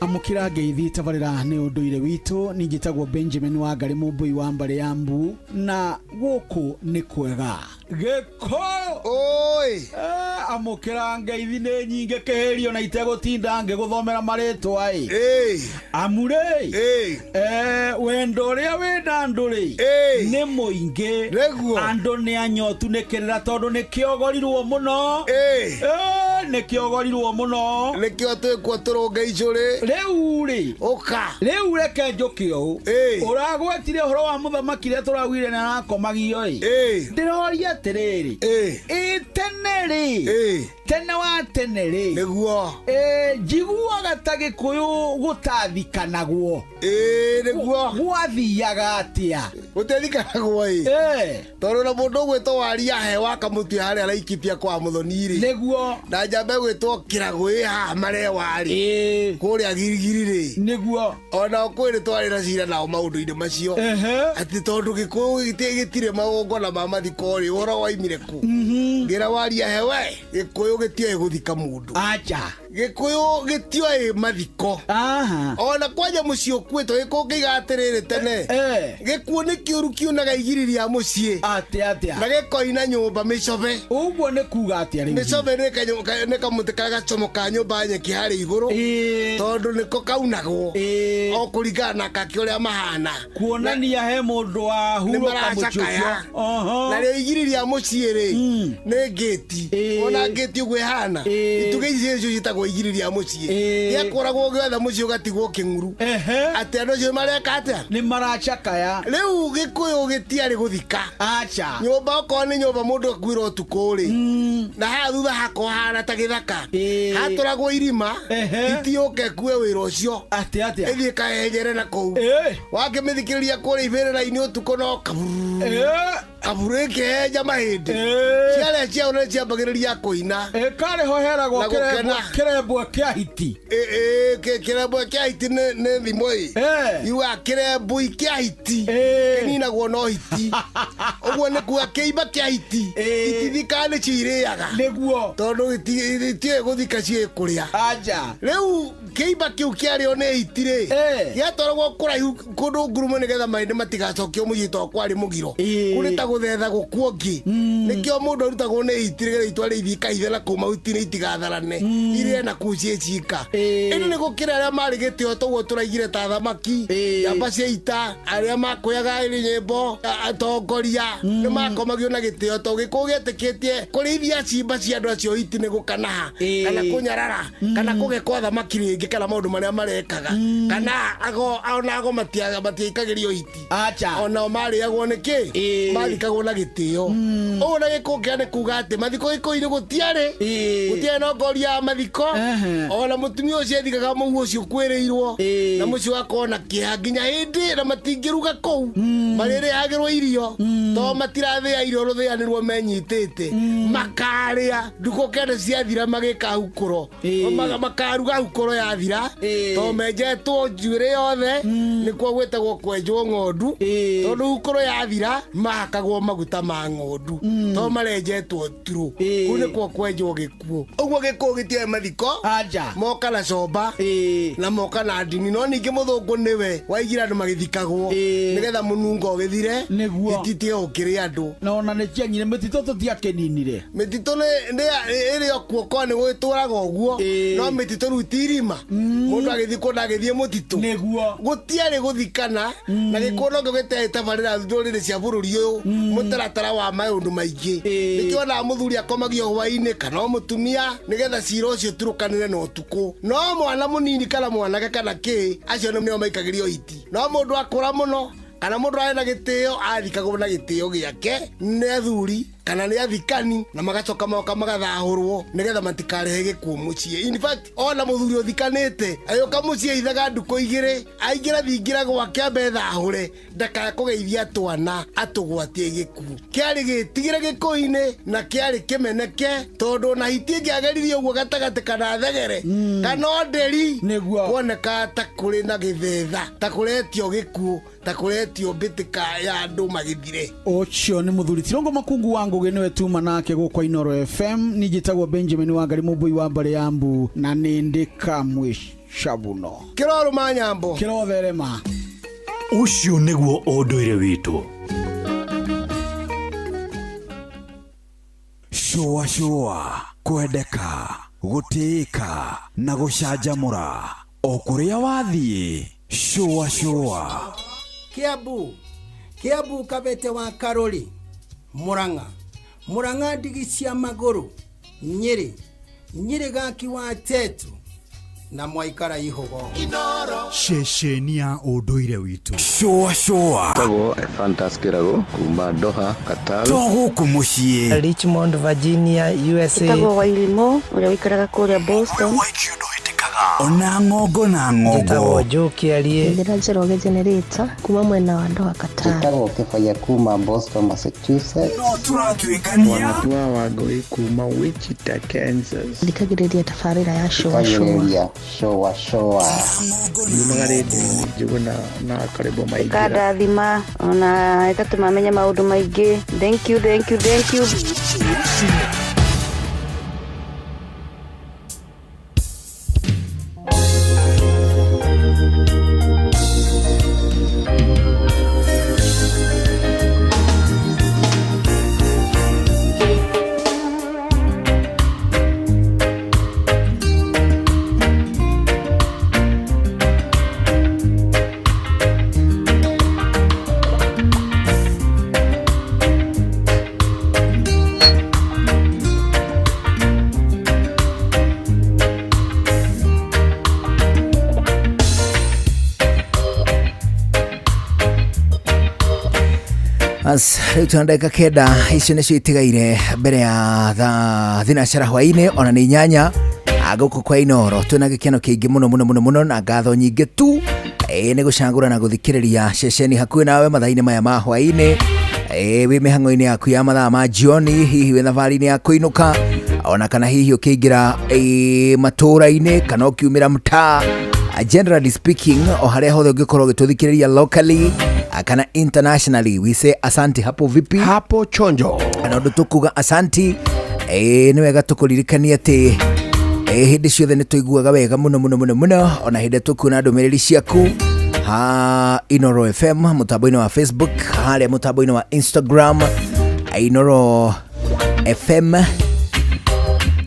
Amũkĩra ngeithi tabarĩra nĩ ũndũire witũ. Niĩ njĩtagwo Benjamin Wangarĩ, mũmbũi wa mbarĩ ya mbu, na gũkũ nĩ kwega Gĩkũyũ. Oi. Amũkĩra ngeithi nĩ nyingĩ kĩhĩrio na itegũtinda ngĩgũthomera marĩtwa ĩ amu rĩ, wendo ũrĩa wĩna andũ rĩ nĩ mũingĩ. Andũ nĩ anyotu nĩ kĩrĩra tondũ nĩ kĩogorirwo mũno. Nĩ kĩogorirwo mũno. Nĩkĩo twĩkuo tũrũnge icũrĩ. Rĩu rĩ ũka rĩu reke njũke ũũ. Ũragwetire ũhoro wa mũthamaki rĩa tũraugire nĩ arakomagio ĩ, ndĩroria atĩrĩrĩ, ĩ tene rĩ, tene wa tene rĩ, nĩguo njiguaga ta Gĩkũyũ gũtathikanagwo. Nĩguo. Gwathiaga atĩa? Gũtiathikanagwo ĩ, tondũ na mũndũ ũgwĩtwo waria he wakamũtia harĩa araikipia kwa mũthoni rĩ, nĩguo na njamba ĩgwĩtwo kĩragũ ĩ haha marewa rĩ, kũrĩa girigiri rĩ, nĩguo ona kwĩ nĩ twarĩ na cira nao maũndũ-inĩ macio, atĩ tondũ Gĩkũyũ gĩtirĩ magongona ma mathiko rĩ, ũhoro waimire kũ? Ngĩra waria he we Gĩkũyũ gĩtioĩ gũthika mũndũ. Acha. Gĩkũyũ gĩtioĩ mathiko. Ona kwanja mũciĩ ũkuĩtwo gĩkũyũ kĩiga atĩrĩrĩ, tene gĩkuũ nĩ kĩũru kiunaga igiri rĩa mũciĩ. Atĩa atĩa? Na gĩkoina nyũmba mĩcobe. Ũguo nĩ kuga atĩa rĩu? Mĩcobe nĩ kamũtĩ karĩa gacomokaga nyũmba nyeki harĩa igũrũ, tondũ nĩko kaunagwo o kũringana na kake ũrĩa mahana. Kuonania he mũndũ wa nĩ hurũka mũciĩ ũcio. Maracakaya. Narĩo igiri rĩa mũciĩ rĩ nĩ ngĩti, ona ngĩti ũguo ĩhana, itugĩ ici nĩcio ciĩtagwo igiri rĩa mũciĩ. Gĩakũragwo gĩothe mũciĩ ũgatigwo kĩng'uru, atĩ andũ acio mareka atĩa? Nĩ maracakaya. Rĩu Gĩkũyũ gĩtiarĩ gũthika. Acha. Nyũmba okorwo nĩ nyũmba mũndũ akuĩra ũtukũ rĩ, na haha thutha hakorwo hana ta gĩthaka, hatũragwo irima, hiti yũke ĩkue wĩra ũcio. Atĩa atĩa? Ĩthiĩ kahehenjere na kũu. Wakĩmĩthikĩrĩria kũrĩa ibĩrĩra-inĩ ũtukũ no kaburu kaburu ĩkĩhenja mahĩndĩ, ciarĩa ciao nĩ ciambagĩrĩria kũina. Karĩ ho heragwo Na gũkena. Kĩrembwe kĩa hiti. Kĩrembwe kĩa hiti nĩ thimo ĩ yugaga kĩrembũi kĩa hiti kĩninagwo no hiti. Ũguo nĩ kuga kĩimba kĩa hiti itithikaga nĩcio irĩaga. Nĩguo. Tondũ itiũĩ gũthika, ciũĩ kũrĩa. Aja. Rĩu kĩimba kĩu kĩarĩo nĩ hiti rĩ, gĩatwaragwo kũraihu kũndũ ngurumo nĩgetha mahĩndĩ matigacokio mũciĩ tondũ kwarĩ mũgiro. Kũrĩ ta gũthetha gũkuo ngĩ, nĩkĩo mũndũ arutagwo nĩ hiti nĩgetha itware ithiĩ ikahithe na kũu mahuti-inĩ itigatharane, irĩe na kũu ciĩ cika. Ĩndĩ nĩ gũkĩra arĩa marĩ gĩtĩo toguo tũraigire ta thamaki, njamba cia ita, arĩa makũyaga ĩrĩ nyĩmbo, atongoria nĩ makomagio na gĩtĩo tondũ Gĩkũyũ gĩetĩkĩtie kũrĩithia cimba cia andũ acio hiti nĩ gũkanaha kana kũnyarara kana kũgekwo thamaki rĩngĩ kana maũndũ marĩa marekaga, kana ago ona ago matiaikagĩrio hiti. Acha. Onao marĩagwo nĩ kĩ mathikagwo na gĩtĩo ũũ na gĩkũyũ kĩa nĩ kuga atĩ mathiko Gĩkũyũ-inĩ gũtiarĩ na ngoria ya mathiko. Ona mũtumia ũcio ethikaga mũhu ũcio ũkuĩrĩirwo na mũciĩ wakorwo na kĩeha nginya hĩndĩ na matingĩruga kũu, marĩrĩhagĩrwo irio tondũ matirathĩa irio, rũthĩanĩrwo menyitĩte makarĩa ndukũ 9 ciathira magĩka hukũro. Makaruga hukũro yathira tondũ menjetwo njuĩrĩ yothe, nĩkuo gwĩtagwo kwenjwo ng'ondu, tondũ hukũro yathira mahakagwo maguta ma ng'ondu tondũ marenjetwo turũ. Kũu nĩkuo kwenjwo gĩkuũ. Ũguo gĩkũyũ gĩtiarĩ mathiko. Aja. Moka na comba na moka na ndini, no ningĩ mũthũngũ nĩwe waigire andũ magĩthikagwo nĩgetha mũnungo ũgĩthire. Nĩguo. Ititige gũkĩrĩa andũ. Na ona nĩ cianyire mĩtitũ tũtiakĩninire. Mĩtitũ ĩrĩ o kuo korwo nĩ gwĩtũraga ũguo, no mĩtitũ rĩu ti irima, mũndũ agĩthikwo ndagĩthiĩ mũtitũ. Nĩguo. Gũtiarĩ gũthikana na gĩkũyũ nokĩo gĩtarĩ tabarĩra ndũrĩrĩ cia bũrũri ũyũ mũtaratara wa maũndũ maingĩ. Nĩkĩo onaga mũthuri akomagio hwaĩ-inĩ kana o mũtumia nĩgetha cira ũcio ũturũkanĩre na ũtukũ, no mwana mũnini kana mwanake kana kĩ acio nĩo maikagĩrio hiti, no mũndũ akũra mũno kana mũndũ arĩ na gĩtĩo athikagwo na gĩtĩo gĩake nĩ athuri. Kana nĩ athikani na magacoka moka magathahũrwo nĩgetha matikarehe gĩkuũ mũciĩ. In fact, ona mũthuri ũthikanĩte agĩũka mũciĩ aithaga ndukũ igĩrĩ, aingĩra thingira gwake ambe thahũre ndakae kũgeithia twana atũgwatie gĩkuũ. Kĩarĩ gĩtigĩre gĩkũinĩ na kĩarĩ kĩmeneke tondũ ona hiti ĩngĩageririe ũguo gatagatĩ kana thegere kana ndĩri kuoneka ta kũrĩ na gĩthetha, ta kũretio gĩkuũ, ta kũretio mbĩtĩka ya andũ magĩthire. Ũcio nĩ mũthuri Tirongo Makungu wa Ngũgĩ nĩwe tuma nake gũkũ Inoro FM. Ningĩ Benjamin Wangari mũmbũi wa mbarĩ ya mbu na nĩ ndĩ kamwe cabuno. Kĩrorũma nyambo. Kĩrotherema. Ũcio nĩguo ũndũire witũ. Shũa shũa, kwendeka, gũtĩĩka na gũcanjamũra o kũrĩa wathiĩ. Shũa shũa. Kiambu, Kiambu Kabete wa Karori, Murang'a, Murang'a ndigi cia magũrũ, Nyĩrĩ, Nyĩrĩ gaki wa Tetu na mwaikara ihogo. Ceceni ya ũndũire witũ. Shũa shũa. Tagwo Ephantus Kĩrago kuma Doha, Qatar. To gũkũ mũciĩ. Richmond, Virginia, USA. Ĩtagwo Wairimu ũrĩa ũikaraga kũrĩa Boston. Ona ng'ongo na ng'ongo. Njĩtagwo Joe Kĩarie. Ndĩra Njoroge Generator kuma mwena wa Doha Qatar. Njĩtagwo Kĩbaya kuma Boston, Massachusetts. No tũratuĩkania. Wanatua Wangũi kuma Wichita, Kansas. Thikagĩrĩria tabarĩra ya Shũa Shũa. Thikagĩrĩria Shũa Shũa. Yumaga rĩndiũ-inĩ Njũgũna na Karĩbo Maingĩra. Ĩkandathima ona ĩgatũma menye maũndũ maingĩ. Thank you, thank you, thank you. As rĩu tuna ndagĩka 9 icio nĩcio itigaire mbere ya thaa 3 hwaĩ-inĩ ona nĩ 8 gũkũ kwa Inoro. Twĩna gĩkeno kĩingĩ mũno mũno mũno mũno na ngatho nyingĩ tu nĩ gũcagũra na gũthikĩrĩria ceceni hakuhĩ nawe mathaa-inĩ maya ma hwaĩ-inĩ, wĩ mĩhang'o-inĩ yaku ya mathaa ma jioni, hihi wĩ thabarĩ-inĩ ya kũinũka ona kana hihi ũkĩingĩra matũũra-inĩ kana ũkiumĩra mtaa. Generally speaking, o harĩa hothe ũngĩkorwo ũgĩtũthikĩrĩria locally kana internationally, we say asante. Hapo vipi? Hapo chonjo. Na ũndũ tũkuga asanti, nĩ wega tũkũririkanie atĩ hĩndĩ ciothe nĩ tũiguaga wega mũno mũno mũno mũno ona hĩndĩ tũkuona ndũmĩrĩri ciaku ha Inoro FM mũtambo-inĩ wa Facebook, harĩa mũtambo-inĩ wa Instagram Inoro FM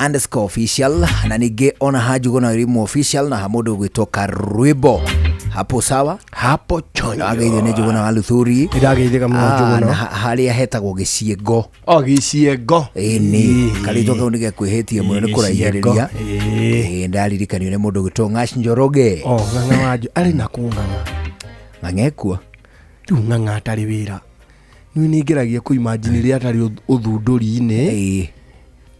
underscore official, na ningĩ ona ha Njũgũna Wairimu official na ha mũndũ ũgwĩtwo Karwĩmbo. Hapo sawa? Hapo chonjo. Ageithio nĩ Njũgũna wa Luthuri. Nĩndageithĩka mũno Njũgũna. Na harĩa hetagwo Gĩciengo. O Gĩciengo. Ĩni, karĩtwa kau nĩgekwĩhĩtie mũno nĩ kũraihĩrĩria. Ndaririkanio nĩ mũndũ ũgwĩtwo Ng'ash Njoroge. O Ng'ang'a wa Njũ, arĩ nakũ Ng'ang'a? Ng'ang'a ekuo. Rĩu Ng'ang'a atarĩ wĩra. Niĩ nĩngeragia kũ-imagine rĩrĩa atarĩ ũthundũri-inĩ.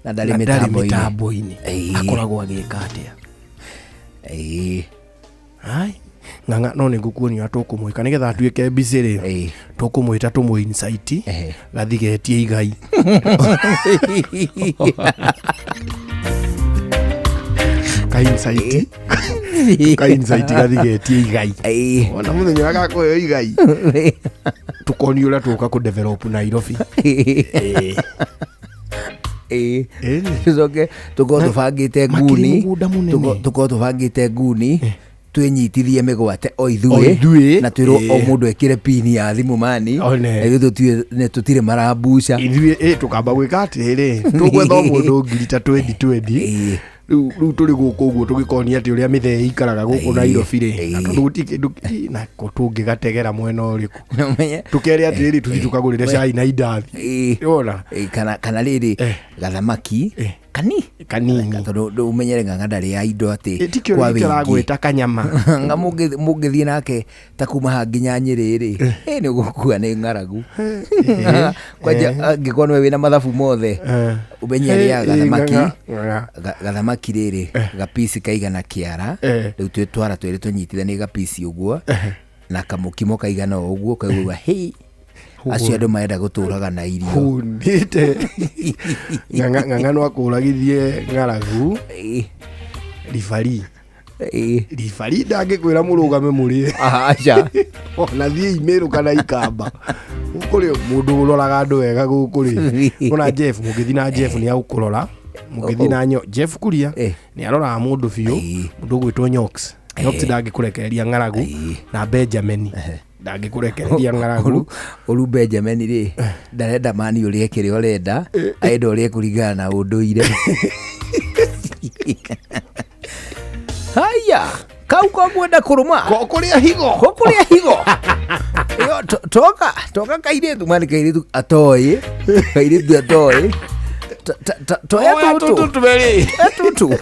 Na ndarĩ mĩtambo-inĩ. Akoragwo agĩka atĩa? Ai, Ng'ang'a no nĩ ngũkuonia tũkũmwĩka nĩgetha atuĩke busy rĩ. Tũkũmwĩta tũmũ insight gathigetie igai. Ka insight. Ka insight gathigetie igai. Ona mũthenya agakũheo igai. Tũkonio ũrĩa tũka kũ develop Nairobi. Tucoke tũkorwo tũbangĩte nguni, tũkorwo tũbangĩte nguni twĩnyitithie mĩgwate o ithuĩ na twĩrwo o mũndũ ekĩre pini ya thimũ mani na ithuĩ tũtirĩ marambuca. Ithuĩ tũkamba gwĩka atĩrĩ, tũgwetha o mũndũ ngiri ta 2020 rĩu tũrĩ gũkũ ũguo tũgĩkonia atĩ ũrĩa mĩthee ĩikaraga gũkũ Nairobi rĩ, na tondũ gũtirĩ kĩndũ nako tũngĩgategera mwena ũrĩkũ, tũkere atĩrĩrĩ tũthiĩ tũkagũrĩre cai na indathi. Wona kana rĩrĩ gathamaki Kani Kanini. Tondu umenyere ng'ang'a ndarĩ ya indo atĩ Tikio kwa gĩkĩ wĩingĩ. Aragwĩta kanyama. Nga mũngĩthiĩ nake ta kuma haha nginya Nyĩrĩ rĩ, nĩ ũgũkua nĩ ng'aragu. Kwanja angĩkorwo nĩwe wĩna mathabu mothe, ũmenye arĩaga gathamaki. Ng'ang'a. Gathamaki rĩrĩ gapisi kaigana kĩara. Rĩu twĩ twara twĩrĩ tũnyitithanie gapisi ũguo na kamũkimo kaigana o ũguo, ũkaigua hei, acio andũ marenda gũtũraga na irio. Hũnĩte. Ng'ang'a no akũragithie ng'aragu. Ribari ribari ndangĩkwĩra mũrũgame mũrĩe. Aca. Ona thiĩ imĩrũ kana ikamba gũkũ rĩ, mũndũ ũroraga andũ wega gũkũ rĩ, ona Jeff, mũngĩthiĩ na Jeff nĩ agũkũrora. Mũngĩthiĩ na Jeff Kuria nĩ aroraga mũndũ biũ. Mũndũ ũgwĩtwo Nyox, Nyox ndangĩkũrekereria ng'aragu, na Benjamin ndangĩkũrekereria ng'aragu. Ũru Benjamin rĩ, ndarenda mani ũrĩe kĩrĩa ũrenda, arenda ũrĩe kũringana na ũndũire. Haya, kau ko kwenda kũrũma. Ko kũrĩa higo. Ko kũrĩa higo. Ĩyo toka toka kairĩtu mani, kairĩtu atoĩ, kairĩtu atoĩ. Toya Oya tũtũ. tũtũ twĩrĩ. Toya tũtũ.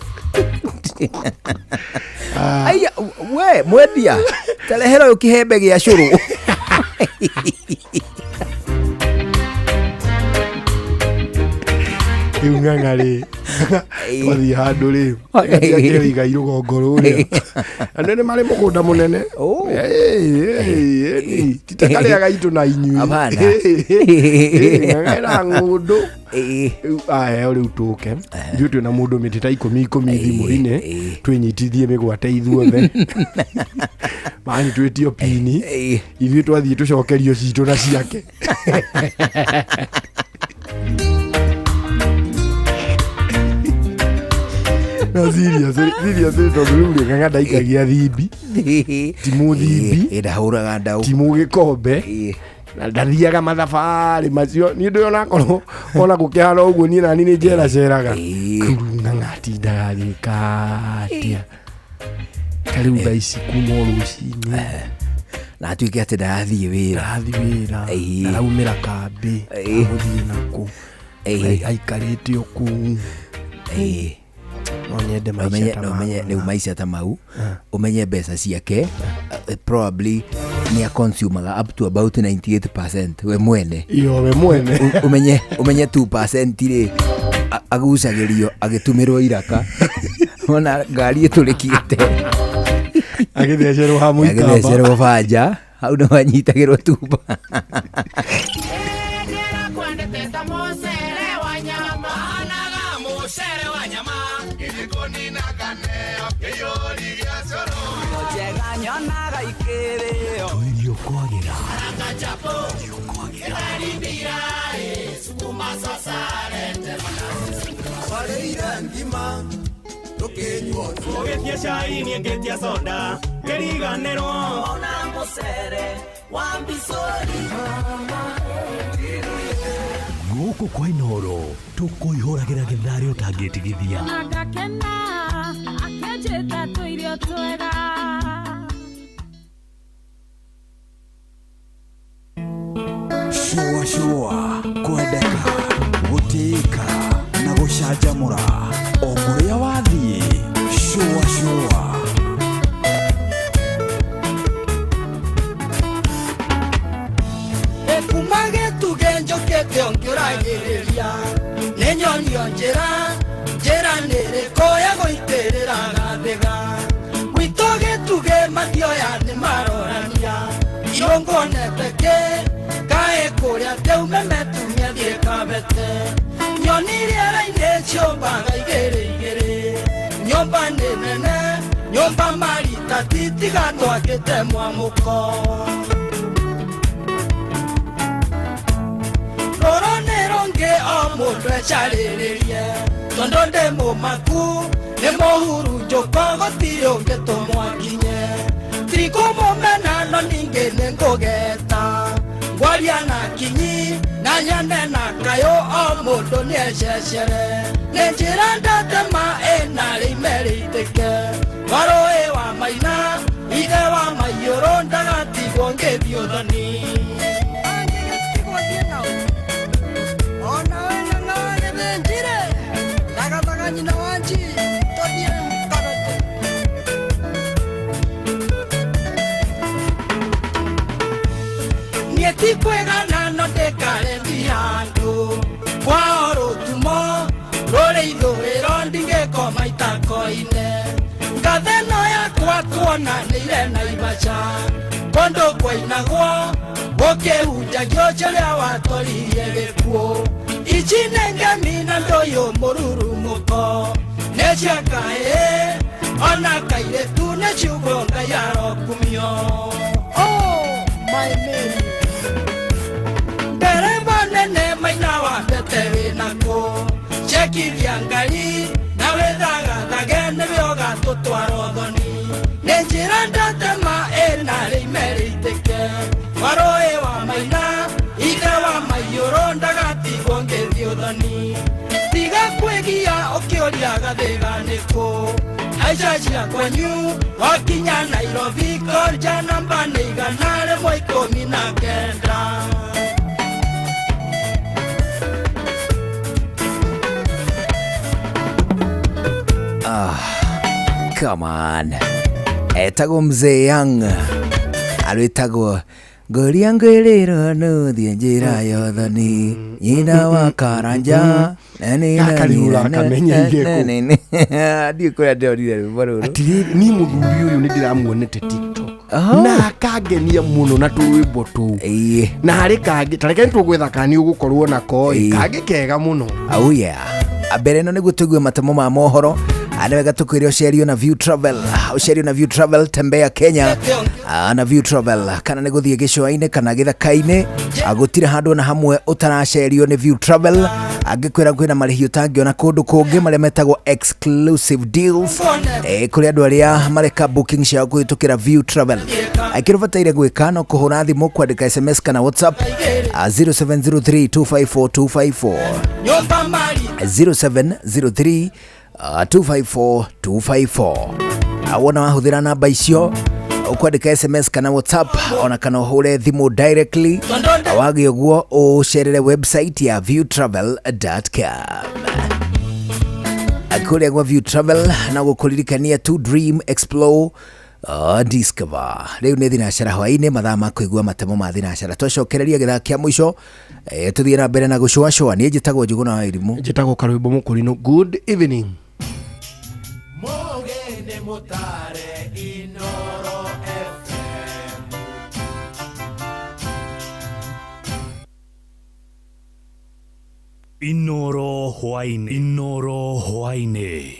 Aya, we mwendia, tarehera ũyũ kĩhembe gĩa cũrũ. Rĩu ng'ang'a rĩ, twathiĩ handũ rĩ, akĩoiga rũgongo rũrĩa andũ nĩ marĩ mũgũnda mũnene. Ti ta karĩa gaitũ na inyuĩ. Hapana. Ng'ang'a ĩna ng'ũndũ. Rĩu aheo rĩu tũke ithuĩ twĩna mũndũ mĩtĩ ta ikũmi ikũmi thimũ-inĩ, twĩnyitithie mĩgwate ithuothe, mani twĩtio pini, ithuĩ twathiĩ tũcokerio citũ na ciake. No seriously, seriously, tondũ rĩu rĩ, ng'ang'a ndaikagia thimbi, ti mũthimbi. Ndahũraga ndau. Ti mũgĩkombe na ndathiaga mathabarĩ macio. Niĩ ndĩ onakorwo ona gũkĩhana ũguo, niĩ nani nĩ njeraceraga kũu. Ng'ang'a atindaga agĩka atĩa ta rĩu thaa ici kuma o rũcinĩ? Na atuĩke atĩ ndarathiĩ wĩra. Ndarathiĩ wĩra, ndaraumĩra kambĩ, agũthiĩ nakũ? Aikarĩte o kũu. No nyende maica ta No ũmenye ma rĩu maica ta mau, ũmenye mbeca ciake probably nĩ aconsumaga up to about 98% we mwene. Iyo we mwene. Ũmenye 2% rĩ, agucagĩrio agĩtumĩrwo iraka, ona ngari ĩtũrĩkĩte. Agĩthecerwo ha mũikamba. Agĩthecerwo banja hau no anyitagĩrwo tuba. Tũirio kwagĩra. Ũgĩtia cai niĩ ngĩtia soda ngĩriganĩrwo. Ona mũcere wa mbicũri. Gũkũ kwa Inooro tũkũihũragĩra gĩtharĩ ũtangĩtigithia. Agakena akĩnjĩta tũirio twega. Shũa shũa, kwendeka, gũtĩĩka na gũcanjamũra o kũrĩa wathiĩ. Shũa shũa. Kuma gĩtugĩ njũkĩte ũngĩũragĩrĩria nĩ nyonio njĩra, njĩra nĩrĩkũ ya gũitĩrĩra gathĩga gwitũ gĩtugĩ mathioya nĩ marorania irũngonete kĩ kaĩ kũrĩa teume metumia thiĩ kabete nyoni rĩera-inĩ ciũmbaga igĩrĩ igĩrĩ nyũmba nĩ nene nyũmba marita titiga twakĩte mwamũko. Rũrũ nĩ rũngĩ o mũndũ ecarĩrĩrie tondũ ndĩ mũmaku nĩ mũhurunjũko gũtirĩ ũngĩtũmwo akinye tirikũmũmena no ningĩ nĩ ngũgeta ngwaria na kinyi na nyone na kayũ o mũndũ nĩ ececere nĩ njĩra ndatema ĩna rĩime rĩitĩke warũĩ wa maina ithe wa maiyũrũ ndagatigwo ngĩthiĩ ũthoni. Nĩtikwĩgana no ndĩkaremia andũ kwao rũtumo rũrĩ ithũĩro ndingĩkoma itakoine ngatheno yakwa tuonanĩire Naivasha kũndũ kwainagwo gũkĩhunjagio ũrĩa watoririe gĩkuũ ici nĩ ngemi na ndũyũ mũrurumũko nĩ cia kahĩĩ ona kairĩtu nĩ ciugo Ngai arokumio. Oh, my Mary. Ndereba nene maina wa mbete wĩnakũ cekithia ngari na wĩthagathage nĩwe ũgatũtwara ũthoni nĩ njĩra ndatema ĩna rĩime rĩitĩke warũĩ wa maina ithe wa maiyũrũ ndagatigwo ngĩthiĩ ũthoni tiga kwĩgia ũkĩũria gathĩga nĩkũ aica cia kwanyu wakinya Nairobi konja namba nĩ 119. Ah, come on. Etagwo mzee Young arwĩtagwo ngũria ngwĩrĩrwo nũthiĩ njĩra yothoni nyina wa Karanja Gaka rĩu ũrakamenyeire kũ? Ndiũ kũrĩa ndĩronire rwĩmbo rũrũ. Atirĩrĩ niĩ mũthuri ũyũ nĩ ndĩramuonete TikTok na akangenia mũno na tũrwĩmbo tũu na harĩ kangĩ ta reke nĩtũgwetha kana nĩ ũgũkorwo nako ĩ kangĩ kega mũno. Oh yeah. Mbere ĩno nĩguo tũigue matemo ma mohoro nĩ wega tũkwĩre ũcerio na View Travel, ũcerio na View Travel, tembea Kenya na View Travel, kana nĩ gũthiĩ gĩcũa-inĩ kana gĩthaka-inĩ, gũtirĩ handũ na hamwe ũtaracerio nĩ View Travel. Angĩkwĩra kwĩna marĩhi ũtangĩona kũndũ kũngĩ marĩa metagwo exclusive deals, kũrĩ andũ arĩa mareka booking ciao kũhĩtũkĩra View Travel. Kĩrĩa ũbataire gwĩka no kũhũra thimũ, kwandĩka SMS kana WhatsApp 0703 254 254 Nyũmba mari 0703 254 254. Wona wahũthĩra namba icio ũkwandĩka SMS kana WhatsApp ona kana ũhũre thimũ directly, wagĩa ũguo ũcerere website ya viewtravel.com. Kũrĩa gwa View Travel na gũkũririkania to dream, explore, discover. Rĩu nĩ thinacara hwaĩ-inĩ, mathaa ma kũigua matemo ma thinacara. Twacokereria gĩthaa kĩa mũico, tũthiĩ na mbere na gũcũacũa. Niĩ njĩtagwo Njũgũna wa Irimũ. Njĩtagwo Karwĩmbo Mũkũrinũ. Good evening. Mũgeni mũtare Inoro FM. Inoro hwaĩ-inĩ. Inoro hwaĩ-inĩ.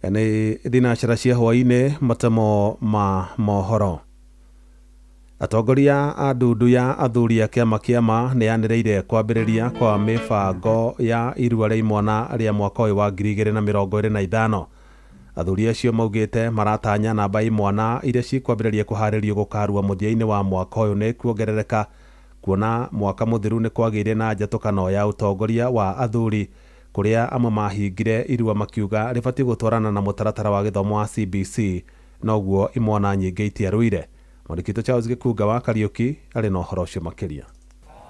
Nĩ thinacara cia hwaĩ-inĩ, matemo ma mohoro. Atongoria a ndundu ya athuri a kĩama kĩama nĩ yanĩrĩire kwambĩrĩria kwa mĩbango ya irua rĩa imwana rĩa mwaka ũyũ wa 2025. Athuri acio maugĩte maratanya namba imwana iria cikwambĩrĩria kũharĩrio gũkarua mũthia-inĩ wa mwaka ũyũ nĩ kuongerereka, kuona mwaka mũthiru nĩ kwagĩire na njatũkano ya ũtongoria wa athuri kũrĩa amwe mahingire irua makiuga rĩbatiĩ gũtwarana na mũtaratara wa gĩthomo wa CBC, noguo imwana nyingĩ itiarũire. Mwandĩki witũ Charles Gĩkunga wa Kariũki arĩ na ũhoro ũcio makĩria.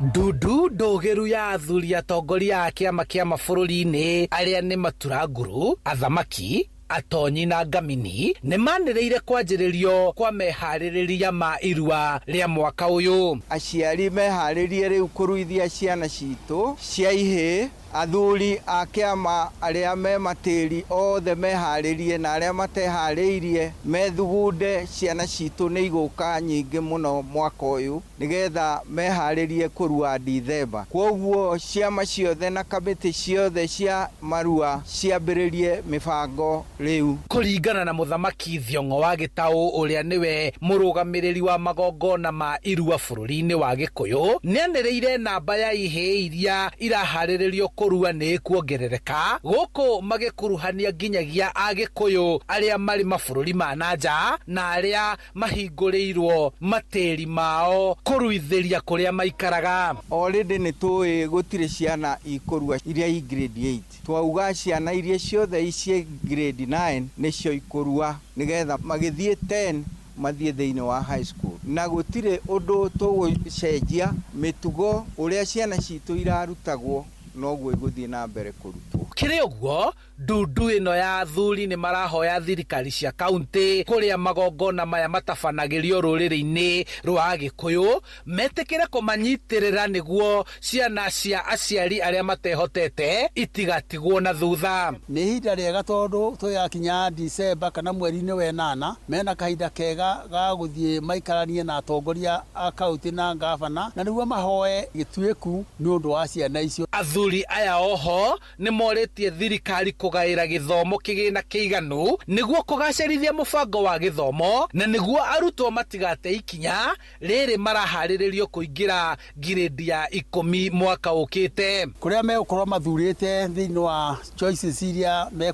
Ndundu ndũgĩru ya athuri atongoria a kĩama kĩama bũrũri-inĩ arĩa nĩ maturanguru, athamaki, atonyi na ngamini nĩ manĩrĩire kwanjĩrĩrio kwa meharĩrĩria ma irua rĩa mwaka ũyũ. Aciari meharĩrie rĩu kũruithia ciana citũ cia ihĩĩ, athuri a kĩama arĩa me matĩri othe meharĩrie na arĩa mateharĩirie methugunde ciana citũ nĩ igũka nyingĩ mũno mwaka ũyũ nĩgetha meharĩrie kũrua Dithemba. Kwoguo ciama ciothe na kamĩtĩ ciothe cia marua ciambĩrĩrie mĩbango rĩu. Kũringana na mũthamaki Thiong'o wa Gĩtaũ ũrĩa nĩwe mũrũgamĩrĩri wa magongona ma irua bũrũri-inĩ wa Gĩkũyũ, nĩanĩrĩire namba ya ihĩĩ iria iraharĩrĩrio kũrua nĩ kuongerereka gũkũ magĩkuruhania nginyagia Agĩkũyũ arĩa marĩ mabũrũri ma na nja na arĩa mahingũrĩirwo matĩri mao kũruithĩria kũrĩa maikaraga. Already nĩ tũĩ gũtirĩ ciana ikũrua iria i grade 8. Twauga ciana iria ciothe ici grade 9 nĩcio ikũrua nĩgetha magĩthiĩ 10 mathiĩ thĩinĩ wa high school. Na gũtirĩ ũndũ tũgũcenjia mĩtugo ũrĩa ciana citũ irarutagwo Noguo igũthiĩ na mbere kũrutwo. Kĩrĩ ũguo, ndundu ĩno ya athuri nĩ marahoya thirikari cia kaunti kũrĩa magongona maya matabanagĩrio rũrĩrĩ-inĩ rwa Agĩkũyũ metĩkĩre kũmanyitĩrĩra nĩguo ciana cia aciari arĩa matehotete itigatigwo na thutha. Nĩ ihinda rĩega tondũ twĩyakinya Dicemba kana mweri-inĩ wa ĩnana, mena kahinda kega ga gũthiĩ maikaranie na atongoria a kaunti na ngabana, na nĩguo mahoe gĩtuĩku nĩ ũndũ wa ciana icio. Athuri aya oho nĩ morĩtie thirikari kũgaĩra gĩthomo kĩgĩna kĩiganu nĩguo kũgacĩrithia mũbango wa gĩthomo na nĩguo arutwo matigate ikinya rĩrĩ maraharĩrĩrio kũingĩra ngirĩndi ya 10 mwaka ũkĩte. Kũrĩa megũkorwo mathurĩte thĩinĩ wa choices iria.